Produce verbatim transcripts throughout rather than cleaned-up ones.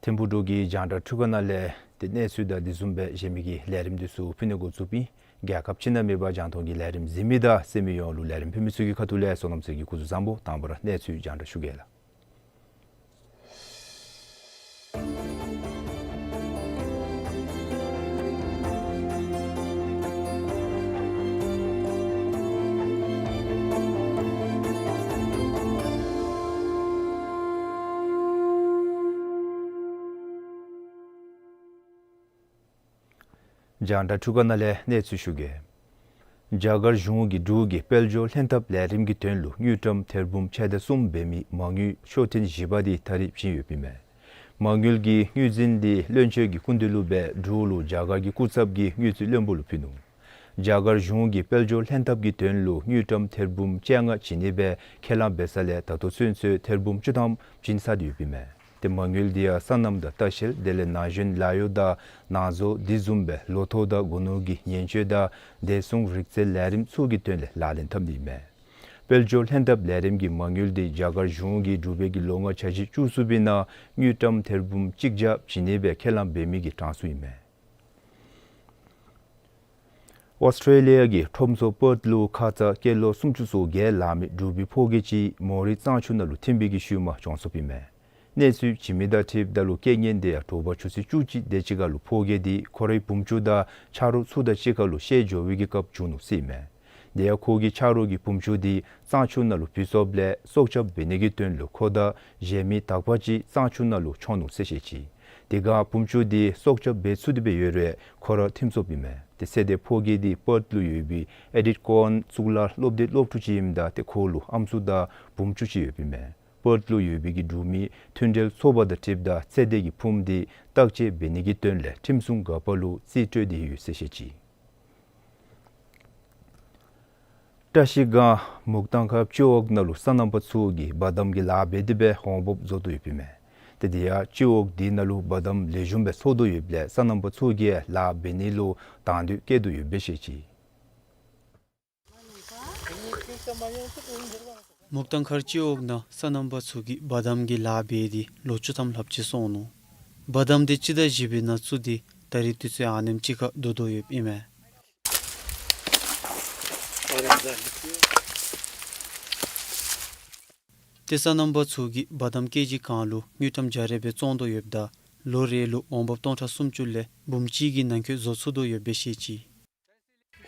ཐིམ་ཕུག་འབྲུག་གི་རྒྱང་བསྒྲགས་འཕྲུལ་ཁང་ནང་ལས་ཏེ་གནས་ཚུལ་དང་དེ་བཟུམ་སྦེ་གཞན་མི་གི་ལས་རིམ་འདི་ཚུ་ཕུལ་ནི་འགོ་བཙུགསཔ་ཨིན། རྒྱལ་ཁབ་ཕྱི་ནང་མེད་པར་རྒྱང་མཐོང་གི་ལས་རིམ་གཟིགས་མི་དང་གསན་མི་ཡོངས་ལུ་ལས་རིམ་ཕུལ་མི་ཚུ་གི་ཁ་ཐུག་ལས་བསོད་ནམས་ཚེ་རིང་གིས་སྐུ་གཟུགས་བཟང་པོ། དང་པ་ར་གནས་ཚུལ་རྒྱང་བསྒྲགས་ཞུ་གེ་ལགས། རྒྱང་བསྒྲགས་འཕྲུལ་ཁང་ནང་ལས་གནས་ཚུལ་ཞུ་གེ། རྒྱ་གར་གཞུང་གིས་འབྲུག་གི་དཔལ་འབྱོར་ལྷན་ཐབས་ལས་རིམ་གྱི་དོན་ལུ་དངུལ་ཀྲམ་ཐེར་འབུམ་ཕྱེད་དང་གསུམ་འབད་མི་མ་དངུལ་ཤོག་ཐེངས་བཞི་པ་དེ་ད་རིས་བྱིན་ཡོདཔ་ཨིན་མས། མ་དངུལ་གྱི་དངུལ་འཛིན་དེ་བློན་ཆེན་གྱི་སྐུ་མདུན་ལུ་སྦེ་འབྲུག་ལུ་རྒྱ་གར་གྱི་སྐུ་ཚབ་ཀྱིས་དངུལ་རྩིས་བློན་པོ་ལུ་ཕུལ་ནུག། རྒྱ་གར་གཞུང་གིས་དཔལ་འབྱོར་ལྷན་ཐབས་ཀྱི་དོན་ལུ་དངུལ་ཀྲམ་ཐེར་འབུམ་བཅོ་ལྔ་བྱིན་ནི་སྦེ་ཁས་བླངས་འབད་ས་ལས་ད་ལྟོ་ཚུན་ཚོད་ཐེར་འབུམ་བཅུ་ཐམ་བྱིན་ཚར་ཏེ་ཡོདཔ་ཨིན་མས། ཏེ་མ་དངུལ་དེ་ཡང་སོ་ནམ་དང་ལྟ་བཤལ་དེ་ལས་ན་གཞོན་ལཱ་གཡོག་དང་ནང་བཟོ་དེ་བཟུམ་སྦེ་ལོ་ཐོག་དང་སྒོ་ནོར་གྱི་ཉེན་བཅོལ་དང་བདེ་སྲུང་རིག་རྩལ་ལས་རིམ་ཚུ་གི་དོན་ལས་ལག་ལེན་འཐབ་ནི་ཨིན་མས། དཔལ་འབྱོར་ལྷན་ཐབས་ལས་རིམ་གྱི་མ་དངུལ་དེ་རྒྱ་གར་གཞུང་གིས་འབྲུག་པའི་གི་ལོ་ལྔ་འཆར་གཞི་བཅུ་གསུམ་པའི་ནང་དངུལ་ཀྲམ་ཐེར་འབུམ་གཅིག་བརྒྱ་བྱིན་ནི་སྦེ་ཁས་བླངས་འབད་མི་གི་གྲངས་སུ་ཨིན་མས། ཨོསི་ཊེ་ལི་ཡ་གི་ཁྲོམ་ཚོགས་པརཐ་ལུ་ཁ་ཙ་སྐྱེས་ལོ་སུམ་ཅུ་སོ་བརྒྱད་ལང་མི་འབྲུག་པའི་ཕོ་སྐྱེས་ཅིག་མོ་རི་གཙང་ཆུ་ནང་ལུ་ཐིམ་པའི་གི་ཤུལ་མ་གྱོངས་སོཔ་ཨིན་མས། གནས་ཚུལ་བྱིན་མི་དང་འཁྲིལཝ་ད་ལུ་རྐྱེན་ངན་དེ་ཡང་དྲོ་པ་ཆུ་ཚོད་བཅུ་གཅིག་དེ་ཅིག་ཁར་ལུ་ཕོ་སྐྱེས་དེ་ཁོ་རའི་བུམ་ཆུང་དང་ཆ་རོགས་ཚུ་དང་གཅིག་ཁར་ལུ་བཤལ་འགྱོ་བའི་གི་སྐབས་བྱུང་ནུག་ཟེར་ཨིན་མས། དེ་ཡང་ཁོ་གི་ཆ་རོགས་ཀྱིས་བུམ་ཆུང་དེ་གཙང་ཆུ་ནང་ལུ་བུད་སོཔ་ལས་སྲོག་སྐྱབས་འབད་ནི་གི་དོན་ལུ་ཁོ་དང་གཞན་མི་དག་པ་ཅིག་གཙང་ཆུ་ནང་ལུ་མཆོངས་ནུག་ཟེར་བཤད་ཅི། དེ་སྒང་བུམ་ཆུང་དེ་སྲོག་སྐྱབས་འབད་ཚུགས་ཏེ་སྦེ་ཡོད་རུང་ཁོ་ར་ཐིམ་སོཔ་ཨིན་མས། དེ་ཚེ་འདས་ཕོ་སྐྱེས་དེ་པརཐ་ལུ་ཡོད་པའི་ཨེ་ཌིཊ་ཀོ་ཨན་གཙུག་ལག་སློབ་སྡེའི་སློབ་ཕྲུག་ཅིག་ཨིནམ་ད་ཏེ་ཁོ་ལུ་ཨམ་སྲུ་དང་བུམ་ཆུང་ཅིག་ཡོདཔ་ཨིན་མས། པརཐ་ལུ་ཡོད་པའི་གི་འབྲུག་མི་མཐུན་འབྲེལ་ཚོགས་པ་དང་འཁྲིལཝ་ད་ཚེ་འདས་ཀྱི་ཕུངམ་དེ་བརྟག་དཔྱད་འབད་ནི་གི་དོན་ལས་ཁྲིམས་སྲུང་འགག་པ་ལུ་རྩིས་སྤྲོད་དེ་ཡོད་ཟེར་བཤད་ཅི། བཀྲ་ཤིས་སྒང་མུག་ཐང་མཁར་སྤྱི་འོག་ནང་ལུ་སོ་ནམ་པ་ཚུ་གིས་བ་དམ་གྱི་ལཱ་འབད་དེ་སྦེ་འོང་འབབ་བཟོ་དོ་ཡོདཔ་ཨིན་མས། ཏེ་དེ་ཡང་སྤྱི་འོག་དེ་ནང་ལུ་བ་དམ་ལེགས་ཤོམ་སྦེ་འཚོ་དོ་ཡོདཔ་ལས་སོ་ནམ་པ་ཚུ་གིས་ལཱ་འབད་ནི་ལུ་དང་འདོད་བསྐྱེད་དོ་ཡོདཔ་སྦེ་བཤད་ཅི། མུག་ཐང་མཁར་སྤྱི་འོག་ནང་སོ་ནམ་པ་ཚུ་གིས་བ་དམ་གྱི་ལཱ་འབད་དེ་ལོ་བཅུ་ཐམ་ལྷགཔ་ཅིག་སོང་ནུག། བ་དམ་དེ་སྤྱི་ཟླ་བཞི་པའི་ནང་བཙུགས་ཏེ་ད་རིས་དུས་ཚོད་ཨ་ནེམ་ཅིག་ཁར་བསྡུ་དོ་ཡོདཔ་ཨིན་མས། ཏེ་སོ་ནམ་པ་ཚུ་གིས་བ་དམ་ཀེ་ཇི་གང་ལུ་དངུལ་ཀྲམ་བརྒྱ་རེ་སྦེ་བཙོང་དོ་ཡོདཔ་ད་ལོ་རེ་ལུ་འོང་འབབ་སྟོང་ཕྲག་སུམ་ཅུ་ལས་འབུམ་གཅིག་གི་ནང་འཁོད་བཟོ་ཚུགས་དོ་ཡོདཔ་སྦེ་བཤད་ཅི།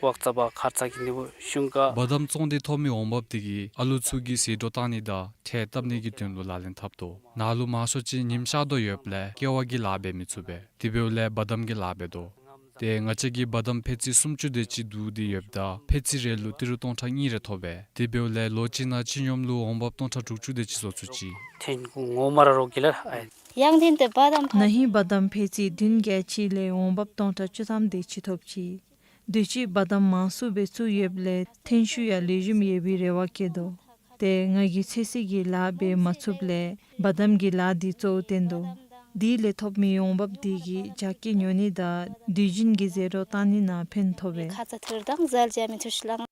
ཝག་ཙ་བ་ཁར་ཙ་གི་ནི་བུ་ཤུང་ཀ། བ་དམ་བཙོང་སྟེ་ཐོབ་མི་འོང་འབབ་དེ་གིས་ཨ་ལུ་ཚུ་གི་ཟད་འགྲོ་བཏང་ནི་དང་ཁྲལ་བཏབ་ནི་གི་དོན་ལུ་ལག་ལེན་འཐབ་དོ། ནཱ་ལུ་མང་ཤོས་ཅིག་ཉིམ་ཤར་དོ་ཡོདཔ་ལས་ཀེ་བ་གི་ལཱ་འབད་མི་ཚུགས་པས། དེ་འབདཝ་ལས་བ་དམ་གྱི་ལཱ་འབད་དོ། ཏེ་ང་བཅས་ཀྱིས་བ་དམ་ཕད་ཙི་སུམ་ཅུ་དེ་ཅིག་བསྡུ་སྟེ་ཡོདཔ་ད་ཕད་ཙི་རེ་ལུ་ཏི་རུ་སྟོང་ཕྲག་གཉིས་རེ་ཐོབ་པས། དེ་འབདཝ་ལས་ལོ་གཅིག་ནང་སྤྱི་སྙོམས་ལུ་འོང་འབབ་སྟོང་ཕྲག་དྲུག་ཅུ་དེ་ཅིག་བཟོ་ཚུགས་ཅི། ཐེན་ཀུ་ངོ་མ་ར་རོགས་ཀྱི་ལ་ཨ། ཡང་ཐེན་ཏེ་བ་དམ་ཕད། ན་ཧིང་བ་དམ་ཕད་ཙི་བདུན་བརྒྱད་ཅིག་ལས་འོང་འབབ་སྟོང་ཕྲག་བཅུ་ཐམ་དེ་ཅིག་ཐོབ་ཅི། དུས་ཅི་བ་དམ་མང་སུ་སྦེ་བཙུགས་ཡོདཔ་ལས་ཐོན་ཤུགས་ཡང་ལེགས་ཤོམ་ཡོད་པའི་རེ་བ་བསྐྱེད་དོ། ཏེ་ང་གིས་ཚོད་བསྲེ་གི་ལཱ་འབད་མ་ཚུགསཔ་ལས་བ་དམ་གྱི་ལཱ་འདི་གཙོ་བོ་བཏོན་དོ། དེ་ལས་ཐོབ་མི་ཡོང་འབབ་དེ་གིས་རྒྱགས་སྐལ་ཉོ་ནི་དང་དུས་རྒྱུན་གྱི་ཟད་འགྲོ་བཏང་ནི་ནང་ཕན་ཐོགས་པས། ཁ་ཙ་ཐུར་དང་ཟལ་བྱ་མི་ཐུར་ཤི་ལང་།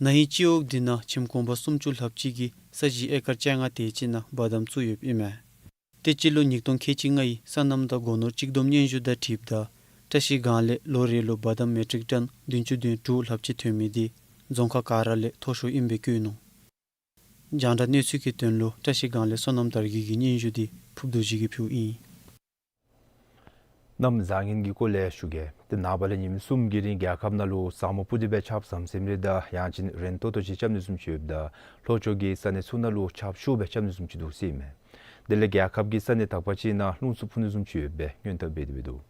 ན་ཧིང་སྤྱི་འོག་འདི་ནང་ཁྱིམ་གུང་པ་སུམ་ཅུ་ལྷགཔ་ཅིག་གིས་ས་གཞི་ཨེ་ཀར་བཅོ་ལྔ་དེ་ཅིག་ནང་བ་དམ་བཙུགས་ཡོདཔ་ཨིན་མས། ཏེ་སྤྱི་ལོ་ཉིས་སྟོང་ཁལ་གཅིག་ལྔའི་སོ་ནམ་དང་སྒོ་ནོར་གཅིག་བསྡོམས་སྙན་ཞུ་དང་འཁྲིལཝ་ད་བཀྲ་ཤིས་སྒང་ལས་ལོ་རེ་ལུ་བ་དམ་མེ་ཊིག་ཊོན་བདུན་ཅུ་དོན་དྲུག་ལྷགཔ་ཅིག་ཐོན་མི་འདི་རྫོང་ཁག་ག་ར་ལས་མཐོ་ཤོས་ཨིནམ་སྦེ་བཀོད་ནུག། རྒྱང་བསྒྲགས་གནས་ཚུལ་གྱི་དོན་ལུ་བཀྲ་ཤིས་སྒང་ལས་སོ་ནམ་དར་རྒྱས་ཀྱི་སྙན་ཞུ་འདི་ཕུབ་རྡོ་རྗེ་གིས་ཕུལཝ་ཨིན། གནམ་བཟང་ངན་གྱི་སྐོར་ལས་ཞུ་གེ། ཏེ་ནངས་པ་ལས་ཉིནམ་གསུམ་གྱི་རིང་རྒྱལ་ཁབ་ནང་ལུ་ས་སྨུག་སྤུབ་སྟེ་སྦེ་ཆརཔ་ཟམ་ཟིམ་རེ་དང་ཡང་ཅིན་རན་ཏོག་ཏོ་ཅིག་རྐྱབ་ནི་བཟུམ་ཅིག་ཡོདཔ་ད་ལྷོ་ཕྱོགས་ཀྱི་ས་གནས་ཚུ་ནང་ལུ་ཆརཔ་ཤུགས་སྦེ་རྐྱབ་ནི་བཟུམ་ཅིག་འདུག་ཟེར་ཨིན་མས། དེ་ལས་རྒྱལ་ཁབ་ཀྱི་ས་གནས་དག་པ་ཅིག་ནང་རླུང་འཚུབ་འཕུ་ནི་བཟུམ་ཅིག་ཡོད་པའི་སྔོན་བརྡ་འབད་དེ་སྦེ་འདུག།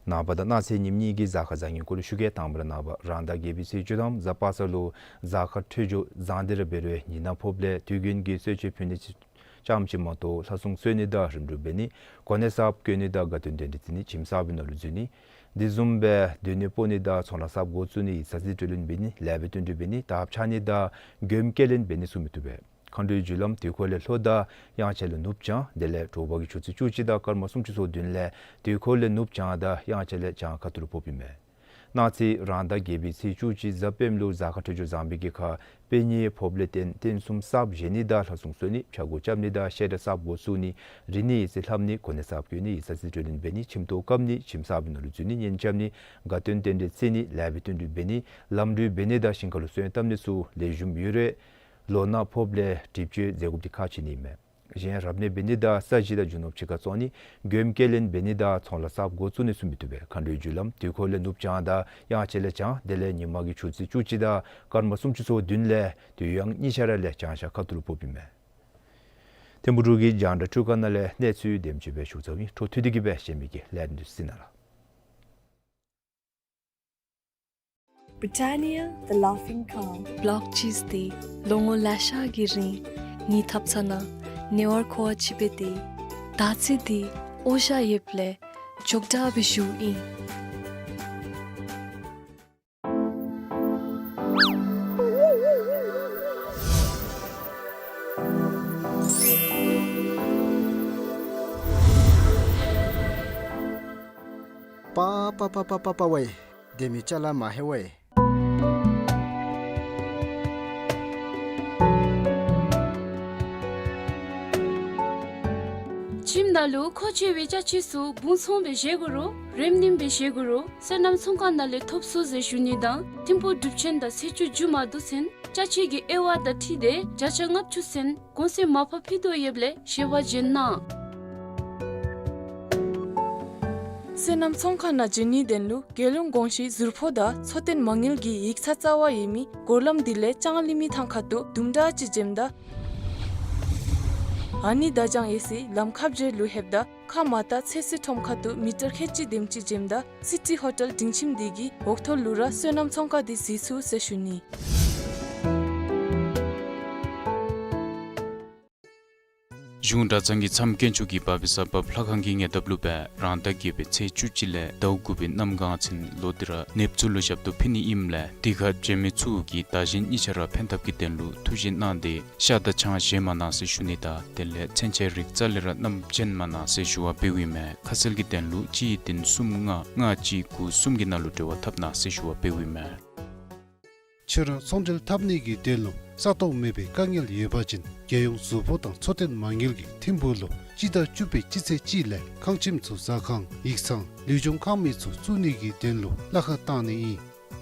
ནངས་པ་དང་གནངས་ཚེ་ཉིནམ་གཉིས་ཀྱི་གཟའ་སྐར་བཟང་ངན་སྐོར་ལས་ཞུ་གེ། དང་པ་ར་ནངས་པ་རང་ཟླ་བརྒྱད་པའི་ཚེས་བཅུ་ཐམ་གཟའ་པ་སངས་ལུ་གཟའ་སྐར་འཕྲོད་སྦྱོར་བཟང་སྟེ་ར་འབད་རུང་ཉིན་ནག་ཕོགཔ་ལས་དུས་རྒྱུན་གྱི་གསོལ་མཆོད་ཕུལ་ནི་ཅིག་ཙམ་ཅིག་མ་གཏོགས་ལྷ་སྲུང་གསོལ་ནི་དང་རིམ་གྲོ་འབད་ནི་གོ་གནས་གསརཔ་བསྐོ་ནི་དང་དགའ་སྟོན་རྟེན་འབྲེལ་བརྩི་ནི་ཁྱིམ་གསར་པའི་ནང་ལུ་འཛུལ་ནི་དེ་བཟུམ་སྦེ་སྡོད་གནས་སྤོ་ནི་དང་ཚོང་ལཱ་གསརཔ་འགོ་བཙུགས་ནི་ཡིག་ཚང་རྩིས་སྤྲོད་ལེན་འབད་ནི་ལེགས་པའི་བསྟུན་གྲོས་འབད་ནི་དར་ཁྱབ་ནི་དང་མགྱོནམ་སྐྱེལ་ལེན་འབད་ནི་ཚུ་མི་བཏུབ་པས། མཁའ་འགྲོའི་རྒྱུ་ལམ་དུས་འཁོར་ལས་ལྷོ་དང་ཡང་ཅིན་ལས་ནུབ་བྱང་དེ་ལས་དྲོ་པ་གི་ཆུ་ཚོད་བཅུ་གཅིག་དང་སྐར་མ་སུམ་ཅུ་སོ་བདུན་ལས་དུས་འཁོར་ལས་ནུབ་བྱང་དང་ཡང་ཅིན་ལས་བྱང་ཁ་ཐུག་ལུ་ཕོགཔ་ཨིན་མས། གནངས་ཚེ་རང་ཟླ་བརྒྱད་པའི་ཚེས་བཅུ་གཅིག་གཟའ་སྤེནམ་ལུ་གཟའ་སྐར་འཕྲོད་སྦྱོར་བཟང་པའི་གི་ཁར་དཔེ་རྙིང་ཕོགཔ་ལས་བརྟེན་རྟེན་གསུམ་གསརཔ་བཞེངས་ནི་དང་ལྷ་སྲུང་གསོལ་ནི་ཕྱག་སྒོ་རྐྱབ་ནི་དང་བཤད་གྲྭ་གསརཔ་འགོ་བཙུགས་ནི་རིག་གནས་ཡིག་རྩིས་ལྷབ་ནི་གོ་གནས་གསརཔ་བསྐོ་ནི་ཡིག་ཚང་རྩིས་སྤྲོད་ལེན་འབད་ནི་ཁྱིམ་ཐོག་བཀབ་ནི་ཁྱིམ་གསར་པའི་ནང་ལུ་འཛུལ་ནི་གཉེན་རྐྱབ་ནི་དགའ་སྟོན་རྟེན་འབྲེལ་བརྩི་ནི་ལེགས་པའི་བསྟུན་གྲོས་འབད་ནི་ལམ་འགྲུལ་འབད་ནི་དང་ཞིང་ཁ་ལུ་སོན་བཏབ་ནི་ཚུ་ལེགས་ཤོམ་ཡོད་རུང་ལོ་ནག་ཕོགཔ་ལས་སྒྲིབ་བཅོས་མཛད་དགོཔ་འདི་ཁག་ཆེ་ནི་ཨིན་མས། གཞན་རབ་གནས་འབད་ནི་དང་ས་གཞི་དང་རྒྱུ་ནོར་ཕྱི་ཁར་བཙོང་ནི་མགྱོནམ་སྐྱེལ་ལེན་འབད་ནི་དང་ཚོང་ལཱ་གསརཔ་འགོ་བཙུགས་ནི་ཚུ་མི་བཏུབ་པས། མཁའ་འགྲོའི་རྒྱུ་ལམ་དུས་འཁོར་ལས་ནུབ་བྱང་དང་ཡང་ཅིན་ལས་བྱང་དེ་ལས་ཉིན་མ་གི་ཆུ་ཚོད་བཅུ་གཅིག་དང་སྐར་མ་སུམ་ཅུ་སོ་བདུན་ལས་དུས་ཡང་གཉིས་ཆ་ར་ལས་བྱང་ཤར་ཁ་ཐུག་ལུ་ཕོགཔ་ཨིན་མས། ཐིམ་ཕུག་འབྲུག་གི་རྒྱང་བསྒྲགས་འཕྲུལ་ཁང་ནང་ལས་གནས་ཚུལ་དེམ་ཅིག་སྦེ་ཞུ་ཚརཝ་ཨིན། འཕྲོ་མཐུད་དེ་གི་སྦེ་གཞན་མི་གི་ལས་རིམ་འདི་གཟིགས་གནང་ལགས། Britannia, the laughing calm. བློག་ཅིས་ཏེ་ལོ་ངོ་ལེ་ཤ་གི་རིང་ངེའི་ཐབ་ཚང་ནང་ཉེ་བར་མཁོ་བ་ཅིག་འབད་དེ་ད་ཚེ་འདི་འོ་ཞ་ཡོདཔ་ལས་འཇོག་དྲགས་སྦེ་བཞུགས་ཨིན། པ་པ་པ་པ་པ་པ་ཝེ། དེ་མི་ཅ་ལ་མ་ཧེ་ཝེ། ཁྱིམ་ནང་ལུ་མཁོ་ཆེ་བའི་ཅ་ཆས་ཚུ་སྦུང་ཚོང་སྦེ་བཞེས་དགོ་རུང་རེམ་རིམ་སྦེ་བཞེས་དགོ་རུང་སོ་ནམ་ཚོང་ཁང་ནང་ལས་ཐོབ་ཚུགས་ཟེར་ཞུ་ནི་དང་ཐིམ་ཕུག་གྲུབ་ཆེན་དང་ཚེས་བཅུ་མཇུག་མ་བསྡུ་ཚུན་ཅ་ཆས་ཀྱི་དབྱེ་བ་དང་འཁྲིལ་ཏེ་བརྒྱ་ཆ་ལྔ་བཅུ་ཚུན་གོང་ཚད་མར་ཕབ་ཕུལ་དོ་ཡོདཔ་ལས་ཞལ་པར་བྱོན་གནང་། སོ་ནམ་ཚོང་ཁང་ནང་བྱོན་ནིའི་དོན་ལུ་རྒྱལ་ཡོངས་གོང་ཞུའི་ཟུར་ཕོགས་དང་འཚོ་རྟེན་མ་དངུལ་གྱི་ཡིག་ཚང་རྩ་བ་ཡོད་མི་སྒོ་ལམ་འདི་ལས་ལྕང་གླིང་མི་ཐང་ཁ་ཐུག་དུམ་གྲ་ཅིག་འཛེམ་ད་ཨ་ནི་དར་ལྕང་ཡོད་སའི་ལམ་ཁ་བརྒྱད་ལུ་ལྷོདཔ་ད་ཁ་མར་ད་ཚོད་བསྲེ་ཁྲོམ་ཁ་ཐུག་མི་ཊར་ཁལ་གཅིག་དེམ་ཅིག་འཛེམ་ད་སི་ཊི་ཧོ་ཊེལ་སྡིངས་ཁྱིམ་འདི་གི་འོག་ཐོག་ལུ་ར་སོ་ནམ་ཚོང་ཁང་འདི་གཟིགས་ཚུགས་ཟེར་ཞུ་ནི། གཞུང་གྲྭ་ཚང་གི་མཚམས་དཀོན་མཆོག་གི་བ་སྦིས་ས་བབ་ལྷ་ཁང་གི་ཉེ་འདབས་ལུ་སྦེ་རང་ཟླ་བརྒྱད་པའི་ཚེས་བཅུ་གཅིག་ལས་ཟླཝ་དགུ་པའི་གནམ་གང་ཚུན་ལོག་སྟེ་ར་ནདཔ་ཚུ་ལུ་ཞབས་ཏོག་ཕུལ་ནི་ཨིནམ་ལས་དེ་ཁར་བྱོན་མི་ཚུ་གིས་བདག་གཞན་གཉིས་ཆ་ར་ཕན་ཐབས་ཀྱི་དོན་ལུ་ཐུགས་བཞེད་གནང་སྟེ་ཤ་དང་ཆང་བཞེས་མ་གནང་ཟེར་ཞུ་ནི་དང་དེ་ལས་ཚུན་ཆད་རིག་རྩལ་ལས་ར་མནའམ་བྱིན་མ་གནང་ཟེར་ཞུ་བ་འབདཝ་ཨིན་མས། ཁ་གསལ་གྱི་དོན་ལུ་གཅིག་བདུན་གསུམ་ལྔ་ལྔ་གཅིག་དགུ་གསུམ་གྱི་ནང་ལུ་འབྲེལ་བ་འཐབ་གནང་ཟེར་ཞུ་བ་འབདཝ་ཨིན་མས། ཁྱོད་ར་ཚོང་འབྲེལ་འཐབ་ནི་གི་དོན་ལུ་ས་སྟོང་མེད་པའི་དཀའ་ངལ་ཡོད་པ་ཅིན་རྒྱལ་ཡོངས་ཟུར་ཕོགས་དང་འཚོ་རྟེན་མ་དངུལ་གྱིས་ཐིམ་ཕུག་ལུ་སྤྱི་ཟླ་བཅུ་པའི་སྤྱི་ཚེས་གཅིག་ལས་ཁང་ཁྱིམ་ཚུ་ཟ་ཁང་ཡིག་ཚང་ལུས་སྦྱོང་ཁང་མིག་ཚུ་བཙུགས་ནི་གི་དོན་ལུ་གླ་ཁར་བཏང་ནི་ཨིན།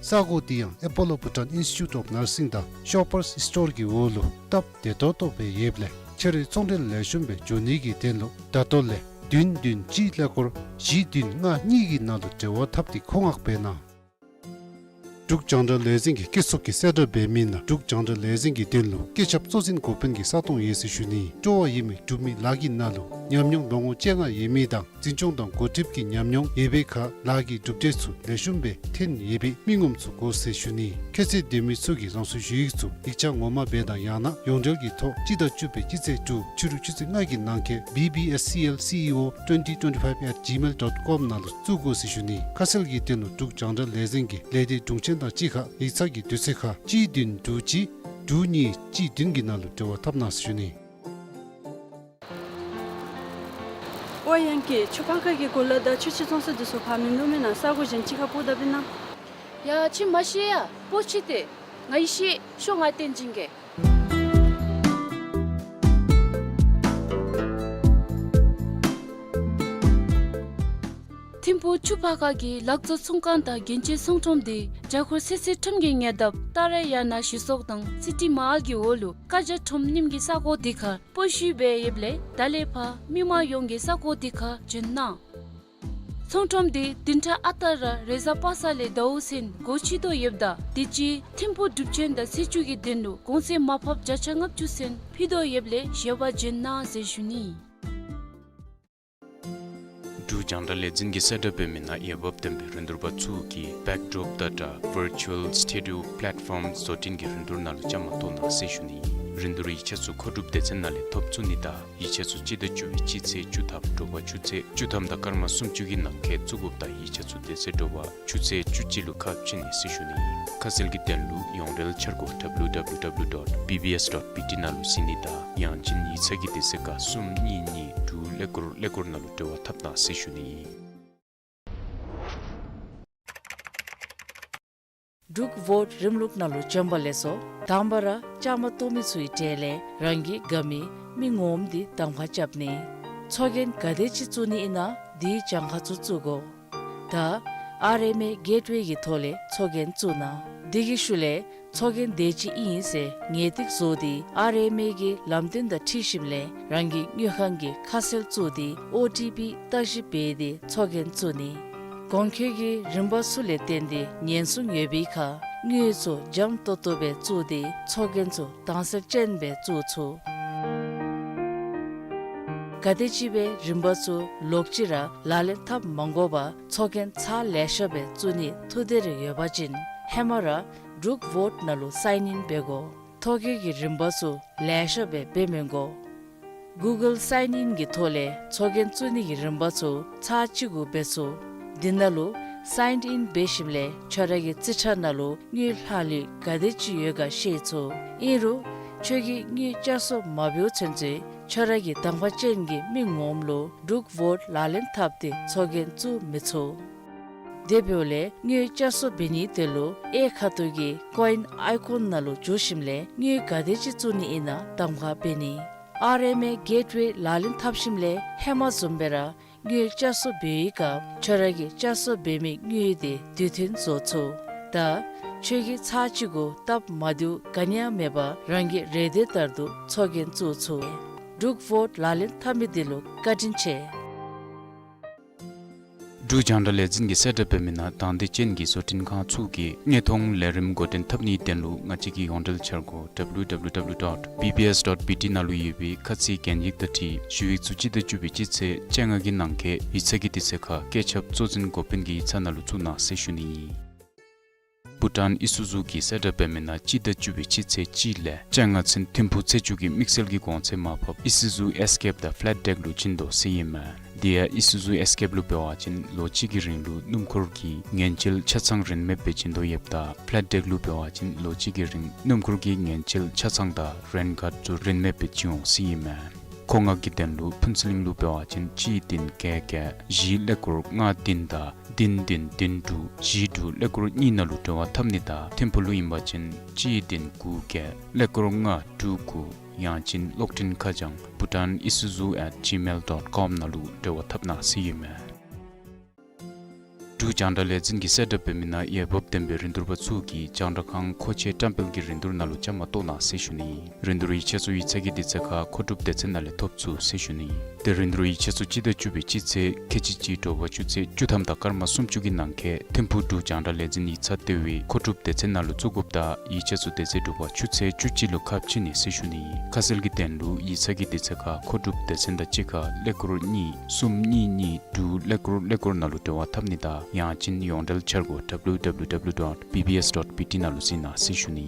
ས་སྒོ་འདི་ཡང་ཨེ་པོ་ལོ་བྷུ་ཊཱན་ཨིནས་ཊི་ཊུཊ་ཨོཕ་ནར་སིང་དང་ཤོ་པར་སི་སི་ཊོར་གྱི་འོག་ལུ་སྟབས་བདེ་ཏོག་ཏོ་སྦེ་ཡོདཔ་ལས་ཁྱོད་རའི་ཚོང་འབྲེལ་ལེགས་ཤོམ་སྦེ་འགྱོ་ནི་གི་དོན་ལུ་ད་ལྟོ་ལས་བདུན་བདུན་གཅིག་ཀླད་ཀོར་བཞི་བདུན་ལྔ་གཉིས་ཀྱི་ནང་ལུ་འབྲེལ་བ་འཐབ་སྟེ་མཁོ་མངགས་འབད་གནང་། འབྲུག་རྒྱང་བསྒྲགས་ལས་འཛིན་གྱི་སྐྱིད་སྡུག་གི་གསལ་བསྒྲགས་འབད་མི་ནང་འབྲུག་རྒྱང་བསྒྲགས་ལས་འཛིན་གྱི་དོན་ལུ་སྐུ་ཚབ་གཙོ་འཛིན་འགོ་དཔོན་གྱི་ས་སྟོང་ཡོད་ཟེར་ཞུ་ནི། སྤྲོ་བ་ཡོད་མི་འབྲུག་མི་ལཱ་གི་ནང་ལུ་ཉམས་མྱོང་ལོ་ངོ་བཅོ་ལྔ་ཡོད་མི་དང་འཛིན་སྐྱོང་དང་འགོ་ཁྲིདཔ་གི་ཉམས་མྱོང་ཡོད་པའི་ཁར་ལཱ་གི་གྲུབ་འབྲས་ཚུ་ལེགས་ཤོམ་སྦེ་ཐོན་ཡོད་པའི་མི་ངོམ་ཚུ་དགོ་ཟེར་ཞུ་ནི། ཁྱད་ཚད་ལྡན་མི་ཚུ་གིས་རང་སོའི་ཞུ་ཡིག་ཚུ་ཡིག་ཆ་ངོ་མ་སྦེ་དང་ཡང་ན་ཡོངས་འབྲེལ་གྱི་ཐོག་སྤྱི་ཟླ་བཅུ་པའི་སྤྱི་ཚེས་དྲུག་ཕྱི་རུ་ཆུ་ཚོད་ལྔ་གི་ནང་འཁོད་B B S C L C E O twenty twenty-five at gmail dot com ནང་ལུ་བཙུགས་དགོ་ཟེར་ཞུ་ནི། ཁ་གསལ་གྱི་དོན་ལུ་འབྲུག་རྒྱང་བསྒྲགས་ལས་འཛིན་གྱི་ལས་སྡེ་དྲུང་ཆེན་དང་གཅིག་ཁར་ཡིག་ཚང་གི་དུས་ཚོད་ཁར་གཅིག་བདུན་དྲུག་གཅིག་ དྲུག་གཉིས་གཅིག་བདུན་གྱི་ནང་ལུ་འབྲེལ་བ་འཐབ་གནང་ཟེར་ཞུ་ནི། ཨོ་ཡང་ཀི་ཆུ་ཕག་ཁ་གི་གོ་ལ་དང་ཆུ་ཆེན་ཚོང་ས་འདི་ཚུ་ཕར་མིན་འདུག་མེན་ན། ས་གོ་གཞན་ཅིག་ཁར་སྤོ་དཔ་ཨིན་ན། ཡ་ཁྱོད་མ་ཤེས་ཡ། སྤོ་ཅི་སྟེ། ང་ཡི་ཤེས། ཤོག་ང་བསྟན་བྱིན་གེ། ཐིམ་ཕུག་ཆུ་ཕག་ཁ་གི་ལག་བཙོང་ཚོང་ཁང་དང་རྒྱན་ཆའི་ཚོང་ཁྲོམ་འདི་རྒྱ་གར་སི་སི་ཁྲོམ་གྱི་ཉེ་འདབས་ཏཱ་ར་ཡ་ན་གཞི་ཚོགས་དང་སི་ཊི་མཱལ་གྱི་འོག་ལུ་ཀ་རྒྱ་ཁྲོམ་རྙིངམ་གི་ས་གོ་འདི་ཁར་སྤོ་བཤུད་འབད་ཡོདཔ་ལས་ད་ལས་ཕར་མི་མང་ཡོངས་ཀྱིས་ས་གོ་འདི་ཁར་འབྱོན་གནང་། ཚོང་ཁྲོམ་འདི་བདུན་ཕྲག་ཨ་རྟག་ར་རེས་གཟའ་པ་སངས་ལས་ཟླཝ་ཚུན་སྒོ་ཕྱེ་དོ་ཡོདཔ་ད་དུས་ཅི་ཐིམ་ཕུག་སྒྲུབ་ཆེན་དང་ཚེས་བཅུ་གི་དོན་ལུ་གོང་ཚད་མར་ཕབ་བརྒྱ་ཆ་ལྔ་བཅུ་ཚུན་ཕུལ་དོ་ཡོདཔ་ལས་བཞེས་པར་འབྱོན་གནང་ཟེར་ཞུ་ནི། འབྲུག་རྒྱང་བསྒྲགས་ལས་འཛིན་གྱིས་གསལ་བསྒྲགས་འབད་མི་ནང་འོས་འབབ་ལྡན་པའི་རིན་བསྡུར་པ་ཚུ་གིས་བེཀ་ཌོརོཔ་དང་སྦྲགས་ཝར་ཅུ་ཝལ་སི་ཊེ་ཌི་ཡོ་པེ་ལེཊ་ཕོརམ་བཟོ་སྐྲུན་གྱི་རིན་བསྡུར་ནང་ལུ་བཅའ་མར་གཏོགས་གནང་ཟེར་ཞུ་ནི། རིན་བསྡུར་ཡིག་ཆ་ཚུ་མཁོ་སྒྲུབ་སྡེ་ཚན་ནང་ལས་ཐོབ་ཚུགས་ནི་དང་ཡིག་ཆ་ཚུ་སྤྱི་ཟླ་བཅུ་པའི་སྤྱི་ཚེས་བཅུ་ཐམ་དྲོ་པ་ཆུ་ཚོད་བཅུ་ཐམ་དང་སྐར་མ་སུམ་ཅུ་གི་ནང་འཁོད་བཙུགས་དགོཔ་ད་ཡིག་ཆ་ཚུ་དེ་ཚེ་དྲོ་པ་ཆུ་ཚོད་བཅུ་གཅིག་ལུ་ཁ་ཕྱེ་ནི་ཟེར་ཞུ་ནི། ཁ་གསལ་གྱི་དོན་ལུ་ཡོངས་འབྲེལ་འཆར་སྒོ་ཌབ་ལིའུ་ཌབ་ལིའུ་ཌབ་ལིའུ་ཌོཊ་བི་བི་ཨེསི་ཌོཊ་བི་ཊི་ནང་ལུ་གཟིགས་ནི་དང་ཡང་ཅིན་ཡིག་ཚང་གི་དུས་ཚོད་ཁར་གསུམ་གཉིས་གཉིས་དྲུག་ཀླད་ཀོར་ཀླད་ཀོར་ནང་ལུ་འབྲེལ་བ་འཐབ་གནང་ཟེར་ཞུ་ནི། འབྲུག་ཝོཊ་རིམ་ལུགས་ནང་ལུ་བྱོན་པ་ལེགས་སོ། དང་པ་ར་བཅའ་མར་གཏོགས་མི་ཚུའི་གྲས་ལས་རང་གི་དགའ་མི་མི་ངོམ་འདི་གདམ་ཁ་རྐྱབ་ནི། ཚོགས་རྒྱན་ག་དེ་ཅིག་བཙུགས་ནི་ཨིན་ན་དེའི་གྱངས་ཁ་ཚུ་བཙུགས་དགོ། ད་ཨར་ཨེམ་ཨེ་གེཊ་ཝེ་གི་ཐོག་ལས་ཚོགས་རྒྱན་བཙུགས་གནང་། དེ་གི་ཤུལ་ལས་ཚོགས་རྒྱན་དེ་ཅིག་ཨིན་ཟེར་ངེས་ཏིག་བཟོ་སྟེ་ཨར་ཨེམ་ཨེ་གི་ལམ་སྟོན་དང་འཁྲིལ་ཞིནམ་ལས་རང་གི་དངུལ་ཁང་གི་ཁ་གསལ་བཙུགས་ཏེ་ཨོ་ཊི་པི་བརྟག་ཞིབ་འབད་དེ་ཚོགས་རྒྱན་བཙུགས་ནི། གོང་འཁོད་ཀྱི་རིམ་པ་ཚུ་ལས་བརྟེན་ཏེ་ཉེན་སྲུང་ཡོད་པའི་ཁར་དངུལ་ཚུ་འཇམ་ཏོང་ཏོ་སྦེ་བཙུགས་ཏེ་ཚོགས་རྒྱན་ཚུ་དྭངས་གསལ་ཅན་སྦེ་བཙུགས་ཚུགས། ག་དེམ་ཅིག་སྦེ་རིམ་པ་ཚུ་ལོག་ཅི་ར་ལག་ལེན་འཐབ་མ་དགོ་པར་ཚོགས་རྒྱན་ཚར་ལེ་ཤ་སྦེ་བཙུགས་ནིའི་ཐུགས་འདོད་རེ་ཡོད་པ་ཅིན་ཧེ་མ་ར་འབྲུག་ཝོཊ་ནང་ལུ་སའིན་ཨིན་འབད་དགོ། ཐོ་བཀོད་ཀྱི་རིམ་པ་ཚུ་ལེ་ཤ་སྦེ་འབད་མི་དགོ། གུ་གཱལ་སའིན་ཨིན་གྱི་ཐོག་ལས་ཚོགས་རྒྱན་བཙུགས་ནི་གི་རིམ་པ་ཚུ་ཚར་གཅིག་གུ་འབད་ཚུགས། དེ་ནང་ལུ་སའིན་ཨིན་འབད་ཞིནམ་ལས་ཁྱོད་ར་གི་རྩིས་ཁྲ་ནང་ལུ་དངུལ་ལྷག་ལུས་ག་དེ་ཅིག་ཡོད་ག་ཤེས་ཚུགས། ཨིན་རུང་ཁྱོད་ཀྱིས་དངུལ་བསྐྱར་གསོ་མ་འབདཝ་ཚུན་ཚོད་ཁྱོད་ར་གི་གདམ་ཁ་ཅན་གྱི་མི་ངོམ་ལུ་འབྲུག་ཝོཊ་ལག་ལེན་འཐབ་སྟེ་ཚོགས་རྒྱན་བཙུགས་མི་ཚུགས། དེ་འབདཝ་ལས་དངུལ་བསྐྱར་གསོ་འབད་ནིའི་དོན་ལུ་གཡས་ཁ་ཐུག་གི་ཀོ་ཨིན་ཨའི་ཀོན་ནང་ལུ་འཛུལ་ཞིནམ་ལས་དངུལ་ག་དེ་ཅིག་བཙུགས་ནི་ཨིན་ན་གདམ་ཁ་འབད་ནི། ཨར་ཨེམ་ཨེ་གེཊ་ཝེ་ལག་ལེན་འཐབ་ཞིནམ་ལས་ཧེ་མ་བཟུམ་སྦེ་ར་དངུལ་བསྐྱར་གསོ་འབད་བའི་སྐབས་ཁྱོད་ར་གི་བསྐྱར་གསོ་འབད་མི་དངུལ་དེ་དུས་མཐུན་བཟོ་ཚུགས། ད་ཁྱོད་ཀྱིས་ཚར་གཅིག་གུ་སྟབས་མ་བདེཝ་ག་ནི་ཡང་མེད་པར་རང་གི་རེ་འདོད་ལྟར་དུ་ཚོགས་རྒྱན་བཙུགས་ཚུགས། འབྲུག་ཝོཊ་ལག་ལེན་འཐབ་མི་འདི་ལུ་བཀའ་དྲིན་ཆེ། འབྲུག་རྒྱང་བསྒྲགས་ལས་འཛིན་གྱིས་གསལ་བསྒྲགས་འབད་མི་ནང་དང་འདོད་ཅན་གྱི་བཟོ་སྐྲུན་ཁང་ཚུ་གིས་དངོས་མཐོང་ལས་རིམ་འགོ་འདྲེན་འཐབ་ནིའི་དོན་ལུ་ང་བཅས་ཀྱི་ཡོངས་འབྲེལ་འཆར་སྒོ་ཌབ་ལིའུ་ཌབ་ལིའུ་ཌབ་ལིའུ་ཌོཊ་བི་བི་ཨེསི་ཌོཊ་བི་ཊི་ནང་ལུ་ཡོད་པའི་ཁ་ཚིག་གན་ཡིག་དང་འཁྲིལ་ཞུ་ཡིག་ཚུ་སྤྱི་ཟླ་བཅུ་པའི་སྤྱི་ཚེས་བཅོ་ལྔ་གི་ནང་འཁོད་ཡིག་ཚང་གི་དུས་ཚོད་ཁར་བཀོད་ཁྱབ་གཙོ་འཛིན་འགོ་དཔོན་གྱི་ཡིག་ཚང་ནང་ལུ་བཙུགས་གནང་ཟེར་ཞུ་ནི་ཨིན། བྷུ་ཊཱན་ཨི་སུ་ཛུ་གིས་གསལ་བསྒྲགས་འབད་མི་ནང་སྤྱི་ཟླ་བཅུ་པའི་སྤྱི་ཚེས་གཅིག་ལས་བཅོ་ལྔ་ཚུན་ཐིམ་ཕུག་ཚེ་མཆོག་གི་དམིགས་བསལ་གྱི་གོང་ཚད་མར་ཕབ་ཨི་སུ་ཛུ་ཨེསི་ཀེབ་དང་ཕེ་ལེཊ་ཌེཀ་ལུ་བྱིན་དོ་ཟེར་ཨིན་མས། དེ་ཡང་ཨི་སུ་ཛུ་ཨེསི་ཀེབ་ལུ་འབད་བ་ཅིན་ལོ་གཅིག་གི་རིང་ལུ་སྣུམ་འཁོར་གྱི་ངན་བྱེད་ཆ་ཚང་རིན་མེད་སྦེ་བྱིན་དོ་ཡོདཔ་ད་ཕེ་ལེཊ་ཌེཀ་ལུ་འབད་བ་ཅིན་ལོ་གཅིག་གི་རིང་སྣུམ་འཁོར་གྱི་ངན་བྱེད་ཆ་ཚང་དང་རེན་ཁཱརཌ་ཚུ་རིན་མེད་སྦེ་བྱིན་འོང་ཟེར་ཨིན་མས། མཁོ་མངགས་ཀྱི་དོན་ལུ་ཕུན་ཚོགས་གླིང་ལུ་འབད་བ་ཅིན་གཅིག་བདུན་བརྒྱད་བརྒྱད་བཞི་ཀླད་ཀོར་ལྔ་བདུན་དང་བདུན་བདུན་བདུན་དྲུག་བཞི་དྲུག་ཀླད་ཀོར་གཉིས་ནང་ལུ་འབྲེལ་བ་འཐབ་ནི་དང་ཐིམ་ཕུག་ལུ་ཨིན་པ་ཅིན་གཅིག་བདུན་དགུ་བརྒྱད་ཀླད་ཀོར་ལྔ་དྲུག་དགུ་ཡང་ཅིན་གློག་འཕྲིན་ཁ་བྱང་bhutanisuzu at gmail dot com ནང་ལུ་འབྲེལ་བ་འཐབ་གནང་ཟེར་ཨིན་མས། འབྲུག་རྒྱང་བསྒྲགས་ལས་འཛིན་གྱིས་གསལ་བསྒྲགས་འབད་མི་ནང་འོས་འབབ་ལྡན་པའི་རིན་བསྡུར་པ་ཚུ་གིས་རྒྱང་བསྒྲགས་ཁང་མཁོ་ཆས་བཀྲམ་སྤེལ་གྱི་རིན་བསྡུར་ནང་ལུ་བཅའ་མར་གཏོགས་གནང་ཟེར་ཞུ་ནི། རིན་བསྡུར་ཡིག་ཆ་ཚུ་ཡིག་ཚང་གི་དུས་ཚོད་ཁར་མཁོ་སྒྲུབ་སྡེ་ཚན་ནང་ལས་ཐོབ་ཚུགས་ཟེར་ཞུ་ནི། ཏེ་རིན་བསྡུར་ཡིག་ཆ་ཚུ་སྤྱི་ཟླ་བཅུ་པའི་སྤྱི་ཚེས་ཁལ་གཅིག་གཅིག་དྲོ་པ་ཆུ་ཚོད་བཅུ་ཐམ་དང་སྐར་མ་སུམ་ཅུ་གི་ནང་འཁོད་ཐིམ་ཕུག་འབྲུག་རྒྱང་བསྒྲགས་ལས་འཛིན་ཡིག་ཚང་ལྟེ་བའི་མཁོ་སྒྲུབ་སྡེ་ཚན་ནང་ལུ་བཙུགས་དགོཔ་ད་ཡིག་ཆ་ཚུ་དེ་ཚེ་དྲོ་པ་ཆུ་ཚོད་བཅུ་གཅིག་ལུ་ཁ་ཕྱེ་ནི་ཟེར་ཞུ་ནི། ཁ་གསལ་གྱི་དོན་ལུ་ཡིག་ཚང་གི་དུས་ཚོད་ཁར་མཁོ་སྒྲུབ་སྡེ་ཚན་དང་གཅིག་ཁར་ཀླད་ཀོར་གཉིས་གསུམ་གཉིས་གཉིས་དྲུག་ཀླད་ཀོར་ཀླད་ཀོར་ནང་ལུ་འབྲེལ་བ་འཐབ་ནི་དང་ཡང་ཅིན་ཡོངས་འབྲེལ་འཆར་སྒོ་www dot bbs dot bt ནང་ལུ་གཟིགས་གནང་ཟེར་ཞུ་ནི།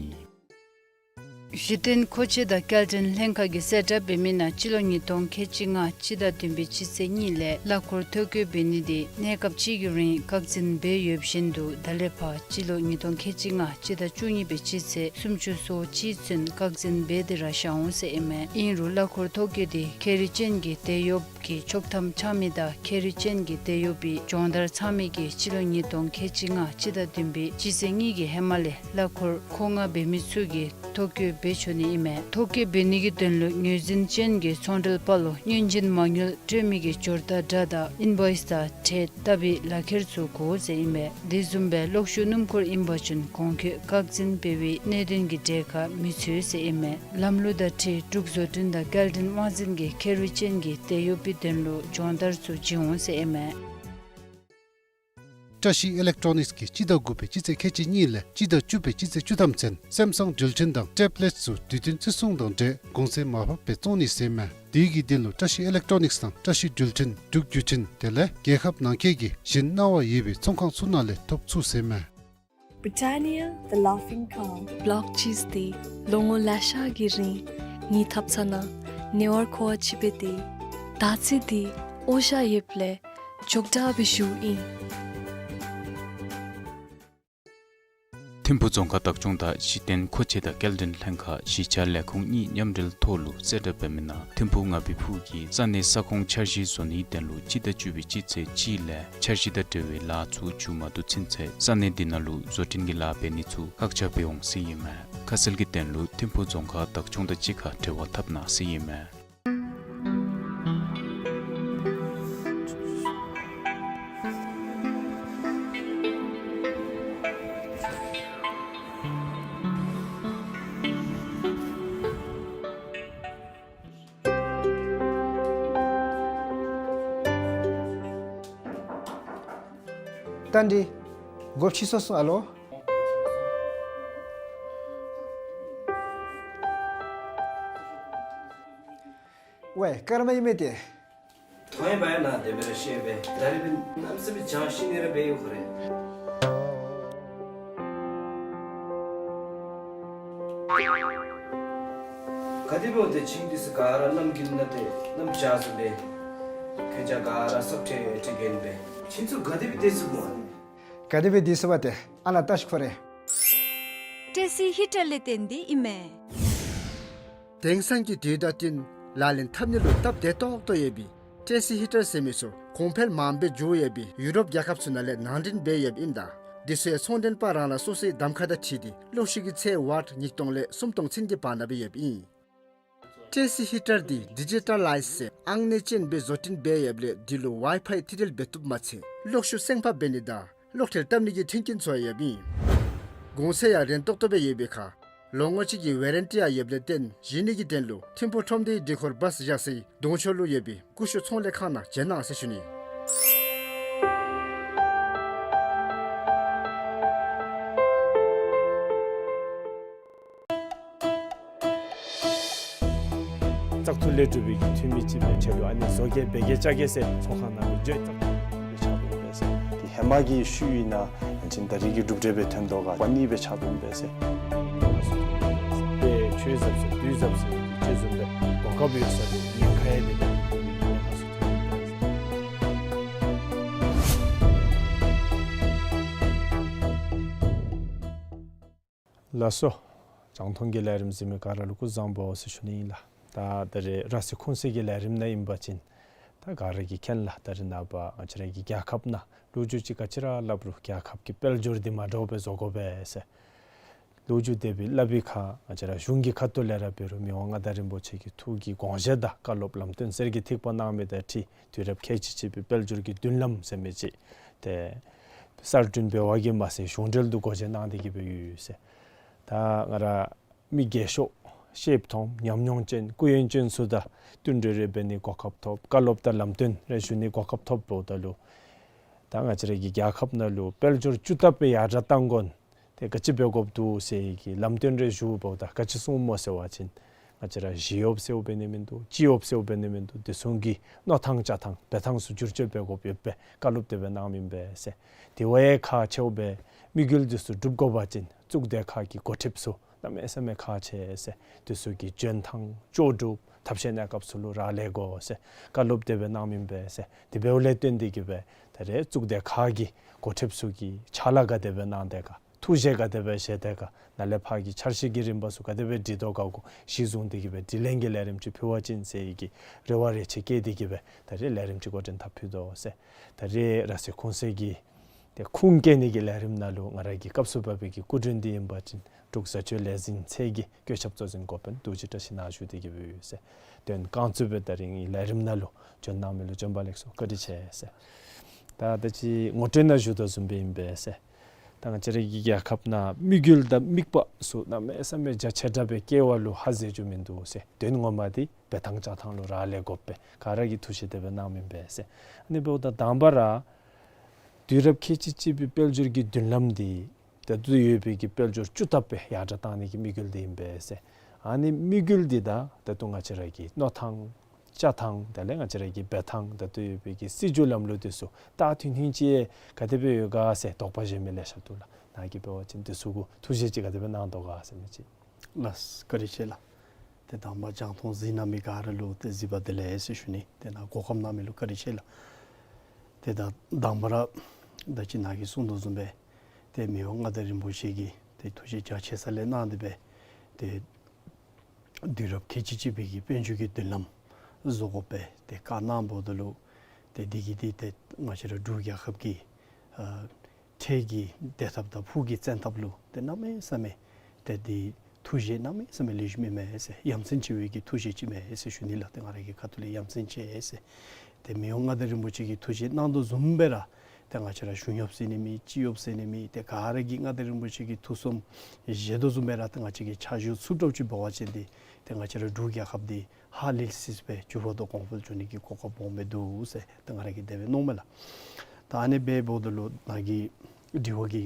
གཞི་རྟེན་མཁོ་ཆས་དང་སྐྱེལ་འདྲེན་ལྷན་ཁག་གིས་གསལ་བསྒྲགས་འབད་མི་ནང་སྤྱི་ལོ་ཉིས་སྟོང་ཁལ་གཅིག་ལྔ་སྤྱི་ཟླ་བདུན་པའི་སྤྱི་ཚེས་གཉིས་ལས་གླ་འཁོར་ཐོ་བཀོད་འབད་ནི་དེ་གནས་སྐབས་ཅིག་གི་རིང་བཀག་འཛིན་འབད་ཡོདཔ་བཞིན་དུ་ད་ལས་ཕར་སྤྱི་ལོ་ཉིས་སྟོང་ཁལ་གཅིག་ལྔ་སྤྱི་ཟླ་བཅུ་གཉིས་པའི་སྤྱི་ཚེས་སུམ་ཅུ་སོ་གཅིག་ཚུན་བཀག་འཛིན་འབད་དེ་ར་བཞག་འོང་ཟེར་ཨིན་མས། ཨིན་རུང་གླ་འཁོར་ཐོ་བཀོད་དེ་ཁེ་རིང་ཅན་གྱི་དེད་གཡོགཔ་གི་ཆོག་ཐམ་འཆང་མི་དང་ཁེ་རིང་ཅན་གྱི་དེད་གཡོག་པའི་སྦྱོང་བརྡར་ཚང་མི་གིས་སྤྱི་ལོ་ཉིས་སྟོང་ཁལ་གཅིག་ལྔ་སྤྱི་ཟླ་བདུན་པའི་སྤྱི་ཚེས་གཉིས་ཀྱི་ཧེ་མ་ལས་གླ་འཁོར་མཁོ་མངགས་འབད་མི་ཚུ་གིས་ཐོ་བཀོད་འབད་ཆོག་ནི་ཨིན་མས། ཐོ་བཀོད་འབད་ནི་གི་དོན་ལུ་ངོས་འཛིན་ཅན་གྱི་ཚོང་འབྲེལ་པ་ལུ་སྔོན་རྗེས་མ་དངུལ་སྤྲོད་མི་གི་འབྱོར་རྟགས་འདྲ་དང་ཨིན་བོའིསི་དང་ཁྲལ་བཏབ་པའི་ལག་ཁྱེར་ཚུ་དགོ་ཟེར་ཨིན་མས། དེ་བཟུམ་སྦེ་གློག་ཤུགས་སྣུམ་འཁོར་ཨིན་པ་ཅིན་གོང་འཁོད་བཀག་འཛིན་འབད་བའི་གནད་དོན་གྱི་གྲས་ཁར་མི་ཚུད་ཟེར་ཨིན་མས། ལམ་ལུགས་དང་འཁྲིལ་འབྲུག་བཟོ་སྐྲུན་དང་སྐྱེལ་འདྲེན་དབང་འཛིན་གྱིས་ཁེ་རིང་ཅན་གྱི་དེད་གཡོག་པའི་དོན་ལུ་སྦྱོང་བརྡར་ཚུ་བྱིན་འོང་ཟེར་ཨིན་མས། བཀྲ་ཤིས་ཨི་ལེག་ཊོ་ནིགསི་གིས་སྤྱི་ཟླ་དགུ་པའི་སྤྱི་ཚེས་ཁལ་གཅིག་གཉིས་ལས་སྤྱི་ཟླ་བཅུ་པའི་སྤྱི་ཚེས་བཅུ་ཐམ་ཚུན་སེམ་སང་འགྲུལ་འཕྲིན་དང་ཊེབ་ལེཊ་ཚུ་དུས་བསྟུན་བརྩི་སྲུང་དང་འབྲེལ་གོང་ཚད་མར་ཕབ་སྦེ་བཙོང་ནི་ཟེར་ཨིན་མས། དེ་གི་དོན་ལུ་བཀྲ་ཤིས་ཨི་ལེག་ཊོ་ནིགསི་དང་བཀྲ་ཤིས་འགྲུལ་འཕྲིན་འབྲུག་བརྒྱུད་འཕྲིན་དེ་ལས་རྒྱལ་ཁབ་ནང་འཁོད་ཀྱི་གཞན་གནང་བ་ཡོད་པའི་ཚོང་ཁང་ཚུ་ནང་ལས་ཐོབ་ཚུགས་ཟེར་ཨིན་མས། Britannia, the laughing cow. བློག་ཅིས་འདི་ལོ་ངོ་ལེ་ཤ་གི་རིང་ངེའི་ཐབ་ཚང་ནང་ཉེ་བར་མཁོ་བ་ཅིག་སྦེ་སྡོད། ད་ཅི་འདི་འོ་ཞ་ཡོདཔ་ལས་མགྱོགས་དྲགས་སྦེ་ཞུཝ་ཨིན། ཐིམ་ཕུག་རྫོང་ཁག་བདག་སྐྱོང་དང་གཞི་རྟེན་མཁོ་ཆས་དང་སྐྱེལ་འདྲེན་ལྷན་ཁག་གཞིས་ཆགས་ལས་ཁུངས་གཉིས་མཉམ་འབྲེལ་ཐོག་ལུ་གསལ་བསྒྲགས་འབད་མི་ནང་ཐིམ་ཕུག་ངར་བི་ཕུག་གི་ས་གནས་ས་ཁོངས་འཆར་གཞི་བཟོ་ནིའི་དོན་ལུ་སྤྱི་ཟླ་བཅུ་པའི་སྤྱི་ཚེས་གཅིག་ལས་འཆར་གཞི་དང་འབྲེལ་བའི་ལཱ་ཚུ་མཇུག་མ་བསྡུ་ཚུན་ཚོད་ས་གནས་འདི་ནང་ལུ་བཟོ་སྐྲུན་གྱི་ལཱ་འབད་ནི་ཚུ་བཀག་ཆ་འབད་འོང་ཟེར་ཨིན་མས། ཁ་གསལ་གྱི་དོན་ལུ་ཐིམ་ཕུག་རྫོང་ཁག་བདག་སྐྱོང་དང་གཅིག་ཁར་འབྲེལ་བ་འཐབ་གནང་ཟེར་ཨིན་མས། རྟ་མགྲིན། སྒོ་ཕྱེ་སོང་སོང་ཨ་ལོ། ཝའེ་ཀརྨ་ཨིན་མས་ཏེ། ཐོ་ཡང་བ་ཡང་ན་དེ་སྦེ་ར་བཤད་པས། ད་རེས་སྦེ་གནམ་མེད་ས་མེད་བྱང་ཤི་ནི་ར་སྦེ་ཡོད་ཁོ་རེ། ག་དེ་སྦེ་འོང་ཏེ་ཁྱིམ་འདི་ཚུ་ག་ར་གནམ་དགུན་ནང་ཏེ་གནམ་བྱཱར་ཚུ་སྦེ་ཁྱེད་ཅག་ག་ར་སྲབ་ཁྲེ་ཁྲེ་གྱོན་སྦེ་ཁྱིམ་ཚུ་ག་དེ་སྦེ་སྡོད་ཚུགས་སྨོ། ག་དེ་སྦེ་སྡོད་ཚུགས་པ་ཏེ་ཨ་ནཱ་བལྟ་ཤིག་ཁོ་རེ། ཊེ་སི་ཧི་ཊར་ལས་བརྟེན་ཏེ་ཨིན་མས། དེང་སང་གི་དུས་དང་བསྟུན་ལག་ལེན་འཐབ་ནི་ལུ་སྟབས་བདེ་ཏོག་ཏོ་ཡོད་པའི་ཊེ་སི་ཧི་ཊར་ཟེར་མི་ཚུ་གོང་འཕེལ་མངམ་སྦེ་འགྱོ་ཡོད་པའི་ཡུ་རོབ་རྒྱལ་ཁབ་ཚུ་ནང་ལས་ནང་འདྲེན་འབད་ཡོདཔ་ཨིནམ་ད་འདི་ཚུ་ཡང་ཚོང་མགྲོན་པ་རང་རང་སོ་སོའི་གདམ་ཁ་དང་འཁྲིལ་ཏེ་གློག་ཤུགས་ཀྱི་ཚད་ཝཊ་ཉིས་སྟོང་ལས་སུམ་སྟོང་ཚུན་གྱི་བར་ན་སྦེ་ཡོདཔ་ཨིན། ཊེ་སི་ཧི་ཊར་འདི་ཌི་ཇི་ཊ་ལའིཛ་ཟེར་ཨང་གནས་ཅན་སྦེ་བཟོ་སྐྲུན་འབད་ཡོདཔ་ལས་འདི་ལུ་ཝའི་ཕའི་ཐིག་འབྲེལ་འབད་བཏུབ་མ་ཚད་གློག་ཤུགས་སེང་ཕག་འབད་ནི་དང་གློག་ཁྲལ་བཏབ་ནི་གི་མཐུན་རྐྱེན་ཚུ་ཡང་ཡོདཔ་ཨིན། གོང་ཚད་ཡང་རན་ཏོག་ཏོ་སྦེ་ཡོད་པའི་ཁར་ལོ་ངོ་གཅིག་གི་ཝེ་རན་ཊི་ཡང་ཡོདཔ་ལས་བརྟེན་བཞེས་ནི་གི་དོན་ལུ་ཐིམ་ཕུག་ཁྲོམ་སྡེའི་སྒྲིག་ཁོལ་བཱས་བཞག་སའི་གདོང་ཕྱོགས་ལུ་ཡོད་པའི་ཀུ་ཤུ་ཚོང་ལས་ཁང་ནང་བྱོན་གནང་ཟེར་ཞུ་ནི། བཙག་འཐུ་ལས་གྲུབ་པའི་གི་འཐུས་མི་ཅིག་སྦེ་ཁྲལ་ལུ་ཨ་ནི་བཟོ་གེ་འབད་གེ་རྐྱབ་གེ་ཟེར་ཚོང་ཁང་ནང་ལུ་འགྱོ་བཙག་འཐུ་ལས་ཕྱག་དོན་འབད་ཟེར། ཏེ་ཧེ་མ་གི་ཤུལ་ཨིན་ན་ཨ་ནི་ཅིག་ད་རིས་ཀྱི་གྲུབ་འབྲས་སྦེ་ཐོན་དོ་ག་པ་ནི་སྦེ་ཕྱག་དོན་འབད་ཟེར། ཏེ་ཆོས་ཟབ་ཟེར་དུས་ཟབ་ཟེར་ཅིག་བཟུམ་སྦེ་གོ་སྐབས་ཡོད་ས་ལུ་ཉེན་ཁ་ཡང་དེ་སྦེ་ལགས་སོ། རྒྱང་མཐོང་གི་ལས་རིམ་གཟིགས་མི་ག་ར་ལུ་སྐུ་གཟུགས་བཟང་པོ་ཟེར་ཞུ་ནི་ཨིན་ལགས། ད་ད་རེས་ར་བསིལ་ཁུང་སེང་གི་ལས་རིམ་ནང་ཨིན་པ་ཅིན་ད་ག་ར་གིས་མཁྱེན་ལགས། ད་རེས་ནངས་པ་ང་བཅས་ར་གི་རྒྱལ་ཁབ་ནང་ལོ་རྒྱུས་ཅིག་ག་ཅི་ར་སླབ་རུང་རྒྱལ་ཁབ་ཀྱི་དཔལ་འབྱོར་འདི་མ་འདྲཝ་སྦེ་བཟོ་དགོ་པས་ཟེར་ལོ་རྒྱུས་དེ་སྦེ་སླབ་པའི་ཁར་ང་བཅས་ར་གཞུང་གི་ཁ་ཐུག་ལས་ར་འབད་རུང་མི་དབང་མངའ་བདག་རིན་པོ་ཆེ་གི་ཐུགས་ཀྱི་དགོངས་བཞེད་དང་བཀའ་སློབ་ལམ་སྟོན་གསེར་གྱི་ཐིགས་པ་གནང་མི་དང་འཁྲིལ་དུས་རབས་ཁལ་གཅིག་གཅིག་པའི་དཔལ་འབྱོར་གྱི་མདུན་ལམ་ཟེར་མི་ཅིག་ཏེ་གསར་སྐྲུན་འབད་བ་གིས་མ་ཚད་གཞུང་འབྲེལ་དུ་སྒོ་འབྱེད་གནང་སྟེ་གི་སྦེ་ཡོད་ཟེར། ད་ང་ར་མི་རྒས་ཤོས་ཤེསཔ་མཐོངམ་ཉམས་མྱོང་ཅན་སྐུ་ཡོན་ཅན་ཚུ་དང་བསྟུན་གྲོས་རེ་འབད་ནི་གོ་སྐབས་ཐོབ། བཀའ་སློབ་དང་ལམ་སྟོན་རེ་ཞུ་ནི་གོ་སྐབས་ཐོབ་འབདཝ་ད་ལུ་ད་ང་བཅས་ར་གི་རྒྱལ་ཁབ་ནང་ལུ་དཔལ་འབྱོར་བཅུ་ཐབས་སྦེ་ཡར་དྲག་གཏང་དགོ་ནི་དེ་ག་ཅི་འབད་དགོཔ་འདུག་ཟེར་གྱི་ལམ་སྟོན་རེ་ཞུཝ་ད་ག་ཅི་གསུངསམ་སྨོ་ཟེར་བ་ཅིན་ང་བཅས་ར་ཞི་གཡོགཔ་ཟེརཝ་འབད་ནི་མིན་འདུག། སྤྱི་གཡོགཔ་ཟེརཝ་འབད་ནི་མིན་འདུག། དེ་ཚུ་གི་མནོ་ཐངས་བྱ་ཐངས་འབད་ཐངས་ཚུ་བསྒྱུར་བཅོས་འབད་དགོཔ་ཡོདཔ་སྦེ་བཀའ་སློབ་དེ་སྦེ་གནངམ་ཨིན་པས་ཟེར། དེ་བ་ཡང་ཁག་ཆེཝ་སྦེ་དམིགས་ཡུལ་དེ་ཚུ་འགྲུབ་དགོ་པ་ཅིན་གཙུག་སྡེ་ཁག་གི་འགོ་ཁྲིདཔ་ཚུ་ གནམ་མེད་ས་མེད་ཁག་ཆེ་ཟེར། དེ་ཚུ་གི་འཇོན་ཐང་ལྕོགས་གྲུབ་ཐབས་ཤེས་གནས་སྐབས་ཚུ་ལུ་རག་ལས་དགོ་ཟེར་བཀའ་སློབ་དེ་སྦེ་གནངམ་ཨིན་པས་ཟེར། དེ་འབདཝ་ལས་བརྟེན་ཏེ་གི་སྦེ་ད་རེས་གཙུག་སྡེ་ཁག་གི་འགོ་ཁྲིདཔ་ཚུ་གིས་ཕྱག་ལཱ་ག་དེ་སྦེ་གནང་དེས་ག། ཐུགས་བཞེད་ག་དེ་སྦེ་བཞེས་དེས་ག། ནཱ་ལས་ཕར་གྱི་འཆར་གཞི་གི་རིམ་པ་ཚུ་ག་དེ་སྦེ་སྒྲིག་དོ་ག་གུ་གཞི་བཟུང་སྟེ་གི་སྦེ་དྲི་ལན་གྱི་ལས་རིམ་ཅིག་ཕུལ་བ་ཅིན་ཟེར་བའི་གི་རེ་བ་རེ་ཆེ་བསྐྱེད་དེ་གི་སྦེ་ད་རེས་ལས་རིམ་ཅིག་འགོ་འདྲེན་འཐབ་ཕུལ་དོ་ཟེར། ད་རེས་ར་སི་ཁུངས་སེ་གི་ཏེ་ཁུངས་སྐྱེལ་ནི་གི་ལས་རིམ་ནང་ལུ་ང་ར་གི་སྐབས་སུ་བབས་པའི་གི་སྐུ་མགྲོན་འདི་ཨིན་པ་ཅིན་འབྲུག་བཟའ་སྤྱོད་ལས་འཛིན་ཚད་ཀྱི་བཀོད་ཁྱབ་གཙོ་འཛིན་འགོ་དཔོན་རྡོ་རྗེ་བཀྲ་ཤིས་ནཱ་བཞུགས་ཏེ་གི་སྦེ་ཡོད་ཟེར། དོན་རྐང་ཚུད་སྦེ་ད་རིས་ལས་རིམ་ནང་ལུ་བྱོན་གནང་མི་ལུ་བྱོན་པ་ལེགས་སོ། བཀའ་དྲིན་ཆེ་ཟེར། ད་ད་ཅི་ངོ་སྤྲོད་ནང་ཞུ་དོ་བཟུམ་སྦེ་ཨིན་པས་ཟེར། ད་ང་བཅས་ར་གི་རྒྱལ་ཁབ་ནང་དམིགས་ཡུལ་དང་དམིགས་པ་ཚུ་གནམ་མེད་ས་མེད་རྒྱ་ཆེ་དྲགས་སྦེ་བསྐྱེད་པ་ལུ་ཧ་ཟེར་རྒྱུ་མིན་འདུག་ཟེར། དོན་ངོ་མ་འདི་འབད་ཐངས་བྱ་ཐངས་ལུ་རག་ལས་དགོ་པས། ག་ར་གིས་ཐུགས་བཞེད་དེ་སྦེ་གནངམ་ཨིན་པས་ཟེར། ཨ་ནི་འབདཝ་ད་དང་པ་ར་དུས་རབས་ཁལ་གཅིག་གཅིག་པའི་དཔལ་འབྱོར་གྱི་མདུན་ལམ་འདི་ད་ལྟོ་ཡོད་པའི་གི་དཔལ་འབྱོར་བཅུ་ལྟབ་སྦེ་ཡར་དྲག་གཏང་ནི་གི་དམིགས་ཡུལ་འདི་ཨིན་པས་ཟེར། ཨ་ནི་དམིགས་ཡུལ་འདི་དང་ད་ལྟོ་ང་བཅས་ར་གི་མནོ་ཐངས་བྱ་ཐངས་དེ་ལས་ང་བཅས་ར་གི་འབད་ཐངས་ད་ལྟོ་ཡོད་པའི་གི་སྲིད་བྱུས་ལམ་ལུགས་འདི་ཚུ་ད་མཐུན་མཐུན་ཅིག་ག་དེ་སྦེ་ཡོད་ག་ཟེར་དོགས་པ་བཞེས་མི་ལེ་ཤ་འདུག་ལགས། ནཱ་གིས་འབད་བ་ཅིན་འདི་ཚུ་གུ་ཐུགས་བཞེད་ཅིག་ག་དེ་སྦེ་གནང་དོ་ག་ཟེར་མི་ཅིག། ལགས་བཀའ་དྲིན་ཆེ་ལགས། ཏེ་དང་པ་རྒྱང་མཐོང་གཟིགས་གནང་མི་ག་ར་ལུ་ཏེ་གཟིགས་པ་བདེ་ལེགས་ཟེར་ཞུ་ནི། ཏེ་ནཱ་གོ་སྐབས་གནང་མི་ལུ་བཀའ་དྲིན་ཆེ་ལགས། ཏེ་ད་དང་པ་ར་ད་ཅི་ནཱ་གིས་གསུངས་དོ་བཟུམ་སྦེ་ཏེ་མི་དབང་མངའ་བདག་རིན་པོ་ཆེ་གིས་ཏེ་ཐུགས་བཞེད་རྒྱ་ཆེ་ས་ལས་གནང་སྟེ་སྦེ་ཏེ་དུས་རབས་ཁལ་གཅིག་གཅིག་པའི་གི་དཔལ་འབྱོར་གྱི་མདུན་ལམ་བཟོ་དགོ་པས་ཏེ་བཀའ་གནངམ་ད་ལུ་ཏེ་འདི་གིས་འདི་ཏེ་ང་བཅས་ར་འབྲུག་རྒྱལ་ཁབ་ཀྱི་ཨ་འཕྲལ་གྱི་བདེ་ཐབས་དང་ཕུགས་ཀྱི་བཙན་ཐབས་ལུ་ཏེ་གནམ་མེད་ས་མེད་ཏེ་འདི་ཐུགས་བཞེད་གནམ་མེད་ས་མེད་ལེགས་ཤོམ་ཨིན་མས་ཟེར། ཡ་མཚན་ཆེ་བའི་གི་ཐུགས་བཞེད་ཅིག་མས་ཟེར་ཞུ་ནི་ལགས། ཏེ་ང་ར་གི་ཁ་ཐུག་ལས་ཡ་མཚན་ཆེ་ཟེར། ཏེ་མི་དབང་མངའ་བདག་རིན་པོ་ཆེ་གིས་ཐུགས་བཞེད་གནང་དོ་བཟུམ་སྦེ་ར་ཏེ་ང་བཅས་ར་གཞུང་གཡོགཔ་ཟེར་ནི་མེད་སྤྱི་གཡོགཔ་ཟེར་ནི་མེད་ཏེ་ག་ར་གིས་མངའ་བདག་རིན་པོ་ཆེ་གི་ཐུགས་བསམ་བཞེས་དོ་བཟུམ་སྦེ་ར་ཏེ་ང་བཅས་ཀྱིས་ཕྱག་ཞུ་ཚུགསཔ་འདྲཝ་ཅིག་འབད་བ་ཅིན་འདི་ཏེ་ང་བཅས་ར་འབྲུག་རྒྱལ་ཁབ་འདི་ཧ་ལས་སི་སི་སྦེ་འགྱུར་བ་དང་གོང་འཕེལ་འགྱོ་ནི་གི་གོ་སྐབས་སྦོམ་སྦེ་འདུག་ཟེར་ཏེ་ང་ར་གིས་དེ་སྦེ་མནོཝ་མས་ལགས། ད་ཨ་ནི་སྦེ་འབདཝ་ད་ལུ་ནཱ་གི་དྲི་བ་གི་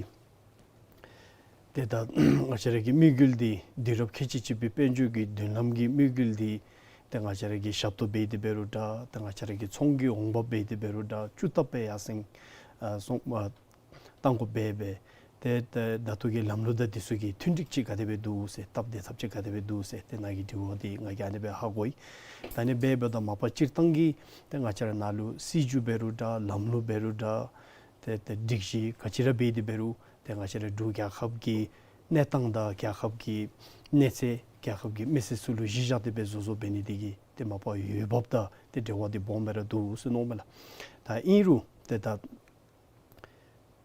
ཏེ་ད་ང་བཅས་ར་གི་དམིགས་ཡུལ་འདི་དུས་རབས་ཁལ་གཅིག་གཅིག་པའི་དཔལ་འབྱོར་གྱི་མདུན་ལམ་གྱི་དམིགས་ཡུལ་འདི་ཏེ་ང་བཅས་ར་གི་ཞབས་ཏོག་འབད་དེ་འབད་རུང་འདྲ་ཏེ་ང་བཅས་ར་གི་ཚོང་གི་འོང་འབབ་འབད་དེ་འབད་རུང་འདྲ་བཅུ་ལྟབ་སྦེ་ཡར་སེང་ཨ་སོང་ཨ་གཏང་དགོཔ་འབད་འབད་ཏེ་ད་ད་ལྟོ་གི་ལམ་ལུགས་དང་འདི་ཚུ་གི་མཐུན་འགྲིག་ཅིག་ག་དེ་སྦེ་འདུག་ཟེར་སྟབས་བདེ་ཐབས་ཅིག་ག་དེ་སྦེ་འདུག་ཟེར་ཏེ་ནཱ་གི་དྲི་བ་འདི་ང་གིས་ཨ་ནི་སྦེ་ཧ་གོ་ཡི། ད་ཨ་ནི་སྦེ་འབདཝ་ད་མ་པ་སྤྱིར་བཏང་གི་ཏེ་ང་བཅས་ར་ནཱ་ལུ་སྲིད་བྱུས་འབད་རུང་འདྲ་ལམ་ལུགས་འབད་རུང་འདྲ་ཏེ་ཏེ་སྒྲིག་གཞི་ག་ཅི་ར་འབད་དེ་འབད་རུང་ཏེ་ང་བཅས་ར་འབྲུག་རྒྱལ་ཁབ་ཀྱི་གནས་སྟངས་དང་རྒྱལ་ཁབ་ཀྱི་གནས་ཚད་རྒྱལ་ཁབ་ཀྱི་མི་སེར་ཚུ་ལུ་གཞི་བཞག་སྟེ་སྦེ་བཟོ་བཟོཝ་འབད་ནི་འདི་གིས་ཏེ་མ་པ་འོས་འབབ་དང་ཏེ་འབྲེལ་བ་འདི་སྦོམ་སྦེ་ར་འདུག་ཟེར་མནོཝ་མས་ལགས། ད་ཨིན་རུང་ཏེ་ད་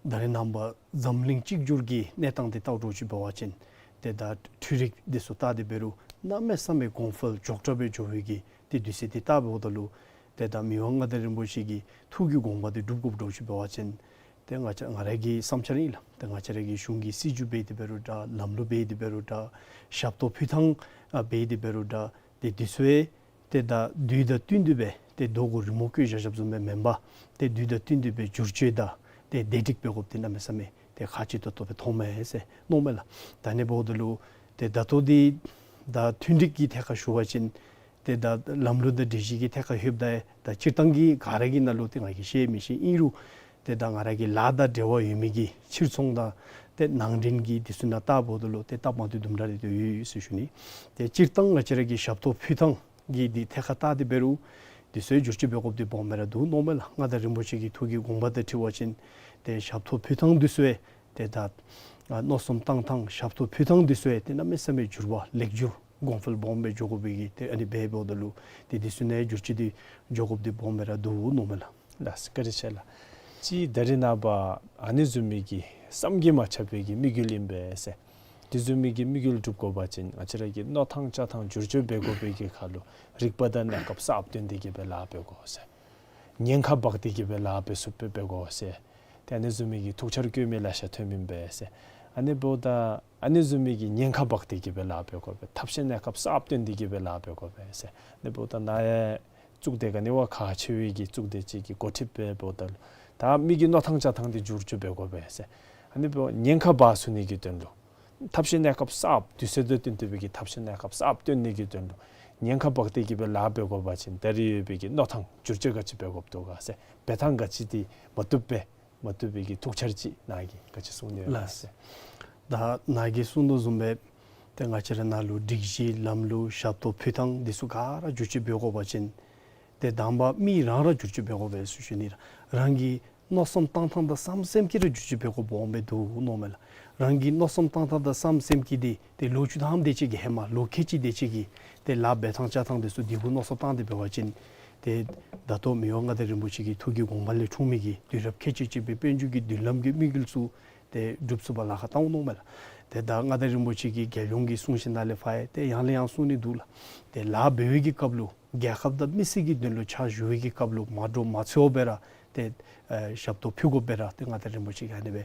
ད་རེས་ནངས་པ་འཛམ་གླིང་གཅིག་གྱུར་གྱི་གནས་སྟངས་འདི་བལྟཝ་འདྲཝ་ཅིག་འབད་བ་ཅིན་ཏེ་ད་འཕྲུལ་རིག་འདི་ཚུ་བལྟ་སྟེ་འབད་རུང་གནམ་མེད་ས་མེད་གོང་འཕེལ་མགྱོགས་དྲགས་སྦེ་འགྱོ་བའི་གི་ཏེ་དུས་ཚོད་འདི་བལྟཝ་ད་ལུ་ཏེ་ད་མི་དབང་མངའ་བདག་རིན་པོ་ཆེ་གི་ཐུགས་ཀྱི་དགོངས་པ་འདི་སྒྲུབ་དགོཔ་འདྲཝ་ཅིག་འབད་བ་ཅིན་ཏེ་ང་བཅས་ང་ར་གི་བསམ་འཆར་ཨིན་ལགས། ཏེ་ང་བཅས་ར་གི་གཞུང་གི་སྲིད་བྱུས་འབད་དེ་འབད་རུང་འདྲ་ལམ་ལུགས་འབད་དེ་འབད་རུང་འདྲ་ཞབས་ཏོག་ཕུལ་ཐངས་ཨ་འབད་དེ་འབད་རུང་འདྲ་ཏེ་འདི་ཚུ་ཡང་ཏེ་ད་དུས་དང་བསྟུན་ཏེ་སྦེ་ཏེ་རྡོ་གུ་རི་མོ་བརྐོས་བཞག་བཞགཔ་བཟུམ་སྦེ་མེན་པར་ཏེ་དུས་དང་བསྟུན་ཏེ་སྦེ་བསྒྱུར་བཅོས་དང་ཏེ་བདེ་སྒྲིག་འབད་དགོཔ་འདི་གནམ་མེད་ས་མེད་ཏེ་ཁག་ཆེ་ཏོག་ཏོ་སྦེ་མཐོངམ་མས་ཟེར་མནོཝ་མས་ལགས། ད་ཨ་ནི་འབདཝ་ད་ལུ་ཏེ་ད་ལྟོ་འདི་ད་མཐུན་འགྲིག་གི་ཐད་ཁར་ཞུ་བ་ཅིན་ཏེ་ད་ལམ་ལུགས་དང་སྒྲིག་གཞི་གི་ཐད་ཁར་ལྷོདཔ་ད་ད་སྤྱིར་བཏང་གི་ག་ར་གི་ནང་ལུ་ཏེ་ང་གིས་ཤེས་མི་ཤེས་ཨིན་རུང་ཏེ་ད་ང་ར་གི་ལཱ་དང་འབྲེལ་བ་ཡོད་མི་གི་ཕྱིར་ཚོང་དང་ཏེ་ནང་འདྲེན་གྱི་འདི་ཚུ་ནང་བལྟཝ་ད་ལུ་ཏེ་སྟབས་མ་བདེཝ་དུམ་གྲ་རེ་ཏེ་ཡོད་ཡོད་ཟེར་ཞུ་ནི། ཏེ་སྤྱིར་བཏང་ང་བཅས་ར་གི་ཞབས་ཏོག་ཕུལ་ཐངས་གི་འདི་ཐད་ཁར་བལྟ་སྟེ་འབད་རུང་འདི་ཚུ་ཡང་བསྒྱུར་བཅོས་འབད་དགོཔ་འདི་སྦོམ་སྦེ་ར་འདུག་མནོཝ་མས་ལགས། མངའ་བདག་རིན་པོ་ཆེ་གི་ཐུགས་ཀྱི་དགོངས་པ་དང་འཁྲིལ་བ་ཅིན་ཏེ་ཞབས་ཏོག་ཕུལ་ཐངས་འདི་ཚུ་ཡང་ཏེ་ད་ཨ་མནོ་བསམ་བཏང་ཐངས་ཞབས་ཏོག་ཕུལ་ཐངས་འདི་ཚུ་ཡང་ཏེ་གནམ་མེད་ས་མེད་འགྱུར་བ་ལེགས་འགྱུར་གོང་འཕེལ་སྦོམ་སྦེ་འགྱོ་དགོ་པའི་གི་ཏེ་ཨ་ནི་སྦེ་འབདཝ་ད་ལུ་ཏེ་འདི་ཚུ་ནང་བསྒྱུར་བཅོས་འདི་འགྱོ་དགོཔ་འདི་སྦོམ་སྦེ་ར་འདུག་མནོཝ་མས་ལགས། ལགས་སོ་བཀའ་དྲིན་ཆེ་ལགས། ཅིག་ད་རེས་ནངས་པ་ཨ་ནི་བཟུམ་མའི་གི་བསམ་གྱིས་མ་ཁྱབ་པའི་གི་དམིགས་ཡུལ་ཨིན་པས་ཟེར། དེ་བཟུམ་མའི་གི་དམིགས་ཡུལ་སྒྲུབ་དགོ་པ་ཅིན་ང་བཅས་ར་གི་མནོ་ཐངས་བྱ་ཐངས་བསྒྱུར་བཅོས་འབད་དགོ་པའི་གི་ཁར་ལུ་རིག་པ་དང་གནས་སྐབས་གསརཔ་བཏོན་ཏེ་གི་སྦེ་ལཱ་འབད་དགོ་ཟེར། ཉེན་ཁ་འབག་སྟེ་གི་སྦེ་ལཱ་འབད་ཚུགསཔ་སྦེ་འབད་དགོ་ཟེར། ཏེ་ཨ་ནི་བཟུམ་མའི་གི་ཐུགས་འཆར་བཀོད་མི་ལེ་ཤ་ཐོནམ་ཨིན་པས་ཟེར། ཨ་ནི་འབདཝ་ད་ཨ་ནི་བཟུམ་མའི་གི་ཉེན་ཁ་འབག་སྟེ་གི་སྦེ་ལཱ་འབད་དགོ་པས། ཐབས་ཤེས་གནས་སྐབས་གསརཔ་བཏོན་ཏེ་གི་སྦེ་ལཱ་འབད་དགོ་པས་ཟེར། ཨ་ནི་འབདཝ་ད་ནཱ་ཡང་གཙུག་སྡེ་ག་ནི་བ་ཁག་ཆེ་བའི་གི་གཙུག་སྡེ་ཅིག་གི་འགོ་ཁྲིདཔ་སྦེ་འབདཝ་ད་ལུ་ད་མི་གི་མནོ་ཐངས་བྱ་ཐངས་འདི་བསྒྱུར་བཅོས་འབད་དགོ་པས་ཟེར། ཨ་ནི་འབདཝ་ཉེན་ཁ་འབག་ཚུགས་ནི་གི་དོན་ལུ་ཐབས་ཤེས་གནས་སྐབས་གསརཔ་དུས་ཚོད་དང་བསྟུན་ཏེ་སྦེ་གི་ཐབས་ཤེས་གནས་སྐབས་གསརཔ་བཏོན་ནི་གི་དོན་ལུ་ཉེན་ཁ་འབག་སྟེ་གི་སྦེ་ལཱ་འབད་དགོ་པ་ཅིན་ད་རེས་ཡོད་པའི་གི་མནོ་ཐངས་བསྒྱུར་བཅོས་ག་ཅི་འབད་དགོཔ་འདུག་ག་ཟེར། འབད་ཐངས་ག་ཅི་འདི་མ་བཏུབ་པས། མ་བཏུབ་པའི་གི་ཐུགས་འཆར་ཅིག་ནཱ་གིས་ག་ཅི་གསུང་ནི་ཡོད་ལགས་ཟེར། ད་ནཱ་གིས་གསུང་དོ་བཟུམ་སྦེ་ ཏེ་ང་བཅས་ར་ནང་ལུ་སྒྲིག་གཞི་ལམ་ལུགས་ཞབས་ཏོག་ཕུལ་ཐངས་འདི་ཚུ་ག་ར་བསྒྱུར་བཅོས་འབད་དགོ་པ་ཅིན་ཏེ་དང་པ་མི་རང་ར་བསྒྱུར་བཅོས་འབད་དགོ་པས་ཟེར་ཞུ་ནི་ལགས། རང་གི་མནོ་བསམ་བཏང་ཐངས་དང་བསམ་སེམས་ཀྱིས་ར་བསྒྱུར་བཅོས་འབད་དགོཔ་འོང་སྦེ་འདུག་མནོཝ་མས་ལགས། རང་གི་མནོ་བསམ་བཏང་ཐངས་དང་བསམ་སེམས་ཀྱིས་འདི་ཏེ་ལོ་བཅུ་ཐམ་དེ་ཅིག་གི་ཧེ་མ་ལོ་ཁལ་གཅིག་དེ་ཅིག་གི་ཏེ་ལཱ་འབད་ཐངས་བཅའ་ཐངས་འདི་ཚུ་དེ་གུ་མནོ་བསམ་བཏང་སྟེ་འབད་བ་ཅིན་ཏེ་ད་ལྟོ་མི་དབང་མངའ་བདག་རིན་པོ་ཆེ་གི་ཐུགས་ཀྱི་དགོངས་པ་ལས་འཁྲུངས་མི་གི་དུས་རབས་ཁལ་གཅིག་གཅིག་པའི་དཔལ་འབྱོར་གྱི་མདུན་ལམ་གྱི་དམིགས་ཡུལ་ཚུ་ཏེ་འགྲུབ་ཚུགས་པར་ལཱ་ཁག་བཏང་འོང་མནོཝ་མས་ལགས། ཏེ་ད་མངའ་བདག་རིན་པོ་ཆེ་གི་རྒྱལ་ཡོངས་ཀྱི་གསུང་བཤད་ནང་ལས་ཕར་ཡང་ཏེ་ཡང་ལས་ཡང་གསུང་ནི་འདུག་ལགས། ཏེ་ལཱ་འབད་བའི་གི་སྐབས་ལུ་རྒྱལ་ཁབ་དང་མི་སེར་གྱི་དོན་ལུ་ཕྱག་ཞུ་བའི་གི་སྐབས་ལུ་མ་འདྲོག་མ་འཚེར་བར་སྦེ་ར་ཏེ་ཨེ་ཞབས་ཏོག་ཕུལ་དགོ་པས་ར་ཏེ་མངའ་བདག་རིན་པོ་ཆེ་གིས་ཨ་ནི་སྦེ་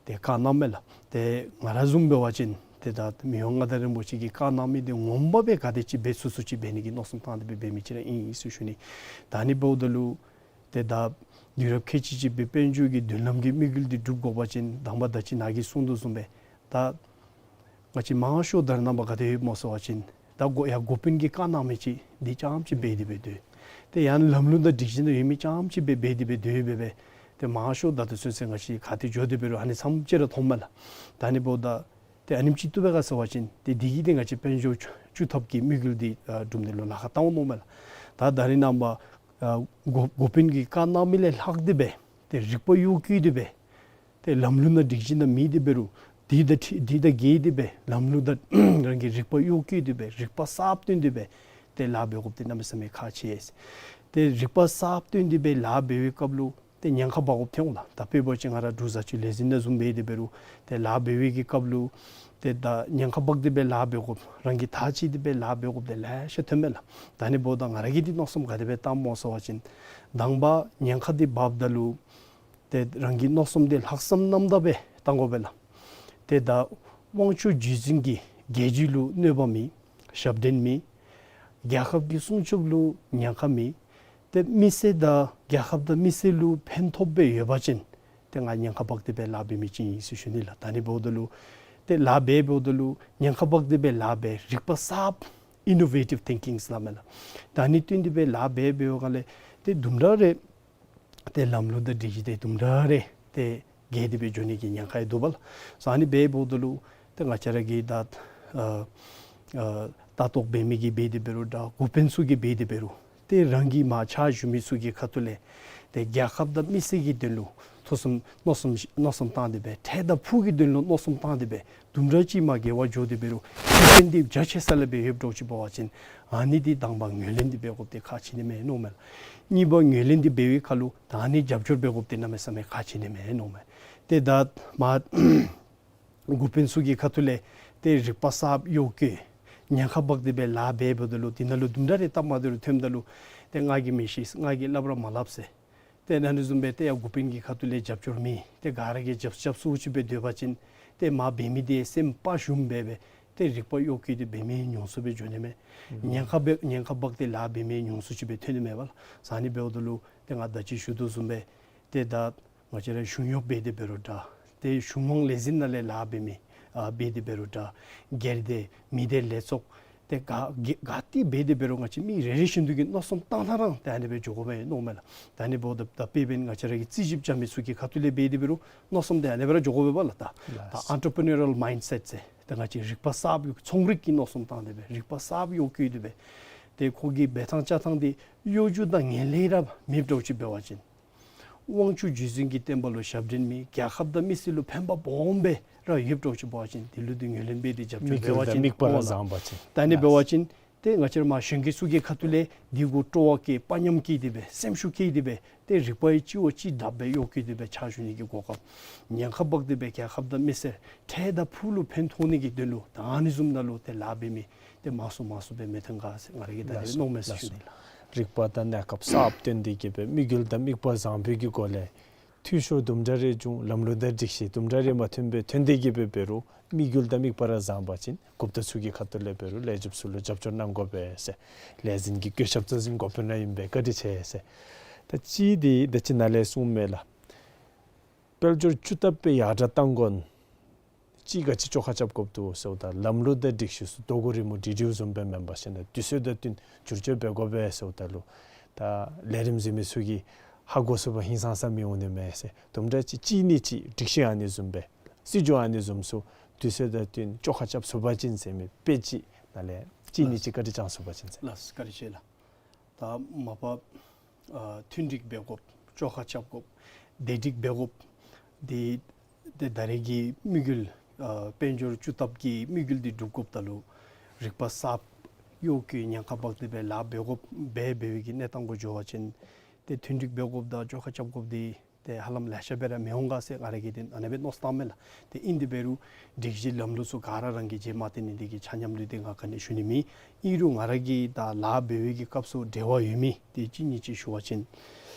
ཏེ་བཀའ་གནངམ་མས་ལགས། ཏེ་ང་ར་བཟུམ་འབད་བ་ཅིན་ཏེ་ད་མི་དབང་མངའ་བདག་རིན་པོ་ཆེ་གིས་བཀའ་གནང་མི་འདི་ངོ་མ་སྦེ་ག་དེ་ཅིག་འབད་ཚུགས་ཚུགས་ཅིག་འབད་ནི་གི་མནོ་བསམ་བཏང་སྟེ་སྦེ་འབད་མི་ཅིག་ར་ཨིན་ཟེར་ཞུ་ནི། ད་ཨ་ནི་འབདཝ་ད་ལུ་ཏེ་ད་དུས་རབས་ཁལ་གཅིག་གཅིག་པའི་དཔལ་འབྱོར་གྱི་མདུན་ལམ་གྱི་དམིགས་ཡུལ་འདི་འགྲུབ་དགོ་པ་ཅིན་དང་པ་ད་ཅི་ནཱ་གིས་གསུང་དོ་བཟུམ་སྦེ་ད་ང་བཅས་མང་ཤོས་ད་རེས་ནངས་པ་ག་དེ་ཡོདཔ་སྨོ་ཟེར་བ་ཅིན་ད་འགོ་ཡར་འགོ་དཔོན་གྱིས་བཀའ་གནང་མི་ཅིག་འདི་རྐྱངམ་ཅིག་འབད་དེ་སྦེ་སྡོད། ཏེ་ཡང་ལམ་ལུགས་དང་སྒྲིག་གཞི་ནང་ཡོད་མི་རྐྱངམ་ཅིག་སྦེ་འབད་དེ་སྦེ་སྡོད་སྦེ་སྦེ་ཏེ་མང་ཤོས་ད་ལྟོ་ཚུན་ཚོད་ང་བཅས་ག་ཏེ་འགྱོ་སྟེ་འབད་རུང་ཨ་ནི་ཙམ་ཅིག་ར་མཐོངམ་མས་ལགས། ད་ཨ་ནི་འབདཝ་ད་ཏེ་ཨ་ནེམ་ཅིག་བཏུབ་པས་ག་ཟེར་བ་ཅིན་ཏེ་འདི་གིས་ཏེ་ང་བཅས་དཔལ་འབྱོར་བཅུ་ཐབས་ཀྱི་དམིགས་ཡུལ་འདི་ཨ་འགྲུབ་ནི་ལུ་ལཱ་ཁག་བཏང་འོང་མནོཝ་མས་ལགས། ད་ད་རེས་ནངས་པ་ཨ་འགོ་འགོ་དཔོན་གྱིས་བཀའ་གནང་མི་ལས་ལྷག་སྟེ་སྦེ་ཏེ་རིག་པ་གཡོ་བཀོལ་ཏེ་སྦེ་ཏེ་ལམ་ལུགས་དང་སྒྲིག་གཞི་ནང་མེད་དེ་འབད་རུང་འདི་དང་འཁྲིལ་འདི་དང་འགལ་ཏེ་སྦེ་ལམ་ལུགས་དང་རང་གི་རིག་པ་གཡོ་བཀོལ་ཏེ་སྦེ་རིག་པ་གསརཔ་བཏོན་ཏེ་སྦེ་ཏེ་ལཱ་འབད་དགོཔ་འདི་གནམ་མེད་ས་མེད་ཁག་ཆེ། ཏེ་རིག་པ་གསརཔ་བཏོན་ཏེ་སྦེ་ལཱ་འབད་བའི་སྐབས་ལུ་ཏེ་ཉེན་ཁ་འབག་དགོཔ་ཐོན་འོང་ལགས། ད་དཔེ་འབད་བ་ཅིན་ང་ར་འབྲུག་བཟའ་སྤྱོད་ལས་འཛིན་ནང་བཟུམ་འབད་དེ་འབད་རུང་ཏེ་ལཱ་འབད་བའི་གི་སྐབས་ལུ་ཏེ་ད་ཉེན་ཁ་འབག་སྟེ་སྦེ་ལཱ་འབད་དགོཔ་རང་གིས་ཐག་བཅད་དེ་སྦེ་ལཱ་འབད་དགོཔ་འདི་ལེ་ཤ་ཐོན་མས་ལགས། ད་ཨ་ནི་འབདཝ་ད་ང་ར་གིས་འདི་མནོ་བསམ་ག་དེ་སྦེ་བཏངམ་སྨོ་ཟེར་བ་ཅིན་དང་པ་ཉེན་ཁ་འདི་འབགཔ་ད་ལུ་ཏེ་རང་གི་མནོ་བསམ་འདི་ལྷག་བསམ་རྣམ་དག་སྦེ་བཏང་དགོ་པས་ལགས། ཏེ་ད་དབང་ཕྱུག་རྗེ་བཙུན་གྱི་རྒྱལ་བརྒྱུད་ལུ་གནོད་པ་མེད། ཞབས་འདྲེན་མེད། རྒྱལ་ཁབ་ཀྱི་སྲུང་སྐྱོབ་ལུ་ཉེན་ཁ་མེད། ཏེ་མི་སེར་དང་རྒྱལ་ཁབ་དང་མི་སེར་ལུ་ཕན་ཐོགས་སྦེ་ཡོད་པ་ཅིན་ཏེ་ང་ཉེན་ཁ་འབག་སྟེ་སྦེ་ལཱ་འབད་མི་ཅིག་ཨིན་ཟེར་ཞུ་ནི་ལགས། ད་ཨ་ནི་འབདཝ་ད་ལུ་ཏེ་ལཱ་འབད་འབདཝ་ད་ལུ་ཉེན་ཁ་འབག་སྟེ་སྦེ་ལཱ་འབད་རིག་པ་གསརཔ་ཨིན་ནོ་ཝེ་ཊིབ་ཐིང་ཀིང་ཟེར་སླབ་མས་ལགས། ད་ཨ་ནི་བཏོན་ཏེ་སྦེ་ལཱ་འབད་འབདཝ་ག་ལས་ཏེ་དུམ་གྲ་རེ་ཏེ་ལམ་ལུགས་དང་སྒྲིག་གཞི་འདི་དུམ་གྲ་རེ་ཏེ་འགལ་ཏེ་སྦེ་འགྱོ་ནི་གི་ཉེན་ཁ་ཡང་འདུག་པ་ལགས། སོ་ཨ་ནི་འབདཝ་ད་ལུ་ཏེ་ང་བཅས་ར་གིས་ད་ཨ་ཨ་ལྟ་རྟོག་འབད་མི་གིས་འབད་དེ་འབད་རུང་འདྲ་འགོ་དཔོན་ཚུ་གིས་འབད་དེ་འབད་རུང་ཏེ་རང་གི་མར་ཕྱག་ཞུ་མི་ཚུ་གི་ཁ་ཐུག་ལས་ཏེ་རྒྱལ་ཁབ་དང་མི་སེར་གྱི་དོན་ལུ་ཐུགས་བསམ་མནོ་བསམ་མནོ་བསམ་བཏང་སྟེ་སྦེ་འཕྲལ་དང་ཕུགས་ཀྱི་དོན་ལུ་མནོ་བསམ་བཏང་སྟེ་སྦེ་དུམ་གྲ་ཅིག་མར་འགལ་བར་འགྱོ་སྟེ་འབད་རུང་ཤེས་ཅན་འདི་རྒྱ་ཆེ་ས་ལས་སྦེ་ཡོདཔ་འདྲཝ་ཅིག་འབད་བ་ཅིན་ཨ་ནི་འདི་དང་པ་ངོས་ལེན་འདི་འབད་དགོཔ་འདི་ཁག་ཆེ་ནི་མས་མནོཝ་མས། གཉིས་པ་ངོས་ལེན་འདི་འབད་བའི་ཁར་ལུ་ད་ཨ་ནི་རྒྱབ་སྐྱོར་འབད་དགོཔ་འདི་གནམ་མེད་ས་མེད་ཁག་ཆེ་ནི་མས་མནོཝ་མས། ཏེ་ད་མར་འགོ་དཔོན་ཚུ་གི་ཁ་ཐུག་ལས་ཏེ་རིག་པ་གསརཔ་གཡོ་བཀོལ་ཉེན་ཁ་འབག་སྟེ་སྦེ་ལཱ་འབད་འབདཝ་ད་ལུ་འདི་ནང་ལུ་དུམ་གྲ་རེ་སྟབས་མ་བདེཝ་རེ་ཐོནམ་ད་ལུ་ཏེ་ང་གིས་མི་ཤེས་ང་གིས་སླབ་ར་མ་སླབ་ཟེར། ཏེ་ཨ་ནི་བཟུམ་སྦེ་ཏེ་ཡར་འགོ་དཔོན་གྱི་ཁ་ཐུག་ལས་རྒྱབ་སྐྱོར་མེད། ཏེ་ག་ར་གིས་རྒྱབ་རྒྱབ་སུ་ཅིག་སྦེ་སྡོད་པ་ཅིན་ཏེ་མར་འབད་མི་འདི་སེམས་དཔའ་ཞུམ་སྦེ་སྦེ་ཏེ་རིག་པ་གཡོ་བཀོལ་ཏེ་འབད་མི་ཉུང་སུ་སྦེ་འགྱོ་ནི་མས། ཨུམ་ཉེན་ཁ་འབད་ཉེན་ཁ་འབག་སྟེ་ལཱ་འབད་མི་ཉུང་སུ་ཅིག་སྦེ་ཐོན་ནི་མས་པ་ལགས། སོ་ཨ་ནི་འབདཝ་ད་ལུ་ཏེ་ང་ད་ཅི་ཞུ་དོ་བཟུམ་སྦེ་ཏེ་ད་ང་བཅས་ར་གཞུང་གཡོག་འབད་དེ་འབད་རུང་འདྲ། ཏེ་གཞུང་མང་ལས་འཛིན་ནང་ལས་ལཱ་འབད་མི་ཨ་འབད་དེ་འབད་རུང་འདྲ། སྒེར་སྡེ་མི་སྡེ་ལས་ཚོགས་ཏེ་ག་ག་ག་ཏེ་འབད་དེ་འབད་རུང་ང་བཅས་མི་རེ་རེ་བཞིན་དུ་གི་མནོ་བསམ་བཏང་ཐངས་ར་ཏེ་ཨ་ནི་སྦེ་འགྱོ་དགོ་པས་མནོཝ་མས་ལགས། ད་ཨ་ནི་འབདཝ་ད་ད་དཔེ་འབད་ན་ང་བཅས་ར་གི་རྩིས་ཞིབ་རྐྱབ་མི་ཚུ་གི་ཁ་ཐུག་ལས་འབད་དེ་འབད་རུང་མནོ་བསམ་འདི་ཨ་ནི་སྦེ་ར་འགྱོ་དགོ་པས་པ་ལགས། ད་ད་ལགས། Entrepreneurial mindset ཟེར་ཏེ་ང་བཅས་རིག་པ་གསརཔ་ཚོང་རིག་གི་མནོ་བསམ་བཏང་སྟེ་སྦེ་རིག་པ་གསརཔ་གཡོ་བཀོལ་ཏེ་སྦེ་ཏེ་ཁོ་གི་འབད་ཐངས་བཅའ་ཐངས་འདི་གཡོ་སྒྱུ་དང་ངན་ལྷད་ར་མེདཔ་འདྲཝ་ཅིག་འབད་བ་ཅིན་དབང་ཕྱུག་རྗེ་བཙུན་གྱི་བསྟན་པ་ལུ་ཞབས་འདྲེན་མེད་རྒྱལ་ཁབ་དང་མི་སེར་ལུ་ཕན་པ་སྦོམ་སྦེ་ར་ཡོདཔ་འདྲཝ་ཅིག་འབད་བ་ཅིན་འདི་ལུ་འདི་ངོས་ལེན་འབད་དེ་རྒྱབ་སྐྱོར་དམིགས་ཡུལ་འབད་བ་དང་ཅིན་དམིགས་པ་ར་ཨོ་ལགས། བཟང་པ་ཅིན་ད་ཨ་ནི་འབད་བ་ཅིན་ཏེ་ང་བཅས་ར་མར་གཞོན་སྐྱེས་ཚུ་གི་ཁ་ཐུག་ལས་འདི་གུ་སྤྲོ་བ་བསྐྱེད་དཔའ་ཉམས་བསྐྱེད་དེ་སྦེ་སེམས་ཤུགས་བསྐྱེད་དེ་སྦེ་ཏེ་རིག་པ་ཡང་གཅིག་བ་གཅིག་དྲགཔ་སྦེ་གཡོ་བཀོལ་ཏེ་སྦེ་ཕྱག་ཞུ་ནི་གི་གོ་སྐབས། ཉེན་ཁ་འབག་སྟེ་སྦེ་རྒྱལ་ཁབ་དང་མི་སེར་འཕྲལ་དང་ཕུགས་ལུ་ཕན་ཐོགས་ནི་གི་དོན་ལུ་ད་ཨ་ནི་བཟུམ་ནང་ལུ་ཏེ་ལཱ་འབད་མི་ཏེ་མང་སུ་མང་སུ་སྦེ་མི་ཐོན་ག་ཟེར་ང་ར་གིས་ད་ལགས་རེས་སོ་མནོཝ་མས་ཟེར་ཞུ་ནི་ལགས། ལགས། རིག་པ་དང་གནས་སྐབས་གསརཔ་བཏོན་ཏེ་གི་སྦེ་དམིགས་ཡུལ་དང་དམིགས་པ་བཟང་པོའི་གི་སྒོ་ལས་འཐུས་ཤོར་དུམ་གྲ་རེ་བྱུང་ལམ་ལུགས་དང་སྒྲིག་གཞི་དུམ་གྲ་རེ་མ་མཐུན་པའི་ཐོན་ཏེ་གི་སྦེ་འབད་རུང་དམིགས་ཡུལ་དང་དམིགས་པ་ར་བཟང་པ་ཅིན་འགོ་དཔོན་ཚུ་གི་ཁ་ཐུག་ལས་འབད་རུང་ལས་བྱེདཔ་ཚུ་ལུ་རྒྱབ་སྐྱོར་གནང་དགོ་པས་ཟེར། ལས་འཛིན་གྱི་བཀོད་ཁྱབ་རྩ་འཛིན་འགོ་དཔོན་ར་ཨིན་པས། བཀའ་དྲིན་ཆེ་ཟེར། ད་ཅི་འདི་ད་ཅི་ནཱ་ལས་གསུངམ་མས་ལགས། དཔལ་འབྱོར་བཅུ་ཐབས་སྦེ་ཡར་དྲག་གཏང་དགོ་ན་ཅིག་ག་ཅི་བཅོ་ཁ་རྐྱབ་དགོཔ་འདུག་ཟེརཝ་ད་ལམ་ལུགས་དང་སྒྲིག་གཞི་ཚུ་རྡོ་གུ་རི་མོ་འབྲི་འབྲིཝ་བཟུམ་སྦེ་མེན་པར་ཞིན་ན་དུས་ཚོད་དང་བསྟུན་བསྒྱུར་བཅོས་འབད་དགོ་པས་ཟེརཝ་ད་ལུ་ད་ལས་རིམ་གཟིགས་མི་ཚུ་གིས་ཧ་གོ་ཚུགས་པ་ཧིང་སངས་ས་མི་འོང་ནི་མས་ཟེར། དུམ་གྲ་ཅིག་གཅིག་གཉིས་ཅིག་སྒྲིག་གཞི་ཨ་ནི་བཟུམ་སྦེ་སྲིད་བྱུས་ཨ་ནི་བཟུམ་ཚུ་ དུས་ཚོད་དང་བསྟུན་བཅོ་ཁ་རྐྱབ་ཚུགས་པ་ཅིན་ཟེར་མི་དཔེ་ཅིག་ནཱ་ལས་གཅིག་གཉིས་ཅིག་བཀའ་དྲིན་བསྐྱང་ཚུགས་པ་ཅིན་ཟེར། ལགས་བཀའ་དྲིན་ཆེ་ལགས། ད་མ་པ་ཨ་མཐུན་འགྲིག་འབད་དགོཔ་བཅོ་ཁ་རྐྱབ་དགོཔ་བདེ་སྒྲིག་འབད་དགོཔ་འདི་ཏེ་ད་རེས་ཀྱི་དམིགས་ཡུལ་ཨ་དཔལ་འབྱོར་སྤྱི་ཚོགས་ཀྱི་དམིགས་ཡུལ་འདི་སྒྲུབ་དགོཔ་ད་ལུ་རིག་པ་གསརཔ་གཡོ་སྒྱུའི་ཉེན་ཁ་འབག་སྟེ་སྦེ་ལཱ་འབད་དགོཔ་འབད་འབད་བའི་གི་གནས་སྟངས་གུ་འགྱོ་བ་ཅིན་ཏེ་མཐུན་འགྲིག་འབད་དགོཔ་དང་བཅོ་ཁ་རྐྱབ་དགོཔ་འདི་ཏེ་ཧ་ལམ་ལེ་ཤ་སྦེ་ར་མི་འོང་ག་ཟེར་ང་ར་གིས་ཏེ་ཨ་ནེ་སྦེ་མནོ་བསམ་བཏངམ་མས་ལགས། ཏེ་ཨིན་དེ་འབད་རུང་སྒྲིག་གཞི་ལམ་ལུགས་ཚུ་ག་ར་རང་གིས་མཇལ་མ་བལྟ་ནི་འདི་གིས་ཆ་མཉམ་ལུ་ཏེ་ང་ག་ནི་ཞུ་ནི་མེད། ཨིན་རུང་ང་ར་གིས་ད་ལཱ་འབད་བའི་གི་སྐབས་སུ་འབྲེལ་བ་ཡོད་མི་ཏེ་གཅིག་གཉིས་ཅིག་ཞུ་བ་ཅིན་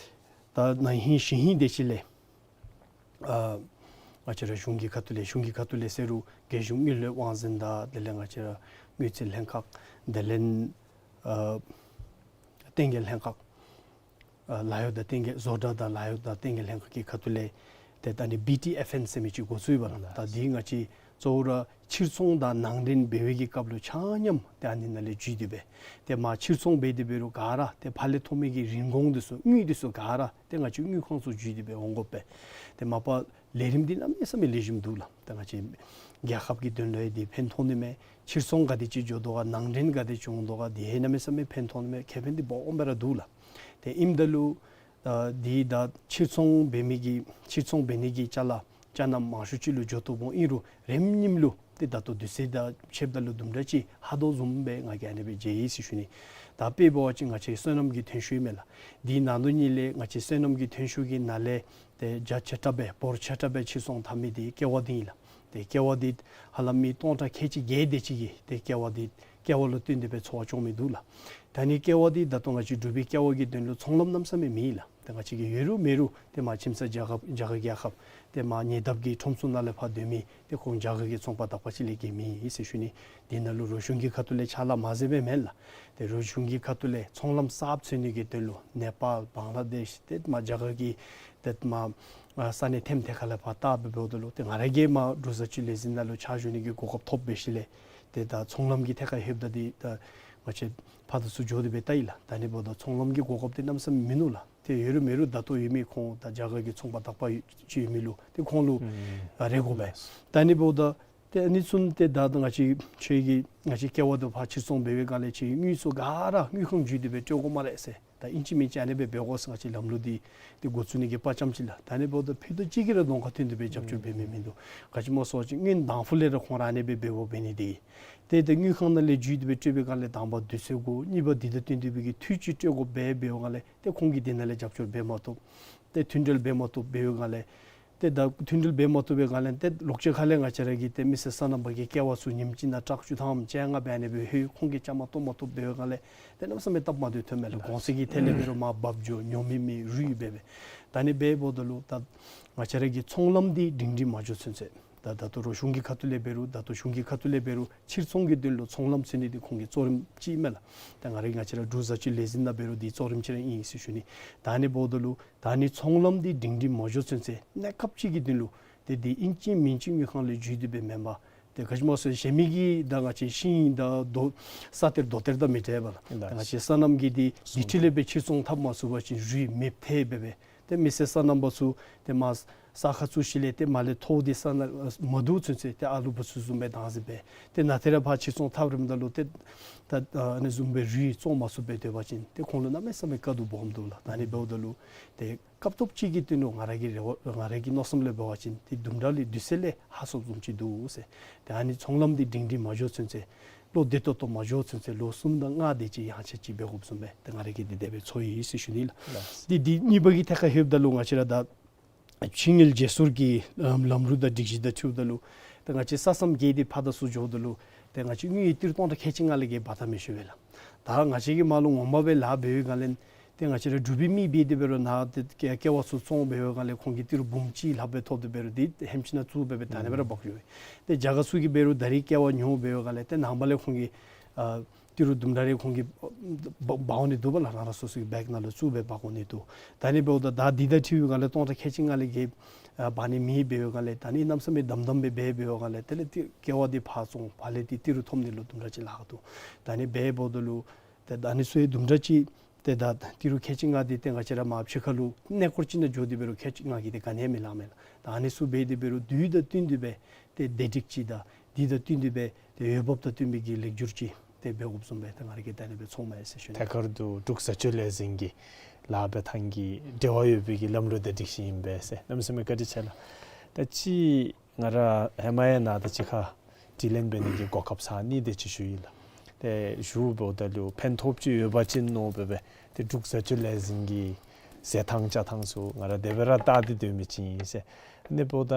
ད་ན་ཧིང་གཞེས་ཧིང་དེ་ཅིག་ལས་ཨ་ང་བཅས་ར་གཞུང་གི་ཁ་ཐུག་ལས་གཞུང་གི་ཁ་ཐུག་ལས་ཟེར་རུང་རྒྱལ་གཞུང་དངུལ་ལས་དབང་འཛིན་དང་དེ་ལས་ང་བཅས་ར་དངུལ་རྩིས་ལྷན་ཁག་དེ་ལས་ཨ་བསྟན་རྒྱས་ལྷན་ཁག་ཨ་ལཱ་གཡོག་དང་བསྟན་རྒྱས་བཟོ་གྲྭ་དང་ལཱ་གཡོག་དང་བསྟན་རྒྱས་ལྷན་ཁག་གི་ཁ་ཐུག་ལས་ཏེ་ད་ནི་བི་ཊི་ཨེཕ་ཨེན་ཟེར་མི་ཅིག་འགོ་བཙུགས་ཡོདཔ་ལགས། ད་འདི་ང་བཅས་གཙོ་བོ་ར་ཕྱིར་ཚོང་དང་ནང་འདྲེན་འབད་བའི་གི་སྐབས་ལུ་ཆ་མཉམ་ཏེ་ཨ་ནི་ནང་ལས་འཇུས་ཏེ་སྦེ་ཏེ་མ་ཕྱིར་ཚོང་འབད་དེ་འབད་རུང་ག་ར་ཏེ་ཕར་ལས་ཐོབ་མི་གི་རིན་གོང་འདི་ཚུ་དངུལ་འདི་ཚུ་ག་ར་ཏེ་ང་བཅས་དངུལ་ཁང་ཚུ་འཇུས་ཏེ་སྦེ་འོང་དགོ་པས། ཏེ་མ་པ་ལས་རིམ་འདི་གནམ་མེད་ས་མེད་ལེགས་ཤོམ་འདུག་ལགས། ད་ང་བཅས་རྒྱལ་ཁབ་ཀྱི་དོན་ལུ་ཡང་འདི་ཕན་ཐོགས་ནི་མས། ཕྱིར་ཚོང་ག་དེ་ཅིག་འགྱོ་དོ་ག་ནང་འདྲེན་ག་དེ་ཅིག་འོང་དོ་ག་འདི་ཡང་གནམ་མེད་ས་མེད་ཕན་ཐོགས་ནི་མས། ཁེ་ཕན་འདི་སྦོམ་སྦེ་ར་འདུག་ལགས། ཏེ་ཨིནམ་ད་ལུ་ཨ་འདི་ད་ཕྱིར་ཚོང་འབད་མི་གི་ཕྱིར་ཚོང་འབད་ནི་གི་ཅ་ལ་ཅ་ནམ་མང་ཤོས་ཅིག་ལུ་འགྱོ་བཏུབ་འོང་། ཨིན་རུང་རིམ་གཉིསམ་ལུ་ཏེ་ད་ལྟོ་དུས་ཚོད་དང་ཕྱདཔ་ད་ལུ་དུམ་གྲ་ཅིག་ཧ་དོ་བཟུམ་སྦེ་ང་གིས་ཨ་ནེ་སྦེ་མཇལ་ཡི་ཟེར་ཞུ་ནི། ད་དཔེ་འབད་བ་ཅིན་ང་བཅས་སོ་ནམ་གྱི་ཐོན་ཤུགས་ཨིན་མས་ལགས། འདི་ནང་དོན་ཉིད་ལས་ང་བཅས་སོ་ནམ་གྱི་ཐོན་ཤུགས་ཀྱི་ནང་ལས་ཏེ་རྒྱ་ཆེ་དྲགས་སྦེ་འབོར་ཆེ་དྲགས་སྦེ་ཕྱིར་ཚོང་འཐབ་མི་འདི་ཀེ་བ་འདི་ཨིན་ལགས། ཏེ་ཀེ་བ་འདི་ཧ་ལམ་མི་སྟོང་ཕྲག་ཁལ་གཅིག་བརྒྱད་དེ་ཅིག་གིས་ཏེ་ཀེ་བ་འདི་ཀེ་བ་ལུ་བརྟེན་ཏེ་སྦེ་འཚོ་བ་སྐྱོང་མི་འདུག་ལགས། ད་ནི་ཀེ་བ་འདི་ད་ལྟོ་ང་བཅས་འབྲུག་པའི་ཀེ་བ་གི་དོན་ལུ་ཚོང་ལམ་གནམ་མེད་ས་མེད་མེད་ལགས། ཏེ་ང་བཅས་ཀྱི་ཡོད་རུང་མེད་རུང་ཏེ་མ་ཁྱིམ་ཚང་རྒྱ་གར་རྒྱ་གར་རྒྱལ་ཁབ་ཏེ་མ་ཉེ་འདབས་ཀྱི་ཁྲོམ་ཚུ་ནང་ལས་ཕར་སྡོད་མི་ཏེ་ཁོང་རྒྱ་གར་གྱི་ཚོང་པ་དག་པ་ཅིག་ལས་བརྒལ་མེད་ཟེར་ཞུ་ནི། འདི་ནང་ལུ་རོགས་གཞུང་གི་ཁ་ཐུག་ལས་ཕྱག་ལཱ་མ་མཛད་པའི་མེན་ལགས། ཏེ་རོགས་གཞུང་གི་ཁ་ཐུག་ལས་ཚོང་ལམ་གསརཔ་འཚོལ་ནི་གི་དོན་ལུ་ནེ་པཱལ་བང་ལ་དེཤ་ཏེ་མ་རྒྱ་གར་གྱི་ཏེ་མ་ཨ་ས་གནས་ཐེམ་ཐེ་ཁ་ལས་ཕར་བལྟ་སྦེ་འབདཝ་ད་ལུ་ཏེ་ང་ར་གིས་མ་འབྲུག་བཟའ་སྤྱོད་ལས་འཛིན་ནང་ལུ་ཕྱག་ཞུ་ནི་གི་གོ་སྐབས་ཐོབ་པའི་ཤུལ་ལས་ཏེ་ད་ཚོང་ལམ་གྱི་ཐད་ཁར་ལྷོདཔ་ད་འདི་ད་ང་བཅས་ཕར་དང་ཚུར་འགྱོ་སྟེ་སྦེ་བལྟ་ཡི་ལགས། ད་ནི་འབདཝ་ད་ཚོང་ལམ་གྱི་གོ་སྐབས་འདི་གནམ་མེད་ས་མེད་མིན་ནུག་ལགས། ཏེ་ཡོད་རུང་མེད་རུང་ད་ལྟོ་ཡོད་མི་ཁོང་ད་རྒྱ་གར་གྱི་ཚོང་པ་དག་པ་ཅིག་ཡོད་མི་ལུ་ཏེ་ཁོང་ལུ་ཨ་རེ་དགོ་པས། ད་ནི་འབདཝ་ད་ཏེ་ཨ་ནི་ཚུ་ཏེ་ད་ད་ང་བཅས་ཁྱོད་ཀྱིས་ང་བཅས་ཀེ་བ་དེ་ཕར་ཕྱིར་ཚོང་འབད་བའི་སྒང་ལས་ཁྱོད་དངུལ་ཚུ་ག་ར་དངུལ་ཁང་འཇུས་ཏེ་སྦེ་སྤྲོད་དགོ་སྨ་རེ་ཟེར། ད་ཨིན་ཅི་མིན་ཅི་ཨ་ནེ་སྦེ་འབད་དགོ་ཟེར་ང་བཅས་ལམ་ལུགས་འདི་ཏེ་འགོ་བཙུགས་ནི་གི་དཔའ་བཅམ་ཅིག་ལགས། ད་ནི་འབདཝ་ད་ཕུད་རྡོག་གཅིག་གིས་ར་གདོང་ཁར་ཐོན་ཏེ་སྦེ་རྒྱབ་སྐྱོར་འབད་མི་མིན་འདུག། ག་ཅི་སྨོ་ཟེར་བ་ཅིན་སྔོན་དང་ཕུ་ལས་ར་ཁོང་ར་ཨ་ནེ་སྦེ་འབདཝ་འབད་ནི་འདི་ཏེ་ཏེ་དངུལ་ཁང་ནང་ལས་འཇུས་ཏེ་སྦེ་སྤྲོད་པའི་སྒང་ལས་དང་པ་དུས་ཚོད་དགོ། གཉིས་པ་འདི་དང་བསྟུན་ཏེ་སྦེ་གི་འཐུས་ཅིག་སྤྲོད་དགོཔ་སྦེ་འབདཝ་སྒང་ལས་ཏེ་ཁོང་གིས་འདི་ནང་ལས་རྒྱབ་སྐྱོར་འབད་མ་བཏུབ། ཏེ་མཐུན་འབྲེལ་འབད་མ་བཏུབ་འབདཝ་སྒང་ལས་ཏེ་ད་མཐུན་འབྲེལ་འབད་མ་བཏུབ་པའི་སྒང་ལས་ཏེ་ལོག་སྤྱོད་ཁ་ལས་ང་བཅས་ར་གི་ཏེ་མི་སེར་སོ་ནམ་པ་གི་ཀེ་བ་ཚུ་ཉིནམ་གཅིག་ནང་ཊཱག་བཅུ་ཐམ་བཅོ་ལྔ་འབད་ནི་སྦེ་ལྷོད། ཁོང་གིས་བཅའ་མར་གཏོགས་མ་བཏུབ་འབདཝ་སྒང་ལས་ཏེ་གནམ་མེད་ས་མེད་སྟབས་མ་བདེཝ་ཐོནམ་མས་ལགས། གོང་ཚད་ཀྱི་ཐད་ལས་འབད་རུང་མར་འབབ་འགྱོ། ཉོ་མི་མེད། རུལ་སྦེ་སྦེ། ད་ནི་འབདཝ་ད་ལུ་ད་ང་བཅས་ར་གི་ཚོང་ལམ་འདི་སྒྲིང་སྒྲིང་མ་འགྱོ་ཚུན་ཚོད་ད་ད་ལྟོ་རོགས་གཞུང་གི་ཁ་ཐུག་ལས་འབད་རུང་ད་ལྟོ་གཞུང་གི་ཁ་ཐུག་ལས་འབད་རུང་ཕྱིར་ཚོང་གི་དོན་ལུ་ཚོང་ལམ་འཚོལ་ནི་འདི་ཁོང་གི་གཙོ་རིམ་ཅིག་མས་ལགས། ད་ང་ར་གི་ང་བཅས་ར་འབྲུག་བཟའ་སྤྱོད་ལས་འཛིན་ནང་འབད་རུང་འདི་གཙོ་རིམ་ཅིག་ར་ཨིན་ཟེར་ཞུ་ནི། ད་ནི་འབདཝ་ད་ལུ་ད་ནི་ཚོང་ལམ་འདི་སྒྲིང་སྒྲིང་མ་འགྱོ་ཚུན་ཚོད་གནས་སྐབས་ཅིག་གི་དོན་ལུ་ཏེ་འདི་ཨིན་ཅི་མིན་ཅི་དངུལ་ཁང་ལས་འཇུས་ཏེ་སྦེ་མེན་པར་ཏེ་ག་ཅི་སྨོ་ཟེར་གཞན་མི་གི་ད་ང་བཅས་ཤིང་ད་རྡོ་ས་གཏེར་རྡོ་གཏེར་དང་མི་འདྲཝ་ལགས། ད་ང་བཅས་སོ་ནམ་གྱི་འདི་འདི་འཕྲོ་ལས་སྦེ་ཕྱིར་ཚོང་འཐབ་མ་ཚུགས་པ་ཅིན་རུལ་མེདཔ་ཐལ་སྦེ་སྦེ་ཏེ་མི་སེར་སོ་ནམ་པ་ཚུ་ཏེ་མར་ས་ཁར་བཙུགས་ཞིནམ་ལས་ཏེ་མར་ལས་ཐོག་འདི་ས་ནང་མ་བསྡུ་ཚུན་ཚོད་ཏེ་ཨ་ལུ་བུ་ཚུ་བཟུམ་སྦེ་བཏང་ཟེར་སྦེ་ཏེ་ནཱ་ཏེ་ར་ཕར་ཕྱིར་ཚོང་འཐབ་རནམ་ད་ལུ་ཏེ་ད་ཨ་ནི་བཟུམ་སྦེ་རུལ་བཙོང་མ་ཚུགསཔ་སྦེ་སྡོད་པ་ཅིན་ཏེ་ཁོང་ལུ་གནམ་མེད་ས་མེད་དཀའ་སྡུག་སྦོམ་འདུག་ལགས། ད་ནི་འབདཝ་ད་ལུ་ཏེ་སྐབས་ཐོབ་ཅིག་གི་དོན་ལུ་ང་ར་གི་རེ་བ་ང་ར་གི་མནོ་བསམ་ལས་འབད་བ་ཅིན་ཏེ་དུམ་གྲ་ལས་དུས་ཚོད་ལས་ཧ་སོངམ་བཟུམ་ཅིག་འདུག་ཟེར། ཏེ་ཨ་ནི་ཚོང་ལམ་འདི་སྒྲིང་སྒྲིང་མ་འགྱོ་ཚུན་ཚོད་བློ་བདེ་ཏོག་ཏོ་མ་འགྱོ་ཚུན་ཚོད་ལོ་གསུམ་དང་ལྔ་དེ་ཅིག་ཡང་ཆ་ཅིག་འབད་དགོཔ་བཟུམ་སྦེ་ཏེ་ང་ར་གིས་འདི་དེ་སྦེ་ཚོར་ཡི་ཟེར་ཞུ་ནི་ལགས། ལགས། འདི་འདི་གཉིས་པ་གི་ཐད་ཁར་ལྷོདཔ་ད་ལུ་ང་བཅས་ར་ད་ཕྱི་དངུལ་བརྗེ་སོར་གྱི་ལམ་ལམ་ལུགས་དང་སྒྲིག་གཞི་དང་འཁྲིལཝ་ད་ལུ་ཏེ་ང་བཅས་ས་མཚམས་བརྒལ་ཏེ་ཕར་དང་ཚུར་འགྱོཝ་ད་ལུ་ཏེ་ང་བཅས་དངུལ་གྱི་ཏི་རུ་སྟོང་ཕྲག་ཁལ་གཅིག་ལྔ་ལས་བརྒལ་འབག་ད་མི་ཆོག་པས་ལགས། ད་ང་བཅས་ཀྱིས་མར་ལུ་ངོ་མ་སྦེ་ལཱ་འབད་བའི་སྒང་ལས་ཏེ་ང་བཅས་ར་འབྲུག་པའི་མི་འབད་དེ་འབད་རུང་ནཱ་ཏེ་ཀེ་ཀེ་བ་ཚུ་བཙོང་འབད་བའི་སྒང་ལས་ཁོང་གིས་ཏི་རུ་འབུམ་གཅིག་ལྷགཔ་སྦེ་ཐོབ་སྟེ་འབད་རུང་འདི་ཧེམ་ཅིག་ནང་བཙུགས་སྦེ་སྦེ་ད་ཨ་ནི་སྦེ་ར་འབག་འགྱོ་བས། ཏེ་རྒྱ་གར་ཚུ་གིས་འབད་རུང་ད་རིས་ཀེ་བ་ཉོ་འབད་བའི་སྒང་ལས་ཏེ་ནངས་པ་ལས་ཁོང་གིས་ཨ་ཏི་རུ་དུམ་གྲ་རེ་ཁོང་གིས་འབག་འབག་འོང་ནི་འདུག་པ་ལགས། རང་རང་སོ་སོ་གི་བེག་ནང་ལུ་བཙུགས་སྦེ་འབག་འོང་ནི་འདུག། ད་ནི་འབདཝ་ད་ད་འདི་དང་འཁྲིལ་བའི་སྒང་ལས་སྟོང་ཕྲག་ཁལ་གཅིག་ལྔ་ལས་བརྒལ་ཨ་འབག་ནི་མེད་འབད་བའི་སྒང་ལས་ད་ནི་གནམ་མེད་ས་མེད་དམ་དམ་སྦེ་འབད་འབད་བའི་སྒང་ལས་དེ་ལས་ཏེ་ཀེ་བ་འདི་ཕར་བཙོང་ཕར་ལས་ཏེ་ཏི་རུ་ཐོབ་ནི་ལུ་དུམ་གྲ་ཅིག་ལཱ་ཁག་འདུག། ད་ནི་འབདཝ་ད་ལུ་ཏེ་ད་ཨ་ནི་ཚུ་ཡང་དུམ་གྲ་ཅིག་ཏེ་ད་ཏི་རུ་ཁལ་གཅིག་ལྔ་འདི་ཏེ་ང་བཅས་ར་མར་ཕྱི་ཁ་ལུ་གནས་སྐོར་ཅིག་ནང་འགྱོ་སྟེ་འབད་རུང་ཁལ་གཅིག་ལྔ་གིས་ཏེ་ག་ནི་ཡང་མི་ལང་མས་ལགས། ད་ཨ་ནི་ཚུ་འབད་དེ་འབད་རུང་དུས་དང་བསྟུན་ཏེ་སྦེ་ཏེ་བདེ་སྒྲིག་ཅིག་དང་ འདི་དང་བསྟུན་ཏེ་སྦེ་ཏེ་འོས་འབབ་དང་བསྟུན་པའི་གི་ལེགས་སྒྱུར་ཅིག་ཏེ་འབད་དགོཔ་བཟུམ་སྦེ་ད་ང་ར་གིས་ད་ཨ་ནི་སྦེ་ཚོརཝ་མས་ཟེར་ཞུ་ནི། ཐད་ཀར་དུ་འབྲུག་བཟའ་སྤྱོད་ལས་འཛིན་གྱི་ལཱ་འབད་ཐངས་ཀྱི་འབྲེལ་བ་ཡོད་པའི་གི་ལམ་ལུགས་དེ་སྒྲིག་བཞིན་ཨིན་པས་ཟེར། གནམ་མེད་ས་མེད་བཀའ་དྲིན་ཆེ་ལགས། ད་ཅི་ང་ར་ཧེ་མ་ཡང་ནཱ་དང་གཅིག་ཁར་དྲི་ལན་འབད་ནི་གི་གོ་སྐབས་ཚར་གཉིས་དེ་ཅིག་ཞུ་ཡི་ལགས། ཏེ་ཞུཝ་འབདཝ་ད་ལུ་ཕན་ཐོགས་ཅིག་ཡོད་པ་ཅིན་མནོ་སྦེ་སྦེ་ཏེ་འབྲུག་བཟའ་སྤྱོད་ལས་འཛིན་གྱི་ཟེར་ཐངས་བཅའ་ཐངས་ཚུ་ང་ར་དེ་སྦེ་ར་བལྟ་སྟེ་སྡོད་མི་ཅིག་ཨིན་ཟེར། ཨ་ནི་འབདཝ་ད་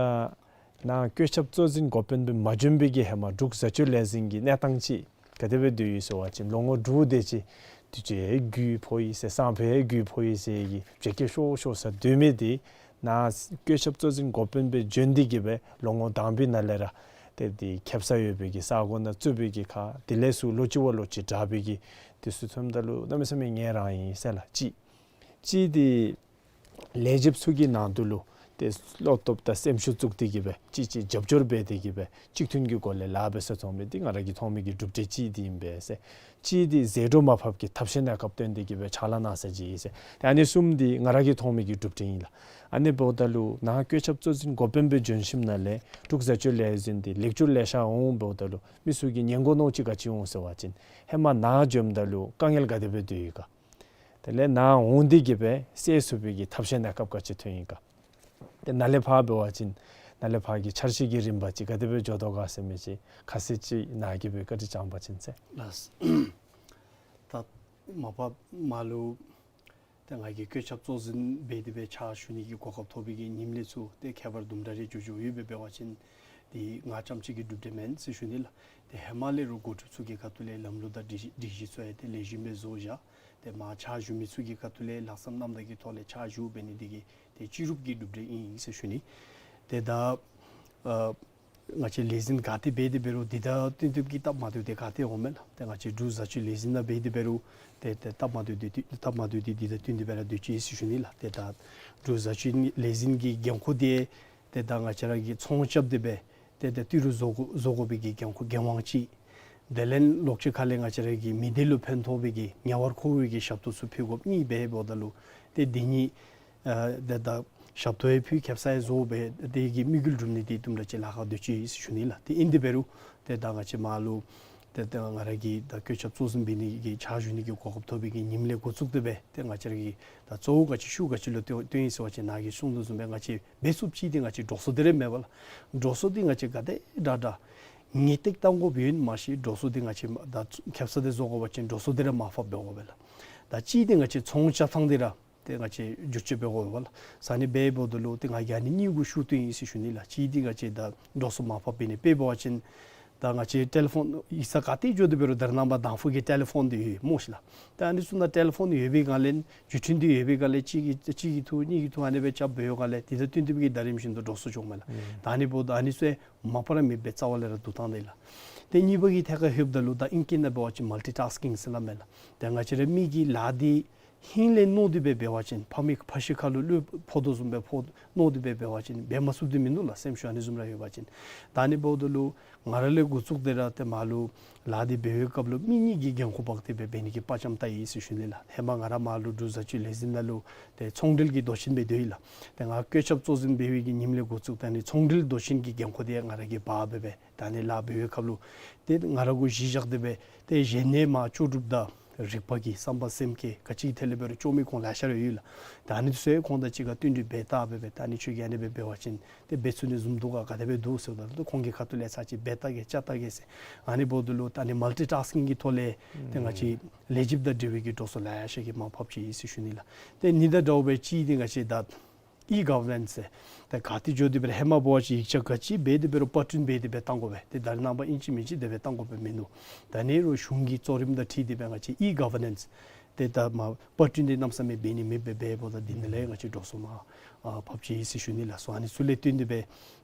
ནཱ་བཀོད་ཁྱབ་གཙོ་འཛིན་འགོ་དཔོན་སྦེ་མ་བྱོན་པའི་གི་ཧེ་མ་འབྲུག་བཟའ་སྤྱོད་ལས་འཛིན་གྱི་གནས་སྟངས་ཅིག་ག་དེ་སྦེ་སྡོད་ཡི་ཟེར་བ་ཅིན་ལོ་ངོ་དྲུག་དེ་ཅིག་དུས་ཅི་རྒུད་ཕོག་ཡི་ཟེར་སང་ཕོད་རྒུད་ཕོག་ཡི་ཟེར་གྱི་བྱེད་སྐད་ཤོར་ཤོར་ས་སྡོད་མི་དེ་ནཱ་བཀོད་ཁྱབ་གཙོ་འཛིན་འགོ་དཔོན་སྦེ་བྱོན་ཏེ་གི་སྦེ་ལོ་ངོ་དང་པའི་ནང་ལས་ར་ཏེ་དེ་ཁེབ་ས་ཡོད་པའི་གི་ས་གོ་ནང་བཙུགས་པའི་གི་ཁར་དེ་ལས་ཚུར་ལོག་ཅི་བ་ལོག་ཅི་དྲག་པའི་གི་དེ་ཚུ་ཐོནམ་ད་ལུ་གནམ་མེད་ས་མེད་ངལ་རངས་ཡི་ཟེར་ལགས། གཅིག་གཅིག་དེ་ལས་བྱེདཔ་ཚུ་གི་ནང་དུ་ལུ་ཏེ་བློ་སྟོབས་དང་སེམས་ཤུགས་བཙུགས་ཏེ་གི་སྦེ་གཅིག་གཅིག་རྒྱབ་སྐྱོར་འབད་དེ་གི་སྦེ་གཅིག་མཐུན་གྱི་སྒོ་ལས་ལཱ་འབད་ས་མཐོང་མི་དེ་ང་ར་གིས་མཐོང་མི་གི་གྲུབ་འབྲས་གཅིག་དེ་ཨིན་པས་ཟེར། གཅིག་དེ་ཟད་འགྲོ་མར་ཕབ་ཀྱི་ཐབས་ཤེས་གནས་སྐབས་བཏོན་ཏེ་གི་སྦེ་ཕྱག་ལཱ་གནང་ས་ཅིག་ཨིན་ཟེར། ཏེ་ཨ་ནི་གསུམ་དེ་ང་ར་གིས་མཐོང་མི་གི་གྲུབ་འབྲས་ཨིན་ལགས། ཨ་ནི་འབདཝ་ད་ལུ་ནཱ་བཀོད་ཁྱབ་གཙོ་འཛིན་འགོ་དཔོན་སྦེ་བྱོན་ཞིནམ་ལས་འབྲུག་བཟའ་སྤྱོད་ལས་འཛིན་དེ་ལེགས་བཅོས་ལེ་ཤ་འོང་འབདཝ་ད་ལུ་མི་ཚུ་གིས་ཉན་དགོ་མནོ་ཅིག་ག་ཅི་འོང་ཟེར་བ་ཅིན་ཧེ་མ་ནཱ་བྱོནམ་ད་ལུ་དཀའ་ངལ་ག་དེ་སྦེ་སྡོད་ཡི་ག། དེ་ལས་ནཱ་འོང་སྟེ་གི་སྦེ་སེལ་ཚུགས་པའི་གི་ཐབས་ཤེས་གནས་སྐབས་ག་ཅི་ཐོན་ཡི་ག། ཏེ་ནཱ་ལས་ཕར་འབད་བ་ཅིན་ནཱ་ལས་ཕར་གྱི་འཆར་གཞི་གི་རིམ་པ་ཅིག་ག་དེ་སྦེ་འགྱོ་དོ་ག་ཟེར་མི་ཅིག་ཁ་གསལ་ཅིག་ནཱ་གིས་སྦེ་བཀའ་དྲིན་བསྐྱང་པ་ཅིན་ཟེར། ལགས། ད་མ་པ་མར་ལུ་ཏེ་ང་གིས་བཀོད་ཁྱབ་གཙོ་འཛིན་འབད་དེ་སྦེ་ཕྱག་ཞུ་ནི་གི་གོ་སྐབས་ཐོབ་པའི་གི་ཉིནམ་ལས་ཚུར་ཏེ་ཁྱད་པར་དུམ་གྲ་རེ་འགྱོ་འགྱོཝ་ཡོད་པས། འབད་བ་ཅིན་དེ་ང་རྐྱངམ་གཅིག་གི་གྲུབ་འབྲས་མེན་ཟེར་ཞུ་ནི་ལགས། ཏེ་ཧེ་མ་ལས་ར་འགོ་ཁྲིདཔ་ཚུ་གི་ཁ་ཐུག་ལས་ལམ་ལུགས་དང་སྒྲིག་སྒྲིག་གཞི་ཚུ་ཡང་ཏེ་ལེགས་ཤོམ་སྦེ་བཟོ་བཞག། ཏེ་མར་ཕྱག་ཞུ་མི་ཚུ་གི་ཁ་ཐུག་ལས་ལྷག་བསམ་རྣམ་དག་གི་ཐོག་ལས་ཕྱག་ཞུ་འབད་ནི་དེ་གིས་ཏེ་སྤྱི་རུབ་ཀྱི་གྲུབ་འབྲས་ཨིན་ཟེར་ཞུ་ནི། ཏེ་ད་ཨ་ང་བཅས་ལས་འཛིན་ག་ཏེ་འབད་དེ་འབད་རུང་འདི་དང་བསྟུན་ཏེ་གི་སྟབས་མ་བདེཝ་དེ་ག་ཏེ་འོང་མས་ལགས། ཏེ་ང་བཅས་འབྲུག་བཟའ་སྤྱོད་ལས་འཛིན་ནང་འབད་དེ་འབད་རུང་ཏེ་ཏེ་སྟབས་མ་བདེཝ་དེ་སྟབས་མ་བདེཝ་དེ་འདི་དང་བསྟུན་ཏེ་སྦེ་ར་སྡོད་ཅི་ཟེར་ཞུ་ནི་ལགས། ཏེ་ད་འབྲུག་བཟའ་སྤྱོད་ལས་འཛིན་གྱི་འགན་ཁུར་དེ་ཏེ་ད་ང་བཅས་ར་གིས་ཚོང་རྐྱབ་སྟེ་སྦེ་ཏེ་ཏེ་ཏི་རུ་བཟོ་དགོ་བཟོ་དགོ་པའི་གི་འགན་ཁུར་འགན་དབང་ཅིག། དེ་ལས་ལོག་ཅིག་ཁ་ལས་ང་བཅས་ར་གི་མི་སྡེ་ལུ་ཕན་ཐོགས་པའི་གི་ཉེ་བར་མཁོ་བའི་གི་ཞབས་ཏོག་ཚུ་ཕུལ་དགོཔ་གཉིས་འབདཝ་ད་ལུ་ཏེ་འདི་གཉིས་ཨ་ཏེ་ད་ཞབས་ཏོག་ཡང་ཕུལ་ཁེབ་ས་ཡང་བཟོ་སྦེ་དེ་གི་དམིགས་ཡུལ་སྒྲུབ་ནི་དེ་དུམ་གྲ་ཅིག་ལཱ་ཁག་སྡོད་ཅི་ཟེར་ཞུ་ནི་ལགས། ཏེ་ཨིན་དེ་འབད་རུང་ཏེ་ད་ང་བཅས་མར་ལུ་ཏེ་ད་ང་ར་གིས་ད་བཀོད་ཁྱབ་གཙོ་འཛིན་འབད་ནི་གི་ཕྱག་ཞུ་ནི་གི་གོ་སྐབས་ཐོབ་པའི་གི་ཉིནམ་ལས་འགོ་བཙུགས་ཏེ་སྦེ་ཏེ་ང་བཅས་ར་གིས་ད་གཙོ་བོ་ག་ཅི་ཤུགས་ག་ཅི་ལུ་བཏོན་བཏོན་ཡི་ཟེར་བ་ཅིན་ནཱ་གིས་གསུང་དོ་བཟུམ་སྦེ་ང་བཅས་འབད་ཚུགསཔ་ཅིག་དེ་ང་བཅས་འགྲོ་སོང་དེ་ར་མེད་པས་ལགས། འགྲོ་སོང་དེ་ང་བཅས་ག་དེ་དྲག་དྲག་ངེས་ཏིག་བཏང་དགོཔ་ཡོད་མ་གཞི་འགྲོ་སོང་དེ་ང་བཅས་ད་ཁེབ་ས་དེ་བཟོ་དགོ་པ་ཅིན་འགྲོ་སོང་དེ་ར་མར་ཕབ་འབད་དགོ་པས་ལགས། ད་གཅིག་དེ་ང་བཅས་ཚོང་རྐྱབ་ཐངས་དེ་ར་ཏེ་ང་བཅས་བསྒྱུར་བཅོས་འབད་དགོ་པས་ལགས། ཟེར་ཨ་ནི་འབདཝ་ད་ལུ་ཏེ་ང་གིས་ཨ་ནི་གཉིས་གུ་ཤུགས་བཏོན་ཡི་ཟེར་ཞུ་ནི་ལགས། གཅིག་དེ་ང་བཅས་ད་འགྲོ་སོང་མར་ཕབ་འབད་ནི་དཔེ་འབད་བ་ཅིན་ད་ང་བཅས་ཊེ་ལི་ཕོན་ཡིག་ཚང་ག་ཏེ་འགྱོ་དེ་འབད་རུང་ད་རེས་ནངས་པ་དང་ཕུ་གི་ཊེ་ལི་ཕོན་དེ་ཡོད་སྨོ་ཤི་ལགས། ད་ཨ་ནི་ཚུ་ནང་ཊེ་ལི་ཕོན་ཡོད་པའི་སྒང་ལས་བརྒྱུད་འཕྲིན་དེ་ཡོད་པའི་སྒང་ལས་གཅིག་གིས་གཅིག་གི་ཐུག་གཉིས་ཀྱི་ཐུག་ཨ་ནི་སྦེ་རྐྱབ་འབད་བའི་སྒང་ལས་དེ་དང་བསྟུན་ཏེ་གི་ད་རིམ་བཞིན་དུ་འགྲོ་སོང་འགྱོཝ་མས་ལགས། ཨུམ། ད་ཨ་ནི་འབདཝ་ད་ཨ་ནི་ཚུ་མ་པ་ར་མེདཔ་སྦེ་རྩ་བ་ལས་ར་བསྡུ་བཏང་དེས་ལགས། ཏེ་གཉིས་པ་གི་ཐད་ཁར་ལྷོདཔ་ད་ལུ་ད་ཨིང་སྐད་ནང་འབད་བ་ཅིན་མལ་ཊི་ཊཱསི་ཀིང་ཟེར་སླབ་མས་ལགས། ཏེ་ང་བཅས་ར་མི་གིས་ལཱ་དེ་ཧིང་ལས་མནོ་སྟེ་སྦེ་འབད་བ་ཅིན་ཕ་མའི་ཕ་གཞིས་ཁ་ལུ་གླུད་ཕོག་དོ་བཟུམ་སྦེ་ཕོག་མནོ་སྟེ་སྦེ་འབད་བ་ཅིན་འབད་མ་ཚུགསཔ་དེ་མིན་འདུག་ལགས། སེམས་ཤུགས་ཨ་ནི་བཟུམ་ར་ཡོད་པ་ཅིན། ད་ཨ་ནི་འབདཝ་ད་ལུ་ང་ར་ལས་འགོ་བཙུགས་ཏེ་ར་ཏེ་མར་ལུ་ལཱ་དེ་འབད་བའི་སྐབས་ལུ་མི་གཉིས་ཀྱིས་འགན་ཁུར་འབག་སྟེ་སྦེ་འབད་ནི་གི་དཔའ་བཅམ་བཏང་ཡི་ཟེར་ཞུ་ནི་ལགས། ཧེ་མ་ང་ར་མར་ལུ་འབྲུག་བཟའ་སྤྱོད་ལས་འཛིན་ནང་ལུ་ཏེ་ཚོང་འབྲེལ་གྱི་མདོ་ཆེན་སྦེ་སྡོད་ཡི་ལགས། ཏེ་ང་བཀོད་ཁྱབ་གཙོ་འཛིན་འབད་བའི་གི་ཉིནམ་ལས་འགོ་བཙུགས་ཏེ་ཨ་ནི་ཚོང་འབྲེལ་མདོ་ཆེན་གྱི་འགན་ཁུར་དེ་ང་ར་གིས་འབག་སྦེ་སྦེ་ད་ཨ་ནི་ལཱ་འབད་བའི་སྐབས་ལུ་ཏེ་ང་ར་གུ་གཞི་བཞག་སྟེ་སྦེ་ཏེ་གཞན་ནཱ་མར་ལྕོགས་གྲུབ་དང་རིག་པ་གི་བསམ་པ་སེམས་བསྐྱེད་ག་ཅི་ཐད་ལས་འབད་རུང་ལྕོགས་མི་ཁོང་ལེ་ཤ་ར་ཡོད་ལགས། ད་ཨ་ནི་ཚུ་ཡང་ཁོང་དང་གཅིག་ཁར་བསྟུན་གྲོས་འབད་བལྟ་སྦེ་སྦེ་ད་ཨ་ནི་ཁྱོད་ཀྱིས་ཨ་ནི་སྦེ་འབད་བ་ཅིན་ཏེ་འབད་ཚུགས་ནི་བཟུམ་འདུག་ག་ག་དེ་སྦེ་འདུག་ཟེརཝ་ད་ལུ་ཁོང་གི་ཁ་ཐུག་ལས་ཚར་གཅིག་འབད་བལྟ་གེ་བཅའ་བལྟ་གེ་ཟེར། ཨ་ནི་འབདཝ་ད་ལུ་ད་ཨ་ནི་མལ་ཊི་ཊཱསི་ཀིང་གི་ཐོག་ལས་ཏེ་ང་བཅས་ལས་བྱེདཔ་དང་འབྲེལ་བའི་གི་འགྲོ་སོང་ལེ་ཤ་གིས་མར་ཕབ་ཅི་ཟེར་ཞུ་ནི་ལགས། ཏེ་ཨ་ནི་དང་འདྲཝ་སྦེ་གཅིག་ཏེ་ང་བཅས་ད་ཨི་གོ་ཝར་ནེནསི་ཟེར། ཏེ་ག་ཏེ་འགྱོ་དེ་འབད་རུང་ཧེ་མ་འབད་བ་ཅིན་ཡིག་ཆ་ག་ཅི་འབད་དེ་འབད་རུང་པར་སྐྲུན་འབད་དེ་སྦེ་བཏང་དགོ་པས། ཏེ་ད་རེས་ནངས་པ་ཨིན་ཅི་མིན་ཅི་དེ་སྦེ་བཏང་དགོཔ་མིན་འདུག། ད་ཨ་ནི་རུང་གཞུང་གི་གཙོ་རིམ་དང་འཁྲིལ་ཏེ་སྦེ་ང་བཅས་ཨི་གོ་ཝར་ནེནསི་ཏེ་ད་མར་པར་སྐྲུན་དེ་གནམ་མེད་ས་མེད་འབད་ནི་མེདཔ་སྦེ་འབདཝ་ད་འདི་ནང་ལས་ང་བཅས་འགྲོ་སོང་མར་ཨ་ཕབ་ཅི་ཟེར་ཞུ་ནི་ལགས། སོ་ཨ་ནི་ཚུ་ལས་བརྟེན་ཏེ་སྦེ་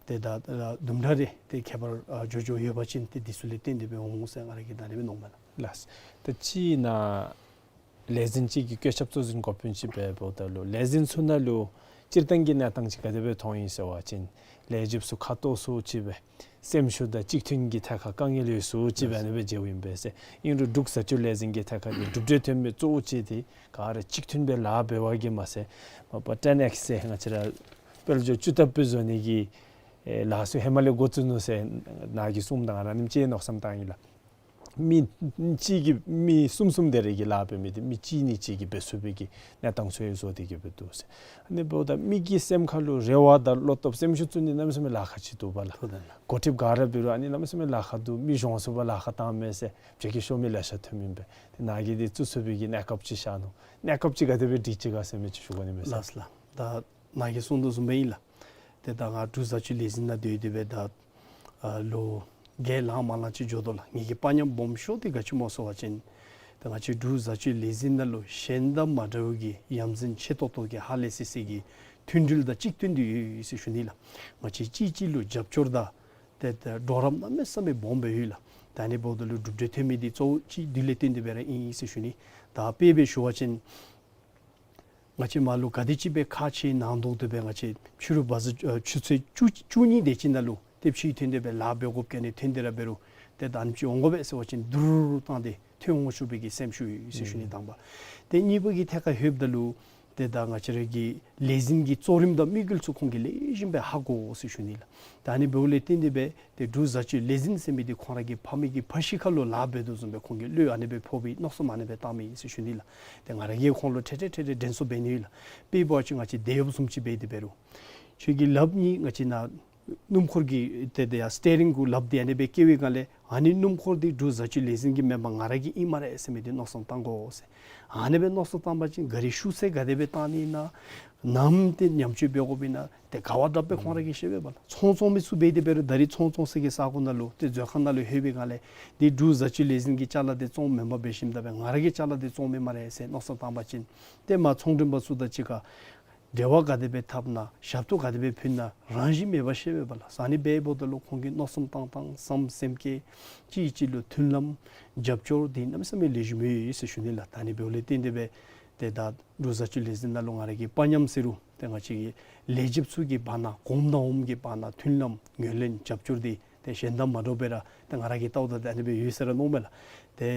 ཏེ་ད་ཨ་དུམ་གྲ་རེ་ཏེ་ཁྱད་པར་ཨ་འགྱོ་འགྱོཝ་ཡོད་པ་ཅིན་ཏེ་འདི་ཚུ་ལས་བརྟེན་ཏེ་སྦེ་འོང་ཟེར་ང་ར་གིས་ད་ཨ་ནི་སྦེ་མནོཝ་མས་ལགས། ལགས། ད་ཅི་ནཱ་ལས་འཛིན་ཅིག་གིས་བཀོད་ཁྱབ་གཙོ་འཛིན་འགོ་དཔོན་ཅིག་འབད་འབདཝ་ད་ལུ་ལས་འཛིན་ཚུ་ནང་ལུ་སྤྱིར་བཏང་གི་གནས་སྟངས་ཅིག་ག་དེ་སྦེ་མཐོང་ཡི་ཟེར་བ་ཅིན་ལས་བྱེདཔ་ཚུ་ཁ་སྟོང་སུ་ཅིག་སྦེ་སེམས་ཤུགས་དང་གཅིག་མཐུན་གྱི་ཐད་ཁར་དཀའ་ངལ་ཡོད་སུ་ཅིག་སྦེ་ཨ་ནི་སྦེ་མཇལཝ་ཨིན་པས་ཟེར། ཨིན་རུང་འབྲུག་བཟའ་སྤྱོད་ལས་འཛིན་གྱི་ཐད་ཁར་ཏེ་གྲུབ་འབྲས་ཐོན་མི་གཙོ་བོ་ཅིག་དེ་ག་ར་གཅིག་མཐུན་སྦེ་ལཱ་འབད་བ་གིས་མ་ཚད་མ་པ་ཊེན་ཨེགསི་ཟེར་ང་བཅས་ར་དཔལ་འབྱོར་བཅུ་ལྟབ་སྦེ་བཟོ་ནི་གི་ ཨེ་ལཱ་ཚུ་ཧེ་མ་ལས་འགོ་བཙུགས་ནུག་ཟེར་ནཱ་གིས་གསུངམ་ད་ང་ར་ཨ་ནེམ་ཅིག་མནོ་བསམ་བཏང་ཡི་ལགས། མི་གཅིག་གིས་མི་གསུམ་གསུམ་དེ་རེ་གིས་ལཱ་འབད་མི་འདི་མི་གཅིག་གཉིས་ཅིག་གིས་འབད་ཚུགས་པའི་གི་གནས་སྟངས་ཚུ་ཡང་བཟོ་སྟེ་གི་སྦེ་འདུག་ཟེར། ཨ་ནི་འབདཝ་ད་མི་གི་སེམས་ཁ་ལུ་རེ་བ་དང་བློ་སྟོབས་སེམས་ཤུགས་བཙུགས་ནི་གནམ་མེད་ས་མེད་ལཱ་ཁག་ཅིག་འདུག་པ་ལགས། འགོ་ཁྲིདཔ་ག་ར་འབད་རུང་ཨ་ནི་གནམ་མེད་ས་མེད་ལཱ་ཁག་འདུག། མི་གཞོན་སུ་འབད་ལཱ་ཁག་བཏང་མས་ཟེར་བྱེད་ཀྱི་ཤོར་མི་ལེ་ཤ་ཐོན་མི་འབད། ཏེ་ནཱ་གིས་འདི་བཙུགས་ཚུགས་པའི་གི་གནས་སྐབས་ཅིག་ཤར་ནུག། གནས་སྐབས་ཅིག་ག་དེ་སྦེ་སྒྲིག་ཅི་ག་ཟེར་མི་ཅིག་ཞུ་དགོ་ནི་མས་ཟེར། ལགས་ལགས། ད་ནཱ་གིས་གསུངས་དོ་བཟུམ་སྦེ་ཨིན་ལགས། ཏེ་ད་ང་འབྲུག་བཟའ་སྤྱོད་ལས་འཛིན་ནང་སྡོད་དེ་སྦེ་ད་ཨ་ལོ་བརྒྱད་ལང་མ་ལང་ཅིག་འགྱོ་དོ་ལགས། ངེ་གི་དཔའ་ཉམས་སྦོམ་ཤོས་འདི་ག་ཅི་སྨོ་ཟེར་བ་ཅིན་ད་ང་བཅས་འབྲུག་བཟའ་སྤྱོད་ལས་འཛིན་ནང་ལུ་གཞན་དང་མ་འདྲཝ་གི་ཡ་མཚན་ཆེ་ཏོག་ཏོ་གི་ཧ་ལས་སི་སི་གི་མཐུན་སྒྲིལ་དང་གཅིག་མཐུན་འདི་ཡོད་ཟེར་ཞུ་ནི་ལགས། ང་བཅས་གཅིག་གཅིག་ལུ་རྒྱབ་སྐྱོར་དང་ཏེ་ཏེ་གྲོགས་རམ་གནམ་མེད་ས་མེད་སྦོམ་སྦེ་ཡོད་ལགས། ད་ཨ་ནི་འབདཝ་ད་ལུ་གྲུབ་འབྲས་ཐོན་མི་འདི་གཙོ་བོ་གཅིག་འདི་ལས་བརྟེན་ཏེ་སྦེ་ར་ཨིན་ཟེར་ཞུ་ནི། ད་དཔེ་སྦེ་ཞུ་བ་ཅིན་ང་བཅས་མར་ལུ་ག་དེ་ཅིག་སྦེ་ཁག་ཆེ་ནང་དོག་ཏུ་སྦེ་ང་བཅས་ཕྱི་རུ་བ་ཟུར་ཨ་ཆུ་ཚོད་བཅུ་བཅུ་གཉིས་དེ་ཅིག་ནང་ལུ་ཏེ་ཕྱི་ཐོན་ཏེ་སྦེ་ལཱ་འབད་དགོཔ་ག་ནི་ཐོན་ཏེ་ར་འབད་རུང་ཏེ་ད་ཨ་ནེམ་ཅིག་འོང་དགོ་པས་ཟེར་བ་ཅིན་དུར་བཏང་སྟེ་ཐོན་འོང་ཚུགས་པའི་གི་སེམས་ཤུགས་ཡོད་ཟེར་ཞུ་ནི། དང་པ་ཏེ་གཉིས་པ་གི་ཐད་ཁར་ལྷོདཔ་ད་ལུ་ཏེ་ད་ང་བཅས་ར་གི་ལས་འཛིན་གྱི་གཙོ་རིམ་དང་དམིགས་ཡུལ་ཚུ་ཁོང་གིས་ལེགས་ཤོམ་སྦེ་ཧ་གོ་ཟེར་ཞུ་ནི་ལགས། ད་ཨ་ནི་འབདཝ་ལས་བརྟེན་ཏེ་སྦེ་ཏེ་འབྲུག་བཟའ་སྤྱོད་ལས་འཛིན་ཟེར་མི་འདི་ཁོང་ར་གི་ཕ་མེས་ཀྱི་ཕ་གཞིས་ཁ་ལུ་ལཱ་འབད་དོ་བཟུམ་སྦེ་ཁོང་གི་བློ་ཨ་ནི་སྦེ་ཕོག་པའི་མནོ་བསམ་ཨ་ནི་སྦེ་བཏང་མི་ཨིན་ཟེར་ཞུ་ནི་ལགས། ཏེ་ང་ར་གིས་ཁོང་ལུ་ཐེངས་ཐེངས་ཐེངས་ཐེངས་དྲན་གསོ་འབད་ནི་ཡོད་ལགས། དཔེ་འབད་བ་ཅིན་ང་བཅས་དེད་གཡོགཔ་བཟུམ་ཅིག་འབད་དེ་འབད་རུང་ཁྱོད་ཀྱི་ལགཔ་གཉིས་ང་བཅས་ནཱ་སྣུམ་འཁོར་གྱི་ཏེ་ཏེ་ཡ་སི་ཊི་ཡ་རིང་གུ་ལགཔ་འདི་ཨ་ནི་སྦེ་བཀལ་བའི་སྒང་ལས་ཨ་ནི་སྣུམ་འཁོར་འདི་འབྲུག་བཟའ་སྤྱོད་ལས་འཛིན་གྱི་མེན་པར་ང་ར་གི་ཨིན་སྨ་རེ་ཟེར་མི་འདི་མནོ་བསམ་བཏང་དགོ་ཟེར། ཨ་ནི་སྦེ་མནོ་བསམ་བཏང་པ་ཅིན་ག་རི་ཤུགས་ཚད་ག་དེ་སྦེ་བཏང་ནི་ཨིན་ན་ནམ་ཏེ་ཉམས་བཅོས་འབད་དགོཔ་ཨིན་ན་ཏེ་ག་བ་དྲགཔ་སྦེ་ཁོང་ར་གིས་ཤེས་པས་པ་ལགས། ཚོང་བཙོང་མི་ཚུ་འབད་དེ་འབད་རུང་ད་རིས་ཚོང་བཙོང་སའི་གི་ས་གོ་ནང་ལུ་ཏེ་མཛོད་ཁང་ནང་ལུ་ལྷོད་པའི་སྒང་ལས་འདི་འབྲུག་བཟའ་སྤྱོད་ལས་འཛིན་གྱི་ཅ་ལ་འདི་བཙོང་མེན་པར་འབད་ཞིནམ་ད་སྦེ་ང་ར་གི་ཅ་ལ་འདི་བཙོང་མི་སྨ་རེ་ཟེར་མནོ་བསམ་བཏང་པ་ཅིན་ཏེ་མར་ཚོང་མགྲོན་པ་ཚུ་དང་གཅིག་ཁར་འབྲེལ་བ་ག་དེ་སྦེ་འཐབ་ན་ཞབས་ཏོག་ག་དེ་སྦེ་ཕུལ་ན་རང་བཞིན་མེད་པར་ཤེས་པས་པ་ལགས། ཨ་ནི་འབདཝ་ད་ལུ་ཁོང་གི་མནོ་བསམ་བཏང་ཐངས་བསམ་སེམས་བསྐྱེད་གཅིག་གཅིག་ལུ་མཐུན་ལམ་རྒྱབ་སྐྱོར་འདི་གནམ་མེད་ས་མེད་ལེགས་ཤོམ་ཡོད་ཟེར་ཞུ་ནི་ལགས། ད་ཨ་ནི་འབདཝ་ལས་བརྟེན་ཏེ་སྦེ་ཏེ་ད་འབྲུག་བཟའ་སྤྱོད་ལས་འཛིན་ནང་ལུ་ང་ར་གི་དཔའ་ཉམས་ཟེར་རུང་ཏེ་ང་བཅས་ཀྱི་ལས་བྱེདཔ་ཚུ་གི་བར་ན་གོམ་དང་འོགམ་གྱི་བར་ན་མཐུན་ལམ་ངོས་ལེན་རྒྱབ་སྐྱོར་འདི་ཏེ་གཞན་དང་མ་འདྲཝ་སྦེ་ར་ཏེ་ང་ར་གིས་བལྟཝ་ད་ཏེ་ཨ་ནི་སྦེ་ཡོད་ཟེར་ར་མནོཝ་མས་ལགས། ཏེ་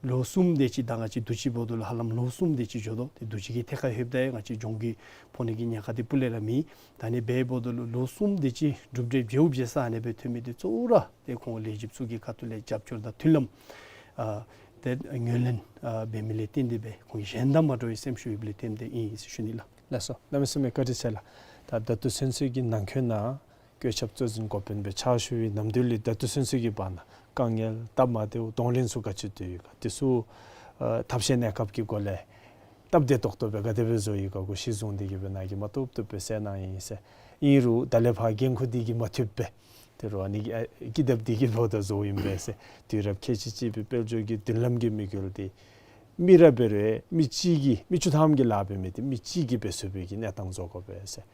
ལོ་གསུམ་དེ་ཅིག་ད་ང་བཅས་དུས་ཅི་འབདཝ་ད་ལུ་ཧ་ལམ་ལོ་གསུམ་དེ་ཅིག་འགྱོ་དོ། ཏེ་དུས་ཅི་གི་ཐད་ཁར་ལྷོདཔ་ད་ཡང་ང་བཅས་ལྗོངས་ཀྱི་ཕོག་ནི་གི་ཉེན་ཁ་འདི་སྤུ་ལས་ར་མེད། ད་ཨ་ནི་སྦེ་འབདཝ་ད་ལུ་ལོ་གསུམ་དེ་ཅིག་གྲུབ་འབྲས་བྱུང་བྱུང་ས་ཨ་ནི་སྦེ་ཐོན་མི་འདི་གཙོ་བོ་ར་ཏེ་ཁོང་ལས་བྱེདཔ་ཚུ་གི་ཁ་ཐུག་ལས་རྒྱབ་སྐྱོར་དང་མཐུན་ལམ་ཨ་ཏེ་ངོས་ལེན་ཨ་འབད་མི་ལས་བརྟེན་ཏེ་སྦེ་ཁོང་གཞན་དང་མ་འདྲ་བའི་སེམས་ཤུགས་ཡོདཔ་ལས་བརྟེན་ཏེ་ཨིན་ཟེར་ཞུ་ནི་ལགས། ལགས་སོ། གནམ་མེད་ས་མེད་བཀའ་དྲིན་ཆེ་ལགས། ད་ད་ལྟོ་ཚུན་ཚོད་ཀྱི་ནང་འཁོད་ནང་བཀོད་ཁྱབ་གཙོ་འཛིན་འགོ་དཔོན་སྦེ་ཕྱག་ཞུ་བའི་ནམ་དུས་ལས་ད་ལྟོ་ཚུན་ཚོད་ཀྱི་བར་ན་དཀའ་ངལ་སྟབས་མ་བདེཝ་གདོང་ལེན་ཚུ་ག་ཅི་བསྟོད་ཡོད་ག། དེ་ཚུ་ཨ་ཐབས་ཤེས་གནས་སྐབས་ཀྱི་སྒོ་ལས་སྟབས་བདེ་ཏོག་ཏོ་སྦེ་ག་དེ་སྦེ་བཟོ་ཡི་ག་གུ་གཞི་བཟུང་སྟེ་གི་སྦེ་ནཱ་གིས་མ་ཐུབ་ཐུབ་སྦེ་གསལ་གནང་ཡི་ཟེར། ཨིན་རུང་ད་ལས་ཕར་འགན་ཁུར་འདི་གིས་མ་ཐུབ་པས། དེ་རུང་ཨ་ནི་གི་ཨ་ཀི་དེབ་འདི་གིས་འབདཝ་ད་བཟོཝ་ཨིན་པས་ཟེར། དུས་རབས་ཁལ་གཅིག་གཅིག་པའི་དཔལ་འབྱོར་གྱི་མདུན་ལམ་གྱི་དམིགས་ཡུལ་འདི་མི་ར་འབད་རུང་མི་གཅིག་གིས་མི་བཅུ་ཐམ་གྱིས་ལཱ་འབད་མི་འདི་མི་གཅིག་གིས་འབད་ཚུགས་པའི་གི་གནས་སྟངས་བཟོ་དགོ་པས་ཟེར།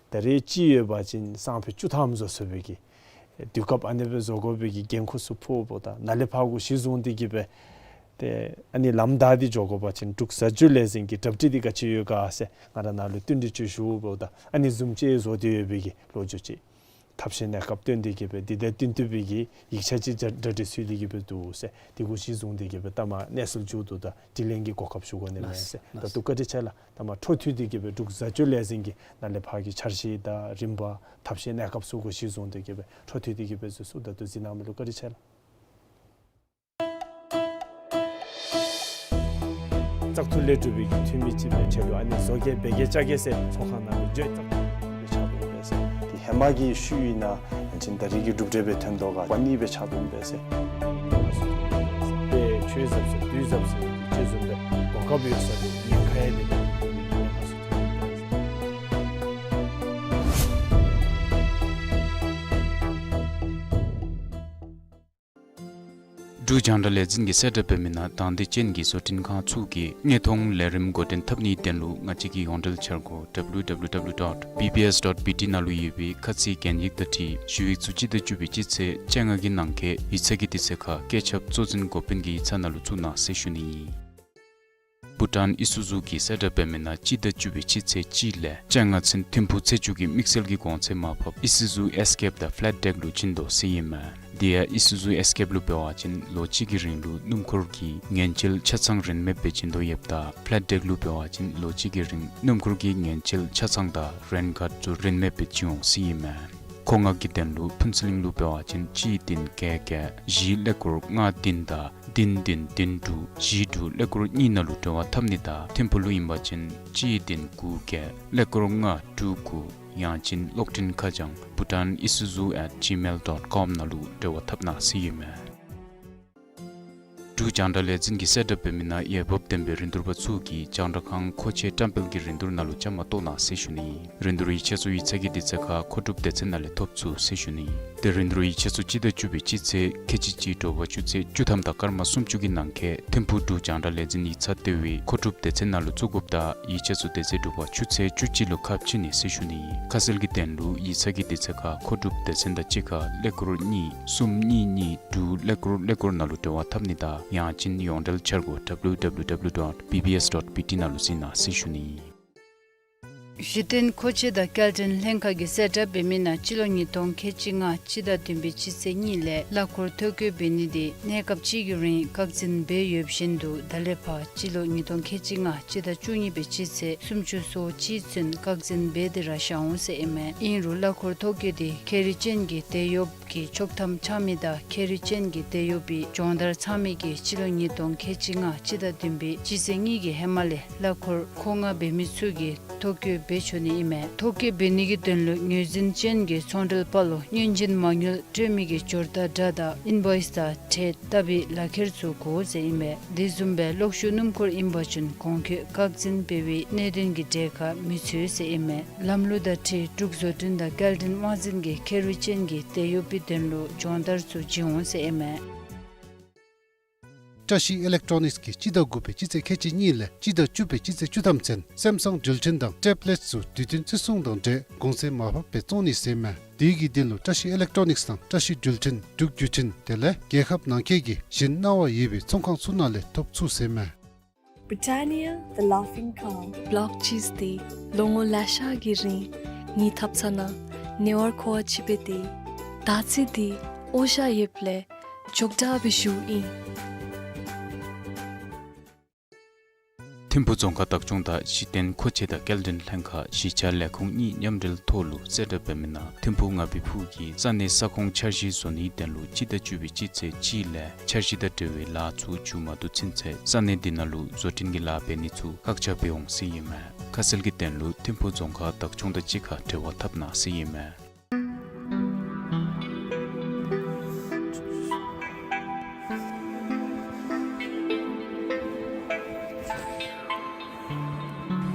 ད་རེས་གཅིག་ཡོད་པ་ཅིན་སང་ཕོད་བཅུ་ཐམ་བཟོ་ཚུགས་པའི་གི་དུས་སྐབས་ཨ་ནི་སྦེ་བཟོ་དགོ་པའི་གི་འགན་ཁུར་ཚུ་ཕོགཔ་ད་ནཱ་ལས་ཕར་གུ་གཞི་བཟུང་སྟེ་གི་སྦེ་ཏེ་ཨ་ནི་ལམ་བདའ་སྟེ་འགྱོ་དགོ་པ་ཅིན་འབྲུག་བཟའ་སྤྱོད་ལས་འཛིན་གྱི་གྲ་སྒྲིག་འདི་ག་ཅི་ཡོད་ག་ཟེར་ང་ར་ནཱ་ལུ་བསྟུན་གྲོས་ཅིག་ཞུ་འབདཝ་ད་ཨ་ནི་བཟུམ་ཅིག་བཟོ་སྟེ་ཡོད་པའི་གི་ལོ་རྒྱུས་ཅིག། ཐབས་ཤེས་གནས་སྐབས་བཏོན་ཏེ་གི་སྦེ་འདི་དང་བསྟུན་ཏེ་སྦེ་གི་ཡིག་ཆ་ཅིག་གྲ་གྲ་སྒྲིག་ཚུད་དེ་གི་སྦེ་འདུག་ཟེར། དེ་གུ་གཞི་བཟུང་སྟེ་གི་སྦེ་ལྟ་མ་གནས་ཚུལ་མཇུག་བསྡུ་ད་དྲི་ལན་གྱི་གོ་སྐབས་ཞུ་དགོ་ནི་མས་ཟེར། ལགས་ད་ལགས། ལྟོ་བཀའ་དྲིན་ཆེ་ལགས། ལྟ་མ་འཕྲོ་མཐུད་དེ་གི་སྦེ་འབྲུག་བཟའ་སྤྱོད་ལས་འཛིན་གྱི་ནཱ་ལས་ཕར་གྱི་འཆར་གཞི་དང་རིམ་པ་ཐབས་ཤེས་གནས་སྐབས་ཚུ་གུ་གཞི་བཟུང་སྟེ་གི་སྦེ་འཕྲོ་མཐུད་དེ་གི་སྦེ་ཚུ་ཚུ་ད་ལྟོ་གཟིགས་གནང་མི་ལུ་བཀའ་དྲིན་ཆེ་ལགས། བཙག་འཐུ་ལས་གྲུབ་པའི་གི་འཐུས་མི་ཅིག་སྦེ་ཆེད་དུ་ཨ་ནི་བཟོ་གེ་འབད་གེ་རྐྱབ་གེ་ཟེར་ཚོགས་ཁང་ནང་ལུ་བརྗོད་བཙག་འཐུ་ལས་ཆགས་དོ་ཡོད་པས་ཟེར། དེ་ཧེ་མ་གི་ཤུལ་ཨིན་ན་ཡང་ཅིན་ད་རེས་ཀྱི་གྲུབ་འབྲས་སྦེ་ཐོན་དོ་ག་པ་ནི་སྦེ་ཆགས་དོ་ཡོད་པས་ཟེར། དཔེ་ཆོས་ཟབ་ཟེར་དུས་ཟབ་ཟེར་གྱི་ཆོས་བཟུམ་སྦེ་གོ་སྐབས་ཡོད་ས་དེ་ཉེན་ཁ་ཡང་དེ་ཉེན་ཁ་ཚུ་ཐོན་ཡོད་པས་ཟེར། འབྲུག་རྒྱང་བསྒྲགས་ལས་འཛིན་གྱིས་གསལ་བསྒྲགས་འབད་མི་ནང་དང་འདོད་ཅན་གྱི་བཟོ་སྐྲུན་ཁང་ཚུ་གིས་དངོས་མཐོང་ལས་རིམ་འགོ་འདྲེན་འཐབ་ནིའི་དོན་ལུ་ང་བཅས་ཀྱི་ཡོངས་འབྲེལ་འཆར་སྒོ་W W W dot B B S dot B T ནང་ལུ་ཡོད་པའི་ཁ་ཚིག་རྒྱན་ཡིག་དང་འཁྲིལ་ཞུ་ཡིག་ཚུ་སྤྱི་ཟླ་བཅུ་པའི་སྤྱི་ཚེས་བཅོ་ལྔ་གི་ནང་འཁོད་ཡིག་ཚང་གི་དུས་ཚོད་ཁར་བཀོད་ཁྱབ་གཙོ་འཛིན་འགོ་དཔོན་གྱི་ཡིག་ཚང་ནང་ལུ་བཙུགས་གནང་ཟེར་ཞུ་ནི་ཨིན། བྷུ་ཊཱན་ཨི་སུ་ཛུ་གིས་གསལ་བསྒྲགས་འབད་མི་ནང་སྤྱི་ཟླ་བཅུ་པའི་སྤྱི་ཚེས་གཅིག་ལས་བཅོ་ལྔ་ཚུན་ཐིམ་ཕུག་ཚེས་བཅུ་གི་དམིགས་བསལ་གྱི་གོང་ཚད་མར་ཕབ་ཨི་སུ་ཛུ་ཨེས་ཀེབ་དང་ཕ་ལེཊ་ཌེག་ལུ་བྱིན་དོ་ཟེར་ཨིན་མས། དེ་ཡང་ཨི་སུ་ཛུ་ཨེས་ཀེབ་ལུ་འབད་བ་ཅིན་ལོ་གཅིག་གི་རིང་ལུ་སྣུམ་འཁོར་གྱི་ངན་བྱེད་ཆ་ཚང་རིན་མེད་སྦེ་བྱིན་དོ་ཡོདཔ་ད་ཕ་ལེཊ་ཌེག་ལུ་འབད་བ་ཅིན་ལོ་གཅིག་གི་རིང་སྣུམ་འཁོར་གྱི་ངན་བྱེད་ཆ་ཚང་དང་རེན་ཀཱཌ་ཚུ་རིན་མེད་སྦེ་བྱིན་འོང་ཟེར་ཨིན་མས། ཁོ་ང་གི་དོན་ལུ་ཕུན་ཚོགས་གླིང་ལུ་འབད་བ་ཅིན་གཅིག་བདུན་བརྒྱད་བརྒྱད་བཞི་ཀླད་ཀོར་ལྔ་བདུན་དང་བདུན་བདུན་བདུན་དྲུག་བཞི་དྲུག་ཀླད་ཀོར་གཉིས་ནང་ལུ་འབྲེལ་བ་འཐབ་ནི་དང་ཐིམ་ཕུག་ལུ་ཨིན་པ་ཅིན་གཅིག་བདུན་དགུ་བརྒྱད་ཀླད་ཀོར་ལྔ་དྲུག་དགུ་ཡང་ཅིན་གློག་འཕྲིན་ཁ་བྱང་bhutanisuzu at gmail dot com ནང་ལུ་འབྲེལ་བ་འཐབ་གནང་ཟེར་ཨིན་མས། འབྲུག་རྒྱང་བསྒྲགས་ལས་འཛིན་གྱིས་གསལ་བསྒྲགས་འབད་མི་ནང་འོས་འབབ་ལྡན་པའི་རིན་བསྡུར་པ་ཚུ་གིས་རྒྱང་བསྒྲགས་ཁང་མཁོ་ཆས་བཀྲམ་སྤེལ་གྱི་རིན་བསྡུར་ནང་ལུ་བཅའ་མར་གཏོགས་གནང་ཟེར་ཞུ་ནི། རིན་བསྡུར་ཡིག་ཆ་ཚུ་ཡིག་ཚང་གི་དུས་ཚོད་ཁར་མཁོ་སྒྲུབ་སྡེ་ཚན་ནང་ལས་ཐོབ་ཚུགས་ཟེར་ཞུ་ནི། ཏེ་རིན་བསྡུར་ཡིག་ཆ་ཚུ་སྤྱི་ཟླ་བཅུ་པའི་སྤྱི་ཚེས་ཁལ་གཅིག་གཅིག་དྲོ་པ་ཆུ་ཚོད་བཅུ་ཐམ་དང་སྐར་མ་སུམ་ཅུ་གི་ནང་འཁོད་ཐིམ་ཕུག་འབྲུག་རྒྱང་བསྒྲགས་ལས་འཛིན་ཡིག་ཚང་ལྟེ་བའི་མཁོ་སྒྲུབ་སྡེ་ཚན་ནང་ལུ་བཙུགས་དགོཔ་དང་ཡིག་ཆ་ཚུ་དེ་ཚེ་དྲོ་པ་ཆུ་ཚོད་བཅུ་གཅིག་ལུ་ཁ་ཕྱེ་ནི་ཟེར་ཞུ་ནི། ཁ་གསལ་གྱི་དོན་ལུ་ཡིག་ཚང་གི་དུས་ཚོད་ཁར་མཁོ་སྒྲུབ་སྡེ་ཚན་དང་གཅིག་ཁར་ཀླད་ཀོར་གཉིས་གསུམ་གཉིས་གཉིས་དྲུག་ཀླད་ཀོར་ཀླད་ཀོར་ནང་ལུ་འབྲེལ་བ་འཐབ་ནི་དང་ཡང་ཅིན་ཡོངས་འབྲེལ་འཆར་སྒོ་W W W dot B B S dot B T ནང་ལུ་གཟིགས་གནང་ཟེར་ཞུ་ནི། གཞི་རྟེན་མཁོ་ཆས་དང་སྐྱེལ་འདྲེན་ལྷན་ཁག་གིས་གསལ་བསྒྲགས་འབད་མི་ནང་སྤྱི་ལོ་ཉིས་སྟོང་ཁལ་གཅིག་ལྔ་སྤྱི་ཟླ་བདུན་པའི་སྤྱི་ཚེས་གཉིས་ལས་གླ་འཁོར་ཐོ་བཀོད་འབད་ནི་དེ་གནས་སྐབས་ཅིག་གི་རིང་བཀག་འཛིན་འབད་ཡོདཔ་བཞིན་དུ་ད་ལས་ཕར་སྤྱི་ལོ་ཉིས་སྟོང་ཁལ་གཅིག་ལྔ་སྤྱི་ཟླ་བཅུ་གཉིས་པའི་སྤྱི་ཚེས་སུམ་ཅུ་སོ་གཅིག་ཚུན་བཀག་འཛིན་འབད་དེ་ར་བཞག་འོང་ཟེར་ཨིན་མས། ཨིན་རུང་གླ་འཁོར་ཐོ་བཀོད་དེ་ཁེ་རི་ཅན་གྱི་དེད་གཡོགཔ་གི་ཆོག་ཐམ་འཆང་མི་དང་ཁེ་རི་ཅན་གྱི་དེད་གཡོགཔ་གི་སྦྱོང་བརྡར་ཚང་མི་གིས་སྤྱི་ལོ་ཉིས་སྟོང་ཁལ་གཅིག་ལྔ་སྤྱི་ཟླ་བདུན་པའི་སྤྱི་ཚེས་གཉིས་ཀྱི་ཧེ་མ་ལས་གླ་འཁོར་མཁོ་མངགས་འབད་མི་ཚུ་གིས་ཐོ་བཀོད་འབད་ཆོག་ནི་ཨིན་མས། ཐོ་བཀོད་འབད་ནི་གི་དོན་ལུ་ངོས་འཛིན་ཅན་གྱི་ཚོང་འབྲེལ་པ་ལུ་སྔོན་བྱོན་མ་དངུལ་སྤྲོད་མི་གི་འབྱོར་རྟགས་འདྲ་དང་ཨིན་བོའིས་དང་ཁྲལ་བཏབ་པའི་ལག་ཁྱེར་ཚུ་དགོ་ཟེར་ཨིན་མས། དེ་བཟུམ་སྦེ་གློག་ཤུགས་སྣུམ་འཁོར་ཨིན་པ་ཅིན་གོང་འཁོད་བཀག་འཛིན་འབད་བའི་གནད་དོན་གྱི་གྲས་ཁར་མི་ཚུད་ཟེར་ཨིན་མས། ལམ་ལུགས་དང་འཁྲིལ་འབྲུག་བཟོ་སྐྲུན་དང་སྐྱེལ་འདྲེན་དབང་འཛིན་གྱིས་ཁེ་རི་ཅན་གྱི་དེད་གཡོགཔ་གི་དོན་ལུ་སྦྱོང་བརྡར་ཚུ་བྱིན་འོང་ཟེར་ཨིན་མས། བཀྲ་ཤིས་ཨི་ལེག་ཊོ་ནིགསི་གིས་སྤྱི་ཟླ་དགུ་པའི་སྤྱི་ཚེས་ཁལ་གཅིག་གཉིས་ལས་སྤྱི་ཟླ་བཅུ་པའི་སྤྱི་ཚེས་བཅུ་ཐམ་ཚུན་སེམ་སང་འགྲུལ་འཕྲིན་དང་ཊེབ་ལེཊ་ཚུ་དུས་བསྟུན་བརྩི་སྲུང་དང་འབྲེལ་གོང་ཚད་མར་ཕབ་སྦེ་བཙོང་ནི་ཟེར་ཨིན་མས། དེ་གི་དོན་ལུ་བཀྲ་ཤིས་ཨི་ལེག་ཊོ་ནིགསི་དང་བཀྲ་ཤིས་འགྲུལ་འཕྲིན་འབྲུག་བརྒྱུད་འཕྲིན་དེ་ལས་རྒྱལ་ཁབ་ནང་འཁོད་ཀྱི་གཞན་གནང་བ་ཡོད་པའི་ཚོང་ཁང་ཚུ་ནང་ལས་ཐོབ་ཚུགས་ཟེར་ཨིན་མས། Britannia, the Laughing Cow. བློག་ཅིས་ཏེ་ལོ་ངོ་ལེ་ཤ་གི་རིང་ངེའི་ཐབ་ཚང་ནང་ཉེ་བར་མཁོ་བ་ཅིག་འབད་དེ་ད་ཚེ་འདི་ཨོ་ཞ་ཡོདཔ་ལས་ཅོག་འཐདཔ་སྦེ་བཞུགས་ཨིན། ཐིམ་ཕུག་རྫོང་ཁག་བདག་སྐྱོང་དང་གཞི་རྟེན་མཁོ་ཆས་དང་སྐྱེལ་འདྲེན་ལྷན་ཁག་གཞིས་ཆགས་ལས་ཁུངས་གཉིས་མཉམ་འབྲེལ་ཐོག་ལུ་གསལ་བསྒྲགས་འབད་མི་ནང་ཐིམ་ཕུག་ང་བི་ཕུག་གི་ས་གནས་ས་ཁོངས་འཆར་གཞི་བཟོ་ནིའི་དོན་ལུ་སྤྱི་ཟླ་བཅུ་པའི་སྤྱི་ཚེས་གཅིག་ལས་འཆར་གཞི་དང་འབྲེལ་བའི་ལཱ་ཚུ་མཇུག་མ་བསྡུ་ཚུན་ཚོད་ས་གནས་འདི་ནང་ལུ་བཟོ་སྐྲུན་གྱི་ལཱ་འབད་ནི་ཚུ་བཀག་ཆ་འབད་འོང་ཟེར་ཨིན་མས། ཁ་གསལ་གྱི་དོན་ལུ་ཐིམ་ཕུག་རྫོང་ཁག་བདག་སྐྱོང་དང་གཅིག་ཁར་འབྲེལ་བ་འཐབ་གནང་ཟེར་ཨིན་མས།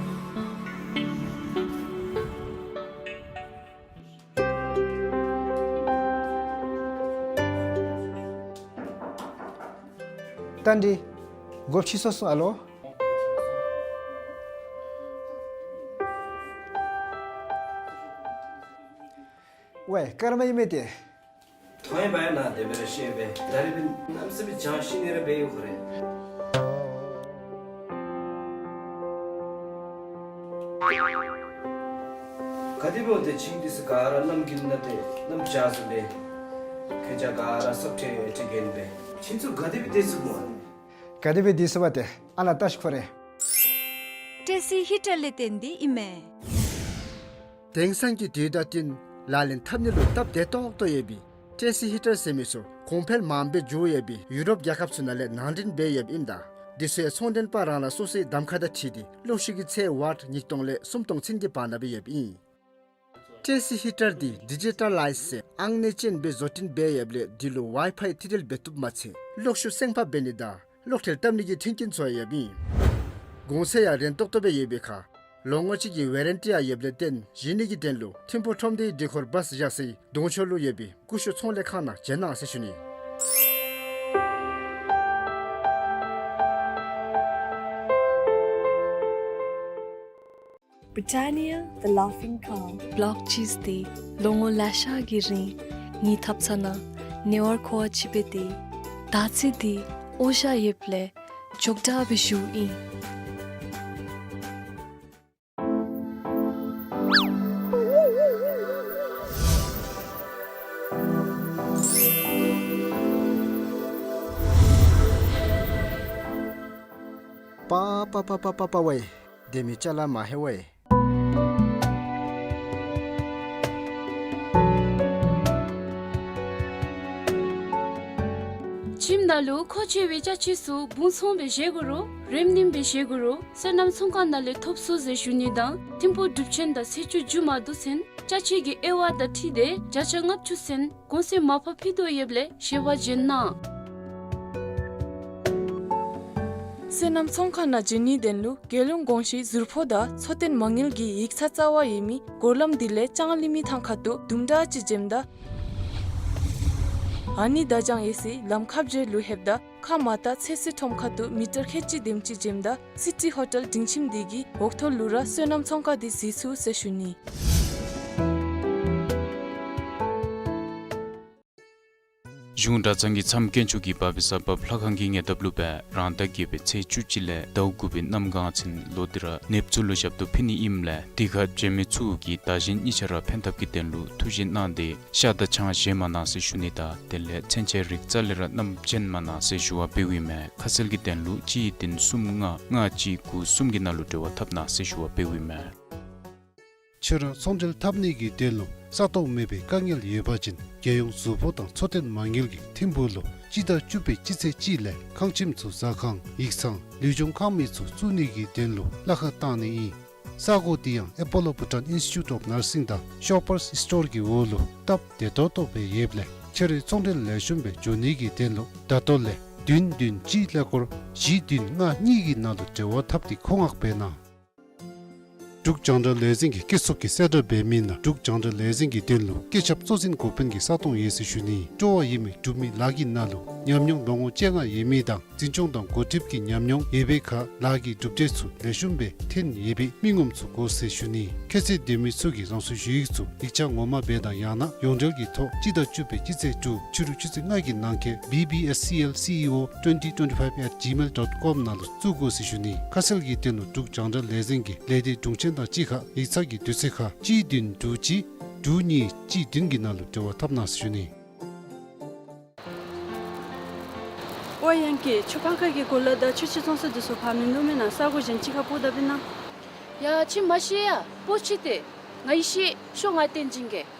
ཏན་ཏན་སྒོ་ཕྱེ་སོང་སོང་། ཨ་ལོ། ཝའི་སྐར་མ་ཨིན་མས་ཏེ། ཐོ་ཡང་བ་ཡང་ན་དེ་སྦེ་ར་ཤེས་པས། ད་རེས་པའི་གནམ་སྲིན་པའི་ཇང་ཤིང་ནི་ར་སྦེ་ཡོད་ཁོ་རེ། ག་དེ་སྦེ་འོང་ཏེ་ཁྱིམ་འདི་ཚུ་ག་ར་གནམ་གྱི་ནང་ཏེ་གནམ་བྱཱར་ཚུ་སྦེ་ཁྱེད་ཅག་ག་ར་སྲབ་ཁྲེ་ཁྲེ་གྱོན་སྦེ་ཁྱིམ་ཚུ་ག་དེ་སྦེ་སྡོད་ཚུགས་སྨོ། ག་དེ་སྦེ་སྡོད་ཚུགས་པ་ཏེ་ཨ་ནཱ་བལྟ་ཤིག་ཁོ་རེ། ཊེ་སི་ཧི་ཊར་ལས་བརྟེན་ཏེ་ཨིན་མས། དེང་སང་གི་དུས་དང་བསྟུན་ལག་ལེན་འཐབ་ནི་ལུ་སྟབས་བདེ་ཏོག་ཏོ་ཡོད་པའི་ཊེ་སི་ཧི་ཊར་ཟེར་མི་ཚུ་གོང་འཕེལ་མངམ་སྦེ་འགྱོ་ཡོད་པའི་ཡུ་རོབ་རྒྱལ་ཁབ་ཚུ་ནང་ལས་ནང་འདྲེན་འབད་ཡོདཔ་ཨིནམ་ད་འདི་ཚུ་ཡང་ཚོང་མགྲོན་པ་རང་རང་སོ་སོའི་གདམ་ཁ་དང་འཁྲིལ་ཏེ་གློག་ཤུགས་ཀྱི་ཚད་ཝཊ་ཉིས་སྟོང་ལས་སུམ་སྟོང་ཚུན་གྱི་བར་ན་སྦེ་ཡོདཔ་ཨིན། ཊེ་སི་ཧི་ཊར་འདི་ཌི་ཇི་ཊ་ལའིཛ་ཟེར་ཨང་གནས་ཅན་སྦེ་བཟོ་སྐྲུན་འབད་ཡོདཔ་ལས་འདི་ལུ་ཝའི་ཕའི་ཐིག་འབྲེལ་འབད་བཏུབ་མ་ཚད་གློག་ཤུགས་སེམས་ཕབ་འབད་ནི་དང་གློག་ཁྲལ་བཏབ་ནི་གི་མཐུན་རྐྱེན་ཚུ་ཡང་ཡོདཔ་ཨིན། གོང་ཚད་ཡང་རན་ཏོག་ཏོ་སྦེ་ཡོད་པའི་ཁར་ལོ་ངོ་གཅིག་གི་ཝེ་རན་ཊི་ཡང་ཡོདཔ་ལས་བརྟེན་གཞི་ནི་གི་དོན་ལུ་ཐིམ་ཕུག་ཁྲོམ་སྡེའི་འདི་ཁོར་བཱས་བཞག་སའི་གདོང་ཕྱོགས་ལུ་ཡོད་པའི་ཀུ་ཤུ་ཚོང་ལས་ཁང་ནང་བྱོན་གནང་ཟེར་ཞུ་ནི། Britannia, the Laughing Cow. བློག་ཅིས་ཏེ་ལོ་ངོ་ལེ་ཤ་གི་རིང་ངེའི་ཐབ་ཚང་ནང་ཉེ་བར་མཁོ་བ་ཅིག་འབད་དེ་ད་ཚེ་འདི་ཨོ་ཞ་ཡོདཔ་ལས་ཅོག་འཐདཔ་སྦེ་བཞུགས་ཨིན། པ་པ་པ་པ་པ་པ་ཝའི། དེ་མི་ཅ་ལ་མ་ཧེ་ཝའི། ནང་ལུ་མཁོ་ཆེ་བའི་ཅ་ཆས་ཚུ་སྦུང་ཚང་སྦེ་བཞེས་དགོ་རུང་རེམ་རིམ་སྦེ་བཞེས་དགོ་རུང་སོ་ནམ་ཚོང་ཁང་ནང་ལས་ཐོབ་ཚུགས་ཟེར་ཞུ་ནི་དང་ཐིམ་ཕུག་གྲུབ་ཆེན་དང་ཚེས་བཅུ་མཇུག་མ་བསྡུ་ཚུན་ཅ་ཆས་ཀྱི་དབྱེ་བ་དང་འཁྲིལ་ཏེ་བརྒྱ་ཆ་ལྔ་བཅུ་ཚུན་གོང་ཚད་མར་ཕབ་ཕུལ་དོ་ཡོདཔ་ལས་ཞལ་པར་བྱོན་གནང་། སོ་ནམ་ཚོང་ཁང་ནང་བྱོན་ནིའི་དོན་ལུ་རྒྱལ་ཡོངས་གོང་ཞུས་ཟུར་ཕོགས་དང་འཚོ་རྟེན་མ་དངུལ་གྱི་ཡིག་ཚང་རྩ་བ་ཡོད་མི་སྒོ་ལམ་འདི་ལས་ལྕང་གླིང་མི་ཐང་ཁ་ཐུག་དུམ་གྲ་ཅིག་འགྱོཝ་ད་ཨ་ནི་བརྡ་བྱང་ཡོད་སའི་ལམ་ཁ་བརྒྱད་ལུ་ལྷོདཔ་ད་ཁ་མར་ལྟ་ཚོད་བསྲེ་ཁྲོམ་ཁ་ཐུག་མི་ཊར་ཁལ་གཅིག་དེམ་ཅིག་འགྱོཝ་ད་སི་ཊི་ཧོ་ཊེལ་སྒྲིང་ཁྱིམ་འདི་གི་འོག་ཐོག་ལུ་ར་སོ་ནམ་ཚོང་ཁང་འདི་གཟིགས་ཚུགས་ཟེར་ཞུ་ནི། གཞུང་གྲྭ་ཚང་གི་མཚམས་དཀོན་མཆོག་གི་བ་བི་ས་བབ་ལྷ་ཁང་གི་ཉེ་འདབས་ལུ་སྦེ་རང་ཟླ་བརྒྱད་པའི་ཚེས་བཅུ་གཅིག་ལས་ཟླཝ་དགུ་པའི་གནམ་གང་ཚུན་ལོག་སྟེ་ར་ནདཔ་ཚུ་ལུ་ཞབས་ཏོག་ཕུལ་ནི་ཨིནམ་ལས་དེ་ཁར་བྱོན་མི་ཚུ་གིས་བདག་གཞན་གཉིས་ཆ་ར་ཕན་ཐབས་ཀྱི་དོན་ལུ་ཐུགས་བཞེད་གནང་སྟེ་ཤ་དང་ཆང་བཞེས་མ་གནང་ཟེར་ཞུ་ནི་དང་དེ་ལས་ཚུན་ཆད་རིག་རྩལ་ལས་ར་བསྣམས་བྱོན་མ་གནང་ཟེར་ཞུ་བ་འབདཝ་ཨིན་མས། ཁ་གསལ་གྱི་དོན་ལུ་གཅིག་བདུན་གསུམ་ལྔ་ལྔ་གཅིག་དགུ་གསུམ་གྱི་ནང་ལུ་འབྲེལ་བ་འཐབ་གནང་ཟེར་ཞུ་བ་འབདཝ་ཨིན་མས། ཁྱོད་ར་ཚོང་འབྲེལ་འཐབ་ནི་གི་དོན་ལུ་ས་སྟོང་མེད་པའི་དཀའ་ངལ་ཡོད་པ་ཅིན་རྒྱལ་ཡོངས་ཟུར་ཕོགས་དང་འཚོ་རྟེན་མ་དངུལ་གྱིས་ཐིམ་ཕུག་ལུ་སྤྱི་ཟླ་བཅུ་པའི་སྤྱི་ཚེས་གཅིག་ལས་ཁང་ཁྱིམ་ཚུ་ཟ་ཁང་ཡིག་ཚང་ལུས་སྦྱོང་ཁང་མིག་ཚུ་བཙུགས་ནི་གི་དོན་ལུ་གླ་ཁར་བཏང་ནི་ཨིན། ས་གོ་འདི་ཡང་ཨེ་པོ་ལོ་བྷུ་ཊཱན་ཨིནསི་ཊི་ཊུཊ་ཨོཕ་ནར་སིང་དང་ཤོ་པར་སི་ཊོར་གྱི་འོག་ལུ་སྟབས་བདེ་ཏོག་ཏོ་སྦེ་ཡོདཔ་ལས་ཁྱོད་རའི་ཚོང་འབྲེལ་ལེགས་ཤོམ་སྦེ་འགྱོ་ནི་གི་དོན་ལུ་ད་ལྟོ་ལས་བདུན་བདུན་གཅིག་ཀླད་ཀོར་བཞི་བདུན་ལྔ་གཉིས་ཀྱི་ནང་ལུ་འབྲེལ་བ་འཐབ་སྟེ་མཁོ་མངགས་འབད་གནང་། འབྲུག་རྒྱང་བསྒྲགས་ལས་འཛིན་གྱིས་སྐྱེ་ཚུགས་ཀྱི་གསལ་བསྒྲགས་འབད་མི་ནང་འབྲུག་རྒྱང་བསྒྲགས་ལས་འཛིན་གྱི་དོན་ལུ་སྐྱེ་ཁྱབ་གཙོ་འཛིན་འགོ་དཔོན་གྱི་ས་སྟོང་ཡོད་ཟེར་ཞུ་ནི། སྤྲོ་བ་ཡོད་མི་འབྲུག་མི་ལཱ་གི་ནང་ལུ་ཉམས་མྱོང་ལོ་ངོ་བཅོ་ལྔ་ཡོད་མི་དང་འཛིན་སྐྱོང་དང་འགོ་ཁྲིདཔ་གི་ཉམས་མྱོང་ཡོད་པའི་ཁར་ལཱ་གི་གྲུབ་འབྲས་ཚུ་ལེགས་ཤོམ་སྦེ་ཐོན་ཡོད་པའི་མི་ངོམ་ཚུ་དགོ་ཟེར་ཞུ་ནི། ཁྱད་ཚད་ལྡན་མི་ཚུ་གིས་རང་སོའི་ཞུ་ཡིག་ཚུ་ཡིག་ཆ་ངོ་མ་སྦེ་དང་ཡང་ན་ཡོངས་འབྲེལ་གྱི་ཐོག་སྤྱི་ཟླ་བཅུ་པའི་སྤྱི་ཚེས་དྲུག་ཕྱི་རུ་ཆུ་ཚོད་ལྔ་གི་ནང་འཁོད་བི་བི་ཨེསི་སི་ཨེལ་སི་ཨི་ཨོ་ཊུ་ཝེན་ཊི་ཊུ་ཝེན་ཊི་ཕའིབ་ཨེཊ་ཇི་མེལ་ཌོཊ་ཀོམ་ནང་ལུ་བཙུགས་དགོ་ཟེར་ཞུ་ནི། ཁ་གསལ་གྱི་དོན་ལུ་འབྲུག་རྒྱང་བསྒྲགས་ལས་འཛིན་གྱི་ལས་སྡེ་དྲུང་ཆེན་དང་གཅིག་ཁར་ཡིག་ཚང་གི་དུས་ཚོད་ཁར་གཅིག་བདུན་དྲུག་གཅིག་དྲུག་གཉིས་གཅིག་བདུན་གྱི་ནང་ལུ་འབྲེལ་བ་འཐབ་གནང་ཟེར་ཞུ་ནི། ཨོ་ཡང་ཀྱི་ཆུ་ཕག་ཁ་གི་གོ་ལ་དང་ཆུ་ཆེན་ཚོང་ས་འདི་ཚུ་ཕར་མིན་འདུག་མེན་ན། ས་གོ་གཞན་ཅིག་ཁར་སྤོ་ད་པིན་ན། ཡ་ཁྱོད་མ་ཤེས་ཡ། སྤོ་ཅི་སྟེ། ང་ཡེ་ཤེས་ཤོག། ང་བསྟན་སྦྱིན་གྱིས།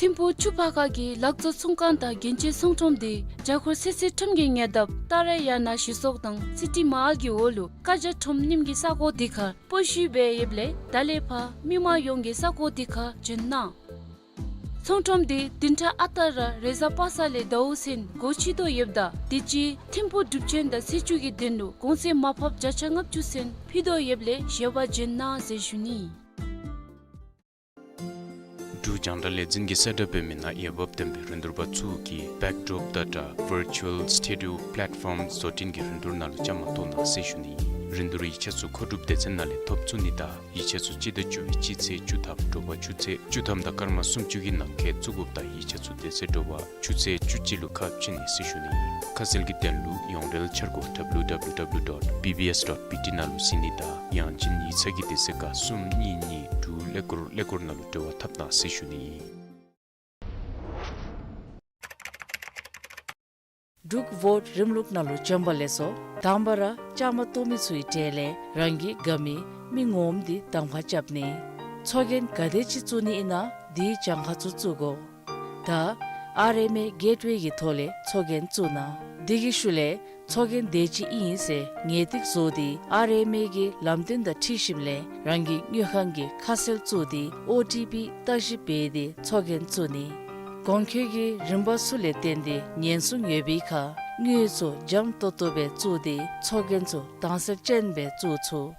ཐིམ་ཕུག་ཆུ་ཕག་ཁ་གི་ལག་བཙོང་ཚོང་ཁང་དང་རྒྱན་ཆའི་ཚོང་ཁྲོམ་འདི་རྒྱ་སྒོར་སེ་སེ་ཁྲོམ་གྱི་ཉེ་འདབས་ཏཱ་ར་ཡ་ན་ཞི་སོག་དང་སི་ཊི་མ་ཧཱལ་གྱི་འོག་ལུ་ཀ་རྒྱ་ཁྲོམ་རྙིངམ་གི་ས་གོ་འདི་ཁར་སྤོ་བཤུད་འབད་ཡོདཔ་ལས་ད་ལས་ཕར་མི་མང་ཡོངས་ཀྱིས་ས་གོ་འདི་ཁར་བྱོན་གནང་། ཚོང་ཁྲོམ་འདི་བདུན་ཕྲག་ཨ་རྟག་ར་རེས་གཟའ་པ་སངས་ལས་ཟླཝ་ཚུན་སྒོ་ཕྱེ་དོ་ཡོདཔ་ད་དུས་ཅི་ཐིམ་ཕུག་གྲུབ་ཆེན་དང་ཚེས་བཅུ་གི་དོན་ལུ་གོང་ཚད་མར་ཕབ་བརྒྱ་ཆ་ལྔ་བཅུ་ཚུན་ཕུལ་དོ་ཡོདཔ་ལས་ཞལ་པར་བྱོན་གནང་ཟེར་ཞུ་ནི། འབྲུག་རྒྱང་བསྒྲགས་ལས་འཛིན་གྱིས་གསལ་བསྒྲགས་འབད་མི་ནང་འོས་འབབ་ལྡན་པའི་རིན་བསྡུར་པ་ཚུ་གིས་བེཀ་ཌོརོཔ་དང་སྦྲགས་ཝར་ཅུ་ཝལ་སི་ཊུ་ཌི་ཡོ་པ་ལེཊ་ཕོརམ་བཟོ་སྐྲུན་གྱི་རིན་བསྡུར་ནང་ལུ་བཅའ་མར་གཏོགས་གནང་ཟེར་ཞུ་ནི། རིན་བསྡུར་ཡིག་ཆ་ཚུ་མཁོ་སྒྲུབ་སྡེ་ཚན་ནང་ལས་ཐོབ་ཚུགས་ནི་དང་ཡིག་ཆ་ཚུ་སྤྱི་ཟླ་བཅུ་པའི་སྤྱི་ཚེས་བཅུ་ཐམ་དྲོ་པ་ཆུ་ཚོད་བཅུ་ཐམ་དང་སྐར་མ་སུམ་ཅུ་གི་ནང་འཁོད་བཙུགས་དགོཔ་དང་ཡིག་ཆ་ཚུ་དེ་ཚེ་དྲོ་པ་ཆུ་ཚོད་བཅུ་གཅིག་ལུ་ཁ་ཕྱེ་ནི་ཟེར་ཞུ་ནི། ཁ་གསལ་གྱི་དོན་ལུ་ཡོངས་འབྲེལ་འཆར་སྒོ་ཌབ་ལིའུ་ཌབ་ལིའུ་ཌབ་ལིའུ་ཌོཊ་བི་བི་ཨེསི་ཌོཊ་བི་ཊི་ནང་ལུ་གཟིགས་ནི་དང་ཡང་ཅིན་ཡིག་ཚང་གི་དུས་ཚོད་ཁར་གསུམ་གཉིས་གཉིས་དྲུག་ཀླད་ཀོར་ཀླད་ཀོར་ནང་ལུ་འབྲེལ་བ་འཐབ་གནང་ཟེར་ཞུ་ནི། འབྲུག་ཝོཊ་རིམ་ལུགས་ནང་ལུ་བྱོན་པ་ལེགས་སོ། དང་པ་ར་བཅའ་མར་གཏོགས་མི་ཚུའི་གྲས་ལས་རང་གི་དགའ་མི་མི་ངོམ་འདི་གདམ་ཁ་རྐྱབ་ནི། ཚོགས་རྒྱན་ག་དེ་ཅིག་བཙུགས་ནི་ཨིན་ན་དེའི་གྱངས་ཁ་ཚུ་བཙུགས་དགོ། ད་ཨར་ཨེམ་ཨེ་གེཊ་ཝེ་གི་ཐོག་ལས་ཚོགས་རྒྱན་བཙུགས་གནང་། དེ་གི་ཤུལ་ལས་ཚོགས་རྒྱན་དེ་ཅིག་ཨིན་ཟེར་ངེས་ཏིག་བཟོ་སྟེ་ཨར་ཨེམ་ཨེ་གི་ལམ་སྟོན་དང་འཁྲིལ་ཞིནམ་ལས་རང་གི་དངུལ་ཁང་གི་ཁ་གསལ་བཙུགས་ཏེ་ཨོ་ཊི་པི་བརྟག་ཞིབ་འབད་དེ་ཚོགས་རྒྱན་བཙུགས་ནི། གོང་འཁོད་ཀྱི་རིམ་པ་ཚུ་ལས་བརྟེན་ཏེ་ཉེན་སྲུང་ཡོད་པའི་ཁར་དངུལ་ཚུ་འཇམ་ཏོག་ཏོ་སྦེ་བཙུགས་ཏེ་ཚོགས་རྒྱན་ཚུ་དྭངས་གསལ་ཅན་སྦེ་བཙུགས་ཚུགས།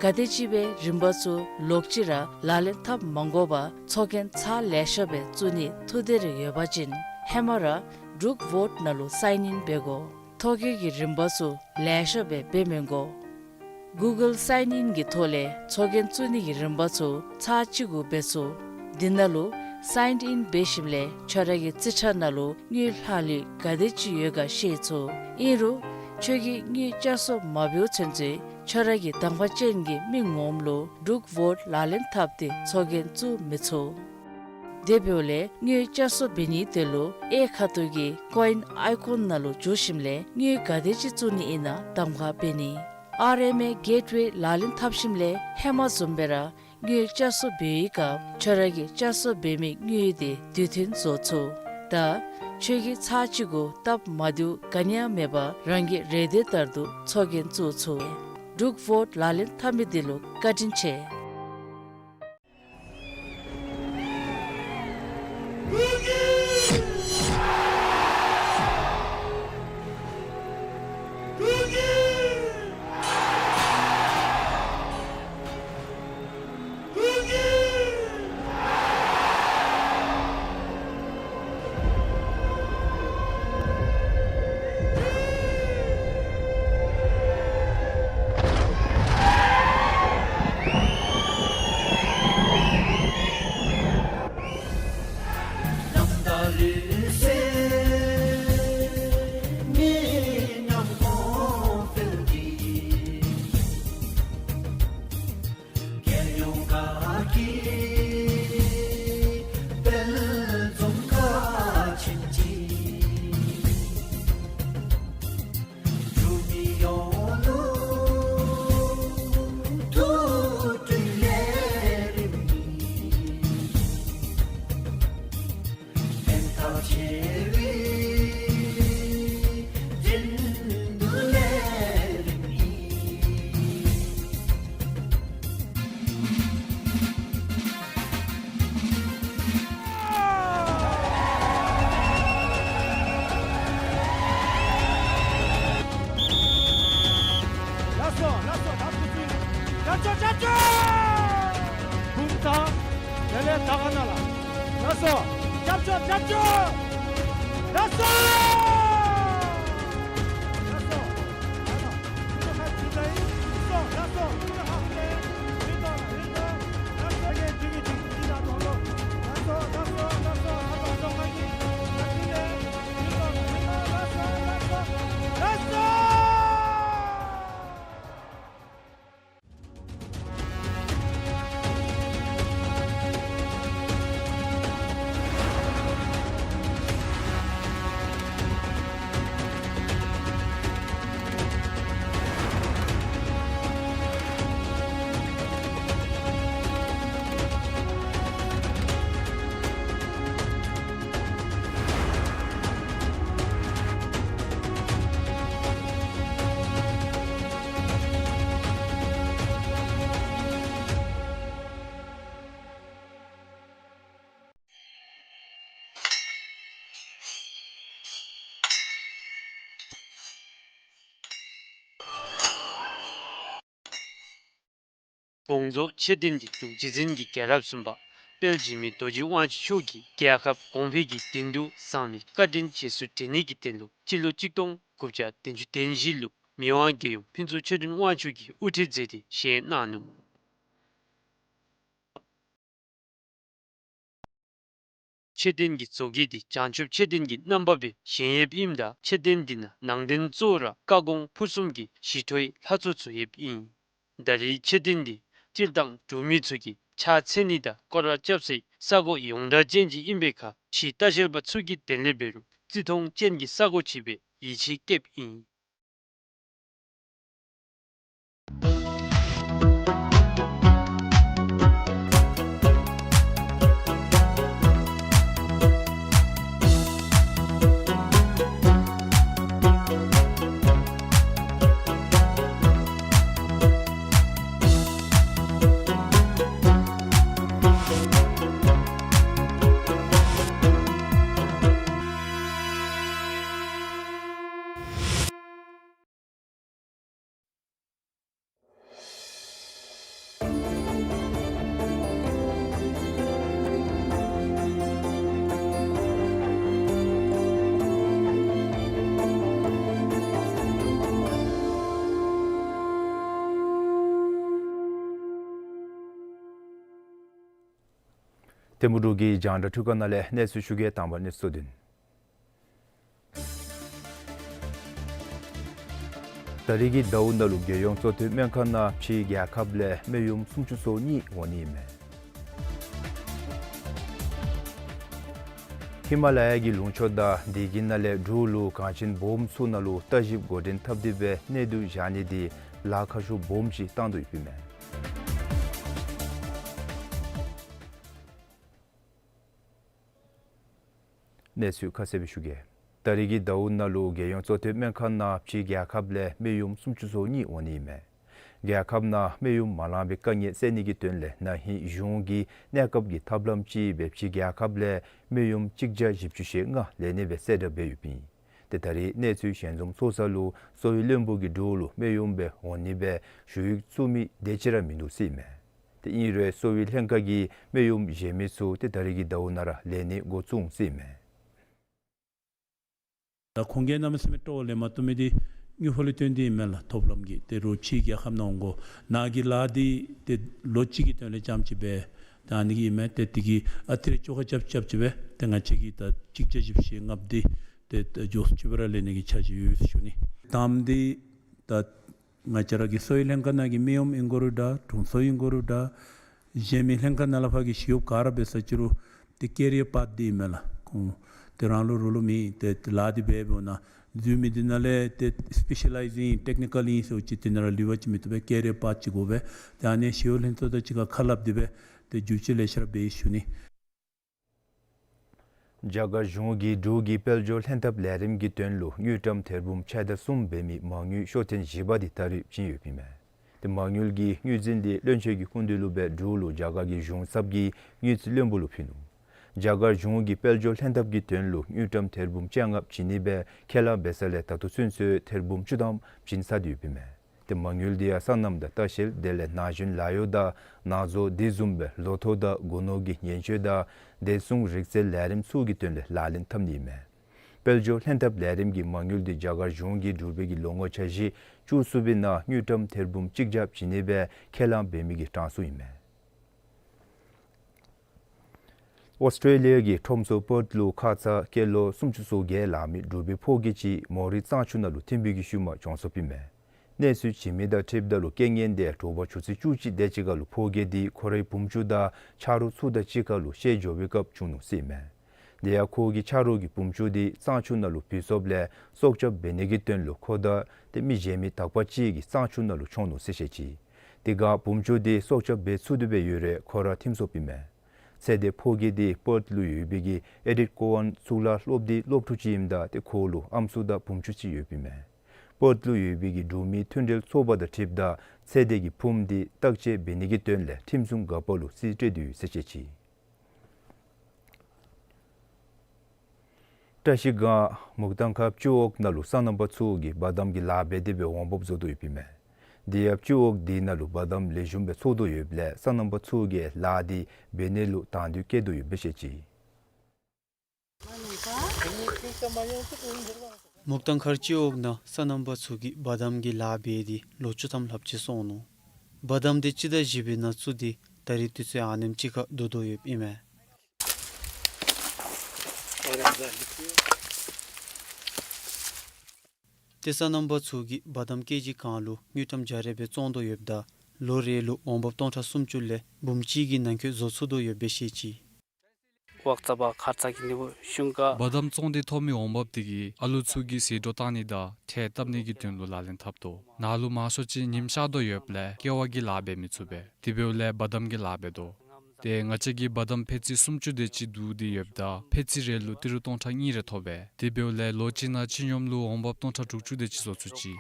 ག་དེ་ཅིག་སྦེ་རིམ་པ་ཚུ་ལོག་ཅི་ར་ལག་ལེན་འཐབ་མ་དགོ་པར་ཚོགས་རྒྱན་ཚར་ལེ་ཤ་སྦེ་བཙུགས་ནི་ཐུགས་འདོད་རེ་ཡོད་པ་ཅིན་ཧེ་མ་ར་འབྲུག་ཝོཊ་ནང་ལུ་སའིན་ཨིན་འབད་དགོ། ཐོ་བཀོད་ཀྱི་རིམ་པ་ཚུ་ལེ་ཤ་སྦེ་འབད་མི་དགོ། གུ་གཱལ་སའིན་ཨིན་གྱི་ཐོག་ལས་ཚོགས་རྒྱན་བཙུགས་ནི་གི་རིམ་པ་ཚུ་ཚར་གཅིག་གུ་འབད་ཚུགས། འདི་ནང་ལུ་སའིན་ཨིན་འབད་ཞིནམ་ལས་ཁྱོད་ར་གི་རྩིས་ཁྲ་ནང་ལུ་དངུལ་ལྷག་ལུས་ག་དེ་ཅིག་ཡོད་ག་ཤེས་ཚུགས། ཨིན་རུང་ཁྱོད་ཀྱིས་དངུལ་བསྐྱར་གསོ་མ་འབདཝ་ཚུན་ཚོད་ཁྱོད་ར་གི་གདམ་ཁ་ཅན་གྱི་མི་ངོམ་ལུ་འབྲུག་ཝོཊ་ལག་ལེན་འཐབ་སྟེ་ཚོགས་རྒྱན་བཙུགས་མི་ཚུགས། དེ་འབདཝ་ལས་དངུལ་བསྐྱར་གསོ་འབད་ནིའི་དོན་ལུ་གཡས་ཁ་ཐུག་གི་ཀོ་ཨིན་ཨའི་ཀོན་ནང་ལུ་འཛུལ་ཞིནམ་ལས་དངུལ་ག་དེ་ཅིག་བཙུགས་ནི་ཨིན་ན་གདམ་ཁ་འབད་ནི། ཨར་ཨེམ་ཨེ་གེཊ་ཝེ་ལག་ལེན་འཐབ་ཞིནམ་ལས་ཧེ་མ་བཟུམ་སྦེ་ར་དངུལ་བསྐྱར་གསོ་འབད་བའི་སྐབས་ཁྱོད་ར་གིས་བསྐྱར་གསོ་འབད་མི་དངུལ་དེ་དུས་མཐུན་བཟོ་ཚུགས། ད་ཁྱོད་ཀྱིས་ཚར་གཅིག་གུ་སྟབས་མ་བདེཝ་ག་ནི་ཡང་མེད་པར་རང་གི་རེ་འདོད་ལྟར་དུ་ཚོགས་རྒྱན་བཙུགས་ཚུགས། འབྲུག་ཝོཊ་ལག་ལེན་འཐབ་མི་འདི་ལུ་བཀའ་དྲིན་ཆེ། ལགས་སོ། ལགས་སོ། ད་བུ་ཚུ་རྒྱབ་སྐྱོར། རྒྱབ་སྐྱོར། འབུམ་ཐང་དེ་ལས་དར་དཀར་ན་ལགས། ལགས་སོ། རྒྱབ་སྐྱོར། རྒྱབ་སྐྱོར། ལགས་སོ། ལགས་སོ། དགོངས་རྫོགས་མཆོད་རྟེན་འདི་འབྲུག་རྗེ་བཙུན་གྱི་རྒྱལ་རབས་གསུམ་པ་དཔལ་འཇིགས་མེད་རྡོ་རྗེ་དབང་ཕྱུག་མཆོག་གིས་རྒྱལ་ཁབ་གོང་འཕེལ་གྱི་དོན་དུ་བསངས་ནི་བཀའ་དྲིན་རྗེས་སུ་དྲན་ནི་གི་དོན་ལུ་སྤྱི་ལོ་གཅིག་སྟོང་དགུ་བརྒྱ་བདུན་ཅུ་དོན་བཞི་ལུ་མི་དབང་རྒྱལ་ཡུམ་ཕུན་ཚོགས་ཆོས་སྒྲོན་དབང་ཕྱུག་གིས་དབུ་ཁྲིད་མཛད་དེ་བཞེངས་གནང་ནུག། མཆོད་རྟེན་གྱི་བཟོ་བཀོད་འདི་བྱང་ཆུབ་མཆོད་རྟེན་གྱི་རྣམ་པ་སྦེ་བཞེངས་ཡོདཔ་ཨིནམ་ད་མཆོད་རྟེན་འདི་ནང་ནང་རྟེན་གཙོ་བོ་ར་བཀའ་དགོངས་ཕུར་གསུམ་གྱི་ཞི་ཁྲོའི་ལྷ་ཚོགས་ཚུ་ཡོདཔ་ཨིན། ད་རེས་མཆོད་རྟེན་འདི་སྤྱིར་བཏང་འབྲུག་མི་ཚུ་གིས་ཕྱག་འཚལ་ནི་དང་སྐོར་ར་རྐྱབ་སའི་ས་གོ་ཡོངས་གྲགས་ཅན་ཅིག་ཨིན་པའི་ཁར་ཕྱིའི་ལྟ་བཤལ་པ་ཚུ་གིས་དེ་ལས་འབད་རུང་བརྩི་མཐོང་ཅན་གྱི་ས་གོ་ཅིག་སྦེ་ཡིད་ཆེས་བསྐྱེདཔ་ཨིན། ཐིམ་ཕུག་འབྲུག་གི་རྒྱང་བསྒྲགས་འཕྲུལ་ཁང་ནང་ལས་གནས་ཚུལ་ཞུ་གེ། དང་པ་གནས་ཚུལ་གཙོ་དོན། ད་རིས་ཀྱི་ཟླཝ་ནང་ལུ་རྒྱལ་ཡོངས་གཙོ་བསྟེན་སྨན་ཁང་ནང་ཕྱིའི་རྒྱལ་ཁབ་ལས་སྨན་ཡོམ་སུམ་ཅུ་སོ་གཉིས་འོང་ནི་ཨིན་མས། ཧི་མ་ལ་ཡ་གི་ལུང་ཕྱོགས་དང་དེ་གི་ནང་ལས་འབྲུག་ལུ་གངས་ཅན་སྦོམ་ཚུ་ནང་ལུ་བརྟག་ཞིབ་འགོ་འདྲེན་འཐབ་སྟེ་སྦེ་གནས་སྡུད་བཞག་ནི་འདི་ ལཱ་ཁག་ཤུགས་སྦོམ་ཅིག་བཏང་དོ་ཡོདཔ་ཨིན་མས། གནས་ཚུལ་ཁ་གསལ་སྦེ་ཞུ་གེ། ད་རིས་ཀྱི་ཟླཝ་ནང་ལུ་རྒྱལ་ཡོངས་གཙོ་བསྟེན་སྨན་ཁང་ནང་ཕྱི་རྒྱལ་ཁབ་ལས་སྨན་ཡོམ་སུམ་ཅུ་སོ་གཉིས་འོང་ནི་ཨིན་མས། རྒྱལ་ཁབ་ནང་སྨན་ཡོམ་མ་ལང་པའི་དཀའ་ངལ་སེལ་ནི་གི་དོན་ལས་ན་ཧིང་གཞུང་གི་གནས་སྐབས་ཀྱི་ཐབས་ལམ་ཅིག་སྦེ་ཕྱི་རྒྱལ་ཁབ་ལས་སྨན་ཡོམ་གཅིག་བརྒྱ་བཞི་བཅུ་ཞེ་ལྔ་ལེན་ནི་སྦེ་གསལ་བསྒྲགས་འབད་ཡོདཔ་ཨིན། ཏེ་ད་རིས་གནས་ཚུལ་ཞལ་འཛོམས་ཚོགས་ས་ལུ་གསོ་བའི་བློན་པོ་གིས་འབྲུག་ལུ་སྨན་ཡོམ་སྦེ་འོང་ནི་སྦེ་ཞུ་ཡིག་བཙུགས་མི་དེ་ཅིག་ར་མིན་འདུག་ཟེར་ཨིན་མས། ཏེ་ཨིན་རུང་གསོ་བའི་ལྷན་ཁག་གིས་སྨན་ཡོམ་བཞེས་མི་ཚུ་ཏེ་ད་རིས་ཀྱི་ཟླཝ་ནང་ར་ལེན་ནི་འགོ་བཙུགས་ཟེར་ཨིན་མས། ད་ཁོང་གིས་གནམ་མེད་ས་མེད་སྤྲོ་བ་ལེན་མ་བཏུབ་མི་འདི་དངུལ་ཕོགས་ལུ་བརྟེན་ཏེ་ཨིན་མས་ལགས། ཐོབ་ལམ་གྱི་ཏེ་རོགས་ཕྱི་རྒྱལ་ཁབ་ནང་འོང་དགོ། ནཱ་གི་ལཱ་འདི་ཏེ་ལོ་གཅིག་གི་དོན་ལས་རྐྱངམ་ཅིག་འབད། ད་ཨ་ནི་གིས་ཨིན་མས། ཏེ་དེ་གིས་ཨ་ཙི་རེ་བཅོ་ཁ་རྐྱབ་རྐྱབ་ཅིག་འབད། ཏེ་ང་བཅས་ཀྱིས་ད་གཅིག་བརྒྱ་བཞི་བཅུ་ཞེ་ལྔ་འདི་ཏེ་ད་མགྱོགས་སུ་ཅིག་སྦེ་ར་ལེན་ནི་གི་འཆར་གཞི་ཡོད་ཟེར་ཞུ་ནི། དང་པ་འདི་ད་ང་བཅས་ར་གི་གསོ་བའི་ལྷན་ཁག་ནང་གི་སྨན་ཡོམ་ཨིན་དགོ་རུང་འདྲ། དྲུང་འཚོ་ཨིན་དགོ་རུང་འདྲ། གཞན་མི་ལྷན་ཁག་ནང་ལས་ཕར་གྱི་ཞི་གཡོགཔ་ག་ར་འབད་ས་ཅི་རུང་ཏེ་ཀེ་རི་ཡར་པཱཐ་འདི་ཨིན་མས་ལགས། ཁོང་ཏེ་རང་ལུགས་རོགས་ལུགས་མེད། ཏེ་ལཱ་འདི་འབད་འབདཝ་ད་འཛུལ་མི་འདི་ནང་ལས་ཏེ་སི་པེ་ཤ་ལའིཛ་ཨིན་ཊེག་ནི་ཀཱལ་ཨིན་ཟེར་ཅིག་དེ་ནང་ར་ལུས་པ་ཅིག་མི་བཏུབ་པས། ཀེ་རི་ཡར་པཱཐ་ཅིག་དགོ་པས། ཏེ་ཨ་ནི་ཞི་གཡོག་ལྷན་ཚོགས་དང་གཅིག་ཁར་ཁ་སླབ་སྟེ་འབད་ཏེ་བསྒྱུར་བཅོས་ལེ་ཤ་ར་འབད་ཡི་ཟེར་ཞུ་ནི། རྒྱ་གར་གཞུང་གིས་འབྲུག་གི་དཔལ་འབྱོར་ལྷན་ཐབས་ལས་རིམ་གྱི་དོན་ལུ་དངུལ་ཀྲམ་ཐེར་འབུམ་ཕྱེད་དང་གསུམ་འབད་མི་མ་དངུལ་ཤོག་ཐེངས་བཞི་པ་འདི་ད་རིས་བྱིན་ཡོདཔ་ཨིན་མས། ཏེ་མ་དངུལ་གྱི་དངུལ་འཛིན་འདི་བློན་ཆེན་གྱི་སྐུ་མདུན་ལུ་སྦེ་འབྲུག་ལུ་རྒྱ་གར་གྱི་གཞུང་ཚབ་ཀྱིས་དངུལ་རྩིས་བློན་པོ་ལུ་ཕུལ་ནུག། རྒྱ་གར་གཞུང་གིས་དཔལ་འབྱོར་ལྷན་ཐབས་ཀྱི་དོན་ལུ་དངུལ་ཀྲམ་ཐེར་འབུམ་བཅོ་ལྔ་བྱིན་ནི་སྦེ་ཁས་བླངས་འབད་ས་ལས་ད་ལྟོ་ཚུན་ཚོད་ཐེར་འབུམ་བཅུ་ཐམ་བྱིན་ཚར་ཏེ་ཡོདཔ་ཨིན་མས། ཏེ་མ་དངུལ་འདི་ཡང་སོ་ནམ་དང་ལྟ་བཤལ་དེ་ལས་ན་གཞོན་ལཱ་གཡོག་དང་ནང་བཟོ་དེ་བཟུམ་སྦེ་ལོ་ཐོག་དང་སྒོ་ནོར་གྱི་ཉེན་བཅོལ་དང་བདེ་སྲུང་རིག་རྩལ་ལས་རིམ་ཚུ་གི་དོན་ལས་ལག་ལེན་འཐབ་ནི་ཨིན་མས། དཔལ་འབྱོར་ལྷན་ཐབས་ལས་རིམ་གྱི་མ་དངུལ་འདི་རྒྱ་གར་གཞུང་གིས་འབྲུག་པའི་གི་ལོ་ངོ་འཆར་གཞི་བཅུ་གསུམ་པའི་ནང་དངུལ་ཀྲམ་ཐེར་འབུམ་གཅིག་བརྒྱ་བྱིན་ནི་སྦེ་ཁས་བླངས་འབད་མི་གི་གྲངས་སུ་ཨིན་མས། ཨོསི་ཊེ་ལི་ཡ་གི་ཁྲོམ་ཚོགས་པཱརཐ་ལུ་ཁ་ཙ་སྐྱེས་ལོ་སུམ་ཅུ་སོ་བརྒྱད་ལང་མི་འབྲུག་པའི་ཕོ་སྐྱེས་ཅིག་མོ་རི་གཙང་ཆུ་ནང་ལུ་ཐིམ་པའི་གི་ཤུལ་མ་གྱོངས་སོཔ་ཨིན་མས། གནས་ཚུལ་བྱིན་མི་དང་འཁྲིལཝ་ད་ལུ་རྐྱེན་ངན་འདི་དྲོ་པ་ཆུ་ཚོད་བཅུ་གཅིག་དེ་ཅིག་ཁར་ལུ་ཕོ་སྐྱེས་འདི་ཁོ་རའི་བུམ་ཆུང་དང་ཆ་རོགས་ཚུ་དང་གཅིག་ཁར་ལུ་བཤལ་འགྱོ་བའི་སྐབས་བྱུང་ནུག་ཟེར་ཨིན་མས། དེ་ཡང་ཁོ་གི་ཆ་རོགས་ཀྱིས་བུམ་ཆུང་འདི་གཙང་ཆུ་ནང་ལུ་བུད་སོཔ་ལས་སྲོག་སྐྱབས་འབད་ནི་གི་དོན་ལུ་ཁོ་དང་ཏེ་མི་གཞན་མི་དག་པ་ཅིག་གིས་གཙང་ཆུ་ནང་ལུ་མཆོངས་ནུག་ཟེར་བཤད་ཅི། དེ་སྒང་བུམ་ཆུང་འདི་སྲོག་སྐྱབས་འབད་ཚུགས་ཏེ་སྦེ་ཡོད་རུང་ཁོ་ར་ཐིམ་སོཔ་ཨིན་མས། ཚེ་འདས་ཕོ་སྐྱེས་འདི་པཱརཐ་ལུ་ཡོད་པའི་གི་ཨེ་ཌིཐ་ཀོ་ཝཱན་གཙུག་ལག་སློབ་སྡེའི་སློབ་ཕྲུག་ཅིག་ཨིནམ་ད་ཏེ་ཁོ་ལུ་ཨམ་སྲུ་དང་བུམ་ཆུང་ཅིག་ཡོདཔ་ཨིན་མས། པཱརཐ་ལུ་ཡོད་པའི་གི་འབྲུག་མི་མཐུན་འབྲེལ་ཚོགས་པ་དང་འཁྲིལཝ་ད་ཚེ་འདས་ཀྱི་བུམོ་འདི་བརྟག་དཔྱད་འབད་ནི་གི་དོན་ལས་ཁྲིམས་སྲུང་འགག་པ་ལུ་རྩིས་སྤྲོད་དེ་ཡོད་ཟེར་བཤད་ཅི། བཀྲ་ཤིས་སྒང་མུག་ཐང་མཁར་སྤྱི་འོག་ནང་ལུ་སོ་ནམ་པ་ཚུ་གིས་བ་དམ་གྱི་ལཱ་འབད་དེ་སྦེ་འོང་འབབ་བཟོ་དོ་ཡོདཔ་ཨིན་མས། དེ་ཡང་སྤྱི་འོག་དེ་ནང་ལུ་བ་དམ་ལེགས་ཤོམ་སྦེ་འཚོ་དོ་ཡོདཔ་ལས་སོ་ནམ་པ་ཚུ་གིས་ལཱ་འདི་འབད་ནི་ལུ་དང་འདོད་བསྐྱེད་དོ་ཡོདཔ་སྦེ་བཤད་ཅི། མུག་ཐང་མཁར་སྤྱི་འོག་ནང་སོ་ནམ་པ་ཚུ་གིས་བ་དམ་གྱི་ལཱ་འབད་དེ་ལོ་བཅུ་ཐམ་ལྷགཔ་ཅིག་སོང་ནུག། བ་དམ་འདི་སྤྱི་ཟླ་བཞི་པའི་ནང་བཙུགས་ཏེ་ད་རིས་དུས་ཚོད་ཨ་ནེམ་ཅིག་ཁར་བསྡུ་དོ་ཡོདཔ་ཨིན་མས། ཏེ་སོ་ནམ་པ་ཚུ་གིས་བ་དམ་ཀེ་ཇི་གང་ལུ་དངུལ་ཀྲམ་བརྒྱ་རེ་སྦེ་བཙོང་དོ་ཡོདཔ་ད་ལོ་རེ་ལུ་འོང་འབབ་སྟོང་ཕྲག་སུམ་ཅུ་ལས་འབུམ་གཅིག་གི་ནང་འཁོད་བཟོ་ཚུགས་དོ་ཡོདཔ་སྦེ་བཤད་ཅི། བ་དམ་ཚོང་སྟེ་ཐོབ་མི་འོང་འབབ་འདི་གིས་ཨ་ལུ་ཚུ་གི་ཟད་འགྲོ་བཏང་ནི་དང་ཁྲལ་བཏབ་ནི་གི་དོན་ལུ་ལག་ལེན་འཐབ་དོ། ནཱ་ལུ་མང་ཤོས་ཅིག་ཉིམ་ཤར་དོ་ཡོདཔ་ལས་ཀེ་བ་གི་ལཱ་འབད་མི་ཚུགས་པས། དེ་འབདཝ་ལས་བ་དམ་གྱི་ལཱ་འབད་དོ། ཏེ་ང་བཅས་ཀྱིས་བ་དམ་ཕད་ཙི་སུམ་ཅུ་དེ་ཅིག་བསྡུ་སྟེ་ཡོདཔ་ད་ཕད་ཙི་རེ་ལུ་ཏི་རུ་སྟོང་ཕྲག་གཉིས་རེ་ཐོབ་པས། དེ་འབདཝ་ལས་ལོ་གཅིག་ནང་སྤྱི་སྙོམས་ལུ་འོང་འབབ་སྟོང་ཕྲག་དྲུག་ཅུ་དེ་ཅིག་བཟོ་ཚུགས་ཅི།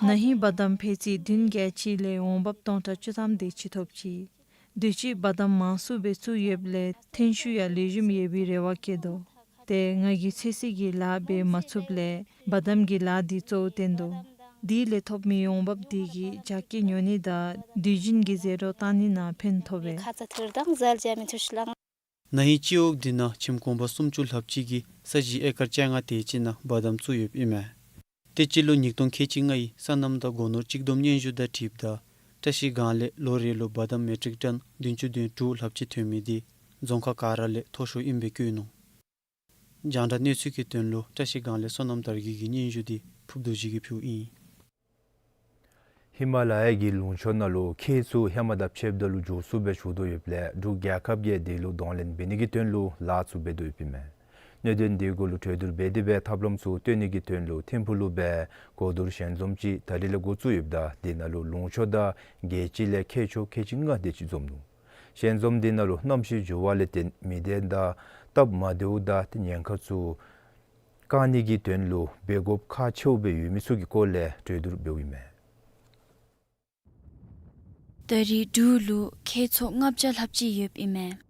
ན་ཧིང་བ་དམ་ཕད་ཙི་བདུན་བརྒྱ་ཅིག་ལས་འོང་འབབ་སྟོང་ཕྲག་བཅུ་ཐམ་དེ་ཅིག་ཐོབ་ཅི། དུས་ཅི་བ་དམ་མང་སུ་སྦེ་བཙུགས་ཡོདཔ་ལས་ཐོན་ཤུགས་ཡང་ལེགས་ཤོམ་ཡོད་པའི་རེ་བ་བསྐྱེད་དོ། ཏེ་ང་གིས་ཚོད་བསྲེ་གི་ལཱ་འབད་མ་ཚུགསཔ་ལས་བ་དམ་གྱི་ལཱ་འདི་གཙོ་བོ་བཏོན་དོ། དེ་ལས་ཐོབ་མི་འོང་འབབ་འདི་གིས་རྒྱགས་སྐྱེད་ཉོ་ནི་དང་དུས་རྒྱུན་གྱི་ཟད་འགྲོ་བཏང་ནི་ནང་ཕན་ཐོགས་པས། ན་ཧིང་སྤྱི་འོག་འདི་ནང་ཁྱིམ་གུང་པ་སུམ་ཅུ་ལྷགཔ་ཅིག་གིས་ས་གཞི་ཨེ་ཀར་བཅོ་ལྔ་དེ་ཅིག་ནང་བ་དམ་བཙུགས་ཡོདཔ་ཨིན་མས། ཏེ་སྤྱི་ལོ་ཉིས་སྟོང་ཁལ་གཅིག་ལྔའི་སོ་ནམ་དང་སྒོ་ནོར་གཅིག་བསྡོམས་སྙན་ཞུ་དང་འཁྲིལཝ་ད་བཀྲ་ཤིས་སྒང་ལས་ལོ་རེ་ལུ་བ་དམ་མེ་ཊིག་ཊོན་བདུན་ཅུ་དོན་དྲུག་ལྷགཔ་ཅིག་ཐོན་མི་འདི་རྫོང་ཁག་ག་ར་ལས་མཐོ་ཤོས་ཨིནམ་སྦེ་བཀོད་ནུག། རྒྱང་བསྒྲགས་གནས་ཚུལ་གྱི་དོན་ལུ་བཀྲ་ཤིས་སྒང་ལས་བསོད་ནམས་དར་རྒྱས་ཀྱི་སྙན་ཞུ་འདི་ཕུབ་རྡོ་རྗེ་གིས་ཕུལཝ་ཨིན། ཧི་མ་ལ་ཡ་གི་ལུང་ཕྱོགས་ནང་ལུ་ཁྱེགས་ཚུ་ཧེ་མ་དང་ཕྱདཔ་ད་ལུ་མགྱོགས་སུ་སྦེ་ཞུ་དོ་ཡོདཔ་ལས་འབྲུག་རྒྱལ་ཁབ་ཀྱིས་དེ་ལུ་གདོང་ལེན་འབད་ནི་གི་དོན་ལུ་ལཱ་ཚུ་འབད་དོ་ཡོདཔ་ཨིན་མས། གནད་དོན་འདི་གུ་ལུ་གྲོས་བསྡུར་འབད་དེ་སྦེ་ཐབས་ལམ་ཚུ་བཏོན་ནི་གི་དོན་ལུ་ཐིམ་ཕུག་ལུ་སྦེ་གོ་བསྡུར་ཞལ་འཛོམས་ཅིག་ད་རིས་ལས་འགོ་བཙུགས་ཡོདཔ་ད་དེ་ནང་ལུ་ལུང་ཕྱོགས་དང་རྒྱལ་སྤྱི་ལས་མཁས་མཆོག་ཁལ་གཅིག་ལྔ་དེ་ཅིག་འཛོམས་ནུག། ཞལ་འཛོམས་འདི་ནང་ལུ་གནམ་གཤིས་འགྱུར་བ་ལས་བརྟེན་མི་སྡེ་དང་སྟབས་མ་བདེཝ་དང་ཏེ་ཉེན་ཁ་ཚུ་བཀག་ནི་གི་དོན་ལུ་འབད་དགོཔ་ཁག་ཆེཝ་སྦེ་ཡོད་མི་ཚུ་གི་སྐོར་ལས་གྲོས་བསྡུར་འབདཝ་ཨིན་མས། ད་རིས་འབྲུག་ལུ་ཁྱེག་ཚོད་ལྔ་བརྒྱ་ལྷགཔ་ཅིག་ཡོདཔ་ཨིན་མས།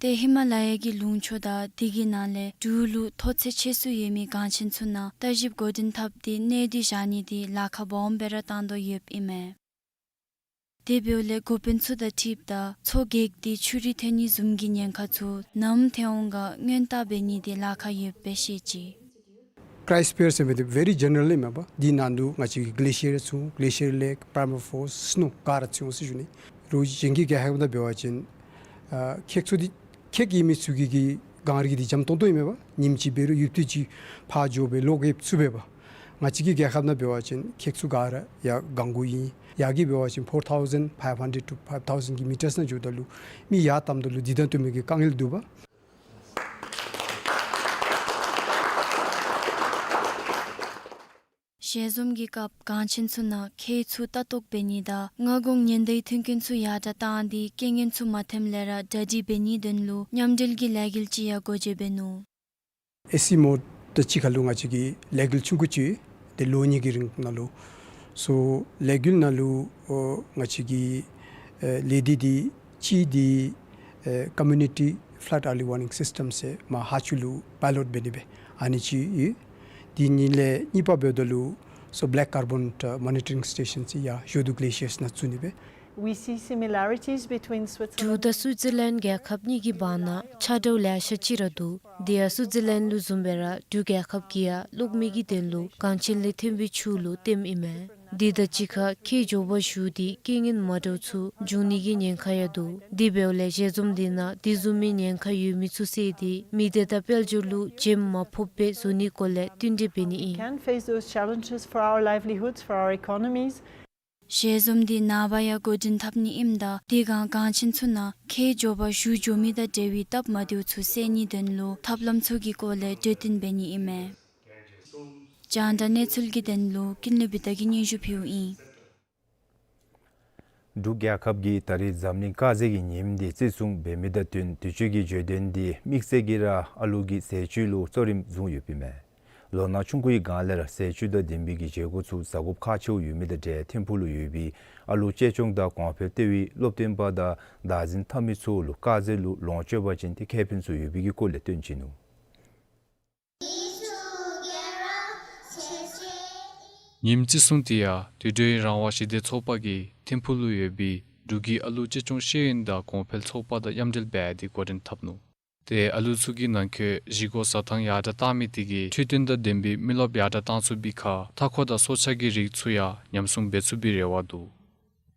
ཏེ་ཧི་མ་ལ་ཡ་གི་ལུང་ཕྱོགས་དང་དེ་གི་ནང་ལས་འབྲུག་ལུ་མཐོ་ཚད་ཆེ་སུ་ཡོད་མི་གངས་ཆེན་ཚུ་ནང་ལྟ་ཞིབ་འགོ་འདྲེན་འཐབ་སྟེ་གནས་སྡུད་བཞག་ནི་དེ་ལཱ་ཁག་སྦོམ་སྦེ་ར་བཏང་དོ་ཡོདཔ་ཨིན་མས། དེ་འབདཝ་ལས་འགོ་དཔོན་ཚུ་དང་འཁྲིལཝ་ད་མཚོ་གེགས་ཏེ་ཆུ་རུད་ཐོན་ནི་བཟུམ་གྱི་ཉེན་ཁ་ཚུ་ནམ་ཐོན་འོང་ག་སྔོན་བརྟག་འབད་ནི་དེ་ལཱ་ཁག་ཡོདཔ་སྦེ་བཤད་ཅི། Cryosphere ཟེར་མི་འདི་very general ཨིན་མས་པ། འདི་ནང་ལུ་ང་བཅས་ཀྱི་གླེ་ཤིར་ཚུ་གླེ་ཤིར་ལེག་པར་མ་ཕོརཊ་སི་ནོ་ག་ར་ཚུ་ཡོད་ཟེར་ཞུ་ནི། རོགས་གཞན་གྱི་རྒྱལ་ཁབ་ནང་འབད་བ་ཅིན་ཨ་ཁྱེག་ཚོད་འདི་ཁྱེག་ཡོད་མི་ཚུ་གི་གི་གངས་རི་འདི་འཇམ་ཏོང་ཏོ་ཨིན་མས་པ། ཉིནམ་གཅིག་འབད་རུང་ཡུདཔ་ཐེངས་གཅིག་ཕར་འགྱོ་སྦེ་ལོག་ཡོདཔ་ཚུགས་པས་པ། ང་བཅས་ཀྱི་རྒྱལ་ཁབ་ནང་འབད་བ་ཅིན་ཁྱེག་ཚུ་ག་ར་ཡར་གང་གུ་ཨིན། ཡར་གྱི་འབད་བ་ཅིན་four thousand five hundred to five thousand གྱི་མི་ཊར་ནང་འགྱོཝ་ད་ལུ་མི་ཡར་བཏངམ་ད་ལུ་འདི་དང་བསྟུན་མི་གི་དཀའ་ངལ་འདུག་པ། ཞལ་འཛོམས་ཀྱི་སྐབས་གངས་ཆེན་ཚུ་ནང་ཁྱེག་ཚུ་ལྟ་རྟོག་འབད་ནི་དང་མངའ་ཁོངས་ཉེན་བརྡའི་མཐུན་རྐྱེན་ཚུ་ཡར་དྲག་བཏང་སྟེ་རྐྱེན་ངན་ཚུ་མ་ཐོནམ་ལས་ར་གྲ་སྒྲིག་འབད་ནིའི་དོན་ལུ་མཉམ་འབྲེལ་གྱི་ལས་འགུལ་ཅིག་ཡང་འགོ་འབྱེད་འབད་ནུག། ཨེ་སི་མོ་ཊ་ཅིག་ཁར་ལུ་ང་བཅས་ཀྱིས་ལས་འགུལ་ཆུང་ཀུ་ཅིག་ཏེ་ལོ་གཉིས་ཀྱི་རིང་ནང་ལུ་སོ་ལས་འགུལ་ནང་ལུ་ཨོ་ང་བཅས་ཀྱི་ཨེ་ལས་སྡེ་འདི་གཅིག་འདི་ཨེ་community flood early warning system ཟེར་མར་ཧཱ་ཅུ་ལུ་པའི་ལོཊ་འབད་ནི་སྦེ་ཨ་ནི་ཅིག་ཡོད། དེ་ཉིནམ་ལས་གཉིས་པ་འབདཝ་ད་ལུ་སོ་black carbon monitoring station ཅིག་ཡར་ཞོ་དུ་གླེ་ཤིར་ནང་བཙུགས་ནི་སྦེ། We see similarities between Switzerland འབྲུག་དང་སུའི་ཙི་ལན་རྒྱལ་ཁབ་གཉིས་ཀྱི་བར་ན་ཆ་འདྲཝ་ལེ་ཤ་ཅིག་ར་འདུག། དེ་ཡང་སུའི་ཙི་ལན་ལུ་བཟུམ་སྦེ་ར་འབྲུག་རྒྱལ་ཁབ་ཀྱིས་ཡང་གློག་མེ་གི་དོན་ལུ་གངས་ཆེན་ལས་ཐོན་པའི་ཆུ་ལུ་ལྟདམོ་ཨིན་མས། དེ་དང་གཅིག་ཁར་ཁྱེག་མགྱོགས་པར་ཞུ་སྟེ་རྐྱེན་ངན་མ་འདྲཝ་ཚུ་འབྱུང་ནི་གི་ཉེན་ཁ་ཡང་འདུག། དེ་འབདཝ་ལས་ཞལ་འཛོམས་འདི་ནང་དེ་བཟུམ་མའི་ཉེན་ཁ་ཡོད་མི་ཚུ་བསལ་ཏེ་མི་སྡེ་དང་དཔལ་འབྱོར་ལུ་འཇིགས་མ་ཕོགཔ་སྦེ་བཟོ་ནིའི་སྐོར་ལས་བསྟུན་གྲོས་འབད་ནི་ཨིན། Can face those challenges for our livelihoods, for our economies. ཞལ་འཛོམས་འདི་ནངས་པ་ཡང་འགོ་འདྲེན་འཐབ་ནི་ཨིནམ་ད་དེ་སྒང་གངས་ཆེན་ཚུ་ནང་ཁྱེག་མགྱོགས་པར་ཞུ་འགྱོ་མི་དང་འབྲེལ་བའི་སྟབས་མ་བདེཝ་ཚུ་སེལ་ནིའི་དོན་ལུ་ཐབས་ལམ་ཚུ་གི་སྐོར་ལས་གྲོས་བསྟུན་འབད་ནི་ཨིན་མས། རྒྱང་བསྒྲགས་གནས་ཚུལ་གྱི་དོན་ལུ་ཀུན་ལེགས་བི་ཏ་གིས་སྙན་ཞུ་ཕུལཝ་ཨིན། འབྲུག་རྒྱལ་ཁབ་ཀྱིས་ད་རིས་འཛམ་གླིང་དཀར་ཟས་ཀྱི་ཉིནམ་འདི་བརྩི་སྲུང་འབད་མི་དང་བསྟུན་དུས་ཅི་གི་བརྗོད་དོན་འདི་དམིགས་བསལ་གྱིས་ར་ཨ་ལུ་གི་ཟས་བཅུད་ལུ་གཙོ་རིམ་བཟུང་ཡོདཔ་ཨིན་མས། ལོ་ན་ཆུང་ཀུའི་སྒང་ལས་ར་ཟས་བཅུད་དང་ལྡན་པའི་གི་བཞེས་སྒོ་ཚུ་ཟ་དགོཔ་ཁག་ཆེཝ་ཡོད་མི་དང་འབྲེལ་ཐིམ་ཕུག་ལུ་ཡོད་པའི་ཨ་ལུ་གཅེས་སྐྱོང་དང་གོང་འཕེལ་ལྟེ་བའི་སློབ་སྟོན་པ་དང་བདག་འཛིན་འཐབ་མི་ཚུ་ལུ་དཀར་ཟས་ལུ་ལོངས་སྤྱོད་པ་ཅིན་ཏེ་ཁེ་ཕན་ཚུ་ཡོད་པའི་གི་སྐོར་ལས་སྟོན་བྱིན་ནུག། ཉིནམ་བརྩི་སྲུང་དེ་ཡང་དུད་འགྲོའི་རང་དབང་ཞི་བདེ་ཚོགས་པ་གིས་ཐིམ་ཕུག་ལུ་ཡོད་པའི་འབྲུག་གི་ཨ་ལུ་གཅེས་སྐྱོང་ཤེས་ཡོན་དང་གོང་འཕེལ་ཚོགས་པ་དང་མཉམ་འབྲེལ་འབད་དེ་འགོ་འདྲེན་འཐབ་ནུག། ཏེ་ཨ་ལུ་ཚུ་གི་ནང་འཁོད་བཞེས་སྒོ་ཟ་ཐངས་ཡར་དྲག་བཏང་མི་དེ་གིས་འཕྲོད་བསྟེན་དང་ལྡན་པའི་མི་རློབས་ཡར་དྲག་བཏང་ཚུགས་པའི་ཁར་མཐའ་འཁོར་དང་སྲོག་ཆགས་ཀྱི་རིགས་ཚུ་ཡང་ཉམས་སྲུང་འབད་ཚུགས་པའི་རེ་བ་འདུག།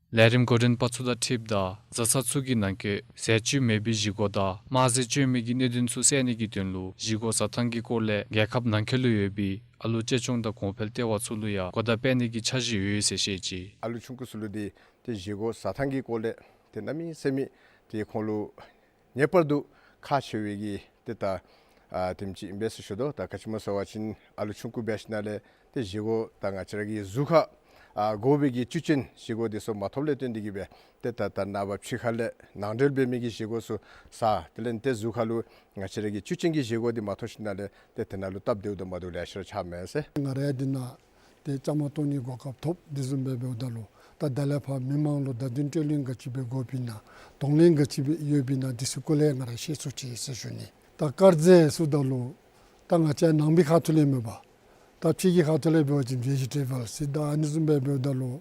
ལས་རིམ་འགོ་འདྲེན་པ་ཚུ་དང་འཁྲིལཝ་ད་བཟའ་ཚང་ཚུ་གི་ནང་འཁོད་ཟས་བཅུད་མེད་པའི་བཞེས་སྒོ་དང་དམར་ཟས་སྤྱོད་མི་གི་གནད་དོན་ཚུ་སེལ་ནི་གི་དོན་ལུ་བཞེས་སྒོ་ཟ་ཐངས་ཀྱི་སྐོར་ལས་རྒྱལ་ཁབ་ནང་འཁོད་ལུ་ཡོད་པའི་ཨ་ལུ་གཅེས་སྐྱོང་དང་གོང་འཕེལ་ལྟེ་བ་ཚུ་ལུ་ཡང་གོ་བརྡ་སྤྲོད་ནི་གི་འཆར་གཞི་ཡོད་ཟེར་བཤད་ཅི། ཨ་ལུ་ཆུང་ཀུ་ཚུ་ལུ་འདི་ཏེ་བཞེས་སྒོ་ཟ་ཐངས་ཀྱི་སྐོར་ལས་ཏེ་གནམ་མེད་ས་མེད་ཏེ་ཁོང་ལུ་ངེས་པར་དུ་ཁག་ཆེ་བའི་གི་ཏེ་ད་ཨ་དེམ་ཅིག་ཨིན་པས་ཟེར་ཞུ་དོ། ད་ག་ཅི་སྨོ་ཟེར་བ་ཅིན་ཨ་ལུ་ཆུང་ཀུ་འབད་ཞིནམ་ལས་ཏེ་བཞེས་སྒོ་ད་ང་བཅས་ར་གི་གཟུགས་ཁར་ཨ་དགོ་པའི་གི་བཅུད་ཅན་བཞེས་སྒོ་འདི་ཚུ་མ་ཐོབ་ལས་བརྟེན་ཏེ་གིས་སྦེ་ཏེ་ད་ད་ནངས་པ་ཕྱི་ཁ་ལས་ནང་འབྲེལ་འབད་མི་གི་བཞེས་སྒོ་ཚུ་ཟ། དེ་ལས་ཏེ་གཟུགས་ཁར་ལུ་ང་བཅས་ར་གི་བཅུད་ཅན་གྱི་བཞེས་སྒོ་འདི་མ་ཐོབ་ཞིནམ་ལས་ཏེ་དེ་ནང་ལུ་སྟབས་བདེཝ་དང་མ་བདེཝ་ལེ་ཤ་ར་ཆགས་མས་ཟེར། ང་ར་འདི་ནང་ཏེ་བཅའ་མར་གཏོགས་ནིའི་གོ་སྐབས་ཐོབ། དེ་བཟུམ་སྦེ་འབདཝ་ད་ལུ་ད་ད་ལས་ཕར་མི་མང་ལུ་བརྡ་དོན་སྤྲོད་ལེན་ག་ཅི་འབད་དགོཔ་ཨིན་ན་གདོང་ལེན་ག་ཅི་འབད་ཡོདཔ་ཨིན་ན་འདི་ཚུ་སྐོར་ལས་ང་ར་ཤེས་ཚུགས་ཅི་ཟེར་ཞུ་ནི། ད་དཀར་ཟས་ཟེརཝ་ད་ལུ་ད་ང་བཅས་ནང་པའི་ཁ་ཐུག་ལས་མེན་པར་ད་ཕྱི་གི་ཁ་ཐུག་ལས་འབད་བ་ཅིན་བེ་ཇི་ཊེ་བཱལ་ཟེར་ད་ཨ་ནི་བཟུམ་སྦེ་འབདཝ་ད་ལུ་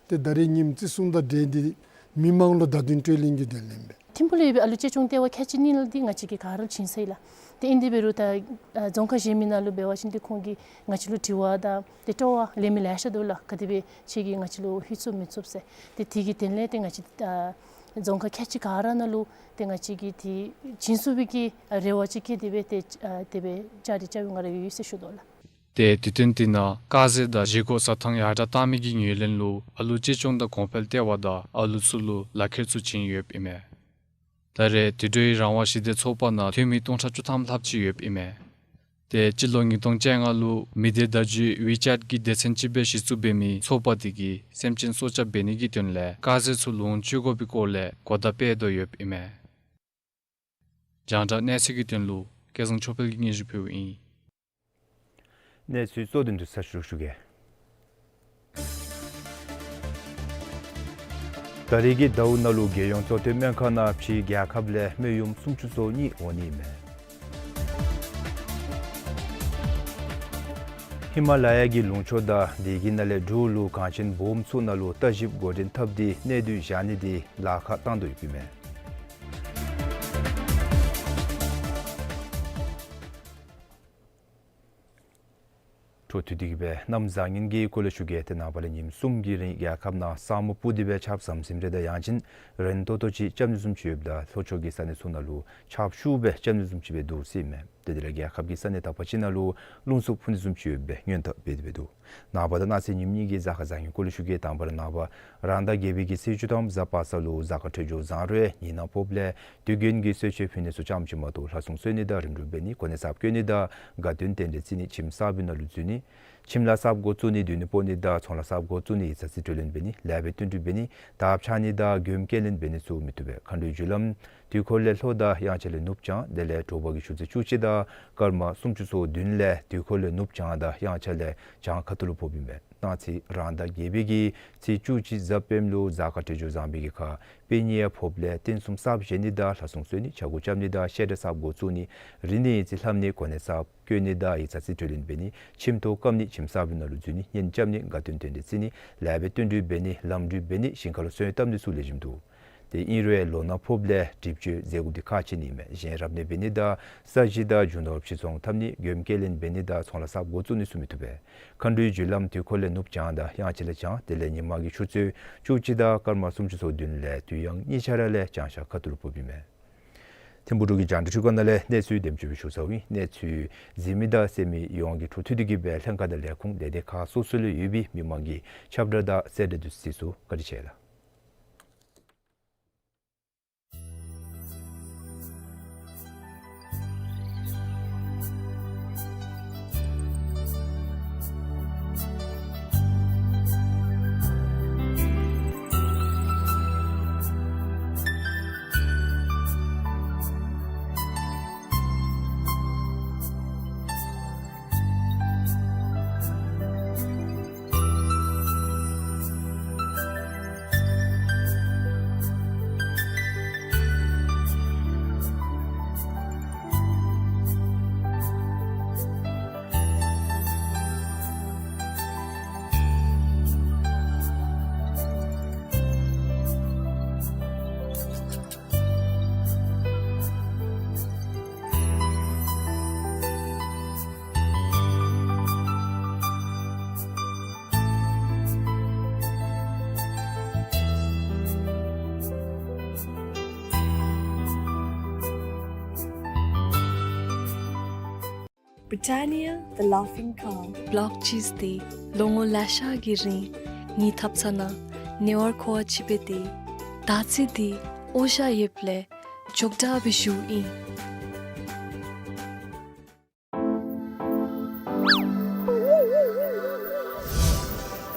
ཏེ་ད་རིས་ཉིནམ་བརྩི་སྲུང་དང་འབྲེལ་ཏེ་མི་མང་ལུ་བརྡ་དོན་སྤྲོད་ལེན་གྱི་དོན་ལས་ཨིན་པས། ཐིམ་ཕུག་ལུ་ཡོད་པའི་ཨ་ལུ་གཅེས་སྐྱོང་ལྟེ་བ་ཁལ་གཅིག་གཉིས་ལུ་འདི་ང་བཅས་ཀྱིས་ག་ར་བྱིན་ཚར་ཡི་ལགས། ཏེ་ཨིན་དེ་འབད་རུང་ད་ཨ་རྫོང་ཁག་གཞན་མི་ནང་ལུ་འབད་བ་ཅིན་ཏེ་ཁོང་གིས་ང་བཅས་ལུ་དྲི་བ་དང་ཏེ་སྤྲོ་བ་ལེན་མི་ལེ་ཤ་འདུག་ལགས། ག་དེ་སྦེ་ཁྱེད་ཀྱིས་ང་བཅས་ལུ་ལྷོད་ཚུགས་མི་ཚུགས་ཟེར། ཏེ་དེ་གི་དོན་ལས་ཏེ་ང་བཅས་ཨ་རྫོང་ཁག་ཁལ་གཅིག་ག་ར་ནང་ལུ་ཏེ་ང་བཅས་ཀྱིས་ཏེ་བྱིན་ཚུགས་པའི་གི་རེ་བ་ཅིག་བསྐྱེད་དེ་སྦེ་ཏེ་ཨ་དེ་སྦེ་བཅའ་སྒྲིག་རྐྱབ་ཡོད་ང་ར་ཡོད་ཟེར་ཞུ་དོ་ལགས། ཏེ་དུས་སྟོན་དེ་ནང་དཀར་ཟས་དང་བཞེས་སྒོ་ཟ་ཐངས་ཡར་དྲག་བཏང་མི་གི་ངོས་ལེན་ལུ་ཨ་ལུ་གཅེས་སྐྱོང་དང་གོང་འཕེལ་ལྟེ་བ་དང་ཨ་ལུ་ཚུ་ལུ་ལག་ཁྱེར་ཚུ་བྱིན་ཡོདཔ་ཨིན་མས། ད་རེས་དུད་འགྲོའི་རང་དབང་ཞི་བདེ་ཚོགས་པ་ནང་འཐུས་མི་སྟོང་ཕྲག་བཅུ་ཐམ་ལྷགཔ་ཅིག་ཡོདཔ་ཨིན་མས། ཏེ་སྤྱི་ལོ་ཉིས་སྟོང་བཅོ་ལྔ་ལུ་མི་སྡེ་བརྡ་བརྒྱུད་ཝི་ཅེཊ་གི་སྡེ་ཚན་ཅིག་སྦེ་གཞི་བཙུགས་འབད་མི་ཚོགས་པ་འདི་གིས་སེམས་ཅན་སྲོག་སྐྱབས་འབད་ནི་གི་དོན་ལས་དཀར་ཟས་ཚུ་ལོངས་སྤྱོད་དགོ་པའི་སྐོར་ལས་གོ་བརྡ་སྤེལ་དོ་ཡོདཔ་ཨིན་མས། རྒྱང་བསྒྲགས་གནས་ཚུལ་གྱི་དོན་ལུ་སྐལ་བཟང་ཆོས་འཕེལ་གྱིས་སྙན་ཞུ་ཕུལཝ་ཨིན། གནས་ཚུལ་གཙོ་དོན་དུ་ཚར་ཞུ་ཞུ་གེ། ད་རེས་ཀྱི་ཟླཝ་ནང་ལུ་རྒྱལ་ཡོངས་གཙོ་བསྟེན་སྨན་ཁང་ནང་ཕྱིའི་རྒྱལ་ཁབ་ལས་སྨན་ཡོམ་སུམ་ཅུ་སོ་གཉིས་འོང་ནི་མས། ཧི་མ་ལ་ཡ་གི་ལུང་ཕྱོགས་དང་དེ་གི་ནང་ལས་འབྲུག་ལུ་གངས་ཅན་སྦོམ་ཚུ་ནང་ལུ་ལྟ་ཞིབ་འགོ་འདྲེན་འཐབ་སྟེ་གནས་སྡུད་བཞག་ནི་དེ་ལཱ་ཁག་བཏང་དོ་ཡོདཔ་ཨིན་མས། འཕྲོ་མཐུད་དེ་གི་སྦེ་གནམ་བཟང་ངན་གྱི་སྐོར་ལས་ཞུ་གེ། ཏེ་ནངས་པ་ལས་ཉིནམ་གསུམ་གྱི་རིང་རྒྱལ་ཁབ་ནང་ས་སྨུག་སྤུབས་ཏེ་སྦེ་ཆརཔ་ཟམ་ཟིམ་རེ་དང་ཡང་ཅིན་རན་ཏོག་ཏོ་ཅིག་རྐྱབ་ནི་བཟུམ་ཅིག་ཡོདཔ་ད་ལྷོ་ཕྱོགས་ཀྱི་ས་གནས་ཚུ་ནང་ལུ་ཆརཔ་ཤུགས་སྦེ་རྐྱབ་ནི་བཟུམ་ཅིག་སྦེ་འདུག་ཟེར་ཨིན་མས། དེ་དེ་ལས་རྒྱལ་ཁབ་ཀྱི་ས་གནས་དག་པ་ཅིག་ནང་ལུ་རླུང་འཚུབ་འཕུ་ནི་བཟུམ་ཅིག་ཡོདཔ་སྦེ་སྔོན་དཔག་འབད་དེ་སྦེ་འདུག། ནངས་པ་དང་གནངས་ཚེ་ཉིནམ་གཉིས་ཀྱི་གཟའ་སྐར་བཟང་ངན་སྐོར་ལས་ཞུ་གེ། དང་པ་ར་ནངས་པ་རང་ཟླ་བརྒྱད་པའི་གི་ཚེས་བཅུ་ཐམ་གཟའ་པ་སངས་ལུ་གཟའ་སྐར་འཕྲོད་སྦྱོར་བཟང་རུང་ཉིན་ནག་ཕོགཔ་ལས་དུས་རྒྱུན་གྱི་གསོལ་མཆོད་ཕུལ་ནི་ཚུ་ཙམ་ཅིག་མ་གཏོགས་ལྷ་སྲུང་གསོལ་ནི་དང་རིམ་གྲོ་འབད་ནི་གོ་གནས་གསརཔ་བསྐོ་ནི་དང་དགའ་སྟོན་རྟེན་འབྲེལ་བརྩི་ནི་ཁྱིམ་གསརཔ་ནང་ལུ་འཛུལ་ནི་ཁྱིམ་ལཱ་གསརཔ་འགོ་བཙུགས་ནི་སྡོད་གནས་སྤོ་ནི་དང་ཚོང་ལཱ་གསརཔ་འགོ་བཙུགས་ནི་ཡིག་ཚང་རྩིས་སྤྲོད་ལེན་འབད་ནི་ལེགས་སྦེ་བསྟུན་གྲོས་འབད་ནི་དར་འཕྱར་ནི་དང་མགྱོནམ་སྐྱེལ་ལེན་འབད་ནི་ཚུ་མི་བཏུབ་པས། མཁའ་འགྲོའི་རྒྱུ་ལམ་དུས་འཁོར་ལས་ལྷོ་དང་དབྱངས་འཆར་ལས་ནུབ་བྱང་དེ་ལས་དྲོ་པ་གི་ཆུ་ཚོད་བཅུ་གཅིག་དང་སྐར་མ་སུམ་ཅུ་སོ་བདུན་ལས་དུས་འཁོར་ལས་ནུབ་བྱང་དང་དབྱངས་འཆར་ལས་བྱང་ཁ་ཐུག་ལུ་ཕོགཔ་ཨིན་པས། གནངས་ཚེ་རང་ཟླ་བརྒྱད་པའི་གི་ཚེས་བཅུ་གཅིག་གཟའ་སྤེནམ་ལུ་གཟའ་སྐར་འཕྲོད་སྦྱོར་བཟང་པའི་གི་ཁར་དཔེ་ཉེ་ཡང་ཕོགཔ་ལས་རྟེན་གསུམ་གསརཔ་བཞེངས་ནི་དང་ལྷ་སྲུང་གསོལ་ནི་ཕྱག་སྒོ་རྐྱབ་ནི་དང་བཤད་གྲྭ་གསརཔ་འགོ་བཙུགས་ནི་རིག་གནས་ཡིག་རྩིས་ལྷབ་ནི་གོ་གནས་གསརཔ་བསྐོ་ནི་དང་ཡིག་ཚང་རྩིས་སྤྲོད་ལེན་འབད་ནི་ཁྱིམ་ཐོག་བཀབ་ནི་ཁྱིམ་གསརཔ་ནང་ལུ་འཛུལ་ནི་གཉེན་རྐྱབ་ནི་དགའ་སྟོན་རྟེན་འབྲེལ་བརྩི་ནི་ལེགས་སྦེ་བསྟུན་གྲོས་འབད་ནི་ལམ་འགྲུལ་འབད་ནི་ཞིང་ཁ་ལུ་སོན་བཏབ་ནི་ཚུ་ལེགས་ཤོམ་འདུག། ཏེ་ཨིན་རུང་ལོ་ནག་ཕོགཔ་ལས་སྒྲིབ་བཅོས་མཛད་དགོཔ་འདི་ཁག་ཆེ་ནི་མས། གཞན་རབ་གནས་འབད་ནི་དང་ས་གཞི་དང་རྒྱུ་ནོར་ཕྱིར་ཚོང་འཐབ་ནི་མགྱོནམ་སྐྱེལ་ལེན་འབད་ནི་དང་ཚོང་ལཱ་གསརཔ་འགོ་བཙུགས་ནི་ཚུ་མི་བཏུབ་པས། མཁའ་འགྲོའི་རྒྱུ་ལམ་དུས་འཁོར་ལས་ནུབ་བྱང་དང་དབྱངས་འཆར་ལས་བྱང་དེ་ལས་ཉིན་མ་གི་ཆུ་ཚོད་བཅུ་གཅིག་དང་སྐར་མ་སུམ་ཅུ་སོ་བདུན་ལས་དུས་ཡང་གཉིས་ཆ་ར་ལས་བྱང་ཤར་ཁ་ཐུག་ལུ་ཕོགཔ་ཨིན་མས། ཐིམ་ཕུག་འབྲུག་གི་རྒྱང་བསྒྲགས་ཁྲི་ཀ་ནང་ལས་གནས་ཚུལ་དེམ་ཅིག་སྦེ་ཞུ་ཚརཝ་ཨིན། གནས་ཚུལ་གཟིགས་མི་དང་གསན་མི་ཡོངས་ཀྱིས་འཕྲོ་མཐུད་དེ་གི་སྦེ་ལྷན་ཁག་དང་ལས་ཁུངས་ལས་སྡེ་ཁག་སོ་སོ་ལུ་ཡོད་པའི་མི་མང་གི་ཁྱབ་བསྒྲགས་དང་གསལ་བསྒྲགས་དུས་ཚོད་ཚུ་བཀའ་དྲིན་ཆེ་ལགས། Britannia, the Laughing Cow. Block cheese འདི་ལོ་ངོ་ལེ་ཤ་གི་རིང་ངེའི་ཐབ་ཚང་ནང་ཉེ་བར་མཁོ་བ་ཅིག་འབད་དེ་ད་ཚེ་འདི་ཨོ་ཞ་ཡོདཔ་ལས་ཅོག་འཐདཔ་སྦེ་བཞུགས་ཨིན།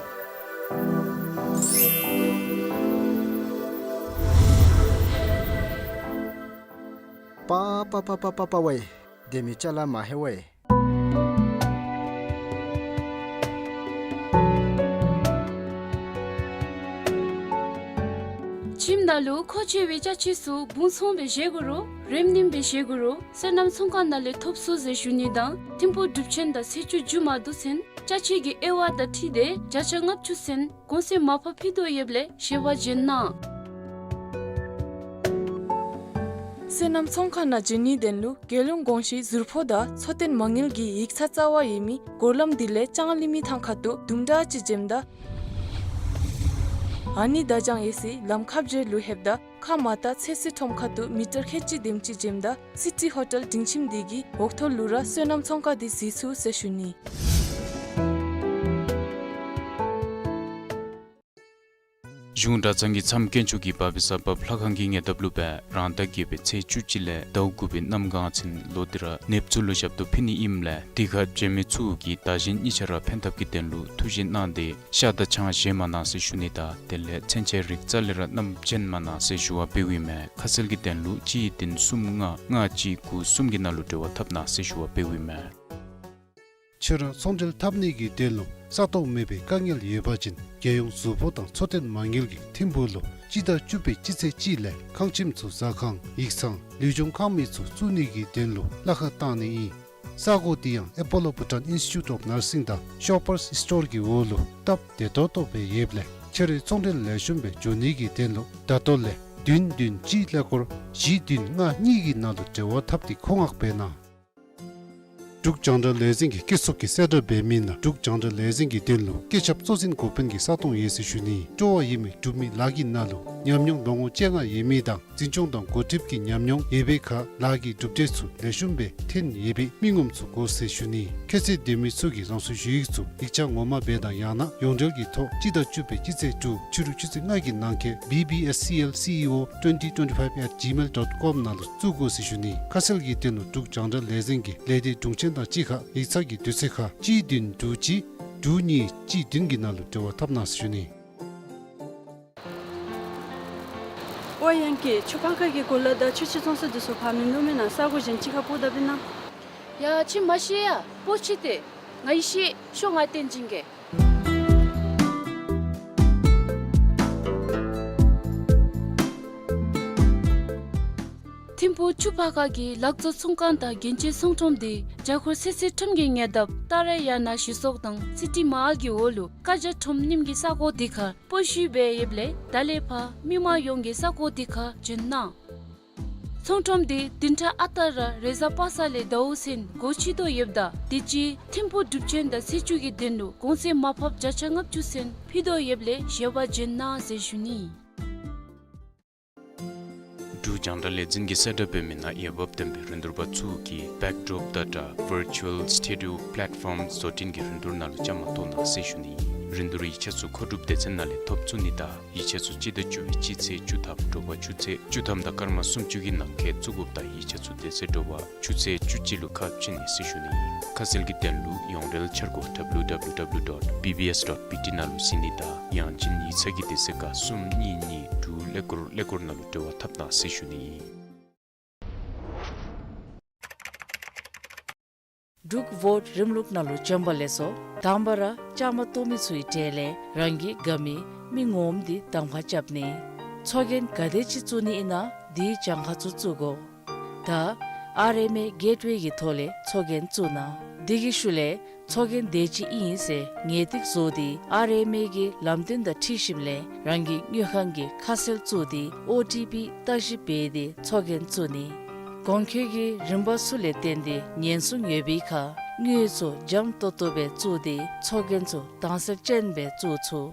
པ་པ་པ་པ་པ་པ་ཝེ། དེ་མི་ཅ་ལ་མ་ཧེ་ཝེ། ཁྱིམ་ནང་ལུ་མཁོ་ཆེ་བའི་ཅ་ཆས་ཚུ་འབུ་ཚོང་སྦེ་བཞེས་དགོ་རུང་རེབ་གནོན་སྦེ་བཞེས་དགོ་རུང་སོ་ནམ་ཚོང་ཁང་ནང་ལས་ཐོབ་ཚུགས་ཟེར་ཞུ་ནི་དང་ཐིམ་ཕུག་འབྲུག་ཆེན་དང་ཚེས་བཅུ་མཇུག་མ་བསྡུ་ཚུན་ཅ་ཆས་ཀྱི་དབྱེ་བ་དང་འཁྲིལ་ཏེ་བརྒྱ་ཆ་ལྔ་བཅུ་ཚུན་གོང་ཚད་མར་ཕབ་ཕུལ་དོ་ཡོདཔ་ལས་ཞལ་པར་བྱོན་གནང་། སོ་ནམ་ཚོང་ཁང་ནང་བྱོན་ནིའི་དོན་ལུ་རྒྱལ་ཡོངས་གོང་ཞུའི་ཟུར་ཕོགས་དང་འཚོ་རྟེན་མ་དངུལ་གྱི་ཡིག་ཚང་རྩ་བ་ཡོད་མི་སྒོ་ལམ་འདི་ལས་ལྕང་གླིང་མི་ཐང་ཁ་ཐུག་དུམ་གྲ་ཅིག་འཛེམ་ད་ཨ་ནི་དར་ལྕང་ཡོད་སའི་ལམ་ཁ་བརྒྱད་ལུ་ལྷོདཔ་ད་ཁ་མར་ལྟ་ཚོད་བསྲེ་ཁྲོམ་ཁ་ཐུག་མི་ཊར་ཁལ་གཅིག་དེམ་ཅིག་འཛེམ་ད་སི་ཊི་ཧོ་ཊེལ་སྒྲིང་ཁྱིམ་འདི་གི་འོག་ཐོག་ལུ་ར་སོ་ནམ་ཚོང་ཁང་འདི་གཟིགས་ཚུགས་ཟེར་ཞུ་ནི། གཞུང་གྲྭ་ཚང་གི་མཚམས་དཀོན་མཆོག་གི་བབས་པའི་ས་བབ་ལྷ་ཁང་གི་ཉེ་འདབས་ལུ་སྦེ་རང་ཟླ་བརྒྱད་པའི་ཚེས་བཅུ་གཅིག་ལས་ཟླཝ་དགུ་པའི་གནམ་གང་ཚུན་ལོག་སྟེ་ར་ནདཔ་ཚུ་ལུ་ཞབས་ཏོག་ཕུལ་ནི་ཨིནམ་ལས་དེ་ཁར་བྱོན་མི་ཚུ་གིས་བདག་གཞན་གཉིས་ཆ་ར་ཕན་ཐབས་ཀྱི་དོན་ལུ་ཐུགས་བཞེད་གནང་སྟེ་ཤ་དང་ཆང་བཞེས་མ་གནང་ཟེར་ཞུ་ནི་དང་དེ་ལས་ཚུན་ཆད་རིག་རྩལ་ལས་ར་མནའམ་བྱིན་མ་གནང་ཟེར་ཞུ་བ་འབདཝ་ཨིན་མས། ཁ་གསལ་གྱི་དོན་ལུ་གཅིག་བདུན་གསུམ་ལྔ་ལྔ་གཅིག་དགུ་གསུམ་གྱི་ནང་ལུ་འབྲེལ་བ་འཐབ་གནང་ཟེར་ཞུ་བ་འབདཝ་ཨིན་མས། ཁྱོད་ར་ཚོང་འབྲེལ་འཐབ་ནི་གི་དོན་ལུ་ས་སྟོང་མེད་པའི་དཀའ་ངལ་ཡོད་པ་ཅིན་རྒྱལ་ཡོངས་གཟུགས་པོ་དང་འཚོ་རྟེན་མ་དངུལ་གྱིས་ཐིམ་ཕུག་ལུ་སྤྱི་ཟླ་བཅུ་པའི་སྤྱི་ཚེས་གཅིག་ལས་ཁང་ཁྱིམ་ཚུ་ཟ་ཁང་ཡིག་ཚང་ལུས་སྦྱོང་ཁང་མིག་ཚུ་བཙུགས་ནི་གི་དོན་ལུ་གླ་ཁར་བཏང་ནི་ཨིན། ས་གོ་འདི་ཡང་Apollo Bhutan Institute of Nursing དང་Shoppers Stall གི་འོག་ལུ་སྟབས་བདེ་ཏོག་ཏོ་སྦེ་ཡོདཔ་ལས་ཁྱོད་རའི་ཚོང་འབྲེལ་ལེགས་ཤོམ་སྦེ་འགྱོ་ནི་གི་དོན་ལུ་ད་ལྟོ་ལས་བདུན་བདུན་གཅིག་ཀླད་ཀོར་བཞི་བདུན་ལྔ་གཉིས་ཀྱི་ནང་ལུ་འབྲེལ་བ་འཐབ་སྟེ་མཁོ་མངགས་འབད་གནང་། འབྲུག་རྒྱང་བསྒྲགས་ལས་འཛིན་གྱིས་སྐྱེ་ཚུགས་ཀྱི་གསལ་བསྒྲགས་འབད་མི་ནང་འབྲུག་རྒྱང་བསྒྲགས་ལས་འཛིན་གྱི་དོན་ལུ་བཀོད་ཁྱབ་གཙོ་འཛིན་འགོ་དཔོན་གྱི་ས་སྟོང་ཡོད་ཟེར་ཞུ་ནི། སྤྲོ་བ་ཡོད་མི་འབྲུག་མི་ལཱ་གི་ནང་ལུ་ཉམས་མྱོང་ལོ་ངོ་བཅོ་ལྔ་ཡོད་མི་དང་འཛིན་སྐྱོང་དང་འགོ་ཁྲིདཔ་གི་ཉམས་མྱོང་ཡོད་པའི་ཁར་ལཱ་གི་གྲུབ་འབྲས་ཚུ་ལེགས་ཤོམ་སྦེ་ཐོན་ཡོད་པའི་མི་ངོམ་ཚུ་དགོ་ཟེར་ཞུ་ནི། ཁྱད་ཚད་ལྡན་མི་ཚུ་གིས་རང་སོའི་ཞུ་ཡིག་ཚུ་ཡིག་ཆ་ངོ་མ་སྦེ་དང་ཡང་ན་ཡོངས་འབྲེལ་གྱི་ཐོག་སྤྱི་ཟླ་བཅུ་པའི་སྤྱི་ཚེས་དྲུག་ཕྱི་རུ་ཆུ་ཚོད་ལྔ་གི་ནང་འཁོད་B B S C L C E O twenty twenty-five at gmail dot com ནང་ལུ་བཙུགས་དགོ་ཟེར་ཞུ་ནི། ཁ་གསལ་གྱི་དོན་ལུ་འབྲུག་རྒྱང་བསྒྲགས་ལས་འཛིན་གྱི་ལས་སྡེ་དྲུང་ཆེན་དང་གཅིག་ཁར་ཡིག་ཚང་གི་དུས་ཚོད་ཁར་གཅིག་བདུན་དྲུག་གཅིག་དྲུག་གཉིས་གཅིག་བདུན་གྱི་ནང་ལུ་འབྲེལ་བ་འཐབ་གནང་ཟེར་ཞུ་ནི། ཨོ་ཡང་ཀི་ཁྱོད་ཕར་ཁ་གི་གོ་ལ་དང་ཁྱོད་ཁྱི་ཚོང་ས་འདི་ཚུ་ཕར་མི་མནོ་མེན་ན། ས་གོ་གཞན་ཅིག་ཁར་སྤོ་ད་པིན་ན། ཡ་ཁྱོད་མ་ཤེས་ཡ། སྤོ་ཅི་སྟེ། ང་ཡི་ཤེས་ཤོ་ང་བསྟན་ཅིང་གེ། ཐིམ་ཕུག་ཆུ་ཕག་ཁ་གི་ལག་བཟོ་ཚོང་ཁང་དང་རྒྱན་ཆའི་ཚོང་ཁྲོམ་འདི་རྒྱ་ཁོར་སེ་སེ་ཁྲོམ་གྱི་ཉེ་འདབས་ཏཱ་ར་ཡ་ན་ཞི་སོག་དང་སི་ཊི་མ་ཧཱལ་གྱི་འོག་ལུ་ཀ་ཇ་ཁྲོམ་རྙིངམ་གི་ས་གོ་འདི་ཁར་སྤོ་ཤུལ་སྦེ་ཡོདཔ་ལས་ད་ལས་ཕར་མི་མང་ཡོངས་ཀྱིས་ས་གོ་འདི་ཁར་བྱོན་གནང་། ཚོང་ཁྲོམ་འདི་བདུན་ཕྲག་ཨ་རྟག་ར་རེས་གཟའ་པ་སངས་ལས་ཟླཝ་ཚུན་སྒོ་ཕྱེ་དོ་ཡོདཔ་ད་དུས་ཅི་ཐིམ་ཕུག་གྲུབ་ཆེན་དང་ཚེས་བཅུ་གི་དོན་ལུ་གོང་ཚད་མར་ཕབ་བརྒྱ་ཆ་ལྔ་བཅུ་ཚུན་ཕུལ་དོ་ཡོདཔ་ལས་བཞེས་པར་བྱོན་གནང་ཟེར་ཞུ་ནི། འབྲུག་རྒྱང་བསྒྲགས་ལས་འཛིན་གྱིས་གསལ་བསྒྲགས་འབད་མི་ནང་འོས་འབབ་ལྡན་པའི་རིན་བསྡུར་པ་ཚུ་གིས་Backdrop Data Virtual Studio Platform བཟོ་སྐྲུན་གྱི་རིན་བསྡུར་ནང་ལུ་བཅའ་མར་གཏོགས་གནང་ཟེར་ཞུ་ནི། རིན་བསྡུར་ཡིག་ཆ་ཚུ་མཁོ་སྒྲུབ་སྡེ་ཚན་ནང་ལས་ཐོབ་ཚུགས་ནི་དང་ཡིག་ཆ་ཚུ་སྤྱི་ཟླ་བཅུ་པའི་སྤྱི་ཚེས་བཅུ་ཐམ་དྲོ་པ་ཆུ་ཚོད་བཅུ་ཐམ་དང་སྐར་མ་སུམ་ཅུ་གི་ནང་འཁོད་བཙུགས་དགོཔ་དང་ཡིག་ཆ་ཚུ་དེ་ཚེ་དྲོ་པ་ཆུ་ཚོད་བཅུ་གཅིག་ལུ་ཁ་ཕྱེ་ནི་ཟེར་ཞུ་ནི། ཁ་གསལ་གྱི་དོན་ལུ་ཡོངས་འབྲེལ་འཆར་སྒོ་W W W dot B B S dot B T ནང་ལུ་གཟིགས་ནི་དང་ཡང་ཅིན་ཡིག་ཚང་གི་དེ་ཚེ་ཁར་གསུམ་གཉིས་གཉིས་དྲུག་ཀླད་ཀོར་ཀླད་ཀོར་ནང་ལུ་འབྲེལ་བ་འཐབ་གནང་ཟེར་ཞུ་ནི། འབྲུག་ཝོཊ་རིམ་ལུགས་ནང་ལུ་བྱོན་པ་ལེགས་སོ། དང་པ་ར་བཅའ་མར་གཏོགས་མི་ཚུའི་གྲས་ལས་རང་གི་དགའ་མི་མི་ངོམ་འདི་གདམ་ཁ་རྐྱབ་ནི། ཚོགས་རྒྱན་ག་དེ་ཅིག་བཙུགས་ནི་ཨིན་ན་དེའི་གྱངས་ཁ་ཚུ་བཙུགས་དགོ། ད་ཨར་ཨེམ་ཨེ་གེཊ་ཝེ་གི་ཐོག་ལས་ཚོགས་རྒྱན་བཙུགས་གནང་། དེ་གི་ཤུལ་ལས་ཚོགས་རྒྱན་དེ་ཅིག་ཨིན་ཟེར་ངེས་ཏིག་བཟོ་སྟེ་ཨར་ཨེམ་ཨེ་གི་ལམ་སྟོན་དང་འཁྲིལ་ཞིནམ་ལས་རང་གི་དངུལ་ཁང་གི་ཁ་གསལ་བཙུགས་ཏེ་ཨོ་ཊི་པི་བརྟག་ཞིབ་འབད་དེ་ཚོགས་རྒྱན་བཙུགས་ནི། གོང་འཁོད་ཀྱི་རིམ་པ་ཚུ་ལས་བརྟེན་ཏེ་ཉེན་སྲུང་ཡོད་པའི་ཁར་དངུལ་ཚུ་འཇམ་ཏོག་ཏོ་སྦེ་བཙུགས་ཏེ་ཚོགས་རྒྱན་ཚུ་དྭངས་གསལ་ཅན་སྦེ་བཙུགས་ཚུགས།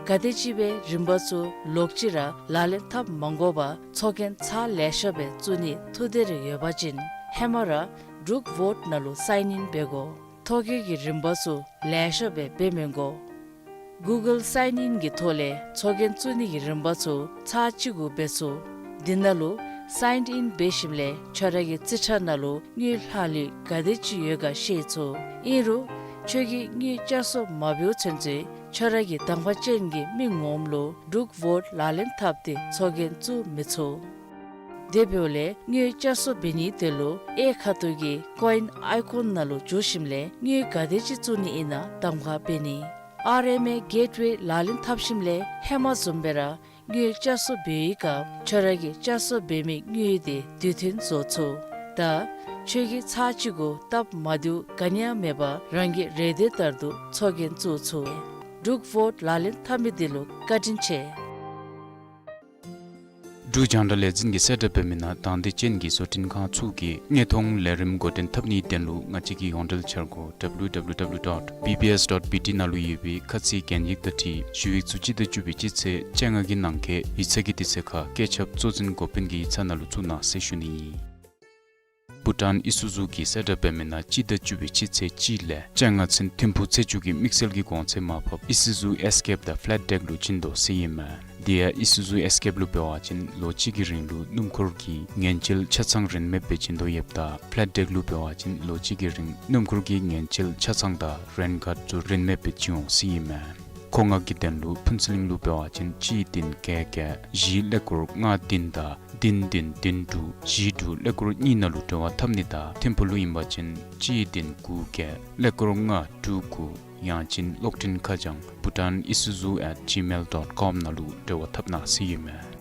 ག་དེམ་ཅིག་སྦེ་རིམ་པ་ཚུ་ལོག་ཅི་ར་ལག་ལེན་འཐབ་མ་དགོ་པར་ཚོགས་རྒྱན་ཚར་ལེ་ཤ་སྦེ་བཙུགས་ནི་ཐུགས་འདོད་རེ་ཡོད་པ་ཅིན་ཧེ་མ་ར་འབྲུག་ཝོཊ་ནང་ལུ་སའིན་ཨིན་འབད་དགོ། ཐོ་བཀོད་ཀྱི་རིམ་པ་ཚུ་ལེ་ཤ་སྦེ་འབད་མི་དགོ། གུ་གཱལ་སའིན་ཨིན་གྱི་ཐོག་ལས་ཚོགས་རྒྱན་བཙུགས་ནི་གི་རིམ་པ་ཚུ་ཚར་གཅིག་གུ་འབད་ཚུགས། དེ་ནང་ལུ་སའིན་ཨིན་འབད་ཞིནམ་ལས་ཁྱོད་ར་གི་རྩིས་ཁྲ་ནང་ལུ་དངུལ་ལྷག་ལུས་ག་དེ་ཅིག་ཡོད་ག་ཤེས་ཚུགས། ཨིན་རུང་ཁྱོད་ཀྱིས་དངུལ་བསྐྱར་གསོ་མ་འབདཝ་ཚུན་ཚོད་ཁྱོད་ར་གི་གདམ་ཁ་ཅན་གྱི་མི་ངོམ་ལུ་འབྲུག་ཝོཊ་ལག་ལེན་འཐབ་སྟེ་ཚོགས་རྒྱན་བཙུགས་མི་ཚུགས། དེ་འབདཝ་ལས་དངུལ་བསྐྱར་གསོ་འབད་ནིའི་དོན་ལུ་གཡས་ཁ་ཐུག་གི་ཀོ་ཨིན་ཨའི་ཀོན་ནང་ལུ་འཛུལ་ཞིནམ་ལས་དངུལ་ག་དེ་ཅིག་བཙུགས་ནི་ཨིན་ན་གདམ་ཁ་འབད་ནི། ཨར་ཨེམ་ཨེ་གེཊ་ཝེ་ལག་ལེན་འཐབ་ཞིནམ་ལས་ཧེ་མ་བཟུམ་སྦེ་ར་དངུལ་བསྐྱར་གསོ་འབད་བའི་སྐབས་ཁྱོད་ར་གིས་བསྐྱར་གསོ་འབད་མི་དངུལ་དེ་དུས་མཐུན་བཟོ་ཚུགས། ད་ཁྱོད་ཀྱིས་ཚར་གཅིག་གུ་སྟབས་མ་བདེཝ་ག་ནི་ཡང་མེད་པར་རང་གི་རེ་འདོད་ལྟར་དུ་ཚོགས་རྒྱན་བཙུགས་ཚུགས། འབྲུག་ཝོཊ་ལག་ལེན་འཐབ་མི་འདི་ལུ་བཀའ་དྲིན་ཆེ། འབྲུག་རྒྱང་བསྒྲགས་ལས་འཛིན་གྱིས་གསལ་བསྒྲགས་འབད་མི་ནང་དང་འདོད་ཅན་གྱི་བཟོ་སྐྲུན་ཁང་ཚུ་གིས་དངོས་མཐོང་ལས་རིམ་འགོ་འདྲེན་འཐབ་ནིའི་དོན་ལུ་ང་བཅས་ཀྱི་ཡོངས་འབྲེལ་འཆར་སྒོ་W W W dot B B S dot B T ནང་ལུ་ཡོད་པའི་ཁ་ཚིག་གན་ཡིག་དང་འཁྲིལ་ཞུ་ཡིག་ཚུ་སྤྱི་ཟླ་བཅུ་པའི་སྤྱི་ཚེས་བཅོ་ལྔ་གི་ནང་འཁོད་ཡིག་ཚང་གི་དུས་ཚོད་ཁར་བཀོད་ཁྱབ་གཙོ་འཛིན་འགོ་དཔོན་གྱི་ཡིག་ཚང་ནང་ལུ་བཙུགས་གནང་ཟེར་ཞུ་ནི་ཨིན། བྷུ་ཊཱན་ཨི་སུ་ཛུ་གིས་གསལ་བསྒྲགས་འབད་མི་ནང་སྤྱི་ཟླ་བཅུ་པའི་སྤྱི་ཚེས་གཅིག་ལས་བཅོ་ལྔ་ཚུན་ཐིམ་ཕུག་ཚེ་མཆོག་གི་དམིགས་བསལ་གྱི་གོང་ཚད་མར་ཕབ་ཨི་སུ་ཛུ་ཨེས་ཀེབ་དང་ཕ་ལེཊ་ཌེག་ལུ་བྱིན་དོ་ཟེར་ཨིན་མས། དེ་ཡང་ཨི་སུ་ཛུ་ཨེས་ཀེབ་ལུ་འབད་བ་ཅིན་ལོ་གཅིག་གི་རིང་ལུ་སྣུམ་འཁོར་གྱི་ངན་བྱེད་ཆ་ཚང་རིན་མེད་སྦེ་བྱིན་དོ་ཡོདཔ་ད་ཕ་ལེཊ་ཌེག་ལུ་འབད་བ་ཅིན་ལོ་གཅིག་གི་རིང་སྣུམ་འཁོར་གྱི་ངན་བྱེད་ཆ་ཚང་དང་རེན་ཁཌ་ཚུ་རིན་མེད་སྦེ་བྱིན་འོང་ཟེར་ཨིན་མས། མཁོ་མངགས་ཀྱི་དོན་ལུ་ཕུན་ཚོགས་གླིང་ལུ་འབད་བ་ཅིན་གཅིག་བདུན་བརྒྱད་བརྒྱད་བཞི་ཀླད་ཀོར་ལྔ་བདུན་དང་བདུན་བདུན་བདུན་དྲུག་བཞི་དྲུག་ཀླད་ཀོར་གཉིས་ནང་ལུ་འབྲེལ་བ་འཐབ་ནི་དང་ཐིམ་ཕུག་ལུ་ཨིན་པ་ཅིན་གཅིག་བདུན་དགུ་བརྒྱད་ཀླད་ཀོར་ལྔ་དྲུག་དགུ་ཡང་ཅིན་གློག་འཕྲིན་ཁ་བྱང་bhutanisuzu at gmail dot com ནང་ལུ་འབྲེལ་བ་འཐབ་གནང་ཟེར་ཨིན་མས།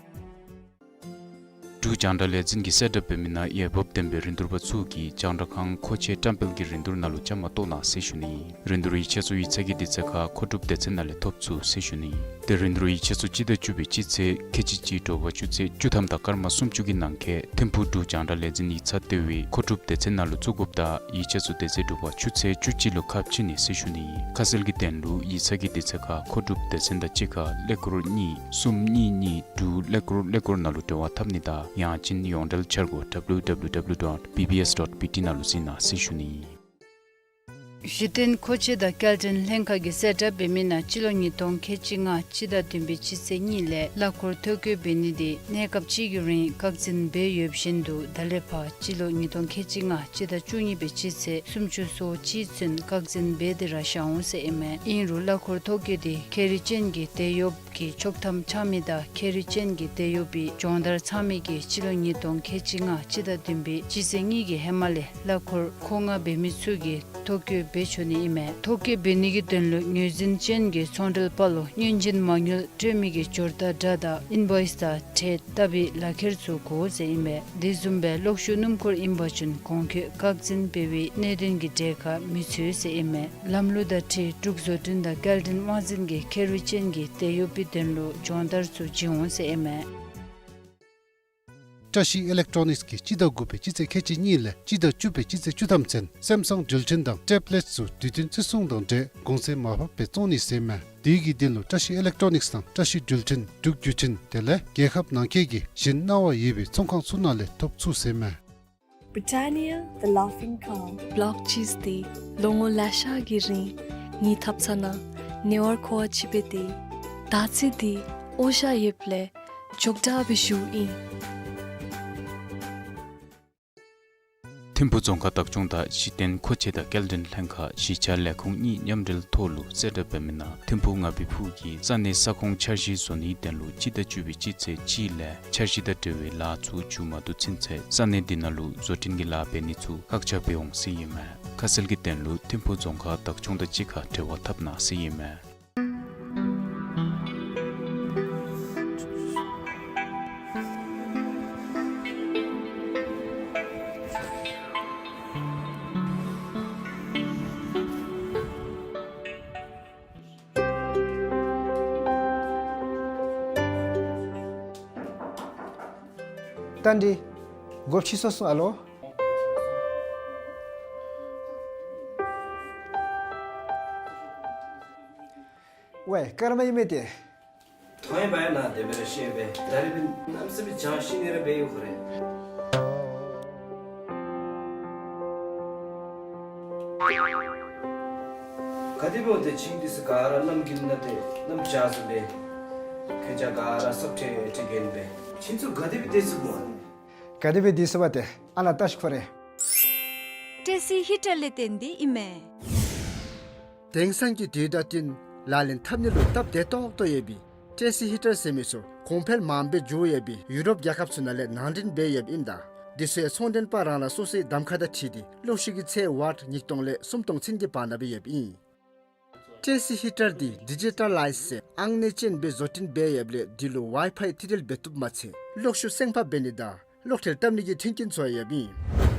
འབྲུག་རྒྱང་བསྒྲགས་ལས་འཛིན་གྱིས་གསལ་བསྒྲགས་འབད་མི་ནང་འོས་འབབ་ལྡན་པའི་རིན་བསྡུར་པ་ཚུ་གིས་རྒྱང་བསྒྲགས་ཁང་མཁོ་ཆས་བཀྲམ་སྤེལ་གྱི་རིན་བསྡུར་ནང་ལུ་བཅའ་མར་གཏོགས་གནང་ཟེར་ཞུ་ནི་ཨིན། རིན་བསྡུར་ཡིག་ཆ་ཚུ་ཡིག་ཚང་གི་དུས་ཚོད་ཁར་མཁོ་སྒྲུབ་སྡེ་ཚན་ནང་ལས་ཐོབ་ཚུགས་ཟེར་ཞུ་ནི་ཨིན། ཏེ་རིན་བསྡུར་ཡིག་ཆ་ཚུ་སྤྱི་ཟླ་བཅུ་པའི་སྤྱི་ཚེས་ཁལ་གཅིག་གཅིག་དྲོ་པ་ཆུ་ཚོད་བཅུ་ཐམ་དང་སྐར་མ་སུམ་ཅུ་གི་ནང་འཁོད་ཐིམ་ཕུག་འབྲུག་རྒྱང་བསྒྲགས་ལས་འཛིན་ཡིག་ཚང་ལྟེ་བའི་མཁོ་སྒྲུབ་སྡེ་ཚན་ནང་ལུ་བཙུགས་དགོཔ་ད་ཡིག་ཆ་ཚུ་དེ་ཚེ་དྲོ་པ་ཆུ་ཚོད་བཅུ་གཅིག་ལུ་ཁ་ཕྱེ་ནི་ཟེར་ཞུ་ནི་ཨིན། ཁ་གསལ་གྱི་དོན་ལུ་ཡིག་ཚང་གི་དུས་ཚོད་ཁར་མཁོ་སྒྲུབ་སྡེ་ཚན་དང་གཅིག་ཁར་ཀླད་ཀོར་གཉིས་གསུམ་གཉིས་གཉིས་དྲུག་ཀླད་ཀོར་ཀླད་ཀོར་ནང་ལུ་འབྲེལ་བ་འཐབ་ནི་དང་ཡང་ཅིན་ཡོངས་འབྲེལ་འཆར་སྒོ་www dot bbs dot bt ནང་ལུ་གཟིགས་གནང་ཟེར་ཞུ་ནི་ཨིན། གཞི་རྟེན་མཁོ་ཆས་དང་སྐྱེལ་འདྲེན་ལྷན་ཁག་གིས་གསལ་བསྒྲགས་འབད་མི་ནང་སྤྱི་ལོ་ཉིས་སྟོང་ཁལ་གཅིག་ལྔ་སྤྱི་ཟླ་བདུན་པའི་སྤྱི་ཚེས་གཉིས་ལས་གླ་འཁོར་ཐོ་བཀོད་འབད་ནི་དེ་གནས་སྐབས་ཅིག་གི་རིང་བཀག་འཛིན་འབད་ཡོདཔ་བཞིན་དུ་ད་ལས་ཕར་སྤྱི་ལོ་ཉིས་སྟོང་ཁལ་གཅིག་ལྔ་སྤྱི་ཟླ་བཅུ་གཉིས་པའི་སྤྱི་ཚེས་སུམ་ཅུ་སོ་གཅིག་ཚུན་བཀག་འཛིན་འབད་དེ་ར་བཞག་འོང་ཟེར་ཨིན་མས། ཨིན་རུང་གླ་འཁོར་ཐོ་བཀོད་དེ་ཁེ་རི་ཅན་གྱི་དེད་གཡོགཔ་གི་ཆོག་ཐམ་འཆང་མི་དང་ཁེ་རི་ཅན་གྱི་དེད་གཡོག་པའི་སྦྱོང་བརྡར་ཚང་མི་གིས་སྤྱི་ལོ་ཉིས་སྟོང་ཁལ་གཅིག་ལྔ་སྤྱི་ཟླ་བདུན་པའི་སྤྱི་ཚེས་གཉིས་ཀྱི་ཧེ་མ་ལས་གླ་འཁོར་མཁོ་མངགས་འབད་མི་ཚུ་གིས་ཐོ་བཀོད་འབད་ཆོག་ནི་ཨིན་མས། ཐོ་བཀོད་འབད་ནི་གི་དོན་ལུ་ངོས་འཛིན་ཅན་གྱི་ཚོང་འབྲེལ་པ་ལུ་སྔོན་བྱོན་མ་དངུལ་སྤྲོད་མི་གི་འབྱོར་རྟགས་འདྲ་དང་ཨིན་བོའིས་དང་ཁྲལ་བཏབ་པའི་ལག་ཁྱེར་ཚུ་དགོ་ཟེར་ཨིན་མས། དེ་བཟུམ་སྦེ་གློག་ཤུགས་སྣུམ་འཁོར་ཨིན་པ་ཅིན་གོང་འཁོད་བཀག་འཛིན་འབད་བའི་གནད་དོན་གྱི་གྲས་ཁར་མི་ཚུད་ཟེར་ཨིན་མས། ལམ་ལུགས་དང་འཁྲིལ་འབྲུག་བཟོ་སྐྲུན་དང་སྐྱེལ་འདྲེན་དབང་འཛིན་གྱིས་ཁེ་རི་ཅན་གྱི་དེད་གཡོག་པའི་དོན་ལུ་སྦྱོང་བརྡར་ཚུ་བྱིན་འོང་ཟེར་ཨིན་མས། བཀྲ་ཤིས་ཨི་ལེག་ཊོ་ནིགསི་གིས་སྤྱི་ཟླ་དགུ་པའི་སྤྱི་ཚེས་ཁལ་གཅིག་གཉིས་ལས་སྤྱི་ཟླ་བཅུ་པའི་སྤྱི་ཚེས་བཅུ་ཐམ་ཚུན་སེམ་སང་འགྲུལ་འཕྲིན་དང་ཊེབ་ལེཊ་ཚུ་དུས་བསྟུན་བརྩི་སྲུང་དང་འབྲེལ་གོང་ཚད་མར་ཕབ་སྦེ་བཙོང་ནི་ཟེར་ཨིན་མས། དེ་གི་དོན་ལུ་བཀྲ་ཤིས་ཨི་ལེག་ཊོ་ནིགསི་དང་བཀྲ་ཤིས་འགྲུལ་འཕྲིན་འབྲུག་བརྒྱུད་འཕྲིན་དེ་ལས་རྒྱལ་ཁབ་ནང་འཁོད་ཀྱི་གཞན་གནང་བ་ཡོད་པའི་ཚོང་ཁང་ཚུ་ནང་ལས་ཐོབ་ཚུགས་ཟེར་ཨིན་མས། Britannia, the laughing cow. བོལ་ཊིསི་འདི་ལོ་ངོ་ལེ་ཤ་གི་རིང་ངེའི་ཐབ་ཚང་ནང་ཉེ་བར་མཁོ་བ་ཅིག་སྦེ་སྡོད། ད་ཅི་འདི་འོ་ཤ་ཡོདཔ་ལས་མགྱོགས་དྲགས་སྦེ་ཞུཝ་ཨིན། ཐིམ་ཕུག་རྫོང་ཁག་བདག་སྐྱོང་དང་གཞི་རྟེན་མཁོ་ཆས་དང་སྐྱེལ་འདྲེན་ལྷན་ཁག་གཞིས་ཆགས་ལས་ཁུངས་གཉིས་མཉམ་འབྲེལ་ཐོག་ལུ་གསལ་བསྒྲགས་འབད་མི་ནང་ཐིམ་ཕུག་ང་བི་ཕུག་གིས་ས་གནས་ས་ཁོངས་འཆར་གཞི་བཟོ་ནིའི་དོན་ལུ་སྤྱི་ཟླ་བཅུ་པའི་སྤྱི་ཚེས་གཅིག་ལས་འཆར་གཞི་དང་འབྲེལ་བའི་ལཱ་ཚུ་མཇུག་མ་བསྡུ་ཚུན་ཚོད་ས་གནས་འདི་ནང་ལུ་བཟོ་སྐྲུན་གྱི་ལཱ་འབད་ནི་ཚུ་བཀག་ཆ་འབད་འོང་ཟེར་ཨིན་མས། ཁ་གསལ་གྱི་དོན་ལུ་ཐིམ་ཕུག་རྫོང་ཁག་བདག་སྐྱོང་དང་གཅིག་ཁར་འབྲེལ་བ་འཐབ་གནང་ཟེར་ཨིན་མས། ཏན་ཏན་འགོ་ཁྲིད་སོང་སོང་ཨ་ལོ། ཝའེ་སྐར་མ་ཨིན་མས་ཏེ། ཐོ་ཡང་བ་ཡང་ན་དེ་སྦེ་ར་ཤེས་པས། ད་རེས་པའི་གནམ་ས་སྦེ་བྱང་ཤིང་ནི་ར་སྦེ་ཡོད་ཁོ་རེ། ག་དེ་སྦེ་འོང་ཏེ་ཆིངས་འདི་ཚུ་ག་ར་གནམ་དགུན་ན་ཏེ་གནམ་བྱཱར་སོང་སྦེ། ཁྱེད་ཅག་ག་ར་སབ་ཁྲལ་ཁྲལ་གྱོན་སྦེ། ཆིངས་ཚུ་ག་དེ་སྦེ་དེ་ཚུ་སྨོ། ག་དེ་སྦེ་དེ་ཚུ་བ་ཏེ་ཨ་ནཱ་ལྟ་ཤིག་ཁོ་རེ། ཊེ་སི་ཧི་ཊར་ལས་བརྟེན་ཏེ་ཨིན་མས། དེང་སང་གི་དུས་དང་བསྟུན་ལག་ལེན་འཐབ་ནི་ལུ་སྟབས་བདེ་ཏོག་ཏོ་ཡོད་པའི་ཊེ་སི་ཧི་ཊར་ཟེར་མི་ཚུ་གོང་འཕེལ་མངམ་སྦེ་འགྱོ་ཡོད་པའི་ཡུ་རོབ་རྒྱལ་ཁབ་ཚུ་ནང་ལས་ནང་འདྲེན་འབད་ཡོདཔ་ཨིནམ་ད་དེ་ཚུ་ཡང་ཚོང་མགྲོན་པ་རང་རང་སོ་སོའི་གདམ་ཁ་དང་འཁྲིལ་ཏེ་གློག་ཤུགས་ཀྱི་ཚད་ཝཊ་ཉིས་སྟོང་ལས་སུམ་སྟོང་ཚུན་གྱི་བར་ན་སྦེ་ཡོདཔ་ཨིན། ཊེ་སི་ཧི་ཊར་འདི་ཌི་ཇི་ཊ་ལའིཛ་ཟེར་ཨང་གནས་ཅན་སྦེ་བཟོ་སྐྲུན་འབད་ཡོདཔ་ལས་འདི་ལུ་ཝའི་ཕའི་ཐི་རིལ་འབད་བཏུབ་མ་ཚད་གློག་ཤུགས་སེང་ཕག་འབད་ནི་དང་གློག་ཁྲལ་བཏབ་ནི་གི་མཐུན་རྐྱེན་ཚུ་ཡང་ཡོདཔ་ཨིན།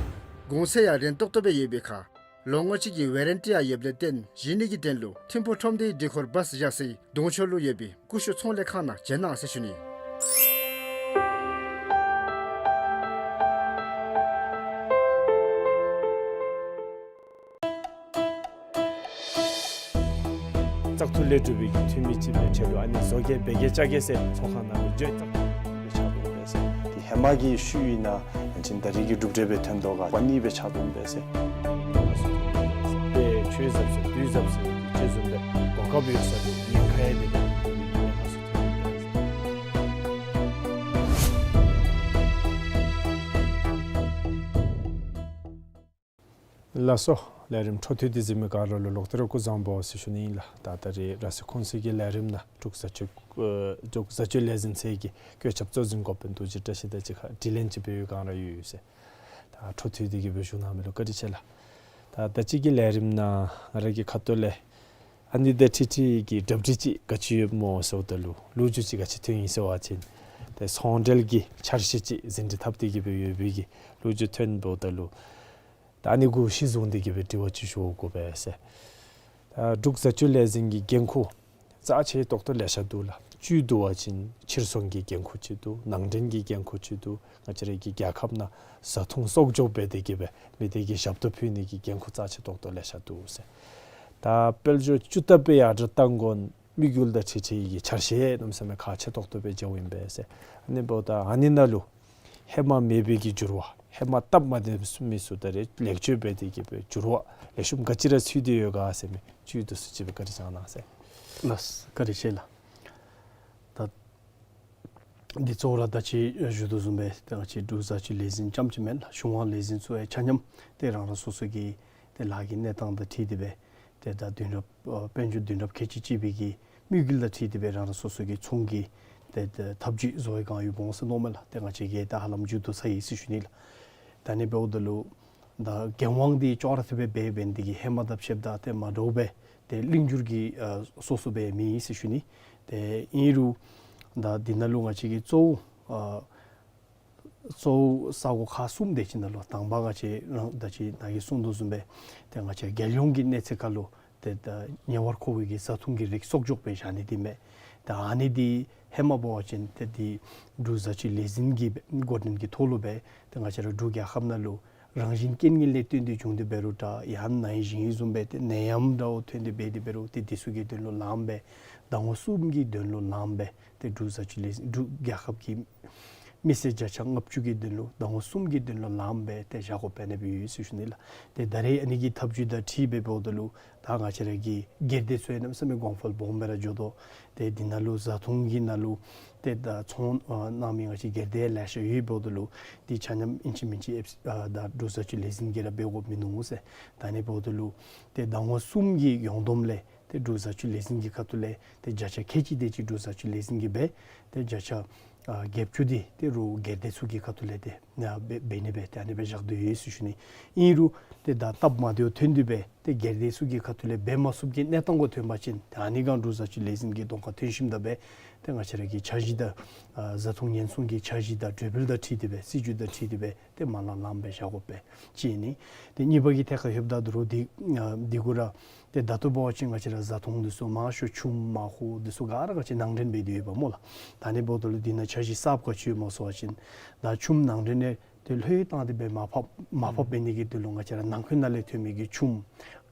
གོང་ཚད་ཡང་རན་ཏོག་ཏོ་སྦེ་ཡོད་པའི་ཁར་ལོ་ངོ་གཅིག་གི་ཝེ་རན་ཊི་ཡང་ཡོདཔ་ལས་བརྟེན་བཞེས་ནི་གི་དོན་ལུ་ཐིམ་ཕུག་ཁྲོམ་སྡེའི་འདི་ཁོར་བཱས་བཞག་སའི་གདོང་ཕྱོགས་ལུ་ཡོད་པའི་ཀུ་ཤུ་ཚོང་ལས་ཁང་ནང་བྱོན་གནང་ཟེར་ཞུ་ནི། བཙག་འཐུ་ལས་གྲུབ་པའི་འཐུས་མི་ཅིག་སྦེ་ཁྲལ་ལུ་ཨ་ནི་བཟོ་གེ་འབད་གེ་རྐྱབ་གེ་ཟེར་ཚོང་ཁང་ནང་ལུ་འགྱོ་བཙག་འཐུ་ལས་ཆགས་དགོ་པས་ཟེར། དེ་ཧེ་མ་གི་ཤུལ་ཨིན་ན་ ཅིན་ད་རིས་ཀྱི་གྲུབ་འབྲས་སྦེ་ཐོན་དོ་ག་པ་ནི་སྦེ་ཆགས་དོ་འབད་ཟེར། ཏེ་ཆོས་ཟབ་ཟེར་དུས་ཟབ་ཟེར་ཅིག་བཟུམ་སྦེ་གོ་སྐབས་ཡོད་ས་ལུ་ཉེན་ཁ་ཡང་འདི་ལགས་སོ། ལས་རིམ་འཕྲོ་མཐུད་དེ་གཟིགས་མི་ག་ར་ལུ་ལོག་སྟེ་ར་སྐུ་གཟུགས་བཟང་པོ་ཟེར་ཞུ་ནི་ཨིན་ལགས། ད་ད་རིས་ར་སི་ཁུངས་སི་གི་ལས་རིམ་ནང་འབྲུག་བཟའ་སྤྱོད་ཨེ་འབྲུག་བཟའ་སྤྱོད་ལས་འཛིན་ཚད་ཀྱི་བཀོད་ཁྱབ་གཙོ་འཛིན་འགོ་དཔོན་རྡོ་རྗེ་བཀྲ་ཤིས་དང་གཅིག་ཁར་དྲི་ལན་ཅིག་འབད་བའི་བསྒང་ར་ཡོད་ཟེར། ད་འཕྲོ་མཐུད་དེ་གི་སྦེ་བཞུགས་གནང་མི་ལུ་བཀའ་དྲིན་ཆེ་ལགས། ད་ད་ཅི་གི་ལས་རིམ་ནང་ང་ར་གི་ཁ་ཐུག་ལས་ཨ་ནི་དང་འཁྲིལ་འཁྲིལ་གྱི་གྲ་སྒྲིག་ཅིག་ག་ཅི་ཡོདཔ་སྨོ་ཟེརཝ་ད་ལུ་ལོ་རྒྱུས་ཅིག་ག་ཅི་ཐོན་ཡི་ཟེར་བ་ཅིན་ཏེ་ཚོང་འབྲེལ་གྱི་འཆར་གཞི་ཅིག་ཟིན་བྲིས་འཐབ་སྟེ་གི་སྦེ་ཡོད་པའི་གི་ལོ་རྒྱུས་ཐོན་འབདཝ་ད་ལུ་ད་ཨ་ནི་གུ་གཞི་བཟུང་སྟེ་གི་སྦེ་དྲི་བ་ཅིག་ཞུ་དགོ་པས་ཟེར། ད་འབྲུག་བཟའ་སྤྱོད་ལས་འཛིན་གྱི་འགན་ཁུར་རྩ་ཆེ་ཏོག་ཏོ་ལེ་ཤ་འདུག་ལགས། བཅུད་བསྡུ་བ་ཅིན་ཕྱིར་ཚོང་གི་འགན་ཁུར་ཅིག་འདུག། ནང་འདྲེན་གྱི་འགན་ཁུར་ཅིག་འདུག། ང་བཅས་ར་གི་རྒྱལ་ཁབ་ནང་བཟའ་འཐུང་གསོག་འཇོག་འབད་དེ་གི་སྦེ་མི་སྡེ་གི་ཞབས་ཏོག་ཕུལ་ནི་གི་འགན་ཁུར་རྩ་ཆེ་ཏོག་ཏོ་ལེ་ཤ་འདུག་ཟེར། ད་དཔལ་འབྱོར་བཅུ་ཐབས་སྦེ་ཡར་དྲག་གཏང་དགོ་དམིགས་ཡུལ་དང་འཁྲིལ་འཁྲིལ་གྱི་འཆར་གཞི་གནམ་མེད་ས་མེད་ཁག་ཆེ་ཏོག་ཏོ་སྦེ་མཇལཝ་ཨིན་པས་ཟེར། ཨ་ནི་འབདཝ་ད་ཨ་ནི་ནང་ལུ་ཧེ་མ་མེད་པའི་གི་འགྱུར་བ་ཧེ་མ་སྟབས་མ་བདེ་མི་ཚུ་ད་རེས་ལེགས་བཅོས་འབད་དེ་གི་སྦེ་འགྱུར་བ་ལེགས་ཤོམ་ག་ཅི་ར་ཚུད་དེ་ཡོད་ག་ཟེར་མི་བཅུད་བསྡུ་སུ་ཅིག་སྦེ་བཀའ་དྲིན་བསྐྱང་གནང་ཟེར། ལགས་བཀའ་དྲིན་ཆེ་ལགས། ད་འདི་གཙོ་བོ་ར་ད་ཅི་ཞུ་དོ་བཟུམ་སྦེ་ཏེ་ང་བཅས་འབྲུག་བཟའ་སྤྱོད་ལས་འཛིན་རྐྱངམ་ཅིག་མེན་ལགས། གཞུང་དབང་ལས་འཛིན་ཚུ་ཡང་ཆ་མཉམ་ཏེ་རང་རང་སོ་སོ་གི་ཏེ་ལཱ་གི་གནས་སྟངས་དང་འཁྲིལ་ཏེ་སྦེ་ཏེ་ད་དུས་རབས་ཨ་དཔལ་འབྱོར་དུས་རབས་ཁལ་གཅིག་གཅིག་པའི་གི་དམིགས་ཡུལ་དང་འཁྲིལ་ཏེ་སྦེ་རང་རང་སོ་སོ་གི་ཚོང་གི་ཏེ་ཏེ་ཐབས་ཇུས་བཟོ་བའི་བསྒང་ཡོདཔ་འོང་ཟེར་མནོཝ་མས་ལགས། ཏེ་ང་བཅས་ཀྱིས་ད་ཧ་ལམ་མཇུག་བསྡུ་ཚར་ཡི་ཟེར་ཞུ་ནི་ལགས། ད་ཨ་ནི་འབདཝ་ད་ལུ་ད་འགན་དབང་འདི་ཅོག་ར་འཐདཔ་སྦེ་འབད་འབད་ནི་དེ་གིས་ཧེ་མ་དང་ཕྱདཔ་ད་ཏེ་མ་འདྲཝ་སྦེ་ཏེ་ལིང་འགྱུར་གྱི་ཨ་སོ་སོ་སྦེ་མེད་ཟེར་ཞུ་ནི། ཏེ་ཨིན་རུང་ད་འདི་ནང་ལུ་ང་བཅས་ཀྱི་གཙོ་བོ་ཨ་གཙོ་བོ་ས་གོ་ཁག་གསུམ་དེ་ཅིག་ནང་ལུ་དང་པ་ང་བཅས་ར་ད་ཅི་ནཱ་གིས་གསུངས་དོ་བཟུམ་སྦེ་ཏེ་ང་བཅས་རྒྱལ་ཡོངས་ཀྱི་གནས་ཚད་ཁར་ལུ་ཏེ་ད་ཉེ་བར་མཁོ་བའི་གི་བཟའ་འཐུང་གི་རིགས་གསོག་འཇོག་འབད་བཞག་ནི་འདི་མས། ད་ཨ་ནི་འདི་ཧེ་མ་འབད་བ་ཅིན་ཏེ་འདི་འབྲུག་བཟའ་སྤྱོད་ལས་འཛིན་གྱི་འགོ་འདྲེན་གྱི་ཐོག་ལུ་སྦེ་ཏེ་ང་བཅས་ར་འབྲུག་རྒྱལ་ཁབ་ནང་ལུ་རང་བཞིན་རྐྱེན་ངན་ལས་བརྟེན་ཏེ་བྱུང་སྟེ་འབད་རུང་འདྲ་ཡང་ན་ཨིན་ཞིང་ཨིན་བཟུམ་སྦེ་ཏེ་ནད་ཡམས་འདྲཝ་ཐོན་ཏེ་འབད་དེ་འབད་རུང་ཏེ་འདི་ཚུ་གི་དོན་ལུ་ལངམ་སྦེ་ཟླ་ངོ་གསུམ་གྱི་དོན་ལུ་ལངམ་སྦེ་ཏེ་འབྲུག་བཟའ་སྤྱོད་ལས་འབྲུག་རྒྱལ་ཁབ་ཀྱི་མི་སེར་བརྒྱ་ཆ་ལྔ་བཅུ་གི་དོན་ལུ་ཟླ་ངོ་གསུམ་གྱི་དོན་ལུ་ལངམ་སྦེ་ཏེ་བཞག་དགོཔ་ཨ་ནི་སྦེ་ཡོད་ཟེར་ཞུ་ནི་ལགས། ཏེ་ད་རེས་ཨ་ནི་གི་ཐབས་ཇུས་དང་འཁྲིལ་སྦེ་འབདཝ་ད་ལུ་ད་ང་བཅས་ར་གི་སྒེར་སྡེ་ཚུ་ཡང་གནམ་མེད་ས་མེད་གོང་འཕེལ་སྦོམ་སྦེ་ར་འགྱོ་དོ། ཏེ་འདི་ནང་ལུ་བཟའ་འཐུང་གི་ནང་ལུ་ཏེ་ད་ཚོང་ཨ་གནང་མི་ང་བཅས་སྒེར་སྡེ་ལེ་ཤ་ཡོདཔ་འབདཝ་ད་ལུ་འདི་ཆ་མཉམ་ཨིན་ཅི་མིན་ཅི་ཨེབ་ཨ་ད་འབྲུག་བཟའ་སྤྱོད་ལས་འཛིན་གྱིས་ར་འབད་དགོཔ་མིན་ནུག་ཟེར། ད་ཨ་ནི་འབདཝ་ད་ལུ་ཏེ་ཟླ་ངོ་གསུམ་གྱི་ཡོངས་བསྡོམས་ལས་ཏེ་འབྲུག་བཟའ་སྤྱོད་ལས་འཛིན་གྱི་ཁ་ཐུག་ལས་ཏེ་བརྒྱ་ཆ་ཁལ་གཅིག་དེ་ཅིག་འབྲུག་བཟའ་སྤྱོད་ལས་འཛིན་གྱིས་འབད། ཏེ་བརྒྱ་ཆ་ཨ་བརྒྱད་ཅུ་དེ་ཏེ་རུང་སྒེར་སྡེ་ཚུ་གི་ཁ་ཐུག་ལས་ཏེ་ཨ་འབད་འབད་ནི་སྦེ་ཏེ་ཨ་ནི་སྦེ་བཞག་དོ་ཡོད་ཟེར་ཞུ་ནི། ཨིན་རུང་ཏེ་ད་སྟབས་མ་བདེཝ་ཐོན་ཏེ་སྦེ་ཏེ་སྒེར་སྡེ་ཚུ་གི་ཁ་ཐུག་ལས་འབད་མ་ཚུགསཔ་ཀྱི་གནས་སྟངས་གུ་ཐོན་པ་ཅིན་ཏེ་ཨ་ནི་སྒང་འབྲུག་བཟའ་སྤྱོད་ལས་འཛིན་གྱི་གདོང་ཁར་ཐོན་ཞིནམ་ད་སྦེ་ཏེ་ང་བཅས་ར་གི་འཆར་གཞི་དང་ཨ་བཟའ་འཐུང་ཉེན་སྲུང་གི་འཆར་གཞི་དང་གྲོས་འབུལ་དང་འཁྲིལ་ཏེ་སྦེ་སྲིད་བྱུས་དང་འཁྲིལ་ཏེ་སྦེ་ཏེ་མ་ལངམ་ལངམ་སྦེ་བཞག་དགོཔ་སྦེ་ཅིག་ཨིན་ནི། ཏེ་གཉིས་པ་གི་ཐད་ཁར་ལྷོདཔ་ད་ད་རུང་འདི་ཨ་འདི་གུ་ར་ཏེ་ད་ལྟོ་འབད་བ་ཅིན་ང་བཅས་ར་བཟའ་འཐུང་འདི་ཚུ་མང་ཤོས་ཆུམ་མར་ཧོ་འདི་ཚུ་ག་ར་ང་བཅས་ནང་འདྲེན་འབད་དེ་ཡོདཔ་སྨོ་ལགས། ད་ཨ་ནི་འབདཝ་ད་ལུ་འདི་ནང་འཆར་གཞི་གསརཔ་ག་ཅི་ཡོདཔ་སྨོ་ཟེར་བ་ཅིན་ད་ཆུམ་ནང་འདྲེན་ལས་ཏེ་ལྷོད་བཏང་སྟེ་སྦེ་མར་ཕབ་མར་ཕབ་འབད་ནི་གི་དོན་ལུ་ང་བཅས་ར་ནང་འཁོད་ནང་ལས་ཐོན་མི་གི་ཆུམ་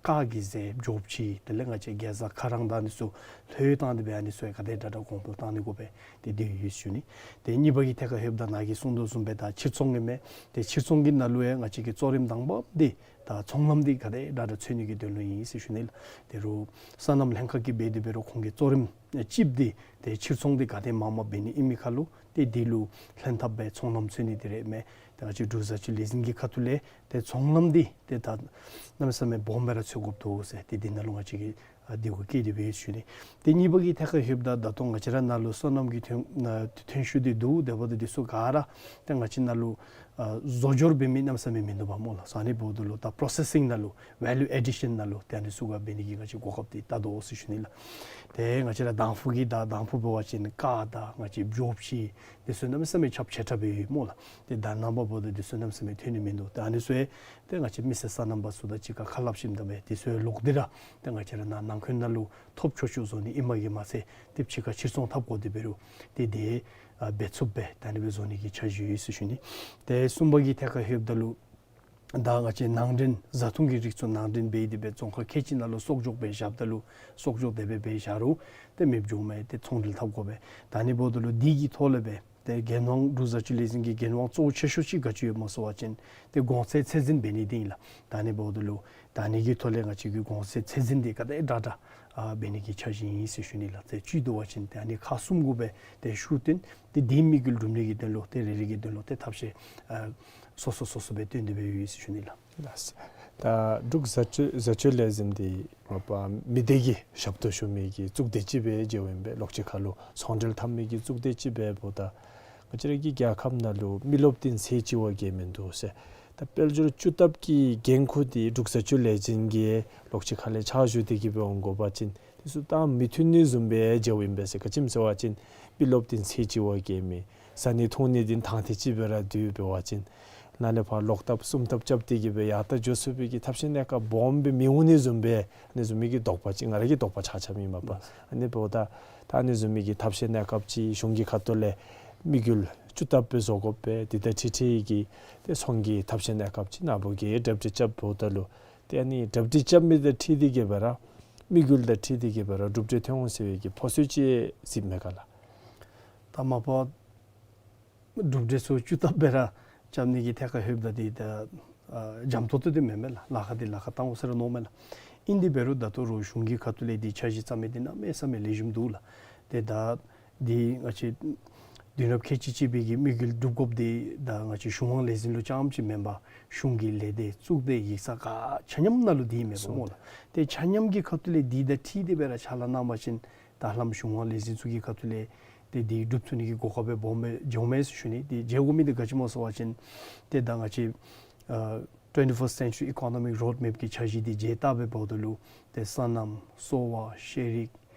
ཀར་གྱི་ཟས་བྱོགཔ་ཅིག་དེ་ལས་ང་བཅས་གེ་ཛ་ཁ་རང་དང་འདི་ཚུ་ལྷོད་བཏང་སྟེ་སྦེ་ཨ་ནི་ཚུ་ཡང་ག་དེ་དྲག་དྲག་གོང་འཕེལ་བཏང་ནི་གུ་སྦེ་ཏེ་འདི་ཡོད་ཞུ་ནི། ཏེ་གཉིས་པ་གི་ཐད་ཁར་ལྷོདཔ་ད་ནཱ་གིས་གསུངས་དོ་བཟུམ་སྦེ་ད་ཕྱིར་ཚོང་གི་མས། ཏེ་ཕྱིར་ཚོང་གི་ནང་ལུ་ཡང་ང་བཅས་ཀྱི་གཙོ་རིམ་དང་པ་འདི་ད་ཚོང་ལམ་འདི་ག་དེ་དྲག་དྲག་འཚོལ་ནི་གི་དོན་ལུ་ཨིན་ཟེར་ཞུ་ནི་ལགས། ཏེ་རུང་སོ་ནམ་ལྷན་ཁག་གིས་འབད་དེ་འབད་རུང་ཁོང་གི་གཙོ་རིམ་ཨེ་གཅིགཔ་འདི་ཏེ་ཕྱིར་ཚོང་འདི་ག་དེ་མང་མང་འབད་ནི་ཨིན་མི་ཁར་ལུ་ཏེ་འདི་ལུ་ལྷན་ཐབས་སྦེ་ཚོང་ལམ་འཚོལ་ནི་འདི་ར་མས། ཏེ་ང་བཅས་འབྲུག་བཟའ་སྤྱོད་ལས་འཛིན་གྱི་ཁ་ཐུག་ལས་ཏེ་ཚོང་ལམ་འདི་ཏེ་ད་གནམ་མེད་ས་མེད་སྦོམ་སྦེ་ར་འཚོལ་དགོཔ་འདུག་ཟེར་ཏེ་འདི་ནང་ལུ་ང་བཅས་ཀྱིས་ཨ་འདི་གུ་བཀོད་དེ་སྦེ་ཞུ་ནི། ཏེ་གཉིས་པ་གི་ཐད་ཁར་ལྷོདཔ་ད་ད་ལྟོ་ང་བཅས་ར་ནང་ལུ་སོ་ནམ་གྱི་ཐོན་ཨ་ཐོན་ཤུགས་འདི་འདུག། དེ་འབདཝ་ད་འདི་ཚུ་ག་ར་ཏེ་ང་བཅས་ནང་ལུ་ཨ་བཟོ་སྦྱོར་འབད་མི་གནམ་མེད་ས་མེད་མིན་འདུག་པ་སྨོ་ལགས། ཨ་ནི་འབདཝ་ད་ལུ་ད་པོརོ་སེ་སིང་ནང་ལུ་ཝེ་ལུ་ཨེ་ཌི་ཤཱན་ནང་ལུ་ཏེ་ཨ་ནི་ཚུ་ག་འབད་ནི་གི་ང་བཅས་གོ་སྐབས་འདི་བལྟ་དོ་ཟེར་ཞུ་ནི་ལགས། ཏེ་ང་བཅས་ར་དང་ཕུ་གི་ད་དང་ཕུ་འབད་བ་ཅིན་ཀར་དང་ང་བཅས་བྱོགཔ་ཅིག་འདི་ཚུ་གནམ་མེད་ས་མེད་ཁྱབ་ཆེ་དྲགས་སྦེ་ཡོད་སྨོ་ལགས། ཏེ་ད་ནངས་པ་འབདཝ་ད་འདི་ཚུ་གནམ་མེད་ས་མེད་ཐོན་ནི་མིན་འདུག། ཏེ་ཨ་ནི་ཚུ་ཡང་ཏེ་ང་བཅས་མི་སེར་སོ་ནམ་པ་ཚུ་དང་གཅིག་ཁར་ཁ་སླབ་ཞིནམ་ད་སྦེ་འདི་ཚུ་ཡང་ལོག་སྟེ་ར་ཏེ་ང་བཅས་ར་ནཱ་ནང་འཁོད་ནང་ལུ་ཐོབ་ཆོག་ཆོག་བཟོ་ནི་ཨིན་པ་གིས་མ་ཚད་ཏེ་ཕྱི་ཁར་ཕྱིར་ཚོང་འཐབ་དགོ་དེ་འབད་རུང་ཏེ་དེ་ཨ་འབད་ཚུགསཔ་སྦེ་ད་ཨ་ནི་སྦེ་བཟོ་ནི་གི་འཆར་གཞི་ཡོད་ཟེར་ཞུ་ནི། ཏེ་གསུམ་པ་གི་ཐད་ཁར་ལྷོདཔ་ད་ལུ་ད་ང་བཅས་ནང་འདྲེན་བཟའ་འཐུང་གི་རིགས་ཚུ་ནང་འདྲེན་འབད་དེ་སྦེ་རྫོང་ཁག་ཁལ་གཅིག་ནང་ལུ་གསོག་འཇོག་འབད་བཞགཔ་ད་ལུ་གསོག་འཇོག་དེ་སྦེ་འབད་བཞག་རུང་ཏེ་མེདཔ་འགྱོཝ་མས། ཏེ་ཚོང་འབྲེལ་འཐབ་དགོ་པས། ད་ཨ་ནི་འབདཝ་ད་ལུ་འདི་གི་ཐོག་ལས་སྦེ་ ཏེ་འགན་དབང་འབྲུག་བཟའ་སྤྱོད་ལས་འཛིན་གྱི་འགན་དབང་གཙོ་བོ་ཆེ་ཤོས་ཅིག་ག་ཅི་ཡོདཔ་སྨོ་ཟེར་བ་ཅིན་ཏེ་གོང་ཚད་ཚད་འཛིན་འབད་ནི་འདི་ཨིན་ལགས། ད་ཨ་ནི་འབདཝ་ད་ལུ་ད་ཨ་ནི་གི་ཐོག་ལས་ང་བཅས་ཀྱིས་གོང་ཚད་ཚད་འཛིན་འདི་ག་དེ་དྲག་དྲག་ཨ་འབད་ནི་གི་འཆར་གཞི་ཨིན་ཟེར་ཞུ་ནི་ལགས། ཏེ་བཅུད་བསྡུ་བ་ཅིན་ཏེ་ཨ་ནི་ཁག་གསུམ་གུ་སྦེ་ཏེ་ཤུགས་བཏོན་ཏེ་དེའི་དམིགས་ཡུལ་སྒྲུབ་ནི་གི་དོན་ལུ་ཏེ་རེ་རེ་གི་དོན་ལུ་ཏེ་ཐབས་ཤེས་ཨ་སོ་སོ་སོ་སོ་སྦེ་བཏོན་ཏེ་སྦེ་ཡོད་ཟེར་ཞུ་ནི་ལགས། ལགས། ད་འབྲུག་བཟའ་སྤྱོད་བཟའ་སྤྱོད་ལས་འཛིན་འདི་མ་པ་མི་སྡེ་གི་ཞབས་ཏོག་ཞུ་མི་གི་གཙུག་སྡེ་ཅིག་སྦེ་མཇལཝ་ཨིན་པས། ལོགས་ཅིག་ཁ་ལུ་ཚོང་འབྲེལ་འཐབ་མི་གི་གཙུག་སྡེ་ཅིག་སྦེ་འབདཝ་ད་ང་བཅས་ར་གི་རྒྱལ་ཁབ་ནང་ལུ་མི་རློབས་འདི་ཚད་ཅིག་བ་གིས་མིན་འདུག་ཟེར། ད་དཔལ་འབྱོར་སྤྱི་ཐབ་ཀྱི་འགན་ཁུར་འདི་འབྲུག་བཟའ་སྤྱོད་ལས་འཛིན་གྱིས་ལོགས་ཅིག་ཁ་ལས་ཕྱག་ཞུ་སྟེ་གི་སྦེ་འོང་དགོ་པ་ཅིན་དེ་ཚུ་དང་མི་མཐུན་ནི་བཟུམ་སྦེ་མཇལཝ་ཨིན་པས་ཟེར། ག་ཅི་སྨོ་ཟེར་བ་ཅིན་མི་རློབས་འདི་ཚད་ཅིག་བ་གིས་མིན། བཟའ་ནི་འཐུང་ནི་འདི་ཐང་ཐེངས་ཅིག་སྦེ་ར་འདུག་འབད་བ་ཅིན་ནཱ་ལས་ཕར་ལོག་ཐབ་གསུམ་ཐབ་རྐྱབ་སྟེ་གི་སྦེ་ཡར་ད་འགྱོ་ཚུགས་པའི་གི་ཐབས་ཤེས་གནས་སྐབས་སྦོམ་སྦེ་མི་འོང་ནི་བཟུམ་སྦེ་ཨ་ནི་བཟུམ་མའི་གི་དོགས་པ་ཅིག་ང་ར་གི་དོགས་པ་ཆགས་ཆགསཔ་ཨིན་མས་པ། ཨ་ནི་འབདཝ་ད་ད་ཨ་ནི་བཟུམ་མའི་གི་ཐབས་ཤེས་གནས་སྐབས་ཅིག་གཞུང་གི་ཁ་ཐུག་ལས་དམིགས་ཡུལ་ཅུ་ཏ་སྦེ་བཟོ་དགོ་པས། དེ་དང་འཁྲིལ་འཁྲིལ་གྱི་ཏེ་ཚོང་གི་ཐབས་ཤེས་གནས་སྐབས་ཅིག་ནཱ་བུ་གིས་གྲ་སྒྲིག་རྐྱབ་འབདཝ་ད་ལུ་ཏེ་ཨ་ནི་གྲ་སྒྲིག་རྐྱབ་མི་དང་འཁྲིལ་ཏེ་གི་སྦེ་ར་དམིགས་ཡུལ་དང་འཁྲིལ་ཏེ་གི་སྦེ་ར་གྲུབ་འབྲས་ཐོན་འོང་ཟེར་བའི་གི་ཕོ་ཚོད་ཅིག་གཟིགསཔ་མས་ག་ལགས། ད་མ་པ་གྲུབ་འབྲས་ཚུ་ཅུ་ཏ་སྦེ་ར་རྐྱབ་ནི་གི་ཐད་ཁར་ལྷོདཔ་ད་འདི་ད་ཨ་འཇམ་ཏོང་ཏོ་འདི་མེན་མས་ལགས། ལཱ་ཁག་འདི་ལཱ་ཁག་བཏང་འོང་ཟེར་ར་མནོཝ་མས་ལགས། ཨིན་དེ་འབད་རུང་ད་ལྟོ་ར་གཞུང་གི་ཁ་ཐུག་ལས་འདི་འཆར་གཞི་བརྩམ་མི་འདི་གནམ་མེད་ས་མེད་ལེགས་ཤོམ་འདུག་ལགས། ཏེ་ད་འདི་ང་བཅས་དུས་རབས་ཁལ་གཅིག་གཅིག་པའི་གི་དམིགས་ཡུལ་སྒྲུབ་དགོཔ་འདི་ད་ང་བཅས་གཞུང་དབང་ལས་འཛིན་ལུ་རྐྱངམ་ཅིག་མེན་པར་གཞུང་གི་ལས་སྡེ་གཙུག་སྡེ་ཡིག་ཚང་ག་ཆ་མཉམ་ནང་ལུ་འདི་མེན་པ་སྨོ་ལགས། ཏེ་ཆ་མཉམ་གྱི་ཁ་ཐུག་ལས་འདི་དང་འཁྲིལ་ཏེ་སྦེ་ར་ཕྱག་ལཱ་གནང་པ་ཅིན་ད་ཧ་ལམ་གཞུང་དབང་ལས་འཛིན་ཚུ་གི་ཁ་ཐུག་ལས་ཏེ་འདི་སྒྲུབ་ཚུགས་ནི་གི་གོ་སྐབས་སྦེ་སྦོམ་སྦེ་འགྱོཝ་མས་ཟེར་ཞུ་ནི། ཏེ་མཇལ་དགོ་མི་འདི་ག་ཅི་སྨོ་ཟེར་བ་ཅིན་ཏེ་ད་ང་བཅས་ཨ་twenty-first century economic road map གི་འཆར་གཞི་འདི་མཇལ་བལྟ་སྦེ་འབདཝ་ད་ལུ་ཏེ་སོ་ནམ་གསོ་བ་ཤེས་རིག་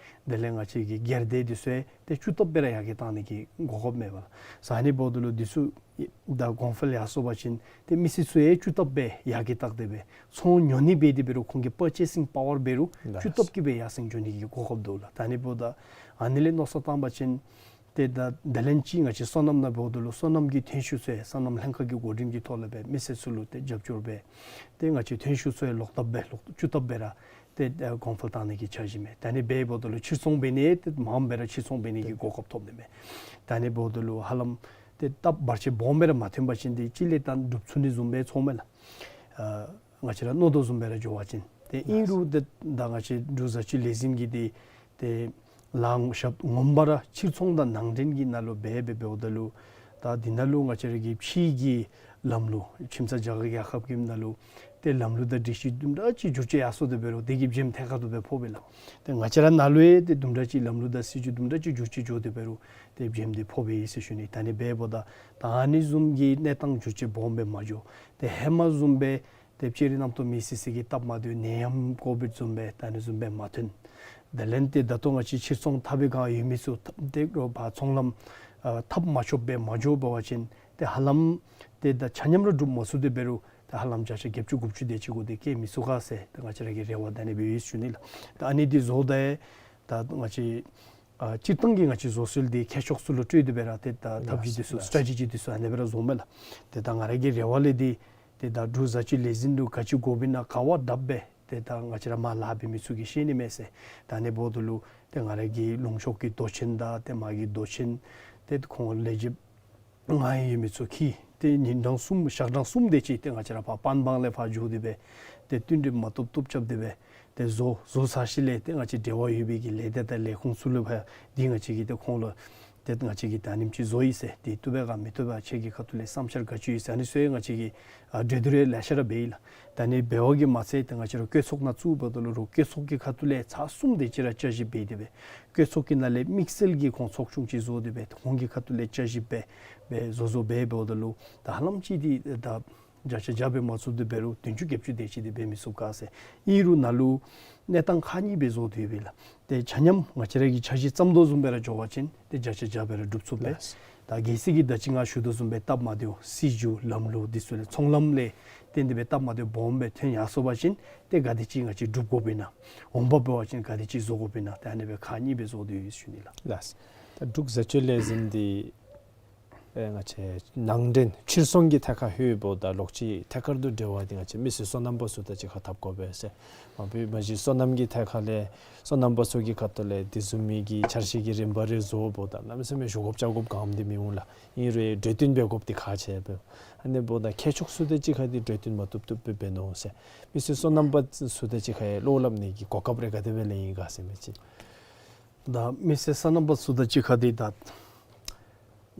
དེ་ལས་ང་བཅས་ཀྱི་སྒེར་སྡེ་འདི་ཚུ་ཏེ་ཅུ་ཏ་སྦེ་ར་ཡར་རྒྱས་བཏང་ནི་གི་གོ་སྐབས་མས་པ་ལགས། ཨ་ནི་འབདཝ་ད་ལུ་འདི་ཚུ་ད་གོང་འཕེལ་ཡར་སོང་པ་ཅིན་ཏེ་མི་སེར་ཚུ་ཡང་ཅུ་ཏ་སྦེ་ཡར་རྒྱས་བཏང་སྟེ་སྦེ་ཚོང་ཉོ་ནི་འབད་དེ་འབད་རུང་ཁོང་གི་purchasing power འབད་རུང་ཅུ་ཏ་གིས་སྦེ་ཡར་སེང་འགྱོ་ནི་གི་གོ་སྐབས་འདུག་ལགས། ད་ཨ་ནི་འབདཝ་ད་ཨ་ནི་ལས་མནོ་བསམ་བཏང་པ་ཅིན་ཏེ་ད་དེ་ལས་ཅིག་ང་བཅས་སོ་ནམ་ནང་འབདཝ་ད་ལུ་སོ་ནམ་གྱི་ཐོན་ཤུགས་ཚུ་ཡང་སོ་ནམ་ལྷན་ཁག་གི་འགོ་འདྲེན་གྱི་ཐོག་ལས་སྦེ་མི་སེར་ཚུ་ལུ་ཏེ་རྒྱབ་སྐྱོར་འབད་ཏེ་ང་བཅས་ཐོན་ཤུགས་ཚུ་ཡང་ལོག་ཐབ་སྦེ་ལོག་ཅུ་ཏ་སྦེ་ར་ཏེ་ཨ་གོང་འཕེལ་བཏང་ནི་གི་འཆར་གཞི་མས། ད་ཨ་ནི་འབདཝ་ད་ལུ་ཕྱིར་ཚོང་འབད་ནི་ཏེ་མངམ་སྦེ་ར་ཕྱིར་ཚོང་འབད་ནི་གི་གོ་སྐབས་ཐོབ་ནི་མས། ད་ཨ་ནི་འབདཝ་ད་ལུ་ཧ་ལམ་ཏེ་སྟབས་བར་ཆད་སྦོམ་སྦེ་ར་མ་ཐོན་པ་ཅིན་ཏེ་ཅིག་ལས་ད་སྒྲུབ་ཚུགས་ནི་བཟུམ་སྦེ་ཚོརཝ་མས་ལགས། ཨ་ང་བཅས་ར་མནོ་དོ་བཟུམ་སྦེ་ར་འགྱོ་བ་ཅིན། ཏེ་ཨིན་རུང་ཏེ་ད་ང་བཅས་འབྲུག་བཟའ་སྤྱོད་ལས་འཛིན་གྱིས་འདི་ཏེ་ལཱ་ཞབས་ངོ་མ་ར་ཕྱིར་ཚོང་དང་ནང་འདྲེན་གྱི་ནང་ལུ་འབད་འབད་འབདཝ་ད་ལུ་ད་འདི་ནང་ལུ་ང་བཅས་ར་གི་ཕྱི་གི་ལམ་ལུགས་ཁྱིམ་ཚང་རྒྱ་གར་རྒྱལ་ཁབ་ཀྱི་ནང་ལུ་ཏེ་ལམ་ལུགས་དང་སྒྲིག་གཞི་དུམ་གྲ་ཅིག་འགྱུར་བཅོས་ཡར་སོང་སྟེ་འབད་རུང་དེ་གི་བྱེམ་ཐད་ཀར་དུ་སྦེ་ཕོགཔ་ཨིན་ལགས། ཏེ་ང་བཅས་ར་ནང་ལུ་ཡང་ཏེ་དུམ་གྲ་ཅིག་ལམ་ལུགས་དང་སྲིད་བྱུས་དུམ་གྲ་ཅིག་འགྱུར་བཅོས་འགྱོ་སྟེ་འབད་རུང་ཏེ་བྱེམ་འདི་ཕོགཔ་ཨིན་ཟེར་ཞུ་ནི། ད་ཨ་ནི་འབདཝ་ད་ད་ཨ་ནི་བཟུམ་གྱི་གནས་སྟངས་འགྱུར་བཅོས་སྦོམ་སྦེ་མ་འགྱོ། ཏེ་ཧེ་མ་བཟུམ་སྦེ་ཏེ་ཅི་རིགས་རྣམ་རྟོག་མེད་སི་སི་གི་སྟབས་མ་བདེཝ་ནད་ཡམས་ཀོ་བིཌ་བཟུམ་སྦེ་ད་ཨ་ནི་བཟུམ་སྦེ་མ་ཐོན། དེ་ལས་ཏེ་ད་ལྟོ་ང་བཅས་ཕྱིར་ཚོང་འཐབ་པའི་སྒང་ཡོད་མི་ཚུ་ཏེ་རོགས་ཕར་ཚོང་ལམ་ཨ་འཐབ་མ་ཆོགཔ་སྦེ་མ་འགྱོ་བ་ཅིན་ཏེ་ཧ་ལམ་ཏེ་ད་ཆ་མཉམ་ར་སྒྲུབ་མ་ཚུགས་ཏེ་འབད་རུང་ཏེ་ཧ་ལམ་བརྒྱ་ཆ་བརྒྱད་ཅུ་དགུ་བཅུ་དེ་ཅིག་གུ་ཏེ་བཀལ་མི་ཚུགས་ག་ཟེར་ཏེ་ང་བཅས་ར་གིས་རེ་བ་དེ་ཨ་ནི་སྦེ་ཡོད་ཞུ་ནི་ལགས། ད་ཨ་ནི་འདི་བཟོ་ད་ཡང་ད་ང་བཅས་ཨ་སྤྱིར་བཏང་གི་ང་བཅས་བཟོ་སྲོལ་འདི་མཁས་མཆོག་ཚུ་ལུ་སྤྲོད་དེ་སྦེ་ར་ཏེ་ད་ཐབས་ཇུས་འདི་ཚུ་སི་ཊེ་རེ་ཊི་ཇི་འདི་ཚུ་ཨ་ནི་སྦེ་ར་བཟོཝ་མས་ལགས། ཏེ་ད་ང་ར་གི་རེ་བ་ལས་འདི་ཏེ་ད་འབྲུག་བཟའ་སྤྱོད་ལས་འཛིན་ལུ་ག་ཅི་དགོཔ་ཨིན་ན་ག་བ་དྲགཔ་སྦེ་ཏེ་ད་ང་བཅས་ར་མར་ལཱ་འབད་མི་ཚུ་གིས་ཤེས་ནི་མས་ཟེར། ད་ཨ་ནི་འབདཝ་ད་ལུ་ཏེ་ང་ར་གི་ལུང་ཕྱོགས་ཀྱི་མདོ་ཆེན་དང་ཏེ་མར་གྱི་མདོ་ཆེན་ཏེ་ཁོང་ལས་བྱེདཔ་ང་ཡོད་མི་ཚུ་གིས་ཏེ་ཉིན་གྲངས་གསུམ་ཞག་གྲངས་གསུམ་དེ་ཅིག་ཏེ་ང་བཅས་ར་ཕར་པན་བང་ལས་ཕར་འགྱོ་སྟེ་སྦེ་ཏེ་བསྟུན་གྲོས་མ་བཏུབ་བཏུབ་རྐྱབ་སྟེ་སྦེ་ཏེ་བཟོ་བཟོ་ཚར་ཞིནམ་ལས་ཏེ་ང་བཅས་འབྲེལ་བ་ཡོད་པའི་གི་ལས་སྡེ་དང་ལས་ཁུངས་ཚུ་ལུ་ཕར་འདི་ང་བཅས་ཀྱིས་ཏེ་ཁོང་ལུ་ཏེ་ང་བཅས་ཀྱིས་ད་ཨ་ནེམ་ཅིག་བཟོ་ཡི་ཟེར་ཏེ་བཏུབ་པས་ག་མི་བཏུབ་པས་ཁྱེད་ཀྱི་ཁ་ཐུག་ལས་བསམ་འཆར་ག་ཅི་ཡོད་ཟེར་ཨ་ནི་ཚུ་ཡང་ང་བཅས་ཀྱིས་ཨ་གྲོས་བསྡུར་ཡང་ལེ་ཤ་ར་འབད་ཡི་ལགས། ད་ཨ་ནི་འབད་བ་གིས་མ་ཚད་ཏེ་ང་བཅས་ར་བཀོད་ཚོགས་ནང་བཙུགས་འབདཝ་ད་ལུ་རོགས་བཀོད་ཚོགས་ཀྱི་ཁ་ཐུག་ལས་ཚར་གསུམ་དེ་ཅིག་ར་བསྐྱར་ཞིབ་འབད་དེ་སྦེ་བཀོད་ཚོགས་ཀྱི་ནང་ལས་དམིགས་བསལ་གྱི་ཁོང་ཚོགས་ཆུང་ཅིག་བཟོ་སྟེ་སྦེ་ཁོང་གི་ཁ་ཐུག་ལས་བསྐྱར་ཞིབ་འབད་སྦེ་བཟོ་བཟོཝ་འབད་འབདཝ་ད་ལུ་ད་ཧ་ལམ་ཅིག་འདི་ད་བརྒྱ་ཆ་བརྒྱ་འབད་མ་ཚུགས་ཏེ་འབད་རུང་བདུན་ཅུ་བརྒྱད་ཅུ་དེ་ཅིག་འདི་འབད་མི་ཚུགས་ག་ཟེར། ཨིན་རུང་ནཱ་ལུ་གནས་སྟངས་ཁག་གཉིས་སྦེ་བཟོ་སྟེ་ཡོད་པས་ལགས། ཏེ་ཆ་མཉམ་ང་བཅས་ར་གིས་འཆར་གཞི་བརྩམ་དོ་བཟུམ་སྦེ་ར་འགྱོ་བ་ཅིན་ཏེ་བརྒྱ་ཆ་བརྒྱ་སྦེ་ར་སྒྲུབ་ཚུགས་པས། ལགས། ད་གལ་སྲིད་ཀྱི་ད་ཅི་ང་ཞུ་དོ་བཟུམ་སྦེ་སྟབས་མ་བདེཝ་སྲིད་བྱུས་ལམ་ལུགས་འདི་ཚུ་ལས་ཚོང་ལམ་ལས་བརྟེན་ཏེ་སྦེ་སྟབས་མ་བདེཝ་སྦོམ་སྦེ་ཐོན་ཡར་སོང་པ་ཅིན་ཏེ་ག་དེ་ཅིག་ང་བཅས་སྒྲུབ་དགོཔ་ཨིན་ན། འོང་འབབ་འབད་བ་ཅིན་ག་དེ་ཅིག་བཟོ་དགོཔ་ཨིན་ན། ཏེ་ཨ་ནི་སྦེ་ཁག་གཉིས་སྦེ་བཟོ་སྟེ་ཡོད་ཞུ་ནི་ལགས། ལགས། ད་འབྲུག་བཟའ་སྤྱོད་ལས་འཛིན་འདི་ ཨེ་ང་བཅས་ནང་འདྲེན་ཕྱིར་ཚོང་གི་ཐད་ཁར་ལྷོདཔ་ད་ལོག་ཅི་ཐད་ཀར་དུ་འབྲེལ་བ་འདི་ང་བཅས་མི་སེར་སོ་ནམ་པ་ཚུ་དང་གཅིག་ཁར་འཐབ་དགོ་པས་ཟེར། མ་པ་མ་གཞི་སོ་ནམ་གྱི་ཐད་ཁར་ལས་སོ་ནམ་པ་ཚུ་གི་ཁ་ཐུག་ལས་དེ་བཟུམ་མའི་གི་འཆར་གཞི་གི་རིམ་པ་རེ་བཟོཝ་ད་གནམ་མེད་ས་མེད་ཞུ་དགོཔ་བཅར་དགོཔ་གནམ་མེད་ས་མེད་འོང་ལགས། ཨིན་རུང་གྲོས་བསྟུན་འབད་དགོཔ་འདི་ཁག་ཆེ་བས། ཨ་ནི་འབདཝ་ད་མཁས་མཆོག་ཚུ་དང་གཅིག་ཁར་འདི་གྲོས་བསྟུན་མ་བཏུབ་བཏུབ་སྦེ་འབད་ནུག་ཟེར། མི་སེར་སོ་ནམ་པ་ཚུ་དང་གཅིག་ཁར་བློ་སླབ་ནི་གི་གོ་སྐབས་རེ་ག་དེ་སྦེ་ལེན་ཡི་ག་ཟེར་མི་ཅིག། ད་མི་སེར་སོ་ནམ་པ་ཚུ་དང་གཅིག་ཁར་འདི་ད་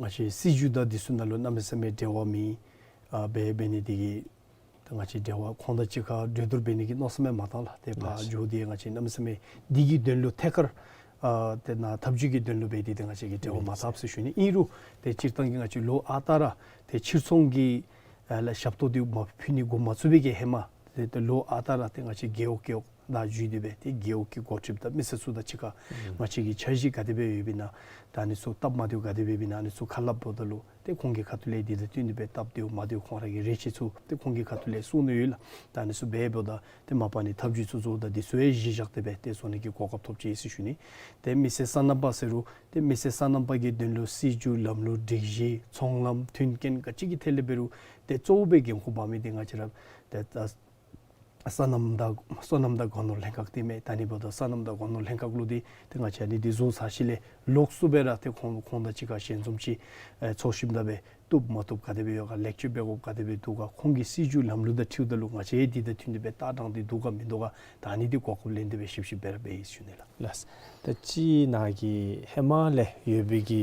ང་བཅས་སྲིད་བྱུས་དང་འདི་ཚུ་ནང་ལུ་གནམ་མེད་ས་མེད་འབྲེལ་བ་མེད། ཨ་འབད་འབད་ནི་འདི་གིས་ད་ང་བཅས་འབྲེལ་བ་ཁོང་དང་གཅིག་ཁར་གྲོས་བསྡུར་འབད་ནི་གི་མནོ་བསམ་ཡང་མ་བཏང་ལགས། ཏེ་ཕར་ལགས། འགྱོ་སྟེ་ང་བཅས་གནམ་མེད་ས་མེད་འདི་གི་དོན་ལུ་ཐད་ཀར་ཨ་ཏེ་ནཱ་ཐབས་བྱུས་ཀྱི་དོན་ལུ་འབད་དེ་ཏེ་ང་བཅས་ཀྱིས་འབྲེལ་བ་མ་འཐབ་ཟེར་ཞུ་ནི། ཨིན་རུང་ཏེ་སྤྱིར་བཏང་གི་ང་བཅས་ལོ་ཨ་རྟག་ར་ཏེ་ཕྱིར་ཚོང་གི་ཨ་ལས་ཞབས་ཏོག་འདི་མ་ཕུལ་ནི་འགོ་མ་བཙུགས་པའི་གི་ཧེ་མ་ཏེ་ཏེ་ལོ་ཨ་རྟག་ར་ཏེ་ང་བཅས་རྒེད་འོག་རྒེད་འོག་ད་འཛུལ་ཏེ་སྦེ་ཏེ་རྒེད་འོག་གི་འགོ་ཁྲིདཔ་དང་མི་སེར་ཚུ་དང་གཅིག་ཁར་ང་བཅས་ཀྱི་འཆར་གཞི་ག་དེ་སྦེ་ཡོདཔ་ཨིན་ན། ད་ཨ་ནི་ཚུ་སྟབས་མ་བདེཝ་ག་དེ་སྦེ་ཡོདཔ་ཨིན་ན་ཨ་ནི་ཚུ་ཁ་སླབ་འབདཝ་ད་ལུ་ཏེ་ཁོང་གི་ཁ་ཐུག་ལས་འདི་དང་བསྟུན་ཏེ་སྦེ་སྟབས་བདེཝ་མ་བདེཝ་ཁོང་ར་གི་རེ་ཆེ་ཚུ་ཏེ་ཁོང་གི་ཁ་ཐུག་ལས་གསུང་ནི་ཡོད་ལགས། ད་ཨ་ནི་ཚུ་འབདཝ་ད་ཏེ་མ་པ་ནི་ཐབས་བྱུས་ཚུ་བཟོཝ་ད་འདི་ཚུ་ཡང་གཞི་བཞག་སྟེ་སྦེ་ཏེ་བཟོ་ནི་གི་གོ་སྐབས་ཐོབ་ཅི་ཟེར་ཞུ་ནི། ཏེ་མི་སེར་སོ་ནམ་པ་ཟེར་རུང་ཏེ་མི་སེར་སོ་ནམ་པ་གི་དོན་ལུ་སྲིད་བྱུས་ལམ་ལུགས་སྒྲིག་གཞི་ཚོང་ལམ་མཐུན་རྐྱེན་ག་ཅི་གི་ཐད་ལས་འབད་རུང་ཏེ་གཙོ་བོ་སྦེ་འགན་ཁུར་འབག་མི་འདི་ང་བཅས་ར་ཏེ་ད་སོ་ནམ་དང་སོ་ནམ་དང་སྒོ་ནོར་ལྷན་ཁག་འདི་མས། ད་ཨ་ནི་འབདཝ་ད་སོ་ནམ་དང་སྒོ་ནོར་ལྷན་ཁག་ལུ་འདི་ཏེ་ང་བཅས་ཨ་ནི་འདི་བཟོ་ཚར་ཞིནམ་ལས་ལོགས་སུ་སྦེ་ར་ཏེ་ཁོང་ཁོང་དང་གཅིག་ཁར་ཞལ་འཛོམས་ཅིག་ཨེ་ཚོགས་ཞིནམ་ད་སྦེ་བཏུབ་མ་བཏུབ་ག་དེ་སྦེ་ཡོད་ག་ལེགས་བཅོས་འབད་དགོཔ་ག་དེ་སྦེ་འདུག་ག་ཁོང་གི་སྲིད་བྱུས་ལམ་ལུགས་དང་འཁྲིལཝ་ད་ལུ་ང་བཅས་འདི་དང་མཐུན་ཏེ་སྦེ་ལྟ་སྟངས་འདི་འདུག་ག་མིན་འདུག་ག་ད་ཨ་ནི་འདི་གོ་སྐབས་ལེན་ཏེ་སྦེ་ཞིབ་ཞིབ་སྦེ་ར་འབད་ཡི་ཟེར་ཞུ་ནི་ལགས། ལགས། ད་ཅི་ནཱ་གི་ཧེ་མ་ལས་ཡོད་པའི་གི་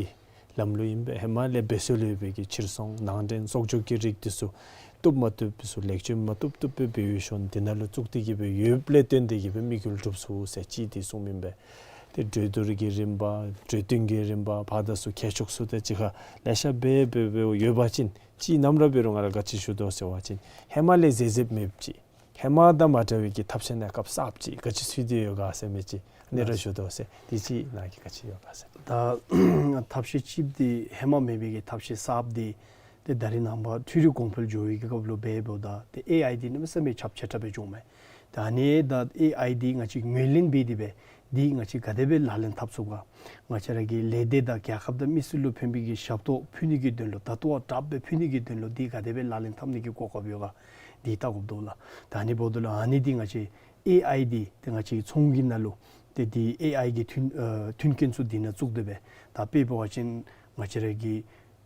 ལམ་ལུགས་ཨིན་པས། ཧེ་མ་ལས་འབད་སྲོལ་ཡོད་པའི་གི་ཕྱིར་ཚོང་ནང་འདྲེན་གསོག་འཇོག་གི་རིགས་འདི་ཚུ་བཏུབ་མ་བཏུབ་འདི་ཚུ་ལེགས་བཅོས་མ་བཏུབ་བཏུབ་སྦེ་འབད་ཡོད་ཞིནམ་འདི་ནང་ལུ་བཙུགས་ཏེ་གི་སྦེ་ཡོདཔ་ལས་བརྟེན་ཏེ་གི་སྦེ་དམིགས་ཡུལ་གྲུབ་ཚུགས་ཟེར་ཅིག་འདི་གསུངམ་ཨིན་པས། ཏེ་གྲོས་བསྡུར་གྱི་རིམ་པ་གྲོས་བསྟུན་གྱི་རིམ་པ་ཕར་དང་ཚུར་མཁས་མཆོག་ཚུ་དང་གཅིག་ཁར་ལེ་ཤ་འབད་འབདཝ་ཡོད་པ་ཅིན་ཅིག་ནམ་ར་འབད་རུང་ང་ར་ག་ཅི་ཞུ་དོ་ཟེར་བ་ཅིན་ཧེ་མ་ལས་ཟེར་ཟེརཝ་མེདཔ་ཅིག་ཧེ་མ་དང་མ་འདྲ་བའི་གི་ཐབས་ཤེས་གནས་སྐབས་གསརཔ་ཅིག་ག་ཅི་ཚུད་དེ་ཡོད་ག་ཟེར་མི་ཅིག་ཨ་ནི་ར་ཞུ་དོ་ཟེར། དེ་ཅིག་ནཱ་གི་ག་ཅི་ཡོད་ག་ཟེར། ད་ཐབས་ཤེས་གཅིག་འདི་ཧེ་མ་མེད་པའི་གི་ཐབས་ཤེས་གསརཔ་འདི་ཏེ་ད་རིས་ནངས་པ་འཕྲུལ་རིག་གོང་འཕེལ་འགྱོ་བའི་གི་སྐབས་ལུ་འབདཝ་ད་ཏེ་ཨེ་ཨའི་འདི་གནམ་མེད་ས་མེད་ཁྱབ་ཆེ་དྲགས་སྦེ་འགྱོཝ་མས། ད་ཨ་ནི་ད་ཨེ་ཨའི་འདི་ང་བཅས་ངོས་ལེན་འབད་དེ་སྦེ་འདི་ང་བཅས་ག་དེ་སྦེ་ལག་ལེན་འཐབ་ཚུགས་ག། ང་བཅས་ར་གི་ལས་སྡེ་དང་རྒྱལ་ཁབ་དང་མི་སེར་ལུ་ཕན་པའི་གི་ཞབས་ཏོག་ཕུལ་ནི་གི་དོན་ལུ་ད་ལྟོ་བ་དྲགཔ་སྦེ་ཕུལ་ནི་གི་དོན་ལུ་འདི་ག་དེ་སྦེ་ལག་ལེན་འཐབ་ནི་གི་གོ་སྐབས་ཡོད་ག་འདི་བལྟ་དགོཔ་འདུག་ལགས། ད་ཨ་ནི་འབདཝ་ད་ལུ་ཨ་ནི་འདི་ང་བཅས་ཨེ་ཨའི་འདི་ཏེ་ང་བཅས་ཚོང་གི་ནང་ལུ་ཏེ་འདི་ཨེ་ཨའི་གི་མཐུན་ཨ་མཐུན་རྐྱེན་ཚུ་འདི་ནང་བཙུགས་ཏེ་སྦེ་ད་དཔེ་འབད་བ་ཅིན་ང་བཅས་ར་གི་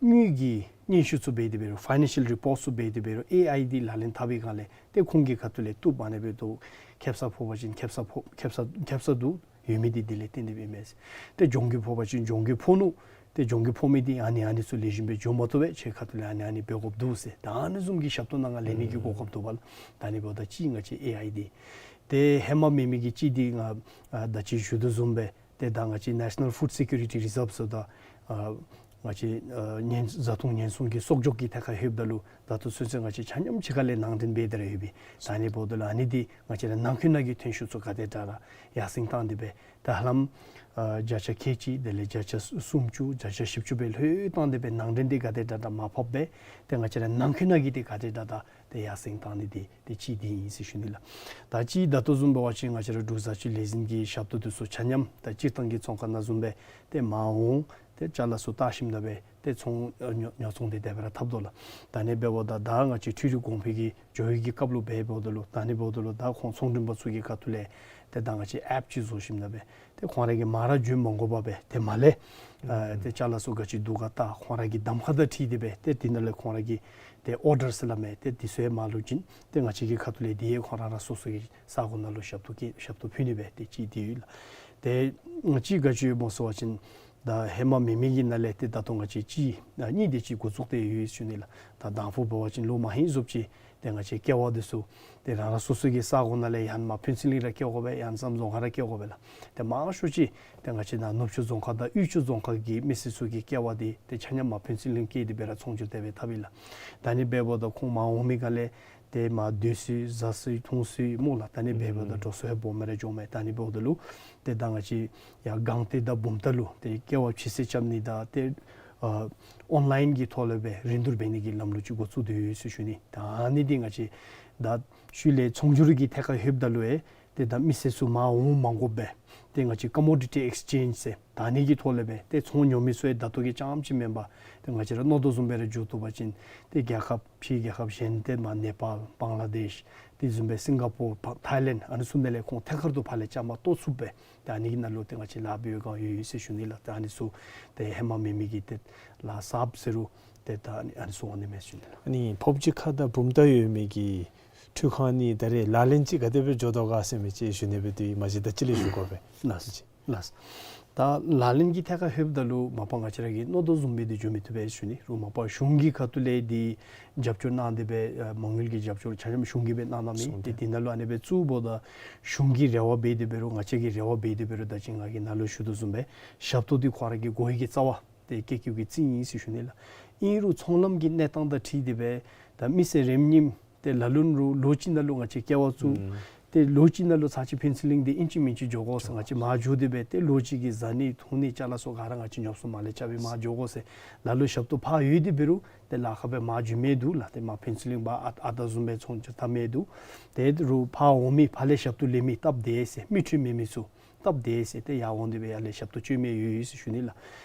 དངུལ་གྱི་སྙན་ཞུ་ཚུ་འབད་དེ་འབད་རུང་ཕའི་ནན་ཤལ་རི་པོརཊ་ཚུ་འབད་དེ་འབད་རུང་ཨེ་ཨའི་འདི་ལག་ལེན་འཐབ་པའི་སྒང་ལས་ཏེ་ཁོང་གི་ཁ་ཐུག་ལས་བཏུབ་མ་ནི་འབད་དོ། ཁེབ་ས་ཕོག་པ་ཅིན་ཁེབ་ས་ཕོག་ཁེབ་ས་ཁེབ་ས་འདུག་ཡོད་མི་འདི་འདི་ལས་བརྟེན་ཏེ་འབད་མས། ཏེ་གྱོང་གུད་ཕོག་པ་ཅིན་གྱོང་གུད་ཕོག་ནུག། ཏེ་གྱོང་གུད་ཕོག་མི་འདི་ཨ་ནི་ཨ་ནི་ཚུ་ལེགས་ཤོམ་སྦེ་འགྱོ་མ་བཏུབ་པས། ཁྱོད་ཁ་ཐུག་ལས་ཨ་ནི་ཨ་ནི་འབད་དགོཔ་འདུག་ཟེར་ད་ཨ་ནི་བཟུམ་གྱི་ཞབས་ཏོག་གནང་ག་ལེན་ནི་གི་གོ་སྐབས་འདུག་པ་ལགས། ད་ཨ་ནི་འབདཝ་ད་གཅིག་ང་བཅས་ཨེ་ཨའི་འདི་ཏེ་ཧེ་མ་མེད་མི་གི་གཅིག་འདི་ང་ཨ་ད་ཅི་ཞུ་དོ་བཟུམ་སྦེ་ཏེ་ད་ང་བཅས་National Food Security Reserve ཟེརཝ་ད་ཨ་ང་བཅས་ཨ་ཉེན་བཟའ་འཐུང་ཉེན་སྲུང་གི་གསོག་འཇོག་གི་ཐད་ཁར་ལྷོདཔ་ད་ལུ་ད་ལྟོ་ཚུན་ཚོད་ང་བཅས་ཆ་མཉམ་གཅིག་ཁར་ལས་ནང་འདྲེན་འབད་དེ་ར་ཡོད་པས། ད་ཨ་ནི་འབདཝ་ད་ལུ་ཨ་ནི་འདི་ང་བཅས་ར་ནང་འཁོད་ནང་གི་ཐོན་ཤུགས་ཚུ་ག་དེ་དྲག་ར་ཡར་སེང་བཏང་སྟེ་སྦེ་ད་ཧ་ལམ་ཨ་བརྒྱ་ཆ་ཁལ་གཅིག་དེ་ལས་བརྒྱ་ཆ་སུམ་ཅུ་བརྒྱ་ཆ་བཞི་བཅུ་སྦེ་ལྷོད་བཏང་སྟེ་སྦེ་ནང་འདྲེན་འདི་ག་དེ་དྲག་དྲག་མར་ཕབ་སྦེ་ཏེ་ང་བཅས་ར་ནང་འཁོད་ནང་གི་འདི་ག་དེ་དྲག་དྲག་ཏེ་ཡར་སེང་བཏང་ནི་འདི་ཏེ་གཅིག་འདི་ཨིན་ཟེར་ཞུ་ནི་ལགས། ད་གཅིག་ད་ལྟོ་བཟུམ་འབད་བ་ཅིན་ང་བཅས་ར་འབྲུག་བཟའ་སྤྱོད་ལས་འཛིན་གྱི་ཞབས་ཏོག་འདི་ཚུ་ཆ་མཉམ་ད་སྤྱིར་བཏང་གི་ཚོང་ཁང་ནང་བཟུམ་སྦེ་ཏེ་མར་འོང་ཏེ་ཅ་ལ་ཚུ་བལྟ་ཞིནམ་ད་སྦེ་ཏེ་ཚོང་ཨ་ཉོ་ཉོ་ཚོང་འདི་དེ་སྦེ་ར་འཐབ་དོ་ལགས། ད་ཨ་ནི་འབདཝ་ད་ད་ང་བཅས་འཕྲུལ་རིག་གོང་འཕེལ་གྱི་འགྱོ་བའི་གི་སྐབས་ལུ་འབདཝ་ད་ལུ་ད་ཨ་ནི་འབདཝ་ད་ལུ་ད་ཁོང་ཚོང་མགྲོན་པ་ཚུ་གི་ཁ་ཐུག་ལས་ཏེ་ད་ང་བཅས་ཨེཔ་ཅིག་བཟོ་ཞིནམ་ད་སྦེ་ཏེ་ཁོང་ར་གིས་མར་ར་འབྱོན་མ་དགོ་པར་སྦེ་ཏེ་མར་ལས་ཨ་ཏེ་ཅ་ལ་ཚུ་ག་ཅི་འདུག་ག་བལྟ་ཁོང་ར་གི་གདམ་ཁ་དང་འཁྲིལ་ཏེ་སྦེ་ཏེ་དེ་ནང་ལས་ཁོང་ར་གི་ཏེ་ཨོར་ཌར་ཟེར་སླབ་མས། ཏེ་དེ་ཚུ་ཡང་མར་ལུ་བྱིན་ཏེ་ང་བཅས་ཀྱི་ཁ་ཐུག་ལས་དེ་ཡང་ཁོང་ར་ར་སོ་སོ་གི་ས་གོ་ནང་ལུ་ཞབས་ཏོག་གི་ཞབས་ཏོག་ཕུལ་ནི་སྦེ་ཏེ་གཅིག་འདི་ཡོད་ལགས། ཏེ་གཅིག་ག་ཅི་ཡོདཔ་སྨོ་ཟེར་བ་ཅིན་ད་ཧེ་མ་མེད་མི་གི་ནང་ལས་ཏེ་ད་ལྟོ་ང་བཅས་གཅིག་ཨ་གཉིས་དེ་ཅིག་འགོ་བཙུགས་ཏེ་ཡོད་ཟེར་ཞུ་ནི་ལགས། ད་དང་ཕུ་འབད་བ་ཅིན་ལོ་མ་ཧེང་བཟུམ་ཅིག་ཏེ་ང་བཅས་ཀེ་བ་འདི་ཚུ་ཏེ་རང་རང་སོ་སོ་གི་ས་གོ་ནང་ལས་ཡང་མར་ཕུན་ཚོགས་གླིང་ར་སྐྱེལ་དགོ་པས། ཡང་བསམ་རྫོང་ཁག་ར་སྐྱེལ་དགོ་པས་ལགས། ཏེ་མང་ཤོས་ཅིག་ཏེ་ང་བཅས་ནཱ་ནུབ་ཕྱོགས་རྫོང་ཁག་དང་དབུས་ཕྱོགས་རྫོང་ཁག་གི་མི་སེར་ཚུ་གི་ཀེ་བ་འདི་ཏེ་ཆ་མཉམ་མར་ཕུན་ཚོགས་གླིང་སྐྱེལ་ཏེ་སྦེ་ར་ཚོང་སྒྱུར་དེ་སྦེ་འཐབ་ཨིན་ལགས། ད་ཨ་ནི་འབདཝ་ད་ཁོང་མར་འོང་མི་ག་ལས་ཏེ་མར་སྡོད་ས་བཟའ་ས་འཐུང་ས་སྨོ་ལགས། ད་ཨ་ནི་འབདཝ་ད་འགྲོ་སོང་ཡང་སྦོམ་སྦེ་ར་འགྱོཝ་མས། ད་ཨ་ནི་འབདཝ་ད་ལུ་ཏེ་ད་ང་བཅས་ཡར་སྒང་སྟེང་དང་བུམ་ཐང་ལུ་ཏེ་ཀེ་བ་ཕྱིར་སེལ་རྐྱབ་ནི་དང་ཏེ་ཨ་ཨོན་ལཱའིན་གྱི་ཐོག་ལས་སྦེ་རིན་བསྡུར་འབད་ནི་གི་ལམ་ལུགས་ཅིག་འགོ་བཙུགས་ཏེ་ཡོད་ཟེར་ཞུ་ནི། ད་ཨ་ནི་འདི་ང་བཅས་ད་ཤུལ་ལས་ཚོང་སྒྱུར་གྱི་ཐད་ཁར་ལྷོདཔ་ད་ལུ་ཡང་ ཏེ་ད་མི་སེར་ཚུ་མར་འོང་མ་དགོཔ་སྦེ་ཏེ་ང་བཅས་ཀོ་མོ་ཌི་ཊི་ཨེགསི་ཅེནཇ་ཟེར་ད་ཨ་ནི་གི་ཐོག་ལས་སྦེ་ཏེ་ཚོང་ཉོ་མི་ཚུ་ཡང་ད་ལྟོ་གི་རྐྱངམ་ཅིག་མེན་པར་ཏེ་ང་བཅས་ར་མནོ་དོ་བཟུམ་སྦེ་ར་འགྱོ་བཏུབ་པ་ཅིན་ཏེ་རྒྱལ་ཁབ་ཕྱིའི་རྒྱལ་ཁབ་གཞན་ཏེ་མར་ནེ་པཱལ་བང་ལ་དེཤ་དེ་བཟུམ་སྦེ་སིང་ག་པོར་ཐའི་ལེནཌ་ཨ་ནི་ཚུ་ནང་ལས་ཁོང་ཐད་ཀར་དུ་ཕར་ལས་བཅའ་མར་གཏོགས་ཚུགསཔ་སྦེ་ཏེ་ཨ་ནི་གི་ནང་ལུ་ཏེ་ང་བཅས་ལཱ་འབད་བའི་སྒང་ཡོད་ཡོད་ཟེར་ཞུ་ནི་ལགས། ཏེ་ཨ་ནི་ཚུ་ཏེ་ཧེ་མ་མེད་མི་གི་ཏེ་ལཱ་གསརཔ་ཟེར་རུང་ཏེ་ད་ཨ་ནི་ཨ་ནི་ཚུ་འོང་ནི་མས་ཟེར་ཞུ་ནི་ལགས། ཨ་ནི་ཕོབ་སྦྱིས་ཁ་དང་བུམ་ཐང་ཡོད་མི་གི་འཕྲུལ་ཁང་ནི་ད་རེས་ལག་ལེན་ཅིག་ག་དེ་སྦེ་འགྱོ་དོ་ག་ཟེར་མི་ཅིག་ཞུ་ནི་སྦེ་འདུག། མ་གཞི་ད་ཅི་ལས་ཞུ་དགོ་པས། ལགས་སོ། ལགས། ད་ལག་ལེན་གྱི་ཐད་ཁར་ལྷོདཔ་ད་ལུ་མ་པ་ང་བཅས་ར་གིས་མནོ་དོ་བཟུམ་སྦེ་འདི་འགྱོ་མི་བཏུབ་པས་ཞུ་ནི། རུང་མ་པ་གཞུང་གི་ཁ་ཐུག་ལས་འདི་རྒྱབ་སྐྱོར་གནང་སྟེ་སྦེ་ཨ་མ་དངུལ་གྱི་རྒྱབ་སྐྱོར་ཆ་མཉམ་གཞུང་གིས་སྦེ་གནང་གནངམ་ཨིན། ཏེ་འདི་ནང་ལུ་ཨ་ནི་སྦེ་བཙུགས་འབདཝ་ད་གཞུང་གི་རེ་བ་འབད་དེ་འབད་རུང་ང་བཅས་ཀྱི་རེ་བ་འབད་དེ་འབད་རུང་ད་ཅི་ང་གིས་ནཱ་ལུ་ཞུ་དོ་བཟུམ་སྦེ་ཞབས་ཏོག་འདི་ཁོ་ར་གི་དགོ་ཡི་གི་རྩ་བ་ཏེ་བཀོད་བཀོད་ཀྱི་རྩིས་ཨིན་ཟེར་ཞུ་ནི་ལགས། ཨིན་རུང་ཚོང་ལམ་གྱི་གནས་སྟངས་དང་འཁྲིལ་ཏེ་སྦེ་ད་མི་སེར་རེམ་ཉིམ་ཏེ་ལ་ལུ་ནི་རུང་ལོ་གཅིག་ནང་ལུ་ང་བཅས་ཀེ་བ་བཙུགས། ཨུམ། ཏེ་ལོ་གཅིག་ནང་ལུ་ཚར་གཅིག་ཕུན་ཚོགས་གླིང་འདི་ཨིན་ཅི་མིན་ཅི་འགྱོ་དགོ་ཟེར། ང་བཅས་མར་འགྱོ་སྟེ་སྦེ་ཏེ་ལོ་གཅིག་གི་བཟའ་ནི་འཐུང་ནི་ཅ་ལ་སོགས་ག་ར་ང་བཅས་ཉོ་ཚོང་མར་ལས་རྐྱབ་སྦེ་མར་འགྱོ་དགོ་ཟེར། ལ་ལུ་ཞབས་ཏོག་ཕར་ཡོད་དེ་འབད་རུང་ཏེ་ལཱ་ཁག་སྦེ་མར་འགྱོ་མི་འདུག་ལགས། ཏེ་མར་ཕུན་ཚོགས་གླིང་བར་ཨ་ཨ་ད་བཟུམ་སྦེ་ཚོང་རྒྱག་ཐབས་མི་འདུག། ཏེ་རུང་ཕར་འོང་མི་ཕར་ལས་ཞབས་ཏོག་ལེན་མི་སྟབས་བདེ་ཟེར་མི་འཕྲོད་མེད་མི་ཚུ་སྟབས་བདེ་ཟེར་ཏེ་ཡར་འོང་སྟེ་སྦེ་ཡར་ལས་ཞབས་ཏོག་སྤྱོད་མི་ཡོད་ཡོད་ཟེར་ཞུ་ནི་ལགས།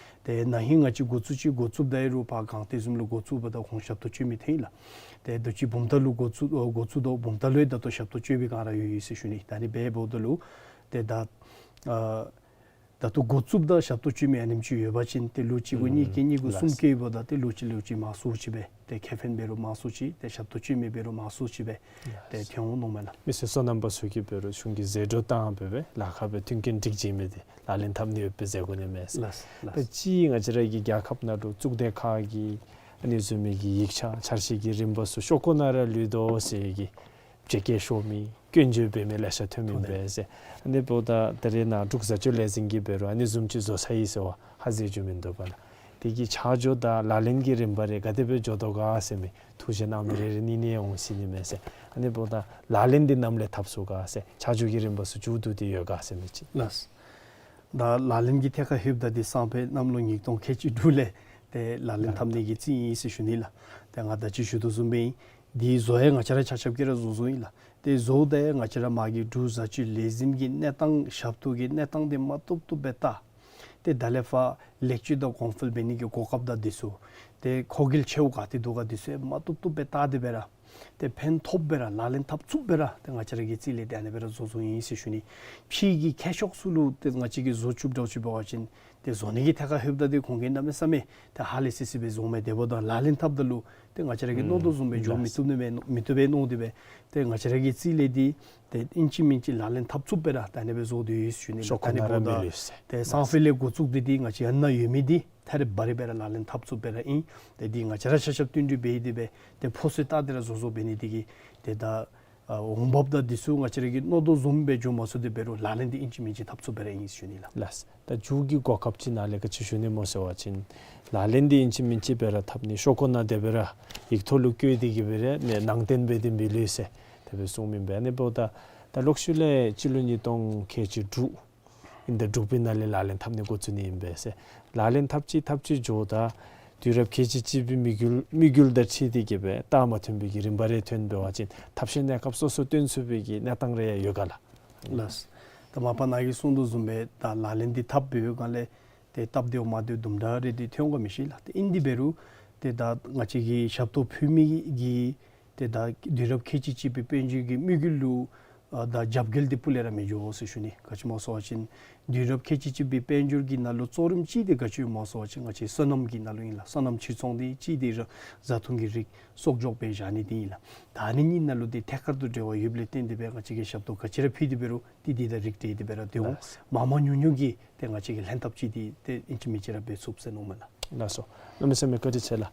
ཏེ་ན་ཧིང་ང་བཅས་འགོ་བཙུགས་ཅི་འགོ་བཙུགསཔ་ད་ཡང་རུང་ཕར་སྒང་སྟེང་བཟུམ་ལུ་འགོ་བཙུགས་འབདཝ་ད་ཁོང་ཞབས་ཏོག་སྤྱོད་མི་ཐོན་ཡི་ལགས། ཏེ་ད་ཅི་བུམ་ཐང་ལུ་འགོ་བཙུགས་ཨོ་འགོ་བཙུགས་དོ་བུམ་ཐང་ལུ་ཡང་ད་ལྟོ་ཞབས་ཏོག་སྤྱོད་པའི་སྒང་ར་ཡོད་ཡོད་ཟེར་ཞུ་ནི། ད་ཨ་ནི་སྦེ་འབདཝ་ད་ལུ་ཏེ་ད་ཨ་ད་ལྟོ་འགོ་བཙུགསཔ་ད་ཞབས་ཏོག་སྤྱོད་མི་ཨ་ནེམ་ཅིག་ཡོད་པ་ཅིན་ཏེ་ལོ་གཅིག་གུ་གཉིས་བཀལ་གཉིས་གུ་གསུམ་བཀལ་འབདཝ་ད་ཏེ་ལོ་གཅིག་ལོ་གཅིག་མང་སུ་ཅིག་སྦེ་ཏེ་ཁེ་ཕན་འབད་རུང་མང་སུ་ཅིག་ཏེ་ཞབས་ཏོག་སྤྱོད་མི་འབད་རུང་མང་སུ་ཅིག་སྦེ་ཏེ་ཐོན་འོང་མནོཝ་མས་ལགས། མི་སེར་སོ་ནམ་པ་ཚུ་གིས་འབད་རུང་གཞུང་གིས་ཟད་འགྲོ་བཏང་སྦེ་སྦེ་ལཱ་ཁག་སྦེ་མཐུན་རྐྱེན་སྒྲིག་བྱིན་མི་འདི་ལག་ལེན་འཐབ་ནི་ཡོདཔ་སྦེ་མཛད་དགོ་ནི་མས་ཟེར། ལགས་ལགས། ད་ཅི་ང་བཅས་ར་གི་རྒྱལ་ཁབ་ནང་ལུ་གཙུག་སྡེ་ཁག་གི་ཨ་ནི་བཟུམ་མའི་གི་ཡིག་ཆ་འཆར་གཞི་གི་རིམ་པ་ཚུ་ཤོག་ཀོ་ནང་ར་ལུས་དོ་ཟེར་གི་བཅད་བསྐྱལ་ཤོར་མི་སྐྱོན་བརྗོད་འབད་མི་ལེ་ཤ་ཐོན་མི་ཨིན་པས་ཟེར། ཨ་ནི་འབདཝ་ད་ད་རེས་ནཱ་འབྲུག་བཟའ་སྤྱོད་ལས་འཛིན་གྱིས་འབད་རུང་ཨ་ནི་བཟུམ་ཅིག་བཟོ་ཚར་ཡི་ཟེར་བ་ཧ་ཟེར་རྒྱུ་མིན་འདུག་པ་ལགས། དེ་གི་ཆ་འཇོག་དང་ལག་ལེན་གྱི་རིམ་པ་རེ་ག་དེ་སྦེ་འགྱོ་དོ་ག་ཟེར་མི་ཐུགས་བཞེད་གནང་མི་རེ་རེ་ནི་ནི་འོང་ཟེར་ནི་མས་ཟེར། ཨ་ནི་འབདཝ་ད་ལག་ལེན་འདི་ནམ་ལས་འཐབ་ཚུགས་ག་ཟེར་ཆ་འཇོག་གི་རིམ་པ་ཚུ་མཇུག་བསྡུ་སྟེ་ཡོད་ག་ཟེར་མི་ཅིག། ལགས། ད་ལག་ལེན་གྱི་ཐད་ཁར་ལྷོདཔ་ད་འདི་སང་ཕོད་གནམ་ལོ་ཉིས་སྟོང་ཁལ་གཅིག་དྲུག་ལས་ཏེ་ལག་ལེན་འཐབ་ནི་གི་རྩིས་ཨིན་ཟེར་ཞུ་ནི་ལགས། ཏེ་ང་ད་ཅི་ཞུ་དོ་བཟུམ་སྦེ་ཨིན། འདི་བཟོ་ཡང་ང་བཅས་ར་ཆ་ཁྱབ་ཀྱིས་ར་བཟོ་བཟོཝ་ཨིན་ལགས། ཏེ་བཟོཝ་ད་ཡང་ང་བཅས་ར་མ་གི་འབྲུག་བཟའ་སྤྱོད་ལས་འཛིན་གྱི་གནས་སྟངས་ཞབས་ཏོག་གི་གནས་སྟངས་འདི་མ་བཏུབ་བཏུབ་སྦེ་བལྟ། ཏེ་ད་ལས་ཕར་ལེགས་བཅོས་དང་གོང་འཕེལ་འབད་ནི་གི་གོ་སྐབས་དང་འདི་ཚུ་ཏེ་མཁོ་འགལ་ཆེཝ་ག་ཏེ་འདུག་ག་འདི་ཚུ་ཡང་མ་བཏུབ་བཏུབ་སྦེ་བལྟ་སྟེ་སྦེ་ར་ཏེ་ཕན་ཐོགསཔ་སྦེ་ར་ལག་ལེན་འཐབ་ཚུགསཔ་སྦེ་ར་ཏེ་ང་བཅས་ར་གི་རྩིས་ལས་ཏེ་ཨ་ནི་སྦེ་ར་བཟོ་བཟོཝ་ཨིན་ཟེར་ཞུ་ནི། ཕྱི་གི་མཁས་མཆོག་ཚུ་ལུ་ཏེ་ང་བཅས་ཀྱིས་བཟོ་བཅུག་འདྲཝ་ཅིག་འབད་བ་ཅིན་ཏེ་བཟོ་ནི་གི་ཐད་ཁར་ལྷོདཔ་ད་ཏེ་ཁོང་གིས་གནམ་མེད་ས་མེད་ཏེ་ཧ་ལས་སི་སི་སྦེ་བཟོཝ་མས། དེ་འབདཝ་ད་ལག་ལེན་འཐབ་ད་ལུ་ཏེ་ང་བཅས་ར་གིས་མནོ་དོ་བཟུམ་སྦེ་འགྱོ་མི་བཏུབ་ནི་མས་མི་བཏུབ་པས་མནོ་སྟེ་སྦེ་ཏེ་ང་བཅས་ར་གི་རྩིས་ལས་འདི་ཏེ་ཨིན་ཅི་མིན་ཅི་ལག་ལེན་འཐབ་ཚུགསཔ་སྦེ་ར་ད་ཨ་ནི་སྦེ་བཟོ་སྟེ་ཡོད་ཟེར་ཞུ་ནི་ལགས། ཤོག་ཁོག་ནང་ར་མི་ལུས་ཟེར། ཏེ་སང་ཕོད་ལས་འགོ་བཙུགས་ཏེ་འདི་ང་བཅས་ཨ་ནཱ་ཡོད་མི་འདི་ཐད་རི་བ་རི་སྦེ་ར་ལག་ལེན་འཐབ་ཚུགསཔ་སྦེ་ར་ཨིན། ཏེ་འདི་ང་བཅས་ར་ཆ་ཁྱབ་བསྟུན་གྲོས་འབད་དེ་སྦེ་ཏེ་ཕོ་སོད་བལྟ་སྟེ་ར་བཟོ་བཟོཝ་འབད་ནི་འདི་གིས་ཏེ་ད་ཨ་འོང་འབབ་དང་འདི་ཚུ་ང་བཅས་ར་གིས་མནོ་དོ་བཟུམ་སྦེ་འགྱོ་མ་ཚུགས་ཏེ་འབད་རུང་ལག་ལེན་འདི་ཨིན་ཅི་མིན་ཅི་འཐབ་ཚུགསཔ་སྦེ་ར་ཨིན་ཟེར་ཞུ་ནི་ལགས། ལགས། ད་མཇུག་གི་གོ་སྐབས་ཅིག་ནཱ་ལས་ག་ཅི་ཞུ་ནི་སྨོ་ཟེར་བ་ཅིན་ལག་ལེན་འདི་ཨིན་ཅི་མིན་ཅི་སྦེ་ར་འཐབ་ནི། ཤོག་ཀོ་ནང་དེ་སྦེ་ར་ཡིག་ཐོག་ལུ་བཀོད་དེ་གི་སྦེ་ར་ནང་རྟེན་འབད་དེ་མི་ལུས་ཟེར་དེ་སྦེ་གསུངམ་ཨིན་པས། ཨ་ནི་འབདཝ་ད་ད་ལོག་ཤུལ་ལས་སྤྱི་ལོ་ཉིས་སྟོང་ཁལ་གཅིག་དྲུག་ཨིན་ད་དྲུག་པའི་ནང་ལས་ལག་ལེན་འཐབ་ནི་འགོ་བཙུགས་ནི་ཨིན་པས་ཟེར། ལག་ལེན་འཐབ་ཅི་འཐབ་ཅི་འགྱོཝ་ད་དུས་རབས་ཁལ་གཅིག་གཅིག་པའི་དམིགས་ཡུལ་དམིགས་ཡུལ་དང་འཁྲིལ་ཏེ་གི་སྦེ་རྟགས་མ་ཐོན་པའི་གི་རིམ་པ་རེ་ཐོན་འབད་བ་ཅིན་ཐབས་ཤེས་གནས་སྐབས་སོ་སོ་སྟོན་ཚུགས་པའི་གི་གནས་སྟངས་རེ་ཡང་ཡོད་ག་ལགས། ལགས། ད་མ་པ་ནཱ་གིས་གསུངས་དོ་བཟུམ་སྦེ་ད་ལག་ལེན་འདི་འཐབ་པའི་སྒང་ལས་ཏེ་སྟབས་བདེཝ་མ་བདེཝ་དུམ་གྲ་རེ་འདི་ཐོན་ག་མི་ཤེས་ལགས། ཏེ་ཨིན་དེ་འབད་རུང་ཏེ་ད་ང་བཅས་ཀྱིས་ཞབས་ཏོག་ཕུལ་མི་གི་ཏེ་ད་དུས་རབས་ཁལ་གཅིག་གཅིག་པའི་དཔལ་འབྱོར་གྱི་དམིགས་ཡུལ་ལུ་ཨ་ད་རྒྱབ་འགལ་འདི་སྤུ་ལས་ར་མི་འགྱོ་ཟེར་ཞུ་ནི། ག་ཅི་སྨོ་ཟེར་བ་ཅིན་དུས་རབས་ཁལ་གཅིག་གཅིག་པའི་དཔལ་འབྱོར་གྱི་ནང་ལུ་གཙོ་རིམ་ཅིག་འདི་ག་ཅི་སྨོ་ཟེར་བ་ཅིན་ང་བཅས་སོ་ནམ་གྱི་ནང་ལུ་ཨིན་ལགས། སོ་ནམ་ཕྱིར་ཚོང་འདི་ཅིག་འདི་ར་བཟའ་འཐུང་གི་རིགས་གསོག་འཇོག་འབད་བཞག་ནི་འདི་ཨིན་ལགས། ད་ཨ་ནི་གཉིས་ནང་ལུ་འདི་ཐད་ཀར་དུ་འབྲེལ་བ་ཡོདཔ་ལས་བརྟེན་ཏེ་སྦེ་ང་བཅས་ཀྱིས་ཞབས་ཏོག་ག་ཅི་ར་ཕུལ་ཏེ་འབད་རུང་ཏེ་འདི་དང་རིགས་བསྒྲེས་ཏེ་སྦེ་ར་སྡོད་འོང་། ལགས། མང་མང་ཉུང་ཉུང་གིས་ཏེ་ང་བཅས་ཀྱིས་ལྷན་ཐབས་ཅིག་འདི་ཏེ་ཨིན་ཅི་མིན་ཅི་ར་འབད་ཚུགས་ཟེར་མནོཝ་མས་ལགས། ལགས་སོ། གནམ་མེད་ས་མེད་བཀའ་དྲིན་ཆེ་ལགས།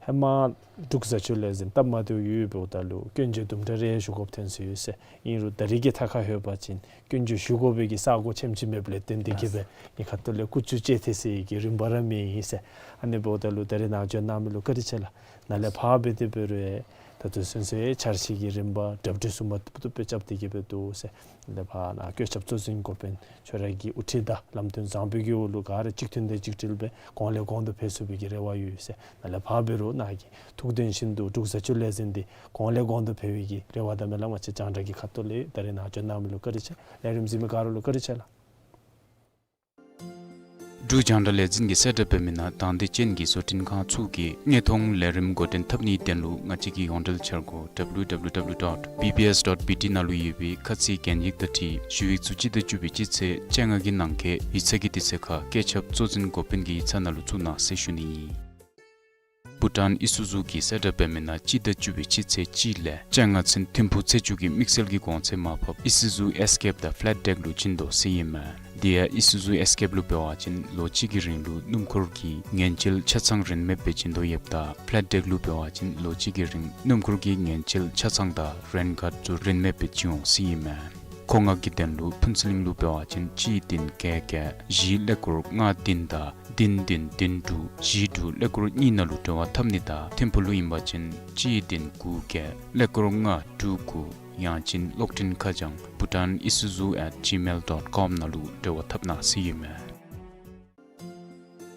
ཧེ་མ་འབྲུག་བཟའ་སྤྱོད་ལས་འཛིན་སྟབས་མ་བདེཝ་ཡོདཔ་ད་ལུ་སྐྱོན་བརྗོད་དུམ་གྲ་རེ་ཞུ་དགོཔ་ཐོན་སོ་ཡི་ཟེར། ཨིན་རུང་ད་རེས་ཀྱི་ཐད་ཁར་ལྷོད་པ་ཅིན་སྐྱོན་བརྗོད་ཞུ་དགོ་པའི་གི་ས་གོ་ཆེམ་ཅིག་མེདཔ་ལས་བརྟེན་ཏེ་གི་སྦེ་ངེའི་ཁ་ཐུག་ལས་ཀུ་ཅུ་ཅེ་ཐེ་ཟེར་གི་རིམ་པ་ར་མེད་ཡི་ཟེར། ཨ་ནི་འབདཝ་ད་ལུ་ད་རེས་ནཱ་བྱོན་གནང་མི་ལུ་བཀའ་དྲིན་ཆེ་ལགས། ནཱ་ལས་ཕར་འབད་དེ་འབད་རུང་ ད་ལྟོ་ཚུན་ཚོད་འཆར་གཞི་གི་རིམ་པ་གྲ་སྒྲིག་ཚུ་མ་བཏུབ་བཏུབ་སྦེ་རྐྱབ་སྟེ་གི་སྦེ་འདུག་ཟེར། དེ་ལས་ཕར་ནཱ་བཀོད་ཁྱབ་གཙོ་འཛིན་འགོ་དཔོན་ཁྱོད་ར་གི་དབུ་ཁྲིད་དང་ལམ་སྟོན་བཟང་པོའི་གི་འོག་ལུ་ག་ར་གཅིག་མཐུན་དང་གཅིག་སྒྲིལ་སྦེ་གོང་ལས་གོང་དུ་འཕེལ་ཚུགས་པའི་གི་རེ་བ་ཡོད་ཟེར། ནཱ་ལས་ཕར་འབད་རུང་ནཱ་གི་ཐུགས་འདུན་བཞིན་དུ་འབྲུག་བཟའ་སྤྱོད་ལས་འཛིན་འདི་གོང་ལས་གོང་དུ་འཕེལ་བའི་གི་རེ་བ་དང་མི་ལ་མ་ཆེ་རྒྱང་བསྒྲགས་ཀྱི་ཁ་ཐུག་ལས་ད་རེས་ནཱ་བྱོན་གནང་མི་ལུ་བཀའ་དྲིན་ཆེ། ལས་རིམ་གཟིགས་མི་ག་ར་ལུ་བཀའ་དྲིན་ཆེ་ལགས། འབྲུག་རྒྱང་བསྒྲགས་ལས་འཛིན་གྱིས་གསལ་བསྒྲགས་འབད་མི་ནང་དང་འདོད་ཅན་གྱི་བཟོ་སྐྲུན་ཁང་ཚུ་གིས་དངོས་མཐོང་ལས་རིམ་འགོ་འདྲེན་འཐབ་ནིའི་དོན་ལུ་ང་བཅས་ཀྱི་ཡོངས་འབྲེལ་འཆར་སྒོ་W W W dot B B S dot B T ནང་ལུ་ཡོད་པའི་ཁ་ཚིག་གན་ཡིག་དང་འཁྲིལ་ཞུ་ཡིག་ཚུ་སྤྱི་ཟླ་བཅུ་པའི་སྤྱི་ཚེས་བཅོ་ལྔ་གི་ནང་འཁོད་ཡིག་ཚང་གི་དུས་ཚོད་ཁར་བཀོད་ཁྱབ་གཙོ་འཛིན་འགོ་དཔོན་གྱི་ཡིག་ཚང་ནང་ལུ་བཙུགས་གནང་ཟེར་ཞུ་ནི་ཨིན། བྷུ་ཊཱན་ཨི་སུ་ཛུ་གིས་གསལ་བསྒྲགས་འབད་མི་ནང་སྤྱི་ཟླ་བཅུ་པའི་སྤྱི་ཚེས་གཅིག་ལས་བཅོ་ལྔ་ཚུན་ཐིམ་ཕུག་ཚེས་བཅུ་གི་དམིགས་བསལ་གྱི་གོང་ཚད་མར་ཕབ་ཨི་སུ་ཛུ་ཨེས་ཀེབ་དང་ཕེ་ལེཊ་ཌེག་ལུ་བྱིན་དོ་ཟེར་ཨིན་མས། དེ་ཡང་ཨི་སུ་ཛུ་ཨེས་ཀེབ་ལུ་འབད་བ་ཅིན་ལོ་གཅིག་གི་རིང་ལུ་སྣུམ་འཁོར་གྱི་ངན་བྱེད་ཆ་ཚང་རིན་མེདཔ་སྦེ་བྱིན་དོ་ཡོདཔ་ད་ཕེ་ལེཊ་ཌེག་ལུ་འབད་བ་ཅིན་ལོ་གཅིག་གི་རིང་སྣུམ་འཁོར་གྱི་ངན་བྱེད་ཆ་ཚང་དང་རེན་ཁཱརཌ་ཚུ་རིན་མེདཔ་སྦེ་བྱིན་འོང་ཟེར་ཨིན་མས། མཁོ་མངགས་ཀྱི་དོན་ལུ་ཕུན་ཚོགས་གླིང་ལུ་འབད་བ་ཅིན་གཅིག་བདུན་བརྒྱད་བརྒྱད་བཞི་ཀླད་ཀོར་ལྔ་བདུན་དང་བདུན་བདུན་བདུན་དྲུག་བཞི་དྲུག་ཀླད་ཀོར་གཉིས་ནང་ལུ་འབྲེལ་བ་འཐབ་ནི་དང་ཐིམ་ཕུག་ལུ་ཨིན་པ་ཅིན་གཅིག་བདུན་དགུ་བརྒྱད་ཀླད་ཀོར་ལྔ་དྲུག་དགུ་ཡང་ཅིན་གློག་འཕྲིན་ཁ་བྱང་Bhutan Isuzu at gmail dot com ནང་ལུ་འབྲེལ་བ་འཐབ་གནང་ཟེར་ཨིན་མས།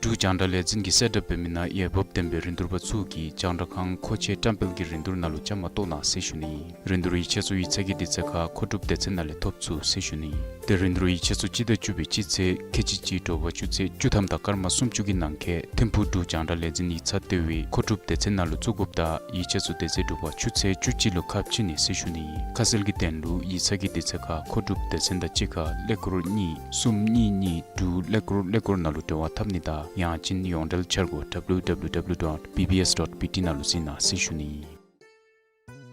འབྲུག་རྒྱང་བསྒྲགས་ལས་འཛིན་གྱིས་གསལ་བསྒྲགས་འབད་མི་ནང་འོས་འབབ་ལྡན་པའི་རིན་བསྡུར་པ་ཚུ་གིས་རྒྱང་བསྒྲགས་ཁང་མཁོ་ཆས་བཀྲམ་སྤེལ་གྱི་རིན་བསྡུར་ནང་ལུ་བཅའ་མར་གཏོགས་གནང་ཟེར་ཞུ་ནི་ཨིན། རིན་བསྡུར་ཡིག་ཆ་ཚུ་ཡིག་ཚང་གི་དུས་ཚོད་ཁར་མཁོ་སྒྲུབ་སྡེ་ཚན་ནང་ལས་ཐོབ་ཚུགས་ཟེར་ཞུ་ནི་ཨིན། ཏེ་རིན་བསྡུར་ཡིག་ཆ་ཚུ་སྤྱི་ཟླ་བཅུ་པའི་སྤྱི་ཚེས་ཁལ་གཅིག་གཅིག་དྲོ་པ་ཆུ་ཚོད་བཅུ་ཐམ་དང་སྐར་མ་སུམ་ཅུ་གི་ནང་འཁོད་ཐིམ་ཕུག་འབྲུག་རྒྱང་བསྒྲགས་ལས་འཛིན་ཡིག་ཚང་ལྟེ་བའི་མཁོ་སྒྲུབ་སྡེ་ཚན་ནང་ལུ་བཙུགས་དགོཔ་ད་ཡིག་ཆ་ཚུ་དེ་ཚེ་དྲོ་པ་ཆུ་ཚོད་བཅུ་གཅིག་ལུ་ཁ་ཕྱེ་ནི་ཟེར་ཞུ་ནི་ཨིན། ཁ་གསལ་གྱི་དོན་ལུ་ཡིག་ཚང་གི་དུས་ཚོད་ཁར་མཁོ་སྒྲུབ་སྡེ་ཚན་དང་གཅིག་ཁར་ཀླད་ཀོར་གཉིས་གསུམ་གཉིས་གཉིས་དྲུག་ཀླད་ཀོར་ཀླད་ཀོར་ནང་ལུ་འབྲེལ་བ་འཐབ་ནི་དང་ཡང་ཅིན་ཡོངས་འབྲེལ་འཆར་སྒོ་W W W dot B B S dot B T ནང་ལུ་གཟིགས་གནང་ཟེར་ཞུ་ནི་ཨིན།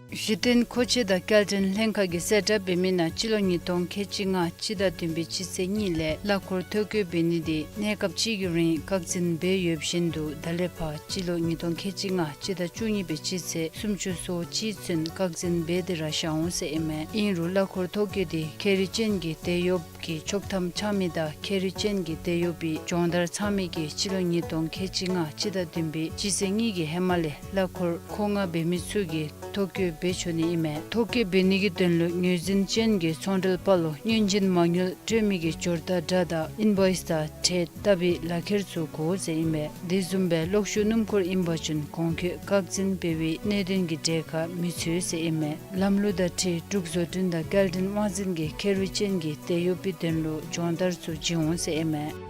གཞི་རྟེན་མཁོ་ཆས་དང་སྐྱེལ་འདྲེན་ལྷན་ཁག་གིས་གསལ་བསྒྲགས་འབད་མི་ནང་སྤྱི་ལོ་ཉིས་སྟོང་ཁལ་གཅིག་ལྔ་སྤྱི་ཟླ་བདུན་པའི་སྤྱི་ཚེས་གཉིས་ལས་གླ་འཁོར་ཐོ་བཀོད་འབད་ནི་དེ་གནས་སྐབས་གཅིག་གི་རིང་བཀག་འཛིན་འབད་ཡོདཔ་བཞིན་དུ་ད་ལས་ཕར་སྤྱི་ལོ་ཉིས་སྟོང་ཁལ་གཅིག་ལྔ་སྤྱི་ཟླ་བཅུ་གཉིས་པའི་སྤྱི་ཚེས་སུམ་ཅུ་སོ་གཅིག་ཚུན་བཀག་འཛིན་འབད་དེ་ར་བཞག་འོང་ཟེར་ཨིན་མས། ཨིན་རུང་གླ་འཁོར་ཐོ་བཀོད་དེ་ཁྱད་རིག་ཅན་གྱི་དེད་གཡོགཔ་གི་ཆོག་ཐམ་འཆང་མི་དང་ཁྱད་རིག་ཅན་གྱི་དེད་གཡོགཔ་པའི་སྦྱོང་བརྡར་ཚང་མི་གིས་སྤྱི་ལོ་ཉིས་སྟོང་ཁལ་གཅིག་ལྔ་སྤྱི་ཟླ་བདུན་པའི་སྤྱི་ཚེས་གཉིས་ཀྱི་ཧེ་མ་ལས་གླ་འཁོར་མཁོ་མངགས་འབད་མི་ཚུ་གིས་ཐོ་བཀོད་འབད་ཆོག་ནི་ཨིན་མས། ཐོ་བཀོད་འབད་ནི་གི་དོན་ལུ་ངོས་འཛིན་ཅན་གྱི་ཚོང་འབྲེལ་པ་ལུ་སྔོན་རྗེས་མ་དངུལ་སྤྲོད་མི་གི་འབྱོར་རྟགས་འདྲ་དང་ཨིན་བོའིས་དང་ཁྲལ་བཏབ་པའི་ལག་ཁྱེར་ཚུ་དགོ་ཟེར་ཨིན་མས། དེ་བཟུམ་སྦེ་གློག་ཤུགས་སྣུམ་འཁོར་ཨིན་པ་ཅིན་གོང་འཁོད་བཀག་འཛིན་འབད་བའི་གནད་དོན་གྱི་གྲས་ཁར་མི་ཚུད་ཟེར་ཨིན་མས། ལམ་ལུགས་དང་འཁྲིལ་འབྲུག་བཟོ་སྐྲུན་དང་སྐྱེལ་འདྲེན་དབང་འཛིན་གྱིས་ཁྱད་རིག་ཅན་གྱི་དེད་གཡོགཔ་པའི་དོན་ལུ་སྦྱོང་བརྡར་ཚུ་བྱིན་འོང་ཟེར་ཨིན་མས།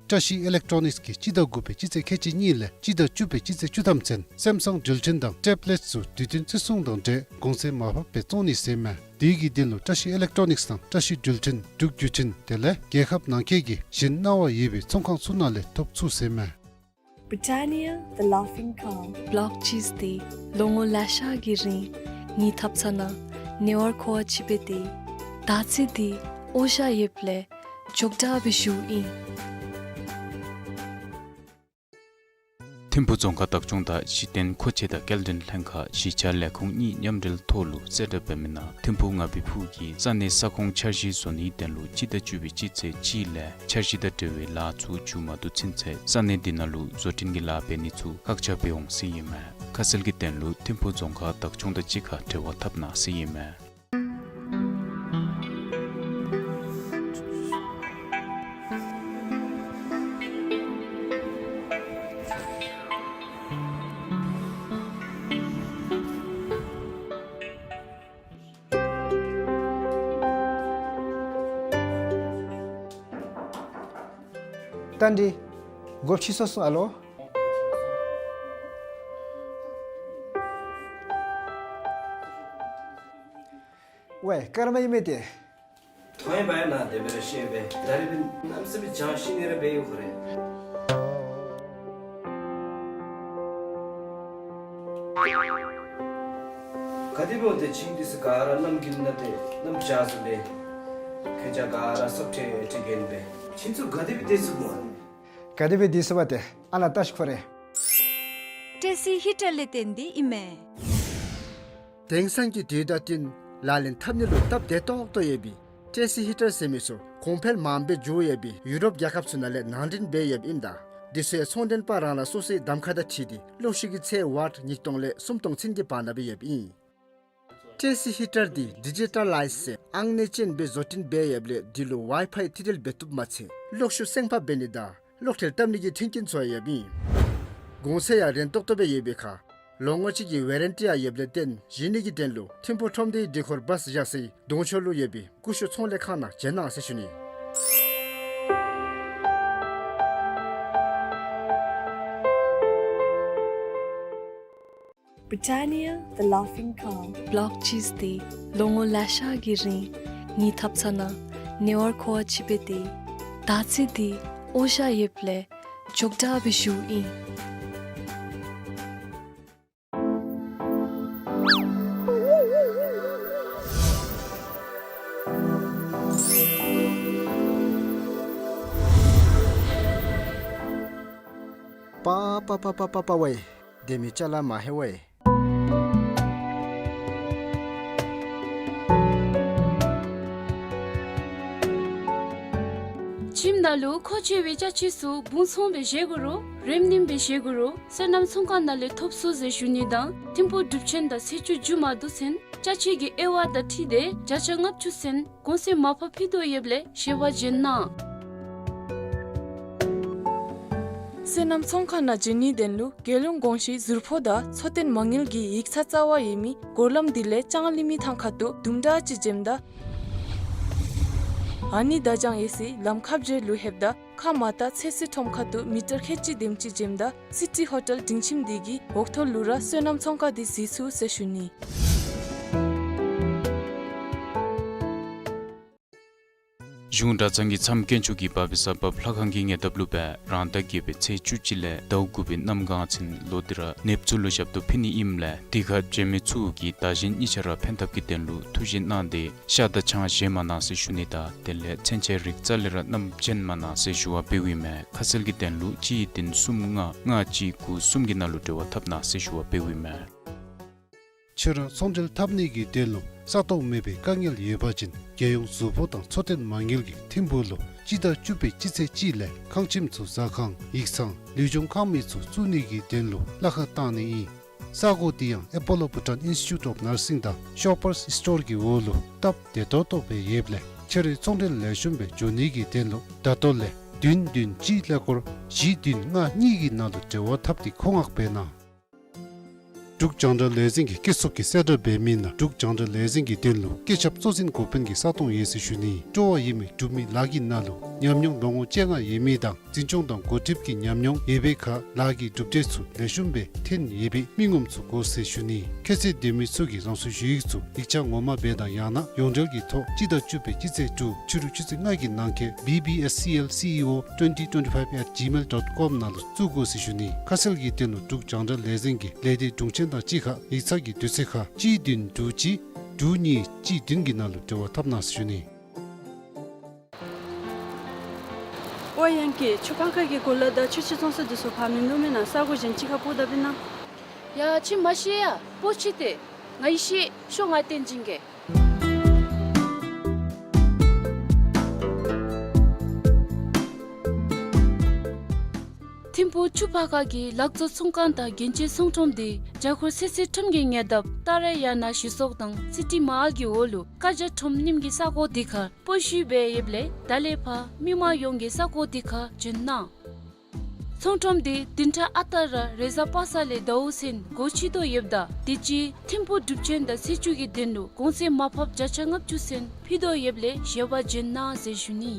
བཀྲ་ཤིས་ཨི་ལེག་ཊོ་ནིགསི་གིས་སྤྱི་ཟླ་དགུ་པའི་སྤྱི་ཚེས་ཁལ་གཅིག་གཉིས་ལས་སྤྱི་ཟླ་བཅུ་པའི་སྤྱི་ཚེས་བཅུ་ཐམ་ཚུན་སེམ་སང་འགྲུལ་འཕྲིན་དང་ཊེབ་ལེཊ་ཚུ་དུས་བསྟུན་བརྩི་སྲུང་དང་འབྲེལ་གོང་ཚད་མར་ཕབ་སྦེ་བཙོང་ནི་ཟེར་ཨིན་མས། དེ་གི་དོན་ལུ་བཀྲ་ཤིས་ཨི་ལེག་ཊོ་ནིགསི་དང་བཀྲ་ཤིས་འགྲུལ་འཕྲིན་འབྲུག་བརྒྱུད་འཕྲིན་དེ་ལས་རྒྱལ་ཁབ་ནང་འཁོད་ཀྱི་གཞན་གནང་བ་ཡོད་པའི་ཚོང་ཁང་ཚུ་ནང་ལས་ཐོབ་ཚུགས་ཟེར་ཨིན་མས། Britannia, the laughing calm. བློག་ཅིས་ཏེ་ལོ་ངོ་ལེ་ཤ་གི་རིང་ངེའི་ཐབ་ཚང་ནང་ཉེ་བར་མཁོ་བ་ཅིག་སྦེ་ཏེ། ད་ཅི་འདི་ཨོ་ཞ་ཡེབ་ལས་འཇོག་དྲག་སྦེ་ཞུཝ་ཨིན། ཐིམ་ཕུག་རྫོང་ཁག་བདག་སྐྱོང་དང་གཞི་རྟེན་མཁོ་ཆས་དང་སྐྱེལ་འདྲེན་ལྷན་ཁག་གཞིས་ཆགས་ལས་ཁུངས་གཉིས་མཉམ་འབྲེལ་ཐོག་ལུ་གསལ་བསྒྲགས་འབད་མི་ནང་ཐིམ་ཕུག་ང་བི་ཕུག་གི་ས་གནས་ས་ཁོངས་འཆར་གཞི་བཟོ་ནིའི་དོན་ལུ་སྤྱི་ཟླ་བཅུ་པའི་སྤྱི་ཚེས་གཅིག་ལས་འཆར་གཞི་དང་འབྲེལ་བའི་ལཱ་ཚུ་མཇུག་མ་བསྡུ་ཚུན་ཚོད་ས་གནས་འདི་ནང་ལུ་བཟོ་སྐྲུན་གྱི་ལཱ་འབད་ནི་ཚུ་བཀག་ཆ་འབད་འོང་ཟེར་ཨིན་མས། ཁ་གསལ་གྱི་དོན་ལུ་ཐིམ་ཕུག་རྫོང་ཁག་བདག་སྐྱོང་དང་གཅིག་ཁར་འབྲེལ་བ་འཐབ་གནང་ཟེར་ཨིན་མས། རྟ་མགྲིན། སྒོ་ཕྱེ་སོང་ཨ་ལོ། ཝའེ་སྐར་མ་ཨིན་མས་ཏེ། ཐོ་ཡང་བ་ཡང་ན་དེ་སྦེ་ར་ཤེས་པས། ད་རེས་པའི་གནམ་སེམས་ཅིག་ཞི་ནི་ར་འབད་ཡོད་ཁོ་རེ། ག་དེ་སྦེ་འོང་ཏེ་ཁྱིམ་འདི་ཚུ་ག་ར་གནམ་དགུན་ན་ཏེ་གནམ་བྱཱར་ཚུ་ལས་ཁྱེད་ཅག་ག་ར་སོབ་ཁྲེ་ཁྲེ་གེན་པས། ཁྱིམ་ཚུ་ག་དེ་སྦེ་སྡོད་ཚུགས་སྨོ། ག་དེ་སྦེ་སྡོད་ཚུགས་པ་ཏེ་ཨ་ནཱ་བལྟ་ཤིག་ཁོ་རེ། ཊེ་སི་ཧི་ཊར་ལས་བརྟེན་ཏེ་ཨིན་མས། དེང་སང་གི་དུས་དང་བསྟུན་ལག་ལེན་འཐབ་ནི་ལུ་སྟབས་བདེ་ཏོག་ཏོ་ཡོད་པའི་ཊེ་སི་ཧི་ཊར་ཟེར་མི་ཚུ་གོང་འཕེལ་མངམ་སྦེ་འགྱོ་ཡོད་པའི་ཡུ་རོབ་རྒྱལ་ཁབ་ཚུ་ནང་ལས་ནང་འདྲེན་འབད་ཡོདཔ་ཨིནམ་ད་ འདི་ཚུ་ཡང་ཚོང་མགྲོན་པ་རང་རང་སོ་སོའི་གདམ་ཁ་དང་འཁྲིལ་ཏེ་གློག་ཤུགས་ཀྱི་ཚད་ཝཊ་ཉིས་སྟོང་ལས་སུམ་སྟོང་ཚུན་གྱི་བར་ན་སྦེ་ཡོདཔ་ཨིན། ཊི་ཨེ་སི་ཧི་ཊར་འདི་ཌི་ཇི་ཊ་ལའིཛ་ཟེར་ཨང་གནས་ཅན་སྦེ་བཟོ་སྐྲུན་འབད་ཡོདཔ་ལས་འདི་ལུ་ཝའི་ཕའི་ཐིག་འབྲེལ་འབད་བཏུབ་མ་ཚད་གློག་ཤུགས་སེང་ཕག་འབད་ནི་དང་གློག་ཐལ་བཏབ་ནི་གི་མཐུན་རྐྱེན་ཚུ་ཡང་ཡོདཔ་ཨིན། གོང་ཚད་ཡང་རན་ཏོག་ཏོ་སྦེ་ཡོད་པའི་ཁར་ལོ་ངོ་གཅིག་གི་ཝེ་རན་ཊི་ཡང་ཡོདཔ་ལས་བརྟེན་བཞེས་ནི་གི་དོན་ལུ་ཐིམ་ཕུག་ཁྲོམ་སྡེའི་སྒྲིག་ཁོལ་བཱས་བཞག་སའི་གདོང་ཕྱོགས་ལུ་ཡོད་པའི་ཀུ་ཤུ་ཚོང་ལས་ཁང་ནང་བྱོན་གནང་ཟེར་ཞུ་ནི། Britannia, the laughing cow. བློག་ཅིས་འདི་ལོ་ངོ་ལེ་ཤ་གི་རིང་ངེའི་ཐབ་ཚང་ནང་ཉེ་བར་མཁོ་བ་ཅིག་སྦེ་སྟེ། ད་ཅི་འདི་འོ་ཞ་ཡོདཔ་ལས་ཅོག་འཐདཔ་སྦེ་བཞུགས་ཨིན། པ་པ་པ་པ་པ་པ་ཝའེ། དེ་མི་ཅ་ལ་མ་ཧེ་ཝའེ། ཁྱིམ་ནང་ལུ་མཁོ་ཆེ་བའི་ཅ་ཆས་ཚུ་སྦུང་ཚོང་སྦེ་བཞེས་དགོ་རུང་རེམ་མནིམ་སྦེ་བཞེས་དགོ་རུང་སོ་ནམ་ཚོང་ཁང་ནང་ལས་ཐོབ་ཚུགས་ཟེར་ཞུ་ནི་དང་ཐིམ་ཕུག་འབྲུག་ཆེན་དང་ཚེས་བཅུ་མཇུག་མ་བསྡུ་ཚུན་ཅ་ཆས་ཀྱི་དབྱེ་བ་དང་འཁྲིལ་ཏེ་བརྒྱ་ཆ་ལྔ་བཅུ་ཚུན་གོང་ཚད་མར་ཕབ་ཕུལ་དོ་ཡོདཔ་ལས་ཞལ་པར་བྱོན་གནང་། སོ་ནམ་ཚོང་ཁང་ནང་བྱོན་ནིའི་དོན་ལུ་རྒྱལ་ཡོངས་གོང་ཞུའི་ཟུར་ཕོགས་དང་འཚོ་རྟེན་མ་དངུལ་གྱི་ཡིག་ཚང་རྩ་བ་ཡོད་མི་སྒོ་ལམ་འདི་ལས་ལྕང་གླིང་མི་ཐང་ཁ་ཐུག་དུམ་གྲ་ཅིག་འཛེམ་ད། ཨ་ནི་ད་ལྕང་ཡོད་སའི་ལམ་ཁ་བརྒྱད་ལུ་ལྷོདཔ་ད་ཁ་མར་ད་ཚོད་བསྲེ་ཁྲོམ་ཁ་ཐུག་མི་ཊར་ཁལ་གཅིག་དེམ་ཅིག་འཛེམ་ད་སི་ཊི་ཧོ་ཊེལ་སྒྲིང་ཁྱིམ་འདི་གི་འོག་ཐོག་ལུ་ར་སོ་ནམ་ཚོང་ཁང་འདི་གཟིགས་ཚུགས་ཟེར་ཞུ་ནི། གཞུང་གྲྭ་ཚང་གི་མཚམས་དཀོན་མཆོག་གི་བ་སྦིས་ས་བབ་ལྷ་ཁང་གི་ཉེ་འདབས་ལུ་སྦེ་རང་ཟླ་བརྒྱད་པའི་ཚེས་བཅུ་གཅིག་ལས་ཟླཝ་དགུ་པའི་གནམ་གང་ཚུན་ལོག་སྟེ་ར་ནདཔ་ཚུ་ལུ་ཞབས་ཏོག་ཕུལ་ནི་ཨིནམ་ལས་དེ་ཁར་བྱོན་མི་ཚུ་གིས་བདག་གཞན་གཉིས་ཆ་ར་ཕན་ཐབས་ཀྱི་དོན་ལུ་ཐུགས་བཞེད་གནང་སྟེ་ཤ་དང་ཆང་བཞེས་མ་གནང་ཟེར་ཞུ་ནི་དང་དེ་ལས་ཚོན་ཆས་རིགས་རྩ་ལས་ར་བསྣམས་བྱོན་མ་གནང་ཟེར་ཞུ་བ་འབདཝ་ཨིན་མས། ཁ་གསལ་གྱི་དོན་ལུ་གཅིག་བདུན་གསུམ་ལྔ་ལྔ་གཅིག་དགུ་གསུམ་གྱི་ནང་ལུ་འབྲེལ་བ་འཐབ་གནང་ཟེར་ཞུ་བ་འབདཝ་ཨིན་མས། ཕྱི་རུ་ཚོང་འབྲེལ་འཐབ་ནི་གི་དོན་ལུ་ས་སྟོང་མེད་པའི་དཀའ་ངལ་ཡོད་པ་ཅིན་རྒྱལ་ཡོངས་ཟུར་ཕོགས་དང་འཚོ་རྟེན་མ་དངུལ་གྱིས་ཐིམ་ཕུག་ལུ་སྤྱི་ཟླ་བཅུ་པའི་སྤྱི་ཚེས་གཅིག་ལས་ཁང་ཁྱིམ་ཚུ་ཟ་ཁང་ཡིག་ཚང་ལུས་སྦྱོང་ཁང་མིག་ཚུ་བཙུགས་ནི་གི་དོན་ལུ་གླ་ཁར་བཏང་ནི་ཨིན། ས་གོ་འདི་ཡང་ཨེ་པོ་ལོ་བྷུ་ཊཱན་ཨིནསི་ཊི་ཊུཊ་ཨོཕ་ནར་སིང་དང་ཤོ་པར་སི་སི་ཊོར་གྱི་འོག་ལུ་སྟབས་བདེ་ཏོག་ཏོ་སྦེ་ཡོདཔ་ལས་ཕྱི་རུ་ཚོང་འབྲེལ་ལེགས་ཤོམ་སྦེ་འགྱོ་ནི་གི་དོན་ལུ་ད་ལྟོ་ལས་བདུན་བདུན་གཅིག་ཀླད་ཀོར་བཞི་བདུན་ལྔ་གཉིས་ཀྱི་ནང་ལུ་འབྲེལ་བ་འཐབ་སྟེ་མཁོ་མངགས་འབད་གནང་། འབྲུག་རྒྱང་བསྒྲགས་ལས་འཛིན་གྱིས་སྐྱེད་ཚོགས་ཀྱི་གསལ་བསྒྲགས་འབད་མི་ནང་འབྲུག་རྒྱང་བསྒྲགས་ལས་འཛིན་གྱི་དོན་ལུ་སྐད་ཁྱབ་གཙོ་འཛིན་འགོ་དཔོན་གྱི་ས་སྟོང་ཡོད་ཟེར་ཞུ་ནི། སྤྲོ་བ་ཡོད་མི་འབྲུག་མི་ལཱ་གི་ནང་ལུ་ཉམས་མྱོང་ལོ་ངོ་བཅོ་ལྔ་ཡོད་མི་དང་འཛིན་སྐྱོང་དང་འགོ་ཁྲིདཔ་ཀྱི་ཉམས་མྱོང་ཡོད་པའི་ཁར་ལཱ་གི་གྲུབ་འབྲས་ཚུ་ལེགས་ཤོམ་སྦེ་ཐོན་ཡོད་པའི་མི་ངོམ་ཚུ་དགོ་ཟེར་ཞུ་ནི། ཁྱད་ཚད་ལྡན་མི་ཚུ་གིས་རང་སོའི་ཞུ་ཡིག་ཚུ་ཡིག་ཆ་ངོ་མ་སྦེ་དང་ཡང་ན་ཡོངས་འབྲེལ་གྱི་ཐོག་སྤྱི་ཟླ་བཅུ་པའི་སྤྱི་ཚེས་དྲུག་ཕྱི་རུ་ཆུ་ཚོད་ལྔ་གི་ནང་འཁོད་B B S C L C E O twenty twenty-five at gmail dot com ནང་ལུ་བཙུགས་དགོ་ཟེར་ཞུ་ནི། ཁ་གསལ་གྱི་དོན་ལུ་འབྲུག་རྒྱང་བསྒྲགས་ལས་འཛིན་གྱི་ལས་སྡེ་དྲུང་ཆེན་དང་གཅིག་ཁར་ཡིག་ཚང་གི་དུས་ཚོད་ཁར་གཅིག་བདུན་དྲུག་གཅིག་དྲུག་གཉིས་གཅིག་བདུན་གྱི་ནང་ལུ་འབྲེལ་བ་འཐབ་གནང་ཟེར་ཞུ་ནི། ཨོ་ཡང་ཀྱེ་ཆུ་ཕར་ཁ་གི་གོ་ལ་དང་ཆུ་ཆེན་ཚོང་ས་འདི་ཚུ་ཕར་མིན་འདུག་མེན་ན། ས་གོ་གཞན་ཅིག་ཁར་སྤོ་ད་པིན་ན། ཡ་ཁྱིམ་མ་ཤེས་ཡ་སྤོ་ཅི་ཏེ། ང་ཡི་ཤེས་ཤོ་ང་བསྟན་སྦྱིན་གྱི། ཐིམ་ཕུག་ཆུ་ཕར་ཁ་གི་ལག་བཟོ་ཚོང་ཁང་དང་རྒྱན་ཆའི་ཚོང་ཁྲོམ་འདི་བརྒྱ་འཁོར་སེ་སེ་ཁྲོམ་གྱི་ཉེ་འདབས་ཏཱ་ར་ཡ་ན་ཞི་སོག་དང་སི་ཊི་མཱལ་གྱི་འོག་ལུ་ཀ་ཇ་ཁྲོམ་རྙིངམ་གི་ས་གོ་འདི་ཁར་སྤོ་བཤུད་འབད་ཡོདཔ་ལས་ད་ལས་ཕར་མི་མང་ཡོངས་ཀྱིས་ས་གོ་འདི་ཁར་བྱོན་གནང་། ཚོང་ཁྲོམ་འདི་བདུན་ཕྲག་ཨ་རྟག་ར་རེས་གཟའ་པ་སངས་ལས་ཟླཝ་ཚུན་སྒོ་ཕྱེ་དོ་ཡོདཔ་ད་དུས་ཅི་ཐིམ་ཕུག་འབྲུག་ཆེན་དང་ཚེས་བཅུ་གི་དོན་ལུ་གོང་ཚད་མར་ཕབ་བརྒྱ་ཆ་ལྔ་བཅུ་ཚུན་ཕུལ་དོ་ཡོདཔ་ལས་ཞལ་པར་བྱོན་གནང་ཟེར་ཞུ་ནི།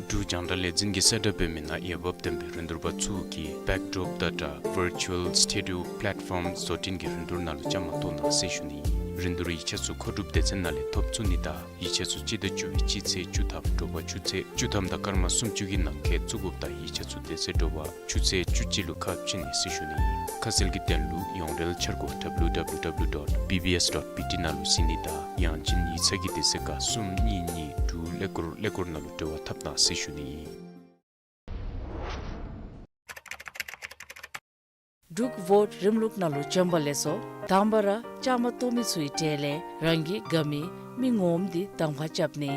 འབྲུག་རྒྱང་བསྒྲགས་ལས་འཛིན་གྱིས་གསལ་བསྒྲགས་འབད་མི་ནང་འོས་འབབ་ལྡན་པའི་རིན་བསྡུར་པ་ཚུ་གིས་བེཀ་ཌོརོཔ་དང་སྦྲགས་ཝར་ཅུ་ཝལ་སི་ཊུ་ཌི་ཡོ་པ་ལེཊ་ཕོརམ་བཟོ་སྐྲུན་གྱི་རིན་བསྡུར་ནང་ལུ་བཅའ་མར་གཏོགས་གནང་ཟེར་ཞུ་ནི། རིན་བསྡུར་ཡིག་ཆ་ཚུ་མཁོ་སྒྲུབ་སྡེ་ཚན་ནང་ལས་ཐོབ་ཚུགས་ནི་དང་ཡིག་ཆ་ཚུ་སྤྱི་ཟླ་བཅུ་པའི་སྤྱི་ཚེས་བཅུ་ཐམ་དྲོ་པ་ཆུ་ཚོད་བཅུ་ཐམ་དང་སྐར་མ་སུམ་ཅུ་གི་ནང་འཁོད་བཙུགས་དགོཔ་དང་ཡིག་ཆ་ཚུ་དེ་ཚེ་དྲོ་པ་ཆུ་ཚོད་བཅུ་གཅིག་ལུ་ཁ་ཕྱེ་ནི་ཟེར་ཞུ་ནི། ཁ་གསལ་གྱི་དོན་ལུ་ཡོངས་འབྲེལ་འཆར་སྒོ་W W W dot B B S dot B T ནང་ལུ་གཟིགས་ནི་དང་ཡང་ཅིན་ཡིག་ཚང་གི་དུས་ཚོད་ཁར་གསུམ་གཉིས་གཉིས་དྲུག་ཀླད་ཀོར་ཀླད་ཀོར་ནང་ལུ་འབྲེལ་བ་འཐབ་གནང་ཟེར་ཞུ་ནི། འབྲུག་བོཊ་རིམ་ལུགས་ནང་ལུ་བྱོན་པ་ལེགས་སོ། དང་པ་ར་བཅའ་མར་གཏོགས་མི་ཚུའི་གྲས་ལས་རང་གི་དགའ་མི་མི་ངོམ་འདི་གདམ་ཁ་རྐྱབ་ནི།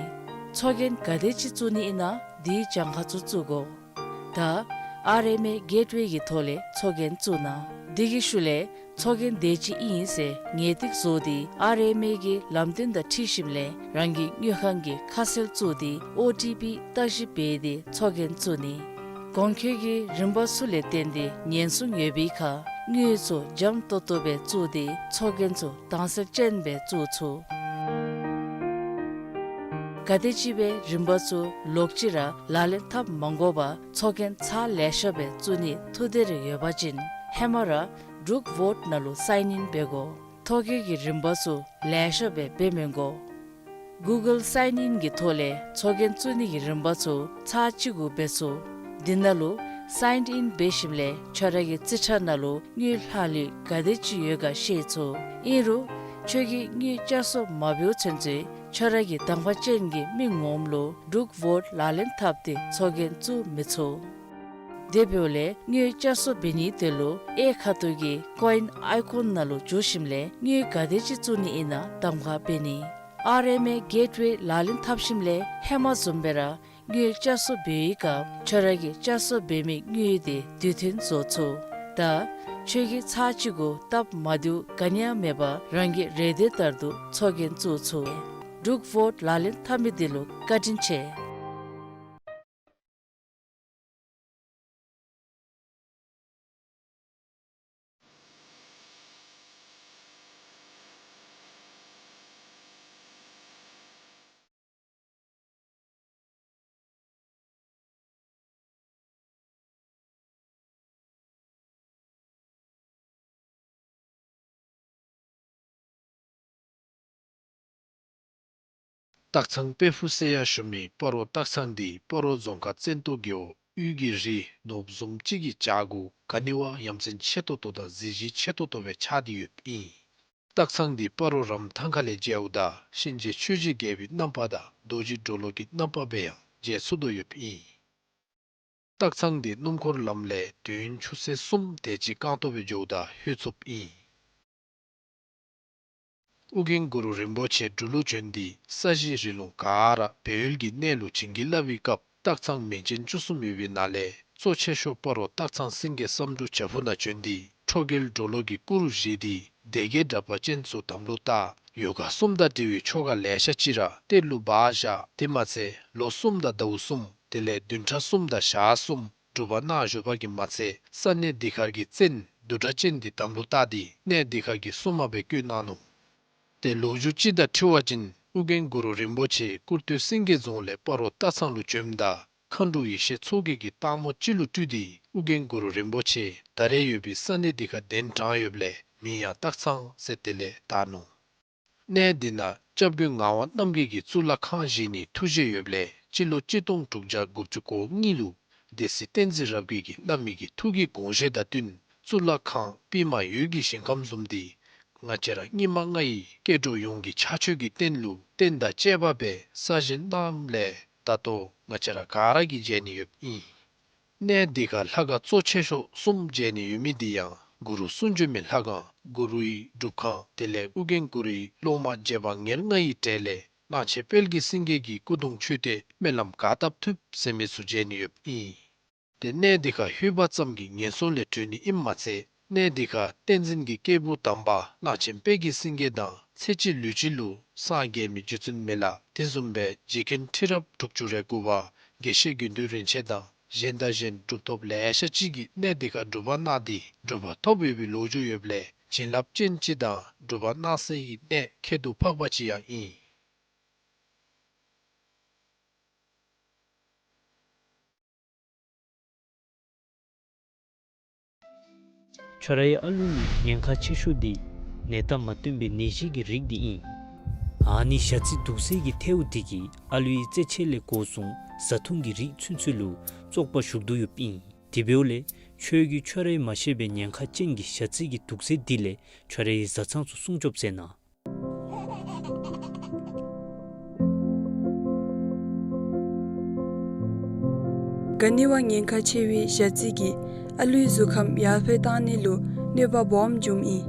ཚོགས་རྒྱན་ག་དེ་ཅིག་བཙུགས་ནི་ཨིན་ན་ དེའི་གྱངས་ཁ་ཚུ་བཙུགས་དགོ། ད་ཨར་ཨེམ་ཨེ་གེཊ་ཝེ་གི་ཐོག་ལས་ཚོགས་རྒྱན་བཙུགས་གནང་། དེ་གི་ཤུལ་ལས་ཚོགས་རྒྱན་དེ་ཅིག་ཨིན་ཟེར་ངེས་ཏིག་བཟོ་སྟེ་ཨར་ཨེམ་ཨེ་གི་ལམ་སྟོན་དང་འཁྲིལ་ཞིནམ་ལས་རང་གི་དངུལ་ཁང་གི་ཁ་གསལ་བཙུགས་ཏེ་ཨོ་ཊི་པི་བརྟག་ཞིབ་འབད་དེ་ཚོགས་རྒྱན་བཙུགས་ནི། གོང་འཁོད་ཀྱི་རིམ་པ་ཚུ་ལས་བརྟེན་ཏེ་ཉེན་སྲུང་ཡོད་པའི་ཁར་དངུལ་ཚུ་འཇམ་ཏོང་ཏོ་སྦེ་བཙུགས་ཏེ་ཚོགས་རྒྱན་ཚུ་དྭངས་གསལ་ཅན་སྦེ་བཙུགས་ཚུགས། ག་དེམ་ཅིག་སྦེ་རིམ་པ་ཚུ་ལོག་ཅི་ར་ལག་ལེན་འཐབ་མ་དགོ་པར་ཚོགས་རྒྱན་ཚར་ལེ་ཤ་སྦེ་བཙུགས་ནིའི་ཐུགས་འདོད་རེ་ཡོད་པ་ཅིན་ཧེ་མ་ར་ཌུག་ཝོཊ་ནང་ལུ་སའིན་ཨིན་འབད་དགོ། ཐོ་བཀོད་ཀྱི་རིམ་པ་ཚུ་ལེ་ཤ་སྦེ་འབད་མི་དགོ། གུ་གཱལ་སའིན་ཨིན་གྱི་ཐོག་ལས་ཚོགས་རྒྱན་བཙུགས་ནི་གི་རིམ་པ་ཚུ་ཚར་གཅིག་གུ་འབད་ཚུགས། དེ་ནང་ལུ་སའིན་ཨིན་འབད་ཞིནམ་ལས་ཁྱོད་ར་གི་རྩིས་ཁྲ་ནང་ལུ་དངུལ་ལྷག་ལུས་ག་དེ་ཅིག་ཡོད་ག་ཤེས་ཚུགས། ཨིན་རུང་ཁྱོད་ཀྱིས་དངུལ་བསྐྱར་གསོ་མ་འབདཝ་ཚུན་ཚོད་ཁྱོད་ར་གི་དང་པ་ཅན་གྱི་མི་ངོམ་ལུ་ཌུག་ཝོཊ་ལག་ལེན་འཐབ་སྟེ་ཚོགས་རྒྱན་བཙུགས་མི་ཚུགས། དེ་འབདཝ་ལས་དངུལ་བསྐྱར་གསོ་འབད་ནིའི་དོན་ལུ་གཡས་ཁ་ཐུག་གི་ཀོ་ཨིན་ཨའི་ཀོན་ནང་ལུ་འཛུལ་ཞིནམ་ལས་དངུལ་ག་དེ་ཅིག་བཙུགས་ནི་ཨིན་ན་གདམ་ཁ་འབད་ནི། ཨར་ཨེམ་ཨེ་གེཊ་ཝེ་ལག་ལེན་འཐབ་ཞིནམ་ལས་ཧེ་མ་བཟུམ་སྦེ་ར་དངུལ་བསྐྱར་གསོ་འབད་བའི་སྐབས་ཁྱོད་ར་གིས་བསྐྱར་གསོ་འབད་མི་དངུལ་དེ་དུས་མཐུན་བཟོ་ཚུགས། ད་ཁྱོད་ཀྱིས་ཚར་གཅིག་གུ་སྟབས་མ་བདེཝ་ག་ནི་ཡང་མེད་པར་རང་གི་རེ་འདོད་ལྟར་དུ་ཚོགས་རྒྱན་བཙུགས་ཚུགས། ཌུག་ཝོཊ་ལག་ལེན་འཐབ་མི་དེ་ལུ་བཀའ་དྲིན་ཆེ། སྟག་ཚང་དཔལ་ཕུག་ཟེར་ཡང་ཞུ་མི་སྤ་རོ་སྟག་ཚང་འདི་སྤ་རོ་རྫོང་ཁག་བཙན་ཏོ་རྒེད་འོག་དབུས་ཀྱི་རི་ནོར་བུ་བཟུམ་ཅིག་གི་བྱག་གུ་ག་ནི་བ་ཡ་མཚན་ཆེ་ཏོག་ཏོ་དང་གཟི་བརྗིད་ཆེ་ཏོག་ཏོ་སྦེ་ཆགས་ཏེ་ཡོདཔ་ཨིན། སྟག་ཚང་འདི་སྤ་རོ་རམ་ཐང་ཁ་ལས་མཇལཝ་ད་གཤིན་རྗེ་ཆོས་ཀྱི་རྒྱལ་པོའི་རྣམ་པ་དང་རྡོ་རྗེ་གྲོ་ལོད་ཀྱི་རྣམ་པ་སྦེ་ཡང་མཇལ་ཚུགས་དོ་ཡོདཔ་ཨིན། སྟག་ཚང་འདི་སྣུམ་འཁོར་ལམ་ལས་དུས་ཡུན་ཆུ་ཚོད་གསུམ་དེ་ཅིག་རྐང་ཐང་སྦེ་འགྱོཝ་ད་ལྷོད་ཚུགསཔ་ཨིན། ཨོ་རྒྱན་གུ་རུ་རིན་པོ་ཆེ་འབྲུག་ལུ་བྱོན་ཏེ་ས་གཞི་རི་ལུང་ག་ར་སྦས་ཡུལ་གྱི་གནས་ལུ་བྱིན་གྱིས་བརླབས་པའི་སྐབས་སྟག་ཚང་མིང་ཅན་བཅུ་གསུམ་ཡོད་པའི་ནང་ལས་གཙོ་ཆེ་ཤོས་སྤ་རོ་སྟག་ཚང་སེང་གེ་བསམ་འགྲུབ་བྱག་ཕུག་ནང་བྱོན་ཏེ་ཁྲོ་རྒྱལ་གྲོ་ལོད་ཀྱི་སྐུ་རུ་བཞེངས་ཏེ་སྡེ་བརྒྱད་དྲེགས་པ་ཅན་ཚུ་དམ་ལུ་བཏགས། ཡོ་ག་གསུམ་དང་འབྲེལ་བའི་ཆོ་ག་ལེ་ཤ་ཅིག་ར་གཏེར་ལུ་སྦ་བཞག། དེ་མ་ཚད་ལོ་གསུམ་དང་ཟླཝ་གསུམ་དེ་ལས་བདུན་ཕྲག་གསུམ་དང་ཞག་གསུམ་སྒྲུབ་པ་གནང་བཞུགས་པ་གིས་མ་ཚད་ས་གནས་འདི་ཁར་གྱི་བཙན་བདུད་སྒྲ་ཅན་འདི་དམ་ལུ་བཏགས་ཏེ་གནས་འདི་ཁར་གྱི་སྲུང་མ་སྦེ་བསྐོས་གནང་ནུག། ཏེ་ལོ་རྒྱུས་ཅིག་དང་འཁྲིལ་བ་ཅིན་ཨོ་རྒྱན་གུ་རུ་རིན་པོ་ཆེ་ཀུར་སྟོད་སེང་གེ་རྫོང་ལས་སྤ་རོ་སྟག་ཚང་ལུ་བྱོནམ་ད་མཁའ་འགྲོ་ཡེ་ཤེས་མཚོ་རྒྱལ་གྱིས་སྟག་མོ་ཅིག་ལུ་སྤྲུལ་ཏེ་ཨོ་རྒྱན་གུ་རུ་རིན་པོ་ཆེ་ད་རེས་ཡོད་པའི་ས་གནས་འདི་ཁར་གདན་དྲངས་ཡོདཔ་ལས་མིང་ཡང་སྟག་ཚང་ཟེར་དེ་ལས་བཏགས་ནུག། གནས་འདི་ནང་སྐྱབས་མགོན་ངག་དབང་རྣམ་རྒྱལ་གྱིས་གཙུག་ལག་ཁང་བཞེངས་ནིའི་ཐུགས་བཞེད་ཡོདཔ་ལས་སྤྱི་ལོ་གཅིག་སྟོང་དྲུག་བརྒྱ་དགུ་བཅུ་གོ་གཉིས་ལུ་སྡེ་སྲིད་བསྟན་འཛིན་རབ་རྒྱས་ཀྱིས་བླ་མའི་གི་ཐུགས་ཀྱི་དགོངས་བཞེད་དང་བསྟུན་གཙུག་ལག་ཁང་པདྨ་འོད་ཀྱི་ཞིང་ཁམས་བཟུམ་འདི་ང་བཅས་ར་སྙིགས་མ་ལྔ་ཡི་སྐྱེ་འགྲོ་ཡོངས་ཀྱི་ཕྱག་མཆོད་ཀྱི་རྟེན་ལུ་རྟེན་དང་བཅས་པ་སྦེ་གསར་བཞེངས་གནངམ་ལས་ད་ལྟོ་ང་བཅས་ར་ག་ར་གིས་མཇལ་ནི་ཡོདཔ་ཨིན། གནས་འདི་ཁར་ལྷ་ཁང་གཙོ་ཆེ་ཤོས་གསུམ་མཇལ་ནི་ཡོད་མི་འདི་ཡང་གུ་རུ་གསུང་བྱོན་མའི་ལྷ་ཁང་གུ་རུའི་སྒྲུབ་ཁང་དེ་ལས་ཨོ་རྒྱན་གུ་རུའི་སློབ་མ་རྗེ་འབངས་ཉེར་ལྔ་ཡི་གྲས་ལས་གླང་ཆེན་དཔལ་གྱི་སེང་གེ་གི་སྐུ་གདུང་མཆོད་རྟེན་སྨོན་ལམ་ག་བཏབ་ཐུབ་ཟེར་མི་ཚུ་མཇལ་ནི་ཡོདཔ་ཨིན། ཏེ་གནས་འདི་ཁར་ལྷོད་པ་ཙམ་གྱིས་ངན་སོང་ལས་གྲོལ་ནི་ཨིནམ་མ་ཚད་གནས་འདི་ཁར་བསྟན་འཛིན་གྱི་སྐྱེས་བུ་དམ་པ་གླང་ཆེན་དཔལ་གྱི་སེང་གེ་དང་ཚེ་གཅིག་ལུས་གཅིག་ལུ་སངས་རྒྱས་མི་རྗེ་བཙུན་མི་ལ་དེ་བཟུམ་སྦེ་རྗེ་མཁན་ཁྲི་རབས་དྲུག་ཅུ་རེ་དགུ་པ་དགེ་བཤེས་དགེ་འདུན་རིན་ཆེན་དང་གཞན་དང་གཞན་གྲུབ་ཐོབ་ལེ་ཤ་ཅིག་གིས་གནས་འདི་ཁར་སྒྲུབ་པ་གནང་སྟེ་གྲུབ་པ་ཐོབ་ཡོད་པའི་ལོ་རྒྱུས་ཡོདཔ་ལས་བྱིན་རླབས་ཅན་ཅིག་དང་སྒྲུབ་པ་གནང་སའི་གནས་ཁྱད་དུ་འཕགས་པ་ཅིག་ཡང་ཨིན། ཁྱོད་རའི་ཨ་ལུ་ལུ་ཉེན་ཁ་ཆེ་ཤོས་འདི་ནད་རྟགས་མ་སྟོན་པའི་ནད་གཞི་གི་རིགས་འདི་ཨིན། ཨ་ནི་ཞ་རྩི་དུག་སེལ་གྱི་ཐལཝ་འདི་གིས་ཨ་ལུའི་རྩེད་ཆས་ལས་འགོ་བཟུང་བཟའ་འཐུང་གི་རིགས་ཚུན་ཚོད་ལུ་བཙོག་པ་ཞུགས་དོ་ཡོདཔ་ཨིན། དེ་འབདཝ་ལས་ཁྱོད་ཀྱིས་ཁྱོད་རའི་མ་ཤེས་པའི་ཉེན་ཁ་ཅན་གྱི་ཞ་རྩི་གི་དུག་སེལ་འདི་ལས་ཁྱོད་རའི་བཟའ་ཚང་ཚུ་སྲུང་སྐྱོབ་མཛད་གནང་། ག་ནི་བ་ཉེན་ཁ་ཆེ་བའི་ཞ་རྩི་གིས་ཨ་ལུའི་གཟུགས་ཁམས་ཡར་འཕེལ་བཏང་ནི་ལུ་གནོད་པ་སྦོམ་འབྱུངམ་ཨིན།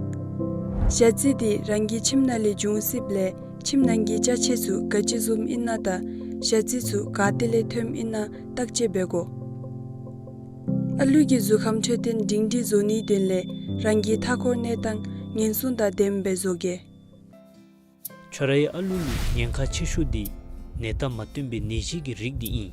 ཞ་རྩི་འདི་རང་གི་ཁྱིམ་ནང་ལས་འབྱུང་སྲིདཔ་ལས་ཁྱིམ་ནང་གི་ཅ་ཆས་ཚུ་ག་ཅི་བཟུམ་ཨིན་ན་དང་ ཞ་རྩི་ཚུ་ག་ཏེ་ལས་ཐོནམ་ཨིན་ན་བརྟག་དཔྱད་འབད་དགོ། ཨ་ལུ་གི་གཟུགས་ཁམས་འཕྲོད་བསྟེན་སྒྲིང་སྒྲིང་བཟོ་ནིའི་དོན་ལས་རང་གི་མཐའ་འཁོར་གནས་སྟངས་ཉེན་སྲུང་དང་ལྡནམ་སྦེ་བཟོ་གེ། ཁྱོད་རའི་ཨ་ལུ་ལུ་ཉེན་ཁ་ཆེ་ཤོས་འདི་ནད་རྟགས་མ་སྟོན་པའི་ནད་གཞི་གི་རིགས་འདི་ཨིན།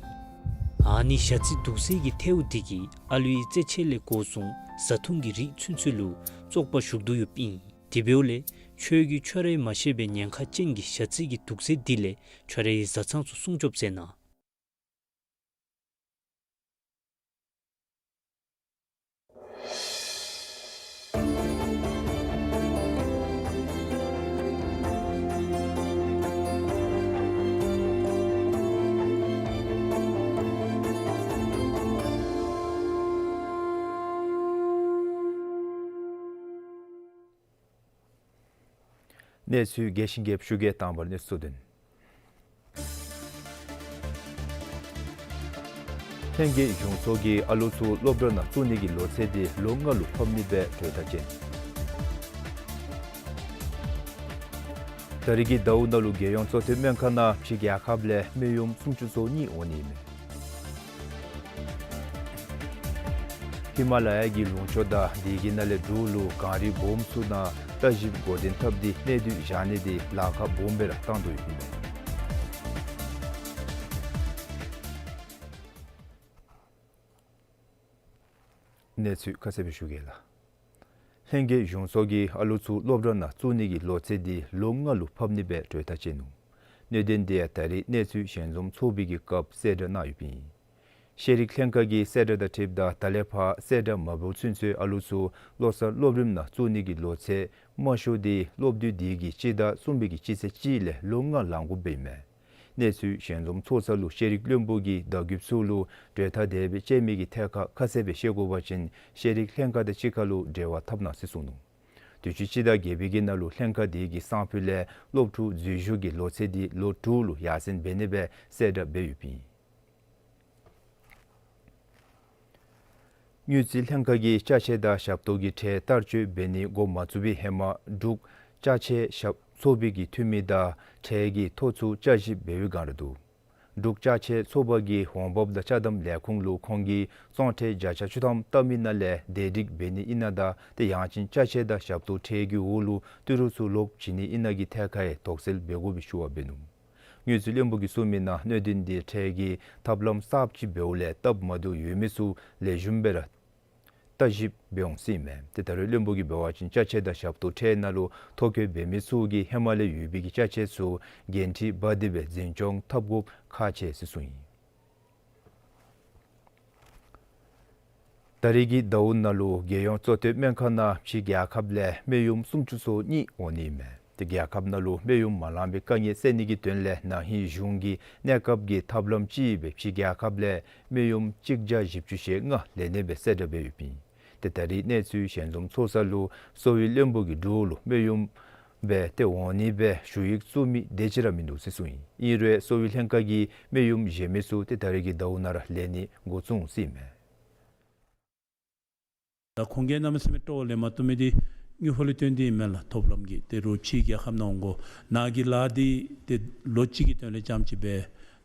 ཨ་ནི་ཞ་རྩི་དུག་སེལ་གྱི་ཐལཝ་འདི་གིས་ཨ་ལུའི་རྩེད་ཆས་ལས་འགོ་བཟུང་བཟའ་འཐུང་གི་རིགས་ཚུན་ཚོད་ལུ་བཙོག་པ་ཞུགས་དོ་ཡོདཔ་ཨིན། དེ་འབདཝ་ལས་ཁྱོད་ཀྱིས་ཁྱོད་རའི་མ་ཤེས་པའི་ཉེན་ཁ་ཅན་གྱི་ཞ་རྩི་གི་དུག་སེལ་འདི་ལས་ཁྱོད་རའི་བཟའ་ཚང་ཚུ་སྲུང་སྐྱོབ་མཛད་གནང་། གནས་ཚུལ་རྒྱས་ཤིང་རྒྱསཔ་ཞུ་གེ། དང་པ་ར་གནས་ཚུལ་གཙོ་དོན། ལྷན་རྒྱས་གཞུང་ཚོགས་ཀྱིས་ཨ་ལུ་ཚུ་སློབ་གྲྭ་ནང་བཙུགས་ནི་གི་ལོ་ཚད་འདི་ལོ་ལྔ་ལུ་ཕབ་ནི་སྦེ་གྲོས་ཐག་བཅད། ད་རིས་ཀྱི་ཟླཝ་ནང་ལུ་རྒྱལ་ཡོངས་བཙོ་ཐོན་སྨན་ཁང་ནང་ཕྱི་རྒྱལ་ཁབ་ལས་སྨན་ཡོམ་སུམ་ཅུ་སོ་གཉིས་འོང་ནི་མས། ཧི་མ་ལ་ཡ་གི་ལུང་ཕྱོགས་དང་དེ་གི་ནང་ལས་འབྲུག་ལུ་གངས་རི་སྦོམ་ཚུ་ནང་ལྟ་ཞིབ་འགོ་འདྲེན་འཐབ་སྟེ་གནད་དོན་བཞག་ནི་འདི་ལཱ་ཁག་སྦོམ་སྦེ་ར་བཏང་དོ་ཡོདཔ་ཨིན་མས། གནས་ཚུལ་ཁ་གསལ་སྦེ་ཞུ་གེ་ལགས། ལྷན་རྒྱས་གཞུང་ཚོགས་ཀྱིས་ཨ་ལུ་ཚུ་སློབ་གྲྭ་ནང་བཙུགས་ནི་གི་ལོ་ཚད་འདི་ལོ་ལྔ་ལུ་ཕབ་ནི་སྦེ་གྲོས་ཐག་བཅད་ནུག། གནད་དོན་འདི་ཡང་ད་རིས་གནས་ཚུལ་ཞལ་འཛོམས་ཚོགས་པའི་གི་སྐབས་གསལ་བསྒྲགས་གནང་ཡོདཔ་ཨིན། ཤེས་རིག་ལྷན་ཁག་གི་གསལ་བསྒྲགས་དང་འཁྲིལཝ་ད་ད་ལས་ཕར་གསལ་བསྒྲགས་མ་འབད་བ་ཚུན་ཚོད་ཨ་ལུ་ཚུ་བློ་གསར་སློབ་རིམ་ནང་བཙུགས་ནི་གི་ལོ་ཚད་དམའ་ཤོས་འདི་སློབ་དུས་འདི་གི་སྤྱི་ཟླ་གསུམ་པའི་གི་སྤྱི་ཚེས་གཅིག་ལས་ལོ་ལྔ་ལང་དགོཔ་ཨིན་མས། གནས་ཚུལ་ཞལ་འཛོམས་ཚོགས་ས་ལུ་ཤེས་རིག་བློན་པོ་གིས་བརྡ་བརྒྱུདཔ་ཚུ་ལུ་གྲོས་ཐག་དེ་སྦེ་བཅད་མི་གི་ཐད་ཁར་ཁ་གསལ་སྦེ་བཤད་དགོ་པ་ཅིན་ཤེས་རིག་ལྷན་ཁག་དང་གཅིག་ཁར་ལུ་འབྲེལ་བ་འཐབ་གནང་ཟེར་གསུངས་ནུག། དུས་ཅི་སྤྱི་ཟླ་བརྒྱད་པའི་གི་ནང་ལུ་ལྷན་ཁག་དེ་གི་གསང་ཕུད་ལས་སློབ་ཕྲུག་འཛུལ་ཞུགས་ཀྱི་ལོ་ཚད་འདི་ལོ་དྲུག་ལུ་ཡར་སེང་འབད་ནི་སྦེ་གསལ་བསྒྲགས་འབད་ཡོདཔ་ཨིན། དངུལ་རྩིས་ལྷན་ཁག་གིས་ཅ་ཆས་དང་ཞབས་ཏོག་གི་ཁྲལ་བསྟར་སྤྱོད་འབད་ནི་འགོ་མ་བཙུགས་པའི་ཧེ་མ་འབྲུག་ཅ་ཆས་ཞབས་ཚོགས་པའི་གི་འཐུས་མི་དང་ཁྲལ་གྱི་ཐོ་ཚུ་བསྐྱར་ཞིབ་འབད་བའི་བསྒང་ར་འདུག། འབྲུག་ཅ་ཆས་ཚོགས་པ་གི་འོང་འབབ་དང་ཅ་དམ་ལས་ཁུངས་ལུ་ཁོང་གིས་བཙོང་ཁྲལ་བརྒྱ་ཆ་བཅུ་ཐམ་བཏབ་མི་ནང་ལས་བདེ་སྒྲིག་འབད་ནི་ཨིན་ན་དང་དེ་ཡང་ཅིན་ཅ་ཆས་དང་ཞབས་ཏོག་ཁྲལ་གྱི་འོག་ལུ་ཏི་རུ་ཚུ་ལོག་བྱིན་ནི་ཨིན་ན་གི་ཐད་ཁར་ཡང་དོགས་སེལ་འབད་དགོ་པའི་ཞུ་བ་འབད་ནུག། དངུལ་རྩིས་བློན་པོ་གིས་གསུངས་མི་ནང་གནད་དོན་འདི་ཁྲལ་གྱི་ཐབས་ལམ་གསརཔ་ཅིག་འབདཝ་ལས་སྟབས་མ་བདེཝ་ཡོད་མི་ཚུ་ལེགས་ཤོམ་སྦེ་ར་བརྟག་ཞིབ་འབད་འོང་ཟེར་ཨིན་མས། ཏེ་ད་རེས་བློན་པོ་གིས་འབད་བ་ཅིན་ཅ་ཆས་དང་ཞབས་ཏོག་ཁྲལ་ནང་ལུ་ཐོ་བཀོད་འབད་མི་ཚུ་གིས་ཧེ་མ་ལས་ཡོད་པའི་གི་ཅ་ཆས་ཚུ་འགན་འཁྲི་འབག་སྟེ་སྦེ་འཛིན་སྐྱོང་འཐབ་དགོཔ་ཁག་ཆེ་ཟེར་གསུངས་ཡི། ད་རིས་ཀྱི་ཟླཝ་ནང་ལུ་རྒྱལ་ཡོངས་གཙོ་བསྟེན་སྨན་ཁང་ནང་ཕྱི་རྒྱལ་ཁབ་ལས་སྨན་ཡོམ་སུམ་ཅུ་སོ་གཉིས་འོང་ནི་ཨིན་མས། ཏེ་རྒྱལ་ཁབ་ནང་ལུ་སྨན་ཡོམ་མ་ལང་པའི་དཀའ་ངལ་སེལ་ནི་གི་དོན་ལས་ན་ཧིང་གཞུང་གིས་གནས་སྐབས་ཀྱི་ཐབས་ལམ་ཅིག་སྦེ་ཕྱི་རྒྱལ་ཁབ་ལས་སྨན་ཡོམ་གཅིག་བརྒྱ་བཞི་བཅུ་ཞེ་ལྔ་ལེན་ནི་སྦེ་གསལ་བསྒྲགས་འབད་ཡོདཔ་ཨིན། ཏེ་ད་རིས་གནས་ཚུལ་ཞལ་འཛོམས་ཚོགས་ས་ལུ་གསོ་བའི་བློན་པོ་གིས་འབྲུག་ལུ་སྨན་ཡོམ་སྦེ་ཏེ་འོང་ནི་སྦེ་ཞུ་ཡིག་བཙུགས་མི་དེ་ཅིག་ར་མིན་འདུག་ཟེར་གསུངས་ཡི། ཨིན་རུང་གསོ་བའི་ལྷན་ཁག་གིས་སྨན་ཡོམ་བཞེས་མི་ཚུ་ཏེ་ད་རིས་ཀྱི་ཟླཝ་ནང་ར་ལེན་ནི་འགོ་བཙུགས་འོང་ཟེར་ཨིན་མས། ད་ཁོང་གིས་གནམ་མེད་ས་མེད་སྤྲོ་བ་ལེན་མ་བཏུབ་མི་འདི་དངུལ་ཕོགས་ལས་བརྟེན་ཏེ་ཨིན་མས་ལགས། ཐོབ་ལམ་གྱི་ཏེ་རོགས་ཕྱི་རྒྱལ་ཁབ་ནང་འོང་དགོ། ནཱ་གི་ལཱ་འདི་ཏེ་ལོ་གཅིག་གི་དོན་ལས་རྐྱངམ་ཅིག་སྦེ་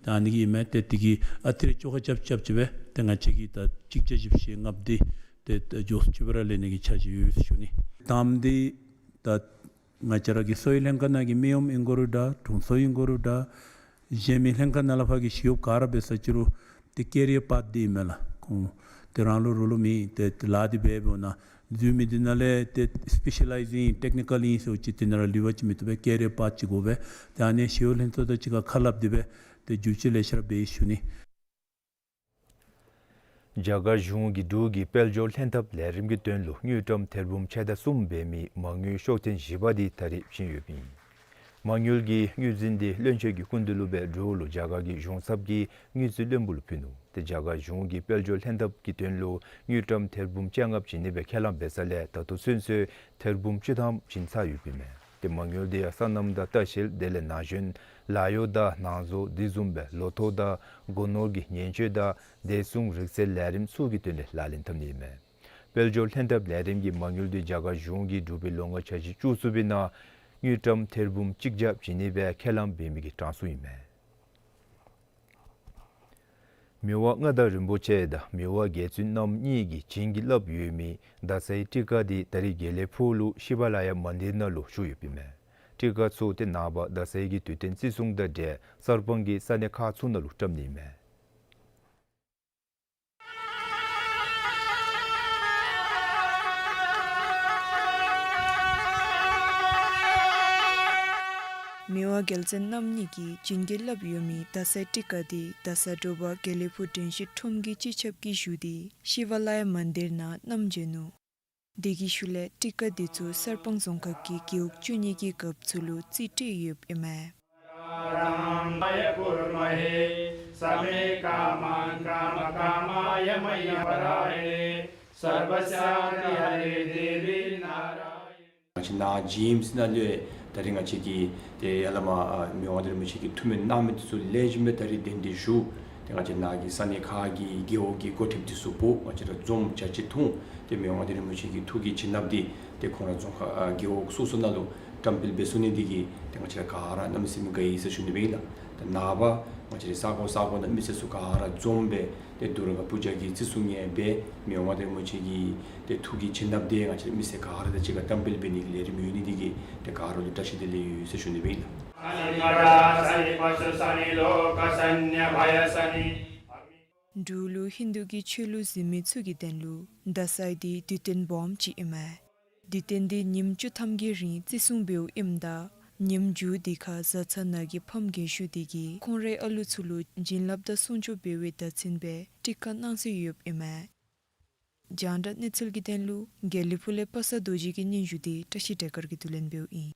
ད་ཨ་ནི་གི་ཨིན་མས། ཏེ་དེ་གིས་ཨ་ཙི་རེ་བཅོ་ཁ་རྐྱབ་རྐྱབ་ཅིག་སྦེ་ཏེ་ང་བཅས་ཀྱིས་ད་གཅིག་བརྒྱ་བཞི་བཅུ་ཞེ་ལྔ་འདི་ཏེ་ད་མགྱོགས་སུ་ཅིག་སྦེ་ར་ལེན་ནི་གི་འཆར་གཞི་ཡོད་ཟེར་ཞུ་ནི། དང་པ་འདི་ད་ང་བཅས་ར་གི་གསོ་བའི་ལྷན་ཁག་ནང་གི་སྨན་ཡོམ་ཨིན་དགོ་རུང་འདྲ་དྲུང་འཚོ་ཨིན་དགོ་རུང་འདྲ་གཞན་མི་ལྷན་ཁག་ནང་ལས་ཕར་གྱི་ཞི་གཡོགཔ་ག་ར་འབད་ས་ཅི་རུང་ཏེ་ཀེ་རི་ཡར་པཱཐ་འདི་ཨིན་མས་ལགས། ཁོང་ཏེ་རང་ལུགས་རོགས་ལུགས་མེད། ཏེ་ལཱ་འདི་འབད་འབདཝ་ད་འཛུལ་མི་འདི་ནང་ལས་ཏེ་སི་པེ་ཤ་ལའིཛ་ཨིན་ཊེཀ་ནི་ཀཱལ་ཨིན་ཟེར་བ་ཅིན་དེ་ནང་ར་ལུས་པ་ཅིན་མི་བཏུབ་པས། ཀེ་རི་ཡར་པཱཐ་ཅིག་དགོ་པས། ཏེ་ཨ་ནི་ཞི་གཡོག་ལྷན་ཚོགས་དང་གཅིག་ཁར་ཁ་སླབ་སྟེ་སྦེ་ཏེ་བསྒྱུར་བཅོས་ལེ་ཤ་ར་འབད་ཡི་ཟེར་ཞུ་ནི། རྒྱ་གར་གཞུང་གིས་འབྲུག་གི་དཔལ་འབྱོར་ལྷན་ཐབས་ལས་རིམ་གྱི་དོན་ལུ་དངུལ་ཀྲམ་ཐེར་འབུམ་ཕྱེད་དང་གསུམ་འབད་མི་མ་དངུལ་ཤོག་ཐེངས་བཞི་པ་འདི་ད་རིས་བྱིན་ཡོདཔ་ཨིན། མ་དངུལ་གྱི་དངུལ་འཛིན་འདི་བློན་ཆེན་གྱི་སྐུ་མདུན་ལུ་སྦེ་འབྲུག་ལུ་རྒྱ་གར་གྱི་གཞུང་ཚབ་ཀྱིས་དངུལ་རྩིས་བློན་པོ་ལུ་ཕུལ་ནུག། ཏེ་རྒྱ་གར་གཞུང་གིས་དཔལ་འབྱོར་ལྷན་ཐབས་ཀྱི་དོན་ལུ་དངུལ་ཀྲམ་ཐེར་འབུམ་བཅོ་ལྔ་བྱིན་ནི་སྦེ་ཁས་བླངས་འབད་ས་ལས་ད་ལྟོ་ཚུན་ཚོད་ཐེར་འབུམ་བཅུ་ཐམ་བྱིན་ཚར་ཡོདཔ་ཨིན་མས། ཏེ་མ་དངུལ་འདི་ཡང་སོ་ནམ་དང་ལྟ་བཤལ་དེ་ལས་ན་གཞོན་ལཱ་གཡོག་དང་ནང་བཟོ་དེ་བཟུམ་སྦེ་ལོ་ཐོག་དང་སྒོ་ནོར་གྱི་ཉེན་བཅོལ་དང་བདེ་སྲུང་རིག་རྩལ་ལས་རིམ་ཚུ་གི་དོན་ལས་ལག་ལེན་འཐབ་ནི་ཨིན་མས། དཔལ་འབྱོར་ལྷན་ཐབས་ལས་རིམ་གྱི་མ་དངུལ་འདི་རྒྱ་གར་གཞུང་གིས་འབྲུག་པའི་ལོ་ངོ་འཆར་གཞི་བཅུ་གསུམ་པའི་ནང་དངུལ་ཀྲམ་ཐེར་འབུམ་གཅིག་བརྒྱ་བྱིན་ནི་སྦེ་ཁས་བླངས་འབད་མི་གི་གྲངས་སུ་ཨིན་མས། མི་དབང་མངའ་བདག་རིན་པོ་ཆེ་དང་མི་དབང་རྒྱལ་བཙུན་རྣམ་གཉིས་ཀྱིས་བྱིན་གྱིས་བརླབས་ཡོད་མི་རྡ་སའི་ཊིཀ་ཀ་འདི་ད་རེས་དགེ་ལེགས་ཕུག་ལུ་ཤི་ཝ་ལ་ཡ་མན་དིར་ནང་ལུ་བཞུགས་ཡོདཔ་ཨིན་མས། ཊིཀ་ཀ་ཚུ་ཏེ་ནངས་པ་རྡ་སའི་གི་དུས་སྟོན་བརྩི་སྲུང་དང་འབྲེལ་གསར་སྤང་གི་ས་གནས་ཁག་ཚུ་ནང་ལུ་བཀྲམ་ནི་ཨིན་མས། མི་དབང་རྒྱལ་བཙུན་རྣམ་གཉིས་ཀྱིས་བྱིན་གྱིས་བརླབས་ཡོད་མི་རྡ་སའི་ཊིཀ་ཀ་འདི་རྡ་ས་དྲོ་པ་དགེ་ལེགས་ཕུག་དྲན་ཤེས་ཁྲོམ་གྱི་སྤྱི་ཁྱབ་ཀྱིས་ཞུ་སྟེ་ཤི་ཝ་ལ་ཡ་མན་དིར་ནང་བསྣམས་བྱོན་ནུག། དེ་གི་ཤུལ་ལས་ཊིཀ་ཀ་འདི་ཚུ་གསར་སྤང་རྫོང་ཁག་གི་རྒེད་འོག་བཅུ་གཉིས་ཀྱི་རྒཔོ་ཚུ་ལུ་རྩིས་སྤྲོད་ཡོདཔ་ཨིན་མས། ाय कुर्महे समे कामान् कामकामाय मह्यपरायणे सर्वस्यादिहरे देवे नारायणे ང་བཅས་ནཱ་ཇི་ཨེམ་སི་ནང་ལུ་ད་རེས་ང་བཅས་ཀྱི་ཏེ་ཡ་ལ་མ་ཨ་མི་དབང་འདི་རིན་པོ་ཆེ་གི་ཐུགས་སྨོན་གནང་མི་འདི་ཚུ་ལེགས་ཤོམ་སྦེ་ད་རེས་གདན་འདྲེན་ཞུ། ཏེ་ང་བཅས་ནཱ་གི་ས་གནས་ཁག་གི་རྒེད་འོག་གི་འགོ་ཁྲིདཔ་འདི་ཚུ་འབོ་ང་བཅས་ར་འཛོམས་ཇ་ཅིག་འཐུང་། ཏེ་མི་དབང་འདི་རིན་པོ་ཆེ་གི་ཐུགས་ཀྱི་བྱིན་རླབས་འདི་ཏེ་ཁོང་ར་རྫོང་ཁག་ཨ་རྒེད་འོག་སོ་སོ་ནང་ལུ་བཀྲམ་སྤེལ་འབད་ཚུགས་ནི་འདི་གིས་ཏེ་ང་བཅས་ར་ག་ར་གནམ་མེད་ས་མེད་དགའ་ཡི་ཟེར་ཞུ་ནི་སྦེ་ཨིན་ལགས། ད་ནངས་པ་ང་བཅས་ར་ས་གོ་ས་གོ་ནང་མི་སེར་ཚུ་ག་ར་འཛོམས་སྦེ་ཏེ་དུར་ག་པུ་ཇ་གི་བརྩི་སྲུང་ཡང་འབད། མི་དབང་འདི་རིན་པོ་ཆེ་གི་ཏེ་ཐུགས་ཀྱི་བྱིན་རླབས་འདི་ང་བཅས་ར་མི་སེར་ག་ར་དང་གཅིག་ཁར་བཀྲམ་སྤེལ་འབད་ནི་གི་ལས་རིམ་ཡོད་ནི་འདི་གིས་ཏེ་ག་ར་ལུ་བཀྲ་ཤིས་བདེ་ལེགས་ཡོད་ཟེར་ཞུ་ནི་སྦེ་ཨིན་ལགས། འབྲུག་ལུ་ཧིན་དུ་གི་ཆོས་ལུགས་གཟིགས་མི་ཚུ་གི་དོན་ལུ་རྡ་སའི་འདི་དུས་སྟོན་སྦོམ་ཅིག་ཨིན་མས། དུས་སྟོན་འདི་ཉིནམ་བཅུ་ཐམ་གྱི་རིང་བརྩི་སྲུང་འབདཝ་ཨིནམ་ད་ཉིནམ་མཇུག་འདི་ཁར་བཟའ་ཚང་ནང་གི་ཕམ་རྒན་ཤོས་འདི་གིས་ཁོང་རའི་ཨ་ལུ་ཚུ་ལུ་བྱིན་རླབས་དང་སྲུང་སྐྱོབ་འབད་བའི་བརྡ་མཚོན་སྦེ་ཊིཀ་ཀ་གནང་སྲོལ་ཡོདཔ་ཨིན་མས། རྒྱང་བསྒྲགས་གནས་ཚུལ་གྱི་དོན་ལུ་དགེ་ལེགས་ཕུག་ལས་པ་སངས་རྡོ་རྗེ་གི་སྙན་ཞུ་འདི་བཀྲ་ཤིས་བདེ་དཀར་གྱིས་བསྡུ་ལེན་འབདཝ་ཨིན།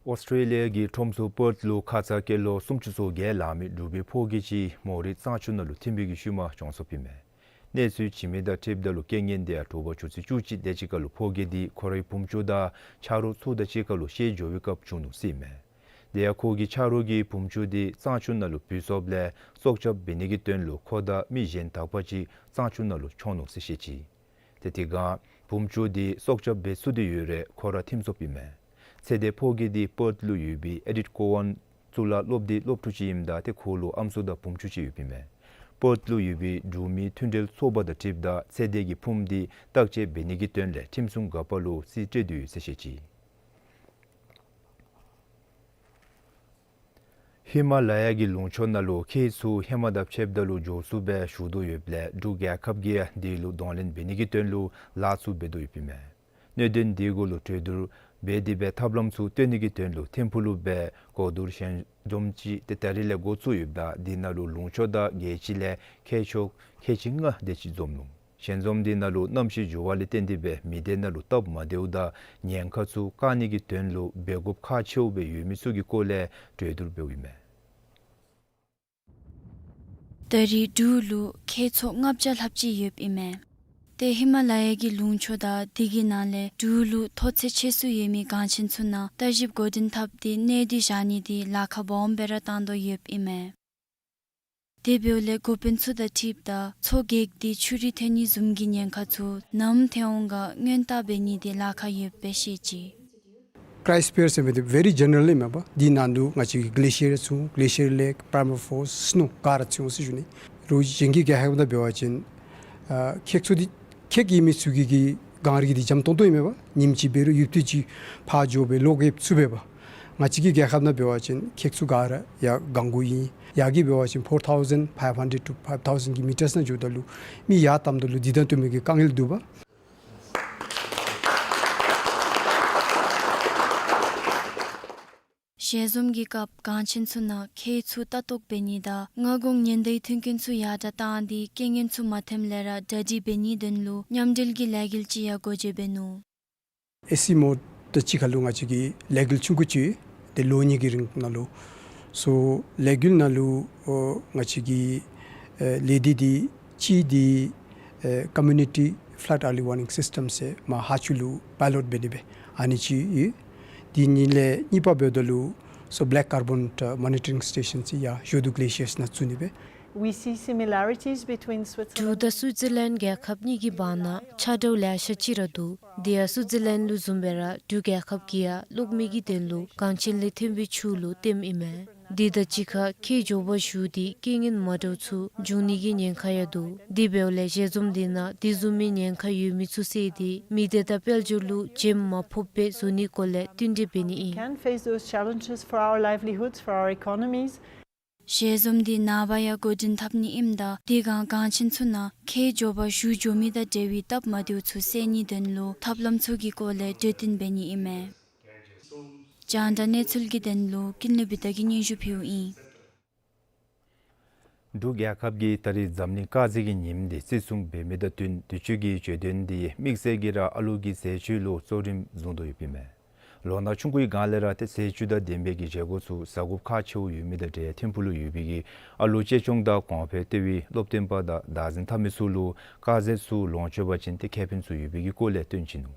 ཨོསི་ཊེ་ལི་ཡ་གི་ཁྲོམ་ཚོགས་པཱརཐ་ལུ་ཁ་ཙ་སྐྱེས་ལོ་སུམ་ཅུ་སོ་བརྒྱད་ལང་མི་འབྲུག་པའི་ཕོ་སྐྱེས་ཅིག་མོ་རའི་གཙང་ཆུ་ནང་ལུ་ཐིམ་པའི་གི་ཤུལ་མ་གྱོངས་སོཔ་ཨིན་མས། གནས་ཚུལ་བྱིན་མི་དང་འཁྲིལཝ་ད་ལུ་རྐྱེན་ངན་འདི་ཡང་དྲོ་པ་ཆུ་ཚོད་བཅུ་གཅིག་དེ་ཅིག་ཁར་ལུ་ཕོ་སྐྱེས་འདི་ཁོ་རའི་བུམོ་ཆུང་དང་ཆ་རོགས་ཚུ་དང་གཅིག་ཁར་ལུ་བཤལ་འགྱོ་བའི་སྐབས་བྱུང་ནུག་ཟེར་ཨིན་མས། དེ་ཡང་ཁོ་གི་ཆ་རོགས་ཀྱིས་བུམོ་ཆུང་འདི་གཙང་ཆུ་ནང་ལུ་བུད་སོཔ་ལས་སྲོག་སྐྱབས་འབད་ནི་གི་དོན་ལུ་ཁོ་དང་མི་གཞན་དག་པ་ཅིག་གཙང་ཆུ་ནང་ལུ་མཆོངས་ནུག་ཟེར་བཤད་ཅི། ཏེ་དེ་སྒང་བུམོ་ཆུང་འདི་སྲོག་སྐྱབས་འབད་ཚུགས་ཏེ་ཡོད་རུང་ཁོ་ར་ཐིམ་སོཔ་ཨིན་མས། ཚེ་འདས་ཕོ་སྐྱེས་འདི་པཱརཐ་ལུ་ཡོད་པའི་ཨེ་ཌིཊ་ཀོ་ཝཱན་གཙུག་ལག་སློབ་སྡེའི་སློབ་ཕྲུག་ཅིག་ཨིནམ་ད་ཏེ་ཁོ་ལུ་ཨམ་སྲུ་དང་བུམོ་ཆུང་ཅིག་ཡོདཔ་ཨིན་མས། པཱརཐ་ལུ་ཡོད་པའི་འབྲུག་མི་མཐུན་འབྲེལ་ཚོགས་པ་དང་འཁྲིལཝ་ད་ཚེ་འདས་ཀྱི་ཕུངམ་འདི་བརྟག་དཔྱད་འབད་ནི་གི་དོན་ལས་ཁྲིམས་སྲུང་འགག་པ་ལུ་རྩིས་སྤྲོད་དེ་ཡོད་ཟེར་བཤད་ཅི། ཧི་མ་ལ་ཡ་གི་ལུང་ཕྱོགས་ནང་ལུ་ཁྱེགས་ཚུ་ཧེ་མ་དང་ཕྱདཔ་ད་ལུ་མགྱོགས་སུ་སྦེ་ཞུ་དོ་ཡོདཔ་ལས་འབྲུག་རྒྱལ་ཁབ་ཀྱིས་ཡང་དེ་ལུ་གདོང་ལེན་འབད་ནི་གི་དོན་ལུ་ལཱ་ཚུ་འབད་དོ་ཡོདཔ་ཨིན་མས། གནད་དོན་དེ་གུ་ལུ་གྲོས་བསྡུར་འབད་དེ་སྦེ་ཐབས་ལམ་ཚུ་བཏོན་ནི་གི་དོན་ལུ་ཐིམ་ཕུག་ལུ་སྦེ་གོ་བསྡུར་ཞལ་འཛོམས་ཅིག་ཏེ་ད་རིས་ལས་འགོ་བཙུགས་ཡོདཔ་ད་དེ་ནང་ལུ་ལུང་ཕྱོགས་དང་རྒྱལ་སྤྱི་ལས་མཁས་མཆོག་ཁལ་གཅིག་ལྔ་དེ་ཅིག་འཛོམས་ནུག། ཞལ་འཛོམས་དེ་ནང་ལུ་གནམ་གཤིས་འགྱུར་བ་ལས་བརྟེན་ཏེ་སྦེ་མི་སྡེ་ནང་ལུ་སྟབས་མ་བདེཝ་དང་ཉེན་ཁ་ཚུ་བཀག་ནི་གི་དོན་ལུ་འབད་དགོཔ་ཁག་ཆེཝ་སྦེ་ཡོད་མི་ཚུ་གི་སྐོར་ལས་གྲོས་བསྡུར་འབདཝ་ཨིན་མས། ད་རིས་འབྲུག་ལུ་ཁྱེགས་ཚོགས་ལྔ་བརྒྱ་ལྷགཔ་ཅིག་ཡོདཔ་ཨིན་མས། ཏེ་ཧི་མ་ལ་ཡ་གི་ལུང་ཕྱོགས་དང་དེ་གི་ནང་ལས་འབྲུག་ལུ་མཐོ་ཚད་ཆེ་སུ་ཡོད་མི་གངས་ཆེན་ཚུ་ནང་ལྟ་ཞིབ་འགོ་འདྲེན་འཐབ་སྟེ་གནས་སྡུད་བཞག་ནི་དེ་ལཱ་ཁག་སྦོམ་སྦེ་ར་བཏང་དོ་ཡོདཔ་ཨིན་མས། དེ་འབདཝ་ལས་འགོ་དཔོན་ཚུ་དང་འཁྲིལཝ་ད་མཚོ་གེགས་ཏེ་ཆུ་རུད་ཐོན་ནི་བཟུམ་གྱི་ཉེན་ཁ་ཚུ་ནམ་ཐོན་འོང་ག་སྔོན་བརྟག་འབད་ནི་དེ་ལཱ་ཁག་ཡོདཔ་སྦེ་བཤད་ཅི། Cryosphere ཟེར་མི་འདི་very general ཨིན་མས་པ། འདི་ནང་ལུ་ང་བཅས་ཀྱི་གླེ་ཤི་ཡར་ཚུ་གླེ་ཤི་ཡར་ལེག་པར་མ་ཕོརཊ་སི་ནོ་ག་ར་ཚུད་འོང་ཟེར་ཞུ་ནི། རོགས་གཞན་གྱི་རྒྱལ་ཁབ་ནང་འབད་བ་ཅིན་ཨ་ཁྱེགས་ཚོགས་འདི་ཁྱེགས་ཡོད་མི་ཚུ་གི་གི་གངས་རི་འདི་འཇམ་ཏོང་ཏོ་ཨིན་མས་པ། ཉིནམ་ཅིག་འབད་རུང་ཡུདཔ་ཐེངས་ཅིག་ཕར་འགྱོ་སྦེ་ལོག་ཡར་ཚུད་འབད་བ། ང་བཅས་ཀྱི་རྒྱལ་ཁབ་ནང་འབད་བ་ཅིན་ཁྱེགས་ཚུ་ག་ར་ཡར་གང་གུ་ཨིན། ཡར་གྱི་འབད་བ་ཅིན་four thousand five hundred to five thousand གྱི་མི་ཊར་ནང་འགྱོཝ་ད་ལུ་མི་ཡར་བཏངམ་ད་ལུ་འདི་དང་བསྟུན་མི་གི་དཀའ་ངལ་འདུག་པ། ཞལ་འཛོམས་ཀྱི་སྐབས་གངས་ཆེན་ཚུ་ནང་ཁྱེགས་ཚུ་ལྟ་རྟོག་འབད་ནི་དང་སྔ་གོང་ཉེན་བརྡའི་མཐུན་རྐྱེན་ཚུ་ཡར་དྲག་བཏང་སྟེ་རྐྱེན་ངན་ཚུ་མ་ཐོནམ་ལས་ར་གྲ་སྒྲིག་འབད་ནིའི་དོན་ལུ་མཉམ་འབྲེལ་གྱི་ལས་འགུལ་ཅིག་ཡང་སྒོ་འབྱེད་འབད་ནུག། ཨེ་སི་མོ་དང་གཅིག་ཁར་ལུ་ང་བཅས་ཀྱི་ལས་འགུལ་ཆུང་ཀུ་ཅིག་ཡོད། ཏེ་ལོ་གཉིས་ཀྱི་རིང་ནང་ལུ་སོ་ལས་འགུལ་ནང་ལུ་ཨོ་ང་བཅས་ཀྱི་ཨེ་ལས་སྡེ་འདི་གཅིག་འདི་ཨེ་Community Flood Early Warning System ཟེར་མར་ཧཱ་ཅུ་ལུ་པའི་ལོཊ་འབད་ནི་སྦེ་ཨ་ནི་ཅིག་ཡོད། དེ་ཉིད་ལས་གཉིས་པ་འབདཝ་ད་ལུ་སོ་Black Carbon ཨ་Monitoring Station ཅིག་ཡར་ཞོ་དུ་གླེ་ཤི་ཡར་ནང་བཙུགས་ནི་སྦེ། We see similarities between Switzerland and འབྲུག་དང་སུའི་ཛི་ལེནཌ་རྒྱལ་ཁབ་གཉིས་ཀྱི་བར་ན་ཆ་འདྲཝ་ལེ་ཤ་ཅིག་ར་འདུག། དེ་ཡང་སུའི་ཛི་ལེནཌ་ལུ་བཟུམ་སྦེ་ར་འབྲུག་རྒྱལ་ཁབ་ཀྱིས་ཡང་གློག་མེ་གི་དོན་ལུ་གངས་ཆེན་ལས་ཐོན་པའི་ཆུ་ལུ་བརྟེནམ་ཨིན་མས། འདི་དང་གཅིག་ཁར་ཁེ་འབྱོར་བ་ཞུ་སྟེ་རྐྱེན་ངན་མ་འདྲཝ་ཚུ་འབྱུང་ནི་གི་ཉེན་ཁ་ཡང་འདུག། དེ་འབདཝ་ལས་ཞལ་འཛོམས་འདི་ནང་དེ་བཟུམ་མའི་ཉེན་ཁ་ཡོད་མི་ཚུ་བསལ་ཏེ་མི་སྡེ་དང་དཔལ་འབྱོར་ལུ་འཇིམ་མ་ཕོགཔ་སྦེ་བཟོ་ནིའི་སྐོར་ལས་བསྟུན་གྲོས་འབད་ནི་ཨིན། Can face those challenges for our livelihoods, for our economies. ཞལ་འཛོམས་འདི་ནངས་པ་ཡང་འགོ་འདྲེན་འཐབ་ནི་ཨིནམ་ད་དེ་སྒང་གང་ཅན་ཚུ་ནང་ཁེ་འབྱོར་བ་ཞུ་འགྱོ་མི་དང་འབྲེལ་བའི་སྟབས་མ་བདེཝ་ཚུ་བསལ་ནིའི་དོན་ལུ་ཐབས་ལམ་ཚུ་གི་སྐོར་ལས་གྲོས་བསྟུན་འབད་ནི་ཨིན་མས། རྒྱང་བསྒྲགས་གནས་ཚུལ་གྱི་དོན་ལུ་ཀུན་ལེགས་བི་དྷ་གིས་སྙན་ཞུ་ཕུལཝ་ཨིན། འབྲུག་རྒྱལ་ཁབ་ཀྱིས་ད་རིས་འཛམ་གླིང་དཀར་ཟས་ཀྱི་ཉིནམ་དེ་བརྩི་སྲུང་འབད་མི་དང་བསྟུན་དུས་ཅི་གི་བརྗོད་དོན་འདི་དམིགས་བསལ་གྱིས་ར་ཨ་ལུ་གི་ཟས་བཅུད་ལུ་གཙོ་རིམ་བཟུང་དོ་ཡོདཔ་ཨིན་མས། ལོ་ན་ཆུང་ཀུའི་སྒང་ལས་ར་ཏེ་ཟས་བཅུད་དང་ལྡན་པའི་གི་བཞེས་སྒོ་ཚུ་ཟ་དགོཔ་ཁག་ཆེཝ་ཡོད་མི་དང་འབྲེལ་ཐིམ་ཕུག་ལུ་ཡོད་པའི་གི་ཨ་ལུ་གཅེས་སྐྱོང་དང་གོང་འཕེལ་ལྟེ་བའི་སློབ་སྟོན་པ་དང་བདག་འཛིན་འཐབ་མི་ཚུ་ལུ་དཀར་ཟས་ཚུ་ལོངས་སྤྱོད་པ་ཅིན་ཏེ་ཁེ་ཕན་ཚུ་ཡོད་པའི་གི་སྐོར་ལས་སྟོན་བྱིན་ནུག།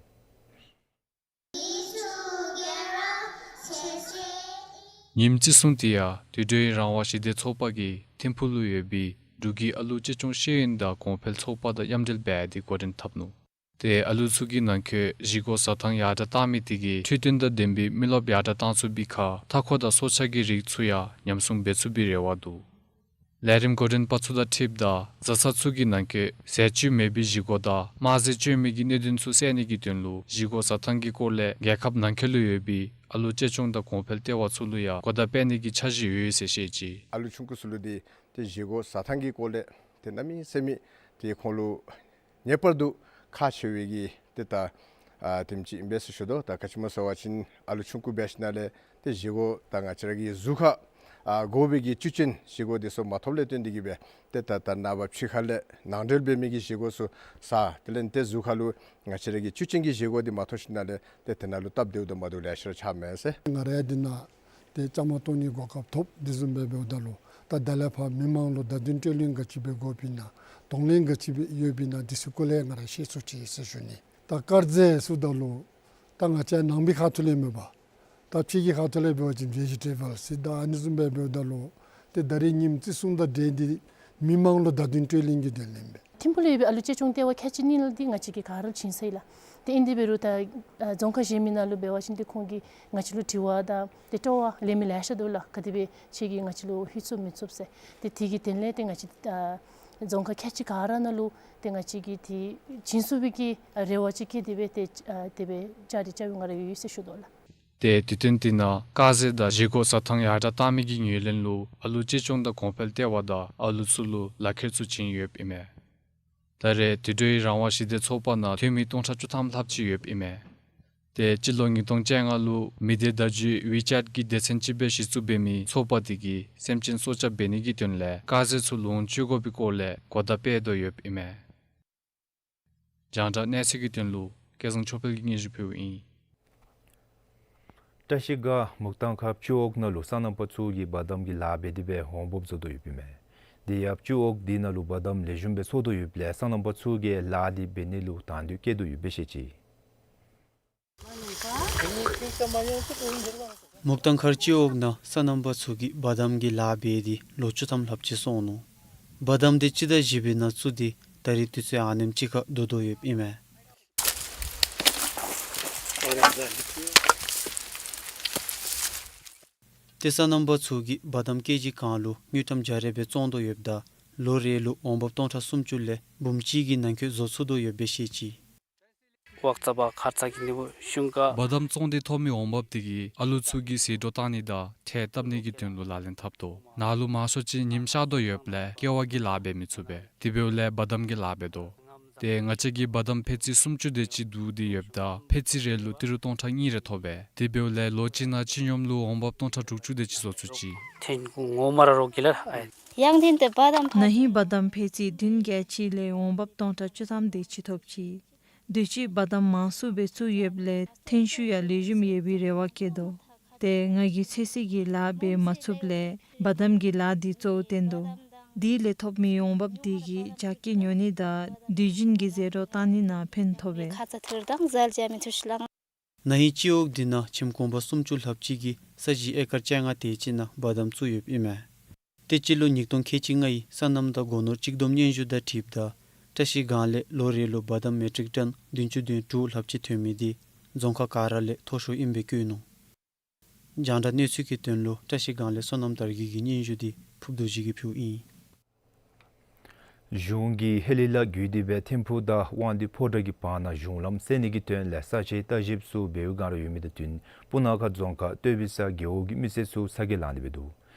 ཉིནམ་བརྩི་སྲུང་དེ་ཡང་དུད་འགྲོའི་རང་དབང་ཞི་བདེ་ཚོགས་པ་གིས་ཐིམ་ཕུག་ལུ་ཡོད་པའི་འབྲུག་གི་ཨ་ལུ་གཅེས་སྐྱོང་ཤེས་ཡོན་དང་གོང་འཕེལ་ཚོགས་པ་དང་མཉམ་འབྲེལ་འབད་དེ་འགོ་འདྲེན་འཐབ་ནུག། ཏེ་ཨ་ལུ་ཚུ་གི་ནང་འཁོད་བཞེས་སྒོ་ཟ་ཐངས་ཡར་དྲགས་བཏང་མི་དེ་གིས་འཕྲོད་བསྟེན་དང་ལྡན་པའི་མི་རློབས་ཡར་དྲགས་བཏང་ཚུགས་པའི་ཁར་མཐའ་འཁོར་དང་སྲོག་ཆགས་ཀྱི་རིགས་ཚུ་ཡང་ཉམས་སྲུང་འབད་ཚུགས་པའི་རེ་བ་འདུག། ལས་རིམ་འགོ་འདྲེན་པ་ཚུ་དང་འཁྲིལཝ་ད་བཟའ་ཚང་ཚུ་གི་ནང་འཁོད་ཟས་བཅུད་མེད་པའི་བཞེས་སྒོ་དང་དམར་ཟས་སྤྱོད་མི་གི་གནད་དོན་ཚུ་བསལ་ནི་གི་དོན་ལུ་བཞེས་སྒོ་ཟ་ཐངས་ཀྱི་སྐོར་ལས་རྒྱལ་ཁབ་ནང་འཁོད་ལུ་ཡོད་པའི་ཨ་ལུ་གཅེས་སྐྱོང་དང་གོང་འཕེལ་ལྟེ་བ་ཚུ་ལུ་ཡང་གོ་བརྡ་སྤེལ་ནི་གི་འཆར་གཞི་ཡོད་ཟེར་བཤད་ཅི། ཨ་ལུ་ཆུང་ཀུ་ཚུ་ལུ་ཏེ་ཏེ་བཞེས་སྒོ་ཟ་ཐངས་ཀྱི་སྐོར་ལས་ཏེ་གནམ་མེད་ས་མེད་ཏེ་ཁོང་ལུ་ངེས་པར་དུ་ཁག་ཆེ་བའི་གི་ཏེ་ད་ཨ་དེམ་ཅིག་ཨིན་པས་ཟེར་ཞུ་དོ། ད་ག་ཅི་སྨོ་ཟེར་བ་ཅིན་ཨ་ལུ་ཆུང་ཀུ་འབད་ཞིནམ་ལས་ཏེ་བཞེས་སྒོ་ད་ང་བཅས་ར་གི་གཟུགས་ཁར་ཨ་དགོ་པའི་གི་བཅུད་ཅན་བཞེས་སྒོ་དེ་ཚུ་མ་ཐོབ་ལས་བརྟེན་ཏེ་གིས་སྦེ་ཏེ་ད་ད་ནངས་པ་ཕྱི་ཁ་ལས་ནང་འབྲེལ་འབད་མི་གི་བཞེས་སྒོ་ཚུ་ཟ། དེ་ལས་ཏེ་གཟུགས་ཁར་ལུ་ང་བཅས་ར་གི་བཅུད་ཅན་གྱི་བཞེས་སྒོ་དེ་མ་ཐོབ་ཞིནམ་ལས་ཏེ་དེ་ནང་ལུ་སྟབས་བདེཝ་དང་མ་བདེཝ་ལེ་ཤ་ར་ཆགས་མས་ཟེར། ང་ར་ཡང་འདི་ནང་ཏེ་བཅའ་མར་གཏོགས་ནིའི་གོ་སྐབས་ཐོབ། དེ་བཟུམ་སྦེ་འབདཝ་ད་ལུ་ད་ད་ལས་ཕར་མི་མང་ལུ་བརྡ་དོན་སྤྲོད་ལེན་ག་ཅི་སྦེ་དགོཔ་ཨིན་ན་གདོང་ལེན་ག་ཅི་སྦེ་ཡོདཔ་ཨིན་ན་དེ་ཚུ་སྐོར་ལས་ང་ར་ཤེས་ཚུགས་ཅི་ཟེར་ཞུ་ནི། ད་དཀར་ཟས་ཟེརཝ་ད་ལུ་ད་ང་བཅས་ནང་པའི་ཁ་ཐུག་ལས་མེན་པར་ད་ཕྱི་གི་ཁ་ཐུག་ལས་འབད་བ་ཅིན་བེ་ཇི་ཊེ་བཱལ་ཟེར་ད་ཨ་ནི་བཟུམ་སྦེ་འབདཝ་ད་ལུ་ཏེ་ད་རིས་ཉིནམ་བརྩི་སྲུང་དང་འབྲེལ་ཏེ་མི་མང་ལུ་བརྡ་དོན་སྤྲོད་ལེན་གྱི་དོན་ལས་སྦེ། ཐིམ་ཕུག་ལུ་ཡོད་པའི་ཨ་ལུ་གཅེས་སྐྱོང་ལྟེ་བ་ཁལ་གཅིག་གཉིས་ལུ་འདི་ང་བཅས་ཀྱིས་ག་ར་ལུ་བྱིན་ཚར་ཡི་ལགས། ཏེ་ཨིན་དེ་འབད་རུང་ད་ཨ་རྫོང་ཁག་གཞན་མི་ནང་ལུ་འབད་བ་ཅིན་ཏེ་ཁོང་གིས་ང་བཅས་ལུ་དྲི་བ་དང་ཏེ་སྤྲོ་བ་ལེན་མི་ལེ་ཤ་འདུག་ལགས། ག་དེ་སྦེ་ཁྱེད་ཀྱིས་ང་བཅས་ལུ་ལྷོད་ཚུགས་མི་ཚུགས་ཟེར། ཏེ་དེ་གི་དོན་ལས་ཏེ་ང་བཅས་ཨ་རྫོང་ཁག་ཁལ་གཅིག་ག་ར་ནང་ལུ་ཏེ་ང་བཅས་ཀྱིས་ཏེ་བྱིན་ཚུགས་པའི་གི་རེ་བ་ཅིག་བསྐྱེད་དེ་སྦེ་ཏེ་ཨ་དེ་སྦེ་བཅའ་སྒྲིག་རྐྱབ་ཡོད་ང་ར་ཡོད་ཟེར་ཞུ་དོ་ལགས། ཏེ་དུས་སྟོན་དེ་ནང་དཀར་ཟས་དང་བཞེས་སྒོ་ཟ་ཐངས་ཡར་དྲགས་བཏང་མི་གི་ངོས་ལེན་ལུ་ཨ་ལུ་གཅེས་སྐྱོང་དང་གོང་འཕེལ་ལྟེ་བ་དང་ཨ་ལུ་ཚུ་ལུ་ལག་ཁྱེར་ཚུ་བྱིན་ཡོདཔ་ཨིན་མས། ད་རེས་དུད་འགྲོའི་རང་དབང་ཞི་བདེ་ཚོགས་པ་ནང་འཐུས་མི་སྟོང་ཕྲག་བཅུ་ཐམ་ལྷགཔ་ཅིག་ཡོདཔ་ཨིན་མས། ཏེ་སྤྱི་ལོ་ཉིས་སྟོང་བཅོ་ལྔ་ལུ་མི་སྡེ་བརྡ་བརྒྱུད་ཝི་ཅེཊ་གི་སྡེ་ཚན་ཅིག་སྦེ་གཞི་བཙུགས་འབད་མི་ཚོགས་པ་དེ་གིས་སེམས་ཅན་སྲོག་སྐྱབས་འབད་ནི་གི་དོན་ལས་དཀར་ཟས་ཚུ་ལོངས་སྤྱོད་དགོ་པའི་སྐོར་ལས་གོ་བརྡ་སྤེལ་དོ་ཡོདཔ་ཨིན་མས། རྒྱང་བསྒྲགས་གནས་ཚུལ་གྱི་དོན་ལུ་སྐལ་བཟང་ཆོས་འཕེལ་གྱིས་སྙན་ཞུ་ཕུལཝ་ཨིན། བཀྲ་ཤིས་སྒང་མུག་ཐང་མཁར་སྤྱི་འོག་ནང་ལུ་སོ་ནམ་པ་ཚུ་གིས་བ་དམ་གྱི་ལཱ་འབད་དེ་སྦེ་འོང་འབབ་བཟོ་དོ་ཡོདཔ་ཨིན་མས། དེ་ཡང་སྤྱི་འོག་དེ་ནང་ལུ་བ་དམ་ལེགས་ཤོམ་སྦེ་འཚོ་དོ་ཡོདཔ་ལས་སོ་ནམ་པ་ཚུ་གིས་ལཱ་དེ་འབད་ནི་ལུ་དང་འདོད་བསྐྱེད་དོ་ཡོདཔ་སྦེ་བཤད་ཅི། མུག་ཐང་མཁར་སྤྱི་འོག་ནང་སོ་ནམ་པ་ཚུ་གིས་བ་དམ་གྱི་ལཱ་འབད་དེ་ལོ་བཅུ་ཐམ་ལྷགཔ་ཅིག་སོང་ནུག། བ་དམ་དེ་སྤྱི་ཟླ་བཞི་པའི་ནང་བཙུགས་ཏེ་ད་རིས་དུས་ཚོད་ཨ་ནེམ་ཅིག་ཁར་བསྡུ་དོ་ཡོདཔ་ཨིན་མས། ཏེ་སོ་ནམ་པ་ཚུ་གིས་བ་དམ་ཀེ་ཇི་གང་ལུ་དངུལ་ཀྲམ་བརྒྱ་རེ་སྦེ་བཙོང་དོ་ཡོདཔ་ད་ལོ་རེ་ལུ་འོང་འབབ་སྟོང་ཕྲག་སུམ་ཅུ་ལས་འབུམ་གཅིག་གི་ནང་འཁོད་བཟོ་ཚུགས་དོ་ཡོདཔ་སྦེ་བཤད་ཅི། བ་དམ་བཙོང་སྟེ་ཐོབ་མི་འོང་འབབ་དེ་གིས་ཨ་ལུ་ཚུ་གི་ཟད་འགྲོ་བཏང་ནི་དང་ཁྲལ་བཏབ་ནི་གི་དོན་ལུ་ལག་ལེན་འཐབ་དོ། ནཱ་ལུ་མང་ཤོས་ཅིག་ཉིམ་ཤར་དོ་ཡོདཔ་ལས་ཀེ་བ་གི་ལཱ་འབད་མི་ཚུགས་པས། དེ་འབདཝ་ལས་བ་དམ་གྱི་ལཱ་འབད་དོ། ཏེ་ང་བཅས་ཀྱིས་བ་དམ་ཕད་ཙི་སུམ་ཅུ་དེ་ཅིག་བསྡུ་སྟེ་ཡོདཔ་ད་ཕད་ཙི་རེ་ལུ་ཏི་རུ་སྟོང་ཕྲག་གཉིས་རེ་ཐོབ་པས། དེ་འབདཝ་ལས་ལོ་གཅིག་ནང་སྤྱི་སྙོམས་ལུ་འོང་འབབ་སྟོང་ཕྲག་དྲུག་ཅུ་དེ་ཅིག་བཟོ་ཚུགས་ཅི། ཐེན་གུ་ངོ་མ་ར་རོགས་ཀྱི་ལ་ཨ། ཡང་ཐེན་ཏེ་བ་དམ་ཕད། ན་ཧིང་བ་དམ་ཕད་ཙི་བདུན་བརྒྱ་ཅིག་ལས་འོང་འབབ་སྟོང་ཕྲག་བཅུ་ཐམ་དེ་ཅིག་ཐོབ་ཅི། དུས་ཅི་བ་དམ་མང་སུ་སྦེ་བཙུགས་ཡོདཔ་ལས་ཐོན་ཤུགས་ཡང་ལེགས་ཤོམ་ཡོད་པའི་རེ་བ་བསྐྱེད་དོ། ཏེ་ང་གིས་ཚོད་བསྲེ་གི་ལཱ་འབད་མ་ཚུགསཔ་ལས་བ་དམ་གྱི་ལཱ་འདི་གཙོ་བོ་བཏོན་དོ། དེ་ལས་ཐོབ་མི་འོང་འབབ་དེ་གིས་རྒྱ་སྐྱེད་ཉོ་ནི་དང་དུས་རྒྱུན་གྱི་ཟད་འགྲོ་བཏང་ནི་ནང་ཕན་ཐོགས་པས། ཁ་ཙ་ཐུར་དང་ཟལ་བྱ་མི་ཐུ་ཤི་ལང་། ན་ཧིང་སྤྱི་འོག་འདི་ནང་ཁྱིམ་གུང་པ་སུམ་ཅུ་ལྷགཔ་ཅིག་གིས་ས་གཞི་ཨེ་ཀར་བཅོ་ལྔ་དེ་ཅིག་ནང་བ་དམ་བཙུགས་ཡོདཔ་ཨིན་མས། ཏེ་སྤྱི་ལོ་ཉིས་སྟོང་ཁལ་གཅིག་ལྔའི་སོ་ནམ་དང་སྒོ་ནོར་གཅིག་བསྡོམས་སྙན་ཞུ་དང་འཁྲིལཝ་ད་བཀྲ་ཤིས་སྒང་ལས་ལོ་རེ་ལུ་བ་དམ་མེ་ཊིག་ཊོན་བདུན་ཅུ་དོན་དྲུག་ལྷགཔ་ཅིག་ཐོན་མི་དེ་རྫོང་ཁག་ག་ར་ལས་མཐོ་ཤོས་ཨིནམ་སྦེ་བཀོད་ནུག། རྒྱང་བསྒྲགས་གནས་ཚུལ་གྱི་དོན་ལུ་བཀྲ་ཤིས་སྒང་ལས་བསོད་ནམས་དར་རྒྱས་ཀྱི་སྙན་ཞུ་འདི་ཕུརབ་རྡོ་རྗེ་གིས་ཕུལཝ་ཨིན། གཞུང་གིས་ཧེ་ལི་ལ་བརྒྱུད་དེ་སྦེ་ཐིམ་ཕུག་དང་དབང་འདུས་ཕོ་བྲང་གི་བར་ན་གཞུང་ལམ་བསལ་ནི་གི་དོན་ལས་ས་དཔྱད་བརྟག་ཞིབ་ཚུ་འབད་བའི་བསྒང་ར་ཡོད་མི་དང་བསྟུན་སྤུ་ན་ཁ་རྫོང་ཁག་སྟོད་བི་ས་རྒེད་འོག་གི་མི་སེར་ཚུ་ཚ་གྱང་ལང་སྟེ་སྦེ་འདུག།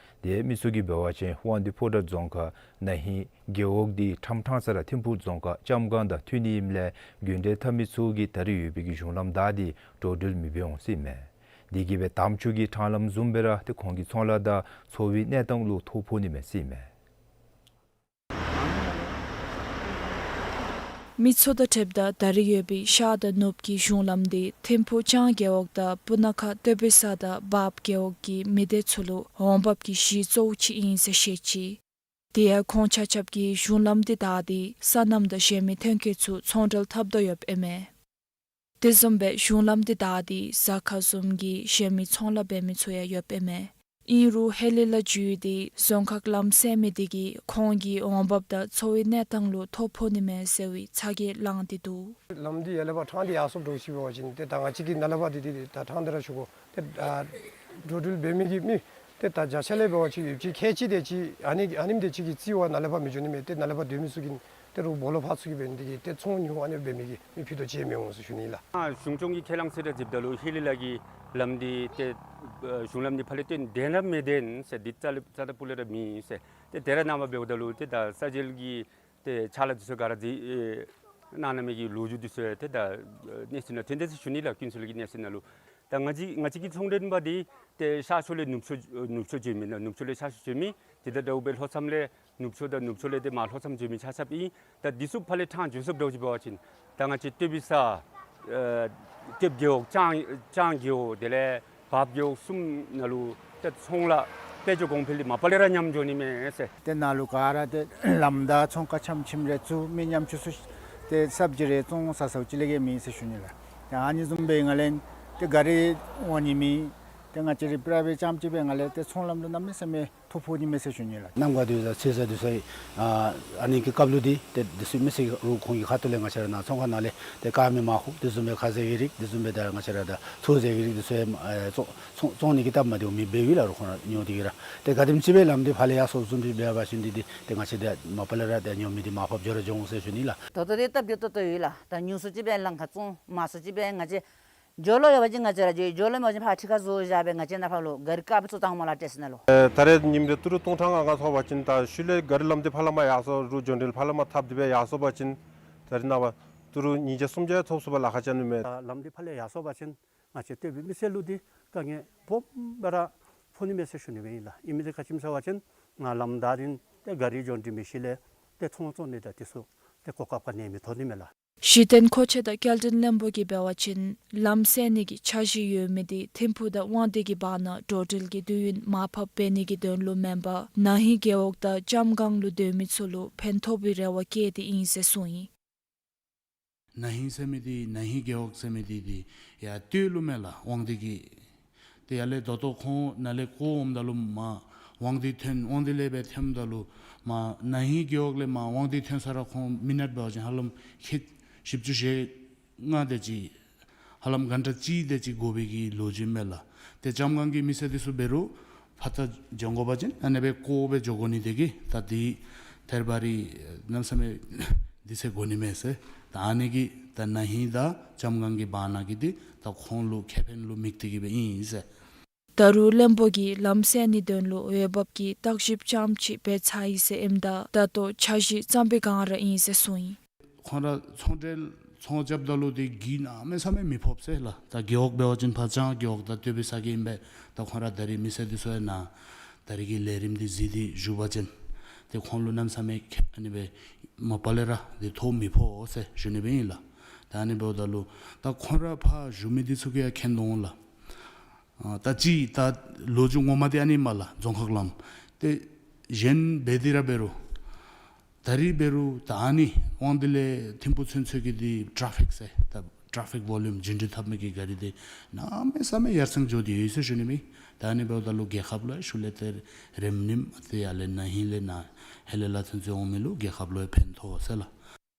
དེ་མི་ཚུ་གིས་འབད་བ་ཅིན་དབང་འདུས་ཕོ་བྲང་རྫོང་ཁག་ན་ཧིང་རྒེད་འོག་འདི་ཁྲམ་ཁྲང་ས་ར་ཐིམ་ཕུག་རྫོང་ཁག་ལྕམ་སྒང་དང་མཐུད་ནི་ཨིནམ་ལས་རྒྱུན་འབྲེལ་འཐབ་མི་ཚུ་གིས་ད་རེས་ཡོད་པའི་གི་གཞུང་ལམ་བདའ་སྟེ་འགྲོ་འགྲུལ་མི་འབད་འོང་ཟེར་ཨིན་མས། དེ་གིས་སྦེ་དམ་ཆོས་ཀྱི་ཕྲང་ལམ་བཟུམ་སྦེ་ར་ཏེ་ཁོང་གི་ཚོང་ལཱ་དང་འཚོ་བའི་གནས་སྟངས་ལུ་ཐོ་ཕོག་ནི་མས་ཟེར་ཨིན་མས། མི་ཚུ་དང་འཁྲིལཝ་ད་ད་རེས་ཡོད་པའི་ཤར་དང་ནུབ་ཀྱི་གཞུང་ལམ་འདི་ཐིམ་ཕུག་ལྕང་རྒེད་འོག་དང་སྤུ་ན་ཁ་སྟོད་བི་ས་དང་བརཔ་རྒེད་འོག་གི་མི་སྡེ་ཚུ་ལུ་འོང་འབབ་ཀྱི་གཞི་གཙོ་བོ་ཅིག་ཨིན་ཟེར་བཤད་ཅི། དེ་ཡང་ཁོང་ཆ་ཁྱབ་ཀྱིས་གཞུང་ལམ་འདི་བདའ་སྟེ་སོ་ནམ་དང་གཞན་མི་ཐོན་སྐྱེད་ཚུ་ཚོང་འབྲེལ་འཐབ་དོ་ཡོདཔ་ཨིན་མས། དེ་བཟུམ་སྦེ་གཞུང་ལམ་འདི་བདའ་སྟེ་ཟ་ཁང་བཟུམ་གྱི་གཞན་མི་ཚོང་ལཱ་འབད་མི་ཚུ་ཡང་ཡོདཔ་ཨིན་མས། ཨིན་རུང་ཧེ་ལི་ལ་བརྒྱུད་དེ་རྫོང་ཁག་ལམ་བསལ་མི་འདི་གིས་ཁོང་གི་འོང་འབབ་དང་འཚོ་བའི་གནས་སྟངས་ལུ་ཐོ་ཕོག་ནི་མས་ཟེར་བའི་ཚ་གྱང་ལངས་ཏེ་འདུག། ལམ་འདི་ཡར་ལས་ཕར་ཕྲང་སྟེ་ཡར་སོངམ་འདྲཝ་ཅིག་འབད་བ་ཅིན་ཏེ་ད་ང་བཅས་ཀྱི་ནཱ་ལས་ཕར་འདི་འདི་ད་ཕྲང་སྟེ་ར་ཞུ་དགོ། ཏེ་ཨ་འགྲོ་འགྲུལ་འབད་མི་གི་མི་ཏེ་ད་བརྒྱ་ཆ་ལས་འབད་བ་ཅིན་ཡོད་ཅིག་ཁལ་གཅིག་དེ་ཅིག་ཨ་ནི་ཨ་ནེམ་དེ་ཅིག་གི་རྩིས་འོག་ནཱ་ལས་ཕར་མི་འགྱོ་ནི་མས། ཏེ་ནཱ་ལས་ཕར་སྡོད་མི་ཚུ་གིས་ཏེ་རོགས་སྦོ་ལོགས་ཕར་ཚུར་གྱི་འབད་ནི་དེ་གིས་ཏེ་ཚོང་ཉོ་ཨ་ནི་འབད་མི་གི་མི་ཕུད་རྡོག་གཅིག་མི་འོང་ཟེར་ཞུ་ནི་ལགས། ཨ་གཞུང་སྐྱོང་གི་ཁས་བླངས་ཟེར་ར་འཛིནམ་ད་ལུ་ཧེ་ལི་ལ་གི་ལམ་འདི་ཏེ་ཨ་གཞུང་ལམ་འདི་ཕར་ལས་བཏོན་དེ་ནང་མི་བདེན་ཟེར་འདི་རྩ་ལས་རྩ་དང་སྤུ་ལས་ར་མེད་ཟེར་ཏེ་དེ་ར་གནངམ་འབདཝ་ད་ལུ་ཏེ་ད་ས་འཇལ་གྱི་ཏེ་ཕྱག་ལཱ་འདི་ཚུ་ག་ར་འདི་ཨེ་གནང་གནང་མི་གི་ལོ་རྒྱུས་འདི་ཚུ་ཡང་ཏེ་ད་ཨེ་གནས་ཚུལ་ནང་ཐོན་དེས་ཟེར་ཞུ་ནི་ལགས། ཀུན་གསལ་གྱི་གནས་ཚུལ་ནང་ལུ་ད་ང་བཅས་ང་བཅས་ཀྱི་ཚོང་འབྲེལ་པ་འདི་ཏེ་ཤར་ཕྱོགས་ལས་ནུབ་ཕྱོགས་ནུབ་ཕྱོགས་འགྱོ་མི་ནང་ནུབ་ཕྱོགས་ལས་ཤར་ཕྱོགས་འགྱོ་མི་དེ་དང་འདྲཝ་སྦེ་ལྷོ་མཚམས་ལས་ནུབ་ཕྱོགས་དང་ནུབ་ཕྱོགས་ལས་ཏེ་མར་ལྷོ་མཚམས་འགྱོ་མི་ཆ་ཁྱབ་ཨིན། ད་འདི་ཚུ་ཕར་ལས་ཕྲང་འགྱོ་སོངམ་འདྲཝ་ཅིག་འབད་བ་ཅིན་ད་ང་བཅས་སྟོད་བི་ས་ཨེ་སྟོདཔ་རྒེད་འོག་ལྕང་ལྕང་རྒེད་འོག་དེ་ལས་བརཔ་རྒེད་འོག་གསུམ་ནང་ལུ་ཏེ་ཚོང་ལཱ་དཔལ་འབྱོར་གོང་འཕེལ་འདི་མ་པ་ལས་ར་ཉམས་འགྱོ་ནི་མས་ཟེར། ཏེ་ནཱ་ལུ་ག་ར་ཏེ་ལམ་བདའ་ཚོང་ཁ་འཆམ་འཆིམ་རེ་ཚུ་མི་ཉམ་ཆུང་ཚུ་ཏེ་སབ་ཇི་རེ་བཙོང་ཟ་ཟཝ་ཅིག་ལས་བརྒལ་མེད་ཟེར་ཞུ་ནི་ལགས། ཏེ་ཨ་ནི་བཟུམ་སྦེ་ང་ལས་ཏེ་ག་རི་འོང་ནི་མེད། ཏེ་ང་བཅས་རའི་པྲའི་བེཊ་རྐྱངམ་ཅིག་སྦེ་ང་ལས་ཏེ་ཚོང་ལམ་ལུ་གནམ་མེད་ས་མེད་ཐོ་ཕོག་ནི་མས་ཟེར་ཞུ་ནི་ལགས། གནམ་གང་དུ་ཡོད་ས་ཚོད་ས་དེ་ཚུ་ཨ་ཨ་ནི་གི་སྐབས་ལུ་འདི་ཏེ་དེ་ཚུ་མི་སེར་རོགས་ཁོང་གི་ཁ་ཐུག་ལས་ང་བཅས་ར་ནཱ་ཚོང་ཁང་ནང་ལས་ཏེ་དཀར་མེ་མར་ཁུ་དེ་བཟུམ་སྦེ་ཁ་ཟས་ཀྱི་རིགས་དེ་བཟུམ་སྦེ་ད་ང་བཅས་ར་ད་ཚོད་ཟས་ཀྱི་རིགས་དེ་ཚུ་ཨེ་ཨེ་བཙོང་བཙོང་བཙོང་ནི་གི་སྟབས་མ་བདེཝ་མི་འབད་བས་ལགས། རོགས་ཁོང་ར་ཉོ་སྟེ་གི་ར་ཏེ་ག་དེམ་ཅིག་སྦེ་ལམ་འདི་ཕར་ལས་ཡར་སོངམ་བཟུམ་ཅིག་འབད་བ་ཅིན་འདི་འདི་ཏེ་ང་བཅས་ད་མ་པ་ལས་ར་ད་ཉོ་མི་འདི་མར་ཕབ་འགྱོ་ར་འགྱོ་འོང་ཟེར་ཞུ་ནི་ལགས། ད་ལྟོ་འདི་སྟབས་བདེ་ཏོག་ཏོ་ཡོད་ལགས། ད་ཉུང་སུ་ཅིག་སྦེ་ལམ་ཁར་བཙོང་མང་སུ་ཅིག་སྦེ་ང་བཅས་འགྱོ་ལོང་ཡོད་པ་ཅིན་ང་བཅས་ར་འགྱོ། འགྱོ་ལོང་མེད་པ་ཅིན་ཕར་ཁྲི་ཁར་བཟོ་བཞག་སྦེ་ང་བཅས་ནཱ་ཕར་ལུ་ག་རི་དཀརཔོ་བཙུགས་བཏངམ་ལགས་ཏེ་ཟེར་ནཱ་ལུ། ཨེ་ད་རེས་ཉིནམ་རེ་ཏི་རུ་སྟོང་ཕྲག་ལྔ་ལྔ་ཐོབ་པ་ཅིན་ད་ཤུལ་ལས་ག་རི་ལམ་འདི་ཕར་ལས་མར་ཡར་སོང་རུང་འགྱོ་འགྲུལ་ཕར་ལས་མར་འཐབ་སྟེ་སྦེ་ཡར་སོང་པ་ཅིན་ད་རེས་ནངས་པ་ཏི་རུ་ཉིས་བརྒྱ་སུམ་བརྒྱ་ཐོབ་ཚུགས་པར་ལཱ་ཁག་ཅིག་ནི་མས། ད་ལམ་འདི་ཕར་ལས་ཡར་སོང་པ་ཅིན་ང་བཅས་སྟོད་པའི་མི་སེར་ལུ་འདི་དཀའ་ངལ་སྦོམ་སྦེ་ར་ཕོག་ནི་མས་ཟེར་ཞུ་ནི་སྦེ་ཨིན་ལགས། ཨིན་མི་འདི་ག་ཅི་སྨོ་ཟེར་བ་ཅིན་ནཱ་ལམ་བདའ་རིང་ཏེ་ག་རི་འགྱོ་འགྲུལ་མེད་ཞིནམ་ལས་ཏེ་ཚོང་བཙོང་ནི་དང་དེ་ཚུ་ཏེ་གོ་སྐབས་ག་ནི་མི་ཐོབ་ནི་མས་ལགས། གཞི་རྟེན་མཁོ་ཆས་དང་སྐྱེལ་འདྲེན་བློན་པོ་གིས་འབད་བ་ཅིན་ལམ་བསལ་ནི་གི་འཆར་གཞི་ཡོད་མི་འདི་ཐིམ་ཕུག་དང་དབང་འདུས་ཀྱི་བར་ན་འགྲོ་འགྲུལ་གྱི་དུས་ཡུན་མར་ཕབ་འབད་ནི་གི་དོན་ལུ་མེན་པར་ན་ཧིང་རྒེད་འོག་དང་ལྕམ་སྒང་ལུ་སྡོད་མི་ཚུ་ལུ་ཕན་ཐོགས་པའི་རེ་བ་བསྐྱེད་དེ་ཨིན་ཟེར་གསུངས་ཡི། ན་ཧིང་ཟེར་མི་འདི་ན་ཧིང་རྒེད་འོག་ཟེར་མི་འདི་འདི་ཡར་སྟོད་ལུ་མས་ལགས། དབང་འདུས་ཀྱི་ཏེ་ཡར་ལས་ད་ལྟོ་ཁོང་ནཱ་ལས་བསྐོར་འོངམ་ད་ལུ་མར་དབང་འདུས་ཐོན། དབང་འདུས་ལས་སྦེ་ཐོནམ་ད་ལུ་མར་ན་ཧིང་རྒེད་འོག་ལས་མར་དབང་འདུས་ཐོན་ས་ར་ཁོང་མི་ནཊ་འབད་བ་ཅིན་ཧ་ལམ་ཁལ་བཞི་བཅུ་ཞེ་ལྔ་དེ་ཅིག་ཧ་ལམ་གྷན་ཊ་གཅིག་དེ་ཅིག་འགོར་བའི་གི་ལོ་རྒྱུས་མས་ལགས། ཏེ་ལྕམ་སྒང་གི་མི་སེར་འདི་ཚུ་འབད་རུང་ཕར་ད་འགྱོ་དགོ་པ་ཅིན་ཨ་ནི་སྦེ་བསྐོར་སྦེ་འགྱོ་དགོ་ནི་དེ་གིས་ད་འདི་ཐེར་བ་རི་གནམ་མེད་ས་མེད་འདི་ཚེ་དགོ་ནི་མས་ཟེར། ད་ཨ་ནི་གིས་ད་ན་ཧིང་དང་ལྕམ་སྒང་གི་བར་ན་གི་འདི་ད་ཁོང་ལུ་ཁེ་ཕན་ལུ་དམིགས་ཏེ་གི་སྦེ་ཨིན་ཟེར། ད་རུང་བློན་པོ་གིས་ལམ་བསལ་ནིའི་དོན་ལུ་འོས་འབབ་ཀྱི་བརྟག་ཞིབ་རྐྱངམ་ཅིག་འབད་ཚར་ཡི་ཟེར་ཨིནམ་ད་ད་ལྟོ་འཆར་གཞི་བརྩམ་པའི་བསྒང་ར་ཨིན་ཟེར་གསུངས་ཡི། ཁོང་ར་ཚོང་འབྲེལ་ཚོང་རྐྱབ་ད་ལུ་ཏེ་གི་གནམ་མེད་ས་མེད་མི་ཕོགཔ་ཟེར་ལགས། ད་རྒེད་འོག་འབད་བ་ཅིན་ཕར་ལྕང་རྒེད་འོག་དང་སྟོད་པའི་ས་གི་ཨིན་པས། ད་ཁོང་ར་ད་རིས་མི་སེར་འདི་ཚུ་ཡང་ནཱ་ད་རིས་ཀྱི་ལས་རིམ་འདི་གཟིགས་ཏེ་བཞུགས་པ་ཅིན་ཏེ་ཁོང་ལུ་གནམ་མེད་ས་མེད་ཁེ་ཨ་ནི་སྦེ་མ་པ་ལས་ར་འདི་ཐོ་མི་ཕོག་ཟེར་ཞུ་ནི་སྦེ་ཨིན་ལགས། ད་ཨ་ནི་འབདཝ་ད་ལུ་ད་ཁོང་ར་ཕར་བཞུགས་མི་འདི་ཚུ་གིས་ཡང་མཁྱེན་དོ་འོང་ལགས། ཨ་ད་ཅི་ད་ལོ་རྒྱུས་ངོ་མ་འདི་ཨ་ནི་མས་ལགས། རྫོང་ཁག་ལམ་ཏེ་གཞན་འབད་དེ་ར་འབད་རུང་ད་རིས་འབད་རུང་ད་ཨ་ནི་དབང་འདུས་ལས་ཐིམ་ཕུག་ཚུན་ཚོད་ཀྱི་འདི་ཊེ་ཕིག་ཟེར་ད་ཊེ་ཕིག་ཝོ་ལུམ་རྒྱུན་འགྲུལ་འཐབ་མི་གི་ག་རི་འདི་གནམ་མེད་ས་མེད་ཡར་སེང་འགྱོ་སྟེ་ཡོད་ཟེར་ཞུ་ནི་མས། ད་ཨ་ནི་འབདཝ་ད་ལུ་རྒྱལ་ཁབ་ལུ་ཤུལ་ལས་ཏེ་རིམ་རིམ་ཏེ་ཡར་ལས་ན་ཧིང་ལས་ནཱ་ཧེ་ལས་ལ་ཚུན་ཚོད་འོང་མི་ལུ་རྒྱལ་ཁབ་ལུ་ཡང་ཕན་ཐོགས་ཟེར་ལགས།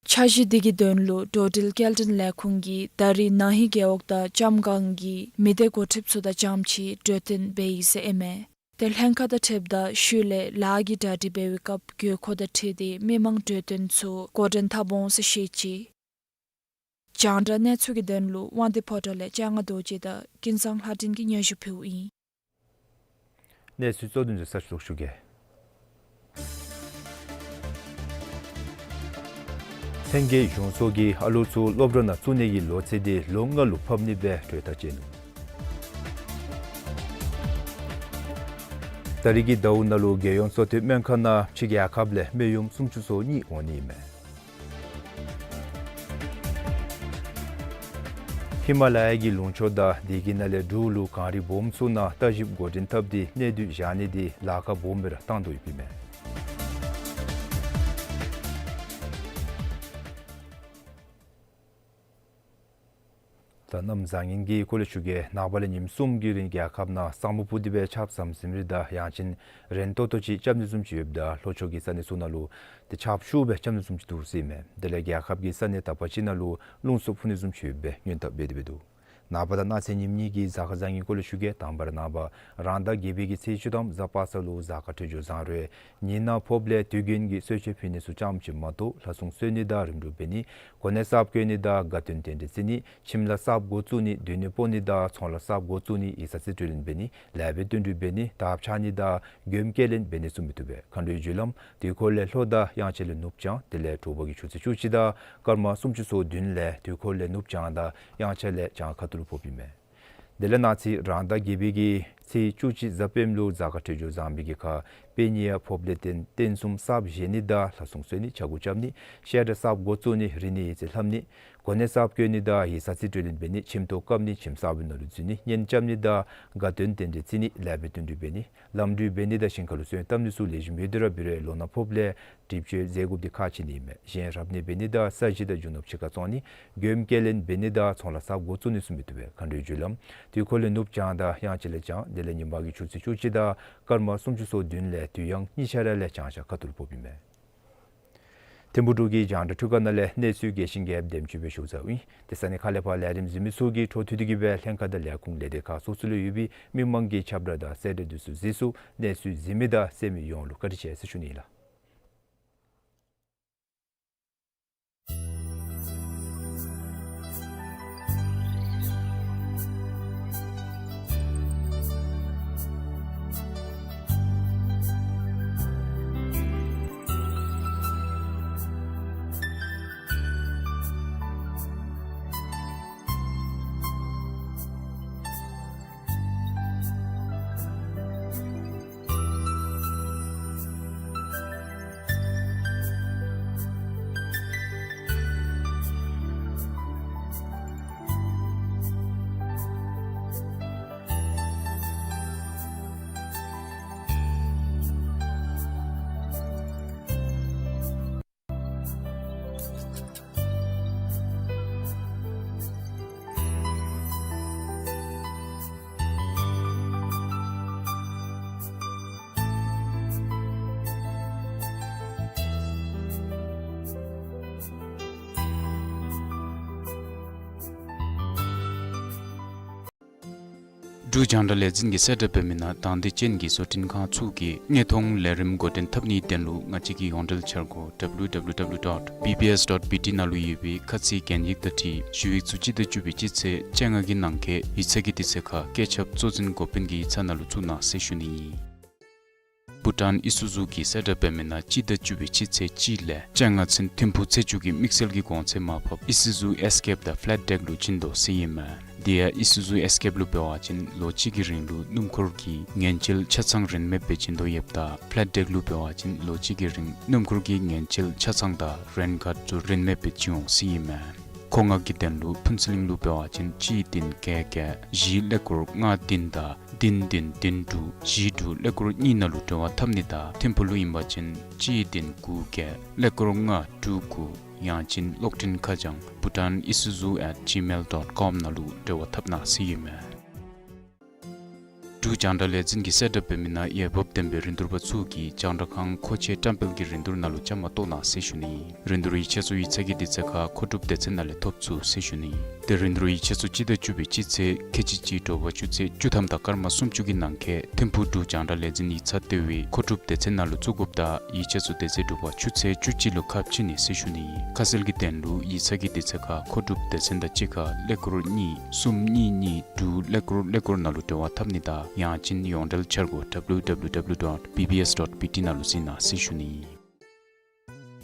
འཆར་གཞི་འདི་གི་དོན་ལུ་འགྲོ་འགྲུལ་སྐྱེལ་འདྲེན་ལས་ཁུངས་ཀྱིས་ད་རིས་ན་ཧིང་རྒེད་འོག་དང་ལྕམ་སྒང་གི་མི་སྡེ་འགོ་ཁྲིདཔ་ཚུ་དང་འཆམ་ཅིག་གྲོས་བསྟུན་འབད་ཡི་ཟེར་ཨིན་མས། ཏེ་ལྷན་ཁག་དང་འཁྲིལཝ་ད་ཤུལ་ལས་ལཱ་གི་གྲ་སྒྲིག་འབད་བའི་སྐབས་དགོས་མཁོ་དང་འཁྲིལ་ཏེ་མི་མང་གྲོས་བསྟུན་ཚུ་འགོ་འདྲེན་འཐབ་འོང་ཟེར་བཤད་ཅི། རྒྱང་བསྒྲགས་གནས་ཚུལ་གྱི་དོན་ལུ་དབང་འདུས་ཕོ་བྲང་ལས་སྤྱན་སྔ་རྡོ་རྗེ་དང་ཀུན་བཟང་ལྷ་སྒྲོན་གྱིས་སྙན་ཞུ་ཕུལཝ་ཨིན། གནས་ཚུལ་གཙོ་དོན་ཚུ་གསལ་ཞུ་ཞུ་གེ། ལྷན་རྒྱས་གཞུང་ཚོགས་ཀྱིས་ཨ་ལོ་ཚུ་སློབ་གྲྭ་ནང་བཙུགས་ནི་གི་ལོ་ཚད་འདི་ལོ་ལྔ་ལུ་ཕབ་ནི་སྦེ་གྲོས་ཐག་བཅད་ནུག། ད་རིས་ཀྱི་ཟླཝ་ནང་ལུ་རྒྱལ་ཡོངས་བཙོག་འཐུ་སྨན་ཁང་ནང་ཕྱི་རྒྱལ་ཁབ་ལས་མི་ཡོམ་སུམ་ཅུ་སོ་གཉིས་འོང་ནི་ཨིན་མས། ཧི་མ་ལ་ཡ་གི་ལུང་ཕྱོགས་དང་དེ་གི་ནང་ལས་འབྲུག་ལུ་གངས་རི་སྦོམ་ཚུ་ནང་ལྟ་ཞིབ་འགོ་འདྲེན་འཐབ་སྟེ་གནས་སྡུད་བཞག་ནི་འདི་ལཱ་ཁག་སྦོམ་སྦེ་ར་བཏང་དོ་ཡོདཔ་ཨིན་མས། ད་གནམ་བཟང་ངན་གྱི་སྐོར་ལས་ཞུ་གེ། ནངས་པ་ལས་ཉིནམ་གསུམ་གྱི་རིང་རྒྱལ་ཁབ་ནང་ས་སྨུག་སྤུབས་ཏེ་སྦེ་ཆརཔ་ཟམ་ཟིམ་རེ་དང་ཡང་ཅིན་རན་ཏོག་ཏོ་ཅིག་རྐྱབ་ནི་བཟུམ་ཅིག་ཡོདཔ་ད་ལྷོ་ཕྱོགས་ཀྱི་ས་གནས་ཚུ་ནང་ལུ་ཏེ་ཆརཔ་ཤུགས་སྦེ་རྐྱབ་ནི་བཟུམ་ཅིག་འདུག་ཟེར་ཨིན་མས། དེ་ལས་རྒྱལ་ཁབ་ཀྱི་ས་གནས་དག་པ་ཅིག་ནང་ལུ་རླུང་འཚུབ་འཕུ་ནི་བཟུམ་ཅིག་ཡོདཔ་སྦེ་སྔོན་དཔག་འབད་དེ་འབད་འདུག། ནངས་པ་དང་གནངས་ཚེ་ཉིནམ་གཉིས་ཀྱི་གཟའ་སྐར་བཟང་ངན་སྐོར་ལས་ཞུ་གེ། དང་པ་ར་ནངས་པ་རང་ཟླ་བརྒྱད་པའི་གི་ཚེས་བཅུ་ཐམ་གཟའ་པ་སངས་ལུ་གཟའ་སྐར་འཕྲོད་སྦྱོར་བཟང་རུང་ཉིན་ནང་ཕོརཔ་ལས་དུས་རྒྱུན་གྱི་གསོལ་མཆོད་ཕུལ་ནི་ཚུ་ཙམ་ཅིག་མ་གཏོགས་ལྷ་སྲུང་གསོལ་ནི་དང་རིམ་གྲོ་འབད་ནི། གོ་གནས་གསརཔ་བསྐོ་ནི་དང་དགའ་སྟོན་རྟེན་འབྲེལ་བརྩི་ནི། ཁྱིམ་ལུ་གསརཔ་འགོ་བཙུགས་ནི། སྡོད་གནས་སྤོ་ནི་དང་ཚོང་ལཱ་གསརཔ་འགོ་བཙུགས་ནི། ཡིག་ཚང་རྩིས་སྤྲོད་ལེན་འབད་ནི། ལེགས་པའི་དོན་འགྲུབ་འབད་ནི། དར་འཕྱར་ནི་དང་མགྱོནམ་སྐྱེལ་ལེན་འབད་ནི་ཚུ་མི་བཏུབ་པས། མཁའ་འགྲོའི་རྒྱུ་ལམ་དུས་འཁོར་ལས་ལྷོ་དང་དབྱངས་འཆར་ལས་ནུབ་བྱང་། དེ་ལས་དྲོ་པ་གི་ཆུ་ཚོད་བཅུ་གཅིག་དང་སྐར་མ་སུམ་ཅུ་སོ་བདུན་ལས་དུས་འཁོར་ལས་ནུབ་བྱང་དང་དབྱངས་འཆར་ལས་བྱང་ཁ་ཐུག་ལུ་ཕོགཔ་ཨིན་མས། དེ་ལས་གནངས་ཚེ་རང་ཟླ་བརྒྱད་པའི་གི་ཚེས་བཅུ་གཅིག་གཟའ་སྤེནམ་ལུ་གཟའ་སྐར་འཕྲོད་སྦྱོར་བཟང་པའི་གི་ཁར་དཔེ་ཉེ་ཡང་ཕོརཔ་ལས་རྟེན་རྟེན་གསུམ་གསརཔ་བཞེངས་ནི་དང་ལྷ་སྲུང་གསོལ་ནི། ཕྱྭ་འགུགས་རྐྱབ་ནི། བཤད་གྲྭ་གསརཔ་འགོ་བཙུགས་ནི། རིག་གནས་ཡིག་རྩིས་ལྷབ་ནི། གོ་གནས་གསརཔ་བསྐོ་ནི་དང་ཡིག་ཚང་རྩིས་སྤྲོད་ལེན་འབད་ནི། ཁྱིམ་ཐོག་བཀབ་ནི། ཁྱིམ་གསར་པའི་ནང་ལུ་འཛུལ་ནི། གཉེན་རྐྱབ་ནི་དང་དགའ་སྟོན་རྟེན་འབྲེལ་བརྩི་ནི། ལེགས་པའི་དོན་འགྲུབ་འབད་ནི། ལམ་འགྲུལ་འབད་ནི་དང་ཞིང་ཁ་ལུ་སོན་བཏབ་ནི་ཚུ་ལེགས་ཤོམ་ཡོད་དེ་ར་འབད་རུང་ལོ་ན་ཕོརཔ་ལས་གྲིབ་སྐྱོད་ཟས་གོ་འདི་ཁག་ཆེ་ནི་ཨིན་མས། གཞན་རབ་གནས་འབད་ནི་དང་ས་གཞི་དང་རྒྱུ་ནོར་ཕྱི་ཁར་བཙོང་ནི། མགྱོནམ་སྐྱེལ་ལེན་འབད་ནི་དང་ཚོང་ལཱ་གསརཔ་འགོ་བཙུགས་ནི་ཚུ་མི་བཏུབ་པས། མཁའ་འགྲོའི་རྒྱུ་ལམ་དུས་འཁོར་ལས་ནུབ་བྱང་དང་དབྱངས་འཆར་ལས་བྱང་། དེ་ལས་ཉིན་མའི་ཆུ་ཚོད་བཅུ་གཅིག་དང་སྐར་མ་སུམ་ཅུ་སོ་བདུན་ལས་དུས་དབྱངས་གཉིས་ཆ་ར་ལས་བྱང་ཤར་ཁ་ཐུག་ལུ་ཕོགཔ་ཨིན་མས། ཐིམ་ཕུག་འབྲུག་གི་རྒྱང་བསྒྲགས་ཐོག་ཁ་ནང་ལས་གནས་ཚུལ་རྒྱས་ཤིང་རྒྱསཔ་དེམ་ཅིག་སྦེ་ཞུ་ཚརཝ་ཨིན། ཏེ་ས་གནས་ཁག་ལས་ཕར་ལས་རིམ་གཟིགས་མི་ཚུ་གིས་འཕྲོ་མཐུད་དེ་གི་སྦེ་ལྷན་ཁག་དང་ལས་ཁུངས་ལས་སྡེ་ཁག་སོ་སོ་ལུ་ཡོད་པའི་མི་མང་གི་ཁྱབ་བསྒྲགས་དང་གསལ་བསྒྲགས་འདི་ཚུ་གཟིགས་ཚུ་གནས་ཚུལ་གཟིགས་མི་དང་གསན་མི་ཡོངས་ལུ་བཀའ་དྲིན་ཆེ་ཟེར་ཞུ་ནི་ལགས། འབྲུག་རྒྱང་བསྒྲགས་ལས་འཛིན་གྱིས་གསལ་བསྒྲགས་འབད་མི་ནང་དང་འདོད་ཅན་གྱི་བཟོ་སྐྲུན་ཁང་ཚུ་གིས་དངོས་མཐོང་ལས་རིམ་འགོ་འདྲེན་འཐབ་ནིའི་དོན་ལུ་ང་བཅས་ཀྱི་ཡོངས་འབྲེལ་འཆར་སྒོ་W W W dot B B S dot B T ནང་ལུ་ཡོད་པའི་ཁ་ཚིག་གན་ཡིག་དང་འཁྲིལ་ཞུ་ཡིག་ཚུ་སྤྱི་ཟླ་བཅུ་པའི་སྤྱི་ཚེས་བཅོ་ལྔ་གི་ནང་འཁོད་ཡིག་ཚང་གི་དུས་ཚོད་ཁར་བཀོད་ཁྱབ་གཙོ་འཛིན་འགོ་དཔོན་གྱི་ཡིག་ཚང་ནང་ལུ་བཙུགས་གནང་ཟེར་ཞུ་ནི་ཨིན། བྷུ་ཊཱན་ཨི་སུ་ཛུ་གིས་གསལ་བསྒྲགས་འབད་མི་ནང་སྤྱི་ཟླ་བཅུ་པའི་སྤྱི་ཚེས་གཅིག་ལས་བཅོ་ལྔ་ཚུན་ཐིམ་ཕུག་ཚེས་བཅུ་གི་དམིགས་བསལ་གྱི་གོང་ཚད་མར་ཕབ་ཨི་སུ་ཛུ་ཨེས་ཀེབ་དང་ཕ་ལེཊ་ཌེག་ལུ་བྱིན་དོ་ཟེར་ཨིན་མས། དེ་ཡང་ཨི་སུ་ཛུ་ཨེས་ཀེབ་ལུ་འབད་བ་ཅིན་ལོ་གཅིག་གི་རིང་ལུ་སྣུམ་འཁོར་གྱི་ངན་བྱེད་ཆ་ཚང་རིན་མེད་སྦེ་བྱིན་དོ་ཡོདཔ་ད་ཕ་ལེཊ་ཌེག་ལུ་འབད་བ་ཅིན་ལོ་གཅིག་གི་རིང་སྣུམ་འཁོར་གྱི་ངན་བྱེད་ཆ་ཚང་དང་རེན་ཁཱརཌ་ཚུ་རིན་མེད་སྦེ་བྱིན་འོང་ཟེར་ཨིན་མས། མཁོ་མངགས་ཀྱི་དོན་ལུ་ཕུན་ཚོགས་གླིང་ལུ་འབད་བ་ཅིན་གཅིག་བདུན་བརྒྱད་བརྒྱད་བཞི་ཀླད་ཀོར་ལྔ་བདུན་དང་བདུན་བདུན་བདུན་དྲུག་བཞི་དྲུག་ཀླད་ཀོར་གཉིས་ནང་ལུ་འབྲེལ་བ་འཐབ་ནི་དང་ཐིམ་ཕུག་ལུ་ཨིན་པ་ཅིན་གཅིག་བདུན་དགུ་བརྒྱད་ཀླད་ཀོར་ལྔ་དྲུག་དགུ་ཡང་ཅིན་གློག་འཕྲིན་ཁ་བྱང་bhutan isuzu at gmail dot com ནང་ལུ་འབྲེལ་བ་འཐབ་གནང་ཟེར་ཨིན་མས། འབྲུག་རྒྱང་བསྒྲགས་ལས་འཛིན་གྱིས་གསལ་བསྒྲགས་འབད་མི་ནང་འོས་འབབ་ལྡན་པའི་རིན་བསྡུར་པ་ཚུ་གིས་རྒྱང་བསྒྲགས་ཁང་མཁོ་ཆས་བཀྲམ་སྤེལ་གྱི་རིན་བསྡུར་ནང་ལུ་བཅའ་མར་གཏོགས་གནང་ཟེར་ཞུ་ནི་ཨིན། རིན་བསྡུར་ཡིག་ཆ་ཚུ་ཡིག་ཚང་གི་དུས་ཚོད་ཁར་མཁོ་སྒྲུབ་སྡེ་ཚན་ནང་ལས་ཐོབ་ཚུགས་ཟེར་ཞུ་ནི་ཨིན། ཏེ་རིན་བསྡུར་ཡིག་ཆ་ཚུ་སྤྱི་ཟླ་བཅུ་པའི་སྤྱི་ཚེས་ཁལ་གཅིག་གཅིག་དྲོ་པ་ཆུ་ཚོད་བཅུ་ཐམ་དང་སྐར་མ་སུམ་ཅུ་གི་ནང་འཁོད་ཐིམ་ཕུག་འབྲུག་རྒྱང་བསྒྲགས་ལས་འཛིན་ཡིག་ཚང་ལྟེ་བའི་མཁོ་སྒྲུབ་སྡེ་ཚན་ནང་ལུ་བཙུགས་དགོཔ་དང་ཡིག་ཆ་ཚུ་དེ་ཚེ་དྲོ་པ་ཆུ་ཚོད་བཅུ་གཅིག་ལུ་ཁ་ཕྱེ་ནི་ཟེར་ཞུ་ནི་ཨིན། ཁ་གསལ་གྱི་དོན་ལུ་ཡིག་ཚང་གི་དུས་ཚོད་ཁར་མཁོ་སྒྲུབ་སྡེ་ཚན་དང་གཅིག་ཁར་ཀླད་ཀོར་གཉིས་གསུམ་གཉིས་གཉིས་དྲུག་ཀླད་ཀོར་ཀླད་ཀོར་ནང་ལུ་འབྲེལ་བ་འཐབ་ནི་དང་ཡང་ཅིན་ཡོངས་འབྲེལ་འཆར་སྒོ་W W W dot B B S dot B T ནང་ལུ་གཟིགས་གནང་ཟེར་ཞུ་ནི་ཨིན།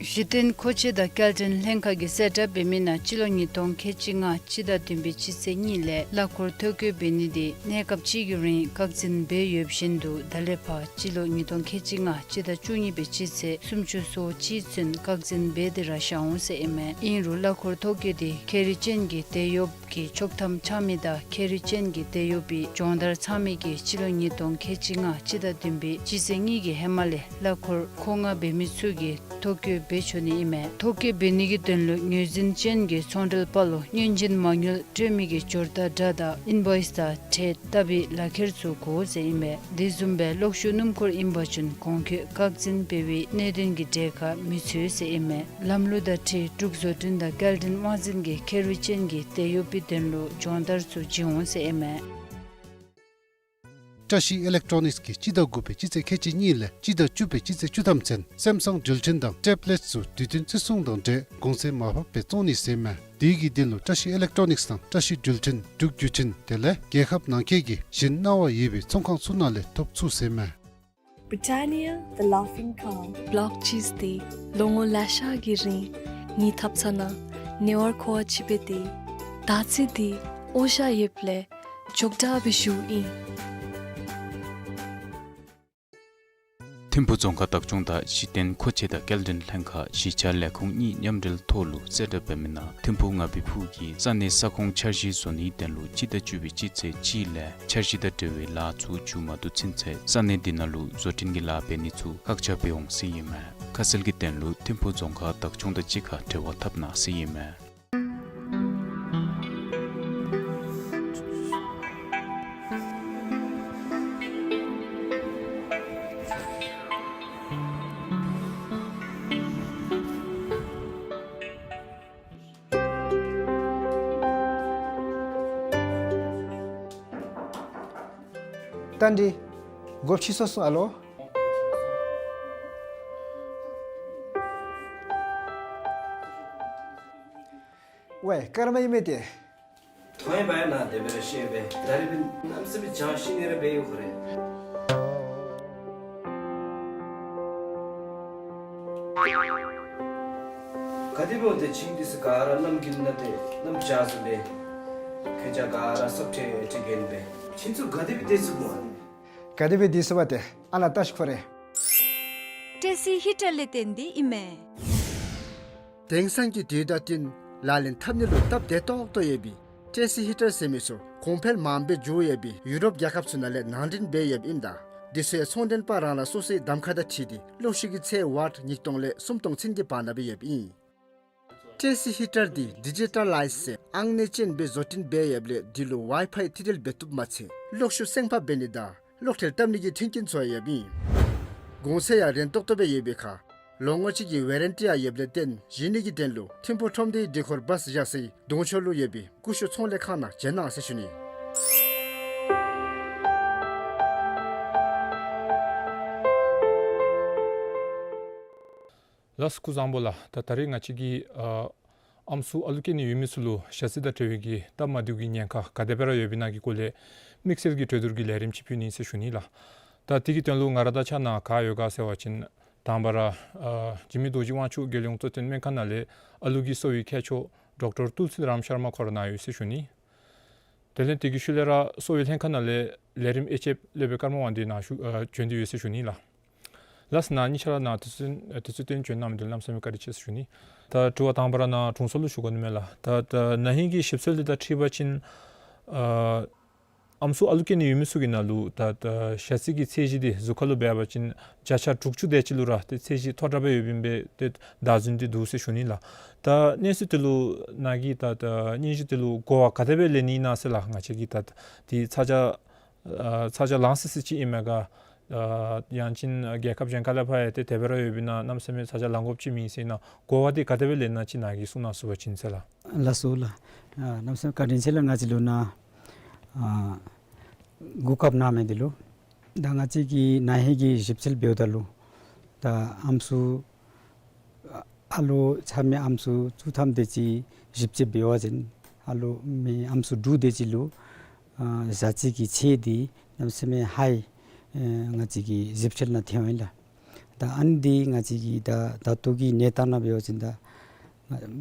གཞི་རྟེན་མཁོ་ཆས་དང་སྐྱེལ་འདྲེན་ལྷན་ཁག་གིས་གསལ་བསྒྲགས་འབད་མི་ནང་སྤྱི་ལོ་ཉིས་སྟོང་ཁལ་གཅིག་ལྔ་སྤྱི་ཟླ་བདུན་པའི་སྤྱི་ཚེས་གཉིས་ལས་གླ་འཁོར་ཐོ་བཀོད་འབད་ནི་དེ་གནས་སྐབས་ཅིག་གི་རིང་བཀག་འཛིན་འབད་ཡོདཔ་བཞིན་དུ་ད་ལས་ཕར་སྤྱི་ལོ་ཉིས་སྟོང་ཁལ་གཅིག་ལྔ་སྤྱི་ཟླ་བཅུ་གཉིས་པའི་སྤྱི་ཚེས་སུམ་ཅུ་སོ་གཅིག་ཚུན་བཀག་འཛིན་འབད་དེ་ར་བཞག་འོང་ཟེར་ཨིན་མས། ཨིན་རུང་གླ་འཁོར་ཐོ་བཀོད་དེ་ཁེ་རི་ཅན་གྱི་དེད་གཡོགཔ་གི་ཆོག་ཐམ་འཆང་མི་དང་ཁེ་རི་ཅན་གྱི་དེད་གཡོག་པའི་སྦྱོང་བརྡར་ཚང་མི་གིས་སྤྱི་ལོ་ཉིས་སྟོང་ཁལ་གཅིག་ལྔ་སྤྱི་ཟླ་བདུན་པའི་སྤྱི་ཚེས་གཉིས་ཀྱི་ཧེ་མ་ལས་གླ་འཁོར་མཁོ་མངགས་འབད་མི་ཚུ་གིས་ཐོ་བཀོད་འབད་ཆོག་ནི་ཨིན་མས། ཐོ་བཀོད་འབད་ནི་གི་དོན་ལུ་ངོས་འཛིན་ཅན་གྱི་ཚོང་འབྲེལ་པ་ལུ་སྔོན་རྗེས་མ་དངུལ་སྤྲོད་མི་གི་འབྱོར་རྟགས་འདྲ་དང་ཨིན་བོའིསི་དང་ཁྲལ་བཏབ་པའི་ལག་ཁྱེར་ཚུ་དགོ་ཟེར་ཨིན་མས། དེ་བཟུམ་སྦེ་གློག་ཤུགས་སྣུམ་འཁོར་ཨིན་པ་ཅིན་གོང་འཁོད་བཀག་འཛིན་འབད་བའི་གནད་དོན་གྱི་གྲས་ཁར་མི་ཚུད་ཟེར་ཨིན་མས། ལམ་ལུགས་དང་འཁྲིལ་འབྲུག་བཟོ་སྐྲུན་དང་སྐྱེལ་འདྲེན་དབང་འཛིན་གྱིས་ཁེ་རི་ཅན་གྱི་དེད་གཡོག་པའི་དོན་ལུ་སྦྱོང་བརྡར་ཚུ་བྱིན་འོང་ཟེར་ཨིན་མས། བཀྲ་ཤིས་ཨི་ལེག་ཊོ་ནིགསི་གིས་སྤྱི་ཟླ་དགུ་པའི་སྤྱི་ཚེས་ཁལ་གཅིག་གཉིས་ལས་སྤྱི་ཟླ་བཅུ་པའི་སྤྱི་ཚེས་བཅུ་ཐམ་ཚུན་སེམ་སང་འགྲུལ་འཕྲིན་དང་ཊེབ་ལེཊ་ཚུ་དུས་བསྟུན་བརྩི་སྲུང་དང་འབྲེལ་གོང་ཚད་མར་ཕབ་སྦེ་བཙོང་ནི་ཟེར་ཨིན་མས། དེ་གི་དོན་ལུ་བཀྲ་ཤིས་ཨི་ལེག་ཊོ་ནིགསི་དང་བཀྲ་ཤིས་འགྲུལ་འཕྲིན་འབྲུག་བརྒྱུད་འཕྲིན་དེ་ལས་རྒྱལ་ཁབ་ནང་འཁོད་ཀྱི་གཞན་གནང་བ་ཡོད་པའི་ཚོང་ཁང་ཚུ་ནང་ལས་ཐོབ་ཚུགས་ཟེར་ཨིན་མས། Britannia, the Laughing Cow. Block cheese འདི་ལོ་ངོ་ལེ་ཤ་གི་རིང་ངེའི་ཐབ་ཚང་ནང་ཉེ་བར་མཁོ་བ་ཅིག་སྦེ་ཏེ་ད་ཅི་འདི་ཨོ་ཤ་ཡོདཔ་ལས་མགྱོགས་དྲགས་སྦེ་ཞུཝ་ཨིན། ཐིམ་ཕུག་རྫོང་ཁག་བདག་སྐྱོང་དང་གཞི་རྟེན་མཁོ་ཆས་དང་སྐྱེལ་འདྲེན་ལྷན་ཁག་གཞིས་ཆགས་ལས་ཁུངས་གཉིས་མཉམ་འབྲེལ་ཐོག་ལུ་གསལ་བསྒྲགས་འབད་མི་ནང་ཐིམ་ཕུག་ང་བི་ཕུག་གི་ས་གནས་ས་ཁོངས་འཆར་གཞི་བཟོ་ནིའི་དོན་ལུ་སྤྱི་ཟླ་བཅུ་པའི་སྤྱི་ཚེས་གཅིག་ལས་འཆར་གཞི་དང་འབྲེལ་བའི་ལཱ་ཚུ་མཇུག་མ་བསྡུ་ཚུན་ཚོད་ས་གནས་འདི་ནང་ལུ་བཟོ་སྐྲུན་གྱི་ལཱ་འབད་ནི་ཚུ་བཀག་ཆ་འབད་འོང་ཟེར་ཨིན་མས། ཁ་གསལ་གྱི་དོན་ལུ་ཐིམ་ཕུག་རྫོང་ཁག་བདག་སྐྱོང་དང་གཅིག་ཁར་འབྲེལ་བ་འཐབ་གནང་ཟེར་ཨིན་མས། ཏན་ཏིག་སྒོ་ཕྱེ་སོང་སོང་ཨ་ལོ། ཝའི་སྐར་མ་ཨིན་མས་ཏེ། ཐོ་ཡང་བ་ཡང་ན་དེ་སྦེ་ར་ཤེས་པས། ད་རེས་པའི་གནམ་སེམས་པའི་བྱང་ཤིང་ནི་ར་སྦེ་ཡོད་ཁོ་རེ། ག་དེ་སྦེ་འོང་ཏེ་ཆིང་འདི་ཚུ་ག་ར་གནམ་གྱི་ནང་ཏེ་གནམ་བྱཱར་སོང་སྦེ། ཁྱེད་ཅག་ག་ར་སོབ་ཁྲེ་ཁྲེ་གྱོན་སྦེ། ཁྱེད་ཚུ་ག་དེ་སྦེ་དེ་ཚུ་སྨོ། ག་དེ་སྦེ་དེ་ཚུ་བ་ཏེ་ཨ་ནཱ་ལྟ་ཤིག་ཁོ་རེ། ཊེ་སི་ཧི་ཊར་ལས་བརྟེན་ཏེ་ཨིན་མས། དེང་སང་གི་དུས་དང་བསྟུན་ལག་ལེན་འཐབ་ནི་ལུ་སྟབས་བདེ་ཏོག་ཏོ་ཡོད་པའི་ཊེ་སི་ཧི་ཊར་ཟེར་མི་ཚུ་གོང་འཕེལ་མངམ་སྦེ་འགྱོ་ཡོད་པའི་ཡུ་རོབ་རྒྱལ་ཁབ་ཚུ་ནང་ལས་ནང་འདྲེན་འབད་ཡོདཔ་ཨིནམ་ད་དེ་ཚུ་ཡང་ཚོང་མགྲོན་པ་རང་རང་སོ་སོའི་གདམ་ཁ་དང་འཁྲིལ་ཏེ་གློག་ཤུགས་ཀྱི་ཚད་ཝཊ་ཉིས་སྟོང་ལས་སུམ་སྟོང་ཚུན་གྱི་བར་ན་སྦེ་ཡོདཔ་ཨིན། ཊེ་སི་ཧི་ཊར་འདི་ཌི་ཇི་ཊ་ལའིཛ་ཟེར་ཨང་གནས་ཅན་སྦེ་བཟོ་སྐྲུན་འབད་ཡོདཔ་ལས་འདི་ལུ་ཝའི་ཕའི་ཐི་རིལ་འབད་བཏུབ་མ་ཚད་གློག་ཤུགས་སེང་ཕག་འབད་ནི་དང་གློག་ཁྲལ་བཏབ་ནི་གི་མཐུན་རྐྱེན་ཚུ་ཡང་ཡོདཔ་ཨིན། གོང་ཚད་ཡང་རན་ཏོག་ཏོ་སྦེ་ཡོད་པའི་ཁར་ལོ་ངོ་གཅིག་གི་ཝེ་རན་ཊི་ཡང་ཡོདཔ་ལས་བརྟེན་གཞི་ནི་གི་དོན་ལུ་ཐིམ་ཕུག་ཁྲོམ་སྡེའི་འདི་ཁོར་བཱས་བཞག་སའི་གདོང་ཕྱོགས་ལུ་ཡོད་པའི་ཀུ་ཤུ་ཚོང་ལས་ཁང་ནང་བྱོན་གནང་ཟེར་ཞུ་ནི། ལགས་སོ་སྐུ་གཟུགས་བཟང་པོ་ལགས། ད་ད་རེས་ང་བཅས་ཀྱིས་ཨ་ཨམ་སྲུ་ཨ་ལུ་སྐྱེ་ནི་ཡོད་མི་ཚུ་ལུ་ཞ་རྩི་དང་འབྲེལ་བའི་གི་སྟབས་མ་བདེཝ་གི་ཉེན་ཁ་ག་དེ་སྦེ་ར་ཡོདཔ་ཨིན་ན་གི་སྐོར་ལས་དམིགས་བསལ་གྱི་གྲོས་བསྡུར་གྱི་ལས་རིམ་ཅིག་ཕུལ་ནི་ཟེར་ཞུ་ནི་ལགས། ད་དེ་གི་དོན་ལུ་ང་ར་དང་གཅིག་ཁར་ག་ཡོད་ག་ཟེར་བ་ཅིན་དང་པ་ར་ཨ་འཇིགས་མེད་རྡོ་རྗེ་དབང་ཕྱུག་རྒྱལ་ཡོངས་གཙོ་བསྟེན་སྨན་ཁང་ནང་ལས་ཨ་ལུ་གི་གསོ་བའི་མཁས་མཆོག་ཌོག་ཊར་ཏུལ་སི་རམ་ཤར་མ་ཁོ་ར་ནཱ་ཡོད་ཟེར་ཞུ་ནི། དེ་ལས་དེ་གི་ཤུལ་ལས་ར་གསོ་བའི་ལྷན་ཁག་ནང་ལས་ལས་རིམ་དབྱེ་ཞིབ་སློབ་དཔོན་ཀརྨ་དབང་འདུས་ནཱ་ཞུ་ཨ་བྱོན་ཏེ་ཡོད་ཟེར་ཞུ་ནི་ལགས། ལགས་ནཱ་གཉིས་ཆ་ར་ནཱ་དུས་ཚོད་ཨ་དུས་ཚོད་བཏོན་བྱོན་གནང་མི་འདི་ལུ་གནམ་མེད་ས་མེད་བཀའ་དྲིན་ཆེ་ཟེར་ཞུ་ནི། ད་དྲི་བ་དང་པ་ར་ནཱ་དྲུང་འཚོ་ལུ་ཞུ་དགོ་ནི་མས་ལགས། ད་ད་ན་ཧིང་གི་ཞིབ་འཚོལ་འདི་དང་འཁྲིལ་བ་ཅིན་ཨ་ཨམ་སྲུ་ཨ་ལུ་སྐྱེ་ནི་ཡོད་མི་ཚུ་གི་ནང་ལུ་ད་ད་ཞ་རྩི་གི་ཚད་གཞི་འདི་གཟུགས་ཁར་ལུ་འབད་བ་ཅིན་བརྒྱ་ཆ་དྲུག་ཅུ་དེ་ཅིག་ལུ་ར་ཏེ་ཚད་གཞི་མཐོ་དྲགས་སྦེ་ཡོདཔ་ཨིན་པས། ཏེ་བདག་འཛིན་འདི་འདུག་ཟེར་ཞུ་ནི་ལགས། ད་གནས་ཚུལ་འདི་ལུ་ནཱ་གིས་ད་ད་སྙན་ཞུ་འདི་ལུ་གོ་བ་ག་དེ་སྦེ་ལེན་ནི་ཨིན་ན་ཟེར་ལགས། ང་བཅས་ཀྱིས་ད་ད་དེ་ཚ་གྱང་ ཨ་ཚ་གྱང་ལང་སི་སི་ཅིག་ཨིན་མས་ག། ཨ་ཡང་ཅིན་ཨ་རྒྱལ་ཁབ་གཞན་ཁ་ལས་ཕར་ཡང་ཏེ་དེ་སྦེ་ར་ཡོདཔ་ཨིན་ན་གནམ་མེད་ས་མེད་ཚ་གྱང་ལང་དགོཔ་ཅིག་མེད་ཟེར་ན་གོ་བ་འདི་ག་དེ་སྦེ་ལེན་ན་ཅིག་ནཱ་གིས་གསུང་གནང་ཚུགས་པ་ཅིན་ཟེར་ལགས། ལགས་སོ་ལགས། ཨ་གནམ་མེད་ས་མེད་བཀའ་དྲིན་ཆེ་ལགས། ང་བཅས་ལུ་ནཱ་ཨ་གོ་སྐབས་གནང་མི་འདི་ལུ། ད་ང་བཅས་ཀྱིས་ན་ཧིང་གི་ཞིབ་འཚོལ་འབདཝ་ད་ལུ་ད་ཨམ་སྲུ་ཨ་ལོ་ཆགས་མི་ཨམ་སྲུ་བཅུ་ཐམ་དེ་ཅིག་ཞིབ་དཔྱད་འབད་བ་ཅིན་ཨ་ལོ་མི་ཨམ་སྲུ་དྲུག་དེ་ཅིག་ལུ་ཨ་ཞ་རྩི་གི་ཚད་འདི་གནམ་མེད་ས་མེད་ཧའི་ཨེ་ང་བཅས་ཀྱི་ཞིབ་འཚོལ་ནང་ཐོན་ཡི་ལགས། ད་ཨ་ནི་འདི་ང་བཅས་ཀྱི་ད་ད་ལྟོ་གི་གནས་སྟངས་ནང་འབད་བ་ཅིན་ད་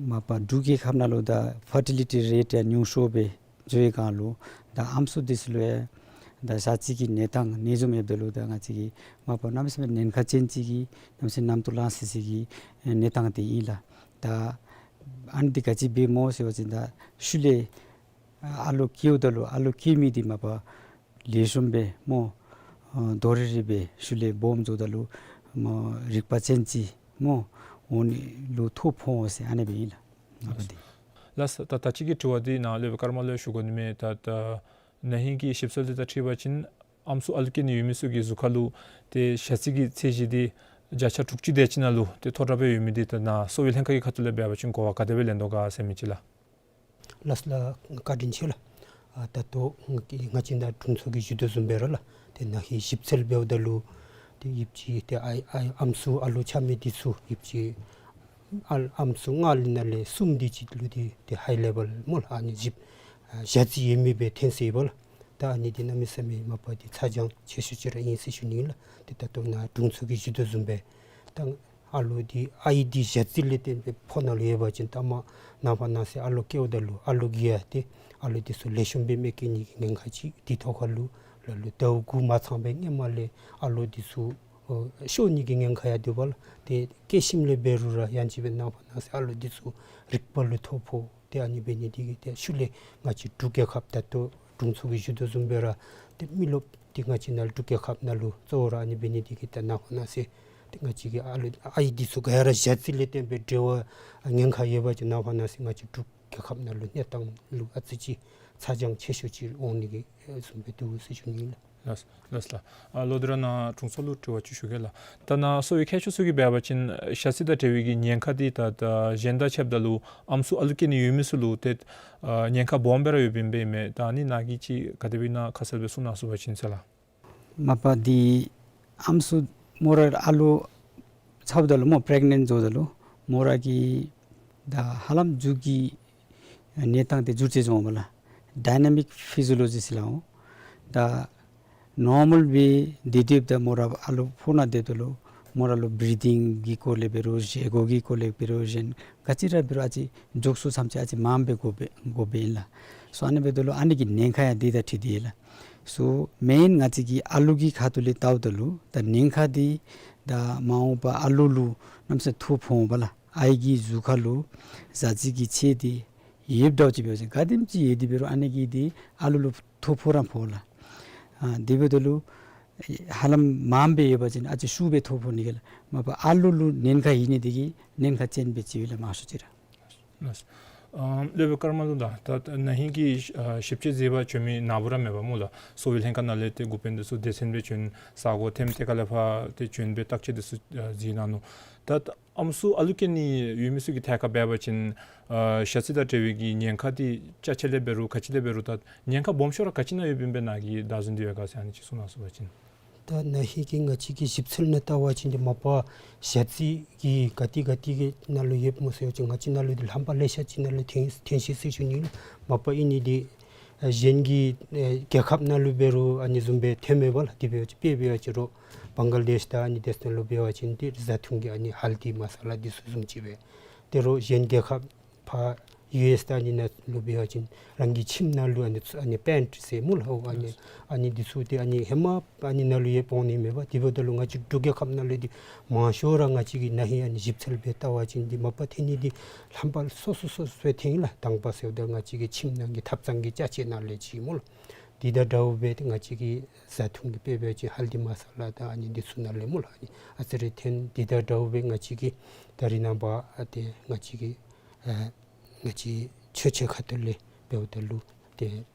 མ་པ་འབྲུག་རྒྱལ་ཁབ་ནང་ལུ་ད་ཕར་ཊི་ལི་ཊི་རེཊ་ཡང་ཉུང་ཤོས་སྦེ་འགྱོ་བའི་སྒང་ལུ་ད་ཨམ་སྲུ་འདི་ཚུ་ལུ་ཡང་ད་ཞ་རྩི་གི་གནས་སྟངས་ནད་འབྱུང་ཡོདཔ་ད་ལུ་ད་ང་བཅས་ཀྱི་མ་པ་གནམ་མེད་ས་མེད་ཉེན་ཁ་ཅན་ཅིག་གི་གནམ་མེད་ས་མེད་གནམ་སྟོང་ལང་སི་སི་གི་གནས་སྟངས་འདི་ཨིན་ལགས། ད་ཨ་ནི་འདི་ག་ཅི་འབད་སྨོ་ཟེར་བ་ཅིན་ད་ཤུལ་ལས་ཨ་ལོ་སྐྱེཝ་ད་ལུ་ཨ་ལོ་སྐྱེ་མི་འདི་མ་པ་ལེགས་ཤོམ་སྦེ་སྨོ་ཨ་རྡོག་རིལ་རི་སྦེ་ཤུལ་ལས་སྦོམ་འགྱོཝ་ད་ལུ་སྨོ་རིག་པ་ཅན་ཅིག་སྨོ་འོང་ནི་ལུ་ཐོ་ཕོག་འོང་ཟེར་ཨ་ནི་སྦེ་ཨིན་ལགས། ཨ་ནི་འདི། ལགས་སོ། ད་ད་ཅི་གི་དྲི་བ་འདི་ནཱ་སློབ་དཔོན་ཀརྨ་ལུ་ཞུ་དགོ་ནི་མས། ད་ད་ན་ཧིང་གི་ཞིབ་འཚོལ་འདི་དང་འཁྲིལ་བ་ཅིན་ཨམ་སྲུ་ཨ་ལུ་སྐྱེ་ནི་ཡོད་མི་ཚུ་གི་གཟུགས་ཁ་ལུ་ཏེ་ཞ་རྩི་གི་ཚད་གཞི་འདི་བརྒྱ་ཆ་དྲུག་ཅུ་དེ་ཅིག་ནང་ལུ་ཏེ་མཐོ་དྲགས་སྦེ་ཡོད་མི་འདི་ད་ནཱ་གསོ་བའི་ལྷན་ཁག་གི་ཁ་ཐུག་ལས་འབད་བ་ཅིན་གོ་བ་ག་དེ་སྦེ་ལེན་དོ་ག་ཟེར་མི་ཅིག་ལགས། ལགས་སོ་ལགས། བཀའ་དྲིན་ཆེ་ལགས། ཨ་ད་ལྟོ་ང་བཅས་ནཱ་དྲུང་འཚོ་གིས་ཞུ་དོ་བཟུམ་སྦེ་ར་ལགས། ཏེ་ན་ཧིང་ཞིབ་འཚོལ་འབདཝ་ད་ལུ་ཏེ་ཡོདཔ་ཅིག་ཏེ་ཨའི་ཨའི་ཨམ་སྲུ་ཨ་ལོ་ཆགས་མི་འདི་ཚུ་ཡོདཔ་ཅིག་ཨ་ཨམ་སྲུ་ལྔ་ལས་ནང་ལས་གསུམ་དེ་ཅིག་ལུ་ཏེ་ཏེ་ཧའི་ལེ་བཱལ་སྨོ་ལགས། ཨ་ནི་ཞིབ་ཨ་ཞ་རྩི་ཡོད་མི་སྦེ་ཐོན་སོ་ཡི་པ་ལགས། ད་ཨ་ནི་འདི་གནམ་མེད་ས་མེད་མ་པ་འདི་ཚ་གྱང་ཆེ་ཤོས་ཅིག་ར་ཨིན་ཟེར་ཞུ་ནི་ལགས། ཏེ་ད་ལྟོ་ནཱ་དྲུང་འཚོ་གིས་ཞུ་དོ་བཟུམ་སྦེ་ད་ཨ་ལོ་འདི་ཨའི་འདི་ཞ་རྩི་ལས་བརྟེན་སྦེ་ཕོ་ནང་ལུ་ཡོད་པ་ཅིན་ད་མ་ནངས་པ་གནངས་ཚེ་ཨ་ལོ་སྐྱེཝ་ད་ལུ་ཨ་ལོ་གིས་ཡང་ཏེ་ཨ་ལོ་འདི་ཚུ་ལེགས་ཤོམ་སྦེ་མི་སྐྱེ་ནི་གི་ཉེན་ཁ་ཅིག། དེ་ཐོག་ཁར་ལུ་ལ་ལུ་ཟླཝ་དགུ་མ་ཚང་བའི་སྔོན་མ་ལས་ཨ་ལོ་འདི་ཚུ་ཨོ་ཤོར་ནི་གི་ཉེན་ཁ་ཡང་འདུག་པ་ལགས། ཏེ་སྐྱེ་ཞིནམ་ལས་འབད་རུང་ར་ཡང་ཅིན་སྦེ་ནངས་པ་གནངས་ཚེ་ཨ་ལོ་འདི་ཚུ་རིག་པ་ལུ་ཐོ་ཕོག། ཏེ་ཨ་ནི་འབད་ནི་འདི་གིས་ཏེ་ཤུལ་ལས་ང་བཅས་འབྲུག་རྒྱལ་ཁབ་ད་ལྟོ་དྲུང་འཚོ་གིས་ཞུ་དོ་བཟུམ་སྦེ་ར་ཏེ་མི་རློབས་འདི་ང་བཅས་ནཱ་འབྲུག་རྒྱལ་ཁབ་ནང་ལུ་གཙོ་བོ་ར་ཨ་ནི་འབད་ནི་འདི་གིས་ད་ནངས་པ་གནངས་ཚེ་ཏེ་ང་བཅས་ཀྱི་ཨ་ལོ་ཨའི་འདི་ཚུ་ག་ར་ཞ་རྩི་ལས་བརྟེན་སྦེ་འབྲེལ་བ་ཉེན་ཁ་ཡོད་པ་ཅིན་ནངས་པ་གནངས་ཚེ་ང་བཅས་འབྲུག་རྒྱལ་ཁབ་ནང་ལུ་གནས་སྟངས་ལུ་ཨ་ཙི་ཅིག་ཚ་གྱང་ཆེ་ཤོས་ཅིག་འོང་ནི་གི་ཨེ་བཟུམ་སྦེ་འདུག་ཟེར་ཞུ་ནི་ལགས། ལགས་ལགས་ལགས། ཨ་ལོག་སྟེ་ར་ནཱ་དྲུང་འཚོ་ལུ་དྲི་བ་ཅིག་ཞུ་གེ་ལགས། ད་ནཱ་གསོ་བའི་མཁས་མཆོག་ཚུ་གིས་འབད་བ་ཅིན་ཞ་རྩི་དང་འབྲེལ་བའི་གི་ཉེན་ཁ་འདི་ད་ད་གཞན་དང་ཕྱདཔ་ད་ལུ་ཨམ་སྲུ་ཨ་ལུ་སྐྱེ་ནི་ཡོད་མི་ཚུ་ལུ་ཏེ་ཨ་ཉེན་ཁ་སྦོམ་སྦེ་ར་ཡོདཔ་ཨིན་པས་མས། ད་ཨ་ནི་ནཱ་གིས་ཅིག་ག་དེ་སྦེ་ཨིན་ན་ཁ་གསལ་སྦེ་གསུང་གནང་ཚུགས་པ་ཅིན་ཟེར་ལགས། མ་པ་འདི་ཨམ་སྲུ་མོ་ར་ཨ་ལོ་ཆགསཔ་ད་ལུ་སྨོ་པི་རེག་ནེནཊ་འགྱོཝ་ད་ལུ་མོ་ར་གི་ད་ཧ་ལམ་མཇུག་གི་གནས་སྟངས་འདི་འགྱུར་བཅོས་འོངམ་ལགས། ཌའི་ན་མིག་ཕི་ཟི་ཡོ་ལོ་ཇི་ཟེར་སླབ་འོང་། ད་ནོར་མཱལ་སྦེ་སྡོད་སྡོདཔ་ད་མོ་ར་ཨ་ལོ་ཕོ་ནང་སྡོདཔ་ད་ལུ་མོ་ར་ལུ་བི་རི་དིང་གི་སྐོར་ལས་འབད་རུང་བཞེས་སྒོ་གི་སྐོར་ལས་འབད་རུང་གཞན་ག་ཅི་ར་འབད་རུང་ཨ་ཙི་འགྱོ་ས་ཙམ་ཅིག་ཨ་ཙི་མངམ་སྦེ་དགོ་པས་དགོ་པས་ཨིན་ལགས། སོ་ཨ་ནི་འབདཝ་ད་ལུ་ཨ་ནི་གི་ཉེན་ཁ་ཡང་འདི་དང་འཁྲིལ་ཏེ་ཨིན་ལགས། སོ་མེན་ང་བཅས་ཀྱི་ཨ་ལུ་གི་ཁ་ཐུག་ལས་བལྟཝ་ད་ལུ་ད་ཉེན་ཁ་འདི་ད་མ་འོངས་པ་ཨ་ལུ་ལུ་གནམ་མེད་ས་མེད་ཐོ་ཕོག་འོང་པ་ལགས། ཨའི་གི་གཟུགས་ཁ་ལུ་ཞ་རྩི་གི་ཚད་འདི་ཡོདཔ་འདྲཝ་ཅིག་འབད་བ་ཅིན་ག་དེམ་ཅིག་ཡོད་དེ་འབད་རུང་ཨ་ནི་གིས་འདི་ཨ་ལུ་ལུ་ཐོ་ཕོག་ར་ཕོག་ལགས། ཨ་དེ་འབདཝ་ད་ལུ་ཧ་ལམ་མངམ་སྦེ་ཡོད་པ་ཅིན་ཨ་ཙི་ཤུགས་སྦེ་ཐོ་ཕོག་ནི་གི་ལགས། མ་པ་ཨ་ལུ་ལུ་ཉེན་ཁ་ཡོད་ནི་འདི་གིས་ཉེན་ཁ་ཅན་སྦེ་བརྩིཝ་ལགས་མང་ཤོས་ཅིག་ར། ལགས། ཨམ་སློབ་དཔོན་ཀརྨ་ལུ་ད་ད་ན་ཧིང་གི་ཨ་ཞིབ་དཔྱད་མཛད་པར་བྱོན་མི་ནཱ་བུ་ར་མེད་པར་སྨོ་ལགས། གསོ་བའི་ལྷན་ཁག་ནང་ལས་ཏེ་འགོ་དཔོན་འདི་ཚུ་སྡེ་ཚན་སྦེ་བྱོན་ས་སྒོ་ཐེམ་ཏེ་ག་ལས་ཕར་ཏེ་བྱོན་སྦེ་བརྟག་དཔྱད་འདི་ཚུ་ཨ་མཛད་གནང་ནུག། ད་ཨམ་སྲུ་ཨ་ལུ་སྐྱེ་ནི་ཡོད་མི་ཚུ་གི་ཐད་ཁར་འབད་བ་ཅིན་ཨ་ཞ་རྩི་དང་འབྲེལ་བའི་གི་ཉེན་ཁ་འདི་ཅ་ཆས་ལས་འབད་རུང་ག་ཅི་ལས་འབད་རུང་ད་ཉེན་ཁ་སྦོམ་ཤོས་ར་ག་ཅི་ནང་ཡོདཔ་ཨིན་པས་ནཱ་གིས་བདའ་ཟུན་འདི་ཡོད་ག་ཟེར་ཨ་ནི་ཅིག་གསུང་གནང་ཚུགས་པ་ཅིན། ད་ན་ཧིང་གི་ང་བཅས་ཀྱི་ཞིབ་འཚོལ་ནང་བལྟ་བ་ཅིན་འདི་མ་པ་ཞ་རྩི་གི་ག་ཏེ་ག་ཏེ་གི་ནང་ལུ་ཡོདཔ་སྨོ་ཟེར་བ་ཅིན་ང་བཅས་ནང་ལུ་འདི་ལྷམ་པ་ལེ་ཤ་ཅིག་ནང་ལུ་ཐོན་ཐོན་ཅི་ཟེར་ཞུ་ནི་ལགས། མ་པ་ཨིན་ནི་འདི་ཨ་གཞན་གྱི་ཨ་རྒྱལ་ཁབ་ནང་ལུ་འབད་རུང་ཨ་ནི་བཟུམ་སྦེ་ཐོནམ་མས་པ་ལགས། དེ་འབད་བ་ཅིན་དཔེ་འབད་བ་ཅིན་རོགས་བང་ག་ལ་དེཤ་དང་ཨ་ནི་དེ་ཚུ་ནང་ལུ་འབད་བ་ཅིན་འདི་བཟའ་འཐུང་གི་ཨ་ནི་ཧལ་དི་མ་ས་ལ་འདི་ཚུ་བཟུམ་ཅིག་སྦེ། ཏེ་རོགས་གཞན་རྒྱལ་ཁབ་ཕར་ཡུ་ཨེསི་དང་ཨ་ནི་ནང་ལུ་འབད་བ་ཅིན་རང་གི་ཁྱིམ་ནང་ལུ་ཨ་ནི་ཚུ་ཨ་ནི་པེནཊ་ཟེར་སྨོ་ལགས། ཨོ་ཨ་ནི་ཨ་ནི་འདི་ཚུ་ཏེ་ཨ་ནི་ཧེ་མ་ཨ་ནི་ནང་ལུ་ཡང་འོང་ནི་མས་པ། དེ་འབདཝ་ད་ལུ་ང་བཅས་འབྲུག་རྒྱལ་ཁབ་ནང་ལུ་འདི་མང་ཤོས་ར་ང་བཅས་ཀྱིས་ན་ཧིང་ཨ་ནི་ཞིབ་འཚོལ་འབད་བལྟ་བ་ཅིན་འདི་མ་པ་ཐོན་ནི་འདི་ལྷམ་པ་སོ་སོ་སོ་སོ་སྦེ་ཐོན་ལགས། དང་པ་ཟེརཝ་ད་ང་བཅས་ཀྱི་ཁྱིམ་ནང་གི་ཐབ་ཚང་གི་ཅ་ཆས་ནང་ལས་ཅིག་སྨོ་ལགས། དེ་དང་འདྲཝ་སྦེ་ཏེ་ང་བཅས་ཀྱི་བཟའ་འཐུང་གི་དཔེ་འབད་བ་ཅིན་ཧལ་དི་མ་ས་ལ་དང་ཨ་ནི་འདི་ཚུ་ནང་ལས་སྨོ་ལགས། ཨ་ནི་ཨ་ཙི་རེ་ཐོན། དེ་དང་འདྲཝ་སྦེ་ང་བཅས་ཀྱི་ད་རེས་ནངས་པ་ཨ་ཏེ་ང་བཅས་ཀྱི་ཨ་ང་བཅས་ཆོས་ཆས་ཁ་ཐུག་ལས་འབདཝ་ད་ལུ་ཏེ་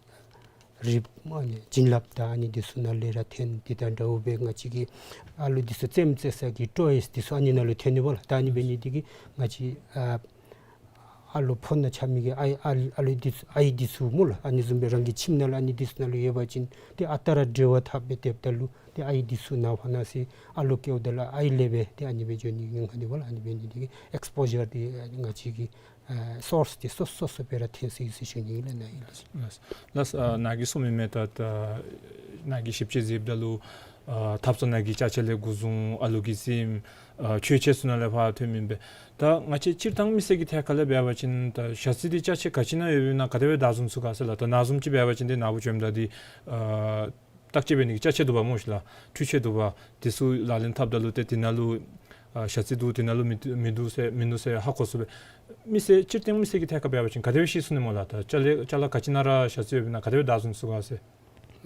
རིལ་བུ་ཨ་ནི་བྱིན་རླབས་དང་ཨ་ནི་འདི་ཚུ་ནང་ལས་ར་ཐོན། དེ་དང་འདྲཝ་སྦེ་ང་བཅས་ཀྱི་ཨ་ལུ་འདི་ཚུ་རྩེདམོ་རྩེ་ས་གི་ཊོའིས་འདི་ཚུ་ཨ་ནི་ནང་ལུ་ཐོན་ནི་སྦོ་ལགས། ད་ཨ་ནི་འབད་ནི་འདི་གིས་ང་བཅས་ཨ་ཨ་ལུ་ཕོ་ནང་ཆགས་མི་གི་ཨའི་ཨ་ཨ་ལུ་འདི་ཚུ་ཨའི་འདི་ཚུ་སྨོ་ལགས། ཨ་ནི་བཟུམ་སྦེ་རང་གི་ཁྱིམ་ནང་ལུ་ཨ་ནི་འདི་ཚུ་ནང་ལུ་ཡོད་པ་ཅིན་ཏེ་ཨ་རྟག་ར་འབྲེལ་བ་འཐབ་སྦེ་སྡོདཔ་ད་ལུ་ཏེ་ཨའི་འདི་ཚུ་ནང་ཕར་ནང་སེ་ཨ་ལུ་སྐྱེཝ་ད་ལུ་ཨའི་ལས་སྦེ་ཏེ་ཨ་ནི་སྦེ་འགྱོ་ནི་ཉེན་ཁ་འདུག་སྦོ་ལགས། ཨ་ནི་འབད་ནི་འདི་གིས་ཨེགསི་པོ་ཞར་འདི་ང་བཅས་ཀྱི་ཨ་སོརསི་འདི་སོ་སོ་སོ་སྦེ་ར་ཐོན་སོ་ཡི་ཟེར་ཞུ་ནི་ཨིན་ལགས། ནཱ་ཨིན་ལགས། ལགས་ཨ་ནཱ་གིས་གསུངས་མི་མེན་ན་ད་ནཱ་གིས་ཞིབ་དཔྱད་མཛདཔ་ད་ལུ་ཨ་འཐབ་རྩོད་ནང་གི་ཅ་ཆས་ལས་འགོ་བཟུང་ཨ་ལུ་གི་སེམས་ཨ་ཆོས་ཆས་ཚུ་ནང་ལས་ཕར་ཐོན་མི་ཨིན་པས། ད་ང་བཅས་སྤྱིར་བཏང་མི་སེར་གྱི་ཐད་ཁར་ལས་འབད་བ་ཅིན་ད་ཞ་རྩི་འདི་ཅ་ཆས་ག་ཅི་ནང་ཡོདཔ་ཨིན་ན་ག་དེ་སྦེ་བདའ་བཟུང་ཚུགས་ག་ཟེར་ལགས། ད་ནཱ་བཟུམ་ཅིག་འབད་བ་ཅིན་ཏེ་ནཱ་བུ་བྱོནམ་ད་འདི་ཨ་བརྟག་དཔྱད་འབད་ནི་གི་ཅ་ཆས་འདུག་པ་སྨོ་ཤིག་ལགས། འཕྲུལ་ཆས་འདུག་པ། དེ་ཚུ་ལག་ལེན་འཐབ་ད་ལུ་ཏེ་དེ་ནང་ལུ་ཨ་ཞ་རྩི་འདུག་དེ་ནང་ལུ་མིན་མིན་འདུག་ཟེར་མིན་འདུག་ཟེར་ཧ་གོ་ཚུགས་པས། མི་སེར་སྤྱིར་བཏང་མི་སེར་གྱི་ཐད་ཁར་འབད་བ་ཅིན་ག་དེ་སྦེ་ཤེས་ཚུགས་ནི་སྨོ་ལགས། ད་ཅ་ལ་ཅ་ལ་ག་ཅི་ནང་ར་ཞ་རྩི་ཡོདཔ་ཨིན་ན་ག་དེ་སྦེ་བདའ་བཟུང་ཚུགས་ག་ཟེར།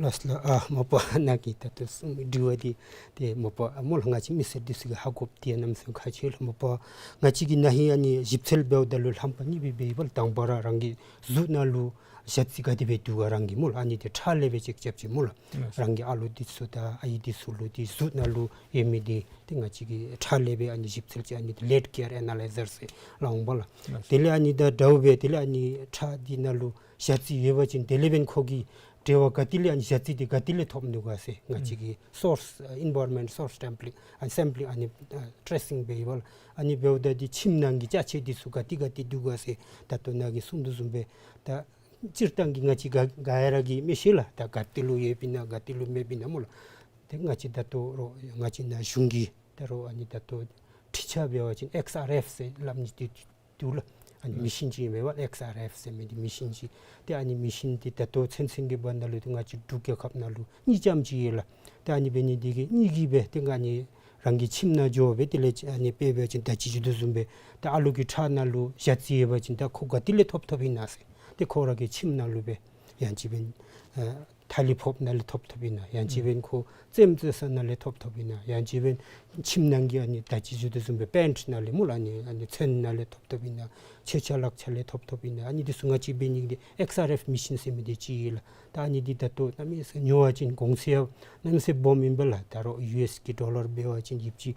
ལགས་ལགས། ཨ་མ་པ་ནཱ་གིས་ད་ལྟོ་གསུངས་དྲི་བ་འདི་ཏེ་མ་པ་སྨོ་ལགས། ང་བཅས་མི་སེར་འདི་ཚུ་གིས་ཧ་གོ་སྟེ་གནམ་མེད་ས་མེད་ཁག་ཆེ་ལགས། མ་པ་ང་བཅས་ཀྱིས་ནཱ་ཧེ་ཨ་ནི་ཞིབ་འཚོལ་འབདཝ་ད་ལུ་རྣམ་པ་གཉིས་སྦེ་འབདཝ་ཨིན་པས་ལགས། དང་པ་ར་རང་གི་གཟུགས་ནང་ལུ་ཞ་རྩི་ག་དེ་སྦེ་འདུག་ག་རང་གི་སྨོ་ལགས། ཨ་ནི་འདི་ཁྲག་ལས་སྦེ་ཅེཀ་རྐྱབ་ཅི་སྨོ་ལགས། ལགས། རང་གི་ཨ་ལུ་འདི་ཚུ་དང་ཨའི་འདི་ཚུ་ལུ་འདི་གཟུགས་ནང་ལུ་ཡོད་མི་འདི་ཏེ་ང་བཅས་ཀྱིས་ཁྲག་ལས་སྦེ་ཨ་ནི་ཞིབ་འཚོལ་ཅི། ཨ་ནི་འདི་ལེཌ་ཀེར་ཨེ་ན་ལའི་ཛར་ཟེར་སླབ་འོང་པ་ལགས། ལགས། དེ་ལས་ཨ་ནི་ད་འདྲཝ་སྦེ་དེ་ལས་ཨ་ནི་ཁྲག་འདི་ནང་ལུ་ཞ་རྩི་ཡོད་པ་ཅིན་དེ་ལས་འབདན་ཁོ་གི་འབྲེལ་བ་ག་ཏེ་ལས་ཨ་ནི་ཞ་རྩི་འདི་ག་ཏེ་ལས་ཐོབ་ནུག་ག་ཟེར་ང་བཅས་ཀྱིས་སོརསི་ཨ་ཨིན་བཱ་རོན་མེནཊ་སོརསི་སེམ་པི་ལིང་ཨ་སེམ་པི་ལིང་ཨ་ནི་ཨ་ཊེ་སིང་འབད་ཡི་པ་ལགས། ཨ་ནི་འབདཝ་ད་འདི་ཁྱིམ་ནང་གི་ཅ་ཆས་འདི་ཚུ་ག་ཏེ་ག་ཏེ་འདུག་ག་ཟེར་ད་ལྟོ་ནཱ་གིས་གསུངས་དོ་བཟུམ་སྦེ་ད་སྤྱིར་བཏང་གི་ང་བཅས་ག་ག་ཡ་ར་གིས་མི་ཤེས་ལགས། ད་ག་ཏེ་ལུ་ཡོདཔ་ཨིན་ན་ག་ཏེ་ལུ་མེདཔ་ཨིན་ན་སྨོ་ལགས། ཏེ་ང་བཅས་ད་ལྟོ་རོགས་ང་བཅས་ནཱ་གཞུང་གིས་ད་རོགས་ཨ་ནི་ད་ལྟོ་འཕྲུལ་ཆས་འབད་བ་ཅིན་ཨེགསི་ཨར་ཨེཕ་ཟེར་སླབ་ནི་འདི་འདུག་ལགས། ཨ་ནི་མི་ཤིན་ཅིག་ཨིན་པས་ལགས། ཨེགསི་ཨར་ཨེཕ་ཟེར་མི་འདི་མི་ཤིན་ཅིག། ཏེ་ཨ་ནི་མི་ཤིན་འདི་ད་ལྟོ་ཚུན་ཚོད་ཀྱི་བར་ན་ལུ་ཏེ་ང་བཅས་འབྲུག་རྒྱལ་ཁབ་ནང་ལུ་གཉིས་ཙམ་ཅིག་ཡོད་ལགས། ཏེ་ཨ་ནི་འབད་ནི་འདི་གིས་གཉིས་ཀྱིས་སྦེ་ཏེ་ཨ་ནི་རང་གི་ཁྱིམ་ནང་འགྱོ་སྦེ་དེ་ལས་ཨ་ནི་དཔེ་འབད་བ་ཅིན་ད་ཅི་ཞུ་དོ་བཟུམ་སྦེ་ད་ཨ་ལུ་གི་ཁྲག་ནང་ལུ་ཞ་རྩི་ཡོད་པ་ཅིན་ད་ཁོ་ག་ཏེ་ལས་ཐོབ་ཐོབ་ཨིན་ན་ཟེར། ཏེ་ཁོ་ར་གི་ཁྱིམ་ནང་ལུ་སྦེ་ཡང་ཅིན་འབདན་ཨ་ཐ་ལི་ཕོགཔ་ནང་ལས་ཐོབ་ཐོབ་ཨིན་ན། ཡང་ཅིན་འབདན་ཁོ་རྩེདམོ་རྩེ་ས་ནང་ལས་ཐོབ་ཐོབ་ཨིན་ན། ཡང་ཅིན་འབདན་ཁྱིམ་ནང་གི་ཨ་ནི་ད་ཅི་ཞུ་དོ་བཟུམ་སྦེ་པེནཊི་ནང་ལས་སྨོ་ལགས། ཨ་ནི་ཨ་ནི་ཚོན་ནང་ལས་ཐོབ་ཐོབ་ཨིན་ན། མཆོད་ཆས་ལག་ཆས་ལས་ཐོབ་ཐོབ་ཨིན་ན། ཨ་ནི་འདི་ཚུ་ང་བཅས་འབད་ནི་འདི་ཨེགསི་ཨར་ཨེཕ་མི་ཤིན་ཟེར་མི་འདི་ཅིག་ཡོད་ལགས། ད་ཨ་ནི་འདི་ད་ལྟོ་གནམ་མེད་ས་མེད་ཉོ་བ་ཅིན་གོང་ཚད་ཡང་གནམ་མེད་ས་མེད་སྦོམ་ཨིན་པས་ལགས། ད་རོགས་ཡུ་ཨེསི་གི་ཌོ་ལར་འབད་བ་ཅིན་ཡོདཔ་ཅིག་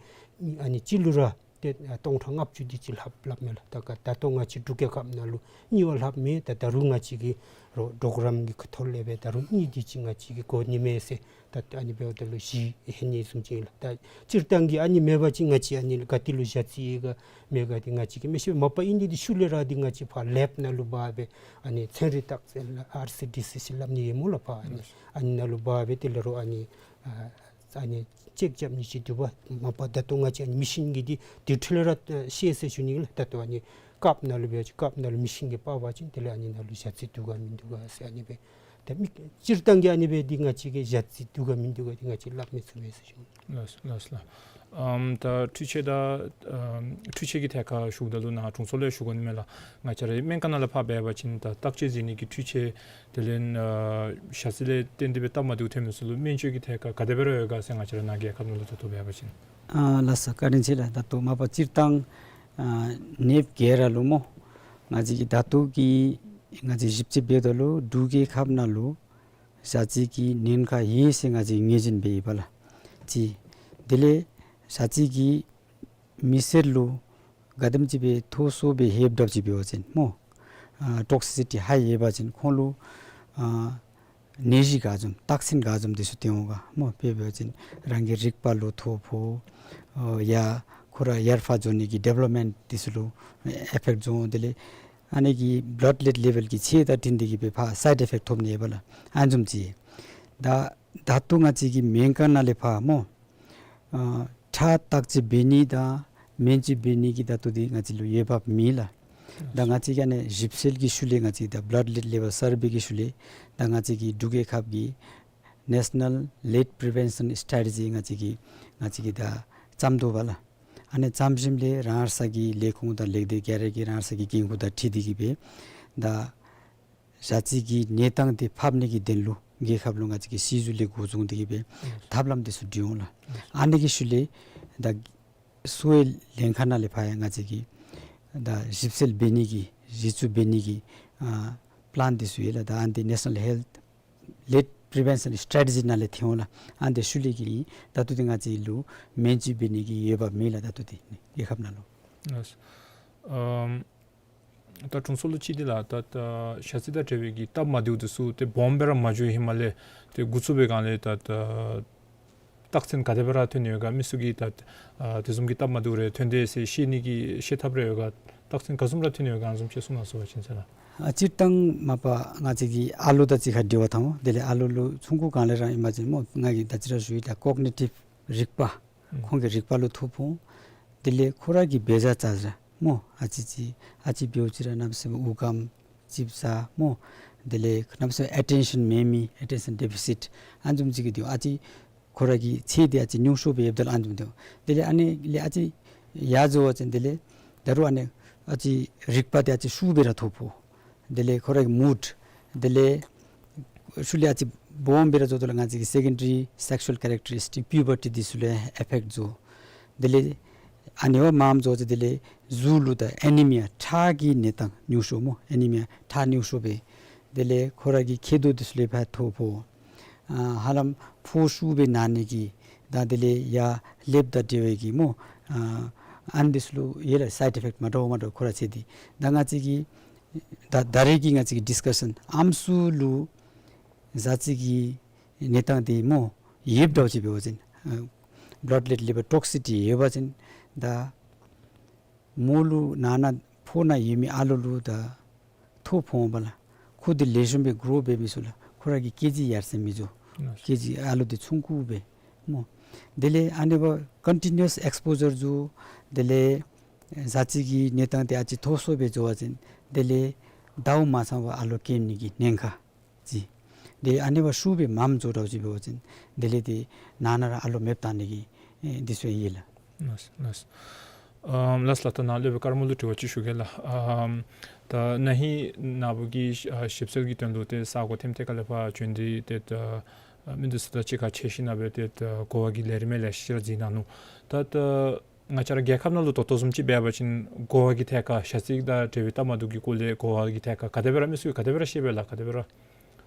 ཨ་ནི་གཅིག་ལུ་ར་ཏེ་ཨ་སྟོང་ཕྲག་ལྔ་བཅུ་དེ་ཅིག་ལྷག་ལྷགཔ་མས་ལགས། ད་ག་ད་ལྟོ་ང་བཅས་འབྲུག་རྒྱལ་ཁབ་ནང་ལུ་གཉིས་བ་ལྷགཔ་མས། ད་ད་རུང་ང་བཅས་ཀྱིས་རོགས་པོ་རོ་གྲམ་གྱི་ཁ་ཐུག་ལས་སྦེ་ད་རུང་གཉིས་དེ་ཅིག་ང་བཅས་ཀྱིས་དགོ་ནི་མས་ཟེར་ད་ཨ་ནི་འབདཝ་ད་ལུ་བཞི་ལྷོད་ནི་བཟུམ་ཅིག་ཨིན་ལགས། ད་སྤྱིར་བཏང་གི་ཨ་ནི་མེད་པ་ཅིན་ང་བཅས་ཨ་ནི་ག་ཏེ་ལུ་ཞ་རྩི་ཡོད་ག་མེད་ག་འདི་ང་བཅས་ཀྱིས་མི་ཤེས། མ་པ་ཨིན་ནི་འདི་ཤུལ་ལས་ར་འདི་ང་བཅས་ཕར་ལེབ་ནང་ལུ་འབག་སྦེ་ཨ་ནི་ཚན་རིག་བརྟག་དཔྱད་ལགས་ཨར་སི་ཌི་སི་ཟེར་སླབ་ནི་ཡོད་སྨོ་ལགས། ཕར་ཨ་ནི་ཨ་ནི་ནང་ལུ་འབག་སྦེ་དེ་ལས་རོགས་ཨ་ནི་ཨ་ཨ་ནི་ཅེཀ་རྐྱབ་ནི་ཅིག་འདུག་པ། མ་པ་ད་ལྟོ་ང་བཅས་ཨ་ནི་མི་ཤིན་གྱི་འདི་དེ་འཕྲོ་ལས་ར་ཤེས་ཟེར་ཞུ་ནི་ལགས། ད་ལྟོ་ཨ་ནི་ཀབ་ནང་ལུ་འབད་བ་ཅིན་ཀབ་ནང་ལུ་མི་ཤིན་གྱིས་འབག་པ་ཅིན་དེ་ལས་ཨ་ནི་ནང་ལུ་ཞ་རྩི་འདུག་ག་མིན་འདུག་ག་ཟེར་ཨ་ནི་སྦེ་ད་མི་སྤྱིར་བཏང་གི་ཨ་ནི་སྦེ་འདི་ང་བཅས་ཀྱིས་ཞ་རྩི་འདུག་ག་མིན་འདུག་ག་འདི་ང་བཅས་སླབ་མི་ཚུགས་པས་ཟེར་ཞུ་ནི། ལགས་ལགས་ལགས། ཨམ་ད་འཕྲུལ་ཆས་ད་ཨམ་འཕྲུལ་ཆས་ཀྱི་ཐད་ཁར་ཞུཝ་ད་ལུ་ནཱ་དྲུང་འཚོ་ལས་ཞུ་དགོ་ནི་མས་ལགས། ང་བཅས་རའི་སྨན་ཁང་ནང་ལས་ཕར་འབད་བ་ཅིན་ད་བརྟག་དཔྱད་མཛད་ནི་གི་འཕྲུལ་ཆས་དེ་ལས་ཨ་ཞ་རྩི་ལས་བརྟེན་ཏེ་སྦེ་སྟབས་མ་བདེཝ་ཐོན་མི་ཚུ་ལུ་སྨན་བཅོས་ཀྱི་ཐད་ཁར་ག་དེ་སྦེ་ར་ཡོད་ག་ཟེར་ང་བཅས་ར་ནཱ་རྒྱལ་ཁབ་ནང་ལུ་ད་ལྟོ་འབད་བ་ཅིན། ཨ་ལགས་སོ། བཀའ་དྲིན་ཆེ་ལགས། ད་ལྟོ་མ་པ་སྤྱིར་བཏང་ཨ་ནདཔ་ག་ར་ལུ་སྨོ་ང་བཅས་ཀྱིས་ད་ལྟོ་གི་ང་བཅས་ཞིབ་དཔྱད་འབདཝ་ད་ལུ་འབྲུག་རྒྱལ་ཁབ་ནང་ལུ་ཞ་རྩི་གི་ཉེན་ཁ་ཡོད་ཟེར་ང་བཅས་ངོས་འཛིན་འབད་ཡི་པ་ལགས། གཅིག། དེ་ལས་ཞ་རྩི་གིས་མི་སེར་ལུ་ག་དེམ་ཅིག་སྦེ་མཐོ་སུ་སྦེ་ཧེབ་དྲགཔ་ཅིག་འབད་བ་ཅིན་སྨོ་ཨ་ཊོག་སི་སི་ཊི་ཧའི་ཡོད་པ་ཅིན་ཁོང་ལུ་ཨ་ནད་གཞི་ག་བཟུམ་རྟགས་མཚན་ག་བཟུམ་འདི་ཚུ་སྟོན་འོང་ག་སྨོ། དཔེ་འབད་བ་ཅིན་རང་གི་རིག་པ་ལུ་ཐོ་ཕོག་ཨོ་ཡ་ཁོ་ར་ཡར་ཕར་འགྱོ་ནི་གི་ཌི་ཝེ་ལོབ་མེནཊ་འདི་ཚུ་ལུ་ཨེ་ཕེཀཊ་འགྱོ་འོང་། དེ་ལས་ཨ་ནི་གི་བླཌ་ལེཌ་ལེ་ཝེལ་གྱི་ཚད་དང་འཁྲིལ་ཏེ་གིས་སྦེ་ཕར་སའིཌ་ཨེ་ཕེཀཊ་ཐོབ་ནི་ཡོད་པ་ལགས། ཨ་ནི་བཟུམ་ཅིག། ད་ད་ལྟོ་ང་བཅས་ཀྱི་སྨན་ཁང་ནང་ལས་ཕར་སྨོ་ཨ་ཁྲག་བརྟག་དཔྱད་འབད་ནི་དང་སྨན་བཅོས་འབད་ནི་གི་ད་ལྟོ་འདི་ང་བཅས་ལུ་འོས་འབབ་མེད་ལགས། ད་ང་བཅས་ཀྱིས་ཨ་ནི་ཞིབ་འཚོལ་གྱི་ཤུལ་ལས་ང་བཅས་ད་བླཌ་ལེཌ་ལེ་ཝེལ་སར་བེ་གི་ཤུལ་ལས་ད་ང་བཅས་ཀྱི་འབྲུག་རྒྱལ་ཁབ་ཀྱི་ནེ་ཤ་ནཱལ་ལིཌ་པི་རི་ཝེན་ཤཱན་སི་ཊེ་རེ་ཇི་ང་བཅས་ཀྱིས་ང་བཅས་ཀྱིས་ད་བརྩམ་དོ་བ་ལགས། ཨ་ནི་བརྩམ་ཞིནམ་ལས་རང་སོའི་གི་ལས་ཁུངས་དང་ལས་སྡེ་ག་ར་གིས་རང་སོའི་གི་འགན་ཁུར་དང་འཁྲིལ་ཏེ་གིས་སྦེ་ད་ཞ་རྩི་གི་གནས་སྟངས་འདི་ཕབ་ནི་གི་དོན་ལུ་རྒྱལ་ཁབ་ལུ་ང་བཅས་ཀྱིས་སྲིད་ཞུ་ལས་འགོ་བཟུང་སྟེ་གིས་སྦེ་ཐབས་ལམ་འདི་ཚུ་བསྒྲིགས་འོང་ལགས། ཨ་ནི་གི་ཤུལ་ལས་ད་གསོ་བའི་ལྷན་ཁག་ནང་ལས་ཕར་ཡང་ང་བཅས་ཀྱིས་ད་ཞིབ་འཚོལ་འབད་ནི་གི་གཞི་བཙུགས་འབད་ནི་གི་ཨ་པི་ལཱན་འདི་ཚུ་ཡོད་ལགས། ད་ཨ་ནི་འདི་ནེ་ཤ་ནཱལ་ཧེལཐ་ ལེཊ་པི་རི་བེན་ཤཱན་སི་ཊེ་རེ་ཊི་ཇི་ནང་ལས་ཐོན་འོང་ལགས། ཨ་ནི་འདི་ཤུལ་ལས་ཀྱི་ད་ལྟོ་འདི་ང་བཅས་ལུ་སྨན་བཅོས་འབད་ནི་གི་འོས་འབབ་མེད་ལགས། ད་ལྟོ་འདི་རྒྱལ་ཁབ་ནང་ལུ། ལགས། ཨམ་ད་དྲུང་འཚོ་ལུ་ཅིག་འདི་ལགས། ད་ད་ཞ་རྩི་དང་འབྲེལ་བའི་གི་སྟབས་མ་བདེཝ་འདི་ཚུ་ཏེ་སྦོམ་སྦེ་ར་མ་འགྱོ་ཧེ་མ་ལས་ཏེ་འགོ་བཙུགས་པའི་སྒང་ལས་ད་ད་རྟགས་མཚན་ག་དེ་སྦེ་ར་ཐོན་ནི་ཡོད་ག། མི་ཚུ་གིས་ད་ཨ་དེ་བཟུམ་གྱི་སྟབས་མ་བདེཝ་རེ་ཐོན་དེས་ཟེར་ཤེས་ནི་གི་ཤེས་ཐབས་རེ་ཡོད་ག། རྟགས་མཚན་ག་བཟུམ་ར་ཐོན་ནི་ཡོད་ག། ཨ་ནི་བཟུམ་ཅིག་གསུང་གནང་ཟེར་བ་ཅིན་ཟེར་ལགས། ཨ་སྤྱིར་བཏང་མ་པ་ང་བཅས་ཀྱི་ཨ་ལོ་དང་གཅིག་ཁར་འབྲེལ་བ་འཐབ་འོང་། དེ་ལས་ཨ་ལོ་ལུ་ཆུང་ཀུ་སྒང་ལས་ར་ཨིན་པ་ཅིན་སྨོ་ང་གིས་ད་ཅི་ར་ཞུ་ཡི། ད་ཀོག་ནི་ཊིབ་རིག་པ་ཨུམ་ཁོང་གི་རིག་པ་ལུ་ཐོ་ཕོག་འོང་། དེ་ལས་ཁོ་ར་གི་འབད་བཞག་བྱ་བཞག་སྨོ་ཨ་ཙི་ཅིག་ཨ་ཙི་འབདཝ་ཅིག་ར་གནམ་མེད་ས་མེད་འུ་སྐམ་ཅིག་བཟའ་སྨོ། དེ་ལས་གནམ་མེད་ས་མེད་ཨེ་ཊེན་ཤཱན་མེད་མི་ཨེ་ཊེན་ཤཱན་ཌེ་ཕི་སིཊ་ཨ་ནི་བཟུམ་ཅིག་གི་འདུག། ཨ་ཙི་ཁོ་ར་གི་ཚད་འདི་ཨ་ཙི་ཉུང་ཤོས་སྦེ་ཡོདཔ་ད་ལུ་ཨ་ནི་བཟུམ་འདུག། དེ་ལས་ཨ་ནི་ལས་ཨ་ཙི་ཡར་འགྱོ་བ་ཅིན་དེ་ལས་ད་རུང་ཨ་ནི་ཨ་ཙི་རིག་པ་འདི་ཨ་ཙི་ཤུགས་སྦེ་ར་ཐོ་ཕོག། དེ་ལས་ཁོ་ར་གི་མུཌ། དེ་ལས་ཤུལ་ལས་ཨ་ཙི་སྦོམ་སྦེ་ར་འགྱོཝ་ད་ལུ་ང་བཅས་ཀྱི་སེ་ཀེན་ཌ་རི་སེག་ཤུ་ཨལ་ཀེ་རེག་ཊ་རི་སི་ཊིཀ་པིའུ་བར་ཊི་འདི་ཚུ་ལུ་ཨེ་ཕེཀཊ་འགྱོ། དེ་ལས་ཨ་ནི་བ་མངམ་འགྱོ་ཅི། དེ་ལས་གཟུགས་ལུ་ད་ཨེ་ནི་མི་ཡ་ཁྲག་གི་གནས་སྟངས་ཉུང་ཤོས་སྨོ། ཨེ་ནི་མི་ཡ་ཁྲག་ཉུང་ཤོས་སྦེ། དེ་ལས་ཁོ་ར་གི་མཁལ་རྡོག་འདི་ཚུ་ལུ་ཕར་ཐོ་ཕོག། ཨ་ཧ་ལམ་ཕོཝ་ཤུགས་སྦེ་ན་ནི་གི་ད་དེ་ལས་ཡར་ལེབ་དང་འབྲེལ་བའི་གི་སྨོ། ཨ་ཨ་ནི་འདི་ཚུ་ལུ་ཡོད་ལགས། སའིཌ་ཨི་ཕེཀཊ་མ་འདྲཝ་མ་འདྲཝ་ཁོ་ར་ཚེ་འདི། ད་ང་བཅས་ཀྱི་ད་ད་རེས་ཀྱི་ང་བཅས་ཀྱི་ཌིསི་ཀ་ཤཱན་ཨམ་སྲུ་ལུ་ཞ་རྩི་གི་གནས་སྟངས་འདི་སྨོ་ཡོདཔ་འདྲཝ་ཅིག་འབད་བ་ཅིན་ཨ་བླཌ་ལེཊ་ལི་བར་ཊོག་སི་ཊི་ཡོད་པ་ཅིན་ད་མོ་ལུ་ནང་ན་ཕོཝ་ནང་ཡོད་མི་ཨ་ལོ་ལུ་ད་ཐོ་ཕོག་འོང་པ་ལགས། ཁོ་འདི་ལེགས་ཤོམ་སྦེ་གྲོ་འབད་མི་ཚུགས་ལགས། ཁོ་ར་གི་ཀེ་ཇི་ཡར་སེང་མི་འགྱོ། ལགས། ཀེ་ཇི་ཨ་ལོ་འདི་ཆུང་ཀུ་སྦེ་སྨོ། དེ་ལས་ཨ་ནི་བ་ཀོན་ཊི་ནིའུ་ཨས་ཨེགསི་པོ་ཇར་འགྱོ། དེ་ལས་ཞ་རྩི་གི་གནས་སྟངས་འདི་ཨ་ཙི་མཐོ་སུ་སྦེ་འགྱོ་བ་ཅིན་དེ་ལས་ཟླཝ་མ་ཚང་བར་ཨ་ལོ་སྐྱེ་ནི་གི་ཉེན་ཁ་ཅིག། དེ་ཨ་ནི་བ་ཤུགས་སྦེ་མངམ་འགྱོ་འདྲཝ་ཅིག་འབད་བ་ཅིན་དེ་ལས་དེ་ནང་ན་ར་ཨ་ལོ་མེདཔ་བཏང་ནི་གི་ཨེ་འདི་ཚུ་ཡོད་ལགས། ལགས་ལགས། ཨམ་ལགས་ལགས། ད་ནཱ་སློབ་དཔོན་དཀར་མོ་ལུ་དྲི་བ་ཅིག་ཞུ་གེ་ལགས། ཨམ་ད་ན་ཧིང་ན་བུ་གིས་ཨ་ཞིབ་འཚོལ་གྱི་དོན་ལུ་ཏེ་ས་གོ་ཐེམ་ཐེ་ཁ་ལས་ཕར་བྱོན་ཏེ་ཏེ་ད་ཨ་མི་འདི་ཚུ་དང་གཅིག་ཁར་ཕྱད་ཞིནམ་ལས་ཏེ་ད་གོ་བ་གི་ལས་རིམ་ལེ་ཤ་ཅིག་ར་གཟིགས་གནང་ནུག། ད་ད་ང་བཅས་ར་རྒྱལ་ཁབ་ནང་ལུ་ད་ལྟོ་བཟུམ་ཅིག་འབད་བ་ཅིན་གོ་བ་གི་ཐད་ཁར་ཞ་རྩི་དང་འབྲེལ་བའི་སྟབས་མ་བདེཝ་གི་སྐོར་ལས་གོ་བ་གི་ཐད་ཁར་ག་དེ་སྦེ་ར་མི་ཚུ་གིས་ག་དེ་སྦེ་ར་ཤེས་པས་ལགས། ག་དེ་སྦེ་ར།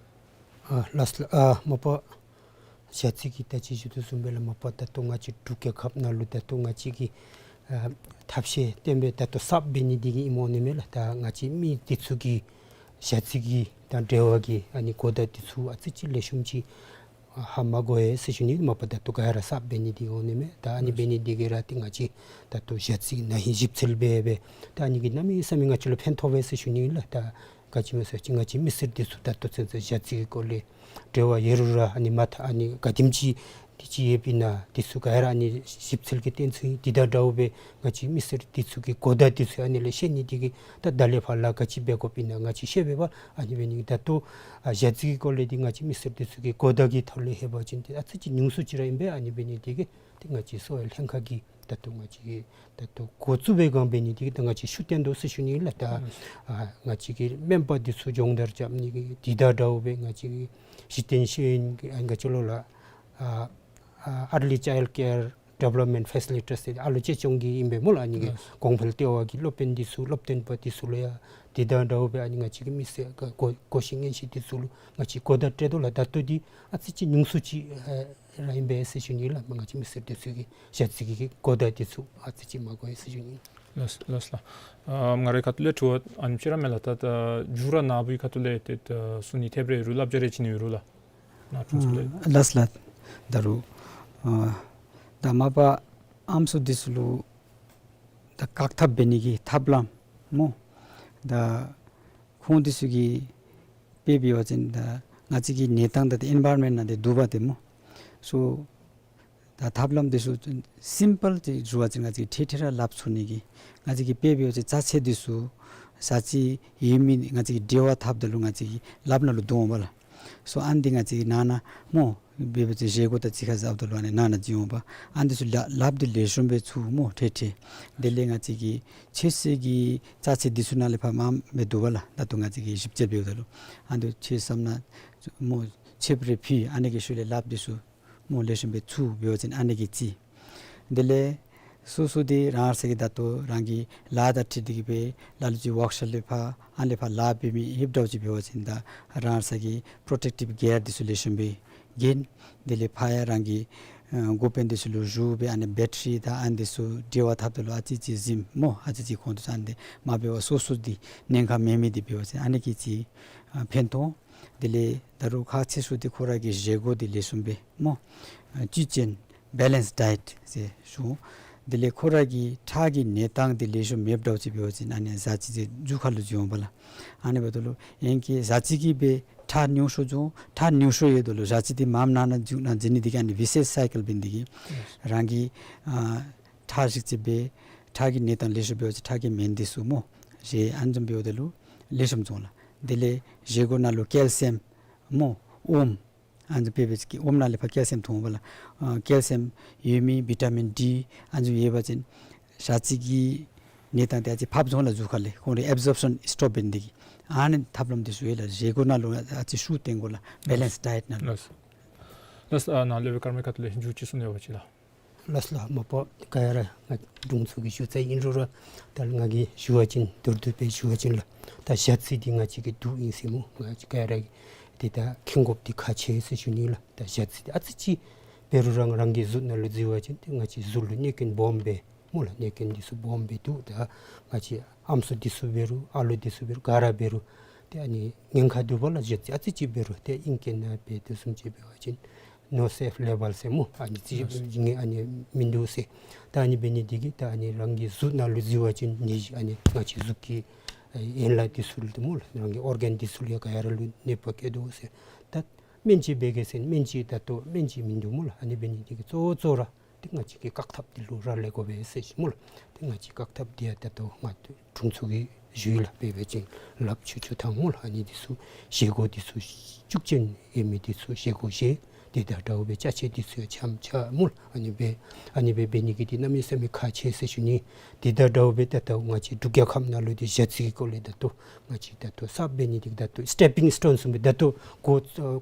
ཨ་ལགས་ལགས། ཨ་མ་པ་ཞ་རྩི་གི་ད་ཅི་ཞུ་དོ་བཟུམ་སྦེ་ལགས། མ་པ་ད་ལྟོ་ང་བཅས་འབྲུག་རྒྱལ་ཁབ་ནང་ལུ་ད་ལྟོ་ང་བཅས་ཀྱིས་ཨ་ཐབས་ཤེས་བཏོན་སྦེ་ད་ལྟོ་གསརཔ་འབད་ནི་འདི་གིས་ཨིནམ་འོང་ནི་མས་ལགས། ད་ང་བཅས་མི་འདི་ཚུ་གིས་ཞ་རྩི་གི་དང་འབྲེལ་བ་གི་ཨ་ནི་གོ་བརྡ་འདི་ཚུ་ཨ་ཙི་ཅིག་ལེགས་ཤོམ་ཅིག་ཧ་མ་གོ་ཡི་ཟེར་ཞུ་ནི། མ་པ་ད་ལྟོ་ག་ར་གསརཔ་འབད་ནི་འདི་འོང་ནི་མས། ད་ཨ་ནི་འབད་ནི་འདི་གིས་ར་ཏེ་ང་བཅས་ད་ལྟོ་ཞ་རྩི་ན་ཧིང་ཞིབ་འཚོལ་འབད་འབད་ད་ཨ་ནི་གིས་གནམ་མེད་ས་མེད་ང་བཅས་ལུ་ཕན་ཐོགས་པས་ཟེར་ཞུ་ནི་ལགས། ད་ག་ཅི་སྨོ་ཟེར་བ་ཅིན་ང་བཅས་མི་སེར་འདི་ཚུ་ད་ལྟོ་ཚུན་ཚོད་ཞ་རྩི་གི་སྐོར་ལས་འབྲེལ་བ་ཡོད་རུང་ར་ཨ་ནི་མ་ཐག་ཨ་ནི་ག་དེམ་ཅིག་འདི་ཅིག་ཡོདཔ་ཨིན་ན་འདི་ཚུ་ག་ར་ཨ་ནི་ཞིབ་འཚོལ་གྱི་བསྟན་ཚུལ་འདི་དང་འདྲཝ་སྦེ་ང་བཅས་མི་སེར་འདི་ཚུ་གི་གོ་བརྡ་འདི་ཚུ་ཨ་ནི་ལས་ཤེས་ནི་འདི་གིས་ད་ད་ལས་ཕར་ལཱ་ག་ཅི་འབད་དགོཔ་ཨིན་ན་ང་བཅས་ཤེས་པས་པ། ཨ་ནི་འབད་ནི་ད་ལྟོ་ཨ་ཞ་རྩི་གི་སྐོར་ལས་འདི་ང་བཅས་མི་སེར་འདི་ཚུ་གི་གོ་བརྡ་གི་ཐོག་ལས་ལྷོད་པ་ཅིན་ཏེ་ཨ་ཙི་ཅིག་ཉུང་སུ་ཅིག་ར་ཨིན་པས། ཨ་ནི་འབད་ནི་འདི་གིས་ཏེ་ང་བཅས་གསོ་བའི་ལྷན་ཁག་གིས་ད་ལྟོ་ང་བཅས་ད་ལྟོ་འགོ་བཙུགས་པའི་སྒང་འབད་ནི་འདི་གིས་ད་ང་བཅས་ཤུགས་བཏོན་དོ་ཟེར་ཞུ་ནི་ལགས། ད་ཨ་ང་བཅས་ཀྱི་སྨན་པ་འདི་ཚུ་སྦྱོང་བརྡར་རྐྱབ་ནི་གི་འདི་དང་འདྲཝ་སྦེ་ང་བཅས་ཀྱི་གཞི་རྟེན་ཤེས་ཡོན་གྱི་ཨ་ང་བཅས་ལོག་ལགས་ཨ་ཨ་early child care development facilitators ཟེར་ཨ་ལོ་གཅེས་སྐྱོང་གི་ཨིན་པས་སྨོ་ལགས། ཨ་ནི་གི་ལགས། གོང་འཕེལ་ལྟེ་བ་གི་སློབ་དཔོན་འདི་ཚུ་སློབ་སྟོན་པ་འདི་ཚུ་ལུ་ཡང་འདི་དང་འདྲཝ་སྦེ་ཨ་ནི་ང་བཅས་ཀྱི་མི་སེར་ག་གོ་གོ་ཤེས་ཉན་ཤེས་འདི་ཚུ་ལུ་ང་བཅས་གོ་བརྡ་སྤྲོད་དོ་ལགས། ད་ལྟོ་འདི་ཨ་ཙི་ཅིག་ཉུང་སུ་ཅིག་ཨ་ར་ཨིན་པས་ཟེར་ཞུ་ནི་ལགས། ང་བཅས་མི་སེར་འདི་ཚུ་གིས་ཞ་རྩི་གི་གོ་བརྡ་འདི་ཚུ་ཨ་ཙི་ཅིག་མ་གོ་ཡི་ཟེར་ཞུ་ནི། ལགས་ལགས་ལགས། ཨ་ང་རའི་ཁ་ཐུག་ལས་དྲི་བ་ཨ་ནེམ་ཅིག་ར་མས་ལགས། ད་ད་མཇུག་ར་ནཱ་བུའི་ཁ་ཐུག་ལས་ཏེ་ད་གསུང་ནི་ཐེབས་རེ་ཡོད་རུང་སླབ་བྱ་རེ་བྱིན་ནི་ཡོད་རུང་ལགས། ནཱ་དྲུང་འཚོ་ལས། ཨ་ལགས་ལགས། ད་རུང་ཨ་ད་མ་པ་ཨམ་སྲུ་འདི་ཚུ་ལུ་ད་བཀག་ཐབས་འབད་ནི་གི་ཐབས་ལམ་སྨོ། ད་ཁོང་འདི་ཚུ་གིས་དཔེ་འབད་བ་ཅིན་ད་ང་བཅས་ཀྱི་གནས་སྟངས་ད་ཏེ་ཨེན་བཱའི་རོན་མེནཊ་ནང་ཏེ་འདུག་པ་ཏེ་སྨོ། སོ་ད་ཐབས་ལམ་འདི་ཚུ་སིམ་པཱལ་ཅིག་ཞུ་བ་ཅིན་ང་བཅས་ཀྱིས་ཐད་ཐད་ར་སླབ་ཚུགས་ནི་གི་ང་བཅས་ཀྱིས་དཔེ་འབད་བ་ཅིན་ཅ་ཆས་འདི་ཚུ་ཞ་རྩི་ཡོད་མི་ང་བཅས་ཀྱིས་འབྲེལ་བ་འཐབ་ད་ལུ་ང་བཅས་ཀྱི་ལགཔ་ནང་ལུ་བརྡུང་འོང་པ་ལགས། སོ་ཨ་ནི་འདི་ང་བཅས་ཀྱིས་ནང་ན་སྨོ་འབད་བ་ཅིན་བཞེས་སྒོ་དང་གཅིག་ཁར་འཛོམས་ད་ལུ་ཨ་ནི་ནང་ན་བྱིན་འོང་པ། ཨ་ནི་འདི་ཚུ་ལག་ལགཔ་འདི་ལེགས་ཤོམ་སྦེ་འཚུ་སྨོ་ཐད་ཐད། དེ་ལས་ང་བཅས་ཀྱིས་ཆོས་སྲིད་ཀྱི་ཅ་ཆས་འདི་ཚུ་ནང་ལས་ཕར་མངམ་སྦེ་འདུག་པ་ལགས། ད་ལྟོ་ང་བཅས་ཀྱིས་ཞིབ་དཔྱད་འབདཝ་ད་ལུ་ཨ་ནི་འདི་ཚུ་ཆོས་བསམ་ན་སྨོ་ཆོས་པ་རེ་ཕུལ། ཨ་ནི་གི་ཤུལ་ལས་ལགཔ་འདི་ཚུ་སྨོ་ལེགས་ཤོམ་སྦེ་འཚུ་འབད་བ་ཅིན་ཨ་ནི་གི་གཅིག། དེ་ལས་ སོ་སོ་འདི་རང་སོ་གི་ད་ལྟོ་རང་གི་ལཱ་དང་འཁྲིལ་ཏེ་གི་སྦེ་ལ་ལུ་ཅིག་ཝརཀ་ཤོབ་ལས་ཕར་ཨ་ནི་ལས་ཕར་ལཱ་འབད་མི་ཡོདཔ་འདྲཝ་ཅིག་འབད་བ་ཅིན་ད་རང་སོ་གི་པྲོ་ཊེཀ་ཊིབ་གི་ཡར་འདི་ཚུ་ལེགས་ཤོམ་སྦེ་གྱོན། དེ་ལས་ཕར་ཡང་རང་གི་ཨ་འགོ་དཔོན་འདི་ཚུ་ལུ་ཞུ་སྦེ་ཨ་ནི་བེ་ཊ་རི་དང་ཨ་ནི་འདི་ཚུ་འབྲེལ་བ་འཐབ་ད་ལུ་ཨ་ཙི་ཅིག་གཟིམ་སྨོ། ཨ་ཙི་ཅིག་ཁོང་དུ་ཚང་སྟེ་མ་འབད་བར་སོ་སོ་འདི་ཉེན་ཁ་མེད་མི་འདི་འབད་བ་ཅིན་ཨ་ནི་གིས་ཅིག་ཨ་ཕན་ཐོགས། དེ་ལས་ད་རུང་ཁག་ཆེ་ཤོས་འདི་ཁོ་ར་གི་བཞེས་སྒོ་འདི་ལེགས་ཤོམ་སྦེ་སྨོ། ཨ་བཅུད་ཅན་བེ་ལེནསི་ཌའེཊ་ཟེར་ཞུ། དེ་ལས་ཁོ་ར་གི་ཁྲག་གི་གནས་སྟངས་འདི་ལེགས་ཤོམ་མེདཔ་འདྲཝ་ཅིག་འབད་བ་ཅིན་ཨ་ནི་ཟས་བཅུད་འདི་རྒྱུ་ཁ་ལུ་འགྱོ་འོང་པ་ལགས། ཨ་ནི་འབདཝ་ད་ལུ་ཨིན་གྱི་ཟས་བཅུད་ཀྱིས་སྦེ་ཁྲག་ཉུང་ཤོས་འགྱོ། ཁྲག་ཉུང་ཤོས་ཡོད་ད་ལུ་ཟས་བཅུད་འདི་མངམ་ནང་ན་འགྱོ་ནི་འདི་གིས་ཨ་ནི་ཝི་ཤེསི་སའི་ཀལ་འབད་ནི་འདི་གིས་རང་གི་ཨ་ཁྲག་ཞིབ་དཔྱད་འབད། ཁྲག་གི་གནས་སྟངས་ལེགས་ཤོམ་འབད་བ་ཅིན་ཁྲག་གི་སྨན་འདི་ཚུ་སྨོ་བཞེས། ཨ་ནི་བཟུམ་འབདཝ་ད་ལུ་ལེགས་ཤོམ་འགྱོ་འོང་ལགས། དེ་ལས་བཞེས་སྒོ་ནང་ལུ་ཀེལ་ཤི་ཡམ་སྨོ་ཨོམ། ཨ་ནི་བཟུམ་འབད་བ་ཅིན་ཨོམ་ནང་ལས་ཕར་ཀེལ་ཤི་ཡམ་ཐོན་འོང་པ་ལགས། ཨ་ཀེལ་ཤི་ཡམ་ཡོད་མི་བི་ཊ་མིན་ཌི་ཨ་ནི་བཟུམ་ཡོད་པ་ཅིན་ཟས་བཅུད་ཀྱི་གནས་སྟངས་འདི་ཨ་ཙི་ཕབ་འགྱོ་འོང་ལགས། རྒྱུ་ཁ་ལས་ཁོང་རའི་ཨེབ་ཟོརབ་ཤཱན་སི་ཊོབ་འབད་ནི་འདི་གིས། ཨ་ནི་ཐབས་ལམ་འདི་ཚུ་ཡོད་ལགས། བཞེས་སྒོ་ནང་ལུ་ཨ་ཙི་ཤུགས་བཏོན་དགོ་ལགས། བེ་ལེནསི་ཌའེཊ་ནང་ལུ། ལགས། ལགས། ཨ་ནཱ་སློབ་དཔོན་ཀརྨའི་ཁ་ཐུག་ལས་མཇུག་ཅིག་གསུང་ནི་ཡོད་པ་ཅིན་ལགས། ལགས་ལགས། མ་པ་ག་ར་ང་དྲུང་འཚོ་གིས་ཞུ་ཚར་ཨིན་རུང་ར་ད་ང་གིས་ཞུ་བ་ཅིན་མདོར་བསྡུས་སྦེ་ཞུ་བ་ཅིན་ལགས། ད་ཞ་རྩི་འདི་ང་བཅས་ཀྱི་དུག་ཨིན་ཟེར་སྨོ། ང་བཅས་ག་ར་གིས་འདི་ད་མཁྱེན་དགོཔ་འདི་ཁག་ཆེ་ཟེར་ཞུ་ནི་ལགས། ད་ཞ་རྩི་འདི་ཨ་ཙི་ཅིག་འབད་རུང་རང་རང་གི་གཟུགས་ནང་ལུ་འཛུལ་བ་ཅིན་ཏེ་ང་བཅས་གཟུགས་ལུ་གནོད་སྐྱོན་སྦོམ་སྦེ་སྨོ་ལགས། གནོད་སྐྱོན་འདི་ཚུ་སྦོམ་སྦེ་འདུག། ད་ང་བཅས་ཨམ་སྲུ་འདི་ཚུ་འབད་རུང་ཨ་ལུ་འདི་ཚུ་འབད་རུང་ག་ར་འབད་རུང་ཏེ་ཨ་ནི་ཉེན་ཁ་འདུག་པ་ལགས། ཞ་རྩི་ཨ་ཙི་ཅིག་འབད་རུང་ཏེ་ཨིང་སྐད་ནང་འབད་དོ་བཟུམ་ཅིག་འབད་བ་ཅིན་ནོ་སེཕ་ལེ་བཱལ་ཟེར་སྨོ། ཨ་ནི་ཅིག་ཨ་ནི་མིན་འདུག་ཟེར། ད་ཨ་ནི་འབད་ནི་འདི་གིས་ད་ཨ་ནི་རང་གི་གཟུགས་ནང་ལུ་འཛུལ་བ་ཅིན་ནད་གཞི་ཨ་ནི་ང་བཅས་གཟུགས་ཀྱི་ཨེ་ཡན་ལག་འདི་ཚུ་ལུ་སྨོ་ལགས། རང་གི་ཨོར་གཱན་འདི་ཚུ་ལུ་ཡང་ག་ར་ལུ་གནོད་པ་བཀལ་དོ་ཟེར། ད་སྨན་བཅོས་འབད་གེ་ཟེར་སྨན་བཅོས་ད་ལྟོ་སྨན་བཅོས་མིན་འདུག་སྨོ་ལགས། ཨ་ནི་འབད་ནི་འདི་གིས་གཙོ་བོ་གཙོ་བོ་ར་ཏེ་ང་བཅས་ཀྱིས་བཀག་ཐབས་འདི་ལུ་རག་ལས་དགོ་པས་ཟེར་ཞུ་སྨོ་ལགས། ཏེ་ང་བཅས་བཀག་ཐབས་འདི་ཡང་ད་ལྟོ་ང་དྲུང་འཚོ་གིས་ཞུ་ཡི་ལགས། འབད་བ་ཅིན་ལགཔ་ཆུ་ཆུ་དང་སྨོ་ལགས། ཨ་ནི་འདི་ཚུ་བཞེས་སྒོ་འདི་ཚུ་བཅུད་ཅན་ཡོད་མི་འདི་ཚུ་བཞེས་སྒོ་བཞེས། དེ་དང་འདྲཝ་སྦེ་ཅ་ཆས་འདི་ཚུ་ཡང་ཆམ་ཆ་སྨོ་ལགས། ཨ་ནི་སྦེ་ཨ་ནི་སྦེ་འབད་ནི་གི་འདི་གནམ་མེད་ས་མེད་ཁག་ཆེ་ཟེར་ཞུ་ནི། དེ་དང་འདྲཝ་སྦེ་ད་ལྟོ་ང་བཅས་འབྲུག་རྒྱལ་ཁབ་ནང་ལུ་འདི་ཞ་རྩི་གི་སྐོར་ལས་ད་ལྟོ་ང་བཅས་ད་ལྟོ་གསརཔ་འབད་ནི་འདི་ད་ལྟོ་སི་ཊེ་པིང་སི་ཊོན་བཟུམ་སྦེ་ད་ལྟོ་གོ་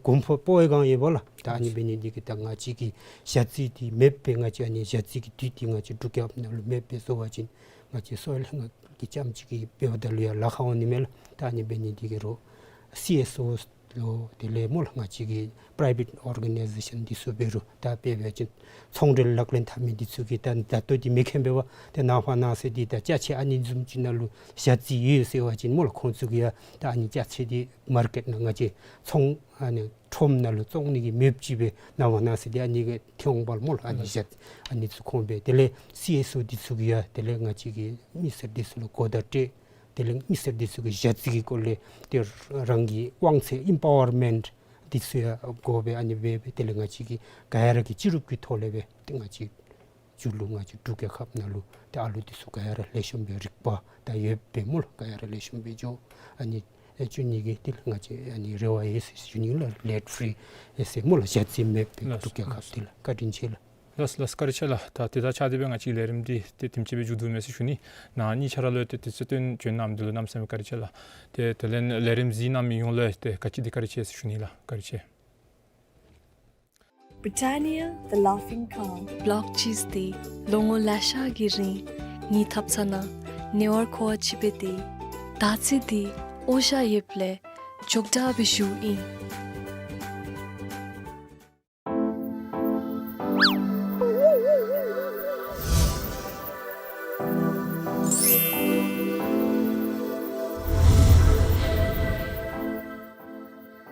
གོམ་པ་སྤོ་བའི་སྒང་ཡོད་པ་ལགས། ད་ཨ་ནི་འབད་ནི་འདི་གིས་ད་ང་བཅས་ཀྱི་ཞ་རྩི་འདི་མེདཔ་སྦེ་ང་བཅས་ཨ་ནི་ཞ་རྩི་གི་དུག་འདི་ང་བཅས་འབྲུག་རྒྱལ་ཁབ་ནང་ལུ་མེདཔ་སྦེ་བཟོ་བ་ཅིན་ང་བཅས་གསོ་བའི་ལྷན་ཁག་གི་རྐྱངམ་ཅིག་གིས་འབདཝ་ད་ལུ་ཡང་ལཱ་ཁག་འོང་ནི་མས་ལགས། ད་ཨ་ནི་འབད་ནི་འདི་གིས་རོགས་སི་ཨེསི་ཨོ་ལོ་དེ་ལས་སྨོ་ལགས་ང་བཅས་ཀྱི་པ་རའི་ཝེཊ་ཨོར་ག་ནའི་ཟེ་ཤཱན་འདི་ཚུ་འབད་རུང་ད་དཔེ་འབད་བ་ཅིན་ཚོང་འབྲེལ་ལག་ལེན་འཐབ་མི་འདི་ཚུ་གིས་ད་ད་ལྟོ་འདི་མེ་མཁན་འབད་བ་ཏེ་ནངས་པ་གནངས་ཚེ་འདི་ད་ཅ་ཆས་ཨ་ནི་བཟུམ་ཅིག་ནང་ལུ་ཞ་རྩི་ཡོད་ཟེར་བ་ཅིན་སྨོ་ལགས་ཁོང་ཚུ་གིས་ཡང་ད་ཨ་ནི་ཅ་ཆས་འདི་མར་ཀེཊ་ནང་ང་བཅས་ཚོང་ཨ་ནི་ཁྲོམ་ནང་ལུ་བཙོང་ནི་གི་མེདཔ་ཅིག་སྦེ་ནངས་པ་གནངས་ཚེ་འདི་ཨ་ནི་གི་ཐོན་འོང་པ་ལགས་སྨོ་ལགས། ཨ་ནི་ཞ་ཨ་ནི་ཚུ་ཁོང་འབད། དེ་ལས་སི་ཨེསི་ཨོ་འདི་ཚུ་གིས་ཡང་དེ་ལས་ང་བཅས་ཀྱི་མི་སེར་འདི་ཚུ་ལུ་གོ་བརྡ་སྤྲོད། དེ་ལས་མི་སེར་འདི་ཚུ་གིས་ཞ་རྩི་གི་སྐོར་ལས་ཏེ་རང་གི་དབང་ཚད་ཨིམ་པ་ཝར་མེནཊ་འདི་ཚུ་ཡང་དགོ་པས། ཨ་ནི་སྦེ་སྦེ་དེ་ལས་ང་བཅས་ཀྱིས་ག་ར་གིས་སྤྱི་རུབ་ཀྱི་ཐོག་ལས་སྦེ་ཏེ་ང་བཅས་མཇུག་ལུ་ང་བཅས་འབྲུག་རྒྱལ་ཁབ་ནང་ལུ་ཏེ་ཨ་ལུ་འདི་ཚུ་ག་ར་ལེགས་ཤོམ་སྦེ་རིག་པ་དང་ཡོདཔ་སྦེ་སྨོ་ལགས་ག་ར་ལེགས་ཤོམ་སྦེ་འགྱོ་ཨ་ནི་ཨེ་འགྱོ་ནི་གི་ཏེ་ང་བཅས་ཨ་ནི་རེ་བ་ཡོད་ཟེར་ཞུ་ནི་ལགས། ལེཊ་ཕི་རི་ཨེ་ཟེར་སྨོ་ལགས་ཞ་རྩི་མེདཔ་སྦེ་ལགས་འབྲུག་རྒྱལ་ཁབ་ལགས་འདི་ལགས། བཀའ་དྲིན་ཆེ་ལགས། ལགས་ལགས་བཀའ་དྲིན་ཆེ་ལགས། ད་དེ་དང་ཆ་སྟེ་སྦེ་ང་བཅས་ལས་རིམ་འདི་ཏེ་དེམ་ཅིག་སྦེ་མཇུག་བསྡུཝ་མས་ཟེར་ཞུ་ནི། ནཱ་གཉིས་ཆ་ར་ལུ་ཏེ་དུས་ཚོད་བཏོན་བྱོན་གནང་མི་འདི་ལུ་གནམ་མེད་ས་མེད་བཀའ་དྲིན་ཆེ་ལགས། ཏེ་དེ་ལས་ལས་རིམ་གཟིགས་གནང་མི་ཡོངས་ལུ་ཏེ་ག་ཅི་འདི་བཀའ་དྲིན་ཆེ་ཟེར་ཞུ་ནི་ལགས། བཀའ་དྲིན་ཆེ། Britannia, the Laughing Cow. ལོག་ཅིག་སྟེ་ལོ་ངོ་ལེ་ཤ་གི་རིང་ངེའི་ཐབ་ཚང་ནང་ཉེ་བར་མཁོ་བ་ཅིག་སྦེ་ཏེ་ད་ཚེ་འདི་ཨོ་ཞ་ཡོདཔ་ལས་འཇོག་དྲག་སྦེ་བཞུགས་ཡི།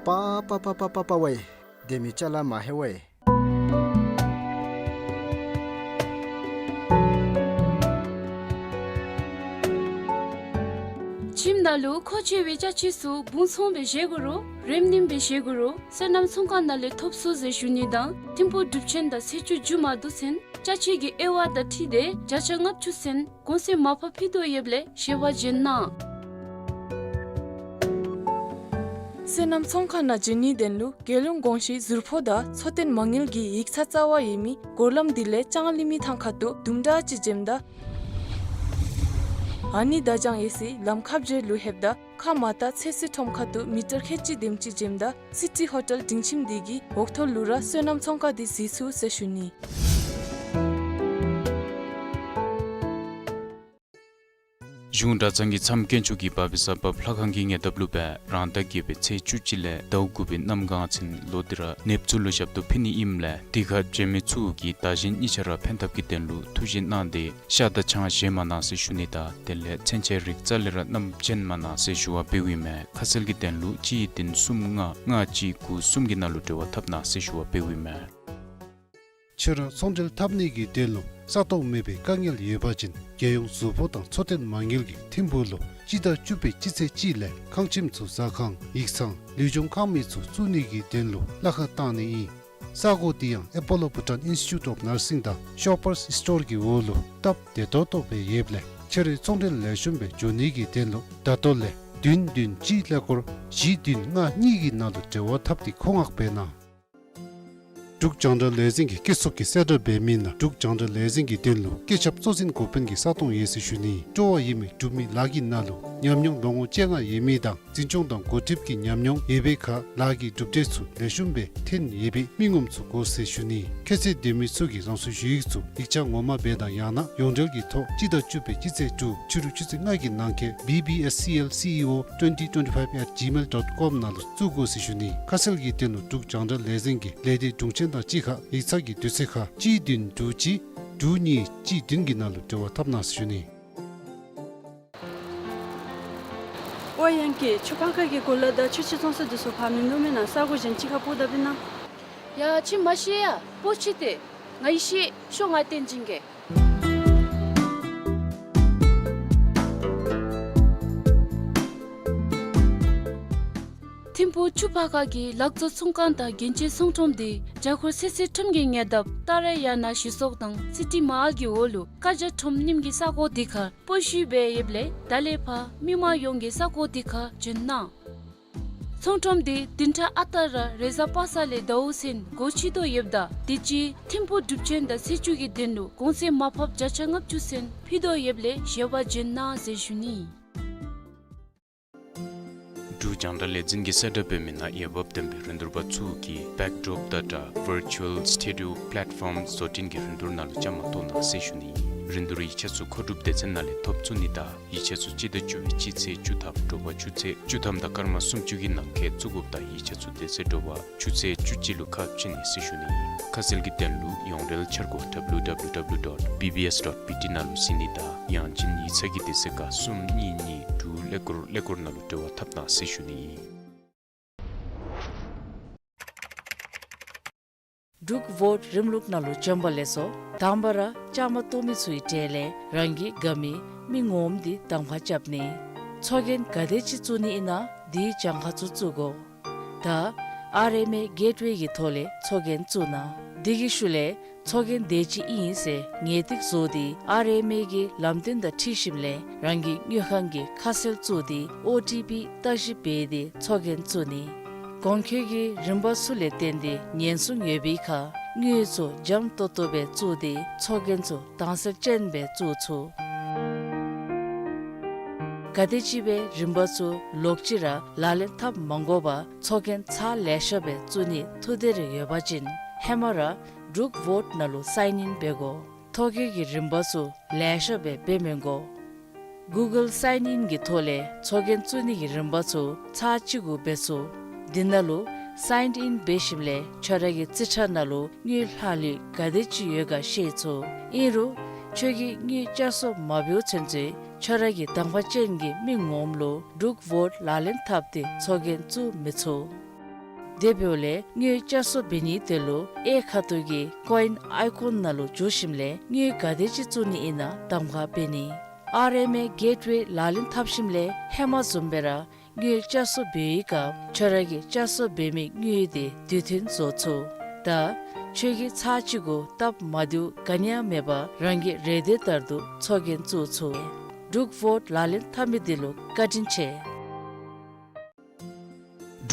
པ་པ་པ་པ་པ་པ་ཝེ། སྡོད་མི་ཅ་ལ་མ་ཧེ་ཝེ། ཁྱིམ་ནང་ལུ་མཁོ་ཆེ་བའི་ཅ་ཆས་ཚུ་སྦུང་ཚོང་སྦེ་བཞེས་དགོ་རུང་རེམ་རིམ་སྦེ་བཞེས་དགོ་རུང་སོ་ནམ་ཚོང་ཁང་ནང་ལས་ཐོབ་ཚུགས་ཟེར་ཞུ་ནི་དང་ཐིམ་ཕུག་སྒྲུབ་ཆེན་དང་ཚེས་བཅུ་མཇུག་མ་བསྡུ་ཚུན་ཅ་ཆས་ཀྱི་དབྱེ་བ་དང་འཁྲིལ་ཏེ་བརྒྱ་ཆ་ལྔ་བཅུ་ཚུན་གོང་ཚད་མར་ཕབ་ཕུལ་དོ་ཡོདཔ་ལས་ཞལ་པར་བྱོན་གནང་། སོ་ནམ་ཚོང་ཁང་ནང་འབྱོན་ནིའི་དོན་ལུ་རྒྱལ་ཡོངས་གོང་ཞུའི་ཟུར་ཕོགས་དང་འཚོ་རྟེན་མ་དངུལ་གྱི་ཡིག་ཚང་རྩ་བ་ཡོད་མི་སྒོ་ལམ་འདི་ལས་ལྕང་གླིང་མི་ཐང་ཁ་ཐུག་དུམ་གྲ་ཅིག་འཛེམ་ད་ཨ་ནི་ད་ཅང་ཡེ་སི་ལམ་ཁ་བརྗེ་ལུ་ལྷོདཔ་ད་ཁ་མར་ལྟ་ཚོད་བསྲེ་ཁྲོམ་ཁ་ཐུག་མི་ཊར་ཁལ་གཅིག་དེམ་ཅིག་འཛེམ་ད་སི་ཊི་ཧོ་ཊེལ་སྡིངས་ཁྱིམ་འདི་གི་འོག་ཐོག་ལུ་ར་སོ་ནམ་ཚོང་ཁང་འདི་གཟིགས་ཚུགས་ཟེར་ཞུ་ནི། གཞུང་གྲྭ་ཚང་གི་མཚམས་དཀོན་མཆོག་གི་བབས་པའི་ས་བབ་ལྷ་ཁང་གི་ཉེ་འདབས་ལུ་སྦེ་རང་ཟླ་བརྒྱད་པའི་ཚེས་བཅུ་གཅིག་ལས་ཟླཝ་དགུ་པའི་གནམ་གང་ཚུན་ལོག་སྟེ་ར་ནདཔ་ཚུ་ལུ་ཞབས་ཏོག་ཕུལ་ནི་ཨིནམ་ལས་དེ་ཁར་བྱོན་མི་ཚུ་གིས་བདག་གཞན་གཉིས་ཆ་ར་ཕན་ཐབས་ཀྱི་དོན་ལུ་ཐུགས་བཞེད་གནང་སྟེ་ཤ་དང་ཆང་བཞེས་མ་གནང་ཟེར་ཞུ་ནི་དང་དེ་ལས་ཚུན་ཆད་རིགས་རྩ་ལས་ར་བསྣམས་བྱོན་མ་གནང་ཟེར་ཞུ་བ་འབདཝ་ཨིན་མས། ཁ་གསལ་གྱི་དོན་ལུ་གཅིག་བདུན་གསུམ་ལྔ་ལྔ་གཅིག་དགུ་གསུམ་གྱི་ནང་ལུ་འབྲེལ་བ་འཐབ་གནང་ཟེར་ཞུ་བ་འབདཝ་ཨིན་མས། ཁྱོད་ར་ཚོང་འབྲེལ་འཐབ་ནི་གི་དོན་ལུ་ས་སྟོང་མེད་པའི་དཀའ་ངལ་ཡོད་པ་ཅིན་རྒྱལ་ཡོངས་གཟུགས་པོ་དང་འཚོ་རྟེན་མ་དངུལ་གྱི་ཐིམ་ཕུག་ལུ་སྤྱི་ཟླ་བཅུ་པའི་སྤྱི་ཚེས་གཅིག་ལས་ཁང་ཁྱིམ་ཚུ་ཟ་ཁང་ཡིག་ཚང་ལུས་སྦྱོང་ཁང་མིག་ཚུ་བཙུགས་ནི་གི་དོན་ལུ་གླ་ཁར་བཏང་ནི་ཨིན། ས་གོ་འདི་ཡང་Apollo Bhutan Institute of Nursing དང་Shoppers Store གི་འོག་ལུ་སྟབས་བདེ་ཏོག་ཏོ་སྦེ་ཡོདཔ་ལས་ཁྱོད་རའི་ཚོང་འབྲེལ་ལེགས་ཤོམ་སྦེ་འགྱོ་ནི་གི་དོན་ལུ་ད་ལྟོ་ལས་བདུན་བདུན་གཅིག་ཀླད་ཀོར་བཞི་བདུན་ལྔ་གཉིས་ཀྱི་ནང་ལུ་འབྲེལ་བ་འཐབ་སྟེ་མཁོ་མངགས་འབད་གནང་། འབྲུག་རྒྱང་བསྒྲགས་ལས་འཛིན་གྱི་སྐྱེད་ཚོགས་ཀྱིས་གསལ་བསྒྲགས་འབད་མི་ནང་འབྲུག་རྒྱང་བསྒྲགས་ལས་འཛིན་གྱི་དོན་ལུ་སྐད་ཁྱབ་གཙོ་འཛིན་འགོ་དཔོན་གྱི་ས་སྟོང་ཡོད་ཟེར་ཞུ་ནི། སྤྲོ་བ་ཡོད་མི་གྲུབ་མི་ལཱ་གི་ནང་ལུ་ཉམས་མྱོང་ལོ་ངོ་བཅོ་ལྔ་ཡོད་མི་དང་འཛིན་སྐྱོང་དང་འགོ་ཁྲིདཔ་གི་ཉམས་མྱོང་ཡོད་པའི་ཁར་ལཱ་གི་གྲུབ་འབྲས་ཚུ་ལེགས་ཤོམ་སྦེ་ཐོན་ཡོད་པའི་མི་ངོམ་ཚུ་དགོ་ཟེར་ཞུ་ནི། ཁྱད་ཚད་ལྡན་མི་ཚུ་གིས་རང་སོའི་ཞུ་ཡིག་ཚུ་ཡིག་ཆ་ངོ་མ་སྦེ་དང་ཡང་ན་ཡོངས་འབྲེལ་གྱི་ཐོག་སྤྱི་ཟླ་བཅུ་པའི་སྤྱི་ཚེས་དྲུག་ཕྱི་རུ་ཆུ་ཚོད་ལྔ་གི་ནང་འཁོད་B B S C L C E O twenty twenty-five at gmail dot com ནང་ལུ་བཙུགས་དགོ་ཟེར་ཞུ་ནི། ཁ་གསལ་གྱི་དོན་ལུ་འབྲུག་རྒྱང་བསྒྲགས་ལས་འཛིན་གྱི་ལས་སྡེ་དྲུང་ཆེན་དང་གཅིག་ཁར་ཡིག་ཚང་གི་དུས་ཚོད་ཁར་གཅིག་བདུན་དྲུག་གཅིག་དྲུག་གཉིས་གཅིག་བདུན་གྱི་ནང་ལུ་འབྲེལ་བ་འཐབ་གནང་ཟེར་ཞུ་ནི། ཨོ་ཡང་ཀི་ཆུ་ཕར་ཁ་གི་གོ་ལ་དང་ཆུ་ཆེ་ཚོང་ས་འདི་ཚུ་ཕར་མི་མནོ་མེན་ན། ས་གོ་གཞན་ཅིག་ཁར་སྤོ་ད་པིན་ན། ཡ་ཁྱོད་མ་ཤེས་ཡ། སྤོ་ཅི་སྟེ། ང་ཡི་ཤེས་ཤོག། ང་བསྟན་སྦྱིན་གྱི། ཐིམ་ཕུག་ཆུ་ཕར་ཁ་གི་ལག་བཙོ་ཚོང་ཁང་དང་རྒྱན་ཆའི་ཚོང་ཁྲོམ་འདི་རྒྱ་སྒོར་སི་སི་ཁྲོམ་གྱི་ཉེ་འདབས་ཏཱ་ར་ཡ་ན་ཞི་སོག་དང་སི་ཊི་མཱལ་གྱི་འོག་ལུ་ཀ་ཇ་ཁྲོམ་རྣམ་གྱི་ས་གོ་འདི་ཁར་སྤོ་བཤུད་འབད་ཡོདཔ་ལས་ད་ལས་ཕར་མི་མང་ཡོངས་ཀྱིས་ས་གོ་འདི་ཁར་འབྱོན་གནང་། ཚོང་ཁྲོམ་འདི་བདུན་ཕྲག་ཨ་རྟག་ར་རེས་གཟའ་པ་སངས་ལས་ཟླཝ་ཚུན་སྒོ་ཕྱེ་དོ་ཡོདཔ་ད་དུས་ཅི་ཐིམ་ཕུག་གྲུབ་ཆེན་དང་ཚེས་བཅུ་གི་དོན་ལུ་གོང་ཚད་མར་ཕབ་བརྒྱ་ཆ་ལྔ་བཅུ་ཚུན་ཕུལ་དོ་ཡོདཔ་ལས་བཞེས་པར་འབྱོན་གནང་ཟེར་ཞུ་ནི། འབྲུག་རྒྱང་བསྒྲགས་ལས་འཛིན་གྱིས་གསལ་བསྒྲགས་འབད་མི་ནང་འོས་འབབ་ལྡན་པའི་རིན་བསྡུར་པ་ཚུ་གིས་Backdrop Data Virtual Studio Platform བཟོ་སྐྲུན་གྱི་རིན་བསྡུར་ནང་ལུ་བཅའ་མར་གཏོགས་གནང་ཟེར་ཞུ་ནི། རིན་བསྡུར་ཡིག་ཆ་ཚུ་མཁོ་སྒྲུབ་སྡེ་ཚན་ནང་ལས་ཐོབ་ཚུགས་ནི་དང་ཡིག་ཆ་ཚུ་སྤྱི་ཟླ་བཅུ་པའི་སྤྱི་ཚེས་བཅུ་ཐམ་དྲོ་པ་ཆུ་ཚོད་བཅུ་ཐམ་དང་སྐར་མ་སུམ་ཅུ་གི་ནང་འཁོད་བཙུགས་དགོཔ་དང་ཡིག་ཆ་ཚུ་དེ་ཚེ་དྲོ་པ་ཆུ་ཚོད་བཅུ་གཅིག་ལུ་ཁ་ཕྱེ་ནི་ཟེར་ཞུ་ནི། ཁ་གསལ་གྱི་དོན་ལུ་ཡོངས་འབྲེལ་འཆར་སྒོ་W W W dot B B S dot B T ནང་ལུ་གཟིགས་ནི་དང་ཡང་ཅིན་ཡིག་ཚང་གི་དུས་ཚོད་ཁར་གསུམ་གཉིས་གཉིས་དྲུག་ཀླད་ཀོར་ཀླད་ཀོར་ནང་ལུ་འབྲེལ་བ་འཐབ་གནང་ཟེར་ཞུ་ནི། འབྲུག་ཝོཊ་རིམ་ལུགས་ནང་ལུ་བྱོན་པ་ལེགས་སོ། དང་པ་ར་བཅའ་མར་གཏོགས་མི་ཚུའི་གྲས་ལས་རང་གི་དགའ་མི་མི་ངོམ་འདི་གདམ་ཁ་རྐྱབ་ནི། ཚོགས་རྒྱན་ག་དེ་ཅིག་བཙུགས་ནི་ཨིན་ན་དེའི་གྱངས་ཁ་ཚུ་བཙུགས་དགོ། ད་ཨར་ཨེམ་ཨེ་གེཊ་ཝེ་གི་ཐོག་ལས་ཚོགས་རྒྱན་བཙུགས་གནང་། དེ་གི་ཤུལ་ལས་ཚོགས་རྒྱན་དེ་ཅིག་ཨིན་ཟེར་ངེས་ཏིག་བཟོ་སྟེ་ཨར་ཨེམ་ཨེ་གི་ལམ་སྟོན་དང་འཁྲིལ་ཞིནམ་ལས་རང་གི་དངུལ་ཁང་གི་ཁ་གསལ་བཙུགས་ཏེ་ཨོ་ཊི་པི་བརྟག་ཞིབ་འབད་དེ་ཚོགས་རྒྱན་བཙུགས་ནི། གོང་འཁོད་ཀྱི་རིམ་པ་ཚུ་ལས་བརྟེན་ཏེ་ཉེན་སྲུང་ཡོད་པའི་ཁར་དངུལ་ཚུ་འཇམ་ཏོང་ཏོ་སྦེ་བཙུགས་ཏེ་ཚོགས་རྒྱན་ཚུ་དྭངས་གསལ་ཅན་སྦེ་བཙུགས་ཚུགས། ག་དེམ་ཅིག་སྦེ་རིམ་པ་ཚུ་ལོག་ཅི་ར་ལག་ལེན་འཐབ་མ་དགོ་པར་ཚོགས་རྒྱན་ཚར་ལེ་ཤ་སྦེ་བཙུགས་ནི་ཐུགས་འདོད་རེ་ཡོད་པ་ཅིན་ཧེ་མ་ར་འབྲུག་ཝོཊ་ནང་ལུ་སའིན་ཨིན་འབད་དགོ། ཐོ་བཀོད་ཀྱི་རིམ་པ་ཚུ་ལེ་ཤ་སྦེ་འབད་མི་དགོ། གུ་གཱལ་སའིན་ཨིན་གྱི་ཐོག་ལས་ཚོགས་རྒྱན་བཙུགས་ནི་གི་རིམ་པ་ཚུ་ཚར་གཅིག་གུ་འབད་ཚུགས། དེ་ནང་ལུ་སའིན་ཨིན་འབད་ཞིནམ་ལས་ཁྱོད་ར་གི་རྩིས་ཁྲ་ནང་ལུ་དངུལ་ལྷག་ལུས་ག་དེ་ཅིག་ཡོད་ག་ཤེས་ཚུགས། ཨིན་རུང་ཁྱོད་ཀྱིས་དངུལ་བསྐྱར་གསོ་མ་འབདཝ་ཚུན་ཚོད་ཁྱོད་ར་གི་གདམ་ཁ་ཅན་གྱི་མི་ངོམ་ལུ་འབྲུག་ཝོཊ་ལག་ལེན་འཐབ་སྟེ་ཚོགས་རྒྱན་བཙུགས་མི་ཚུགས། དེ་འབདཝ་ལས་དངུལ་བསྐྱར་གསོ་འབད་ནིའི་དོན་ལུ་གཡས་ཁ་ཐུག་གི་ཀོ་ཨིན་ཨའི་ཀོན་ནང་ལུ་འཛུལ་ཞིནམ་ལས་དངུལ་ག་དེ་ཅིག་བཙུགས་ནི་ཨིན་ན་གདམ་ཁ་འབད་ནི། ཨར་ཨེམ་ཨེ་གེཊ་ཝེ་ལག་ལེན་འཐབ་ཞིནམ་ལས་ཧེ་མ་བཟུམ་སྦེ་ར་དངུལ་བསྐྱར་གསོ་འབད་བའི་སྐབས་ཁྱོད་ར་གིས་བསྐྱར་གསོ་འབད་མི་དངུལ་དེ་དུས་མཐུན་བཟོ་ཚུགས། ད་ཁྱོད་ཀྱིས་ཚར་གཅིག་གུ་སྟབས་མ་བདེཝ་ག་ནི་ཡང་མེད་པར་རང་གི་རེ་འདོད་ལྟར་དུ་ཚོགས་རྒྱན་བཙུགས་ཚུགས། འབྲུག་ཝོཊ་ལག་ལེན་འཐབ་མི་འདི་ལུ་བཀའ་དྲིན་ཆེ།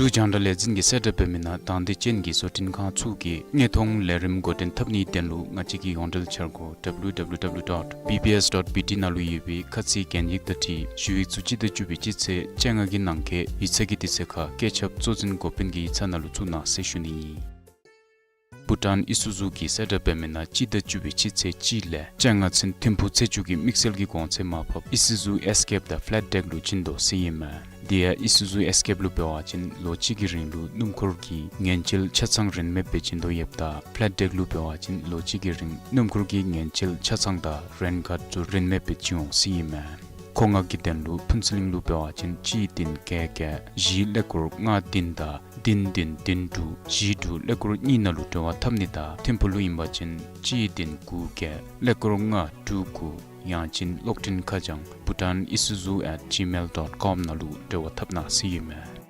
འབྲུག་རྒྱང་བསྒྲགས་ལས་འཛིན་གྱིས་གསལ་བསྒྲགས་འབད་མི་ནང་དང་འདོད་ཅན་གྱི་བཟོ་སྐྲུན་ཁང་ཚུ་གིས་དངོས་མཐོང་ལས་རིམ་འགོ་འདྲེན་འཐབ་ནིའི་དོན་ལུ་ང་བཅས་ཀྱི་ཡོངས་འབྲེལ་འཆར་སྒོ་W W W dot B B S dot B T ནང་ལུ་ཡོད་པའི་ཁ་ཚིག་གན་ཡིག་དང་འཁྲིལ་ཞུ་ཡིག་ཚུ་སྤྱི་ཟླ་བཅུ་པའི་སྤྱི་ཚེས་བཅོ་ལྔ་གི་ནང་འཁོད་ཡིག་ཚང་གི་དུས་ཚོད་ཁར་བཀོད་ཁྱབ་གཙོ་འཛིན་འགོ་དཔོན་གྱི་ཡིག་ཚང་ནང་ལུ་བཙུགས་གནང་ཟེར་ཞུ་ནི་ཨིན། བྷུ་ཊཱན་ཨི་སུ་ཛུ་གིས་གསལ་བསྒྲགས་འབད་མི་ནང་སྤྱི་ཟླ་བཅུ་པའི་སྤྱི་ཚེས་གཅིག་ལས་བཅོ་ལྔ་ཚུན་ཐིམ་ཕུག་ཚེ་མཆོག་གི་དམིགས་བསལ་གྱི་གོང་ཚད་མར་ཕབ་ཨི་སུ་ཛུ་ཨེས་ཀེབ་དང་ཕ་ལེཊ་ཌེག་ལུ་བྱིན་དོ་ཟེར་ཨིན་མས། དེ་ཡང་ཨི་སུ་ཛུ་ཨེས་ཀེབ་ལུ་འབད་བ་ཅིན་ལོ་གཅིག་གི་རིང་ལུ་སྣུམ་འཁོར་གྱི་ངན་བྱེད་ཆ་ཚང་རིན་མེད་སྦེ་བྱིན་དོ་ཡོདཔ་ད་ཕ་ལེཊ་ཌེག་ལུ་འབད་བ་ཅིན་ལོ་གཅིག་གི་རིང་སྣུམ་འཁོར་གྱི་ངན་བྱེད་ཆ་ཚང་དང་རེན་ཁཱརཌ་ཚུ་རིན་མེད་སྦེ་བྱིན་འོང་ཟེར་ཨིན་མས། མཁོ་མངགས་ཀྱི་དོན་ལུ་ཕུན་ཚོགས་གླིང་ལུ་འབད་བ་ཅིན་གཅིག་བདུན་བརྒྱད་བརྒྱད་བཞི་ཀླད་ཀོར་ལྔ་བདུན་དང་བདུན་བདུན་བདུན་དྲུག་བཞི་དྲུག་ཀླད་ཀོར་གཉིས་ནང་ལུ་འབྲེལ་བ་འཐབ་ནི་དང་ཐིམ་ཕུག་ལུ་ཨིན་པ་ཅིན་གཅིག་བདུན་དགུ་བརྒྱད་ཀླད་ཀོར་ལྔ་དྲུག་དགུ་ཡང་ཅིན་གློག་འཕྲིན་ཁ་བྱང་bhutanisuzu at gmail dot com ནང་ལུ་འབྲེལ་བ་འཐབ་གནང་ཟེར་ཨིན་མས།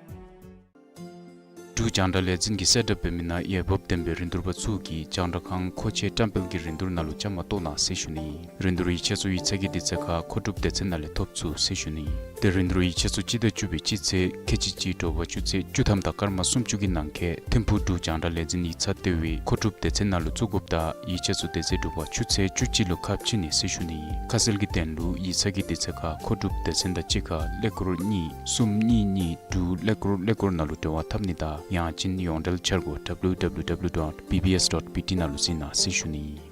འབྲུག་རྒྱང་བསྒྲགས་ལས་འཛིན་གྱིས་གསལ་བསྒྲགས་འབད་མི་ནང་འོས་འབབ་ལྡན་པའི་རིན་བསྡུར་པ་ཚུ་གིས་རྒྱང་བསྒྲགས་ཁང་མཁོ་ཆས་བཀྲམ་སྤེལ་གྱི་རིན་བསྡུར་ནང་ལུ་བཅའ་མར་གཏོགས་གནང་ཟེར་ཞུ་ནི། རིན་བསྡུར་ཡིག་ཆ་ཚུ་ཡིག་ཚང་གི་དུས་ཚོད་ཁར་མཁོ་སྒྲུབ་སྡེ་ཚན་ནང་ལས་ཐོབ་ཚུགས་ཟེར་ཞུ་ནི། དེ་རིན་བསྡུར་ཡིག་ཆ་ཚུ་སྤྱི་ཟླ་བཅུ་པའི་སྤྱི་ཚེས་ཁལ་གཅིག་གཅིག་དྲོ་པ་ཆུ་ཚོད་བཅུ་ཐམ་དང་སྐར་མ་སུམ་ཅུ་གི་ནང་འཁོད་ཐིམ་ཕུག་འབྲུག་རྒྱང་བསྒྲགས་ལས་འཛིན་ཡིག་ཚང་ལྟེ་བའི་མཁོ་སྒྲུབ་སྡེ་ཚན་ནང་ལུ་བཙུགས་དགོཔ་ད་ཡིག་ཆ་ཚུ་དེ་ཚེ་དྲོ་པ་ཆུ་ཚོད་བཅུ་གཅིག་ལུ་ཁ་ཕྱེ་ནི་ཟེར་ཞུ་ནི། ཁ་གསལ་གྱི་དོན་ལུ་ཡིག་ཚང་གི་དུས་ཚོད་ཁར་མཁོ་སྒྲུབ་སྡེ་ཚན་དང་གཅིག་ཁར་ཀླད་ཀོར་གཉིས་གསུམ་གཉིས་གཉིས་དྲུག་ཀླད་ཀོར་ཀླད་ཀོར་ནང་ལུ་འབྲེལ་བ་འཐབ་ནི་དང་ཡང་ཅིན་ཡོངས་འབྲེལ་འཆར་སྒོ་www dot bbs dot bt ནང་ལུ་གཟིགས་གནང་ཟེར་ཞུ་ནི།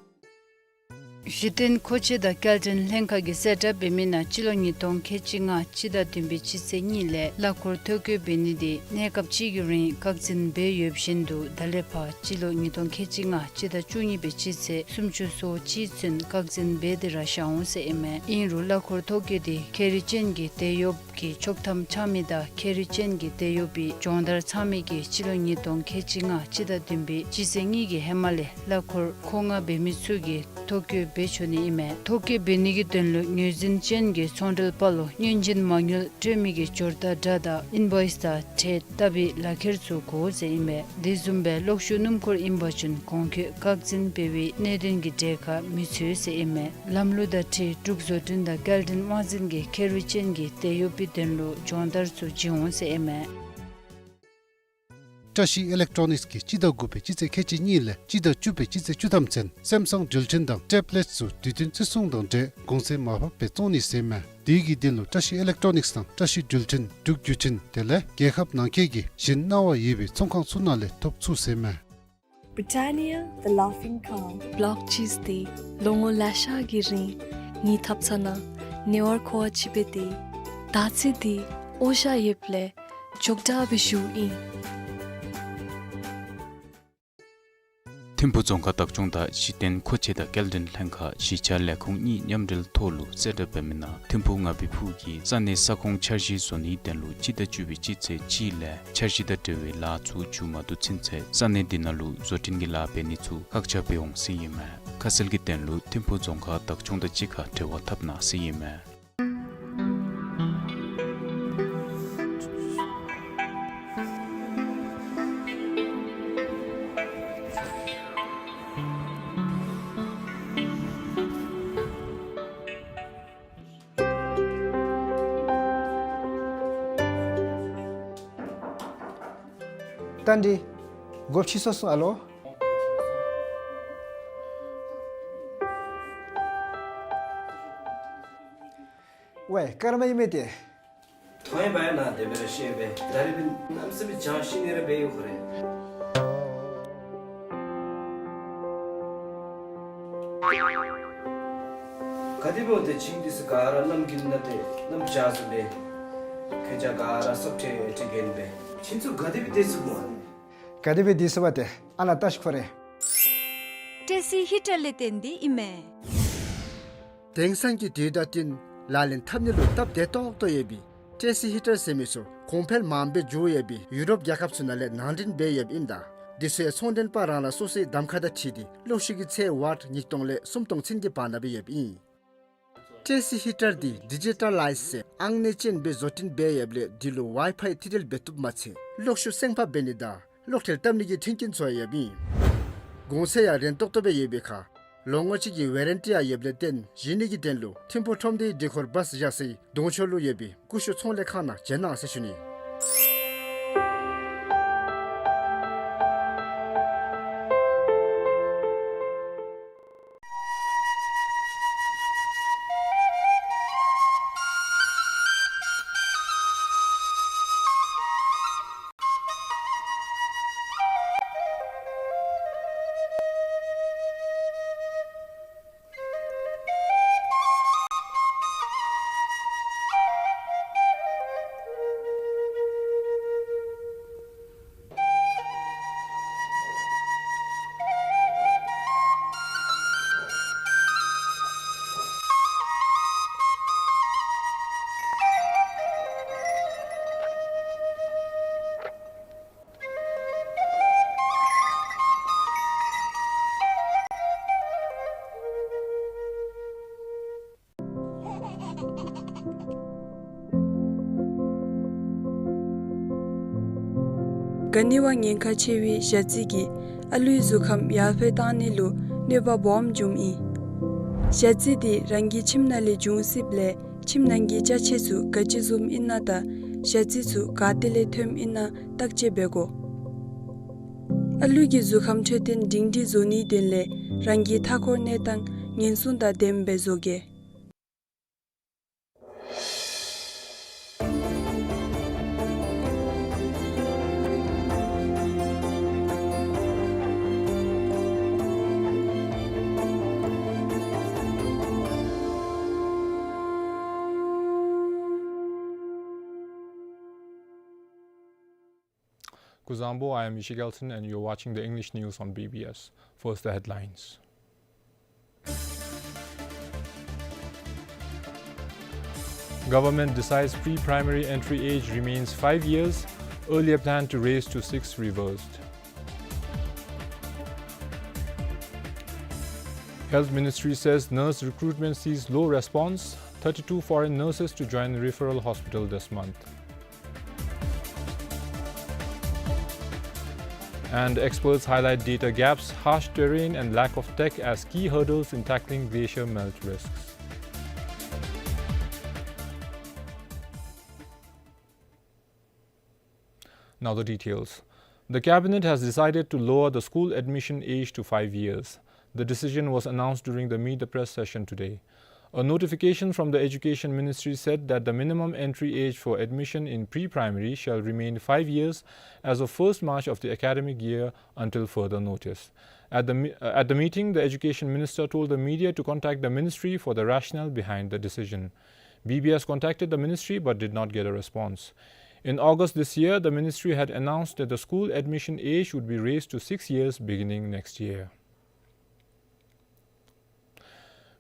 གཞི་རྟེན་མཁོ་ཆས་དང་སྐྱེལ་འདྲེན་ལྷན་ཁག་གིས་གསལ་བསྒྲགས་འབད་མི་ནང་སྤྱི་ལོ་ཉིས་སྟོང་ཁལ་གཅིག་ལྔ་སྤྱི་ཟླ་བདུན་པའི་སྤྱི་ཚེས་གཉིས་ལས་གླ་འཁོར་ཐོ་བཀོད་འབད་ནི་དེ་གནས་སྐབས་ཅིག་གི་རིང་བཀག་འཛིན་འབད་ཡོདཔ་བཞིན་དུ་ད་ལས་ཕར་སྤྱི་ལོ་ཉིས་སྟོང་ཁལ་གཅིག་ལྔ་སྤྱི་ཟླ་བཅུ་གཉིས་པའི་སྤྱི་ཚེས་སུམ་ཅུ་སོ་གཅིག་ཚུན་བཀག་འཛིན་འབད་དེ་ར་བཞག་འོང་ཟེར་ཨིན་མས། ཨིན་རུང་གླ་འཁོར་ཐོ་བཀོད་དེ་ཁེ་རི་ཅན་གྱི་དེད་གཡོགཔ་ཀྱི་ཆོག་ཐམ་འཆང་མི་དང་ཁེ་རི་ཅན་གྱི་དེད་གཡོག་པའི་སྦྱོང་བརྡར་ཚང་མི་གིས་སྤྱི་ལོ་ཉིས་སྟོང་ཁལ་གཅིག་ལྔ་སྤྱི་ཟླ་བདུན་པའི་སྤྱི་ཚེས་གཉིས་ཀྱི་ཧེ་མ་ལས་གླ་འཁོར་མཁོ་མངགས་འབད་མི་ཚུ་གིས་ཐོ་བཀོད་འབད་ཆོག་ནི་ཨིན་མས། ཐོ་བཀོད་འབད་ནི་གི་དོན་ལུ་ངོས་འཛིན་ཅན་གྱི་ཚོང་འབྲེལ་པ་ལུ་སྔོན་རྗེས་མ་དངུལ་སྤྲོད་མི་གི་འབྱོར་རྟགས་འདྲ་དང་ཨིན་བོའིས་དང་ཁྲལ་བཏབ་པའི་ལག་ཁྱེར་ཚུ་དགོ་ཟེར་ཨིན་མས། དེ་བཟུམ་སྦེ་གློག་ཤུགས་སྣུམ་འཁོར་ཨིན་པ་ཅིན་གོང་འཁོད་བཀག་འཛིན་འབད་བའི་གནད་དོན་གྱི་གྲས་ཁར་མི་ཚུད་ཟེར་ཨིན་མས། ལམ་ལུགས་དང་འཁྲིལ་འབྲུག་བཟོ་སྐྲུན་དང་སྐྱེལ་འདྲེན་དབང་འཛིན་གྱིས་ཁེ་རི་ཅན་གྱི་དེད་གཡོག་པའི་དོན་ལུ་སྦྱོང་བརྡར་ཚུ་བྱིན་འོང་ཟེར་ཨིན་མས། བཀྲ་ཤིས་ཨི་ལེག་ཊོ་ནིགསི་གིས་སྤྱི་ཟླ་དགུ་པའི་སྤྱི་ཚེས་ཁལ་གཅིག་གཉིས་ལས་སྤྱི་ཟླ་བཅུ་པའི་སྤྱི་ཚེས་བཅུ་ཐམ་ཚུན་སེམ་སང་འགྲུལ་འཕྲིན་དང་ཊེབ་ལེཊ་ཚུ་དུས་བསྟུན་བརྩི་སྲུང་དང་འབྲེལ་གོང་ཚད་མར་ཕབ་སྦེ་བཙོང་ནི་ཟེར་ཨིན་མས། དེ་གི་དོན་ལུ་བཀྲ་ཤིས་ཨི་ལེག་ཊོ་ནིགསི་དང་བཀྲ་ཤིས་འགྲུལ་འཕྲིན་འབྲུག་བརྒྱུད་འཕྲིན་དེ་ལས་རྒྱལ་ཁབ་ནང་འཁོད་ཀྱི་གཞན་གནང་བ་ཡོད་པའི་ཚོང་ཁང་ཚུ་ནང་ལས་ཐོབ་ཚུགས་ཟེར་ཨིན་མས། Britannia, the laughing cow. བོལ་ཊི་ཅིསི་འདི་ལོ་ངོ་ལེ་ཤ་གི་རིང་ངེའི་ཐབ་ཚང་ནང་ཉེ་བར་མཁོ་བ་ཅིག་སྦེ་སྡོད། ད་ཅི་འདི་འོ་ཞ་ཡོདཔ་ལས་མགྱོགས་དྲགས་སྦེ་བཞུ་ཨིན། ཐིམ་ཕུག་རྫོང་ཁག་བདག་སྐྱོང་དང་གཞི་རྟེན་མཁོ་ཆས་དང་སྐྱེལ་འདྲེན་ལྷན་ཁག་གཞིས་ཆགས་ལས་ཁུངས་གཉིས་མཉམ་འབྲེལ་ཐོག་ལུ་གསལ་བསྒྲགས་འབད་མི་ནང་ཐིམ་ཕུག་ང་བི་ཕུག་གི་ས་གནས་ས་ཁོངས་འཆར་གཞི་བཟོ་ནིའི་དོན་ལུ་སྤྱི་ཟླ་བཅུ་པའི་སྤྱི་ཚེས་གཅིག་ལས་འཆར་གཞི་དང་འབྲེལ་བའི་ལཱ་ཚུ་མཇུག་མ་བསྡུ་ཚུན་ཚོད་ས་གནས་འདི་ནང་ལུ་བཟོ་སྐྲུན་གྱི་ལཱ་འབད་ནི་ཚུ་བཀག་ཆ་འབད་འོང་ཟེར་ཨིན་མས། ཁ་གསལ་གྱི་དོན་ལུ་ཐིམ་ཕུག་རྫོང་ཁག་བདག་སྐྱོང་དང་གཅིག་ཁར་འབྲེལ་བ་འཐབ་གནང་ཟེར་ཨིན་མས། ཏན་ཏིག་སྒོ་ཕྱེ་སོང་ཨ་ལོ། ཝའི་ཀརྨ་ཨིན་མས་ཏེ། ཐོ་ཡང་བ་ཡང་ན་དེ་སྦེ་ར་ཤེས་པས། ད་རེས་སྦེ་གནམ་མེད་ས་མེད་བྱང་ཤི་ནི་ར་སྦེ་ཡོད་ཁོ་རེ། ག་དེ་སྦེ་འོང་ཏེ་ཁྱིམ་འདི་ཚུ་ག་ར་གནམ་དགུན་ན་ཏེ་གནམ་བྱཱར་སོང་སྦེ། ཁྱེད་ཅག་ག་ར་སོབ་ཁྲེ་ཁྲེ་གེན་སྦེ། ཁྱིམ་ཚུ་ག་དེ་སྦེ་སྡོད་ཚུགས་སྨོ། ག་དེ་སྦེ་སྡོད་ཚུགས་པ་ཏེ་ཨ་ནཱ་ལྟ་ཤིག་ཁོ་རེ། ཊེ་སི་ཧི་ཊར་ལས་བརྟེན་ཏེ་ཨིན་མས། དེང་སང་གི་དུས་དང་བསྟུན་ལག་ལེན་འཐབ་ནི་ལུ་སྟབས་བདེ་ཏོག་ཏོ་ཡོད་པའི་ཊེ་སི་ཧི་ཊར་ཟེར་མི་ཚུ་གོང་འཕེལ་མངམ་སྦེ་འགྱོ་ཡོད་པའི་ཡུ་རོབ་རྒྱལ་ཁབ་ཚུ་ནང་ལས་ནང་འདྲེན་འབད་ཡོདཔ་ཨིནམ་ད་འདི་ཚུ་ཡང་ཚོང་མགྲོན་པ་རང་རང་སོ་སོའི་གདམ་ཁ་དང་འཁྲིལ་ཏེ་གློག་ཤུགས་ཀྱི་ཚད་ཝཊ་ཉིས་སྟོང་ལས་སུམ་སྟོང་ཚུན་གྱི་བར་ན་སྦེ་ཡོདཔ་ཨིན། ཊེ་སི་ཧི་ཊར་འདི་ཌི་ཇི་ཊ་ལའིཛ་ཟེར་ཨང་གནས་ཅན་སྦེ་བཟོ་སྐྲུན་འབད་ཡོདཔ་ལས་འདི་ལུ་ཝའི་ཕའི་ཐིག་འབྲེལ་འབད་བཏུབ་མ་ཚད་གློག་ཤུགས་སེང་ཕག་འབད་ནི་དང་གློག་ཁྲལ་བཏབ་ནི་གི་མཐུན་རྐྱེན་ཚུ་ཡང་ཡོདཔ་ཨིན། གོང་ཚད་ཡང་རན་ཏོག་ཏོ་སྦེ་ཡོད་པའི་ཁར་ལོ་ངོ་གཅིག་གི་ཝེ་རན་ཊི་ཡང་ཡོདཔ་ལས་བརྟེན་བཞེས་ནི་གི་དོན་ལུ་ཐིམ་ཕུག་ཁྲོམ་སྡེའི་སྒྲིག་ཁོལ་བཱས་བཞག་སའི་གདོང་ཕྱོགས་ལུ་ཡོད་པའི་ཀུ་ཤུ་ཚོང་ལས་ཁང་ནང་བྱོན་གནང་ཟེར་ཞུ་ནི། ག་ནི་བ་ཉེན་ཁ་ཆེ་བའི་ཞ་རྩི་གིས་ཨ་ལུའི་གཟུགས་ཁམས་ཡར་འཕེལ་བཏང་ནི་ལུ་གནོད་པ་སྦོམ་འབྱུངམ་ཨིན། ཞ་རྩི་འདི་རང་གི་ཁྱིམ་ནང་ལས་འབྱུང་སྲིདཔ་ལས་ཁྱིམ་ནང་གི་ཅ་ཆས་ཚུ་ག་ཅི་བཟུམ་ཨིན་ན་དང་ཞ་རྩི་ཚུ་ག་ཏེ་ལས་ཐོནམ་ཨིན་ན་བརྟག་དཔྱད་འབད་དགོ། ཨ་ལུ་གི་གཟུགས་ཁམས་འཕྲོད་བསྟེན་སྒྲིང་སྒྲིང་བཟོ་ནིའི་དོན་ལས་རང་གི་མཐའ་འཁོར་གནས་སྟངས་ཉེན་སྲུང་དང་ལྡནམ་སྦེ་བཟོ་གེ། Kuzuzangpo, I am Yushigelson and you're watching the English news on B B S. First, the headlines. Government decides pre-primary entry age remains five years, earlier plan to raise to six reversed. Health Ministry says nurse recruitment sees low response, thirty-two foreign nurses to join referral hospital this month. And experts highlight data gaps, harsh terrain and lack of tech as key hurdles in tackling glacier melt risks. Now the details. The cabinet has decided to lower the school admission age to five years. The decision was announced during the Meet the Press session today. A notification from the Education Ministry said that the minimum entry age for admission in pre-primary shall remain five years as of first March of the academic year until further notice. At the me-, uh, at the meeting, the Education Minister told the media to contact the ministry for the rationale behind the decision. B B S contacted the ministry but did not get a response. In August this year, the ministry had announced that the school admission age would be raised to six years beginning next year.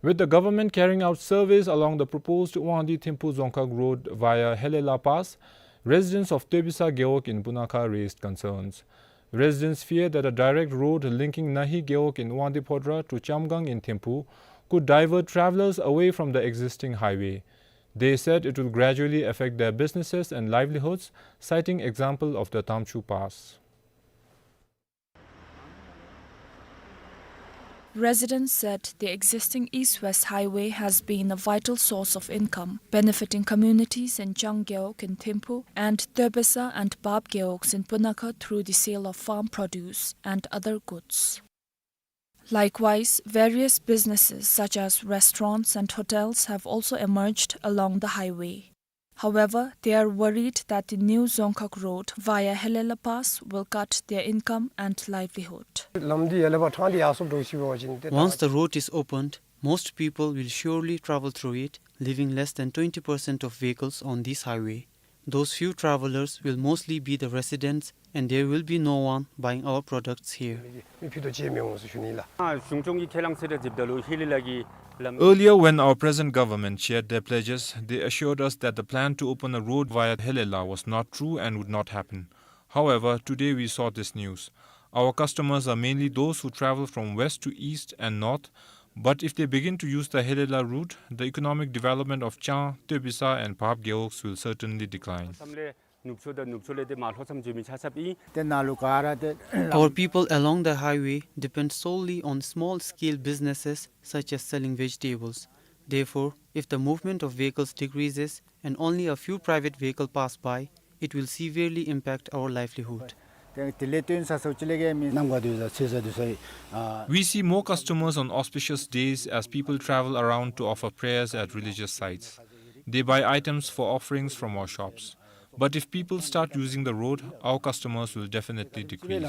With the government carrying out surveys along the proposed Wangdue-Thimphu Dzongkhag Road via Helela Pass, residents of Tebisa Gewog in Punakha raised concerns. Residents fear that a direct road linking Nahi Gewog in Wangdue Phodrang to Chamgang in Thimphu could divert travelers away from the existing highway. They said it will gradually affect their businesses and livelihoods, citing example of the Tamchu Pass. Residents said the existing east-west highway has been a vital source of income, benefiting communities in Chang Gewog in Thimphu and Tebisa and Pap Gewogs in Punakha through the sale of farm produce and other goods. Likewise, various businesses such as restaurants and hotels have also emerged along the highway. However, they are worried that the new Dzongkhag Road via Helela Pass will cut their income and livelihood. Once the road is opened, most people will surely travel through it, leaving less than twenty percent of vehicles on this highway. Those few travelers will mostly be the residents and there will be no one buying our products here. Earlier, when our present government shared their pledges, they assured us that the plan to open a road via Helela was not true and would not happen. However, today we saw this news. Our customers are mainly those who travel from west to east and north, but if they begin to use the Helela route, the economic development of Chang, Tebisa and Pap Gewogs will certainly decline. Our people along the highway depend solely on small-scale businesses such as selling vegetables. Therefore, if the movement of vehicles decreases and only a few private vehicle pass by, it will severely impact our livelihood. We see more customers on auspicious days as people travel around to offer prayers at religious sites. They buy items for offerings from our shops. But if people start using the road, our customers will definitely decrease.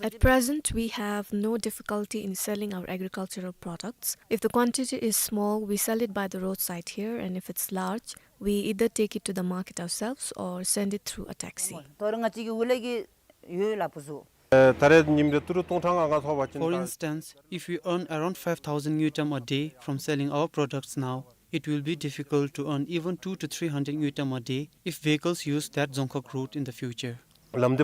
At present, we have no difficulty in selling our agricultural products. If the quantity is small, we sell it by the roadside here, and if it's large, we either take it to the market ourselves or send it through a taxi. For instance, if we earn around five thousand ngultrum a day from selling our products now, it will be difficult to earn even two to three hundred ngultrum a day if vehicles use that Dzongkhag route in the future. If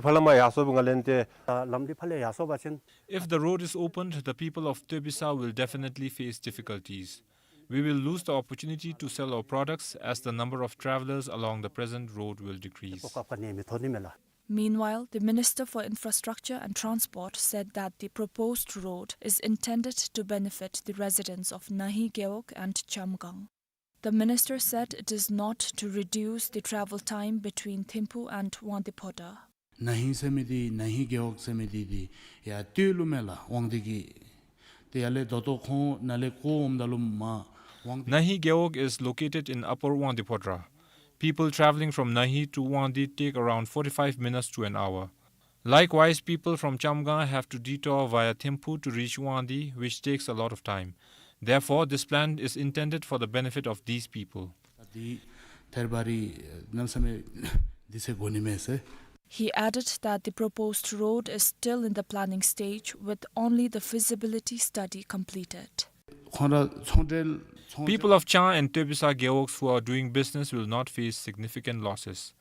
the road is opened, the people of Tebisa will definitely face difficulties. We will lose the opportunity to sell our products as the number of travelers along the present road will decrease. Meanwhile, the Minister for Infrastructure and Transport said that the proposed road is intended to benefit the residents of Nahi Gewog and Chamgang. The minister said it is not to reduce the travel time between Thimphu and Wangdue Phodrang. ན་ཧིང་ཟེར་མི་འདི་ན་ཧིང་རྒེད་འོག་ཟེར་མི་འདི་འདི་ཡར་སྟོད་ལུ་མས་ལགས། དབང་འདུས་ཀྱི་ཏེ་ཡར་ལས་ད་ལྟོ་ཁོང་ནཱ་ལས་བསྐོར་འོངམ་ད་ལུ་མར་དབང་འདུས། Nahi Gewog is located in Upper Wangdue Phodrang. People traveling from Nahi to Wangdue take around forty-five minutes to an hour. Likewise, people from Chamgang have to detour via Thimphu to reach Wangdue, which takes a lot of time. Therefore, this plan is intended for the benefit of these people. འདི་ཐེར་བ་རི་གནམ་མེད་ས་མེད་འདི་ཚུ་དགོ་ནི་མས་ཟེར། He added that the proposed road is still in the planning stage, with only the feasibility study completed. ཁོང་ར་ཚོང་འབྲེལ་ཚོང་འབྲེལ། People of Chang and Tebisa Gewogs who are doing business will not face significant losses.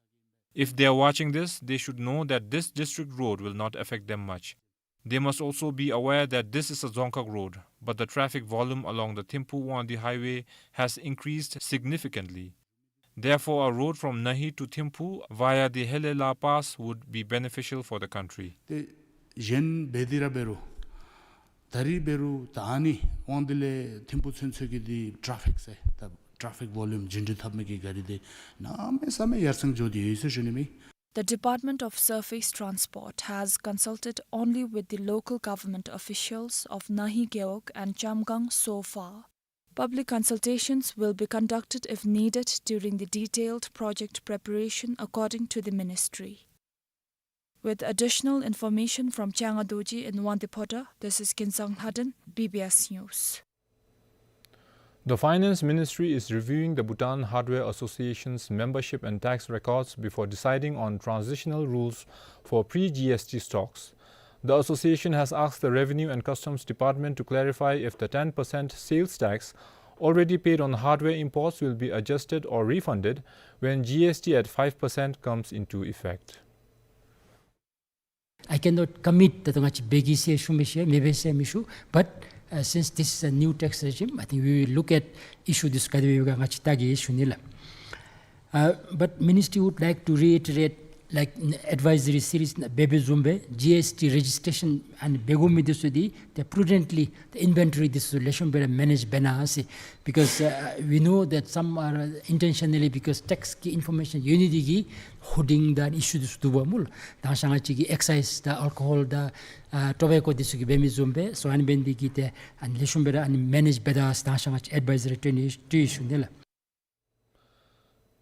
If they are watching this, they should know that this district road will not affect them much. They must also be aware that this is a Dzongkhag road, but the traffic volume along the Thimphu-Wangdue highway has increased significantly. Therefore, a road from Nahi to Thimphu via the Heleela Pass would be beneficial for the country. ཏེ་གཞན་འབད་དེ་ར་འབད་རུང་ད་རིས་འབད་རུང་ད་ཨ་ནི་དབང་འདུས་ལས་ཐིམ་ཕུ་ཚུན་ཚོད་ཀྱི་འདི་ཊ་རེ་ཕིག་ཟེར་ད་ཊ་རེ་ཕིག་བོ་ལུམ་རྒྱུན་འགྲུལ་འཐབ་མི་གི་ག་རི་འདི་གནམ་མེད་ས་མེད་ཡར་སེང་འགྱོ་སྟེ་ཡོད་ཟེར་ཞུ་ནི་མས། The Department of Surface Transport has consulted only with the local government officials of Nahi Gewog and Chamgang so far. Public consultations will be conducted if needed during the detailed project preparation, according to the ministry. With additional information from Changa Dorji in Wangdue Phodrang, this is Kinsang Lhaden, B B S News. The Finance Ministry is reviewing the Bhutan Hardware Association's membership and tax records before deciding on transitional rules for pre-G S T stocks. The association has asked the Revenue and Customs Department to clarify if the ten percent sales tax already paid on hardware imports will be adjusted or refunded when G S T at five percent comes into effect. I cannot commit that ང་བཅས་འབད་གེ་ཟེར་ཞུ་མི་ཤེས་མི་འབད་ཟེར་མི་ཞུ། But, uh, since this is a new tax regime, I think we will look at issue this ག་དེ་སྦེ་ཡོད་ག་ང་བཅས་བལྟ་གེ་ཞུ་ནི་ལགས། Uh, but ministry would like to reiterate, like, advisory series འབད་བའི་བཟུམ་སྦེ་G S T registration ཨ་ནི་འབད་དགོ་མི་འདི་ཚུ་འདི་ཏེ་prudently the inventory འདི་ཚུ་ལེགས་ཤོམ་སྦེ་ར་མེ་ནེཇ་འབད་གནང་ཟེར། Because, uh, we know that some are, uh, intentionally, because tax གི་ཨིན་ཕོར་མེ་ཤཱན་ཡོད་ནི་འདི་གིས་ཧོར་ཌིང་དང་ཨིཤུ་འདི་ཚུ་འདུག་པ་སྨོ་ལགས། དེང་སང་ང་བཅས་ཀྱི་ཨེག་སའིཛ་དང་ཨལ་ཀོ་ཧོལ་དང་ཨ་ཊོ་བེ་ཀོ་འདི་ཚུ་གི་འབད་མི་བཟུམ་སྦེ་སོ་ཨ་ནི་འབད་ནི་འདི་གིས་ཏེ་ཨ་ནི་ལེགས་ཤོམ་སྦེ་ར་ཨ་ནི་མེ་ནེཇ་འབད་དགོ་ཟེར་དེང་སང་ང་བཅས་ཨེཌ་ཝའི་ཛར་རི་སྤྲོད་ནི་སྤྲོད་ནི་ཞུ་ནི་ལགས།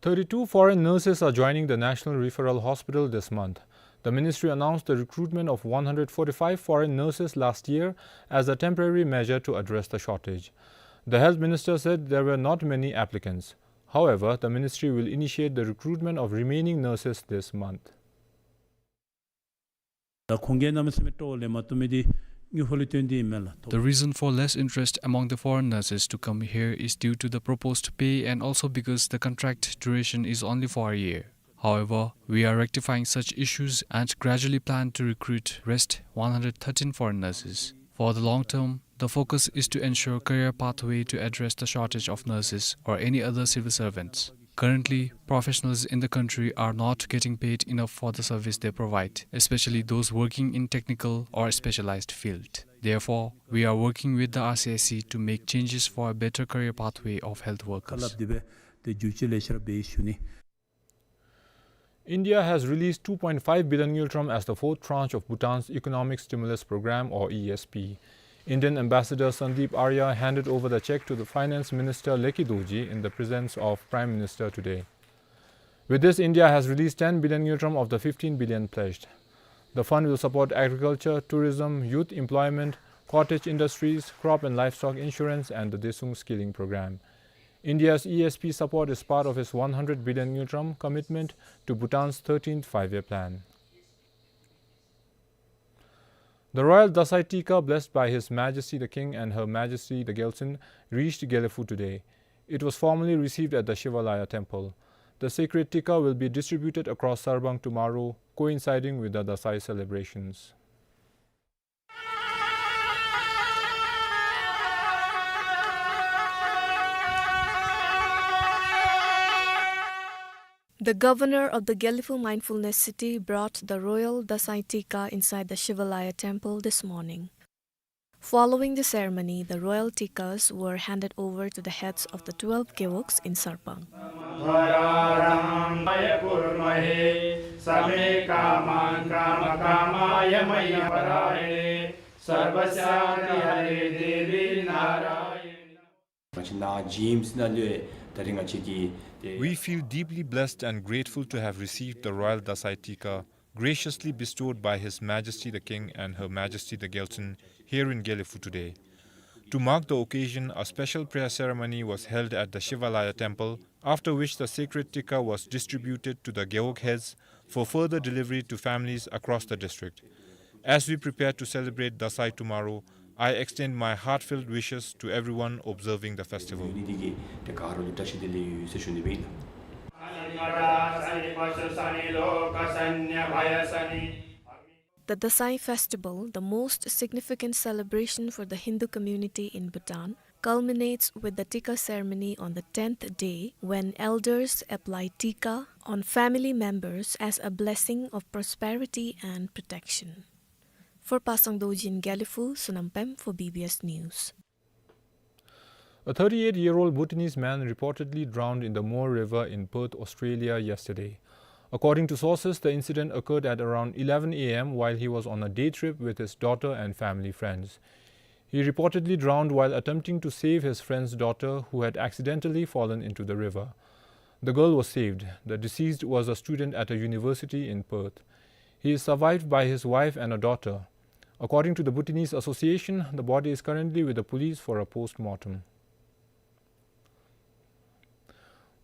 Thirty-two foreign nurses are joining the National Referral Hospital this month. The ministry announced the recruitment of one hundred forty-five foreign nurses last year as a temporary measure to address the shortage. The health minister said there were not many applicants. However, the ministry will initiate the recruitment of remaining nurses this month. ད་ཁོང་གིས་གནམ་མེད་ས་མེད་སྤྲོ་བ་ལེན་མ་བཏུབ་མི་འདི་དངུལ་ཕོགས་ལས་བརྟེན་ཏེ་ཨིན་མས་ལགས། The reason for less interest among the foreign nurses to come here is due to the proposed pay and also because the contract duration is only for a year. However, we are rectifying such issues and gradually plan to recruit rest one hundred thirteen foreign nurses. For the long term, the focus is to ensure career pathway to address the shortage of nurses or any other civil servants. Currently, professionals in the country are not getting paid enough for the service they provide, especially those working in technical or specialized field. Therefore, we are working with the R C S C to make changes for a better career pathway of health workers. India has released two point five billion ngultrum as the fourth tranche of Bhutan's economic stimulus program, or E S P. Indian Ambassador Sandeep Arya handed over the check to the Finance Minister Leki Dorji in the presence of Prime Minister today. With this, India has released ten billion ngultrum of the fifteen billion pledged. The fund will support agriculture, tourism, youth employment, cottage industries, crop and livestock insurance, and the Desung Skilling Program. India's E S P support is part of its one hundred billion ngultrum commitment to Bhutan's thirteenth Five-Year Plan. The royal Dasai Tikka, blessed by His Majesty the King and Her Majesty the Gyaltsuen, reached Gelephu today. It was formally received at the Shivalaya temple. The sacred Tikka will be distributed across Sarbang tomorrow, coinciding with the Dasai celebrations. The governor of the Gelephu Mindfulness City brought the royal Dasai Tika inside the Shivalaya temple this morning. Following the ceremony, the royal tikas were handed over to the heads of the twelve gewogs in Sarpang. We feel deeply blessed and grateful to have received the royal Dasai Tika, graciously bestowed by His Majesty the King and Her Majesty the Gyaltsuen, here in Gelephu today. To mark the occasion, a special prayer ceremony was held at the Shivalaya temple, after which the sacred Tika was distributed to the Gewog heads for further delivery to families across the district. As we prepare to celebrate Dasai tomorrow, I extend my heartfelt wishes to everyone observing the festival. The Dasai festival, the most significant celebration for the Hindu community in Bhutan, culminates with the Tika ceremony on the tenth day, when elders apply Tika on family members as a blessing of prosperity and protection. For Pasang Dorji in Gelephu, Sonam Pem for B B S News. A thirty-eight-year-old Bhutanese man reportedly drowned in the Moa River in Perth, Australia, yesterday. According to sources, the incident occurred at around eleven A M while he was on a day trip with his daughter and family friends. He reportedly drowned while attempting to save his friend's daughter, who had accidentally fallen into the river. The girl was saved. The deceased was a student at a university in Perth. He is survived by his wife and a daughter. According to the Bhutanese Association, the body is currently with the police for a post-mortem.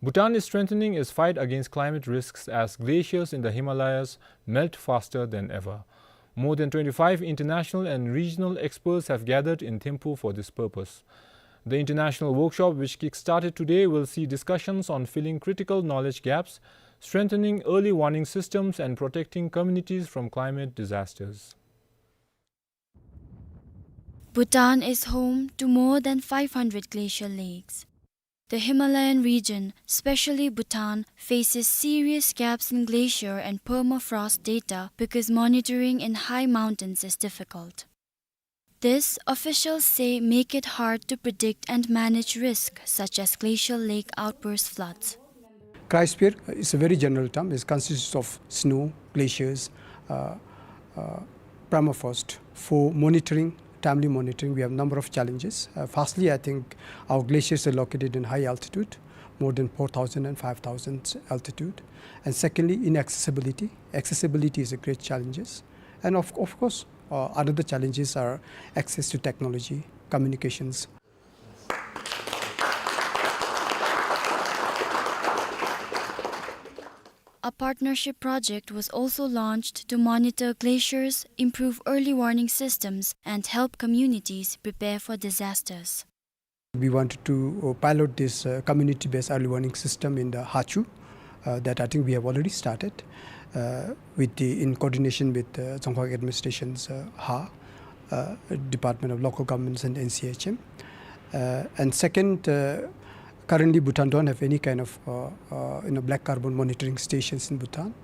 Bhutan is strengthening its fight against climate risks as glaciers in the Himalayas melt faster than ever. More than twenty-five international and regional experts have gathered in Thimphu for this purpose. The international workshop, which kick-started today, will see discussions on filling critical knowledge gaps, strengthening early warning systems, and protecting communities from climate disasters. Bhutan is home to more than five hundred glacial lakes. The Himalayan region, especially Bhutan, faces serious gaps in glacier and permafrost data because monitoring in high mountains is difficult. This, officials say, make it hard to predict and manage risk such as glacial lake outburst floods. Cryosphere is a very general term. It consists of snow, glaciers, uh, uh, permafrost. For monitoring, timely monitoring, we have a number of challenges. Uh, firstly, I think our glaciers are located in high altitude, more than four thousand and five thousand altitude. And secondly, inaccessibility. Accessibility is a great challenge. And of, of course, uh, another challenges are access to technology, communications. A partnership project was also launched to monitor glaciers, improve early warning systems, and help communities prepare for disasters. We wanted to, uh, pilot this, uh, community-based early warning system in the Hachu, uh, that I think we have already started, uh, with the, in coordination with, uh, Dzongkhag Administration's, uh, Ha, uh, Department of Local Governments and N C H M. Uh, and second, uh, currently Bhutan don't have any kind of, uh, uh, you know, black carbon monitoring stations in Bhutan.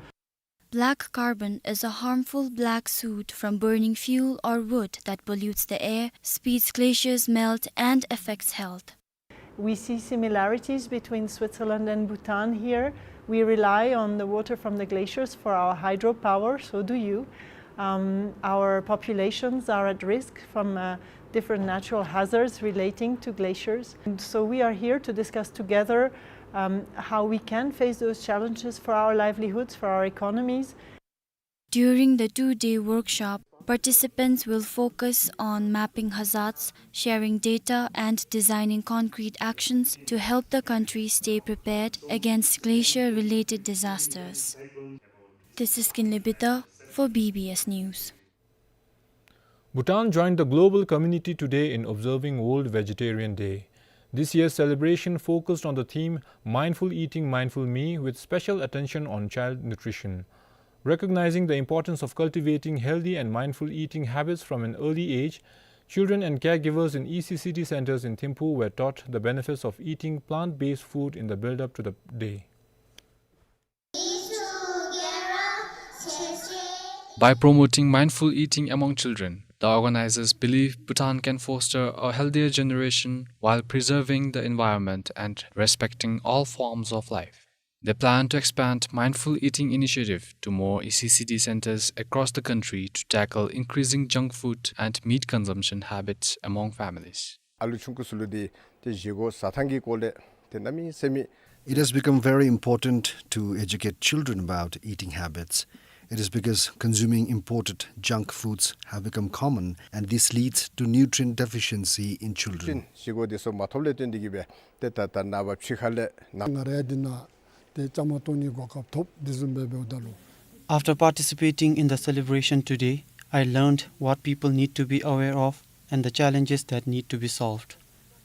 Black carbon is a harmful black soot from burning fuel or wood that pollutes the air, speeds glaciers melt, and affects health. We see similarities between Switzerland and Bhutan here. We rely on the water from the glaciers for our hydropower, so do you. Um, our populations are at risk from, uh, different natural hazards relating to glaciers. And so we are here to discuss together, um, how we can face those challenges for our livelihoods, for our economies. During the two-day workshop, participants will focus on mapping hazards, sharing data, and designing concrete actions to help the country stay prepared against glacier-related disasters. This is Kinley Bitar for B B S News. Bhutan joined the global community today in observing World Vegetarian Day. This year's celebration focused on the theme Mindful Eating, Mindful Me, with special attention on child nutrition. Recognizing the importance of cultivating healthy and mindful eating habits from an early age, children and caregivers in E C C D centers in Thimphu were taught the benefits of eating plant-based food in the build-up to the day. By promoting mindful eating among children, the organizers believe Bhutan can foster a healthier generation while preserving the environment and respecting all forms of life. They plan to expand mindful eating initiative to more E C C D centers across the country to tackle increasing junk food and meat consumption habits among families. ཨ་ལུ་ཆུང་ཀུ་ཚུ་ལུ་འདི་ཏེ་བཞེས་སྒོ་བཟའ་ཐངས་ཀྱི་སྐོར་ལས་ཏེ་གནམ་མེད་ས་མེད། It has become very important to educate children about eating habits. It is because consuming imported junk foods have become common, and this leads to nutrient deficiency in children. བཞེས་སྒོ་འདི་ཚུ་མ་ཐོབ་ལས་བརྟེན་ཏེ་གིས་སྦེ་ཏེ་ད་ད་ནངས་པ་ཕྱི་ཁ་ལས་ན། ང་ར་ཡང་འདི་ནང་ཏེ་བཅའ་མར་གཏོགས་ནིའི་གོ་སྐབས་ཐོབ། དེ་བཟུམ་སྦེ་འབདཝ་ད་ལུ། After participating in the celebration today, I learned what people need to be aware of and the challenges that need to be solved.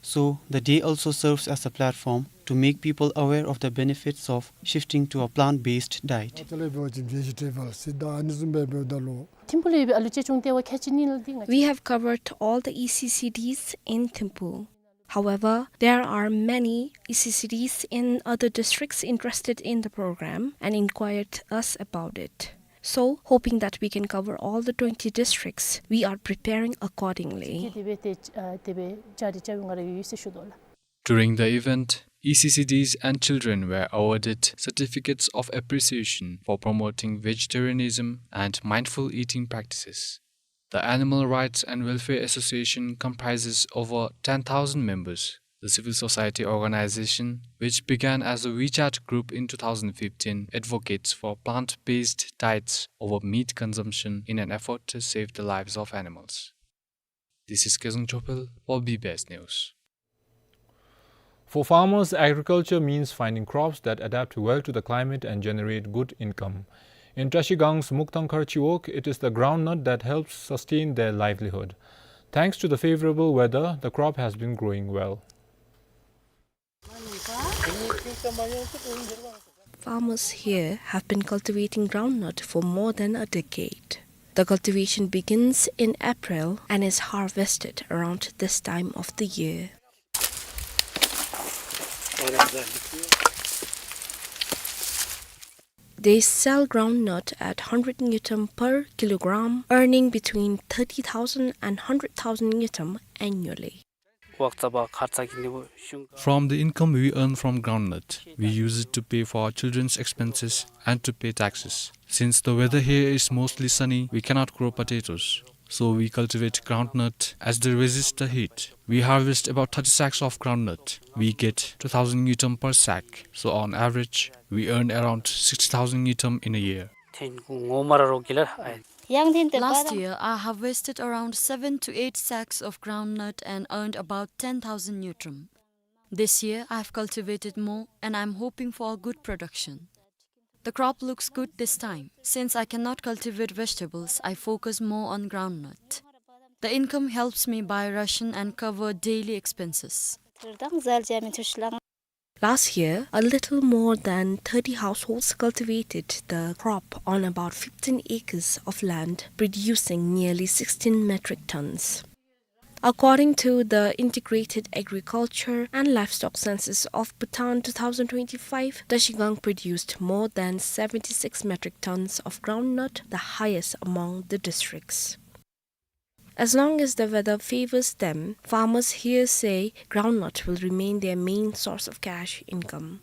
So, the day also serves as a platform to make people aware of the benefits of shifting to a plant-based diet. ཨ་ཙི་ལས་འབད་བ་ཅིན་བེ་ཇི་ཊེ་བཱལ་སི་ད་ཨ་ནི་བཟུམ་སྦེ་འབདཝ་ད་ལུ། ཐིམ་ཕུག་ལུ་ཡོད་པའི་ཨ་ལུ་ཅིག་ཅུང་ཏེ་བ་ཁ་ཅིག་ནི་ལ་འདི་ང་། We have covered all the E C C Ds in Thimphu. However, there are many E C C Ds in other districts interested in the program and inquired us about it. So, hoping that we can cover all the twenty districts, we are preparing accordingly. དེ་སྦེ་ཏེ་ཨ་དེ་སྦེ་བཅའ་སྒྲིག་བཅའ་བའི་ང་ར་ཡོད་ཡོད་ཟེར་ཞུ་དོ་ལགས། During the event, E C C Ds and children were awarded certificates of appreciation for promoting vegetarianism and mindful eating practices. The Animal Rights and Welfare Association comprises over ten thousand members. The civil society organization, which began as a WeChat group in two thousand fifteen, advocates for plant-based diets over meat consumption in an effort to save the lives of animals. This is Kezang Chopel for B B S News. For farmers, agriculture means finding crops that adapt well to the climate and generate good income. In Trashigang's Mukthangkhar Chiwog, it is the groundnut that helps sustain their livelihood. Thanks to the favorable weather, the crop has been growing well. Farmers here have been cultivating groundnut for more than a decade. The cultivation begins in April and is harvested around this time of the year. They sell groundnut at hundred ngultrum per kilogram, earning between thirty thousand and hundred thousand ngultrum annually. From the income we earn from groundnut, we use it to pay for our children's expenses and to pay taxes. Since the weather here is mostly sunny, we cannot grow potatoes. So we cultivate groundnut as they resist the heat. We harvest about thirty sacks of groundnut. We get two thousand ngultrum per sack. So on average, we earn around sixty thousand ngultrum in a year. Last year, I harvested around seven to eight sacks of groundnut and earned about ten thousand ngultrum. This year, I have cultivated more and I'm hoping for a good production. The crop looks good this time. Since I cannot cultivate vegetables, I focus more on groundnut. The income helps me buy ration and cover daily expenses. Last year, a little more than thirty households cultivated the crop on about fifteen acres of land, producing nearly sixteen metric tons. According to the Integrated Agriculture and Livestock Census of Bhutan two thousand twenty-five, Trashigang produced more than seventy-six metric tons of groundnut, the highest among the districts. As long as the weather favors them, farmers here say groundnut will remain their main source of cash income.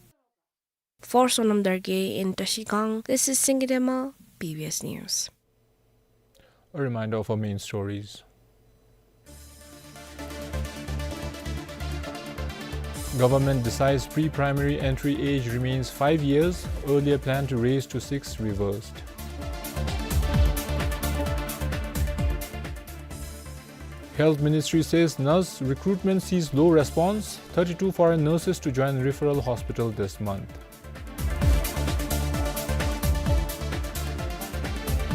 For Sonam Dargay in Trashigang, this is Singye Dema, B B S News. A reminder of our main stories. Government decides pre-primary entry age remains five years, earlier plan to raise to six reversed. Health Ministry says nurse recruitment sees low response, thirty-two foreign nurses to join referral hospital this month.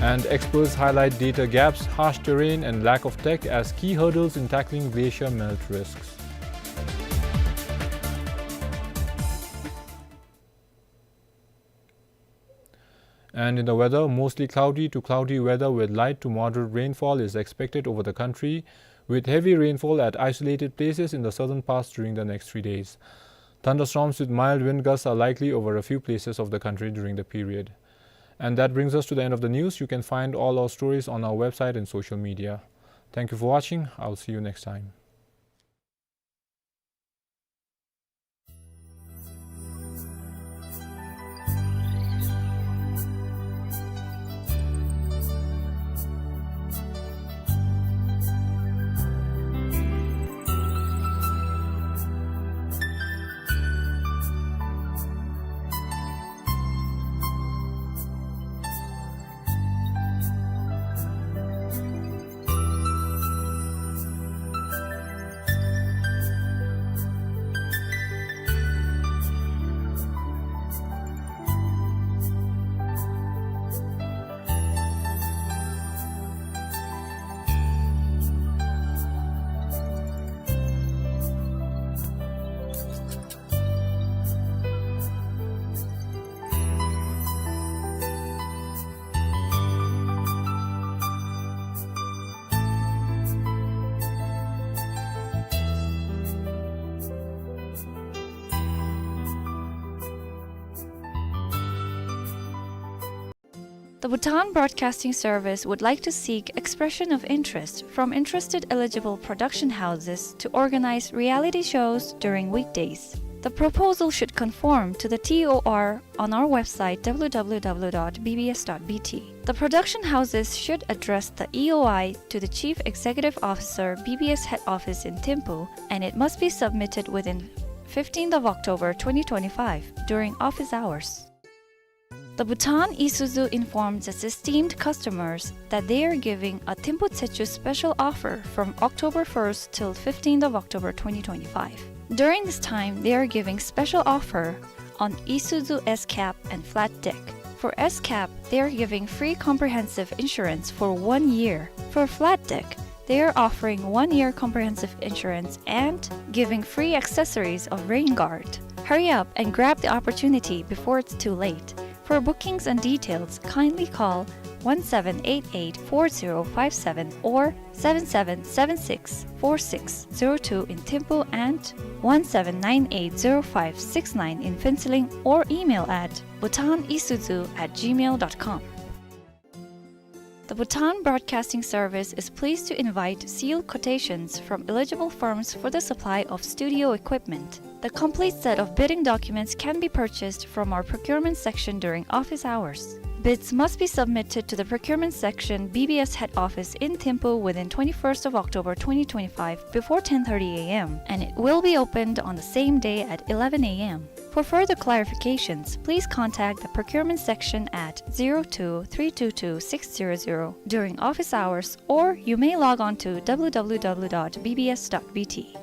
And experts highlight data gaps, harsh terrain and lack of tech as key hurdles in tackling glacier melt risks. And in the weather, mostly cloudy to cloudy weather with light to moderate rainfall is expected over the country, with heavy rainfall at isolated places in the southern parts during the next three days. Thunderstorms with mild wind gusts are likely over a few places of the country during the period. And that brings us to the end of the news. You can find all our stories on our website and social media. Thank you for watching. I'll see you next time. The Bhutan Broadcasting Service would like to seek expression of interest from interested eligible production houses to organize reality shows during weekdays. The proposal should conform to the T O R on our website, w w w dot b b s dot b t. The production houses should address the E O I to the Chief Executive Officer, B B S Head Office in Thimphu, and it must be submitted within fifteenth of October twenty twenty-five during office hours. The Bhutan Isuzu informs its esteemed customers that they are giving a Thimphu Tsechu special offer from October first till fifteenth of October twenty twenty-five. During this time, they are giving special offer on Isuzu S-Cab and flat deck. For S-Cab, they are giving free comprehensive insurance for one year. For flat deck, they are offering one year comprehensive insurance and giving free accessories of rain guard. Hurry up and grab the opportunity before it's too late. For bookings and details, kindly call one seven eight eight four zero five seven or seven seven seven six four six zero two in Thimphu and one seven nine eight zero five six nine in Phuentsholing, or email at bhutan isuzu at gmail dot com. The Bhutan Broadcasting Service is pleased to invite sealed quotations from eligible firms for the supply of studio equipment. The complete set of bidding documents can be purchased from our procurement section during office hours. Bids must be submitted to the procurement section, B B S head office in Thimphu, within twenty-first of October twenty twenty-five before ten thirty A M, and it will be opened on the same day at eleven A M. For further clarifications, please contact the procurement section at zero two three two two six zero zero during office hours, or you may log on to w w w dot b b s dot b t.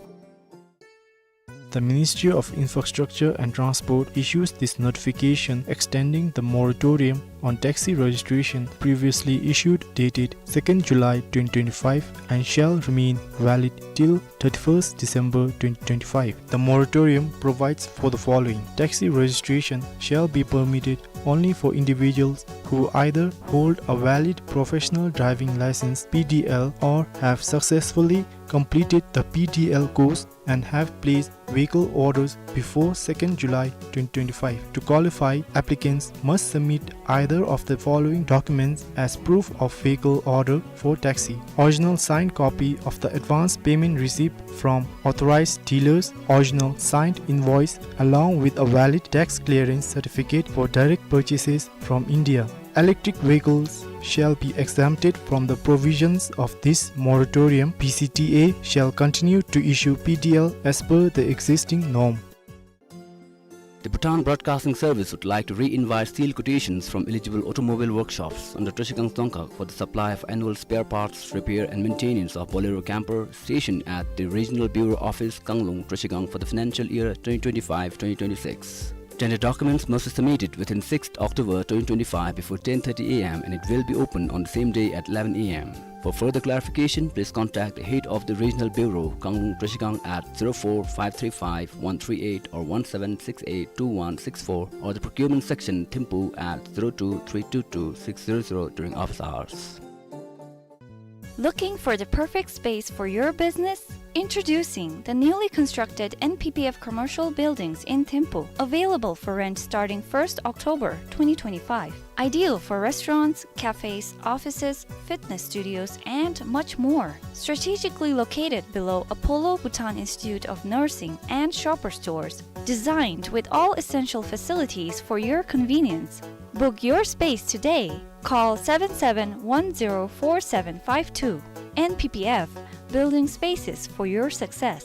The Ministry of Infrastructure and Transport issues this notification extending the moratorium on taxi registration previously issued dated second July twenty twenty-five and shall remain valid till thirty-first December twenty twenty-five. The moratorium provides for the following. Taxi registration shall be permitted only for individuals who either hold a valid professional driving license, P D L, or have successfully completed the P D L course and have placed vehicle orders before second July twenty twenty-five. To qualify, applicants must submit either of the following documents as proof of vehicle order for taxi: original signed copy of the advance payment receipt from authorized dealers, original signed invoice along with a valid tax clearance certificate for direct purchases from India. Electric vehicles shall be exempted from the provisions of this moratorium. B C T A shall continue to issue P D L as per the existing norm. The Bhutan Broadcasting Service would like to re-invite sealed quotations from eligible automobile workshops under Trashigang Dzongkhag for the supply of annual spare parts, repair and maintenance of Bolero camper stationed at the Regional Bureau Office, Kanglung, Trashigang for the financial year twenty twenty-five twenty twenty-six. Tender documents must be submitted within sixth October twenty twenty-five before ten thirty A M and it will be open on the same day at eleven A M. For further clarification, please contact the head of the Regional Bureau, Kanglung Trashigang, at zero four five three five one three eight or one seven six eight two one six four or the procurement section, Thimphu, at zero two three two two six zero zero during office hours. Looking for the perfect space for your business? Introducing the newly constructed N P P F commercial buildings in Thimphu, available for rent starting first October twenty twenty-five. Ideal for restaurants, cafes, offices, fitness studios, and much more. Strategically located below Apollo Bhutan Institute of Nursing and Shoppers Stores. Designed with all essential facilities for your convenience. Book your space today. Call seven seven one zero four seven five two. N P P F, building spaces for your success.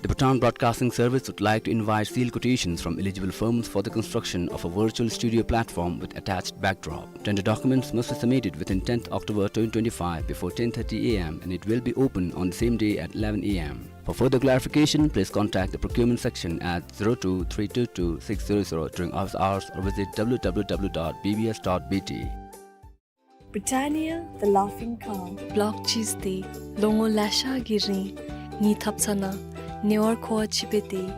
The Bhutan Broadcasting Service would like to invite sealed quotations from eligible firms for the construction of a virtual studio platform with attached backdrop. Tender documents must be submitted within tenth October twenty twenty-five before ten thirty A M, and it will be open on the same day at eleven A M. For further clarification, please contact the procurement section at zero two three two two six zero zero during office hours or visit W W W dot B B S dot B T. Britannia, the laughing calm. Block cheese འདི་ལོ་ངོ་ལེ་ཤ་གི་རིང་ངེའི་ཐབ་ཚང་ནང་ཉེ་བར་མཁོ་བ་ཅིག་འབད་དེ།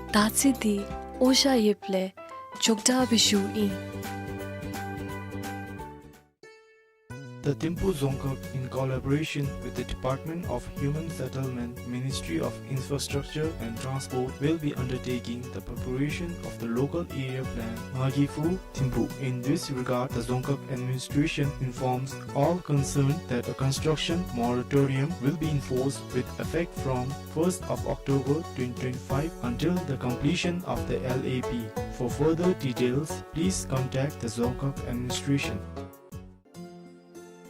ད་ཚེ་འདི་འོ་ཞ་ཡོདཔ་ལས་འཇོག་དྲགས་སྦེ་བཞུགས་ཨིན། The Thimphu Dzongkhag, in collaboration with the Department of Human Settlement, Ministry of Infrastructure and Transport, will be undertaking the preparation of the local area plan, Ngagi Phu Thimphu. In this regard, the Dzongkhag administration informs all concerned that a construction moratorium will be enforced with effect from first of October twenty twenty-five until the completion of the L A P. For further details, please contact the Dzongkhag administration.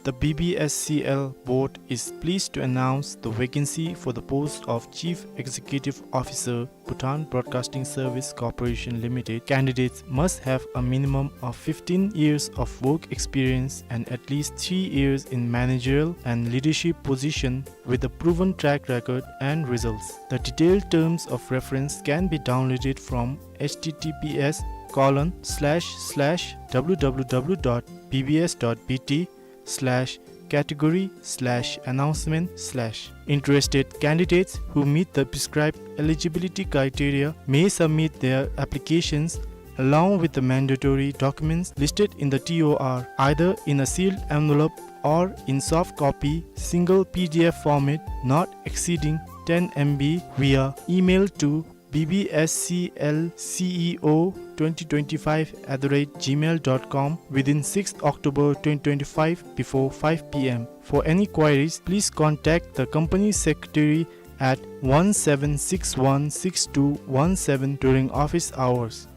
The B B S C L board is pleased to announce the vacancy for the post of Chief Executive Officer, Bhutan Broadcasting Service Corporation Limited. Candidates must have a minimum of fifteen years of work experience and at least three years in managerial and leadership position with a proven track record and results. The detailed terms of reference can be downloaded from H T T P S colon slash slash W W W dot B B S dot B T slash category slash announcement slash. Interested candidates who meet the prescribed eligibility criteria may submit their applications along with the mandatory documents listed in the T O R, either in a sealed envelope or in soft copy, single P D F format, not exceeding ten M B, via email to B B S C L C E O twenty twenty-five at the rate gmail dot com within sixth October twenty twenty-five before five P M. For any queries, please contact the company secretary at one seven six one six two one seven during office hours.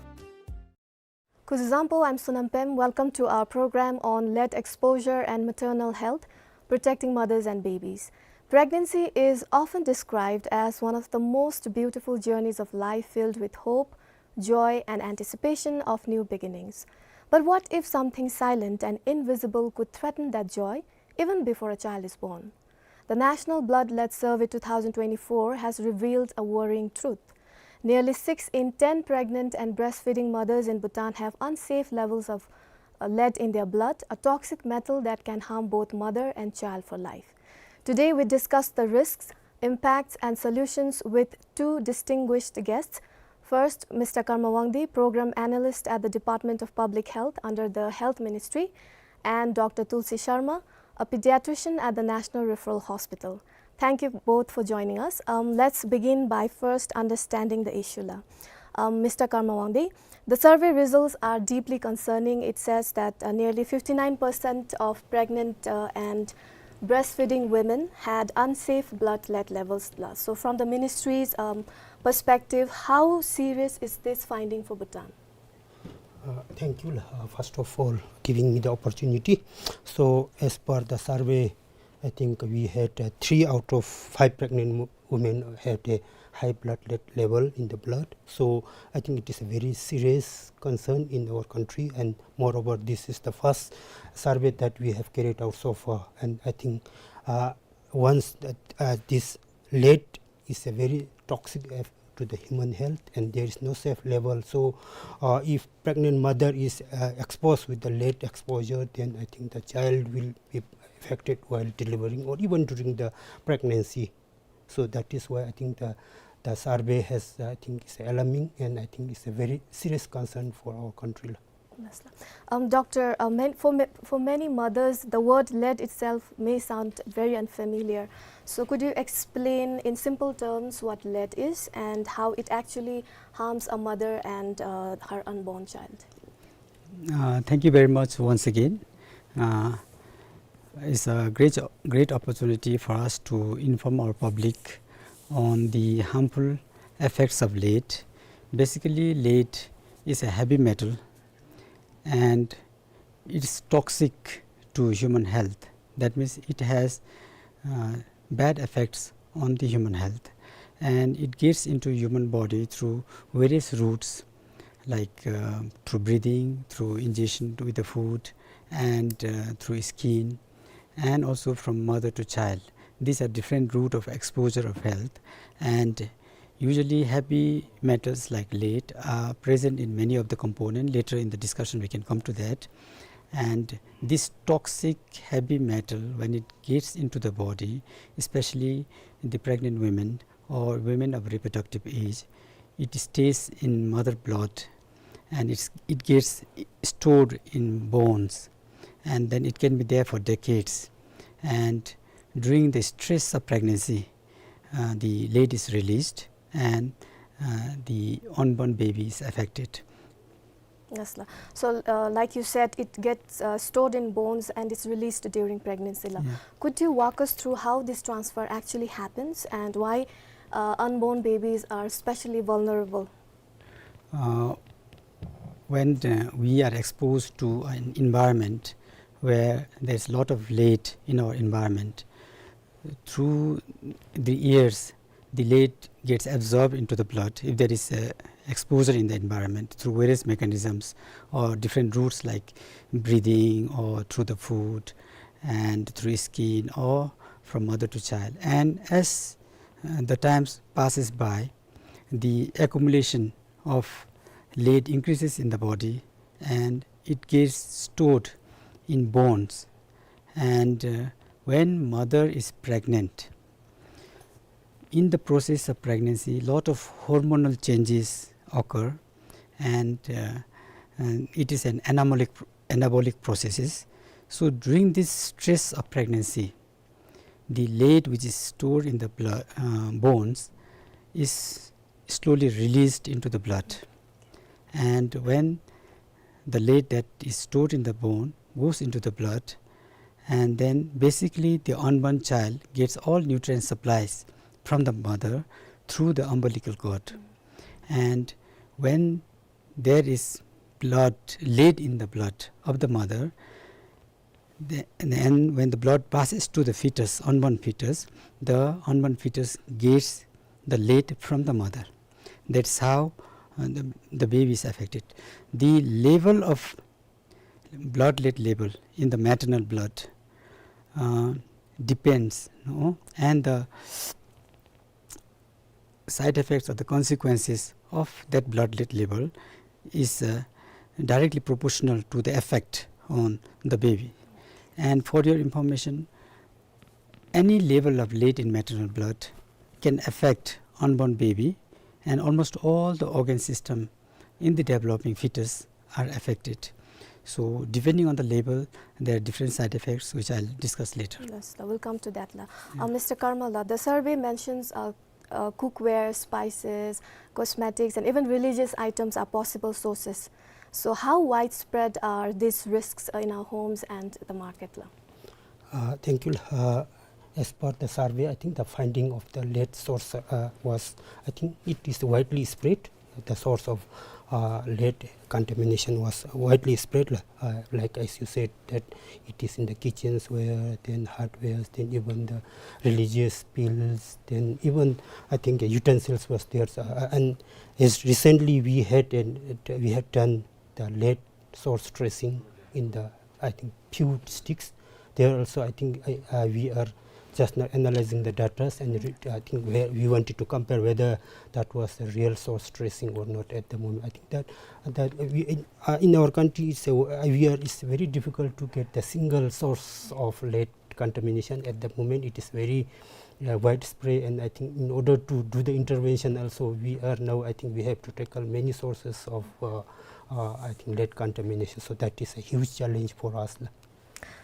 Kuzuzangpo, I'm Sonam Pem. Welcome to our program on lead exposure and maternal health, protecting mothers and babies. Pregnancy is often described as one of the most beautiful journeys of life, filled with hope, joy, and anticipation of new beginnings. But what if something silent and invisible could threaten that joy even before a child is born? The National Blood Lead Survey two thousand twenty-four has revealed a worrying truth. Nearly six in ten pregnant and breastfeeding mothers in Bhutan have unsafe levels of, uh, lead in their blood, a toxic metal that can harm both mother and child for life. Today, we discuss the risks, impacts, and solutions with two distinguished guests. First, Mister Karma Wangdi, Program Analyst at the Department of Public Health under the Health Ministry, and Doctor Tulsi Sharma, a pediatrician at the National Referral Hospital. Thank you both for joining us. Um, let's begin by first understanding the issue la. Um, Mister Karma Wangdi, the survey results are deeply concerning. It says that, uh, nearly fifty-nine percent of pregnant, uh, and breastfeeding women had unsafe blood lead levels la. So from the ministry's, um, perspective, how serious is this finding for Bhutan? Uh, thank you, uh, first of all, giving me the opportunity. So, as per the survey, I think we had, uh, three out of five pregnant wo-, women had a high blood lead level in the blood. So, I think it is a very serious concern in our country, and moreover, this is the first survey that we have carried out so far. And I think, uh, once that, uh, this lead is a very toxic eff-, to the human health, and there is no safe level. So, uh, if pregnant mother is, uh, exposed with the lead exposure, then I think the child will be affected while delivering or even during the pregnancy. So that is why I think the, the survey has, I think, is alarming, and I think it's a very serious concern for our country. Yes, la. Um, doctor, uh, man-, for ma-, for many mothers, the word lead itself may sound very unfamiliar. So could you explain in simple terms what lead is and how it actually harms a mother and, uh, her unborn child? Uh, thank you very much once again. Uh, it's a great, great opportunity for us to inform our public on the harmful effects of lead. Basically, lead is a heavy metal and it's toxic to human health. That means it has, uh, bad effects on the human health, and it gets into human body through various routes, like, uh, through breathing, through ingestion with the food, and, uh, through skin, and also from mother to child. These are different route of exposure of health, and usually heavy metals like lead are present in many of the component. Later in the discussion we can come to that. And this toxic heavy metal, when it gets into the body, especially the pregnant women or women of reproductive age, it stays in mother blood, and it's, it gets stored in bones, and then it can be there for decades. And during the stress of pregnancy, uh, the lead is released, and, uh, the unborn baby is affected. Yes, la. So, uh, like you said, it gets, uh, stored in bones and it's released during pregnancy, la. Yeah. Could you walk us through how this transfer actually happens and why, uh, unborn babies are especially vulnerable? Uh, when, uh, we are exposed to an environment where there's a lot of lead in our environment, through the years, the lead gets absorbed into the blood if there is a exposure in the environment through various mechanisms or different routes like breathing or through the food and through skin or from mother to child. And as, uh, the times passes by, the accumulation of lead increases in the body and it gets stored in bones. And, uh, when mother is pregnant, in the process of pregnancy, lot of hormonal changes occur, and, uh, and it is an anabolic, anabolic processes. So during this stress of pregnancy, the lead which is stored in the blood, uh, bones is slowly released into the blood. And when the lead that is stored in the bone goes into the blood, and then basically the unborn child gets all nutrient supplies from the mother through the umbilical cord. And when there is blood, lead in the blood of the mother, the, and when the blood passes to the fetus, unborn fetus, the unborn fetus gets the lead from the mother. That's how, uh, the, the baby is affected. The level of blood lead level in the maternal blood, uh, depends, no? And the side effects or the consequences of that blood lead level is, uh, directly proportional to the effect on the baby. And for your information, any level of lead in maternal blood can affect unborn baby, and almost all the organ system in the developing fetus are affected. So depending on the level, there are different side effects which I'll discuss later. Yes, la, we'll come to that, la. Uh, Mister Karmal, la, the survey mentions, uh, uh, cookware, spices, cosmetics, and even religious items are possible sources. So how widespread are these risks, uh, in our homes and the market, la? Uh, thank you. Uh, as per the survey, I think the finding of the lead source, uh, was, I think it is widely spread. The source of, uh, lead contamination was widely spread, uh, like as you said, that it is in the kitchens ware, then hardwares, then even the religious pills, then even, I think, utensils was there. So, uh, and as recently we had, an, we had done the lead source tracing in the, I think, few districts. There also, I think, I, uh, we are just now analyzing the data, and re-, I think we, we wanted to compare whether that was the real source tracing or not at the moment. I think that, that we, in, uh, in our country, it's a, uh, we are, it's very difficult to get the single source of lead contamination at the moment. It is very, uh, widespread, and I think in order to do the intervention also, we are now, I think we have to tackle many sources of, uh, uh, I think, lead contamination. So that is a huge challenge for us.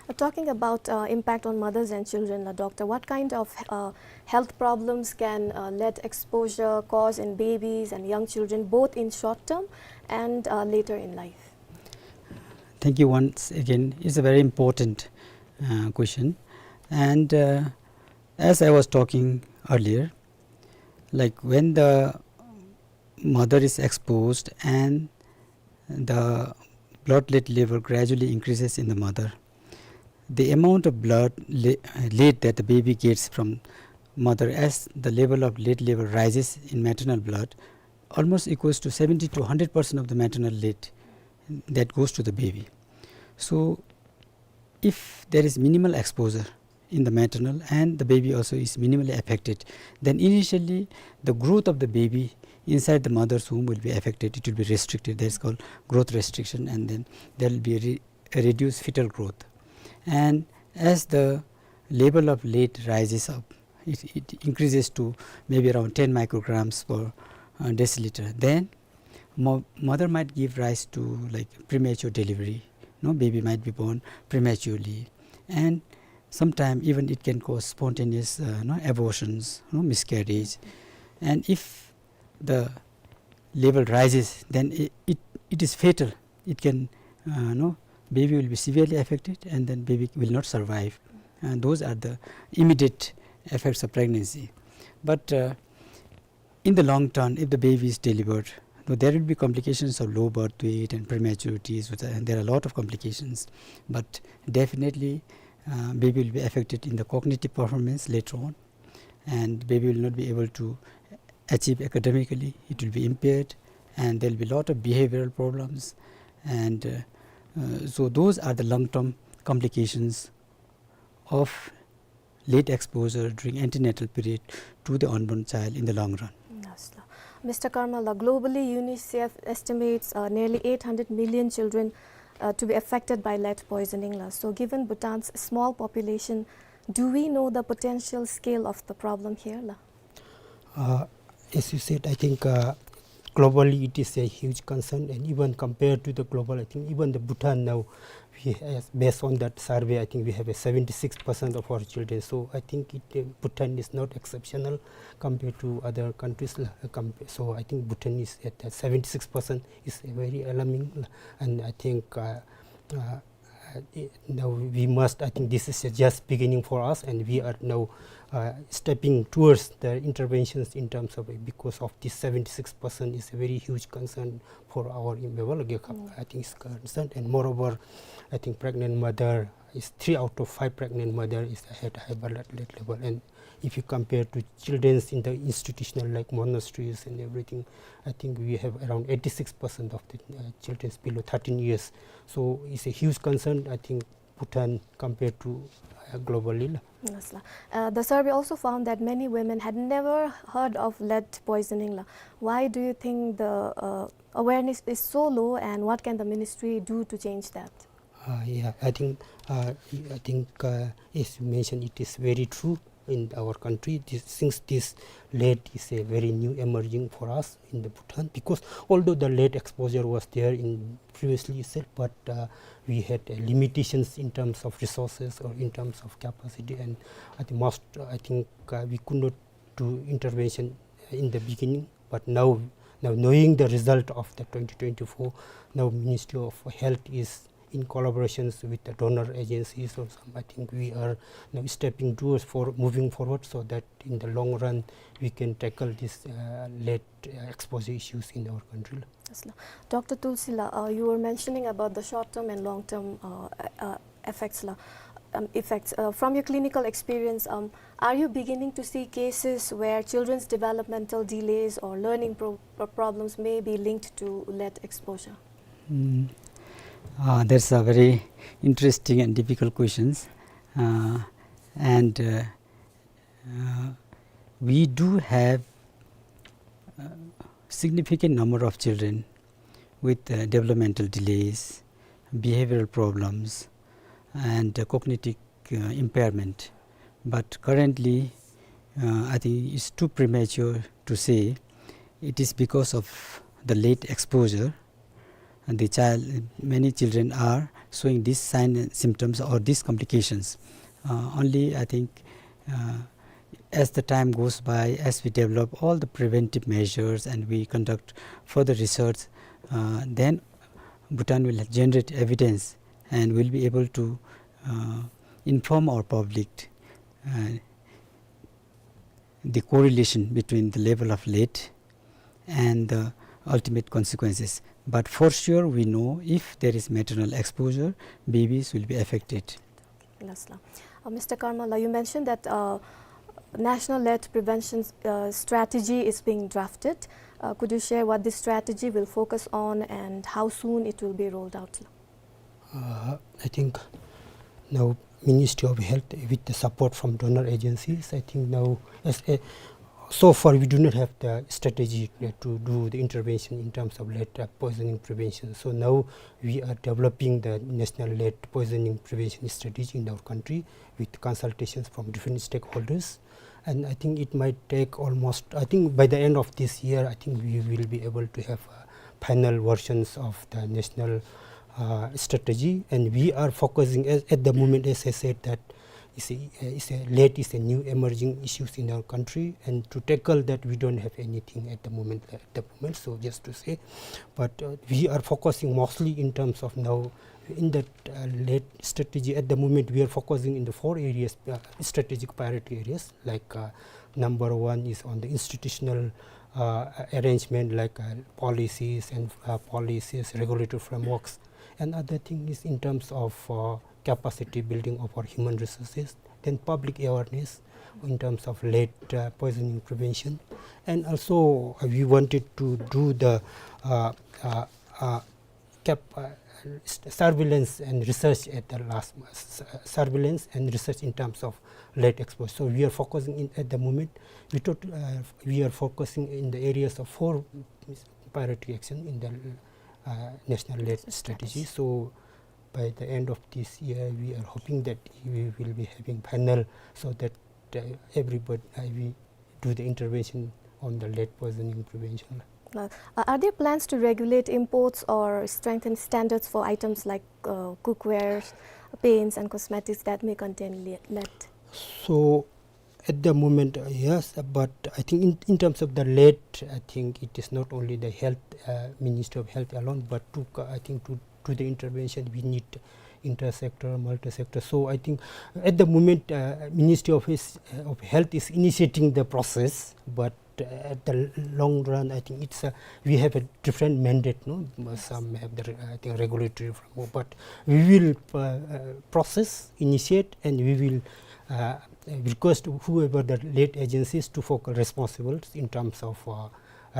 Uh, talking about, uh, impact on mothers and children, la, doctor, what kind of, uh, health problems can, uh, lead exposure cause in babies and young children, both in short term and, uh, later in life? Thank you once again. It's a very important, uh, question. And, uh, as I was talking earlier, like, when the mother is exposed and the blood lead level gradually increases in the mother, the amount of blood le-, lead that the baby gets from mother, as the level of lead level rises in maternal blood, almost equals to seventy to hundred percent of the maternal lead that goes to the baby. So if there is minimal exposure in the maternal and the baby also is minimally affected, then initially the growth of the baby inside the mother's womb will be affected. It will be restricted. That is called growth restriction, and then there will be re-, a reduced fetal growth. And as the level of lead rises up, it, it increases to maybe around ten micrograms per, uh, deciliter. Then mo-, mother might give rise to, like, premature delivery. No, baby might be born prematurely, and sometime even it can cause spontaneous, uh, no, abortions, no, miscarriage. And if the level rises, then it, it, it is fatal. It can, uh, no, baby will be severely affected, and then baby will not survive. And those are the immediate effects of pregnancy. But, uh, in the long term, if the baby is delivered, though there will be complications of low birth weight and prematurities, with, and there are a lot of complications, but definitely, uh, baby will be affected in the cognitive performance later on, and baby will not be able to achieve academically. It will be impaired, and there will be a lot of behavioral problems, and, uh, uh, so those are the long-term complications of lead exposure during antenatal period to the unborn child in the long run. Yes, la. Mister Karmal, la, globally, UNICEF estimates, uh, nearly eight hundred million children, uh, to be affected by lead poisoning, la. So, given Bhutan's small population, do we know the potential scale of the problem here, la? Uh, as you said, I think, uh, globally it is a huge concern, and even compared to the global, I think even the Bhutan now, we has, based on that survey, I think we have a seventy-six percent of our children. So I think it, uh, Bhutan is not exceptional compared to other countries, la, uh, compa-, so I think Bhutan is at, uh, seventy-six percent is a very alarming, la, and I think, uh, uh, uh, i-, now we must, I think this is a just beginning for us, and we are now, uh, stepping towards the interventions in terms of, because of this seventy-six percent is a very huge concern for our in-, level, like, uh, Mm. I think it's concerned, and moreover, I think pregnant mother is, three out of five pregnant mother is at high blood lead level, and if you compare to children in the institutional, like, monasteries and everything, I think we have around eighty-six percent of the, uh, children below thirteen years. So it's a huge concern, I think, Bhutan compared to, uh, globally, la. Yes, la. Uh, the survey also found that many women had never heard of lead poisoning, la. Why do you think the, uh, awareness is so low, and what can the ministry do to change that? Uh, yeah, I think, uh, I think, uh, as you mentioned, it is very true in our country. This, since this lead is a very new emerging for us in the Bhutan, because although the lead exposure was there in previously itself, but, uh, we had, uh, limitations in terms of resources or in terms of capacity, and at the most, I think, uh, we could not do intervention in the beginning. But now, now knowing the result of the twenty twenty-four, now Ministry of Health is in collaborations with the donor agencies or some, I think we are now stepping towards for moving forward so that in the long run we can tackle this, uh, lead, uh, exposure issues in our country. Yes, la. Doctor Tulsi, la, uh, you were mentioning about the short-term and long-term, uh, uh, effects, la, um, effects. Uh, from your clinical experience, um, are you beginning to see cases where children's developmental delays or learning pro-, pro-, problems may be linked to lead exposure? Mm. Uh, that's a very interesting and difficult questions. Uh, and, uh, uh, we do have, uh, significant number of children with, uh, developmental delays, behavioral problems, and, uh, cognitive, uh, impairment. But currently, uh, I think it's too premature to say it is because of the lead exposure the child, many children are showing these signs and symptoms or these complications. Uh, only, I think, uh, as the time goes by, as we develop all the preventive measures and we conduct further research, uh, then Bhutan will generate evidence and will be able to, uh, inform our public, uh, the correlation between the level of lead and the ultimate consequences. But for sure, we know if there is maternal exposure, babies will be affected. Yes, la. Uh, Mister Karmala, you mentioned that, uh, National Lead Prevention, uh, Strategy is being drafted. Uh, could you share what this strategy will focus on and how soon it will be rolled out? Uh, I think now Ministry of Health, with the support from donor agencies, I think now, as a, so far we do not have the strategy, uh, to do the intervention in terms of lead, uh, poisoning prevention. So now we are developing the national lead poisoning prevention strategy in our country with consultations from different stakeholders. And I think it might take almost, I think by the end of this year, I think we will be able to have, uh, final versions of the national, uh, strategy. And we are focusing at, at the moment, as I said, that is a, uh, is a lead is a new emerging issues in our country. And to tackle that, we don't have anything at the moment, at the moment. So just to say, but, uh, we are focusing mostly in terms of now in that, uh, lead strategy. At the moment, we are focusing in the four areas, uh, strategic priority areas, like, uh, number one is on the institutional, uh, arrangement, like, uh, policies and, uh, policies, regulatory frameworks. Another thing is in terms of, uh, capacity building of our human resources, then public awareness in terms of lead, uh, poisoning prevention. And also, uh, we wanted to do the, uh, uh, uh, cap-, uh, s-, surveillance and research at the last, s-, surveillance and research in terms of lead exposure. So we are focusing in, at the moment, we tot-, uh, we are focusing in the areas of four priority action in the, uh, national lead strategy. So by the end of this year, we are hoping that we will be having panel so that, uh, everybody, uh, we do the intervention on the lead poisoning prevention. Uh, are there plans to regulate imports or strengthen standards for items like, uh, cookware, paints, and cosmetics that may contain le-, lead? So, at the moment, uh, yes, but I think in, in terms of the lead, I think it is not only the health, uh, Ministry of Health alone, but to, co- I think to, to the intervention, we need intersector, multi-sector. So I think at the moment, uh, Ministry of, his, of Health is initiating the process, but, uh, at the long run, I think it's a, we have a different mandate, no? Some have the, I think, regulatory framework, but we will, uh, uh, process, initiate, and we will, uh, request whoever the lead agencies to focal responsible in terms of, uh,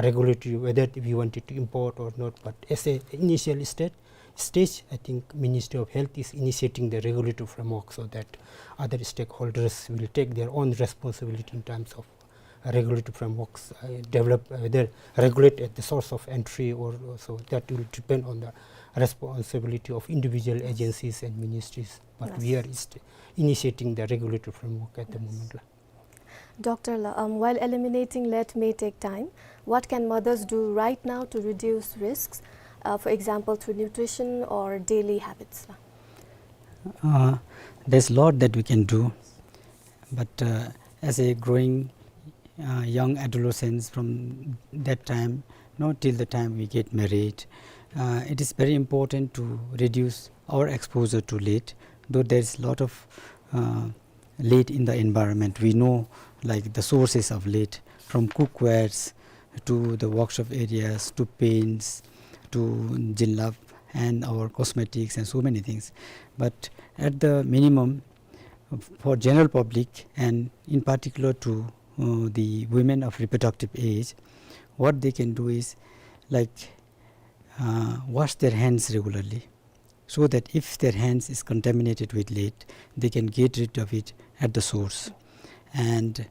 regulatory, whether we wanted to import or not. But as a initial state, stage, I think Ministry of Health is initiating the regulatory framework so that other stakeholders will take their own responsibility in terms of regulatory frameworks, uh, develop, uh, whether regulate at the source of entry or, or so that will depend on the responsibility of individual agencies and ministries. But we are inst- initiating the regulatory framework at the moment. Doctor La, um, while eliminating lead may take time, what can mothers do right now to reduce risks, uh, for example, through nutrition or daily habits? Uh, there's a lot that we can do, but, uh, as a growing, uh, young adolescents from that time, no, till the time we get married, uh, it is very important to reduce our exposure to lead, though there is lot of, uh, lead in the environment. We know, like, the sources of lead, from cookwares to the workshop areas to paints to jilbab and our cosmetics and so many things. But at the minimum, for general public and in particular to, uh, the women of reproductive age, what they can do is, like, uh, wash their hands regularly, so that if their hands is contaminated with lead, they can get rid of it at the source. And,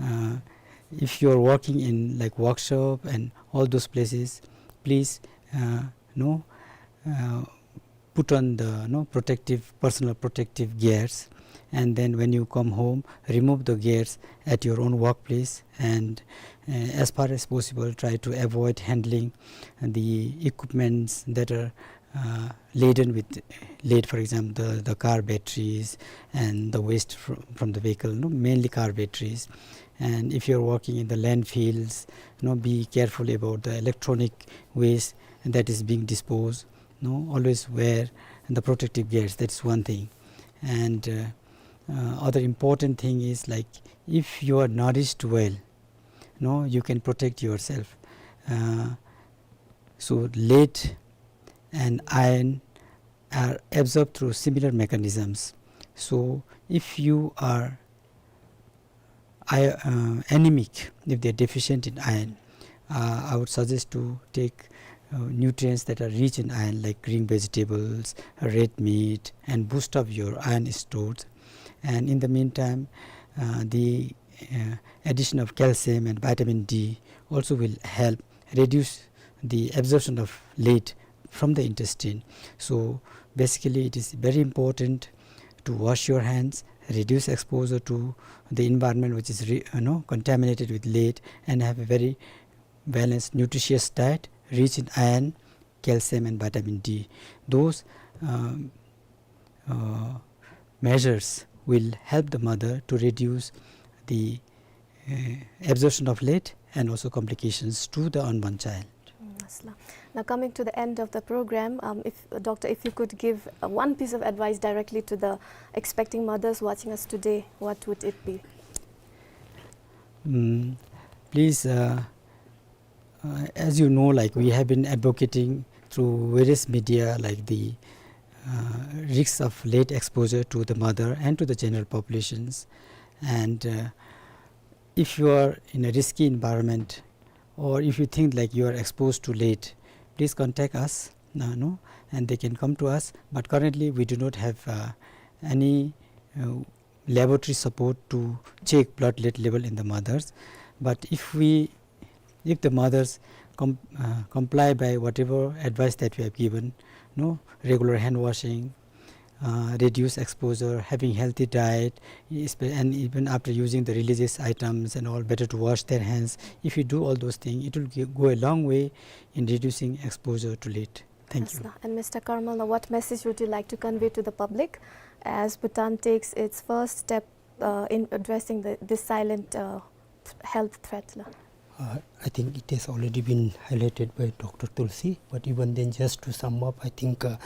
uh, if you are working in, like, workshop and all those places, please, uh, know, uh, put on the, you know, protective, personal protective gears, and then when you come home, remove the gears at your own workplace and, uh, as far as possible, try to avoid handling the equipments that are uh, laden with lead, for example, the, the car batteries and the waste fr- from the vehicle, no, mainly car batteries. And if you're working in the landfills, you know, be careful about the electronic waste that is being disposed. No, always wear the protective gears. That's one thing. And uh, uh, other important thing is, like, if you are nourished well, no, you can protect yourself. Uh, so lead and iron are absorbed through similar mechanisms. So if you are I, uh, anemic, if they are deficient in iron, uh, I would suggest to take uh, nutrients that are rich in iron, like green vegetables, red meat, and boost up your iron stores. And in the meantime, uh, the uh, addition of calcium and vitamin D also will help reduce the absorption of lead from the intestine. So basically, it is very important to wash your hands, reduce exposure to the environment which is re- you know, contaminated with lead, and have a very balanced, nutritious diet rich in iron, calcium, and vitamin D. Those um, uh, measures will help the mother to reduce the uh, absorption of lead and also complications to the unborn child. Mm, mashallah. Now, coming to the end of the program, um, if, Doctor, if you could give uh, one piece of advice directly to the expecting mothers watching us today, what would it be? Mm, please, uh, uh, as you know, like, we have been advocating through various media, like the uh, risks of lead exposure to the mother and to the general populations. And uh, if you are in a risky environment, or if you think like you are exposed to lead, please contact us, uh, no, and they can come to us. But currently, we do not have uh, any uh, laboratory support to check blood lead level in the mothers. But if we, if the mothers com- uh, comply by whatever advice that we have given, no, regular hand washing, uh, reduce exposure, having healthy diet, espe- and even after using the religious items and all, better to wash their hands. If you do all those things, it will gi- go a long way in reducing exposure to lead. Thank you. Mashallah. And Mister Karmal, now what message would you like to convey to the public as Bhutan takes its first step uh, in addressing the, this silent uh, th- health threat la? Uh, I think it has already been highlighted by Doctor Tulsi, but even then, just to sum up, I think, uh,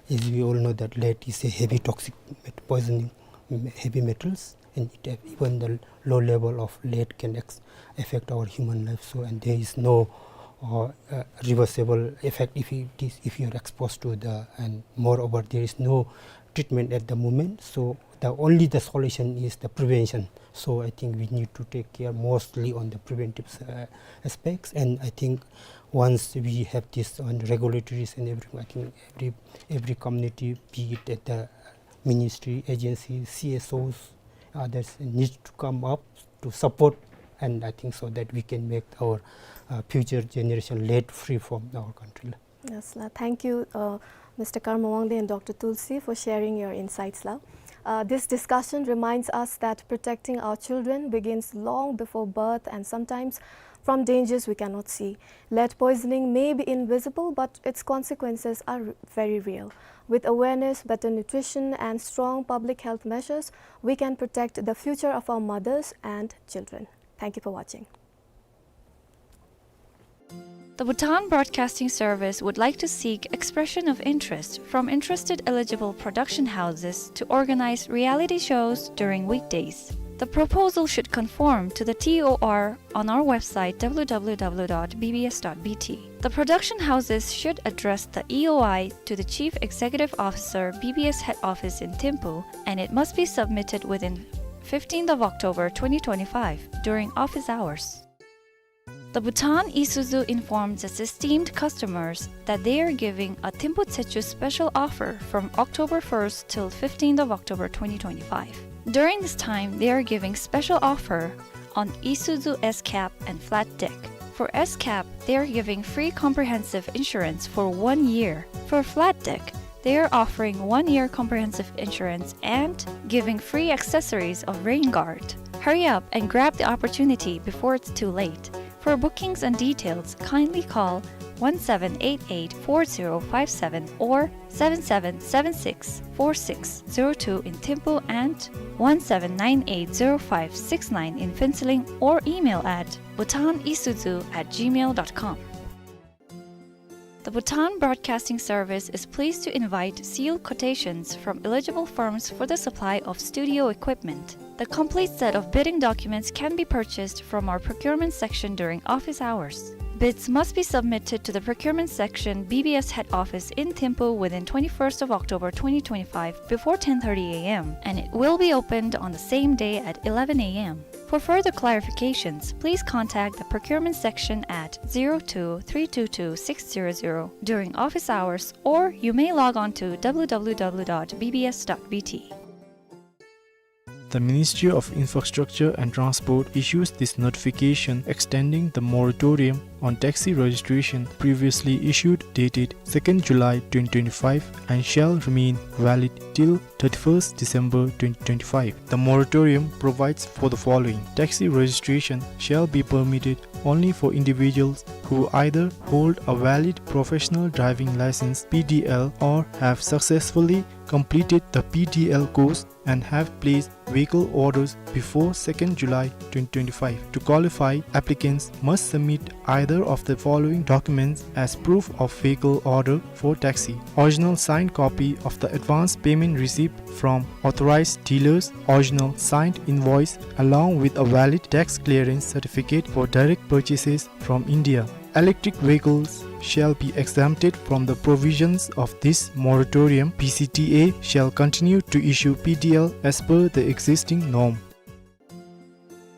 as we all know, that lead is a heavy toxic met- poisoning, mm, heavy metals, and it, uh, even the low level of lead can ex- affect our human life. So, and there is no uh, uh, reversible effect if it is, if you are exposed to the, and moreover, there is no treatment at the moment. So the only the solution is the prevention. So I think we need to take care mostly on the preventive uh, aspects. And I think once we have this on regulatories and everything, I think every every community, be it at the ministry, agency, C S Os, others, need to come up to support, and I think so that we can make our uh, future generation lead free from our country. Yes, la. Thank you, uh, Mister Karma Wangdi and Doctor Tulsi, for sharing your insights la. Uh, this discussion reminds us that protecting our children begins long before birth and sometimes from dangers we cannot see. Lead poisoning may be invisible, but its consequences are r- very real. With awareness, better nutrition, and strong public health measures, we can protect the future of our mothers and children. Thank you for watching. The Bhutan Broadcasting Service would like to seek expression of interest from interested eligible production houses to organize reality shows during weekdays. The proposal should conform to the T O R on our website, W W W dot B B S dot B T. The production houses should address the E O I to the Chief Executive Officer, B B S Head Office in Thimphu, and it must be submitted within fifteenth of October twenty twenty-five during office hours. The Bhutan Isuzu informs its esteemed customers that they are giving a Thimphu Tsechu special offer from October first till fifteenth of October twenty twenty-five. During this time, they are giving special offer on Isuzu S-Cab and flat deck. For S-Cab, they are giving free comprehensive insurance for one year. For flat deck, they are offering one year comprehensive insurance and giving free accessories of rain guard. Hurry up and grab the opportunity before it's too late. For bookings and details, kindly call one seven eight eight four zero five seven or seven seven seven six four six zero two in Thimphu and one seven nine eight zero five six nine in Phuentsholing, or email at bhutan isuzu at gmail dot com. The Bhutan Broadcasting Service is pleased to invite sealed quotations from eligible firms for the supply of studio equipment. The complete set of bidding documents can be purchased from our procurement section during office hours. Bids must be submitted to the procurement section, B B S head office in Thimphu, within twenty-first of October twenty twenty-five before ten thirty A M, and it will be opened on the same day at eleven A M. For further clarifications, please contact the procurement section at zero two three two two six zero zero during office hours, or you may log on to W W W dot B B S dot B T. The Ministry of Infrastructure and Transport issues this notification extending the moratorium on taxi registration previously issued, dated second July twenty twenty-five, and shall remain valid till thirty-first December twenty twenty-five. The moratorium provides for the following. Taxi registration shall be permitted only for individuals who either hold a valid professional driving license, P D L, or have successfully completed the P D L course and have placed vehicle orders before second July twenty twenty-five. To qualify, applicants must submit either of the following documents as proof of vehicle order for taxi: original signed copy of the advance payment receipt from authorized dealers, original signed invoice along with a valid tax clearance certificate for direct purchases from India. Electric vehicles shall be exempted from the provisions of this moratorium. B C T A shall continue to issue P D L as per the existing norm.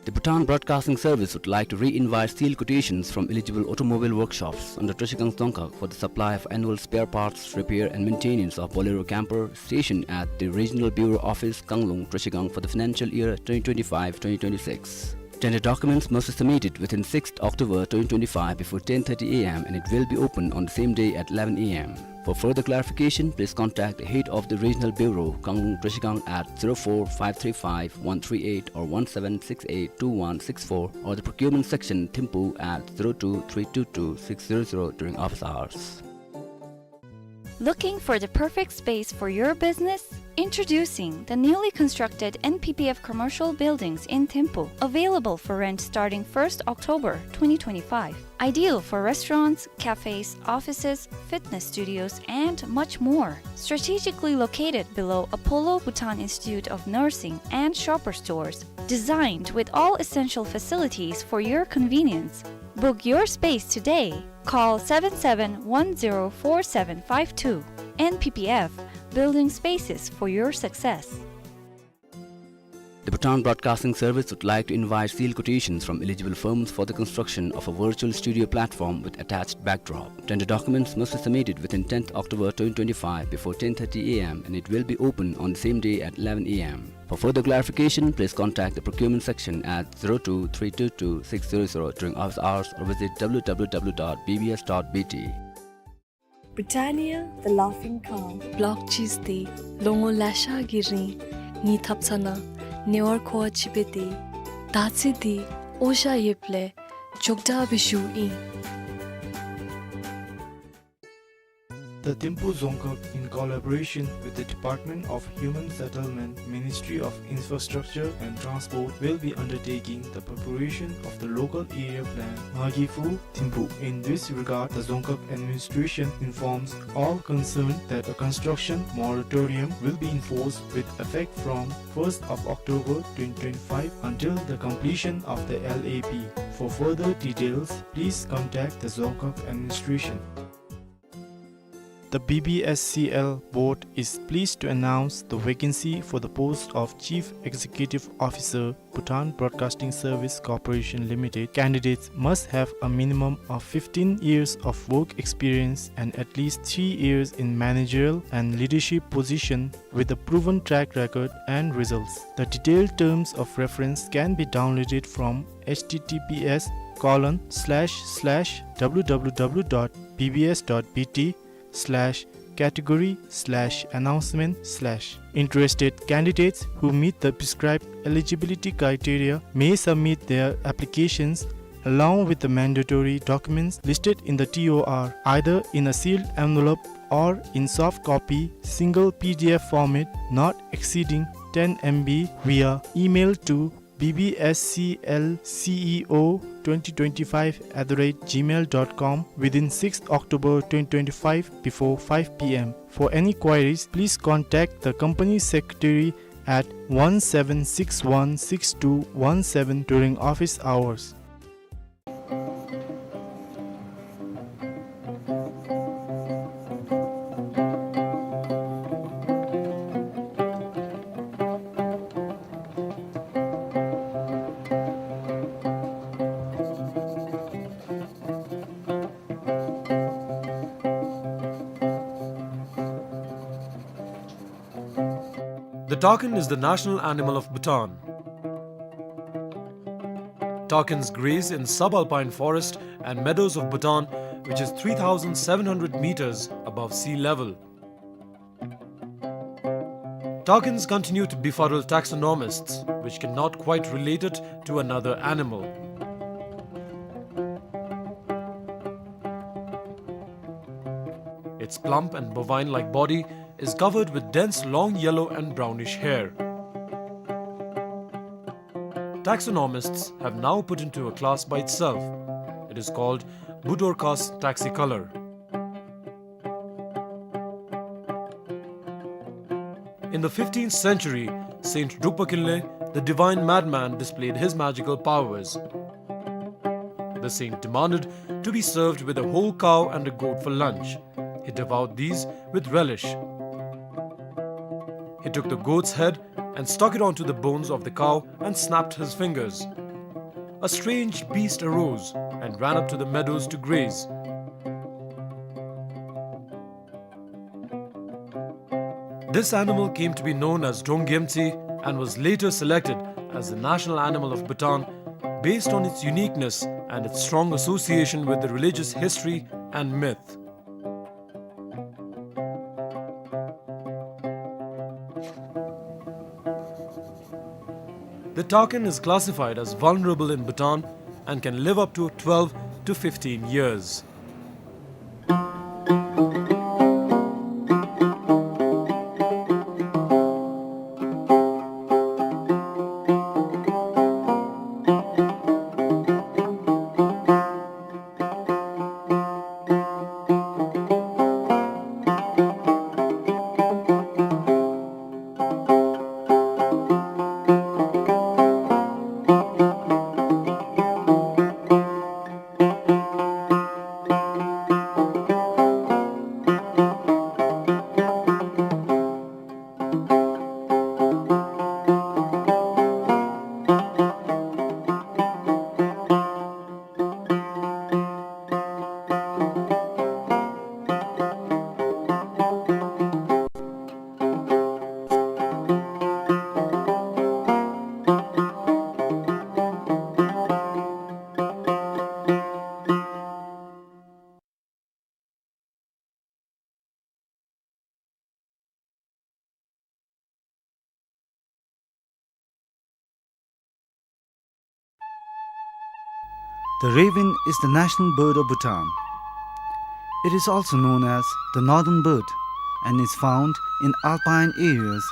The Bhutan Broadcasting Service would like to re-invite sealed quotations from eligible automobile workshops under Trashigang Dzongkhag for the supply of annual spare parts, repair and maintenance of Bolero camper stationed at the Regional Bureau Office, Kanglung, Trashigang for the financial year twenty twenty-five twenty twenty-six. Tender documents must be submitted within sixth October twenty twenty-five before ten thirty A M and it will be open on the same day at eleven A M. For further clarification, please contact the head of the Regional Bureau, Kanglung Trashigang, at zero four five three five one three eight or one seven six eight two one six four, or the procurement section, Thimphu, at zero two three two two six zero zero during office hours. Looking for the perfect space for your business? Introducing the newly constructed N P P F commercial buildings in Thimphu, available for rent starting first October twenty twenty-five. Ideal for restaurants, cafes, offices, fitness studios, and much more. Strategically located below Apollo Bhutan Institute of Nursing and Shoppers Stores. Designed with all essential facilities for your convenience. Book your space today. Call seven seven one zero four seven five two. N P P F, building spaces for your success. The Bhutan Broadcasting Service would like to invite sealed quotations from eligible firms for the construction of a virtual studio platform with attached backdrop. Tender documents must be submitted within tenth October twenty twenty-five before ten thirty A M and it will be open on the same day at eleven A M. For further clarification, please contact the procurement section at zero two three two two six zero zero during office hours or visit W W W dot B B S dot B T. Britannia, the laughing cow. Block cheese འདི་ལོ་ངོ་ལེ་ཤ་གི་རིང་ངེའི་ཐབ་ཚང་ནང་ཉེ་བར་མཁོ་བ་ཅིག་འབད་དེ། ད་ཚེ་འདི་འོ་ཞ་ཡོདཔ་ལས་མགྱོགས་དྲགས་སྦེ་ཞུཝ་ཨིན། The Thimphu Dzongkhag, in collaboration with the Department of Human Settlement, Ministry of Infrastructure and Transport, will be undertaking the preparation of the local area plan, Ngagiphu Thimphu. In this regard, the Dzongkhag administration informs all concerned that a construction moratorium will be enforced with effect from first of October twenty twenty-five until the completion of the L A P. For further details, please contact the Dzongkhag administration. The B B S C L board is pleased to announce the vacancy for the post of Chief Executive Officer, Bhutan Broadcasting Service Corporation Limited. Candidates must have a minimum of fifteen years of work experience and at least three years in managerial and leadership position with a proven track record and results. The detailed terms of reference can be downloaded from H T T P S colon slash slash W W W dot B B S dot B T slash category slash announcement slash. Interested candidates who meet the prescribed eligibility criteria may submit their applications along with the mandatory documents listed in the T O R, either in a sealed envelope or in soft copy, single P D F format, not exceeding ten M B, via email to B B S C L C E O twenty twenty-five at the rate gmail dot com within sixth October twenty twenty-five before five P M. For any queries, please contact the company secretary at one seven six one six two one seven during office hours. The takin is the national animal of Bhutan. Takins graze in subalpine forest and meadows of Bhutan, which is three thousand seven hundred meters above sea level. Takins continue to befuddle taxonomists, which cannot quite relate it to another animal. Its plump and bovine-like body is covered with dense long yellow and brownish hair. Taxonomists have now put into a class by itself. It is called Budorcas taxicolor. In the fifteenth century, Saint Drukpa Kinley, the divine madman, displayed his magical powers. The saint demanded to be served with a whole cow and a goat for lunch. He devoured these with relish. He took the goat's head and stuck it onto the bones of the cow and snapped his fingers. A strange beast arose and ran up to the meadows to graze. This animal came to be known as Drongyemtsi and was later selected as the national animal of Bhutan based on its uniqueness and its strong association with the religious history and myth. The takin is classified as vulnerable in Bhutan and can live up to twelve to fifteen years. The raven is the national bird of Bhutan. It is also known as the northern bird and is found in alpine areas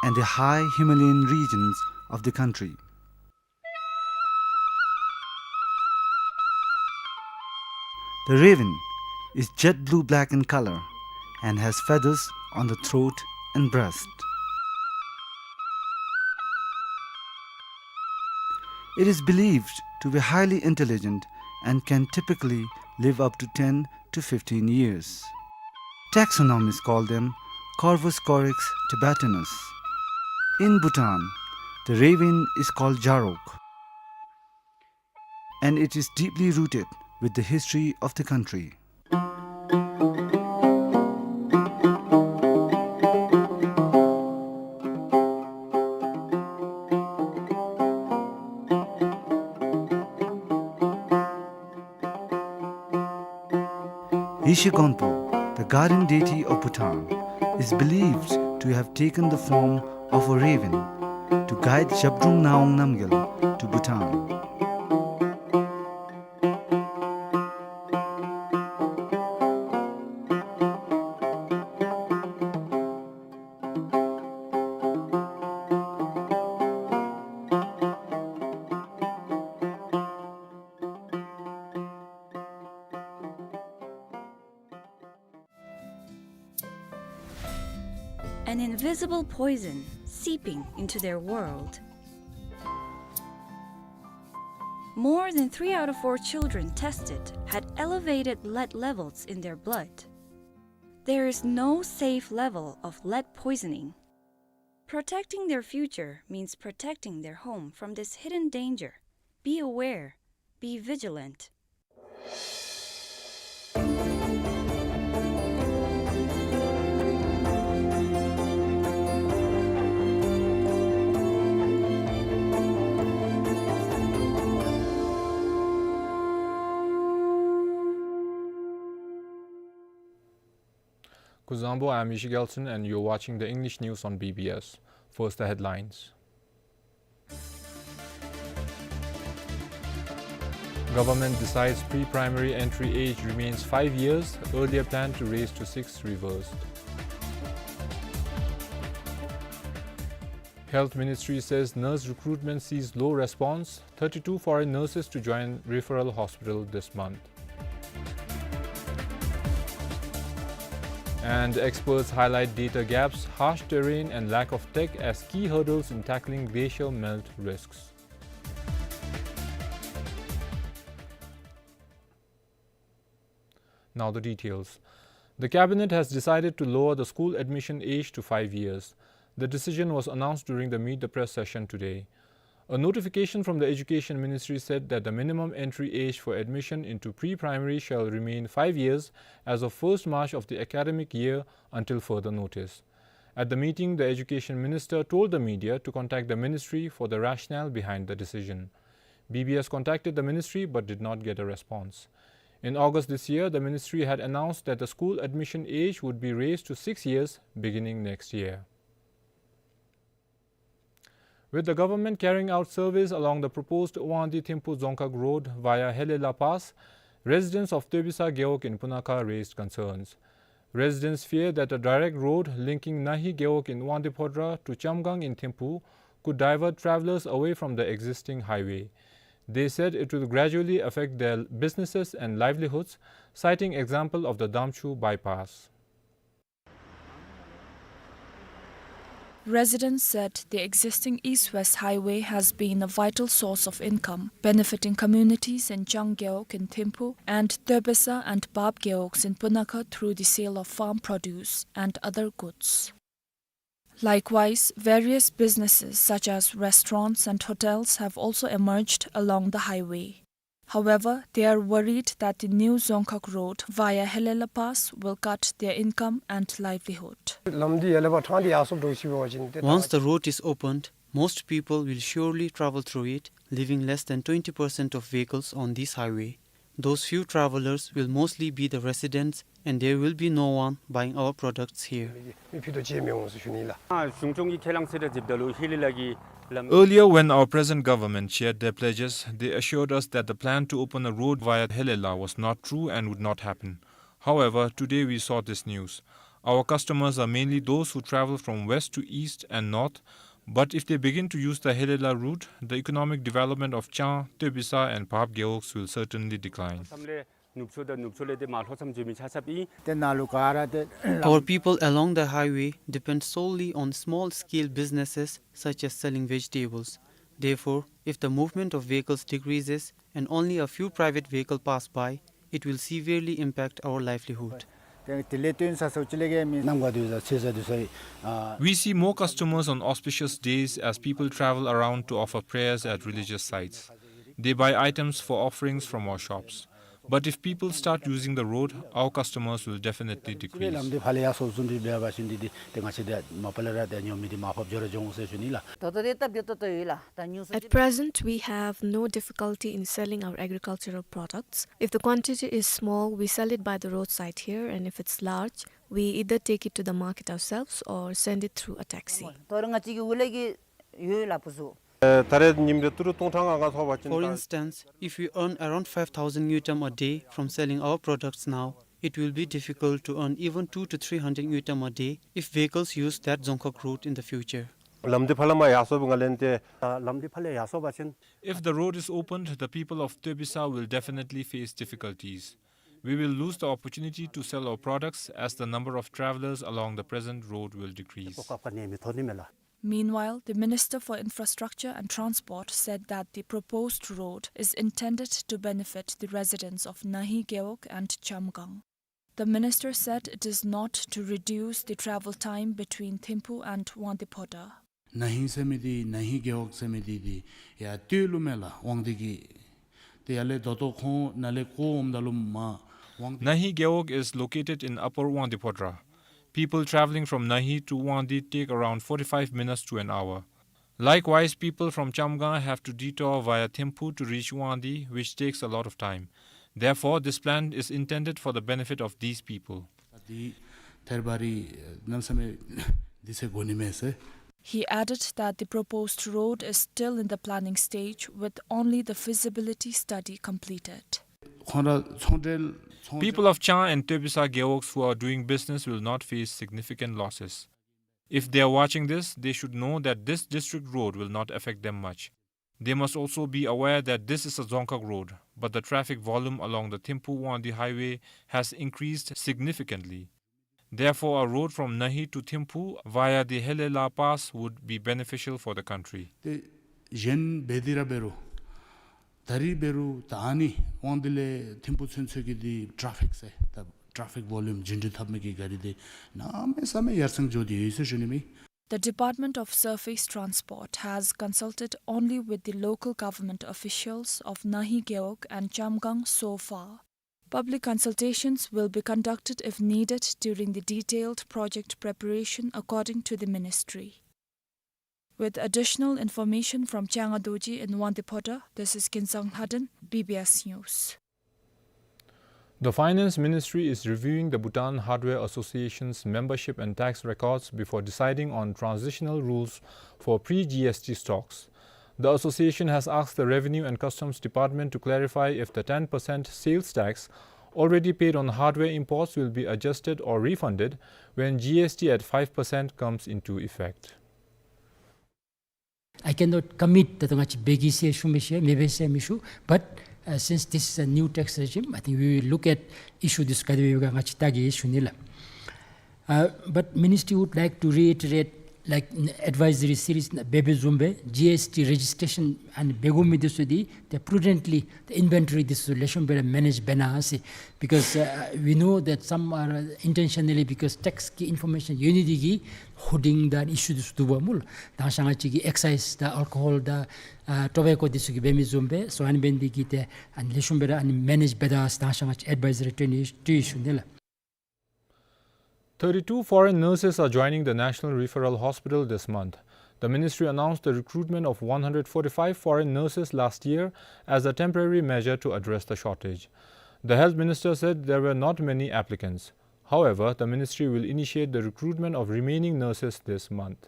and the high Himalayan regions of the country. The raven is jet blue-black in color and has feathers on the throat and breast. It is believed to be highly intelligent and can typically live up to ten to fifteen years. Taxonomists call them Corvus corax tibetanus. In Bhutan, the raven is called Jarok, and it is deeply rooted with the history of the country. Yeshe Gonpo, the guardian deity of Bhutan, is believed to have taken the form of a raven to guide Zhabdrung Ngawang Namgyal to Bhutan. Visible poison seeping into their world. More than three out of four children tested had elevated lead levels in their blood. There is no safe level of lead poisoning. Protecting their future means protecting their home from this hidden danger. Be aware, be vigilant. Kuzuzangpo, I'm Ishi Gelson, and you're watching the English news on B B S. First, the headlines. Government decides pre-primary entry age remains five years, earlier plan to raise to six reversed. Health Ministry says nurse recruitment sees low response, thirty-two foreign nurses to join referral hospital this month. And experts highlight data gaps, harsh terrain and lack of tech as key hurdles in tackling glacial melt risks. Now the details. The cabinet has decided to lower the school admission age to five years. The decision was announced during the Meet the Press session today. A notification from the Education Ministry said that the minimum entry age for admission into pre-primary shall remain five years as of first March of the academic year until further notice. At the meeting, the Education Minister told the media to contact the ministry for the rationale behind the decision. B B S contacted the ministry but did not get a response. In August this year, the ministry had announced that the school admission age would be raised to six years beginning next year. With the government carrying out surveys along the proposed Wangdue Thimphu Dzongkhag Road via Helela Pass, residents of Tebisa Gewog in Punakha raised concerns. Residents fear that a direct road linking Nahi Gewog in Wangdue Phodrang to Chamgang in Thimphu could divert travelers away from the existing highway. They said it will gradually affect their businesses and livelihoods, citing example of the Damchu bypass. Residents said the existing east-west highway has been a vital source of income, benefiting communities in Chang Gewog in Thimphu and Tebisa and Bab Gewogs in Punakha through the sale of farm produce and other goods. Likewise, various businesses such as restaurants and hotels have also emerged along the highway. However, they are worried that the new Dzongkhag Road via Helela Pass will cut their income and livelihood. Once the road is opened, most people will surely travel through it, leaving less than twenty percent of vehicles on this highway. Those few travelers will mostly be the residents, and there will be no one buying our products here. Earlier, when our present government shared their pledges, they assured us that the plan to open a road via Helela was not true and would not happen. However, today we saw this news. Our customers are mainly those who travel from west to east and north, but if they begin to use the Helela route, the economic development of Chang, Tebisa and Bab Gewogs will certainly decline. Our people along the highway depend solely on small-scale businesses such as selling vegetables. Therefore, if the movement of vehicles decreases and only a few private vehicle pass by, it will severely impact our livelihood. We see more customers on auspicious days as people travel around to offer prayers at religious sites. They buy items for offerings from our shops. But if people start using the road, our customers will definitely decrease. At present, we have no difficulty in selling our agricultural products. If the quantity is small, we sell it by the roadside here, and if it's large, we either take it to the market ourselves or send it through a taxi. For instance, if we earn around five thousand ngultrum a day from selling our products now, it will be difficult to earn even two to three hundred ngultrum a day if vehicles use that Dzongkhag route in the future. If the road is opened, the people of Tebisa will definitely face difficulties. We will lose the opportunity to sell our products as the number of travelers along the present road will decrease. Meanwhile, the Minister for Infrastructure and Transport said that the proposed road is intended to benefit the residents of Nahi Gewog and Chamgang. The minister said it is not to reduce the travel time between Thimphu and Wangdue Phodrang. ན་ཧིང་ཟེར་མི་འདི་ན་ཧིང་རྒེད་འོག་ཟེར་མི་འདི་འདི་ཡར་སྟོད་ལུ་མས་ལགས། དབང་འདུས་ཀྱི་ཏེ་ཡར་ལས་ད་ལྟོ་ཁོང་ནཱ་ལས་བསྐོར་འོངམ་ད་ལུ་མར་དབང་འདུས། Nahi Gewog is located in Upper Wangdue Phodrang. People traveling from Nahi to Wangdue take around forty-five minutes to an hour. Likewise, people from Chamgang have to detour via Thimphu to reach Wangdue, which takes a lot of time. Therefore, this plan is intended for the benefit of these people. འདི་ཐེར་བ་རི་གནམ་མེད་ས་མེད་འདི་ཚེ་དགོ་ནི་མས་ཟེར། He added that the proposed road is still in the planning stage, with only the feasibility study completed. ཁོང་ར་ཚོང་འབྲེལ་ཚོང་འབྲེལ། People of Chang and Tebisa gewogs who are doing business will not face significant losses. If they are watching this, they should know that this district road will not affect them much. They must also be aware that this is a Dzongkhag road, but the traffic volume along the Thimphu-Wangdue highway has increased significantly. Therefore, a road from Nahi to Thimphu via the Heleela Pass would be beneficial for the country. ཏེ་གཞན་འབད་དེ་ར་འབད་རུང་ད་རིས་འབད་རུང་ད་ཨ་ནི་དབང་འདུས་ལས་ཐིམ་ཕུ་ཚུན་ཚོད་ཀྱི་འདི་ཊ་རེ་ཕིག་ཟེར་ད་ཊ་རེ་ཕིག་བོ་ལུམ་རྒྱུན་འགྲུལ་འཐབ་མི་གི་ག་རི་འདི་གནམ་མེད་ས་མེད་ཡར་སེང་འགྱོ་སྟེ་ཡོད་ཟེར་ཞུ་ནི་མས། The Department of Surface Transport has consulted only with the local government officials of Nahi Gewog and Chamgang so far. Public consultations will be conducted if needed during the detailed project preparation, according to the ministry. With additional information from Changa Dorji in Wangdue Phodrang, this is Kinsang Lhaden, B B S News. The Finance Ministry is reviewing the Bhutan Hardware Association's membership and tax records before deciding on transitional rules for pre-G S T stocks. The association has asked the Revenue and Customs Department to clarify if the ten percent sales tax already paid on hardware imports will be adjusted or refunded when G S T at five percent comes into effect. I cannot commit that ང་བཅས་འབད་གེ་ཟེར་ཞུ་མི་ཤེས་མི་འབད་ཟེར་མི་ཞུ། But, uh, since this is a new tax regime, I think we will look at issue this ག་དེ་སྦེ་ཡོད་ག་ང་བཅས་བལྟ་གེ་ཞུ་ནི་ལགས། Uh, but ministry would like to reiterate, like, advisory series འབད་བའི་བཟུམ་སྦེ་G S T registration ཨ་ནི་འབད་དགོ་མི་འདི་ཚུ་འདི་ཏེ་prudently the inventory འདི་ཚུ་ལེགས་ཤོམ་སྦེ་ར་མེ་ནེཇ་འབད་གནང་ཟེར། Because, uh, we know that some are, uh, intentionally, because tax གི་ཨིན་ཕོར་མེ་ཤཱན་ཡོད་ནི་འདི་གིས་ཧོར་ཌིང་དང་ཨིཤུ་འདི་ཚུ་འདུག་པ་སྨོ་ལགས། དང་ཤ་ང་བཅས་ཀྱི་ཨེག་སའིཛ་དང་ཨལ་ཀོ་ཧོལ་དང་ཨ་ཊོ་བེ་ཀོ་འདི་ཚུ་གིས་འབད་མི་བཟུམ་སྦེ་སོ་ཨ་ནི་འབད་ནི་འདི་གིས་ཏེ་ཨ་ནི་ལེགས་ཤོམ་སྦེ་ར་ཨ་ནི་མེ་ནེཇ་འབད་དགོ་ཟེར་དང་ཤ་ང་བཅས་ཨེཌ་བའི་ཟ་རི་སྤྲོད་ནི་ཡོད་ཟེར་ཞུ་ནི་ལགས། Thirty-two foreign nurses are joining the National Referral Hospital this month. The ministry announced the recruitment of one hundred forty-five foreign nurses last year as a temporary measure to address the shortage. The health minister said there were not many applicants. However, the ministry will initiate the recruitment of remaining nurses this month.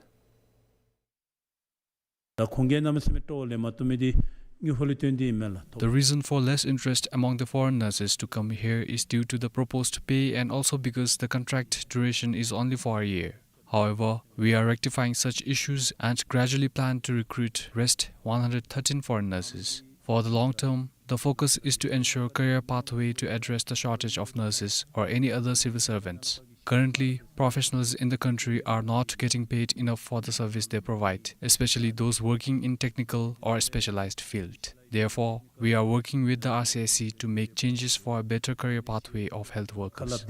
ད་ཁོང་གིས་གནམ་མེད་ས་མེད་སྤྲོ་བ་ལེན་མ་བཏུབ་མི་འདི་དངུལ་ཕོགས་ལས་བརྟེན་ཏེ་ཨིན་མས་ལགས། The reason for less interest among the foreign nurses to come here is due to the proposed pay and also because the contract duration is only for a year. However, we are rectifying such issues and gradually plan to recruit rest one hundred thirteen foreign nurses. For the long term, the focus is to ensure career pathway to address the shortage of nurses or any other civil servants. Currently, professionals in the country are not getting paid enough for the service they provide, especially those working in technical or specialized field. Therefore, we are working with the R C S C to make changes for a better career pathway of health workers.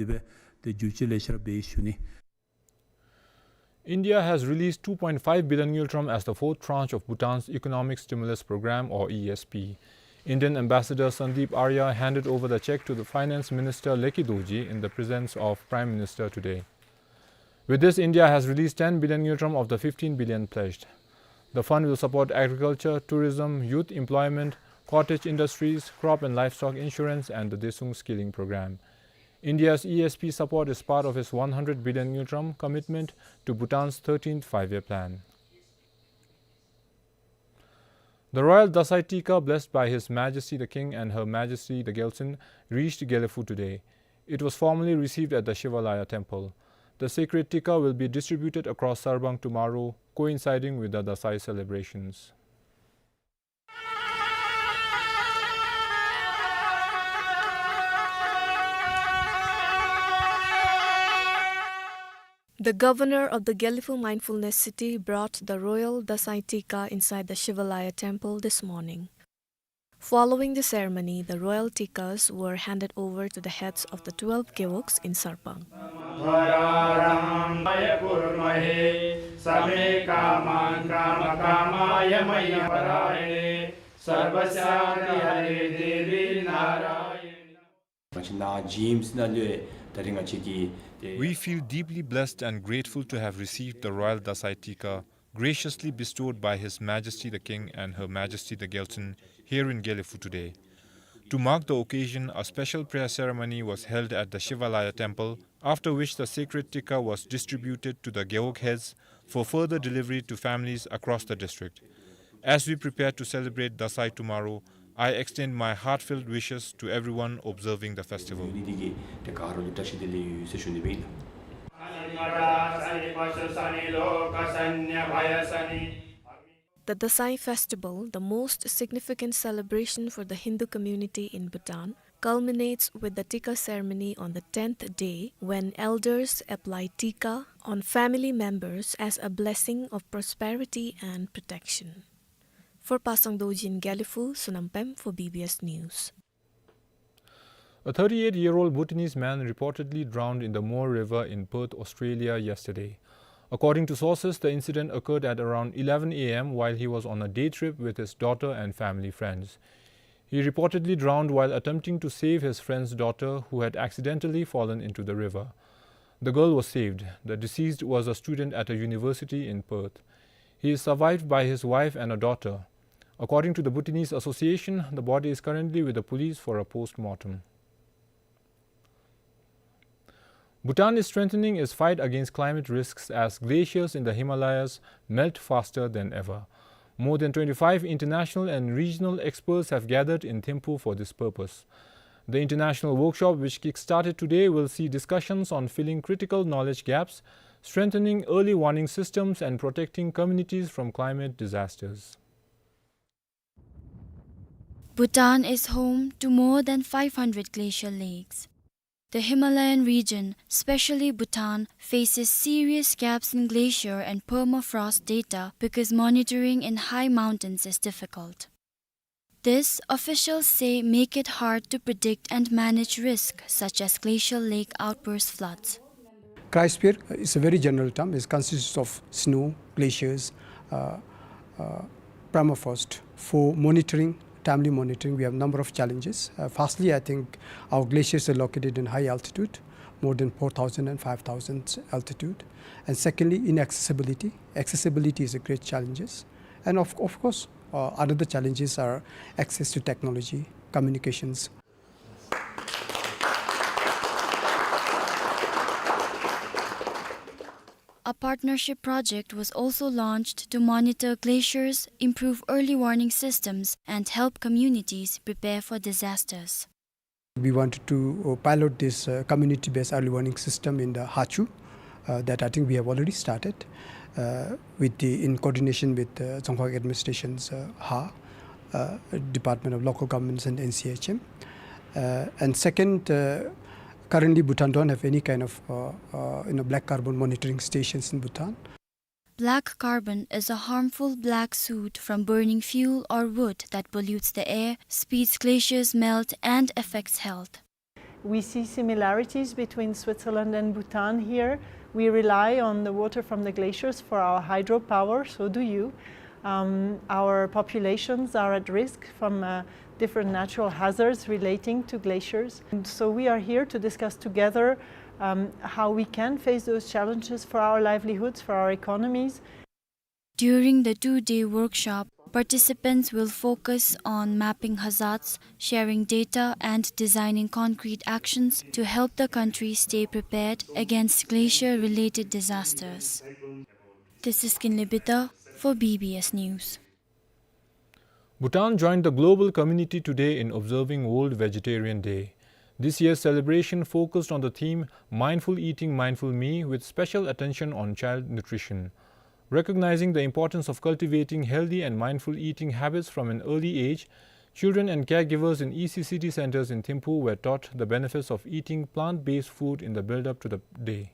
India has released two point five billion ngultrum as the fourth tranche of Bhutan's economic stimulus program, or E S P. Indian Ambassador Sandeep Arya handed over the check to the Finance Minister Leki Dorji in the presence of Prime Minister today. With this, India has released ten billion ngultrum of the fifteen billion pledged. The fund will support agriculture, tourism, youth employment, cottage industries, crop and livestock insurance, and the Daesung Skilling Program. India's E S P support is part of its one hundred billion ngultrum commitment to Bhutan's thirteenth Five-Year Plan. The royal Dasai Tikka, blessed by His Majesty the King and Her Majesty the Gyaltsuen, reached Gelephu today. It was formally received at the Shivalaya temple. The sacred Tikka will be distributed across Sarbang tomorrow, coinciding with the Dasai celebrations. The governor of the Gelephu Mindfulness City brought the royal Dasai Tika inside the Shivalaya temple this morning. Following the ceremony, the royal tikas were handed over to the heads of the twelve gewogs in Sarpang. We feel deeply blessed and grateful to have received the royal Dasai Tika, graciously bestowed by His Majesty the King and Her Majesty the Gyaltsuen, here in Gelephu today. To mark the occasion, a special prayer ceremony was held at the Shivalaya temple, after which the sacred Tika was distributed to the gewog heads for further delivery to families across the district. As we prepare to celebrate Dasai tomorrow, I extend my heartfelt wishes to everyone observing the festival. The Dasai festival, the most significant celebration for the Hindu community in Bhutan, culminates with the Tika ceremony on the tenth day, when elders apply Tika on family members as a blessing of prosperity and protection. For Pasang Dorji in Gelephu, Sonam Pem for B B S News. A thirty-eight-year-old Bhutanese man reportedly drowned in the Moa River in Perth, Australia, yesterday. According to sources, the incident occurred at around eleven A M while he was on a day trip with his daughter and family friends. He reportedly drowned while attempting to save his friend's daughter, who had accidentally fallen into the river. The girl was saved. The deceased was a student at a university in Perth. He is survived by his wife and a daughter. According to the Bhutanese Association, the body is currently with the police for a post-mortem. Bhutan is strengthening its fight against climate risks as glaciers in the Himalayas melt faster than ever. More than twenty-five international and regional experts have gathered in Thimphu for this purpose. The international workshop, which kick-started today, will see discussions on filling critical knowledge gaps, strengthening early warning systems, and protecting communities from climate disasters. Bhutan is home to more than five hundred glacial lakes. The Himalayan region, especially Bhutan, faces serious gaps in glacier and permafrost data because monitoring in high mountains is difficult. This, officials say, make it hard to predict and manage risk, such as glacial lake outburst floods. Cryosphere is a very general term. It consists of snow, glaciers, uh, uh, permafrost. For monitoring, timely monitoring, we have a number of challenges. Uh, firstly, I think our glaciers are located in high altitude, more than four thousand and five thousand altitude. And secondly, inaccessibility. Accessibility is a great challenges. And of, of course, uh, another challenges are access to technology, communications. A partnership project was also launched to monitor glaciers, improve early warning systems, and help communities prepare for disasters. We wanted to, uh, pilot this, uh, community-based early warning system in the Hachu, uh, that I think we have already started, uh, with the, in coordination with, uh, Dzongkhag Administration's, uh, Ha, uh, Department of Local Governments and N C H M. Uh, and second, uh, currently Bhutan don't have any kind of, uh, uh, you know, black carbon monitoring stations in Bhutan. Black carbon is a harmful black soot from burning fuel or wood that pollutes the air, speeds glaciers melt, and affects health. We see similarities between Switzerland and Bhutan here. We rely on the water from the glaciers for our hydropower, so do you. Um, our populations are at risk from, uh, different natural hazards relating to glaciers. And so we are here to discuss together, um, how we can face those challenges for our livelihoods, for our economies. During the two-day workshop, participants will focus on mapping hazards, sharing data, and designing concrete actions to help the country stay prepared against glacier-related disasters. This is Kinley Bitar for B B S News. Bhutan joined the global community today in observing World Vegetarian Day. This year's celebration focused on the theme Mindful Eating, Mindful Me, with special attention on child nutrition. Recognizing the importance of cultivating healthy and mindful eating habits from an early age, children and caregivers in E C C D centers in Thimphu were taught the benefits of eating plant-based food in the build-up to the day.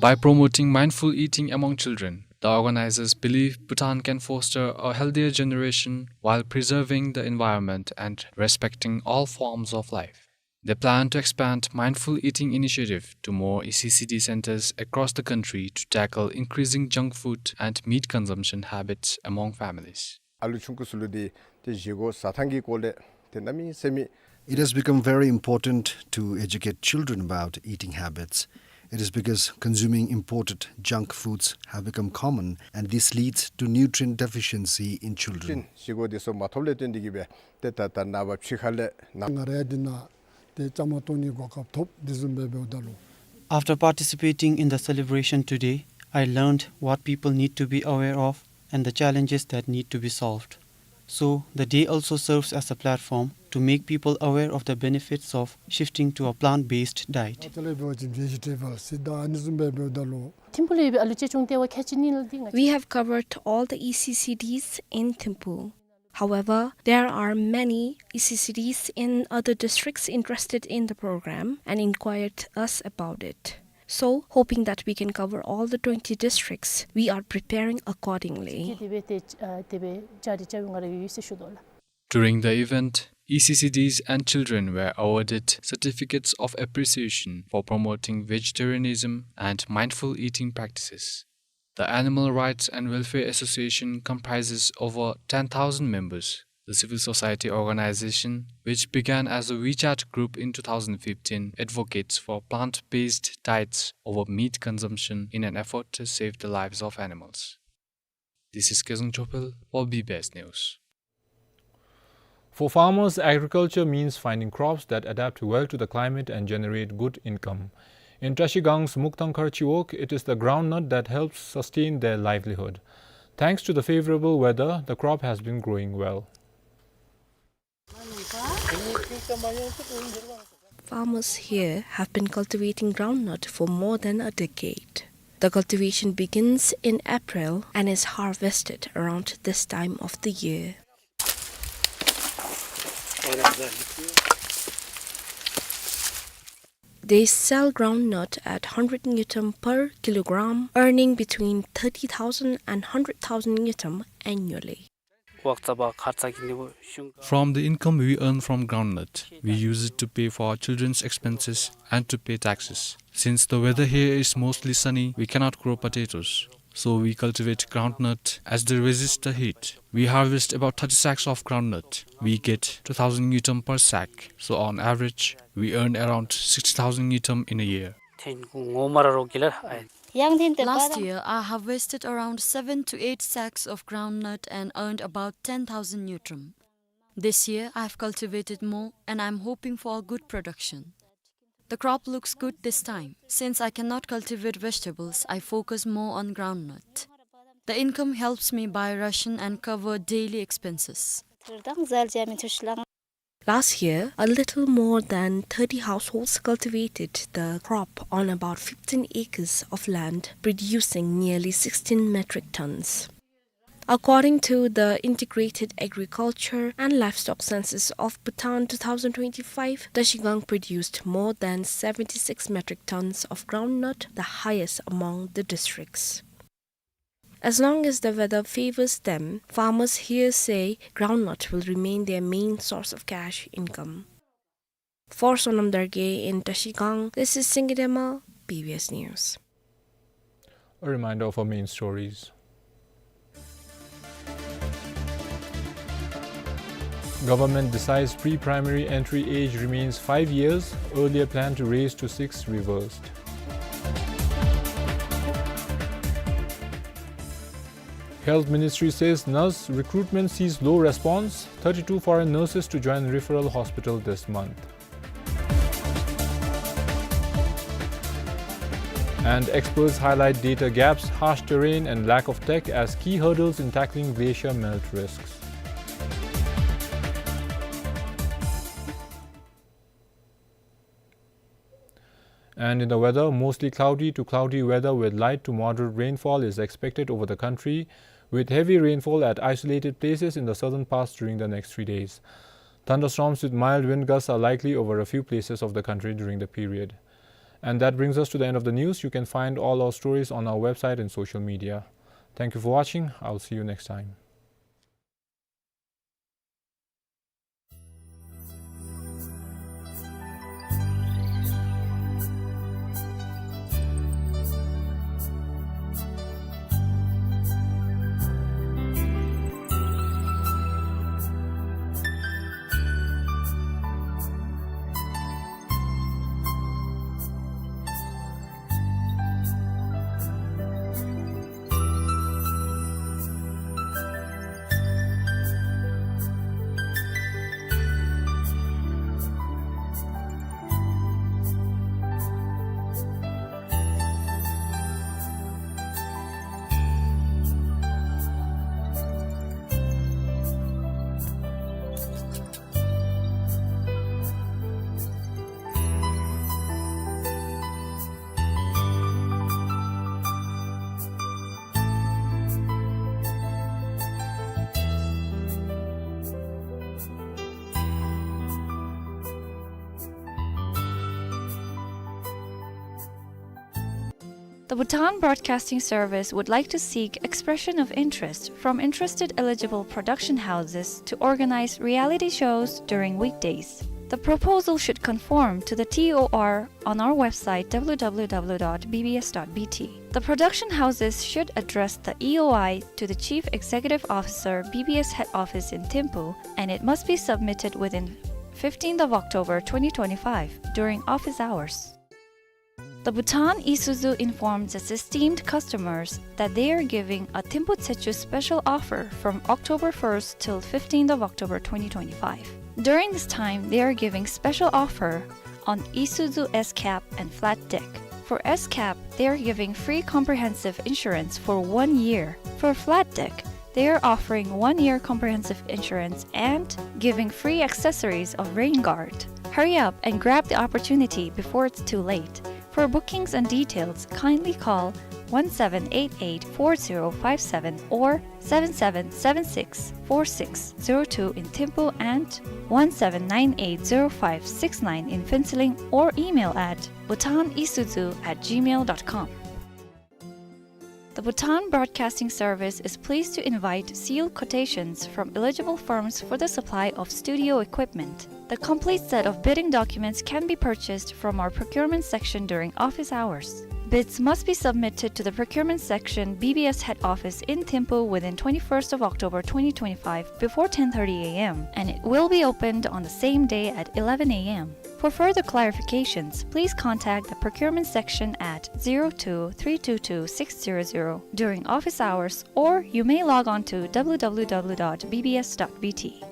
By promoting mindful eating among children, the organizers believe Bhutan can foster a healthier generation while preserving the environment and respecting all forms of life. They plan to expand mindful eating initiative to more E C C D centers across the country to tackle increasing junk food and meat consumption habits among families. ཨ་ལུ་ཆུང་ཀུ་ཚུ་ལུ་འདི་ཏེ་བཞེས་སྒོ་བཟའ་ཐངས་ཀྱི་སྐོར་ལས་ཏེ་གནམ་མེད་ས་མེད། It has become very important to educate children about eating habits. It is because consuming imported junk foods have become common, and this leads to nutrient deficiency in children. བཞེས་སྒོ་འདི་ཚུ་མ་ཐོབ་ལས་བརྟེན་ཏེ་གིས་སྦེ་ཏེ་ད་ད་ནངས་པ་ཕྱི་ཁ་ལས་ནང་ང་ར་འདི་ནང་ཏེ་བཅའ་མར་གཏོགས་ནིའི་གོ་སྐབས་ཐོབ། དེ་བཟུམ་སྦེ་འབདཝ་ད་ལུ། After participating in the celebration today, I learned what people need to be aware of and the challenges that need to be solved. So, the day also serves as a platform to make people aware of the benefits of shifting to a plant-based diet. ཏེ་ལས་འབད་བ་ཅིན་བེ་ཇི་ཊེ་བཱལ་སི་དང་ཨ་ནི་བཟུམ་སྦེ་འབདཝ་ད་ལུ། ཐིམ་ཕུག་ལུ་ཡོད་པའི་ཨ་ལུ་ཅིག་ཅུང་ཏེ་བ་ཁ་ཅིག་ནི་ལ་འདི་ང་བཅས། We have covered all the E C C Ds in Thimphu. However, there are many E C C Ds in other districts interested in the program and inquired us about it. So, hoping that we can cover all the twenty districts, we are preparing accordingly. ཏེ་སྦེ་ཏེ་ཨ་ཏེ་སྦེ་བཅའ་སྒྲིག་བྱ་བའི་ང་ར་ཡོད་ཟེར་ཞུ་དོ་ལགས། During the event, E C C Ds and children were awarded certificates of appreciation for promoting vegetarianism and mindful eating practices. The Animal Rights and Welfare Association comprises over ten thousand members. The civil society organization, which began as a WeChat group in two thousand fifteen, advocates for plant-based diets over meat consumption in an effort to save the lives of animals. This is Kezang Chopel for B B S News. For farmers, agriculture means finding crops that adapt well to the climate and generate good income. In Trashigang's Mukthangkhar Chiwog, it is the groundnut that helps sustain their livelihood. Thanks to the favorable weather, the crop has been growing well. Farmers here have been cultivating groundnut for more than a decade. The cultivation begins in April and is harvested around this time of the year. They sell groundnut at hundred ngultrum per kilogram, earning between thirty thousand and hundred thousand ngultrum annually. From the income we earn from groundnut, we use it to pay for our children's expenses and to pay taxes. Since the weather here is mostly sunny, we cannot grow potatoes. So we cultivate groundnut as they resist the heat. We harvest about thirty sacks of groundnut. We get two thousand ngultrum per sack. So on average, we earn around sixty thousand ngultrum in a year. Last year, I harvested around seven to eight sacks of groundnut and earned about ten thousand ngultrum. This year, I have cultivated more and I am hoping for a good production. The crop looks good this time. Since I cannot cultivate vegetables, I focus more on groundnut. The income helps me buy ration and cover daily expenses. Last year, a little more than thirty households cultivated the crop on about fifteen acres of land, producing nearly sixteen metric tons. According to the Integrated Agriculture and Livestock Census of Bhutan two thousand twenty-five, Trashigang produced more than seventy-six metric tons of groundnut, the highest among the districts. As long as the weather favors them, farmers here say groundnut will remain their main source of cash income. For Sonam Dargay in Trashigang, this is Singye Dema, B B S News. A reminder of our main stories. Government decides pre-primary entry age remains five years, earlier plan to raise to six reversed. Health Ministry says nurse recruitment sees low response, thirty-two foreign nurses to join referral hospital this month. And experts highlight data gaps, harsh terrain and lack of tech as key hurdles in tackling glacier melt risks. And in the weather, mostly cloudy to cloudy weather with light to moderate rainfall is expected over the country, with heavy rainfall at isolated places in the southern parts during the next three days. Thunderstorms with mild wind gusts are likely over a few places of the country during the period. And that brings us to the end of the news. You can find all our stories on our website and social media. Thank you for watching. I'll see you next time. The Bhutan Broadcasting Service would like to seek expression of interest from interested eligible production houses to organize reality shows during weekdays. The proposal should conform to the T O R on our website, W W W dot B B S dot B T. The production houses should address the E O I to the Chief Executive Officer, B B S Head Office in Thimphu, and it must be submitted within fifteenth of October twenty twenty-five during office hours. The Bhutan Isuzu informs its esteemed customers that they are giving a Thimphu Tsechu special offer from October first till fifteenth of October twenty twenty-five. During this time, they are giving special offer on Isuzu S-Cab and flat deck. For S-Cab, they are giving free comprehensive insurance for one year. For flat deck, they are offering one year comprehensive insurance and giving free accessories of rain guard. Hurry up and grab the opportunity before it's too late. For bookings and details, kindly call one seven eight eight four zero five seven or seven seven seven six four six zero two in Thimphu and one seven nine eight zero five six nine in Phuentsholing, or email at bhutanisuzu at gmail dot com. The Bhutan Broadcasting Service is pleased to invite sealed quotations from eligible firms for the supply of studio equipment. The complete set of bidding documents can be purchased from our procurement section during office hours. Bids must be submitted to the procurement section, B B S head office in Thimphu within twenty-first of October twenty twenty-five before ten thirty A M, and it will be opened on the same day at eleven A M. For further clarifications, please contact the procurement section at zero two three two two six zero zero during office hours, or you may log on to W W W dot B B S dot B T.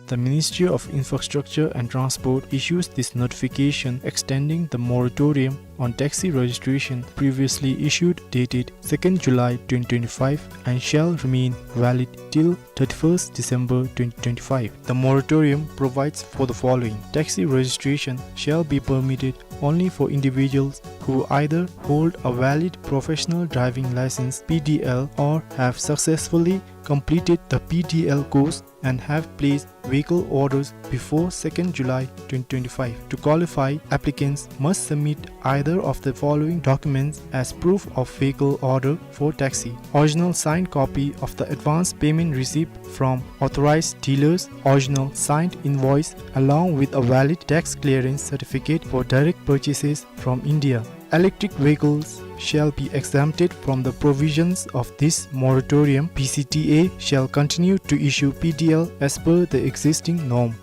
The Ministry of Infrastructure and Transport issues this notification extending the moratorium on taxi registration previously issued dated second July twenty twenty-five and shall remain valid till thirty-first December twenty twenty-five. The moratorium provides for the following. Taxi registration shall be permitted only for individuals who either hold a valid professional driving license, P D L, or have successfully completed the P D L course and have placed vehicle orders before second July twenty twenty-five. To qualify, applicants must submit either of the following documents as proof of vehicle order for taxi: original signed copy of the advance payment receipt from authorized dealers, original signed invoice along with a valid tax clearance certificate for direct purchases from India. Electric vehicles shall be exempted from the provisions of this moratorium. P C T A shall continue to issue P D L as per the existing norm.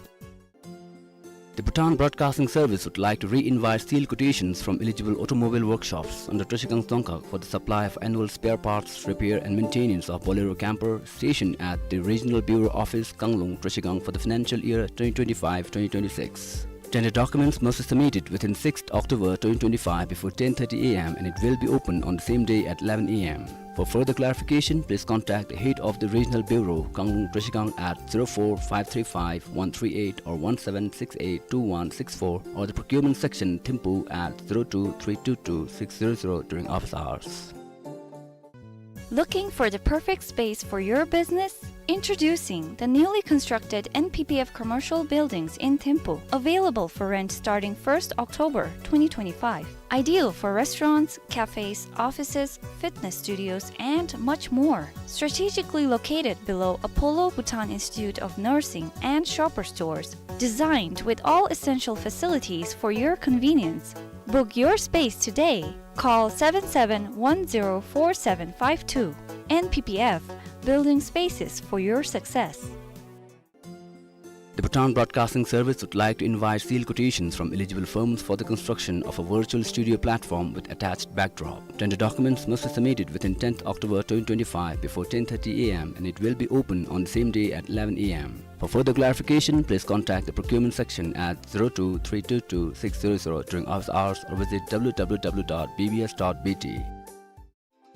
The Bhutan Broadcasting Service would like to re-invite sealed quotations from eligible automobile workshops under Trashigang Dzongkhag for the supply of annual spare parts, repair and maintenance of Bolero camper stationed at the Regional Bureau Office, Kanglung, Trashigang for the financial year twenty twenty-five twenty twenty-six. Tender documents must be submitted within sixth October twenty twenty-five before ten thirty A M and it will be open on the same day at eleven A M. For further clarification, please contact the head of the Regional Bureau, Kanglung Trashigang, at zero four five three five one three eight or one seven six eight two one six four, or the procurement section, Thimphu, at zero two three two two six zero zero during office hours. Looking for the perfect space for your business? Introducing the newly constructed N P P F commercial buildings in Thimphu, available for rent starting first October twenty twenty-five. Ideal for restaurants, cafes, offices, fitness studios, and much more. Strategically located below Apollo Bhutan Institute of Nursing and Shoppers Stores. Designed with all essential facilities for your convenience. Book your space today. Call seven seven one zero four seven five two. N P P F, building spaces for your success. The Bhutan Broadcasting Service would like to invite sealed quotations from eligible firms for the construction of a virtual studio platform with attached backdrop. Tender documents must be submitted within tenth October twenty twenty-five before ten thirty A M and it will be open on the same day at eleven A M. For further clarification, please contact the procurement section at zero two three two two six zero zero during office hours or visit W W W dot B B S dot B T.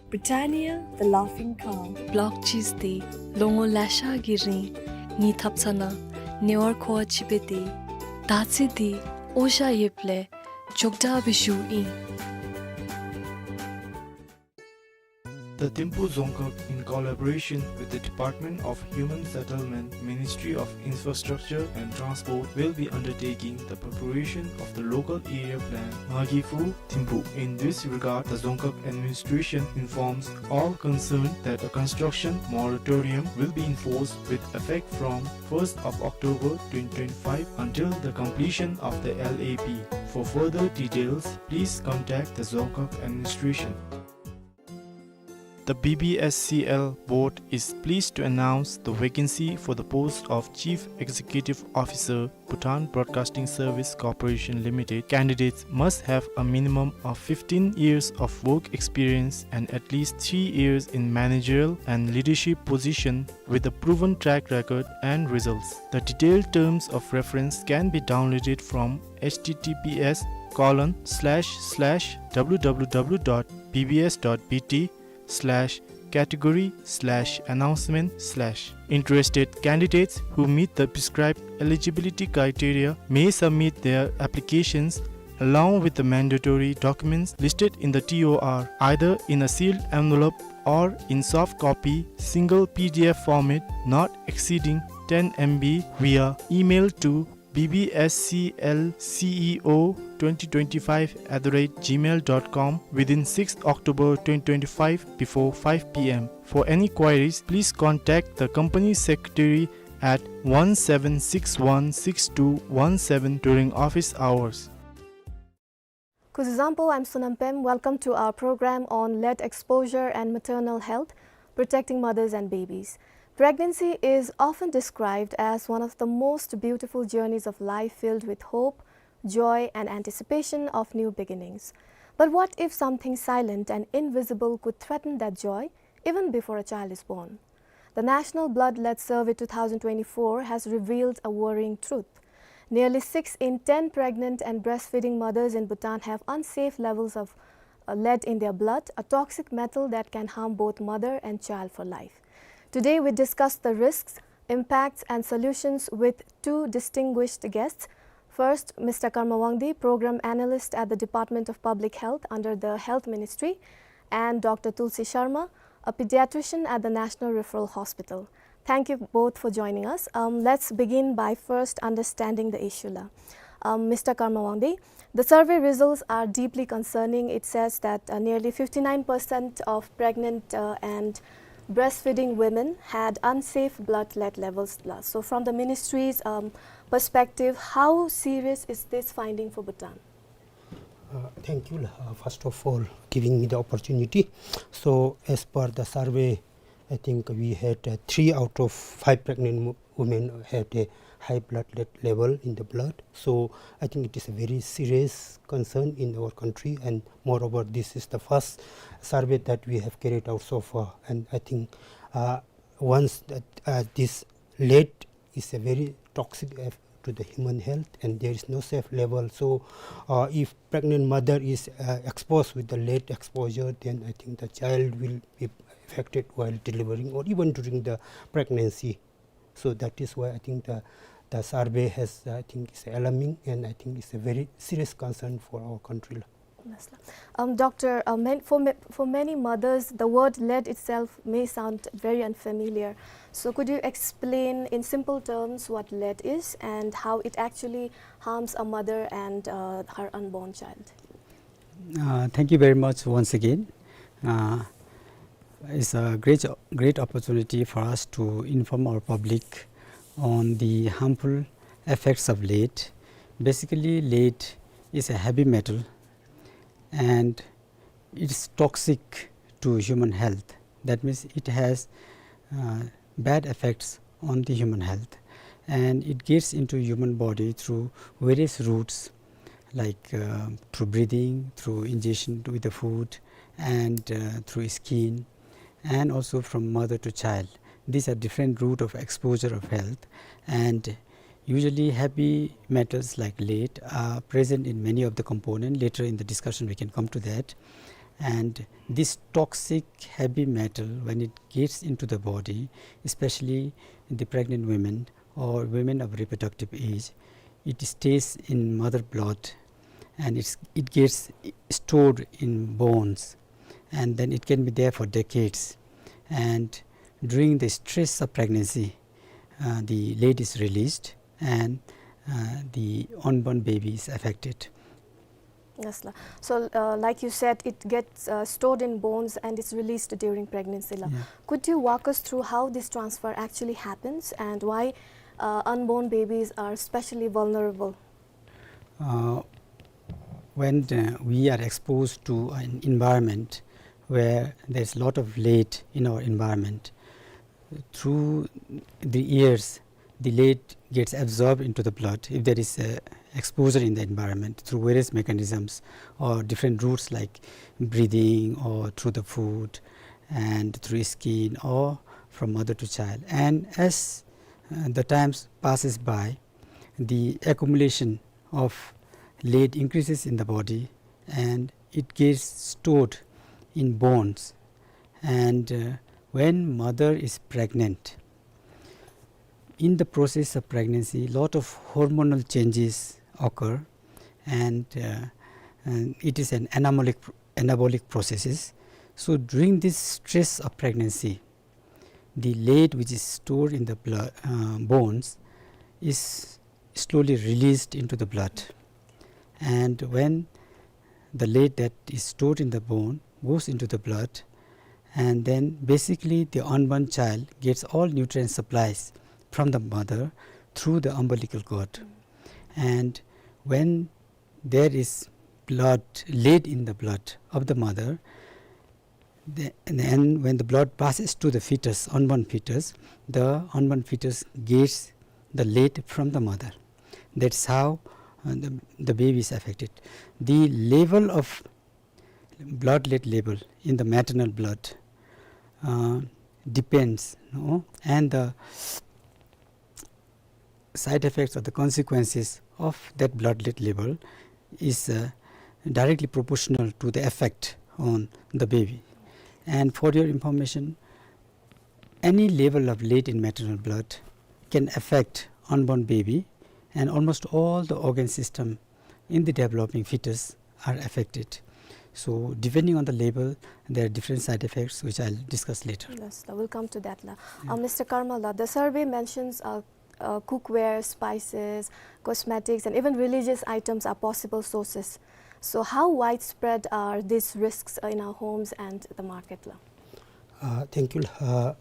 Britannia, the laughing cow. Block cheese ཏེ་ལོ་ངོ་ལེ་ཤ་གི་རིང་ངེའི་ཐབ་ཚང་ནང་ནེ་ཝར་ཁོ་བ་ཅིག་སྦེ་ཏེ་ད་ཚེ་འདི་ཨོ་ཞ་ཡོདཔ་ལས་མགྱོགས་དྲགས་སྦེ་བཞུགས་ཨིན། The Thimphu Dzongkhag, in collaboration with the Department of Human Settlement, Ministry of Infrastructure and Transport, will be undertaking the preparation of the local area plan, Ngagi Phu Thimphu. In this regard, the Dzongkhag administration informs all concerned that a construction moratorium will be enforced with effect from first of October twenty twenty-five until the completion of the L A P. For further details, please contact the Dzongkhag administration. The B B S C L board is pleased to announce the vacancy for the post of Chief Executive Officer, Bhutan Broadcasting Service Corporation Limited. Candidates must have a minimum of fifteen years of work experience and at least three years in managerial and leadership position with a proven track record and results. The detailed terms of reference can be downloaded from H T T P S colon slash slash W W W dot B B S dot B T slash category slash announcement slash. Interested candidates who meet the prescribed eligibility criteria may submit their applications along with the mandatory documents listed in the T O R, either in a sealed envelope or in soft copy, single P D F format, not exceeding ten M B, via email to B B S C L C E O twenty twenty-five at the rate gmail dot com within sixth October twenty twenty-five before five P M. For any queries, please contact the company secretary at one seven six one six two one seven during office hours. Kuzuzangpo, I'm Sonam Pem. Welcome to our program on lead exposure and maternal health, protecting mothers and babies. Pregnancy is often described as one of the most beautiful journeys of life, filled with hope, joy, and anticipation of new beginnings. But what if something silent and invisible could threaten that joy even before a child is born? The National Blood Lead Survey two thousand twenty-four has revealed a worrying truth. Nearly six in ten pregnant and breastfeeding mothers in Bhutan have unsafe levels of, uh, lead in their blood, a toxic metal that can harm both mother and child for life. Today, we discuss the risks, impacts, and solutions with two distinguished guests. First, Mister Karma Wangdi, Program Analyst at the Department of Public Health under the Health Ministry, and Doctor Tulsi Sharma, a pediatrician at the National Referral Hospital. Thank you both for joining us. Um, let's begin by first understanding the issue la. Um, Mister Karma Wangdi, the survey results are deeply concerning. It says that, uh, nearly fifty-nine percent of pregnant, uh, and breastfeeding women had unsafe blood lead levels la. So from the ministry's, um, perspective, how serious is this finding for Bhutan? Uh, thank you, uh, first of all, giving me the opportunity. So, as per the survey, I think we had, uh, three out of five pregnant wo-, women had a high blood le-, level in the blood. So, I think it is a very serious concern in our country, and moreover, this is the first survey that we have carried out so far. And I think, uh, once that, uh, this lead is a very toxic eff-, to the human health, and there is no safe level. So, uh, if pregnant mother is, uh, exposed with the lead exposure, then I think the child will be affected while delivering or even during the pregnancy. So that is why I think the, the survey has, I think, is alarming, and I think it's a very serious concern for our country. Yes, la. Um, doctor, uh, man-, for, ma-, for many mothers, the word lead itself may sound very unfamiliar. So could you explain in simple terms what lead is and how it actually harms a mother and, uh, her unborn child? Uh, thank you very much once again. Uh, it's a great, great opportunity for us to inform our public on the harmful effects of lead. Basically, lead is a heavy metal and it's toxic to human health. That means it has, uh, bad effects on the human health, and it gets into human body through various routes, like, uh, through breathing, through ingestion with the food, and, uh, through skin, and also from mother to child. These are different route of exposure of health, and usually heavy metals like lead are present in many of the component. Later in the discussion we can come to that. And this toxic heavy metal, when it gets into the body, especially the pregnant women or women of reproductive age, it stays in mother blood, and it's, it gets stored in bones, and then it can be there for decades. And during the stress of pregnancy, uh, the lead is released, and, uh, the unborn baby is affected. Yes, la. So, uh, like you said, it gets, uh, stored in bones and it's released during pregnancy, la. Yeah. Could you walk us through how this transfer actually happens and why, uh, unborn babies are especially vulnerable? Uh, when, uh, we are exposed to an environment where there's a lot of lead in our environment, through the years, the lead gets absorbed into the blood if there is a exposure in the environment through various mechanisms or different routes like breathing or through the food and through skin or from mother to child. And as, uh, the times passes by, the accumulation of lead increases in the body and it gets stored in bones. And, uh, when mother is pregnant, in the process of pregnancy, lot of hormonal changes occur, and, uh, and it is an anabolic, anabolic processes. So during this stress of pregnancy, the lead which is stored in the blood, uh, bones is slowly released into the blood. And when the lead that is stored in the bone goes into the blood, and then basically the unborn child gets all nutrient supplies from the mother through the umbilical cord. And when there is blood, lead in the blood of the mother, the, and then when the blood passes to the fetus, unborn fetus, the unborn fetus gets the lead from the mother. That's how, uh, the, the baby is affected. The level of blood lead level in the maternal blood, uh, depends, no? And the side effects or the consequences of that blood lead level is, uh, directly proportional to the effect on the baby. And for your information, any level of lead in maternal blood can affect unborn baby, and almost all the organ system in the developing fetus are affected. So depending on the level, there are different side effects which I'll discuss later. Yes, la, we'll come to that, la. Uh, Mister Karmal, la, the survey mentions, uh, uh, cookware, spices, cosmetics, and even religious items are possible sources. So how widespread are these risks, uh, in our homes and the market, la? Uh, thank you. Uh,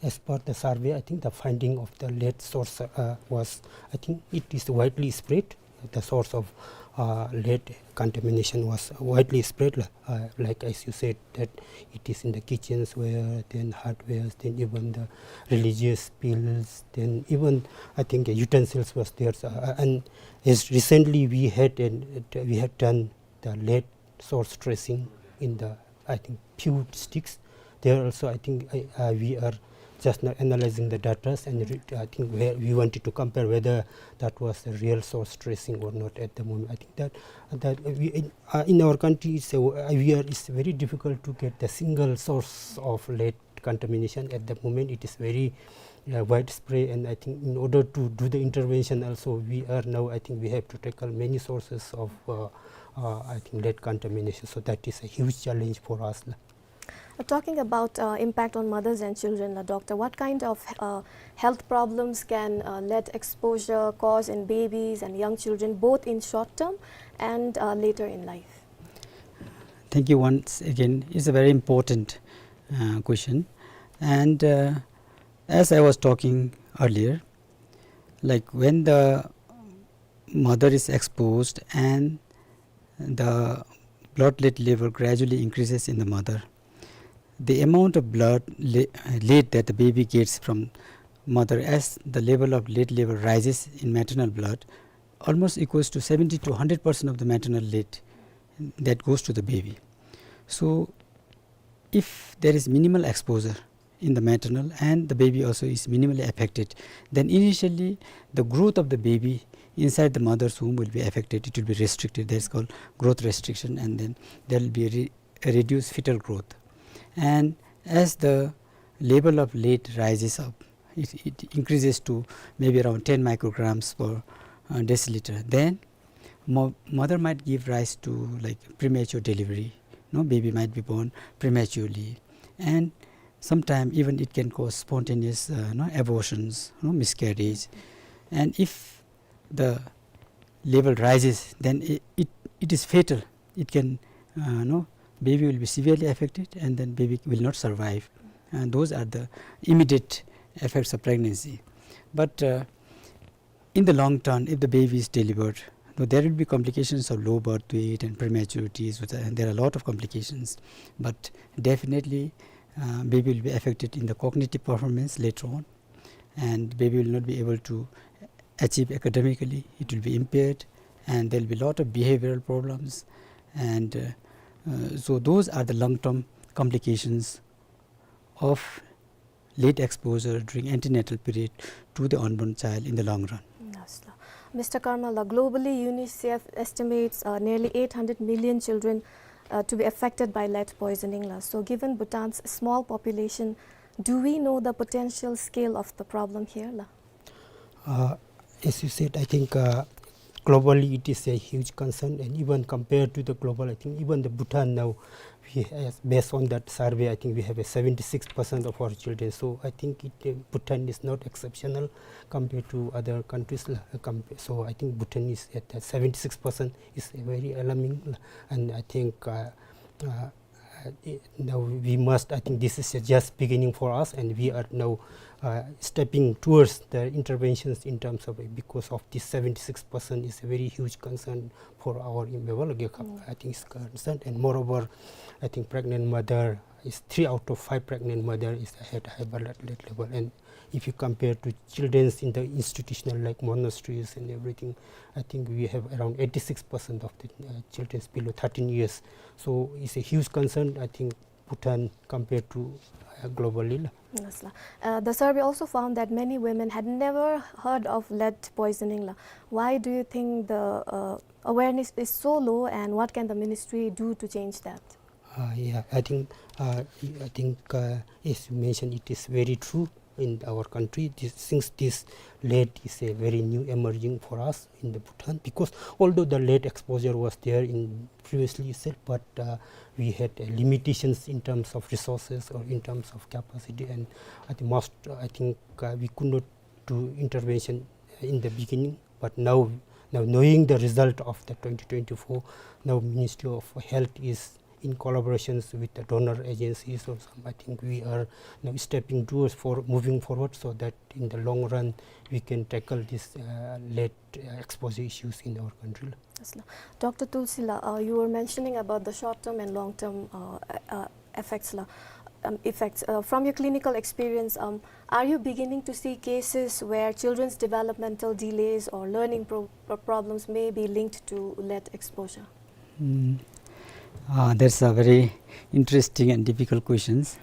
as per the survey, I think the finding of the lead source, uh, was, I think it is widely spread. The source of, uh, lead contamination was widely spread, li-, uh, like as you said, that it is in the kitchens ware, then hardwares, then even the religious bills, then even, I think, utensils was there. So, uh, and as recently we had an, we had done the lead source tracing in the, I think, few districts. There also, I think, I, uh, we are just now analyzing the data, and re-, I think where we wanted to compare whether that was a real source tracing or not at the moment. I think that, that we, in, uh, in our country, it's a, uh, we are, it's very difficult to get the single source of lead contamination at the moment. It is very, uh, widespread, and I think in order to do the intervention also, we are now, I think we have to tackle many sources of, uh, uh, I think, lead contamination. So that is a huge challenge for us. Uh, talking about, uh, impact on mothers and children, la, doctor, what kind of, uh, health problems can, uh, lead exposure cause in babies and young children, both in short term and, uh, later in life? Thank you once again. It's a very important, uh, question. And, uh, as I was talking earlier, like, when the mother is exposed and the blood lead level gradually increases in the mother, the amount of blood le-, lead that the baby gets from mother, as the level of lead level rises in maternal blood, almost equals to seventy to hundred percent of the maternal lead that goes to the baby. So if there is minimal exposure in the maternal and the baby also is minimally affected, then initially the growth of the baby inside the mother's womb will be affected. It will be restricted. That is called growth restriction, and then there will be re-, a reduced fetal growth. And as the level of lead rises up, it, it increases to maybe around ten micrograms per, uh, deciliter. Then mo-, mother might give rise to, like, premature delivery. No, baby might be born prematurely, and sometime even it can cause spontaneous, uh, no, abortions, no, miscarriage. And if the level rises, then it, it, it is fatal. It can, uh, no, baby will be severely affected, and then baby will not survive. And those are the immediate effects of pregnancy. But, uh, in the long term, if the baby is delivered, though there will be complications of low birth weight and prematurities, with, and there are a lot of complications, but definitely, uh, baby will be affected in the cognitive performance later on, and baby will not be able to achieve academically. It will be impaired, and there will be a lot of behavioral problems, and, uh, uh, so those are the long-term complications of lead exposure during antenatal period to the unborn child in the long run. Yes, la. Mister Karma, la, globally, UNICEF estimates, uh, nearly eight hundred million children, uh, to be affected by lead poisoning, la. So, given Bhutan's small population, do we know the potential scale of the problem here, la? Uh, as you said, I think, uh, globally it is a huge concern, and even compared to the global, I think even the Bhutan now, we has, based on that survey, I think we have a seventy-six percent of our children. So I think it, uh, Bhutan is not exceptional compared to other countries, uh, compa-, so I think Bhutan is at, uh, seventy-six percent is very alarming, and I think, uh, uh, uh, i-, now we must, I think this is a just beginning for us, and we are now, uh, stepping towards the interventions in terms of, because of this seventy-six percent is a very huge concern for our in-, level, like, mm, I think is concerned. And moreover, I think pregnant mother is, three out of five pregnant mother is at high blood lead level, and if you compare to children in the institutional, like monasteries and everything, I think we have around eighty-six percent of the, uh, children below thirteen years. So it's a huge concern, I think, Bhutan compared to, uh, globally, la. Yes, la. Uh, the survey also found that many women had never heard of lead poisoning, la. Why do you think the, uh, awareness is so low, and what can the ministry do to change that? Uh, yeah, I think, uh, I think, uh, as you mentioned, it is very true in our country. This, since this lead is a very new emerging for us in the Bhutan, because although the lead exposure was there in previously itself, but, uh, we had, uh, limitations in terms of resources or in terms of capacity, and I think most, I think, uh, we could not do intervention in the beginning. But now, now knowing the result of the twenty twenty-four, now Ministry of Health is in collaborations with the donor agencies or some, I think we are now stepping towards for moving forward so that in the long run we can tackle this, uh, lead, uh, exposure issues in our country. Yes, la. Doctor Tulsi, la, uh, you were mentioning about the short-term and long-term, uh, uh, effects, la, um, effects. Uh, from your clinical experience, um, are you beginning to see cases where children's developmental delays or learning pro-, pro-, problems may be linked to lead exposure? Mm. Uh, that's a very interesting and difficult questions.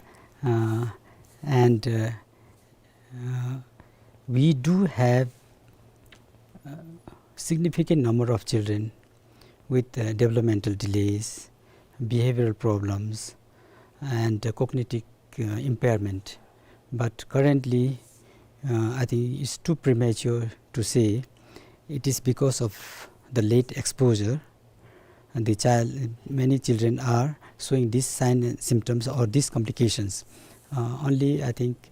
Uh, and, uh, uh, we do have, uh, significant number of children with, uh, developmental delays, behavioral problems, and, uh, cognitive, uh, impairment. But currently, uh, I think it's too premature to say it is because of the lead exposure, the child, many children are showing these signs and symptoms or these complications. Uh, only, I think,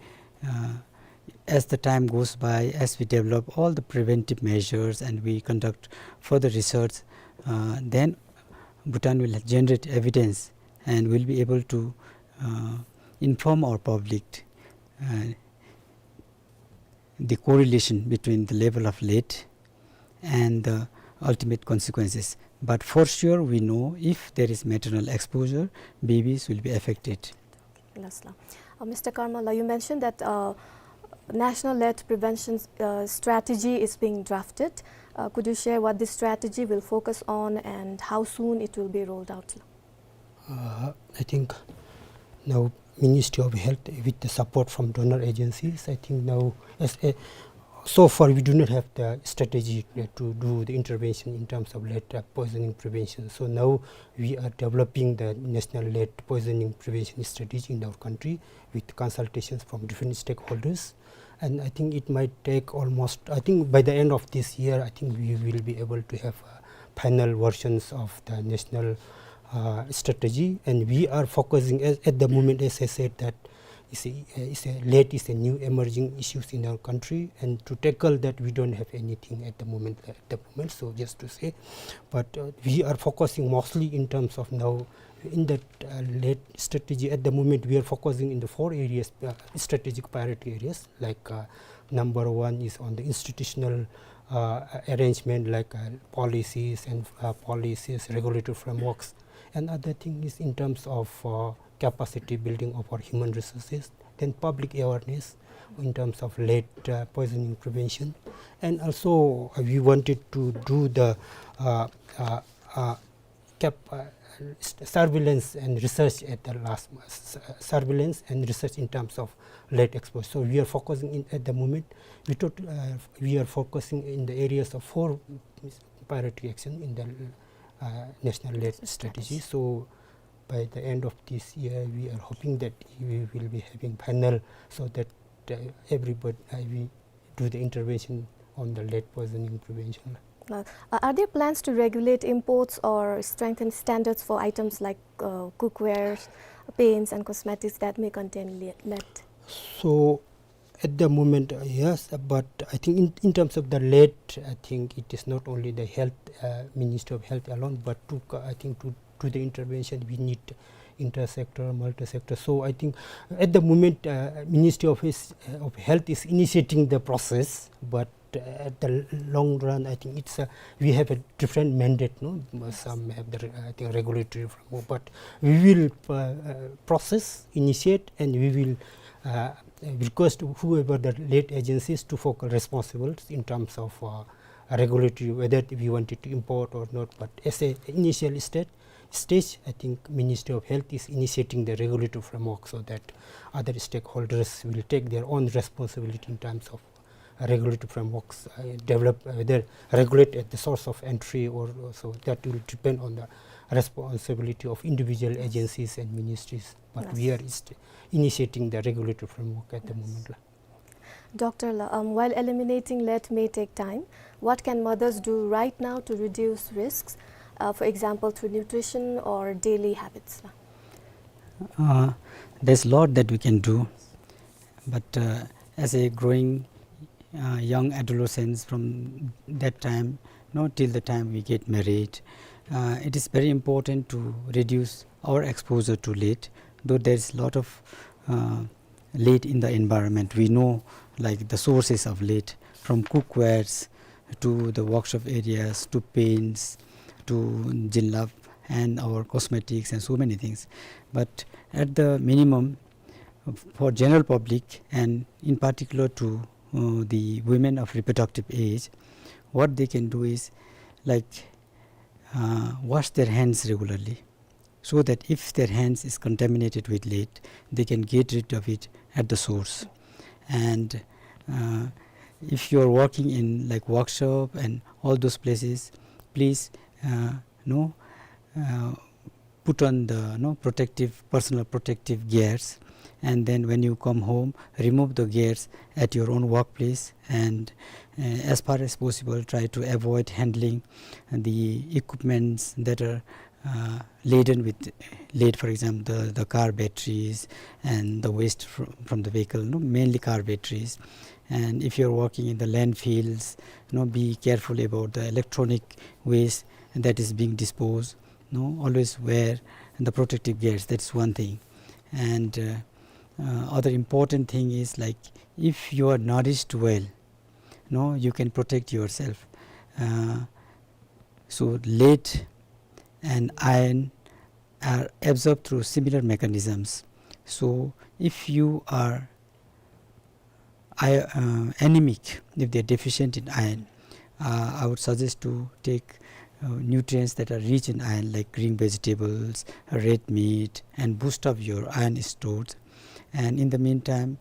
uh, as the time goes by, as we develop all the preventive measures and we conduct further research, uh, then Bhutan will generate evidence and will be able to, uh, inform our public, uh, the correlation between the level of lead and the ultimate consequences. But for sure, we know if there is maternal exposure, babies will be affected. Yes, la. Uh, Mister Karmala, you mentioned that, uh, national lead prevention, uh, strategy is being drafted. Uh, could you share what this strategy will focus on and how soon it will be rolled out? Uh, I think now Ministry of Health, with the support from donor agencies, I think now, as a, so far we do not have the strategy, uh, to do the intervention in terms of lead, uh, poisoning prevention. So now we are developing the national lead poisoning prevention strategy in our country with consultations from different stakeholders. And I think it might take almost, I think by the end of this year, I think we will be able to have, uh, final versions of the national, uh, strategy. And we are focusing at, at the moment, as I said, that is a, uh, is a lead is a new emerging issues in our country. And to tackle that, we don't have anything at the moment, at the moment. So just to say, but, uh, we are focusing mostly in terms of now in that, uh, lead strategy. At the moment, we are focusing in the four areas, uh, strategic priority areas, like, uh, number one is on the institutional, uh, arrangement, like, uh, policies and, uh, policies, regulatory frameworks. And other thing is in terms of, uh, capacity building of our human resources, then public awareness in terms of lead, uh, poisoning prevention. And also, uh, we wanted to do the, uh, uh, uh, cap-, uh, s-, surveillance and research at the last, s-, surveillance and research in terms of lead exposure. So we are focusing in, at the moment, we tot-, uh, we are focusing in the areas of four priority action in the, uh, national lead strategy. So by the end of this year, we are hoping that we will be having panel so that, uh, everybody, uh, we do the intervention on the lead poisoning prevention. Uh, are there plans to regulate imports or strengthen standards for items like, uh, cookware, paints, and cosmetics that may contain le-, lead? So, at the moment, uh, yes, uh, but I think in, in terms of the lead, I think it is not only the health, uh, Ministry of Health alone, but to, co- I think to, to the intervention, we need inter-sector, multi-sector. So I think at the moment, uh, Ministry of, is, uh, of Health is initiating the process, but, uh, at the l- long run, I think it's a, we have a different mandate, no? Some have the re- I think regulatory framework, but we will, uh, uh, process, initiate, and we will, uh, request whoever the lead agencies to focal responsible in terms of, uh, regulatory, whether we wanted to import or not. But as a initial stage, stage, I think Ministry of Health is initiating the regulatory framework so that other stakeholders will take their own responsibility in terms of regulatory frameworks, uh, develop, uh, whether regulate at the source of entry or, or so. That will depend on the responsibility of individual agencies and ministries. But we are inst- initiating the regulatory framework at the moment, la. Doctor La, um, while eliminating lead may take time, what can mothers do right now to reduce risks, uh, for example, through nutrition or daily habits? Uh, there's a lot that we can do, but, uh, as a growing, uh, young adolescents from that time, you know, till the time we get married, uh, it is very important to reduce our exposure to lead, though there is a lot of, uh, lead in the environment. We know, like, the sources of lead, from cookwares to the workshop areas to paints to jilbab and our cosmetics and so many things. But at the minimum, for general public and in particular to, uh, the women of reproductive age, what they can do is, like, uh, wash their hands regularly, so that if their hands is contaminated with lead, they can get rid of it at the source. And, uh, if you are working in, like, workshop and all those places, please, uh, know, uh, put on the, you know, protective, personal protective gears, And then when you come home, remove the gears at your own workplace, and, uh, as far as possible, try to avoid handling the equipments that are, uh, laden with lead, for example, the, the car batteries and the waste fr-, from the vehicle, no, mainly car batteries. And if you're working in the landfills, you know, be careful about the electronic waste that is being disposed. No, always wear the protective gears. That's one thing. And, uh, uh, other important thing is, like, if you are nourished well, no, you can protect yourself. Uh, so lead and iron are absorbed through similar mechanisms. So if you are I-, uh, anemic, if they're deficient in iron, uh, I would suggest to take, uh, nutrients that are rich in iron, like green vegetables, red meat, and boost up your iron stores. And in the meantime,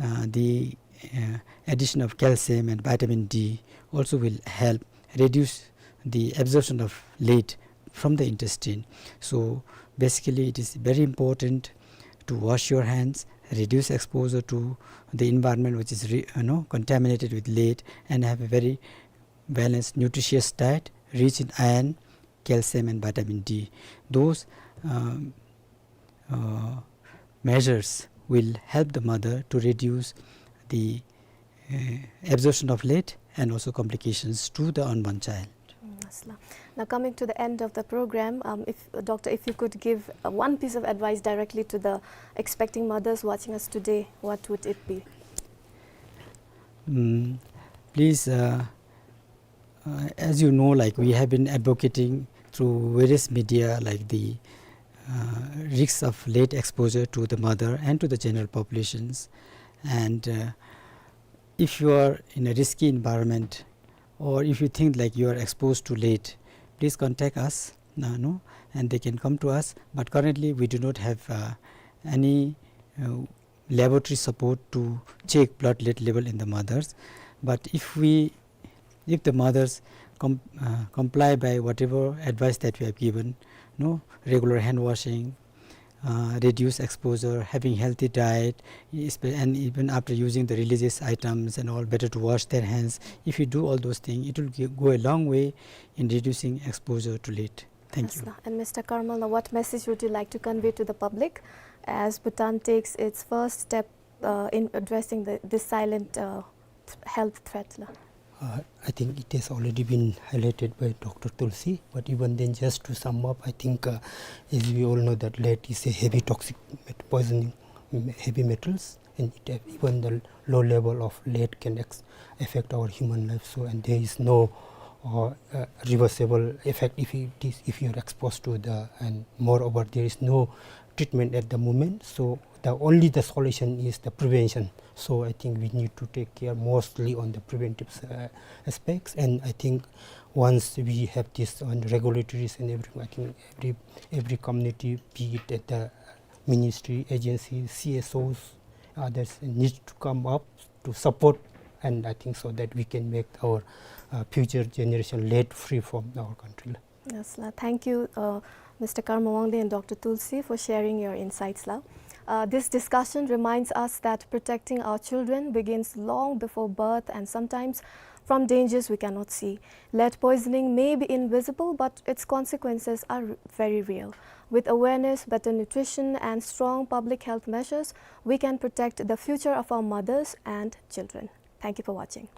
uh, the, uh, addition of calcium and vitamin D also will help reduce the absorption of lead from the intestine. So basically, it is very important to wash your hands, reduce exposure to the environment which is re-, you know, contaminated with lead, and have a very balanced, nutritious diet rich in iron, calcium, and vitamin D. Those, um, uh, measures will help the mother to reduce the, uh, absorption of lead and also complications to the unborn child. Mm, yes, la. Now, coming to the end of the program, um, if, Doctor, if you could give, uh, one piece of advice directly to the expecting mothers watching us today, what would it be? Mm, please, uh, uh, as you know, like, we have been advocating through various media, like, the, uh, risks of lead exposure to the mother and to the general populations. And, uh, if you are in a risky environment, or if you think, like, you are exposed to lead, please contact us, uh, no, and they can come to us. But currently, we do not have, uh, any, uh, laboratory support to check blood lead level in the mothers. But if we, if the mothers com-, uh, comply by whatever advice that we have given, no, regular hand washing, uh, reduce exposure, having healthy diet, espe-, and even after using the religious items and all, better to wash their hands. If you do all those things, it will gi-, go a long way in reducing exposure to lead. Thank you. Yes, la. And Mister Karmal, now what message would you like to convey to the public as Bhutan takes its first step, uh, in addressing the, this silent, uh, th-, health threat, la? Uh, I think it has already been highlighted by Doctor Tulsi, but even then, just to sum up, I think, uh, as we all know that lead is a heavy toxic met-, poisoning, m-, heavy metals, and it, uh, even the low level of lead can ex-, affect our human life. So, and there is no, uh, uh, reversible effect if it is, if you are exposed to the, and moreover, there is no treatment at the moment. So the only the solution is the prevention. So I think we need to take care mostly on the preventive, uh, aspects. And I think once we have this on regulatories and everything, I think every, every community, be it at the ministry, agency, C S Os, others need to come up to support, and I think so that we can make our, uh, future generation lead free from our country. Yes, la. Thank you, uh, Mister Karma Wangdi and Doctor Tulsi, for sharing your insights, la. Uh, this discussion reminds us that protecting our children begins long before birth and sometimes from dangers we cannot see. Lead poisoning may be invisible, but its consequences are r-, very real. With awareness, better nutrition, and strong public health measures, we can protect the future of our mothers and children. Thank you for watching.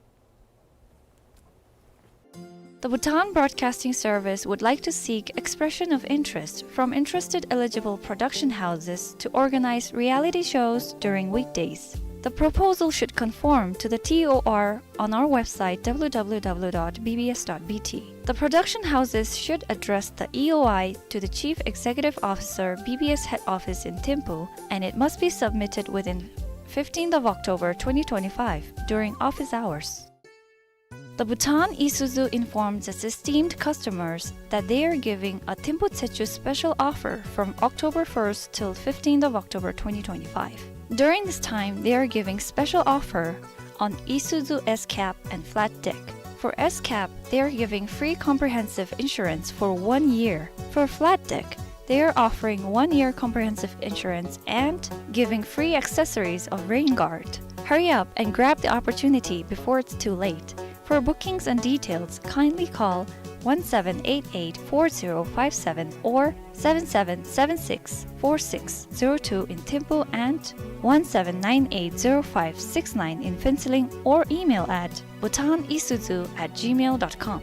The Bhutan Broadcasting Service would like to seek expression of interest from interested eligible production houses to organize reality shows during weekdays. The proposal should conform to the T O R on our website, W W W dot B B S dot B T. The production houses should address the E O I to the Chief Executive Officer, B B S Head Office in Thimphu, and it must be submitted within fifteenth of October twenty twenty-five during office hours. The Bhutan Isuzu informs its esteemed customers that they are giving a Thimphu Tsechu special offer from October first till fifteenth of October twenty twenty-five. During this time, they are giving special offer on Isuzu S-Cab and Flat Deck. For S-Cab, they are giving free comprehensive insurance for one year. For Flat Deck, They are offering one-year comprehensive insurance and giving free accessories of rain guard. Hurry up and grab the opportunity before it's too late. For bookings and details, kindly call one seven eight eight four zero five seven or seven seven seven six four six zero two in Thimphu and one seven nine eight zero five six nine in Phuentsholing or email at bhutan isuzu at gmail dot com.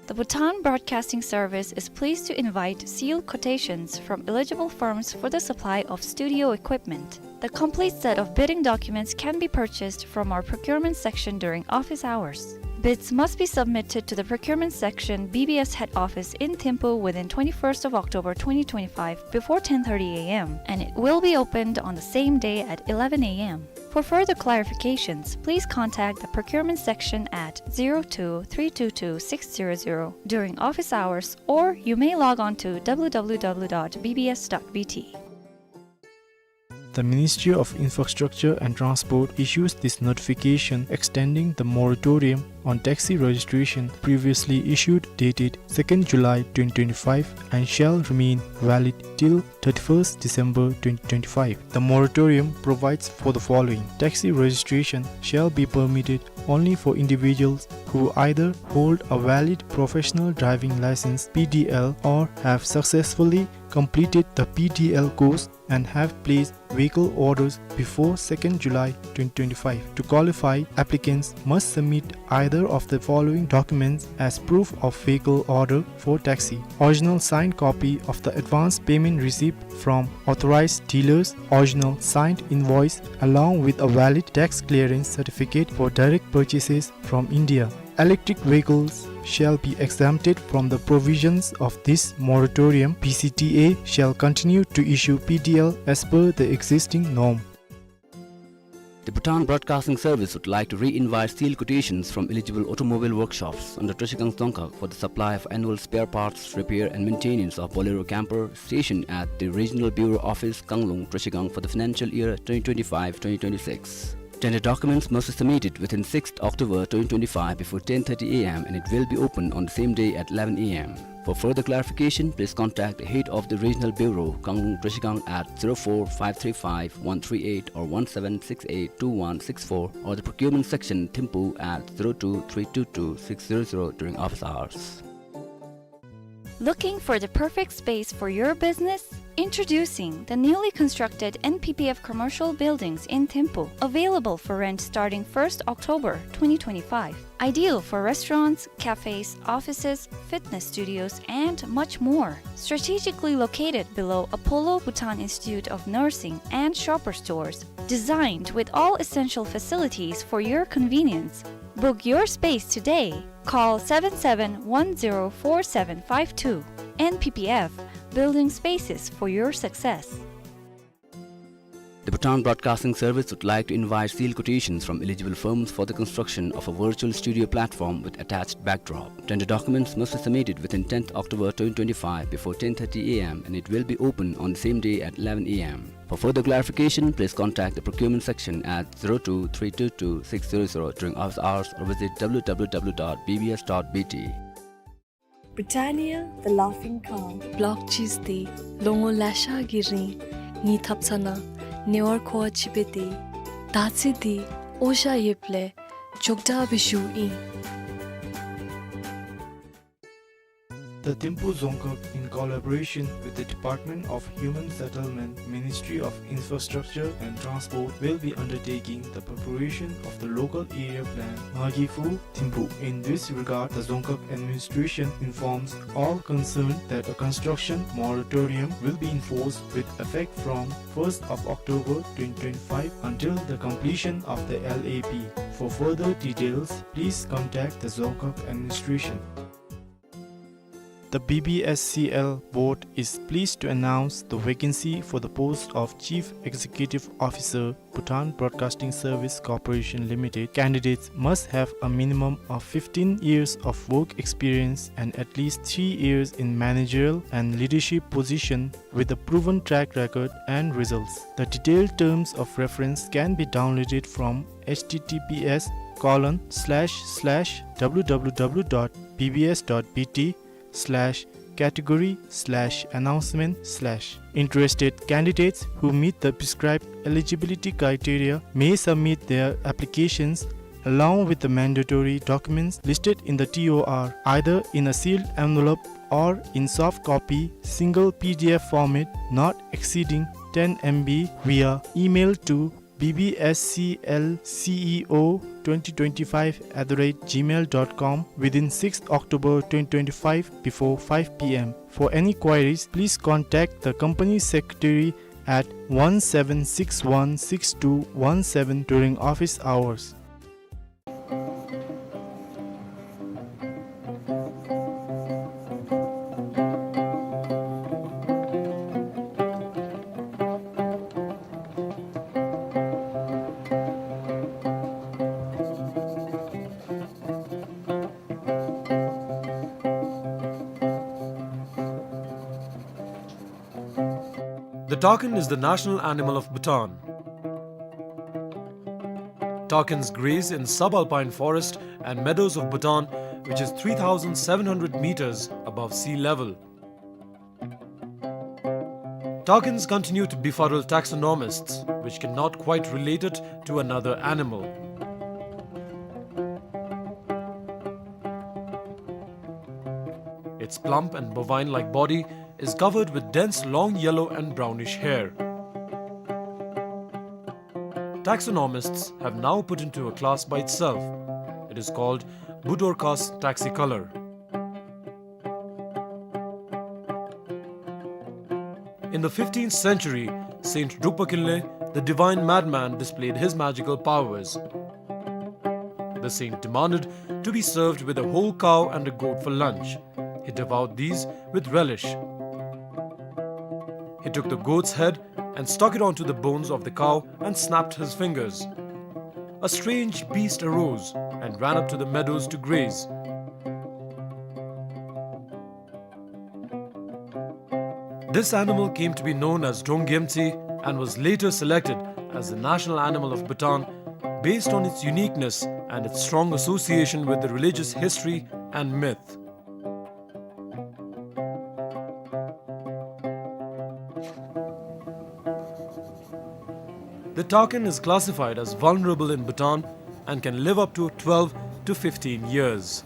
The Bhutan Broadcasting Service is pleased to invite sealed quotations from eligible firms for the supply of studio equipment. The complete set of bidding documents can be purchased from our procurement section during office hours. Bids must be submitted to the procurement section, B B S head office in Thimphu within twenty-first of October twenty twenty-five before ten thirty A M, and it will be opened on the same day at eleven A M. For further clarifications, please contact the procurement section at zero two three two two six zero zero during office hours, or you may log on to W W W dot B B S dot B T. The Ministry of Infrastructure and Transport issues this notification extending the moratorium on taxi registration previously issued dated second July twenty twenty-five and shall remain valid till thirty-first December twenty twenty-five. The moratorium provides for the following. Taxi registration shall be permitted only for individuals who either hold a valid professional driving license, P D L, or have successfully completed the P D L course and have placed vehicle orders before second July twenty twenty-five. To qualify, applicants must submit either of the following documents as proof of vehicle order for taxi: original signed copy of the advance payment receipt from authorized dealers, original signed invoice along with a valid tax clearance certificate for direct purchases from India. Electric vehicles shall be exempted from the provisions of this moratorium. B C T A shall continue to issue P D L as per the existing norm. The Bhutan Broadcasting Service would like to re-invite sealed quotations from eligible automobile workshops under Trashigang Dzongkhag for the supply of annual spare parts, repair and maintenance of Bolero camper stationed at the Regional Bureau Office, Kanglung, Trashigang for the financial year twenty twenty-five twenty twenty-six. Tender documents must be submitted within sixth October twenty twenty-five before ten thirty A M and it will be open on the same day at eleven A M. For further clarification, please contact the head of the Regional Bureau, Kanglung Trashigang at zero four five three five one three eight or one seven six eight two one six four or the procurement section, Thimphu at zero two three two two six zero zero during office hours. Looking for the perfect space for your business? Introducing the newly constructed N P P F commercial buildings in Thimphu, available for rent starting first October twenty twenty-five. Ideal for restaurants, cafes, offices, fitness studios, and much more. Strategically located below Apollo Bhutan Institute of Nursing and Shoppers Stores. Designed with all essential facilities for your convenience. Book your space today. Call seven seven one zero four seven five two. N P P F, building spaces for your success. The Bhutan Broadcasting Service would like to invite sealed quotations from eligible firms for the construction of a virtual studio platform with attached backdrop. Tender documents must be submitted within tenth October twenty twenty-five before ten thirty A M and it will be open on the same day at eleven A M. For further clarification, please contact the procurement section at zero two three two two six zero zero during office hours or visit W W W dot B B S dot B T. Britannia, the laughing cow. Block cheese འདི་ལོ་ངོ་ལེ་ཤ་གི་རིང་ངེའི་ཐབ་ཚང་ནང་ཉེ་བར་མཁོ་བ་ཅིག་འབད་དེ། ད་ཚེ་འདི་འོ་ཞ་ཡོདཔ་ལས་མགྱོགས་དྲགས་སྦེ་ཞུཝ་ཨིན། The Thimphu Dzongkhag, in collaboration with the Department of Human Settlement, Ministry of Infrastructure and Transport, will be undertaking the preparation of the local area plan, Ngagiphu Thimphu. In this regard, the Dzongkhag administration informs all concerned that a construction moratorium will be enforced with effect from first of October twenty twenty-five until the completion of the L A P. For further details, please contact the Dzongkhag administration. The B B S C L board is pleased to announce the vacancy for the post of Chief Executive Officer, Bhutan Broadcasting Service Corporation Limited. Candidates must have a minimum of fifteen years of work experience and at least three years in managerial and leadership position with a proven track record and results. The detailed terms of reference can be downloaded from H T T P S colon slash slash W W W dot B B S dot B T slash category slash announcement slash. Interested candidates who meet the prescribed eligibility criteria may submit their applications along with the mandatory documents listed in the T O R, either in a sealed envelope or in soft copy, single P D F format, not exceeding ten M B, via email to B B S C L C E O twenty twenty-five at the rate gmail dot com within sixth October twenty twenty-five before five P M. For any queries, please contact the company secretary at one seven six one six two one seven during office hours. The takin is the national animal of Bhutan. Takins graze in subalpine forest and meadows of Bhutan, which is three thousand seven hundred meters above sea level. Takins continue to befuddle taxonomists, which cannot quite relate it to another animal. Its plump and bovine-like body is covered with dense long yellow and brownish hair. Taxonomists have now put into a class by itself. It is called Budorcas taxicolor. In the fifteenth century, Saint Drukpa Kinley, the divine madman, displayed his magical powers. The saint demanded to be served with a whole cow and a goat for lunch. He devoured these with relish. He took the goat's head and stuck it onto the bones of the cow and snapped his fingers. A strange beast arose and ran up to the meadows to graze. This animal came to be known as Drongyemtsi and was later selected as the national animal of Bhutan based on its uniqueness and its strong association with the religious history and myth. The takin is classified as vulnerable in Bhutan and can live up to twelve to fifteen years.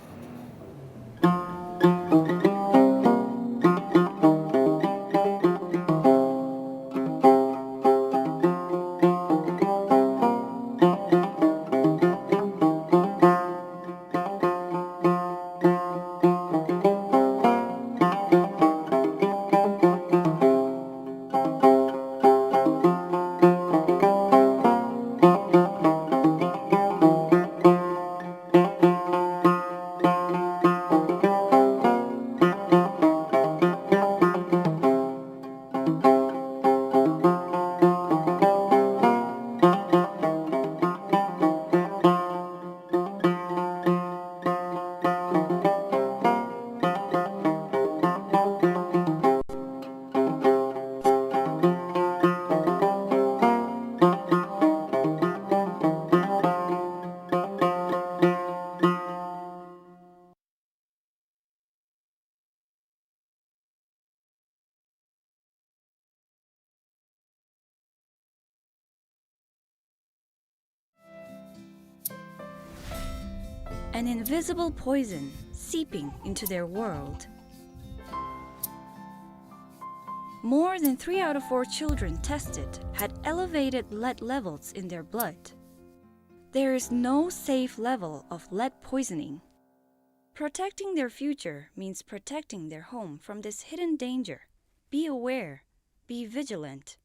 An invisible poison seeping into their world. More than three out of four children tested had elevated lead levels in their blood. There is no safe level of lead poisoning. Protecting their future means protecting their home from this hidden danger. Be aware. Be vigilant.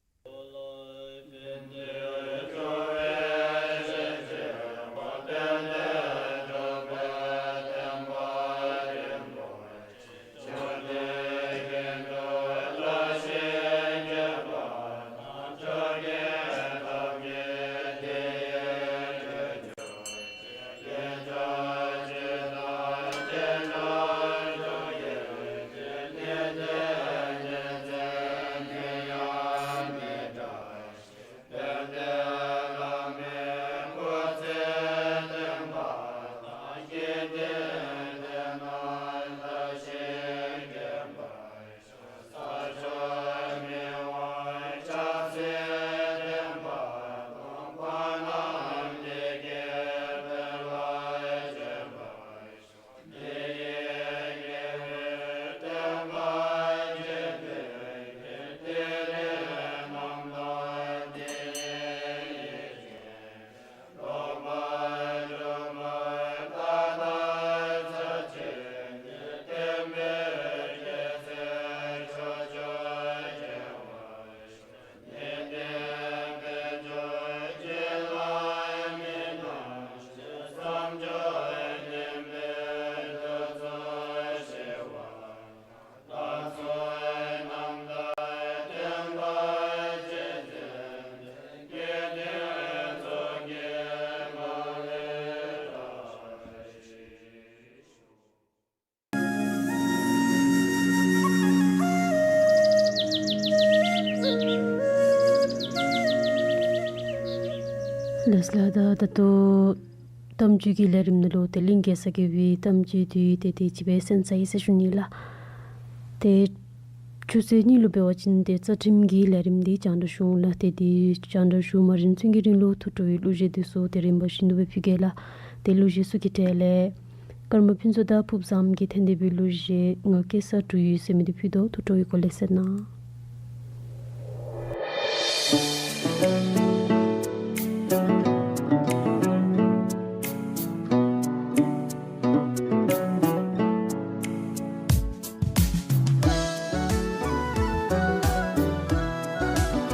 ལགས་ལགས། ད་ད་ལྟོ་གཏམ་རྒྱུད་ཀྱི་ལས་རིམ་ནང་ལུ་ཏེ་གླིང་གེ་སར་རྒྱལ་པོའི་གཏམ་རྒྱུད་འདི་ཏེ་དེ་ཅིག་སྦེ་གསན་ཚར་ཡི་ཟེར་ཞུ་ནི་ལགས། ཏེ་ཆུ་ཚོད་གཉིས་ལུ་འབད་བ་ཅིན་ཏེ་རྩ་ཁྲིམས་ཀྱི་ལས་རིམ་འདི་རྒྱང་བསྒྲགས་ཞུ་འོང་ལགས། ཏེ་དེ་རྒྱང་བསྒྲགས་ཞུ་མ་རན་ཚུན་གྱི་རིང་ལུ་ཐུགས་སྤྲོ་བའི་གླུ་གཞས་འདི་ཚུ་ཏེ་རིམ་པ་བཞིན་དུ་སྦེ་ཕུལ་གེ་ལགས། ཏེ་གླུ་གཞས་ཚུ་གི་གྲས་ལས་ཀརྨ་ཕུན་ཚོགས་དང་ཕུབ་བཟངམོ་གིས་འཐེན་ཏེ་འབད་གླུ་གཞས་ང་སྐྱེས་ས་འབྲུག་ཡུལ་ཟེར་མི་འདི་ཕུལ་དོ། ཐུགས་སྤྲོ་བའི་སྒོ་ལས་གསན་གནང་།